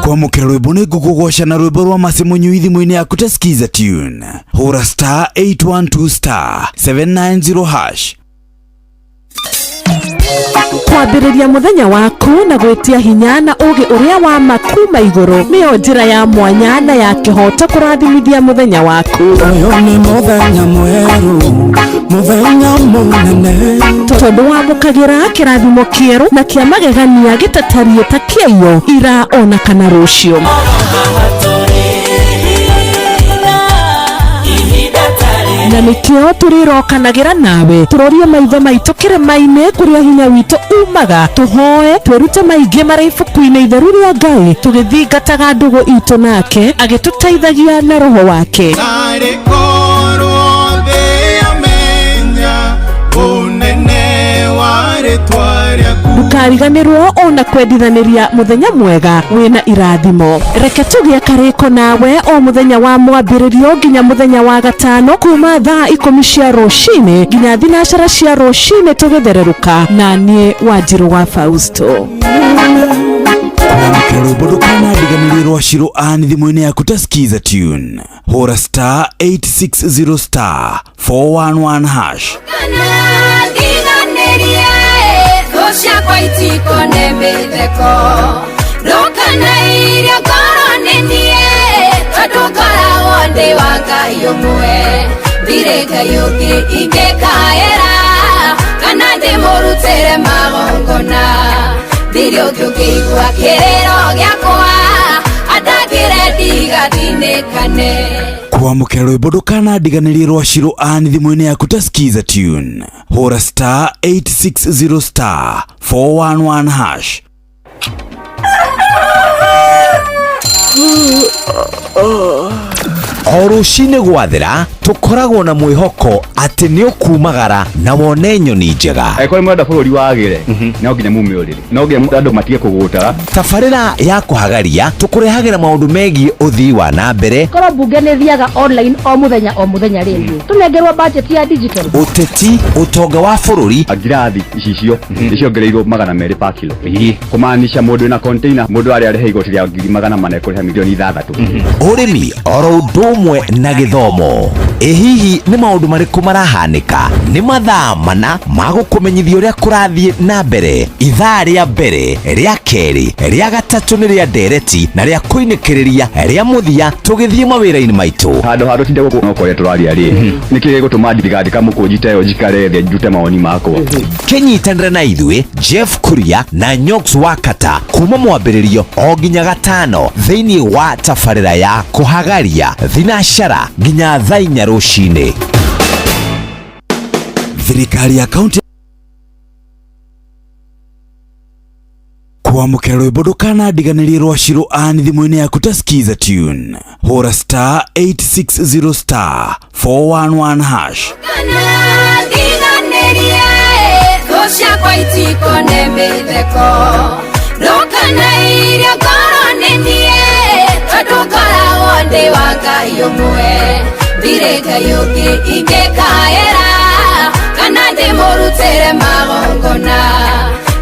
Kwamũkĩra rwĩmbo nĩ ngũkũgoca na rwĩmbo rwa Masimunyu thimũ-inĩ yaku ta Skiza tune hũra star 812 star 790 hash. Kwambĩrĩria mũthenya waku na gwĩtia hinya na ũgĩ ũrĩa wa ma kuma igũrũ nĩyo njĩra ya mwanya na ya kĩhoto kũrathimithia mũthenya waku. Ũyũ nĩ mũthenya mwerũ, mũthenya mũnene, tondũ wamũkagĩra kĩrathimo kĩerũ na kĩa magegania gĩtatariĩ ta kĩaiyo ira ona kana rũciũ. Na nĩkĩo tũrĩrokanagĩra nawe tũrorie maitho maitũ kĩrĩma-inĩ kũrĩa hinya witũ umaga tũhoe twĩrute maingĩ marĩ ibuku-inĩ itheru rĩa Ngai tũgĩthingataga ndũgũ itũ nake agĩtũteithagia na roho wake. Narĩ korwo thĩ yamenya ũnene wa rĩtwa rĩaku. Ndũkariganĩrwo ona kwendithanĩria mũthenya mwega wĩna irathimo. Reke tũgĩe karĩko nawe o mũthenya wa mwambĩrĩrio nginya mũthenya wa gatano kuma thaa 10 cia rũcinĩ nginya 9 cia rũcinĩ tũgĩthererũka na niĩ Wanjirũ wa Fausto. Kwamũkĩra rwĩmbo ndũkanandiganĩrie rwa Shiro Ann thimũ-inĩ yaku ta Skiza tune hũra star 860 star 411 hash. Ndiganĩrie thũ ciakwa itikone mĩtheko ndũkanairie ngoro nĩ niĩ tondũ ngoragwo ndĩ wa Ngai ũmwe ndirĩ Ngai ũngĩ ingĩkaĩra kana ndĩmũrutĩre magongona ndirĩ ũngĩ ũngĩigua kĩrĩro gĩakwa andangĩre ndigathinĩkane. Kwamũkĩra rwĩmbo ndũkanandiganĩrie rwa Shiro Ann thimũ-inĩ yaku ta Skiza tune hũra star 860 star 411 hash. O rũcinĩ gwathera tũkoragwo na mwĩhoko atĩ nĩ ũkumagara na wone nyoni njega. Angĩkorwo nĩ mũrenda bũrũri wagĩre no nginya mume ũrĩrĩ, no nginya andũ matige kũgũtara. Tabarĩra ya kũhagaria tũkũrehagĩra maũndũ megiĩ ũthii wa na mbere, korwo mbunge nĩ thiaga online o mũthenya rĩngĩ tũnengerwo budget ya digital, ũteti, ũtonga wa bũrũri. Ngirathi icicio nĩ ciongereirwo 200 per kilo kũmaanisha mũndũ wĩna container mũndũ arĩa arĩhe igoti rĩa 400,000 kũrĩha milioni 6. Ũrĩmi oro ũndũ ũmwe na gĩthomo. Ĩ hihi nĩ maũndũ marĩkũ marahanĩka? Nĩ mathaa mana ma gũkũmenyithia ũrĩa kũrathiĩ na mbere. Ithaa rĩa mbere, rĩa kerĩ, rĩa gatatũ nĩ rĩa ndereti na rĩa kũinĩkĩrĩria rĩa mũthia tũgĩthiĩ mawĩra-inĩ maitũ. Handũ ha tũtinde gũkũ no kũrĩa tũraria rĩ nĩkĩ gĩgũtũma ndigandĩka mũkũnji ta ĩyo njikare thĩ ndute mawoni makwa. Kĩnyitanĩre na ithuĩ Jeff Kuria na Nyox Wakata kuma mwambĩrĩrio o nginya gatano thĩinĩ wa tabarĩra ya kũhagaria thinacara nginya thaa 4 rũcinĩ. Thirikari ya kaunti Kwamũkĩra rwĩmbo ndũkanandiganĩrie rwa Shiro Ann thimũ-inĩ yaku ta Skiza tune. Hũra star 860 star 411 hash. Ndiganĩrie thũ ciakwa itikone mĩtheko ndũkanairie ngoro nĩ niĩ tondũ ngoragwo ndĩ wa Ngai ũmwe ndirĩ Ngai ũngĩ ingĩkaĩra kana ndĩmũrutĩre magongona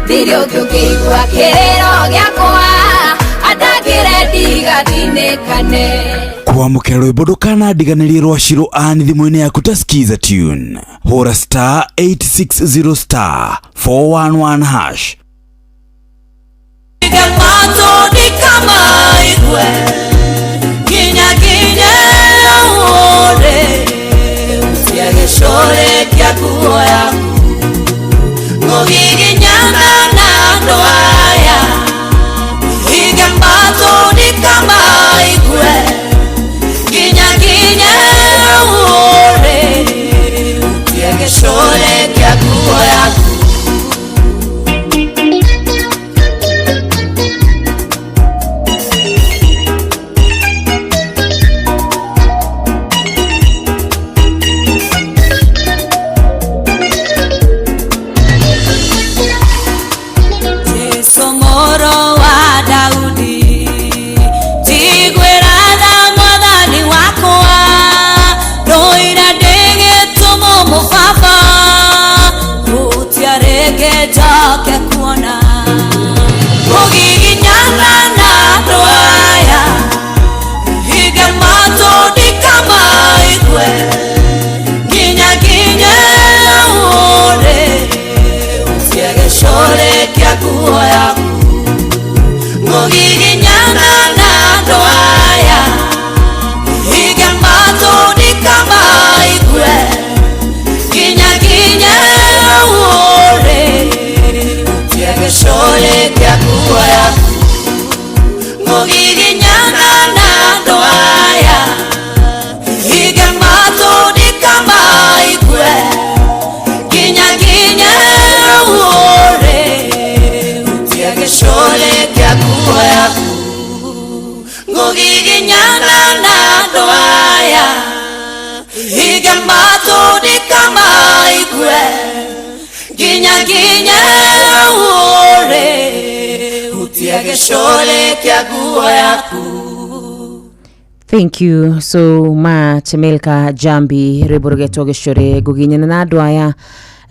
ndirĩ ũngĩ ũngĩigua kĩrĩro gĩakwa andangĩre ndigathinĩkane. Kwamũkĩra rwĩmbo ndũkanandiganĩrie rwa Shiro Ann thimũ-inĩ yaku ta Skiza tune. Hũra star 860 star 411 hash. Jesu mũrũ wa Daudi njiguĩra tha mwathani wakwa ndũire ndĩ gĩtũmwo mũbaba hutia rĩngĩ njoke kuona kũgiginyana na andũ aya hinga matũ ndikamaigue nginya nginye ũrĩ utie gĩcũrĩ kĩa nguo yaku ngũgiginyana na andũ aya hinga matũ ndikamaigue nginya nginye ũrĩ utie gĩcũrĩ kĩa nguo yaku ngũgiginyana na andũ aya hinga matũ ndikamaigue nginya nginye ũrĩ utie gĩcũrĩ kĩa nguo yaku ngũgiginyana na andũ aya hinga matũ ndikamaigue nginya nginye ũrĩ utie gĩcũrĩ kĩa nguo yaku. Thank you so much Milka Jambi rwĩmbo rũgetwo gĩcũrĩ ngũginyana na andũ aya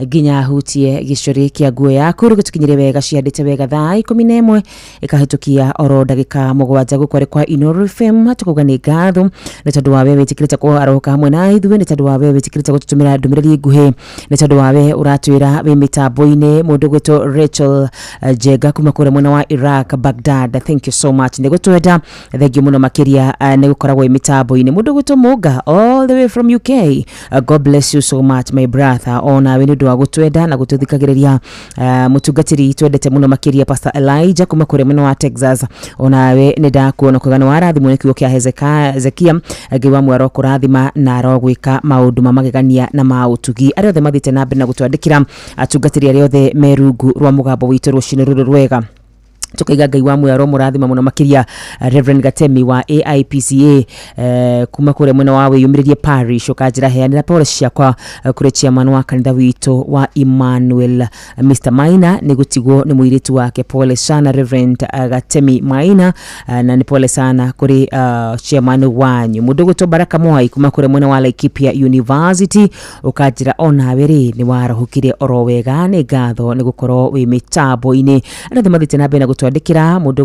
nginya hutie gĩcũrĩ kĩa nguo yaku rũgĩtũkinyĩre wega ciandĩte wega thaa 11 ĩkahĩtũkia oro ndagĩka 7 gũkũ arĩ kwa Inooro FM tũkauga nĩ ngatho nĩ tondũ wa we wĩtĩkĩrĩte kũarũka hamwe na ithuĩ nĩ tondũ wa we wĩtĩkĩrĩte gũtũtũmĩra ndũmĩrĩri nguhĩ nĩ tondũ wa we ũratwĩra wĩ mĩtambo-inĩ mũndũ gwĩtwo Rachel Jenga kuma kũrĩa mwena wa Iraq Baghdad. Thank you so much nĩ gũtwenda thengiũ mũno makĩria nĩ gũkoragwo wĩ mĩtambo-inĩ mũndũ gwĩtwo Mũnga all the way from UK. God bless you so much my brother onawe nĩ ũndũ wa gũtwenda na gũtũthikagĩrĩria mũtungatĩri twendete mũno makĩria Pastor Elijah kuma kũrĩa mwena wa Texas onawe nĩ ndakuona kuga nĩ warathimwo nĩ kiugo kĩa Hezekia Ngai wa mwaro kũrathima na arogwĩka maũndũ ma magegania na ma ũtugi arĩa othe mathiĩte na mbere na gũtwandĩkĩra atungatĩri arĩa othe me rungu rwa mũgambo witũ rũcinĩ rũrũ rwega tukaiga Ngai wa mwero mũrathima mũno makĩria Reverend Gatemi wa AIPCA kuma kũrĩa mwena wa wĩyũmĩrĩrie parish ũkanjĩra heanĩra pole ciakwa kũrĩ chairman wa kanitha witũ wa Emmanuel Mr Maina nĩ gũtigwo nĩ mũirĩtu wake pole sana Reverend Gatemi Maina na nĩ pole sana kũrĩ chairman wanyu mũndũ gwĩtwo Baraka Mwai kuma kũrĩa mwena wa Laikipia University ũkanjĩra onawe rĩ nĩ warohokire oro wega nĩ ngatho nĩ gũkorwo wĩ mĩtambo-inĩ arĩa othe mathiĩte na mbere na gũtwandĩkĩra mũndũ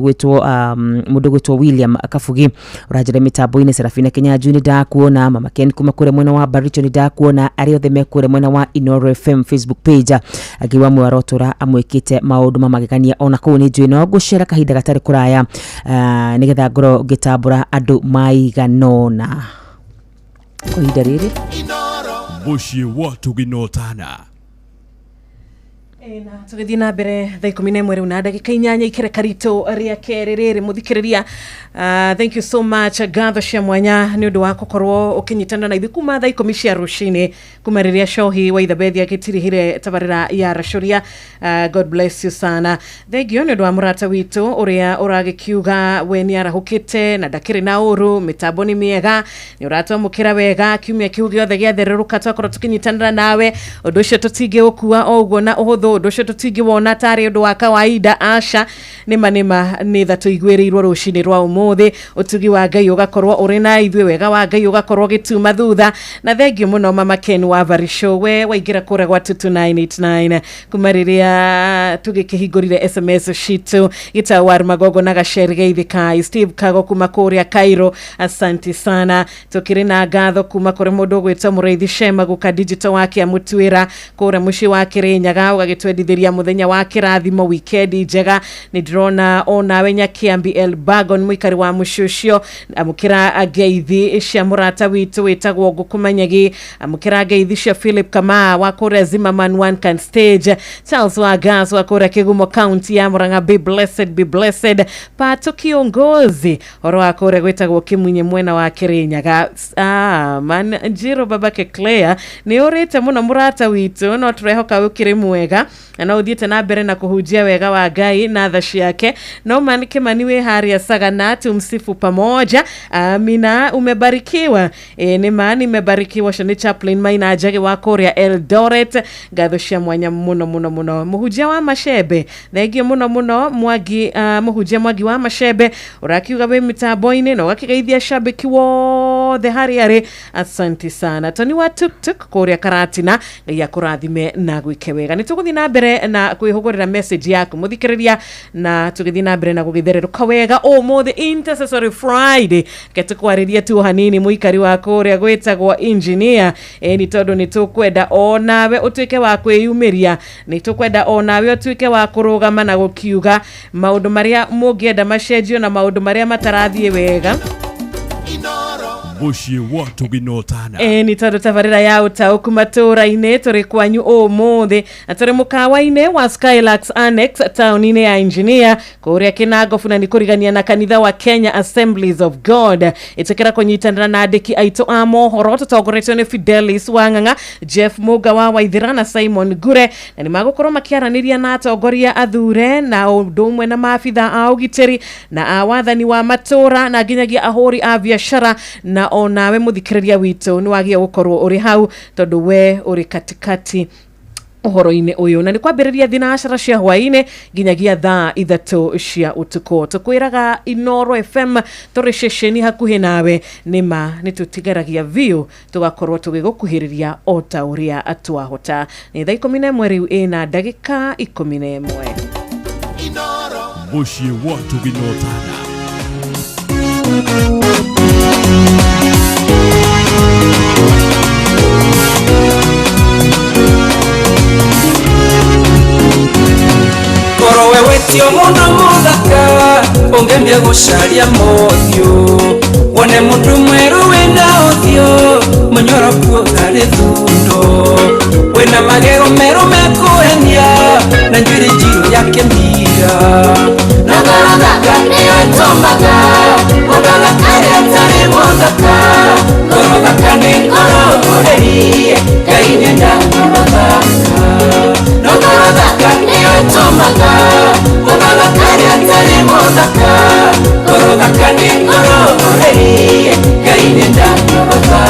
gwĩtwo William Kabugi ũranjĩra mĩtambo-inĩ Serafina Kinyanjui nĩ ndakuona Mama Ken kuma kũrĩa mwena wa Baricho nĩ ndakuona arĩa othe me kũrĩa mwena wa Inooro FM Facebook page Ngai wa muoyo arotũra amwĩkĩte maũndũ ma magegania ona kũu nĩ njũĩ no ngũcera kahinda gatarĩ kũraya nĩgetha ngorwo ngĩtambũra andũ maiganona kwa ihinda rĩrĩ Mũciĩ wa Tũginotana. Tũgĩthiĩ na mbere thaa 11 rĩu na ndagĩka 8 ikereka ritũ rĩa kerĩ rĩrĩ mũthikĩrĩria. Thank you so much, ngatho cia mwanya nĩ ũndũ wa gũkorwo ũkĩnyitana na ithuĩ kuma thaa 10 cia rũcinĩ, kuma rĩrĩa Shohi wa Ithabethi agĩtirihire tabarĩra ya Racũria. God bless you sana. Thengio nĩ ũndũ wa mũrata witũ ũrĩa ũragĩkiuga we nĩ arahũkĩte na ndakĩrĩ na ũru, mĩtambo nĩ mĩega, nĩ ũratwamũkĩra wega kiumia kĩu gĩothe gĩathererũka twakorwo tũkĩnyitanĩra nawe. Ũndũ ũcio tũtingĩũkua o ũguo na ũhũthũ, ũndũ ũcio tũtingĩwona tarĩ ũndũ wa kawaida, aca. Nĩma nĩma nĩ tha tũiguĩrĩirwo rũcinĩ rwa ũmũthĩ, ũtugi wa Ngai ũgakorwo ũrĩ na ithuĩ, wega wa Ngai ũgakorwo ũgĩtuma thutha. Na thengio mũno Mama Ken wa Varisho, we waingĩra kũrĩa gwa 22989 kuma rĩrĩa tũgĩkĩhingũrire SMS citũ. Gĩtawar Magogo na Gaceri Geithikai, Steve Kago kuma kũrĩa Cairo, asanti sana. Tũkĩrĩ na ngatho kuma kũrĩ mũndũ ũgwĩtwo Mũrĩithi Shema guka digital wa Kĩamũtuĩra kũrĩa mũciĩ wa Kĩrĩnyaga, ũgagĩtwendithĩria mũthenya wa kĩrathimo, wikendi njega. Nĩ ndĩrona onawe Nyakiambi El Bagon mũikari wa mũciĩ ũcio, amũkĩra ngeithi cia mũrata witũ wĩtagwo Ngũkũmanyagi, amũkĩra ngeithi cia Philip Kamaa wa kũrĩa Zimmerman One Can Stage, Charles wa Gas wa kũrĩa Kĩgumo county ya Murang'a, be blessed, be blessed. Pato kiongozi horo wa kũrĩa gwĩtagwo Kĩmunye mwena wa Kĩrĩnyaga. Man Njiro babake Claire nĩ ũrĩte mũno mũrata witũ, no tũrehoka ũkĩrĩ mwega na no ũthiĩte na mbere na kũhunjia wega wa Ngai na tha ciake. No man Kimani wĩ harĩa Sagana, tumsifu pamoja. Amina, umebarikiwa. Nĩ ma nimebarikiwa. Ũcio nĩ Chaplain Maina Njagi wa kũrĩa Eldoret, ngatho cia mwanya mũno mũno mũno. Mũhunjia wa Macembe, thengio mũno mũno Mwangi, mũhunjia Mwangi wa Macembe ũrakiuga wĩ mĩtambo-inĩ na ũgakĩgeithia shabiki wothe harĩa arĩ, asanti sana. Toni wa tuktuk kũrĩa Karatina, Ngai akũrathime na gwĩke wega. Nĩ tũgũthiĩ na mbere na kwĩhũgũrĩra message yaku mũthikĩrĩria, na tũgĩthiĩ na mbere na gũgĩthererũka wega ũmũthĩ Intercessory Friday. Reke tũkwarĩrie tu hanini mũikari wa kũrĩa gwĩtagwo engineer, nĩ tondũ nĩ tũkwenda onawe ũtuĩke wa kwĩyumĩria, nĩ tũkwenda onawe ũtuĩke wa kũrũgama na gũkiuga maũndũ marĩa mũngĩenda macenjio na maũndũ marĩa matarathiĩ wega. Mũciĩ wa Tũginotana. Nĩ tondũ tabarĩra ya ũtaũku matũũra-inĩ tũrĩ kwanyu ũmũthĩ na tũrĩ mũkawa-inĩ wa Skylax Annex taũni-inĩ ya Engineer kũrĩa Kĩnangobu, na nĩ kũrigania na kanitha wa Kenya Assemblies of God. Ĩtĩkĩra kũnyitanĩra na andĩki aitũ a mohoro tũtongoretio nĩ Fidelis Wang'ang'a, Jeff Mũnga wa Waithĩra na Simon Ngure, na nĩ magũkorwo makĩaranĩria na atongoria athure na ũndũ ũmwe na maabitha a ũgitĩri na a wathani wa matũũra na nginyagia ahũri a biacara. Na onawe mũthikĩrĩria witũ nĩ wagĩa gũkorwo ũrĩ hau tondũ we ũrĩ katikati ũhoro-inĩ ũyũ, na nĩ kwambĩrĩria thinacara cia hwaĩ-inĩ nginyagia thaa 3 cia ũtukũ. Tũkwĩraga Inooro FM tũrĩ ceceni hakuhĩ nawe, nĩma nĩ tũtigaragia biũ tũgakorwo tũgĩgũkuhĩrĩria o ta ũrĩa twahota. Nĩ thaa 11 rĩu ĩna ndagĩka 11. Mũciĩ wa Tũginotana. Korwo we wĩtio mũndũ mũthaka ũngĩambia gũcaria mothiũ, wone mũndũ mwerũ wĩna ũthiũ mũnyoroku ũtarĩ thundo, wĩna magego merũ mekũhenia na njuĩrĩ njirũ ya kĩmira. Na ngoro thaka nĩyo ĩtũmaga mũndũ athakare atarĩ mũthaka, ngoro thaka nĩ ngoro horeri Ngai nĩendaga mũthaka. Na ngoro thaka nĩyo ĩtũmaga mũndũ athakare atarĩ mũthaka, ngoro thaka nĩ ngoro horeri Ngai nĩendaga mũthaka.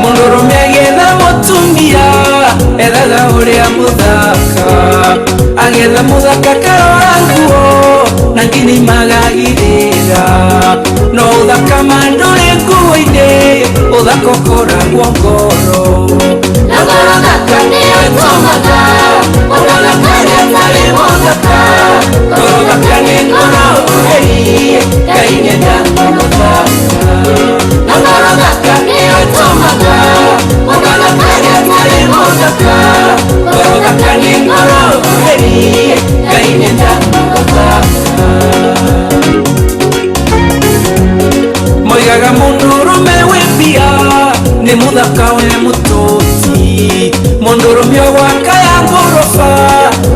Mũndũrũme agĩetha mũtumia ethaga ũrĩa mũthaka, agĩetha mũthaka karora nguo na nginya imagagĩrĩra, no ũthaka ma ndũrĩ nguo-inĩ, ũthaka ũkoragwo ngoro. Na ngoro thaka nĩyo ĩtũmaga mũndũ athakare atarĩ mũthaka, ngoro thaka nĩ ngoro horeri Ngai nĩendaga mũthaka. Na ngoro thaka nĩyo ĩtũmaga mũndũ athakare atarĩ mũthaka, ngoro thaka nĩ ngoro horeri Ngai nĩendaga mũthaka. Moigaga mũndũrũme wĩ mbia nĩ mũthaka we mũtũti, Mũndũ rũme gwaka ya ngoroba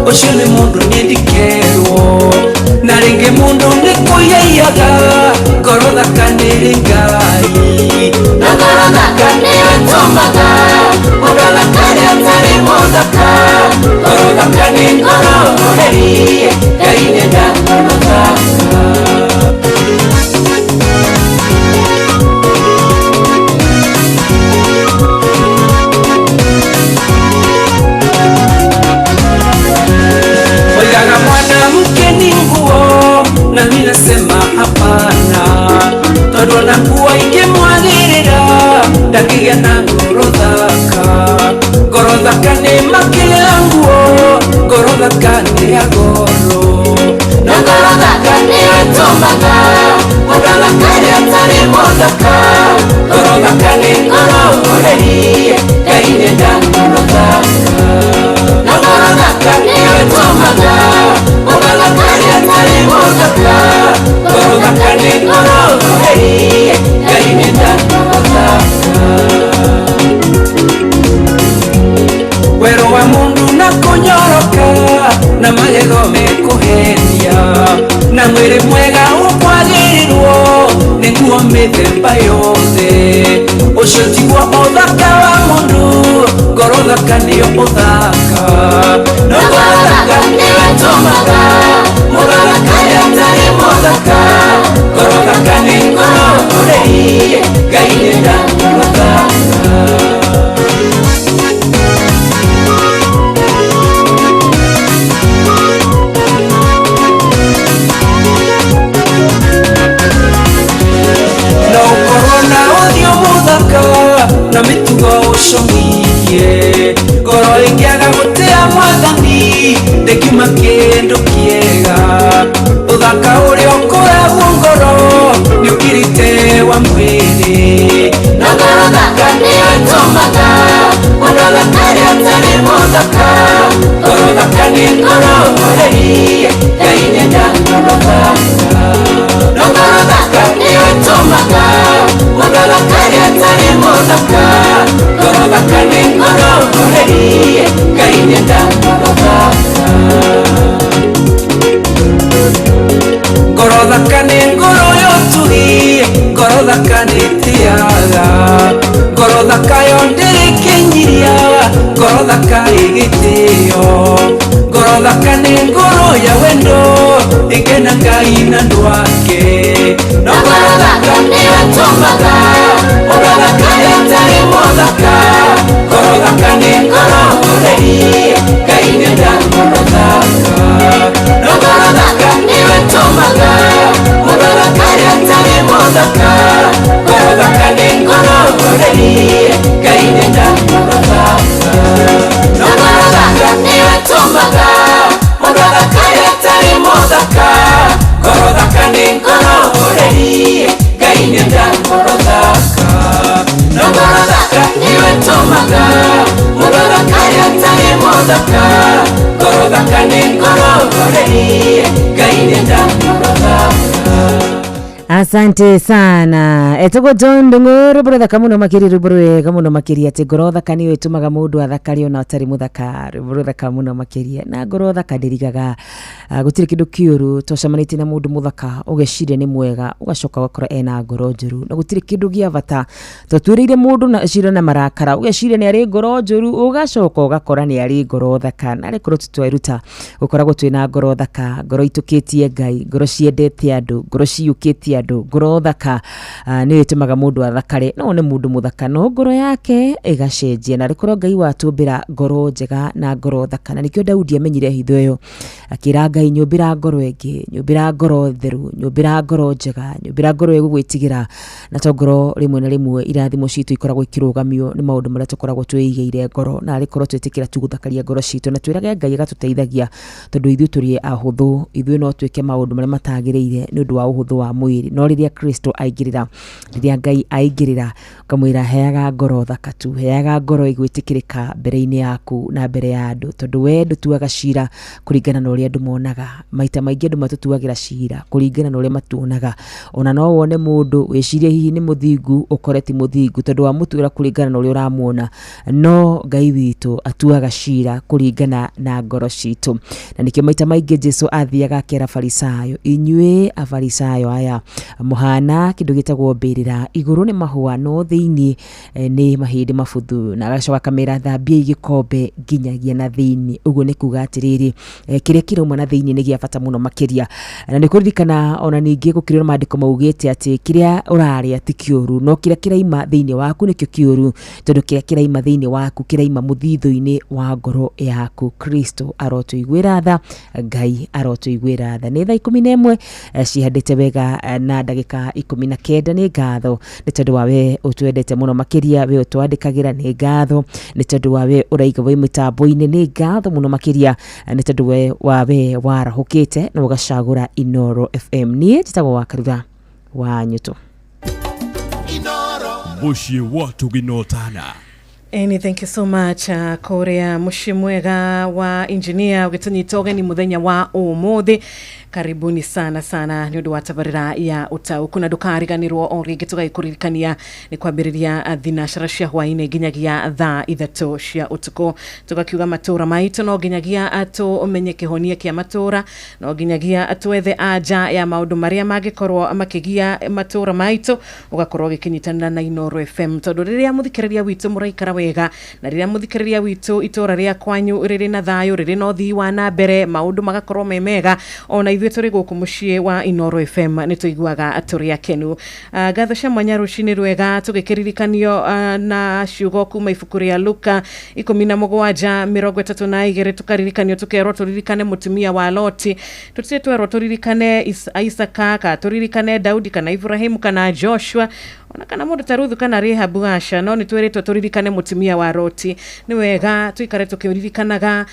ũcio nĩ mũndũ niĩ ndikerwo na rĩngĩ mũndũ nĩ kũiyaiyaga ngoro thaka nĩrĩ Ngai na ngoro thaka nĩyo ĩtũmaga mũndũ athakare atarĩ mũthaka ngoro thaka nĩ ngoro heri Ngai nĩenda ngoro thaka. Oigaga mwanamke ni nguo na mimi nasema hapana, tondu ona nguo ingĩmwagĩrĩra ndangĩgĩa na ngoro thaka. Ngoro thaka nĩ makĩria nguo, ngoro thaka nĩ ya goro na ngoro thaka nĩyo ĩtũmaga mũndũ athakare atarĩ mũthaka. Ngoro thaka nĩ ngoro heri Ngai nĩenda ngoro thaka na ngoro thaka nĩyo ĩtũmaga mũndũ athakare atarĩ mũthaka. Ngoro thaka nĩ ngoro heri Ngai nĩenda ngoro thaka. Wero wa mundu na kũnyoroka na magego mekũhenia na mwĩrĩ mwega ũkwagĩrĩrwo nĩ nguo mĩthemba yothe ũcio tiguo ũthaka wa mũndũ ngoro thaka nĩyo ũthaka no ngoro thaka nĩyo ĩtũmaga mũndũ athakare atarĩ mũthaka. Ngoro thaka nĩ ngoro heri Ngai nĩenda ngoro thaka. No ũkorwo na ũthiũ mũthaka na mĩtugo ũcũng'irie ngoro ĩngĩaga gũtĩa mwathani ndĩkiuma kĩndũ kĩega ũthaka ũrĩa ũkoragwo ngoro nĩũkĩrĩte wa mwĩrĩ na ngoro thaka nĩyo ĩtũmaga mũndũ athakare atarĩ mũthaka. Ngoro thaka nĩ ngoro heri Ngai nĩenda ngoro thaka na ngoro thaka nĩyo ĩtũmaga mũndũ athakare atarĩ mũthaka. Ngoro thaka nĩ ngoro heri Ngai nĩenda ngoro thaka. Ngoro thaka nĩ ngoro ya ũtugi, ngoro thaka nĩ ĩtĩaga, ngoro thaka yo ndĩrĩ kĩnyiria, ngoro thaka ĩ gĩtĩo, ngoro thaka nĩ ngoro ya wendo ĩkena Ngai na andũ ake no ngoro thaka nĩyo ĩtũmaga mũndũ athakare atarĩ mũthaka. Ngoro thaka nĩ ngoro heri Ngai nĩenda ngoro thaka no ngoro thaka nĩyo ĩtũmaga mũndũ athakare atarĩ mũthaka. Ngoro thaka nĩ ngoro heri Ngai nĩenda ngoro thaka no ngoro thaka nĩyo ĩtũmaga mũndũ athakare atarĩ mũthaka. Ngoro thaka nĩ ngoro heri Ngai nĩenda ngoro thaka no ngoro thaka nĩyo ĩtũmaga mũndũ athakare atarĩ mũthaka. Ngoro thaka nĩ ngoro heri Ngai nĩenda ngoro thaka. Asante sana etagwo John Ndung'u rwĩmbo rũthaka mũno makĩria rwĩmbo rwega mũno makĩria atĩ ngoro thaka nĩyo ĩtũmaga mũndũ athakare ona atarĩ mũthaka rwĩmbo rũthaka mũno makĩria na ngoro thaka ndĩrigaga. Gũtirĩ kĩndũ kĩũru twacemanĩtie na mũndũ mũthaka ũgeciria nĩ mwega ũgacoka ũgakora ena ngoro njũru na gũtirĩ kĩndũ gĩa bata twatuĩrĩire mũndũ na cira na marakara ũgeciria nĩ arĩ ngoro njũru ũgacoka ũgakora nĩ arĩ ngoro thaka na arĩ korwo tũtweruta gũkoragwo twĩna ngoro thaka ngoro itũkĩtie Ngai ngoro ciendete andũ ngoro ciyũkĩtie andũ ngoro thaka nĩyo ĩtũmaga mũndũ athakare no nĩ mũndũ mũthaka no ngoro yake ĩgacenjia na rĩkorwo Ngai watũmbĩra ngoro njega na ngoro thaka na nĩkĩo Daudi amenyire hitho ĩyo akĩra Ngai nyũmbĩra ngoro ĩngĩ nyũmbĩra ngoro theru nyũmbĩra ngoro njega nyũmbĩra ngoro ĩgũgwĩtigĩra na to ngoro rĩmwe na rĩmwe irathimo citũ ikoragwo ikĩrũgamio nĩ maũndũ marĩa tũkoragwo twĩigĩire ngoro na arĩkorwo twĩtĩkĩra tu gũthakaria ngoro citũ na twĩrage Ngai agatũteithagia tondũ ithuĩ tũrĩ ahũthũ ithuĩ no twĩke maũndũ marĩa matagĩrĩire nĩ ũndũ wa ũhũthũ wa mwĩrĩ no No rĩrĩa Kristo aingĩrĩra, rĩrĩa Ngai aingĩrĩra, ũkamwĩra heaga ngoro thaka tu, heaga ngoro ĩgwĩtĩkĩrĩka mbere-inĩ yaku na mbere ya andũ, tondũ we ndũtuaga cira kũringana na ũrĩa andũ monaga. Maita maingĩ andũ matũtuagĩra cira kũringana na ũrĩa matuonaga. Ona no wone mũndũ wĩcirie hihi nĩ mũthingu, ũkore ti mũthingu, tondũ wamũtuĩra kũringana na ũrĩa ũramuona. No Ngai witũ atuaga cira kũringana na ngoro citũ. Na nĩkĩo maita maingĩ Jesu athiaga akera Farisayo, inyuĩ Afarisayo aya mũhana kĩndũ gĩtagwo mbĩrĩra, igũrũ nĩ mahũa no thĩinĩ nĩ mahĩndĩ mabuthu. Na agacoka akamera thambiai gĩkombe nginyagia na thĩinĩ. Ũguo nĩ kuga atĩrĩrĩ, kĩrĩa kĩrauma na thĩinĩ nĩ gĩa bata mũno makĩria. Na nĩ kũririkana ona ningĩ gũkĩrĩ na maandĩko maugĩte atĩ kĩrĩa ũrarĩa ti kĩũru, no kĩrĩa kĩraima thĩinĩ waku nĩkĩo kĩũru, tondũ kĩrĩa kĩraima thĩinĩ waku kĩraima mũthithũ-inĩ wa ngoro yaku. Kristo arotũiguĩra tha, Ngai arotũiguĩra tha. Nĩ thaa 11 cihandĩte wega na ndagĩka 19. Nĩ ngatho nĩ tondũ wa we ũtwendete mũno makĩria, we ũtwandĩkagĩra, nĩ ngatho nĩ tondũ wa we ũraiga wĩ mĩtambo-inĩ, nĩ ngatho mũno makĩria nĩ tondũ wa we warahũkĩte na ũgacagũra Inooro FM. Niĩ njĩtagwo wa Karura wa Nyũtũ. Mũciĩ wa Tũginotana. Eni, thank you so much kuria muciĩ mwega wa engineer ũgĩtũnyita ũgeni mũthenya wa ũmũthĩ. Karibuni sana sana nĩ ũndũ wa tabarĩra ya ũtaũku, na ndũkariganĩrwo o rĩngĩ tũgagĩkũririkania nĩ kwambĩrĩria thinacara cia hwaĩ-inĩ nginyagia thaa 3 cia ũtukũ. Tũgakiuga matũra maitũ no nginyagia tũmenye kĩhonia kĩa matũra, no nginyagia twethe anja ya maũndũ marĩa mangĩkorwo makĩgia matũra maitũ, ũgakorwo ũgĩkĩnyitanĩra na Inooro FM, tondũ rĩrĩa mũthikĩrĩria witũ mũraikara wega, na rĩrĩa mũthikĩrĩria witũ itũra rĩa kwanyu rĩrĩ na thayũ, rĩrĩ na ũthii wa na mbere, maũndũ magakorwo me mega, ona ithuĩ tũrĩ gũkũ mũciĩ wa Inooro FM nĩ tũiguaga tũrĩ akenu. Ngatho cia mwanya rũcinĩ rwega tũgĩkĩririkanio na ciugo kuma ibuku rĩa Luka 17:32, tũkaririkanio tũkerwo tũririkane mũtumia wa Loti, tũtirĩ twerwo tũririkane Isaka, kana tũririkane Daudi, kana Ibrahimu, kana Joshua, ona kana mũndũ ta Ruthu kana Rahabu, aca, no nĩ twĩrĩtwo tũririkane mũtumia wa Loti. Nĩ wega tũikare tũkĩririkanaga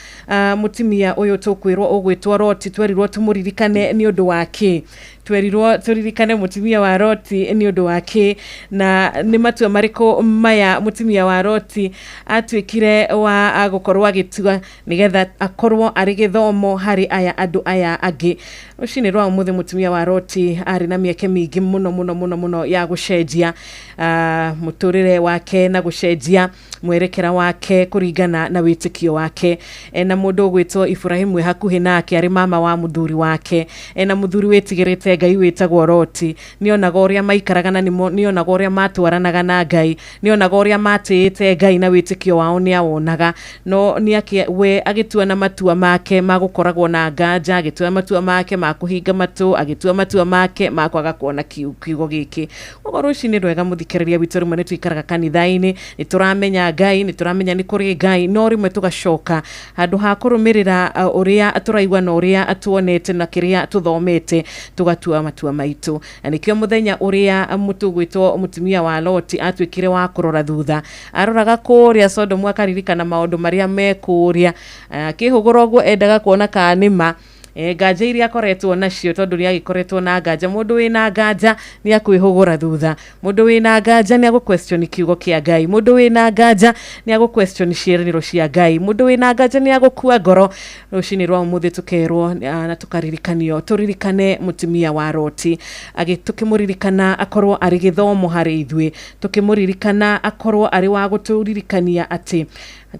mũtumia ũyũ tũkwĩrwo ũgwĩtwo Loti, twerirwo tũmũririkane nĩ ũndũ wa kĩ? Twerirwo tũririkane mũtumia wa Loti nĩ ũndũ wa kĩ? Na nĩ matua marĩkũ maya mũtumia wa Loti atuĩkire wa gũkorwo agĩtua nĩgetha akorwo arĩ gĩthomo harĩ aya andũ aya angĩ. Rũcinĩ rwa ũmũthĩ mũtumia wa Loti arĩ na mĩeke mĩingĩ mũno mũno mũno mũno ya gũcenjia mũtũrĩre wake na gũcenjia mwerekera wake kũringana na wĩtĩkio wake. Ena mũndũ ũgwĩtwo Ibrahimu wĩ hakuhĩ nake arĩ mama wa mũthuri wake, ena mũthuri wĩtigĩrĩte Ngai wĩtagwo Loti. Nĩonaga ũrĩa maikaraga na nĩonaga ũrĩa matwaranaga na Ngai, nĩonaga ũrĩa matĩĩte Ngai na wĩtĩkio wao nĩawonaga. No nĩake we agĩtua na matua make ma gũkoragwo na nganja, agĩtua matua make ma kũhinga matũ, agĩtua matua make ma kwaga kuona kiugo gĩkĩ. Ũguo rũcinĩ rwega mũthikĩrĩria witũ, rĩmwe nĩtũikaraga kanitha-inĩ, nĩtũramenya Ngai, nĩtũramenya nĩ kũrĩ Ngai, no rĩmwe tũgacoka handũ ha kũrũmĩrĩra ũrĩa tũraigua na ũrĩa tuonete na kĩrĩa tũthomete, tũgatua matua maitũ. Na nĩkĩo mũthenya ũrĩa mũtũgwĩtwo mũtumia wa Loti atuĩkire wa kũrora thutha, aroraga kũrĩa Sodomu akaririkana maũndũ marĩa me kũrĩa, akĩhũgũra ũguo endaga kuona kana nĩ ma nganja iria akoretwo nacio, tondũ nĩ agĩkoretwo na nganja. Mũndũ wĩna nganja nĩ akwĩhũgũra thutha, mũndũ wĩna nganja nĩ agũ question kiugo kĩa Ngai, mũndũ wĩna nganja nĩ agũ question ciĩranĩro cia Ngai, mũndũ wĩna nganja nĩ agũkua ngoro. Rũcinĩ rwa ũmũthĩ tũkerwo na tũkaririkanio tũririkane mũtumia wa Loti, tũkĩmũririkana akorwo arĩ gĩthomo harĩ ithuĩ, tũkĩmũririkana akorwo arĩ wa gũtũririkania atĩ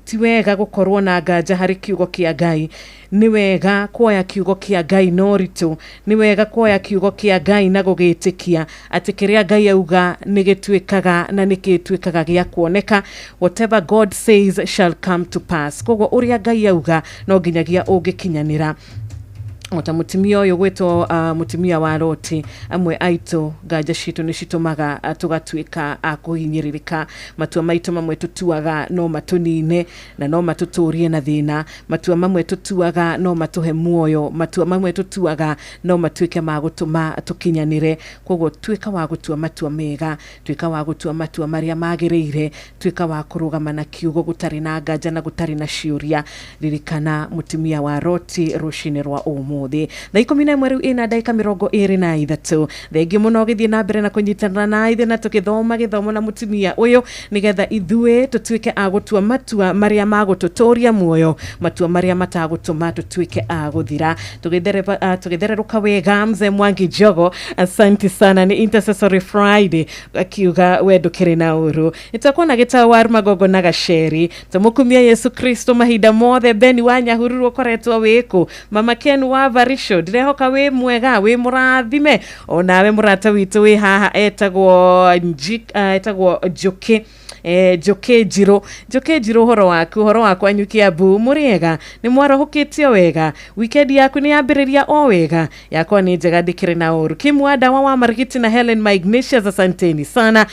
ti wega gũkorwo na nganja harĩ kiugo kĩa Ngai. Nĩ wega kuoya kiugo kĩa Ngai na ũritũ, nĩ wega kuoya kiugo kĩa Ngai na gũgĩtĩkia atĩ kĩrĩa Ngai auga nĩ gĩtuĩkaga na nĩ gĩtuĩkaga gĩa kuoneka. Whatever God says shall come to pass. Koguo ũrĩa Ngai auga no nginyagia ũngĩkinyanĩra. Ota mũtumia ũyũ gwĩtwo mũtumia wa Loti, amwe aitũ nganja citũ nĩ citũmaga tũgatuĩka a kũhinyĩrĩrĩka. Matua maitũ mamwe tũtuaga no matũnine na no matũtũrie na thĩna, matua mamwe tũtuaga no matũhe muoyo, matua mamwe tũtuaga no matuĩke ma gũtũma tũkinyanĩre. Koguo tuĩka wa gũtua matua mega, tuĩka wa gũtua matua marĩa magĩrĩire, tuĩka wa kũrũgama na kiugo gũtarĩ na nganja na gũtarĩ na ciũria. Ririkana mũtumia wa Loti rũcinĩ rwa ũmũthĩ. ũmũthĩ. Thaa 11 rĩu ĩna ndagĩka 23. Thengiũ mũno ũgĩthiĩ na mbere na kũnyitanĩra na ithuĩ na tũgĩthoma gĩthomo na mũtumia ũyũ nĩgetha ithuĩ tũtuĩke a gũtua matua marĩa magũtũtũria muoyo, matua marĩa matagũtũma tũtuĩke a gũthira. Tũgĩthererũka wega. Mzee Mwangi Njogo, asante sana. Nĩ Intercessory Friday, akiuga we ndũkĩrĩ na ũru. Nĩtwakuona gĩtau wa Magongo na Gaceri, tũmũkumia Yesu Kristo mahinda mothe. Beni wa Nyahururu ũkoretwo wĩkũ? Mama Ken wa Varisho, ndĩrehoka wĩ mwega, wĩ mũrathime. Onawe mũrata witũ wĩ haha etagwo etagwo Njũkĩ, Njũkĩ Njirũ, Njũkĩ Njirũ, ũhoro waku, ũhoro wa kwanyu Kiambu, mũrĩega? Nĩ mwarahũkĩtio wega? Weekend yaku nĩ yambĩrĩria o wega? Yakwa nĩ njega, ndĩkĩrĩ na ũru. Kim wa Dawa wa Marigiti na Helen ma Ignatius, asanteni sana.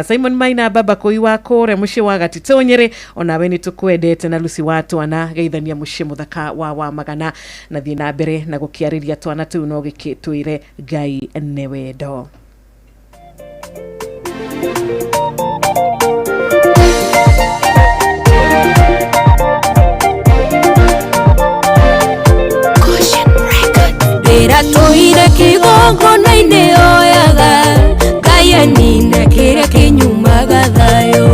Simon Maina baba kũi wa kũrĩa mũciĩ wa Gatitũ Nyĩrĩ, onawe nĩ tũkwendete. Na Lucy wa twana, geithania mũciĩ mũthaka wa Magana, na thiĩ na mbere na gũkĩarĩria twana tũu no gĩkĩtwĩre Ngai nĩ wendo. Ndĩratũire kĩgongona-inĩ oyaga Ngai anine kĩrĩa kĩnyumaga thayũ,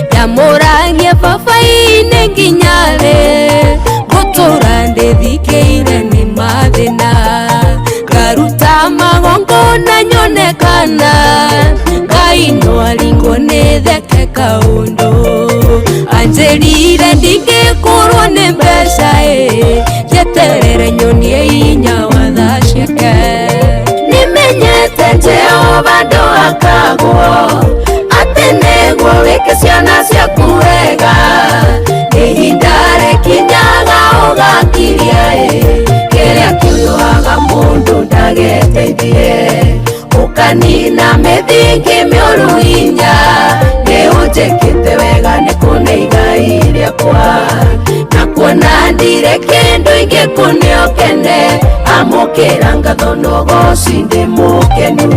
ndamũragia baba-inĩ nginya rĩ, ngũtũra ndĩthikĩire nĩ mathĩna, ngaruta magongona nyone kana Ngai no aringwo nĩ theke kaũndũ, anjĩrire ndingĩkũrwo nĩ mbeca ĩ, njeterere nyonie hinya wa tha ciake. Nĩmenyete Jehova ndũhakagwo, atĩ nĩguo wĩke ciana ciaku wega, ihinda rĩkinyaga ũgakiria ĩ, kĩrĩa kĩũyũhaga mũndũ ndageteithie, ũkanina mĩthingi mĩũru hinya, nĩũnjĩkĩte wega nĩ kũne igai rĩakwa, na kuona ndire kĩndũ ingĩkũne ũkene, amũkĩra ngatho na ũgooci ndĩ mũkenu.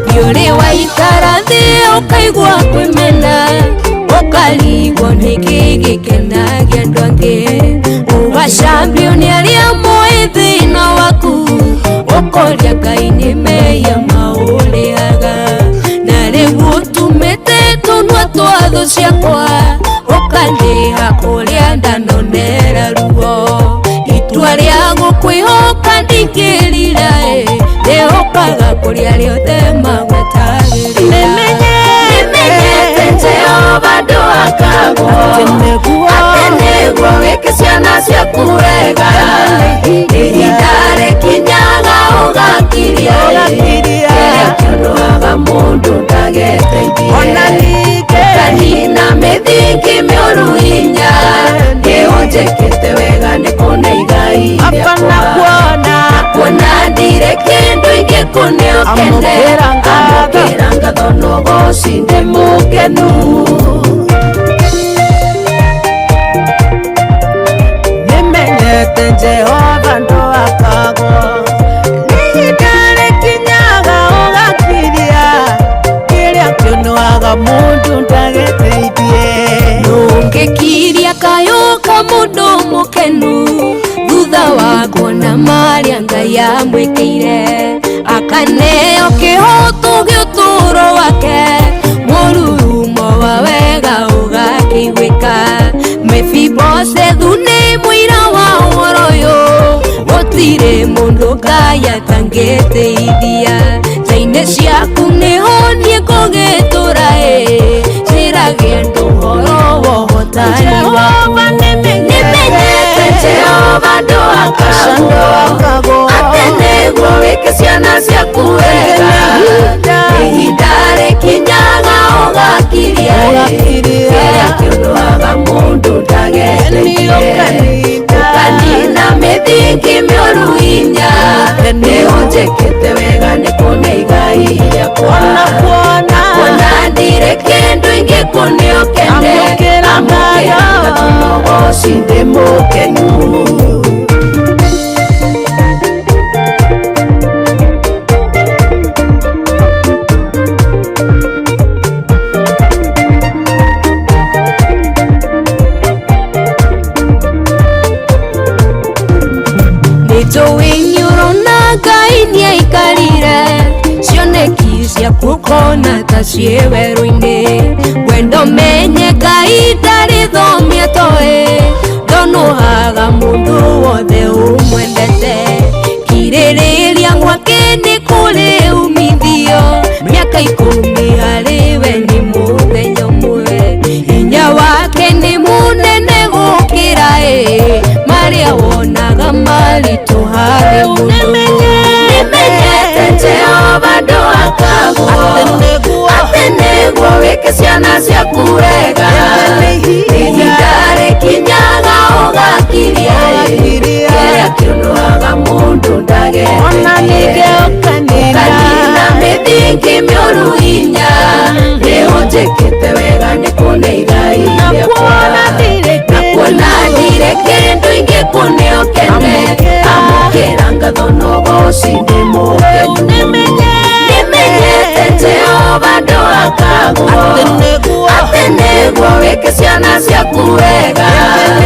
Nĩũrĩ waikara thĩ ũkaigua kwĩmena, ũkarigwo nĩkĩ gĩkenagia andũ angĩ, ũgacambio nĩ arĩa moĩ thĩna waku, ũkoria Ngai nĩ mehia maũrĩaga, na rĩu ũtumĩte tũnua twa thũ ciakwa, ũkandĩha kũrĩa ndanonera ruo, itua rĩa gũkwĩhoka ndingĩrira ĩ, ndĩhokaga kũrĩa rĩothe magwetagĩrĩra. Nĩmenyete Jehova ndũhakagwo, atĩ nĩguo wĩke ciana ciaku wega, ihinda rĩkinyaga ũgakiria ĩ, kĩrĩa kĩũnũhaga mũndũ ndageteithie, ũkanina mĩthingi mĩũru hinya, nĩũnjĩkĩte wega nĩ kũne igai rĩakwa, na kuona ndire kĩndũ ingĩkũne ũkene, amũkĩra ngatho na ũgooci ndĩ mũkenu. Nĩmenyete Jehova ndũhakagwo, ihinda rĩkinyaga ũgakiria, kĩrĩa kĩũnũhaga mũndũ ndageteithie. Nũngĩkiria kayũ ka mũndũ mũkenu, thutha wa kuona marĩa Ngai amwĩkĩire, akaneo kĩhoto gĩa ũtũũro wake, mũrurumo wa wega ũgakĩiguĩka. Mefiboshethu nĩ mũira wa ũhoro ũyũ, gũtirĩ mũndũ Ngai atangĩteithia, nja-inĩ ciaku nĩho niĩ ngũgĩtũra ĩ, njĩrage andũ ũhoro wa ũhotani waku. Nĩmenyete Jehova ndũhakagwo, atĩ nĩguo wĩke ciana ciaku wega, ihinda rĩkinyaga ũgakiria ĩ, kĩrĩa kĩũnũhaga mũndũ ndageteithie, ũkanina mĩthingi mĩũru hinya, nĩũnjĩkĩte wega nĩ kũne igai rĩakwa, na kuona ndire kĩndũ ingĩkũne ũkene, amũkĩra ngatho na ũgooci ndĩ mũkenu. ta ciĩ werũ-inĩ wendo menye Ngai ndarĩ thomia toĩ ndonohaga mũndũ wothe ũmwendete kirĩrĩria gwake nĩ kũrĩ umithio mĩaka 10 harĩ we nĩ mũthenya ũmwe hinya wake nĩ mũnene gũkĩra marĩa wonaga maritũ harĩ mũndũ nĩmenyete Jehova ndoakagwo atĩ nĩguo wĩke ciana ciaku wega ihinda rĩkinyaga ũgakiria kĩrĩa kĩũnũhaga mũndũ ndagetĩkie ũkanina mĩthingi mĩũru hinya nĩũnjĩkĩte wega nĩ kũne igai rĩakwa na kuona ndirĩ kĩndũ ingĩkũne ũkene amũkĩra ngatho na ũgooci ndĩ mũkenu nĩmenyete Jehova ndoakagwo atĩ nĩguo wĩke ciana ciaku wega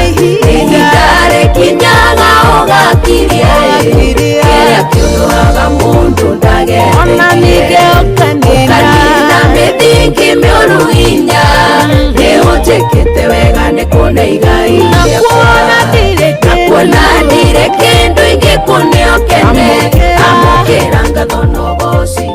ihinda rĩkinyaga ũgakiria kĩrĩa kĩũnũhaga mũndũ ndagetĩkie ũkanina mĩthingi mĩũru hinya nĩũnjĩkĩte wega nĩ kũne igai rĩakwa na kuona ndirĩ kĩndũ ingĩkũne ũkene amũkĩra ngatho na ũgooci.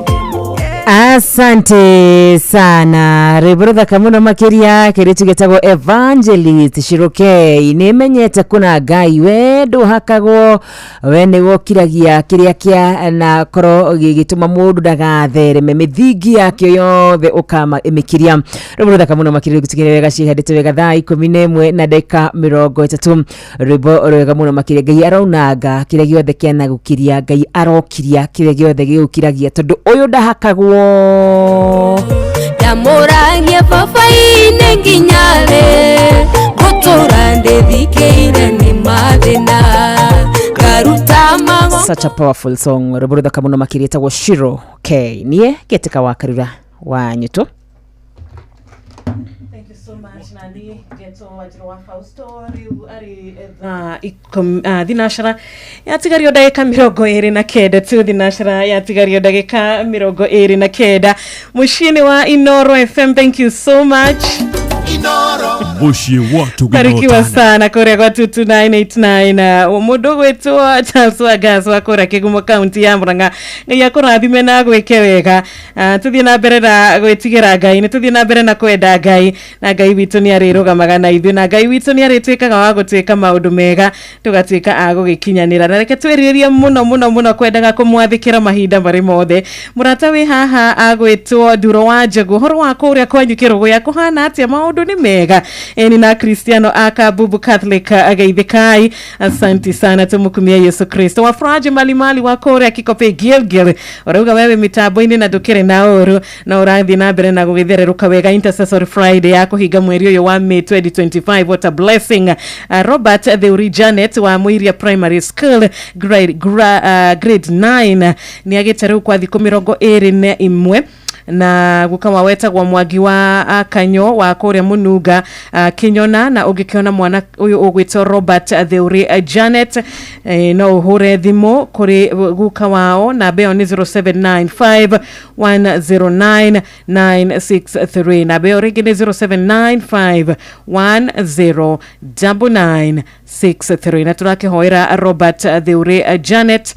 Asante sana rwĩmbo rũthaka mũno makĩria kĩrĩtu gĩtagwo Evangelist Shirokei nĩmenyete kũna Ngai we ndũhakagwo we nĩwe ũkiragia kĩrĩa kĩa na korwo gĩgĩtũma mũndũ ndagathereme mĩthingi yakĩo yothe ũkamĩkiria rwĩmbo rũthaka mũno makĩria rũgĩtũkinyĩra wega ciĩhandĩte wega thaa 11 na ndagĩka 30 rwĩmbo rwega mũno makĩria Ngai araunanga kĩrĩa gĩothe kĩanagũkiria Ngai arokiria kĩrĩa gĩothe gĩgũkiragia tondũ ũyũ ndahakagwo ndamũragia baba-inĩ nginya rĩ ngũtũra ndĩthikĩire nĩ mathĩna ngaruta mago. Such a powerful song rwĩmbo rũthaka mũno makĩria ĩtagwo Shiro K niĩ ngĩtĩka wa Karura wa Nyũtũ. Thank you so much nani ngetwo Wanjirũ wa Fausto rĩu arĩ thaa thinacara yatigario ndagĩka 29 tu thinacara yatigario ndagĩka 29 mũciĩ-inĩ wa Inoro FM. Thank you so much Mũciĩ wa barikiwa sana kũrĩa gwa 22989 mũndũ gwĩtwo Charles Wagas wa kũrĩa Kĩgumo kaunti ya Murang'a Ngai akũrathime na gwĩke wega. Tũthiĩ na mbere na gwĩtigĩra Ngai nĩ tũthiĩ na mbere na kwenda Ngai na Ngai witũ nĩ arĩrũgamaga na ithuĩ na Ngai witũ nĩ arĩtuĩkaga wa gũtuĩka maũndũ mega tũgatuĩka a gũgĩkinyanĩra na reke twĩrirĩrie mũno mũno mũno kwendaga kũmwathĩkĩra mahinda marĩ mothe. Mũrata wĩ haha agwĩtwo Nduro wa Njũgũ ũhoro wa kũrĩa kwanyu Kĩrũgũya kũhana atĩa? Maũndũ nĩ mega eni na Kristiano aka Bubu Catholic ageithikai asanti sana tumukumia Yesu Kristo. Wafuraji malimali wa kũrĩa Kikope Gilgil ũrauga wewe mitambo-inĩ na ndũkĩrĩ na ũru na ũrathiĩ na mbere na gũgĩthererũka wega Intercessory Friday ya kũhinga mweri ũyũ wa May 2025. What a blessing. Robert Theuri Janet wa Muiria Primary School grade 9 nĩ agĩte rĩu kwa thikũ 21 na guka wa wetagwo Mwangi wa Kanyo wa kũrĩa Mũnunga Kĩnyona na ũngĩkĩona mwana ũyũ ũgwĩtwo Robert Theuri Janet no ũhũre thimũ kũrĩ guka wao namba ĩyo nĩ 0795 109 963 namba ĩyo rĩngĩ nĩ 0795 109963 na tũrakĩhoera Robert Theuri Janet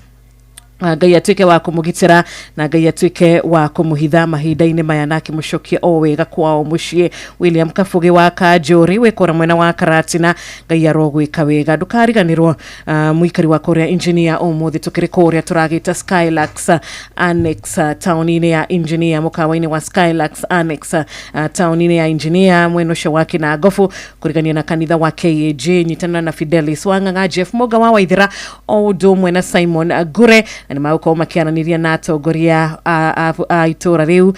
Ngai atuĩke wa kũmũgitĩra na Ngai atuĩke wa kũmũhitha mahinda-inĩ maya na akĩmũcokia o wega kwao mũciĩ. William Kabugi wa Kanjũri wĩ kũrĩa mwena wa Karatina Ngai arogwĩka wega. Ndũkariganĩrwo mũikari wa kũrĩa Engineer ũmũthĩ tũkĩrĩ kũrĩa tũragĩta Skylax Annex taũni-inĩ ya Engineer mũkawa-inĩ wa Skylax Annex taũni-inĩ ya Engineer mwena ũcio wa Kĩnangobu kũrigania na kanitha wa KAG nyitanĩra na Fidelis Wang'ang'a Jeff Moga wa Waithera o ũndũ ũmwe na Simon Ngure na nĩmagũkorwo makĩaranĩria na atongoria a itũra rĩu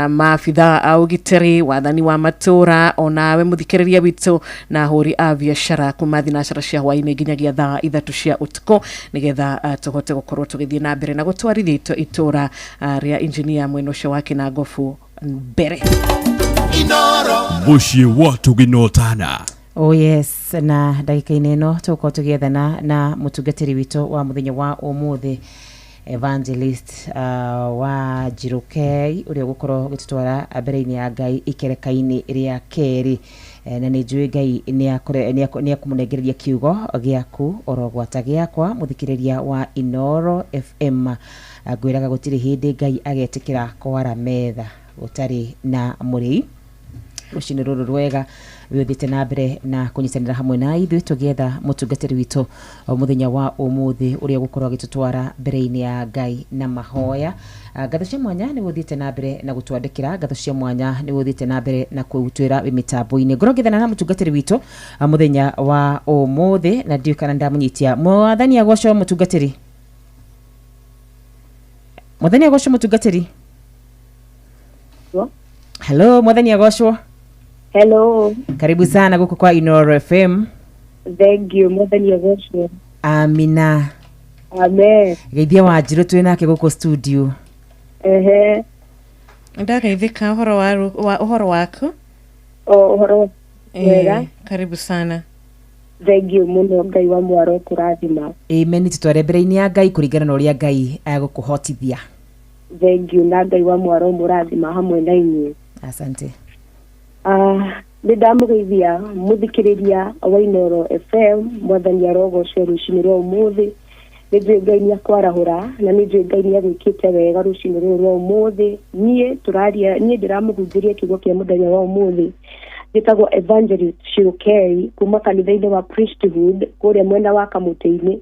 maabitha a ũgitĩri wathani wa matũra onawe mũthikĩrĩria witũ na ahũri a biacara kuma thinacara cia hwaĩ-inĩ nginyagia thaa 3 cia ũtukũ nĩgetha tũhote gũkorwo tũgĩthiĩ na mbere na gũtwarithia itũra rĩa Engineer mwena ũcio wa Kĩnangobu mbere. Mũciĩ wa Tũginotana. Oh yes, na ndagĩka-inĩ ĩno tũgũkorwo tũgĩethana na mũtungatĩri witũ wa mũthenya wa ũmũthĩ Evangelist wa Njirũkei ũrĩa ũgũkorwo ũgĩtũtwara mbere-inĩ ya Ngai ikereka-inĩ rĩa kerĩ. Na nĩ njũĩ Ngai nĩ akũmũnengereria kiugo gĩaku oro gwata gĩakwa, mũthikĩrĩria wa Inooro FM. Ngwĩraga gũtirĩ hĩndĩ Ngai agetĩkĩra kwara metha gũtarĩ na mũrĩi. Rũcinĩ rũrũ rwega wĩũthiĩte na mbere na kũnyitanĩra hamwe na ithuĩ tũgĩetha mũtungatĩri witũ o mũthenya wa ũmũthĩ ũrĩa ũgũkorwo agĩtũtwara mbere-inĩ ya Ngai na mahoya. Ngatho cia mwanya nĩ gũthiĩte na mbere na gũtwandĩkĩra, ngatho cia mwanya nĩ gũthiĩte na mbere na kũtwĩra wĩ mĩtambo-inĩ. Ngorwo ngĩethana na mũtungatĩri witũ mũthenya wa ũmũthĩ na ndiũĩ kana ndamũnyitia. Mwathani agocwo mũtungatĩri. Mwathani agocwo mũtungatĩri. Hello, mwathani agocwo. Hello. Karibu sana guku kwa Inooro FM. Thank you, mwathani agocwo. Amina. Amen. Geithia Wanjirũ twĩ nake gũkũ studio. Ehe. Ndageithĩka ũhoro wa ũhoro waku. O ũhoro wega. Karibu sana. Thank you mũno, Ngai wa mwaro kũrathima. Amen. Tũtware mbere-inĩ ya Ngai kũringana na ũrĩa Ngai egũkũhotithia. Thank you, na Ngai wa mwaro mũrathima hamwe na inyuĩ. Asante. Nĩ ndamũgeithia mũthikĩrĩria wa Inooro FM, mwathani arogocwo rũcinĩ rwa ũmũthĩ. Nĩ njũĩ Ngai nĩ akwarahũra na nĩ njũĩ Ngai nĩ agwĩkĩte wega rũcinĩ rũrũ rwa ũmũthĩ. Niĩ tũraria, niĩ ndĩramũhunjĩria kiugo kĩa mũthenya wa ũmũthĩ. Njĩtagwo Evangelist Shirukei kuma kanitha-inĩ wa Priesthood kũrĩa mwena wa Kamũtĩ-inĩ,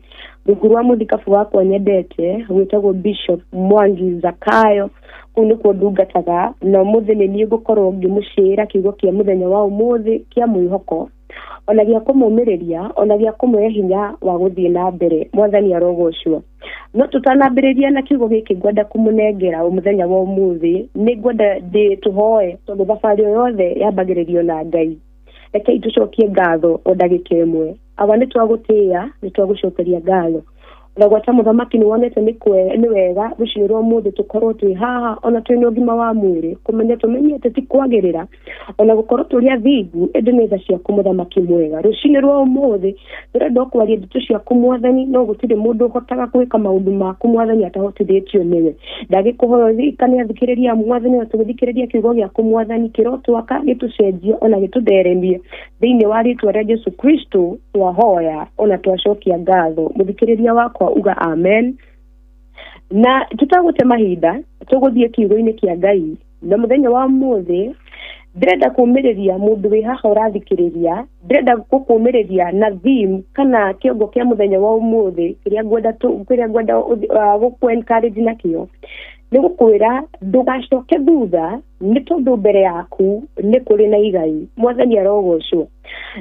rungu rwa mũthikabu wakwa nyendete gwĩtagwo Bishop Mwangi Zakayo. Kũu nĩkuo ndungataga, na ũmũthĩ nĩ niĩ ngũkorwo ngĩmũcĩĩra kiugo kĩa mũthenya wa ũmũthĩ kĩa mwĩhoko, ona gĩa kũmũmĩrĩria, ona gĩa kũmũhe hinya wa gũthiĩ na mbere. Mwathani arogocwo. No tũtanambĩrĩria na kiugo gĩkĩ ngwenda kũmũnengera mũthenya wa ũmũthĩ, nĩ ngwenda ndĩ tũhoe, tondũ thabarĩ o yothe yambagĩrĩrio na Ngai. Rekei tũcokie ngatho o ndagĩka ĩmwe. Awa, nĩ twagũtĩĩa, nĩ twagũcokeria ngatho. Na gwata mũthamaki nĩ wonete nĩ wega rũcinĩ rwa ũmũthĩ tũkorwo twĩ haha ona twĩna ũgima wa mwĩrĩ, kũmenya tũmenyete ti kwagĩrĩra ona gũkorwo tũrĩ athingu, ĩndĩ nĩ tha ciaku mũthamaki mwega. Rũcinĩ rwa ũmũthĩ tũrenda kwaria ndeto ciaku mwathani, no gũtirĩ mũndũ ũhotaga gwĩka maũndũ maku mwathani atahotithĩtio nĩwe. Ndagĩkũhoya ũririkane athikĩrĩria mwathani, na tũgĩthikĩrĩria kiugo gĩaku mwathani, kĩrotwaka gĩtũcenjie ona gĩtũtheremie. Thĩinĩ wa rĩtwa rĩa Jesu Kristo twahoya ona twacokia ngatho. Mũthikĩrĩria wakwa uga amen. Na tutagũte mahinda tũgũthiĩ kiugo-inĩ kĩa Ngai, na mũthenya wa ũmũthĩ ndĩrenda kũmĩrĩria mũndũ wĩ haha ũrathikĩrĩria, ndĩrenda gũkũmĩrĩria na theme kana kĩongo kĩa mũthenya wa ũmũthĩ kĩrĩa ngwenda gũkũ encourage nakĩo nĩ gũkwĩra ndũgacoke thutha, nĩ tondũ mbere yaku nĩ kũrĩ na igai. Mwathani arogocwo.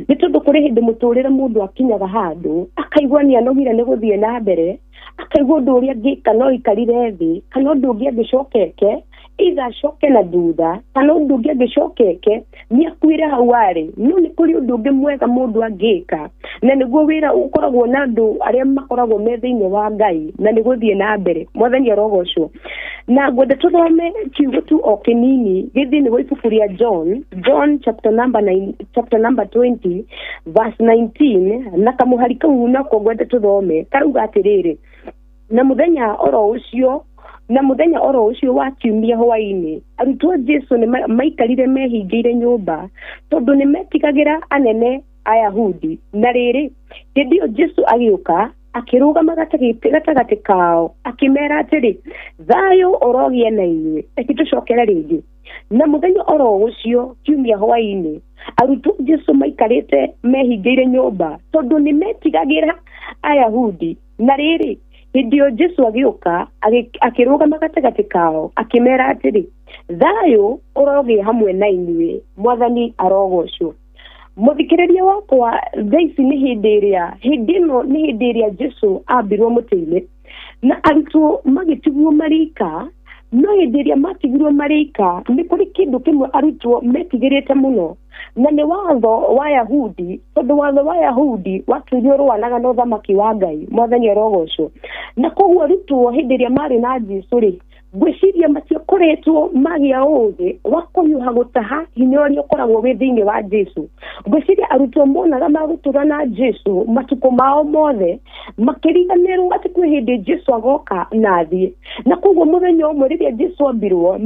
Nĩ tondũ kũrĩ hĩndĩ mũtũrĩre mũndũ akinyaga handũ akaigua nĩ anogire nĩ gũthiĩ na mbere, akaigua ũndũ ũrĩa angĩka no aikarire thĩ, kana ũndũ ũngĩ angĩcokeke either acoke na thutha, kana ũndũ ũngĩ angĩcokeke nĩ akuire hau arĩ. No nĩ kũrĩ ũndũ ũngĩ mwega mũndũ angĩka, na nĩguo wĩra ũkoragwo na andũ arĩa makoragwo me thĩinĩ wa Ngai, na nĩ gũthiĩ na mbere. Mwathani arogocwo. Na ngwenda tũthome kiugo tu o kĩnini gĩ thĩinĩ wa ibuku rĩa John chapter number 9, chapter number 20 verse 19, na kamũhari kau nako ngwenda tũthome karauga atĩrĩrĩ: na mũthenya oro ũcio, na mũthenya oro ũcio wa kiumia hwaĩ-inĩ, arutwo Jesu nĩ maikarire mehingĩire nyũmba tondũ nĩ metigagĩra anene Ayahudi. Na rĩrĩ, hĩndĩ ĩyo Jesu agĩũka akĩrũgama gatagatĩ kao akĩmera atĩrĩ, thayũ ũrogĩe na inyuĩ. Reke tũcokere rĩngĩ. Na mũthenya oro ũcio kiumia hwaĩ-inĩ, arutwo Jesu maikarĩte mehingĩire nyũmba tondũ nĩ metigagĩra Ayahudi. Na rĩrĩ, hĩndĩ ĩyo Jesu agĩũka akĩrũgama gatagatĩ kao akĩmera atĩrĩ, thayũ ũrogĩe hamwe na inyuĩ. Mwathani arogocwo. Mũthikĩrĩria wakwa, thaa ici nĩ hĩndĩ ĩrĩa, hĩndĩ ĩno nĩ hĩndĩ ĩrĩa Jesu ambirwo mũtĩ-inĩ na arutwo magĩtigwo marĩ ika. No hĩndĩ ĩrĩa matigirwo marĩ ika, nĩ kũrĩ kĩndũ kĩmwe arutwo metigĩrĩte mũno, na nĩ watho wa Yahudi, tondũ watho wa Yahudi watuire ũrũanaga na ũthamaki wa Ngai. Mwathani arogocwo. Na koguo arutwo hĩndĩ ĩrĩa marĩ na Jesu rĩ, Ngwĩciria matiakoretwo magĩa ũũgĩ wa kũhiũha gũtaha hinya ũrĩa ũkoragwo wĩ thĩinĩ wa Jesu. Ngwĩciria arutwo monaga magũtũra na Jesu matukũ mao mothe, makĩriganĩrwo atĩ kwĩ hĩndĩ Jesu agoka na athiĩ. Na koguo mũthenya ũmwe rĩrĩa Jesu ambirwo,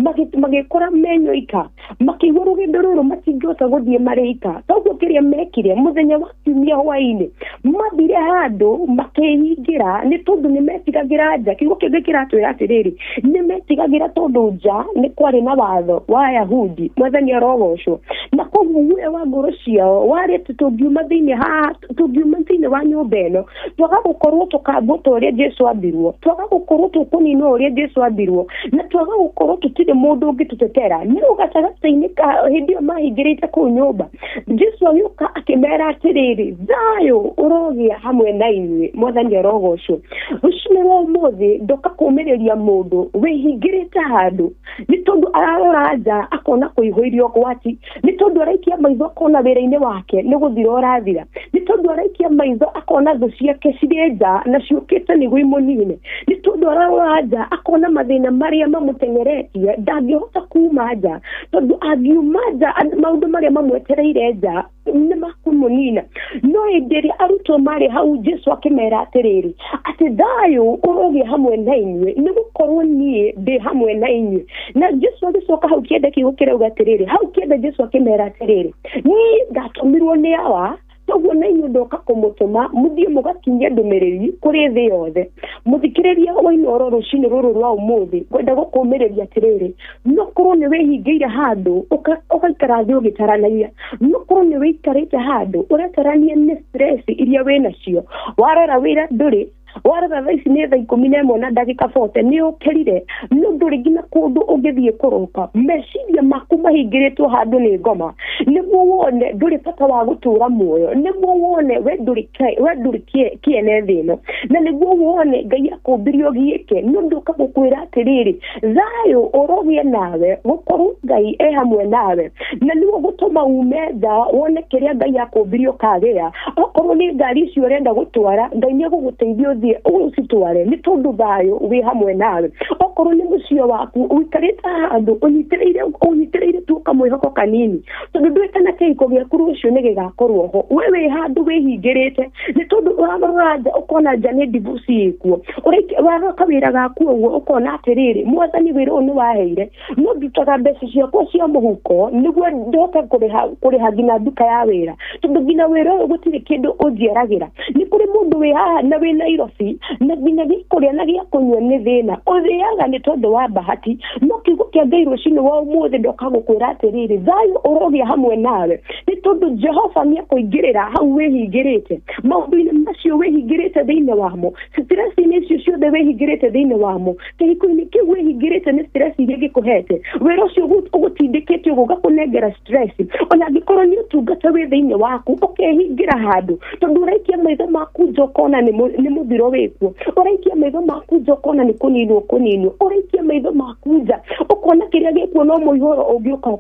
magĩkora menyoika, makĩigua rũgendo rũrũ matingĩhota gũthiĩ marĩ ika. Toguo kĩrĩa mekire mũthenya wa kiumia hwaĩ-inĩ, mathire handũ makĩhingĩra nĩ tondũ nĩ metigagĩra nja. Kiugo kĩngĩ kĩratwĩra atĩrĩrĩ, nĩ metigagĩra tondũ nja nĩ kwarĩ na watho wa Ayahudi, mwathani arogocwo. Na koguo guoya wa ngoro ciao warĩ atĩ tũngiuma thĩinĩ haha, tũngiuma thĩinĩ wa nyũmba ĩno, twaga gũkorwo tũkambwo ta ũrĩa Jesu ambirwo, twaga gũkorwo tũkũninwo ũrĩa Jesu ambirwo, na twaga gũkorwo tũtirĩ mũndũ ũngĩtũtetera. Nĩ rĩu gatagatĩ-inĩ ka hĩndĩ ĩyo mahingĩrĩte kũu nyũmba, Jesu agĩũka akĩmera atĩrĩrĩ, thayũ ũrogĩa hamwe na inyuĩ, mwathani arogocwo. Rũcinĩ rwa ũmũthĩ ndoka kũũmĩrĩria mũndũ wĩhingĩrĩte handũ nĩ tondũ ararora nja akona kũihũirio ũgwati, nĩ tondũ araikia maitho akona wĩra-inĩ wake nĩ gũthira ũrathira, nĩ tondũ araikia maitho akona thũ ciake cirĩ nja na ciũkĩte nĩguo imũnine, nĩ tondũ ararora nja akona mathĩna marĩa mamũteng'eretie ndangĩhota kuma nja, tondũ angiuma nja maũndũ marĩa mamwetereire nja nĩ makũmũnina. No hĩndĩ ĩrĩa arutwo marĩ hau, Jesu akĩmera atĩrĩrĩ, atĩ thayũ ũrogĩa hamwe na inyuĩ, nĩ gũkorwo niĩ ndĩ hamwe na inyuĩ. Na Jesu agĩcoka hau kĩanda kiugo kĩrauga atĩrĩrĩ, hau kĩanda Jesu akĩmera atĩrĩrĩ, niĩ ndatũmirwo nĩ Awa, toguo na inyuĩ ndoka kũmũtũma mũthiĩ mũgakinyie ndũmĩrĩri kũrĩ thĩ yothe. Mũthikĩrĩria wa Inooro rũcinĩ rũrũ rwa ũmũthĩ, ngwenda gũkũmĩrĩria atĩrĩrĩ, no korwo nĩ wĩhingĩire handũ ũgaikara thĩ ũgĩtaranagia, no korwo nĩ wĩikarĩte handũ ũretarania nĩ stress iria wĩnacio, warora wĩra ndũrĩ, warora thaa ici nĩ thaa 11 na ndagĩka 40 nĩ ũkĩrire, no ndũrĩ nginya kũndũ ũngĩthiĩ kũroka, meciria maku mahingĩrĩtwo handũ nĩ ngoma, nĩguo wone ndũrĩ bata wa gũtũra muoyo, nĩguo wone we ndũrĩ kĩene thĩ ĩno, na nĩguo wone Ngai akũmbirie ũgiĩke, nĩ ũndũ ũka gũkwĩra atĩrĩrĩ, thayũ ũrogĩe nawe, gũkorwo Ngai e hamwe nawe, na nĩguo gũtũma ume nja wone kĩrĩa Ngai akũmbirie ũkagĩa. Okorwo nĩ ngari icio ũrenda gũtwara, Ngai nĩ egũgũteithia ũthiĩ ũcitware nĩ tondũ thayũ wĩ hamwe nawe. Okorwo nĩ mũciĩ waku ũikarĩte handũ ũnyitĩrĩire tu kamwĩhoko kanini, tondũ ndũĩ kana kĩhiko gĩaku rũciũ nĩ gĩgakorwo ho, we wĩ handũ wĩhingĩrĩte nĩ tondũ ũrarora nja ũkona nja nĩ divorce ĩkuo, ũrarora kawĩra gaku ũguo ũkona atĩrĩrĩ, mwathani wĩra ũyũ nĩ waheire, no ndutaga mbeca ciakwa cia mũhuko nĩguo ndoke kũrĩha nginya nduka ya wĩra, tondũ nginya wĩra ũyũ gũtirĩ kĩndũ ũnjiaragĩra. Nĩ kũrĩ mũndũ wĩ haha na wĩ Nairobi na nginya gĩa kũrĩa na gĩa kũnyua nĩ thĩna, ũthĩaga nĩ tondũ wa bahati. No kiugo kĩa Ngai rũcinĩ wa ũmũthĩ ndoka gũkwĩra atĩrĩrĩ, thayũ ũrogĩa hamwe nawe, nĩ tondũ Jehova nĩ ekũingĩrĩra hau wĩhingĩrĩte, maũndũ-inĩ macio wĩhingĩrĩte thĩinĩ wamo, stress-inĩ icio ciothe wĩhingĩrĩte thĩinĩ wamo, kĩhiko-inĩ kĩu wĩhingĩrĩte nĩ stress iria gĩkũhete, wĩra ũcio ũgũtindĩkĩte ũguo ũgakũnengera stress, ona angĩkorwo nĩ ũtungata wĩ thĩinĩ waku ũkehingĩra handũ, tondũ ũraikia maitho maku nja ũkona nĩ mũthiro wĩkuo, ũraikia maitho maku nja ũkona nĩ kũninwo kũninwo, ũraikia maitho maku nja ũkona kĩrĩa gĩkuo no mũihũro ũngĩũka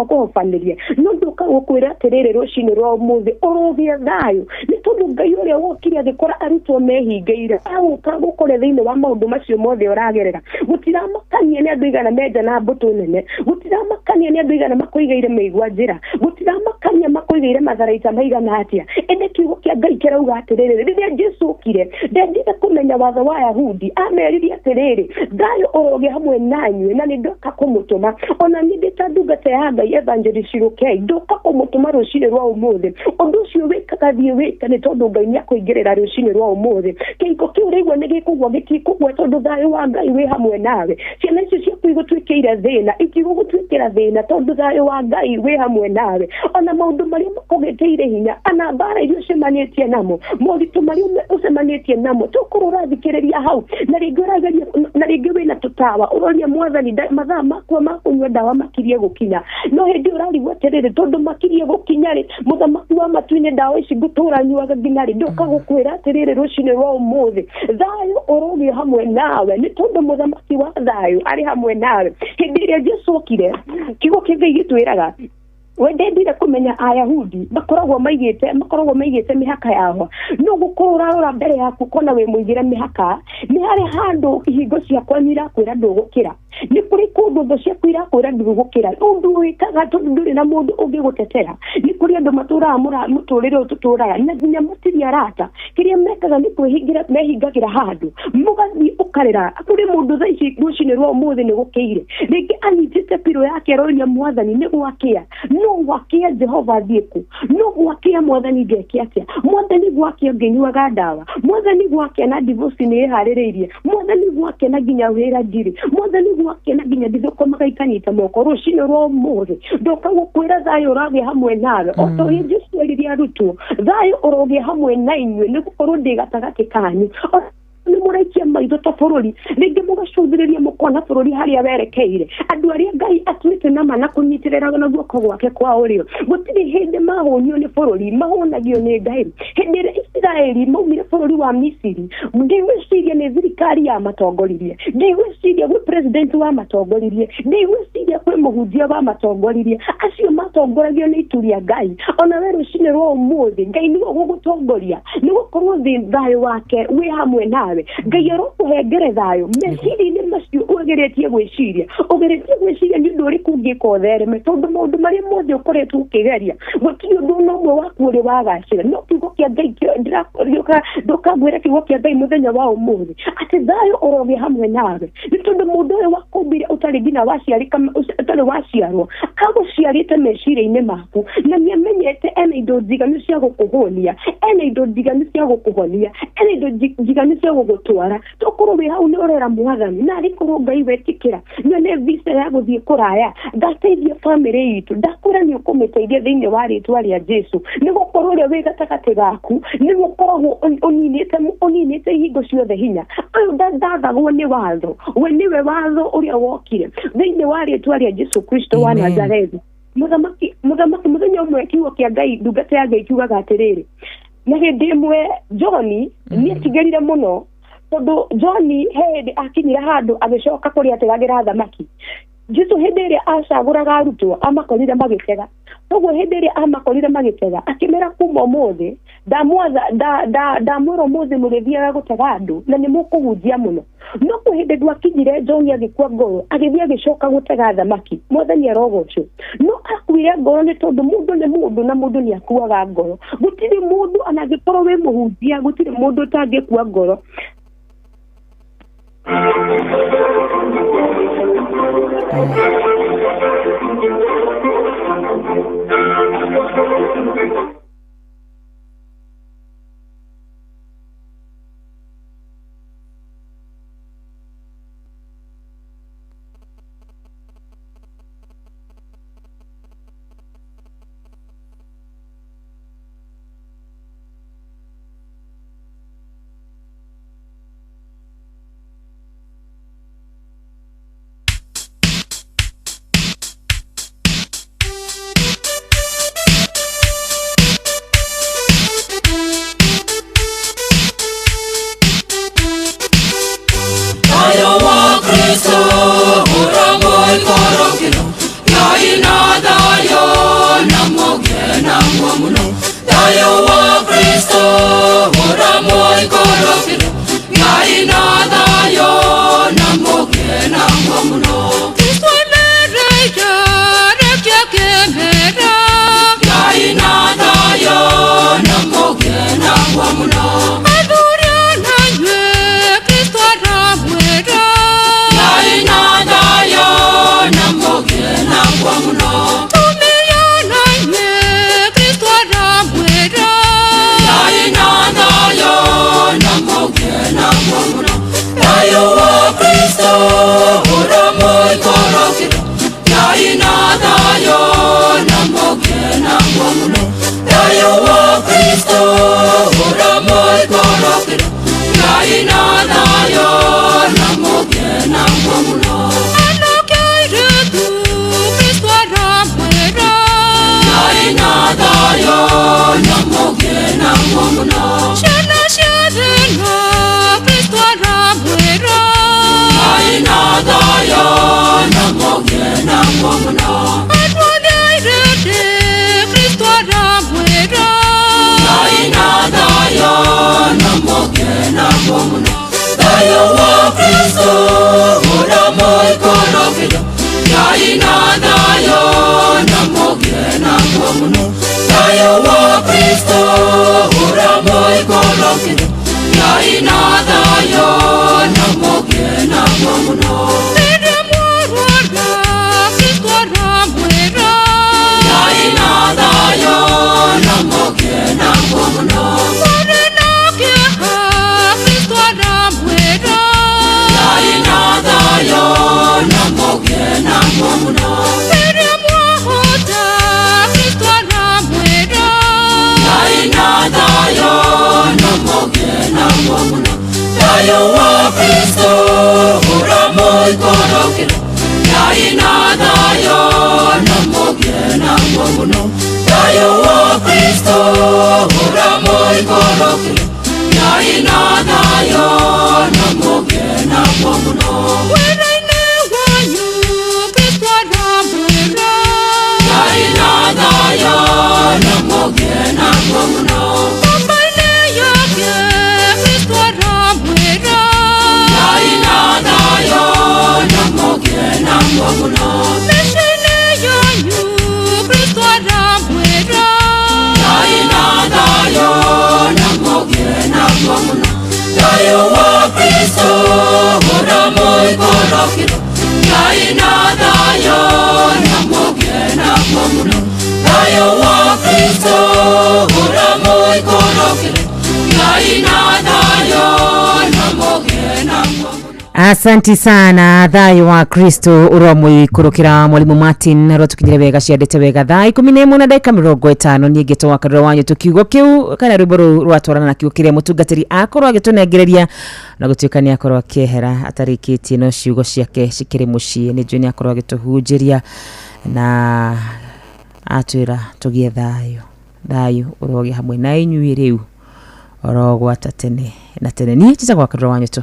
ũkũhobanĩria. No ndũka gũkwĩra atĩrĩrĩ rũcinĩ rwa ũmũthĩ ũrũgĩe thayũ, nĩ tondũ Ngai ũrĩa wokire agĩkora arutwo mehingĩire agũka gũkore thĩinĩ wa maũndũ macio mothe ũragerera. Gũtiramakania nĩ andũ igana menja na mbũtũ nene, gũtiramakania nĩ andũ igana makũigĩire mĩigua njĩra, gũtiramakania makũigĩire matharaita maigana atĩa, ĩndĩ kiugo kĩa Ngai kĩrauga atĩrĩrĩ, rĩrĩa Jesu okire ndendire kũmenya watho wa Ayahudi, ameririe atĩrĩrĩ, thayũ ũrogĩa hamwe na inyuĩ, na nĩ ndoka kũmũtũma. Ona niĩ ndĩ ta ndungata ya Ngai Evangelist Shirokei, ndoka kũmũtũma rũcinĩ rwa ũmũthĩ. Ũndũ ũcio wĩkaga thiĩ wĩke nĩ tondũ Ngai nĩ akũingĩrĩra rũcinĩ rwa ũmũthĩ. Kĩhiko kĩu ũraigua nĩ gĩkũgwa gĩtikũgwa, tondũ thayũ wa Ngai wĩ hamwe nawe. Ciana icio ciaku igũtuĩkĩire thĩna itigũgũtuĩkĩra thĩna, tondũ thayũ wa Ngai wĩ hamwe nawe. Ona maũndũ marĩa makũgĩtĩire hinya, ana mbara iria ũcemanĩtie namo, moritũ marĩa ũcemanĩtie namo, tokorwo ũrathikĩrĩria hau na rĩngĩ ũrageria, na rĩngĩ wĩna tũtawa ũroria mwathani mathaa makwa ma kũnyua ndawa makirie gũkinya, no hĩndĩ ũrarigwo atĩrĩrĩ, tondũ makirie gũkinya rĩ, mũthamaki wa matu-inĩ ndawa ici ngũtũra nyuaga nginya rĩ? Ndoka gũkwĩra atĩrĩrĩ rũcinĩ rwa ũmũthĩ, thayũ ũrogĩa hamwe nawe, nĩ tondũ mũthamaki wa thayũ arĩ hamwe nawe. Hĩndĩ ĩrĩa Jesu okire, kiugo kĩa Ngai gĩtwĩraga We ndendire kũmenya Ayahudi makoragwo maigĩte mĩhaka yao. No gũkorwo ũrarora mbere yaku kona wĩ mũigĩre mĩhaka, nĩ harĩ handũ ihingo ciakwa irakwĩra ndũgũkĩra, nĩ kũrĩ kũndũ thũ ciaku irakwĩra ndũgũkĩra. Ũndũ wĩkaga tondũ ndũrĩ na mũndũ ũngĩgũtetera. Nĩ kũrĩ andũ matũraga mũtũrĩre ũyũ tũtũraga na nginya matirĩ arata. Kĩrĩa mekaga nĩ kwĩhingĩra, mehingagĩra handũ mũgathiĩ ũkarĩra. Kũrĩ mũndũ thaa ici rũcinĩ rwa ũmũthĩ nĩ gũkĩire, rĩngĩ anyitĩte pirũ yake aroria mwathani nĩ gwakĩa, no gwakĩa Jehova thiĩ kũ, no gwakĩa mwathani ngeke atĩa, mwathani gwakĩa ngĩnyuaga ndawa, mwathani gwakĩa na divorce nĩ ĩharĩrĩirie, mwathani gwakĩa na nginya wĩra ndirĩ, mwathani gwakĩa na nginya ndithũkũmaga ikanyita moko. Rũcinĩ rwa ũmũthĩ ndoka gũkwĩra thayũ ũragĩa hamwe nawe, o ta ũrĩa Jesũ erire arutwo, thayũ ũrogĩa hamwe na inyuĩ, nĩ gũkorwo ndĩ gatagatĩ kanyu. Nĩ mũraikia maitho ta bũrũri, rĩngĩ mũgacũthĩrĩria mũkona bũrũri harĩa werekeire. Andũ arĩa Ngai atuĩte nama na kũnyitĩrĩra na guoko gwake kwa ũrĩo, gũtirĩ hĩndĩ mahũnio nĩ bũrũri, mahũnagio nĩ Ngai. Hĩndĩ ĩrĩa Isiraeli maumire bũrũri wa Misiri, ndigwĩciria nĩ thirikari yamatongoririe, ndigwĩciria gwĩ president wamatongoririe, ndigwĩciria kwĩ mũhunjia wamatongoririe. Acio matongoragio nĩ itu rĩa Ngai. Ona we rũcinĩ rwa ũmũthĩ Ngai nĩwe ũgũgũtongoria, nĩ gũkorwo thayũ wake wĩ hamwe nawe. Ngai arokũhengere thayũ meciria-inĩ macio ũgeretie gwĩciria, ũgeretie gwĩciria nĩ ũndũ ũrĩkũ ũngĩka ũthereme, tondũ maũndũ marĩa mothe ũkoretwo ũkĩgeria gũtirĩ ũndũ ona ũmwe waku ũrĩ wagacĩra. No kiugo kĩa Ngai ndũkangwĩra kiugo kĩa Ngai mũthenya wa ũmũthĩ atĩ thayũ ũrogĩa hamwe nawe, nĩ tondũ mũndũ ũyũ wakũmbire ũtarĩ nginya waciarĩka, ũtarĩ waciarwo, agũciarĩte meciria-inĩ maku, na nĩamenyete ena indo njiganu cia gũkũhũnia, ena indo njiganu cia gũkũhonia, ena indo njiganu cia gũgũtwara. Tokorwo wĩ hau nĩ ũrera mwathani, na arĩkorwo Ngai wetĩkĩra nyone visa ya gũthiĩ kũraya, ngateithia bamĩrĩ itũ, ndakwĩra nĩ ũkũmĩteithia thĩinĩ wa rĩtwa rĩa Jesũ, nĩ gũkorwo ũrĩa wĩ gatagatĩ gaku nĩ gũkoragwo ũninĩte ihingo ciothe hinya. Ũyũ ndathagwo nĩ watho, we nĩwe watho ũrĩa wokire thĩinĩ wa rĩtwa rĩa Jesũ Kristo wa Nazarethi. Mũthamaki mũthenya ũmwe kiugo kĩa Ngai, ndungata ya Ngai kiugaga atĩrĩrĩ, na hĩndĩ ĩmwe John nĩ etigĩrire mũno, tondũ John he hĩndĩ akinyire handũ agĩcoka kũrĩa ategagĩra thamaki. Jesũ hĩndĩ ĩrĩa acagũraga arutwo amakorire magĩtega. Koguo hĩndĩ ĩrĩa amakorire magĩtega akĩmera kuma ũmũthĩ ndamwĩra ũmũthĩ mũrĩthiaga gũtega andũ na nĩ mũkũhunjia mũno. No kwĩ hĩndĩ gwakinyire John agĩkua ngoro agĩthiĩ agĩcoka gũtega thamaki. Mwathani arogocwo. No akuire ngoro nĩ tondũ mũndũ nĩ mũndũ na mũndũ nĩ akuaga ngoro. Gũtirĩ mũndũ anangĩkorwo wĩ mũhunjia, gũtirĩ mũndũ ũtangĩkua ngoro. Kristo, ora moi Ngai na thayũ na mũgĩe naguo mũno. Thayũ wa Kristo ũrĩa mũikũrũkĩre. Ngai na thayũ na mũgĩe naguo mũno. Rĩrĩa mwarwara, Kristo aramwĩra. Ngai na thayũ na mũgĩe naguo mũno. Mũrĩ na kĩeha, Kristo aramwĩra. Ngai na thayũ na mũgĩe naguo mũno. Rĩrĩa mwahota, Kristo aramwĩra. Ngai na thayũ na mũgĩe naguo mũno. Thayũ wa Kristo ũrĩa mũikũrũkĩre. Ngai na thayũ na mũgĩe naguo mũno. Thayũ wa Kristo ũrĩa mũikũrũkĩre. Ngai na thayũ na mũgĩe naguo mũno. Wĩra-inĩ wanyu, Kristo aramwĩra. Ngai na thayũ na mũgĩe naguo mũno. Nyũmba-inĩ yake, Kristo aramwĩra. Ngai na thayũ na mũgĩe naguo mũno. Mĩciĩ-inĩ yanyu, Kristo aramwĩra. Ngai na thayũ na mũgĩe naguo mũno. Thayũ wa Kristo ũrĩa mũikũrũkĩre. Ngai na thayũ na mũgĩe naguo mũno. Thayũ wa Kristo ũrĩa mũikũrũkĩre. Ngai na thayũ na mũgĩe naguo. Asanti sana thayũ wa Kristo ũrĩa mũikũrũkĩra mwalimu Martin rwatũkinyire wega ciandĩte wega thaa 11 na ndagĩka 50 niĩ ngĩtwo wa Karura wanyu tũkiugo kĩu kana rwĩmbo rũu rwatwarana na kiugo kĩrĩa mũtungatĩri akorwo agĩtũnengereria na gũtuĩka nĩ akorwo akĩehera atarĩkĩtie no ciugo ciake cikĩrĩ mũciĩ nĩ njũĩ nĩ akorwo agĩtũhunjĩria na atwĩra tũgĩe thayũ thayũ ũrogĩa hamwe na inyuĩ rĩu orogwata tene na tene niĩ njĩtagwo wa Karura wanyu tu.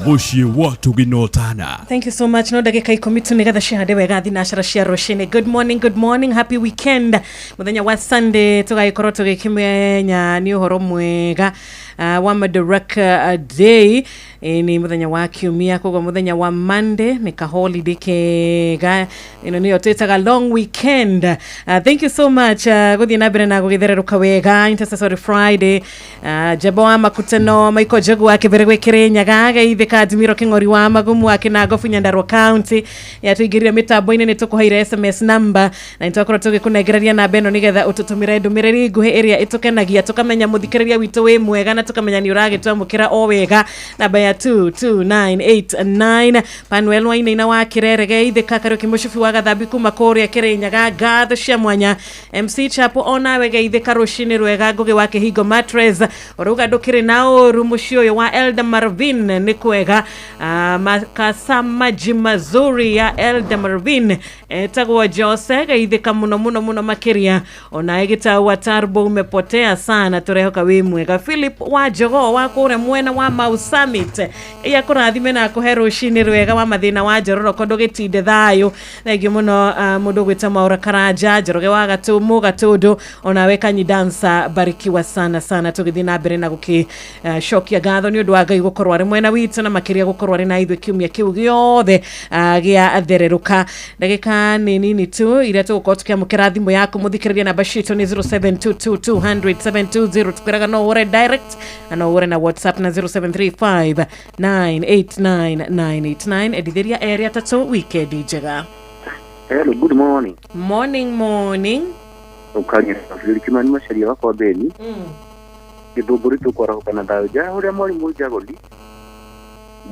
Mũciĩ wa Tũginotana. Thank you so much. No ndagĩka 10 tu nĩgetha cihande wega thinacara cia rũcinĩ. Good morning, good morning, happy weekend. Mũthenya wa Sunday tũgagĩkorwo tũgĩkĩmenya nĩ ũhoro mwega wa Madaraka Day. Nĩ mũthenya wa kiumia, koguo mũthenya wa Monday nĩ ka holiday kega. Ĩno nĩyo twĩtaga long weekend. Thank you so much. Gũthiĩ na mbere na gũgĩthererũka wega Intercessory Friday. Jebo wa Makutano, Michael Njogu wa Kĩbĩrĩgwe Kĩrĩnyaga, Geithĩka Admiro Kĩng'ori wa Magumu wa Kĩnango Nyandarua County yatũingĩrire mĩtambo-inĩ nĩ tũkũheire SMS number na nĩtwakorwo tũgĩkũnengereria namba ĩno nĩgetha ũtũtũmĩre ndũmĩrĩri nguhĩ ĩrĩa ĩtũkenagia tũkamenya mũthikĩrĩria witũ wĩ mwega na tũkamenya nĩ ũragĩtwamũkĩra o wega. Namba ya 22989 Panuel Wainaina wa Kĩrere Geithĩka Kariũki Mũcubi wa Gathambi kuma kũrĩa Kĩrĩnyaga ngatho cia mwanya MC Chapo onawe Geithĩka rũcinĩ rwega Ngũgĩ wa Kĩhingo Matres ũrauga ndũkĩrĩ na ũru mũciĩ ũyũ wa Elder Marvin nĩ kwega. Makasamaji mazuri ya Elder Marvin etagwo Jose Geithĩka mũno mũno mũno makĩria onawe Gĩtau wa Tarbo umepotea sana tũrehoka wĩ mwega. Philip wa Jogoo wa kũrĩa mwena wa Mau Summit iya kũrathime na kũhe rũcinĩ rwega wa mathĩna wa njororoko ndũgĩtinde thayũ. Thengiũ mũno mũndũ ũgwĩta Maura Karanja Njoroge wa Gatũmũ Gatũndũ onawe Kanyi Dancer barikiwa sana sana. Tũgĩthiĩ na mbere na gũkĩcokia ngatho nĩ ũndũ wa Ngai gũkorwo arĩ mwena witũ na makĩria gũkorwo arĩ na ithuĩ kiumia kĩu gĩothe gĩa thererũka. Ndagĩka nĩ nini tu iria tũgũkorwo tũkĩamũkĩra thimũ yaku mũthikĩrĩria namba citũ nĩ 0722200720 tũkwĩraga no ũhũre direct na no ũhũre na WhatsApp na 0735 989 989 endithĩria erĩ atatũ wikendi njega. Hello, good morning. Morning, morning. Ũkaria Fredrick Kimani Macharia wakwa Beni. Gĩthũngũri tũkwarahũka na thayũ nja ũrĩa mwarimũ Njagoni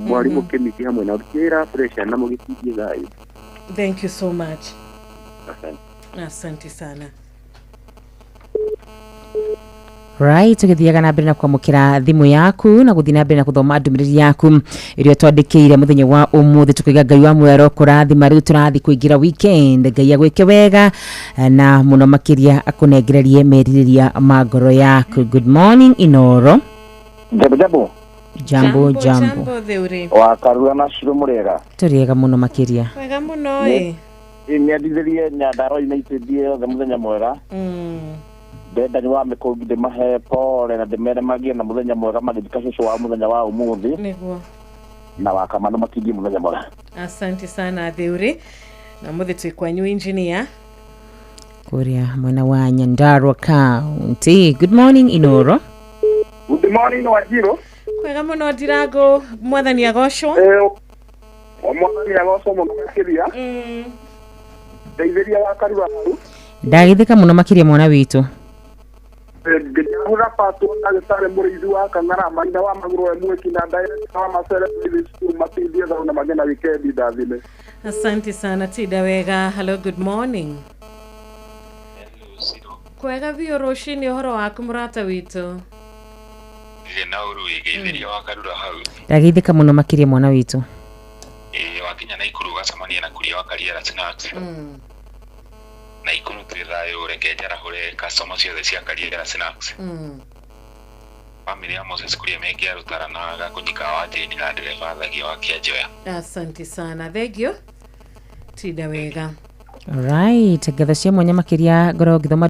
mwarimũ Kĩmiti hamwe na rutĩra pressure na mũgĩtindie thayũ. Thank you so much. Asante. Asante sana. Right, tũgĩthiaga na mbere na kwamũkĩra thimũ yaku na gũthiĩ na mbere na gũthoma ndũmĩrĩri yaku ĩrĩa twandĩkĩire mũthenya wa ũmũthĩ tũkĩiga Ngai wa muoyo kũrathima rĩu tũrathiĩ kũingĩra weekend Ngai agwĩke wega na mũno makĩria akũnengererie merirĩria ma ngoro yaku. Good morning Inoro. Jambo jambo. Jambo jambo. Jambo theuri. Wa Karura na Shiro mũrĩega. Tũrĩega mũno makĩria. Wega mũno ĩ. Nĩendithĩrie Nyandarua United yothe mũthenya mwega. Ndenda nĩ wa mĩkũngi ndĩmahe pole na ndĩmere magie na mũthenya mwega magĩthika cũcũ wa mũthenya wa ũmũthĩ. Nĩguo. Na wakamano matindie mũthenya mwega. Asante sana Theuri, na mũthĩ twĩ kwanyu engineer. Kuria mwena wa Nyandarua County. Good morning, Inoro. Good morning, Wanjiru. Kwega mũno Ndirango, mwathani agocwo. Mwathani agocwo mũno makĩria. Ndeithĩria wa Karura hau. Ndagithĩka mũno makĩria mwana witũ. Ngĩhũra patwo ndagĩtarĩ mũrĩithi wa Kang'ara maina wa magũrũ e mwĩki na director wa Macere Primary School mateithie thau na magĩe na wikendi ndathime. Asante sana, tinda wega. Hello, good morning. Kwega biũ rũcinĩ, ũhoro waku mũrata witũ? Ndirĩ na ũru, wĩgeithĩria wa Karura hau. Ndagithĩka mũno makĩria mwana witũ. Ĩĩ, wakinya Naikuru ũgacemania na Kuria wa Kariera Snacks. Naikuru twĩ thayũ, reke njarahũre customer ciothe cia Kariera Snacks. Family ya Moses Kuria mekia rũtara na gakũnyika wa Jane na ndereba Thagia wa Kĩanjoya. Asante sana, thank you, tinda wega. Alright, ngatho cia mwanya makĩria ngorwo ngĩthoma.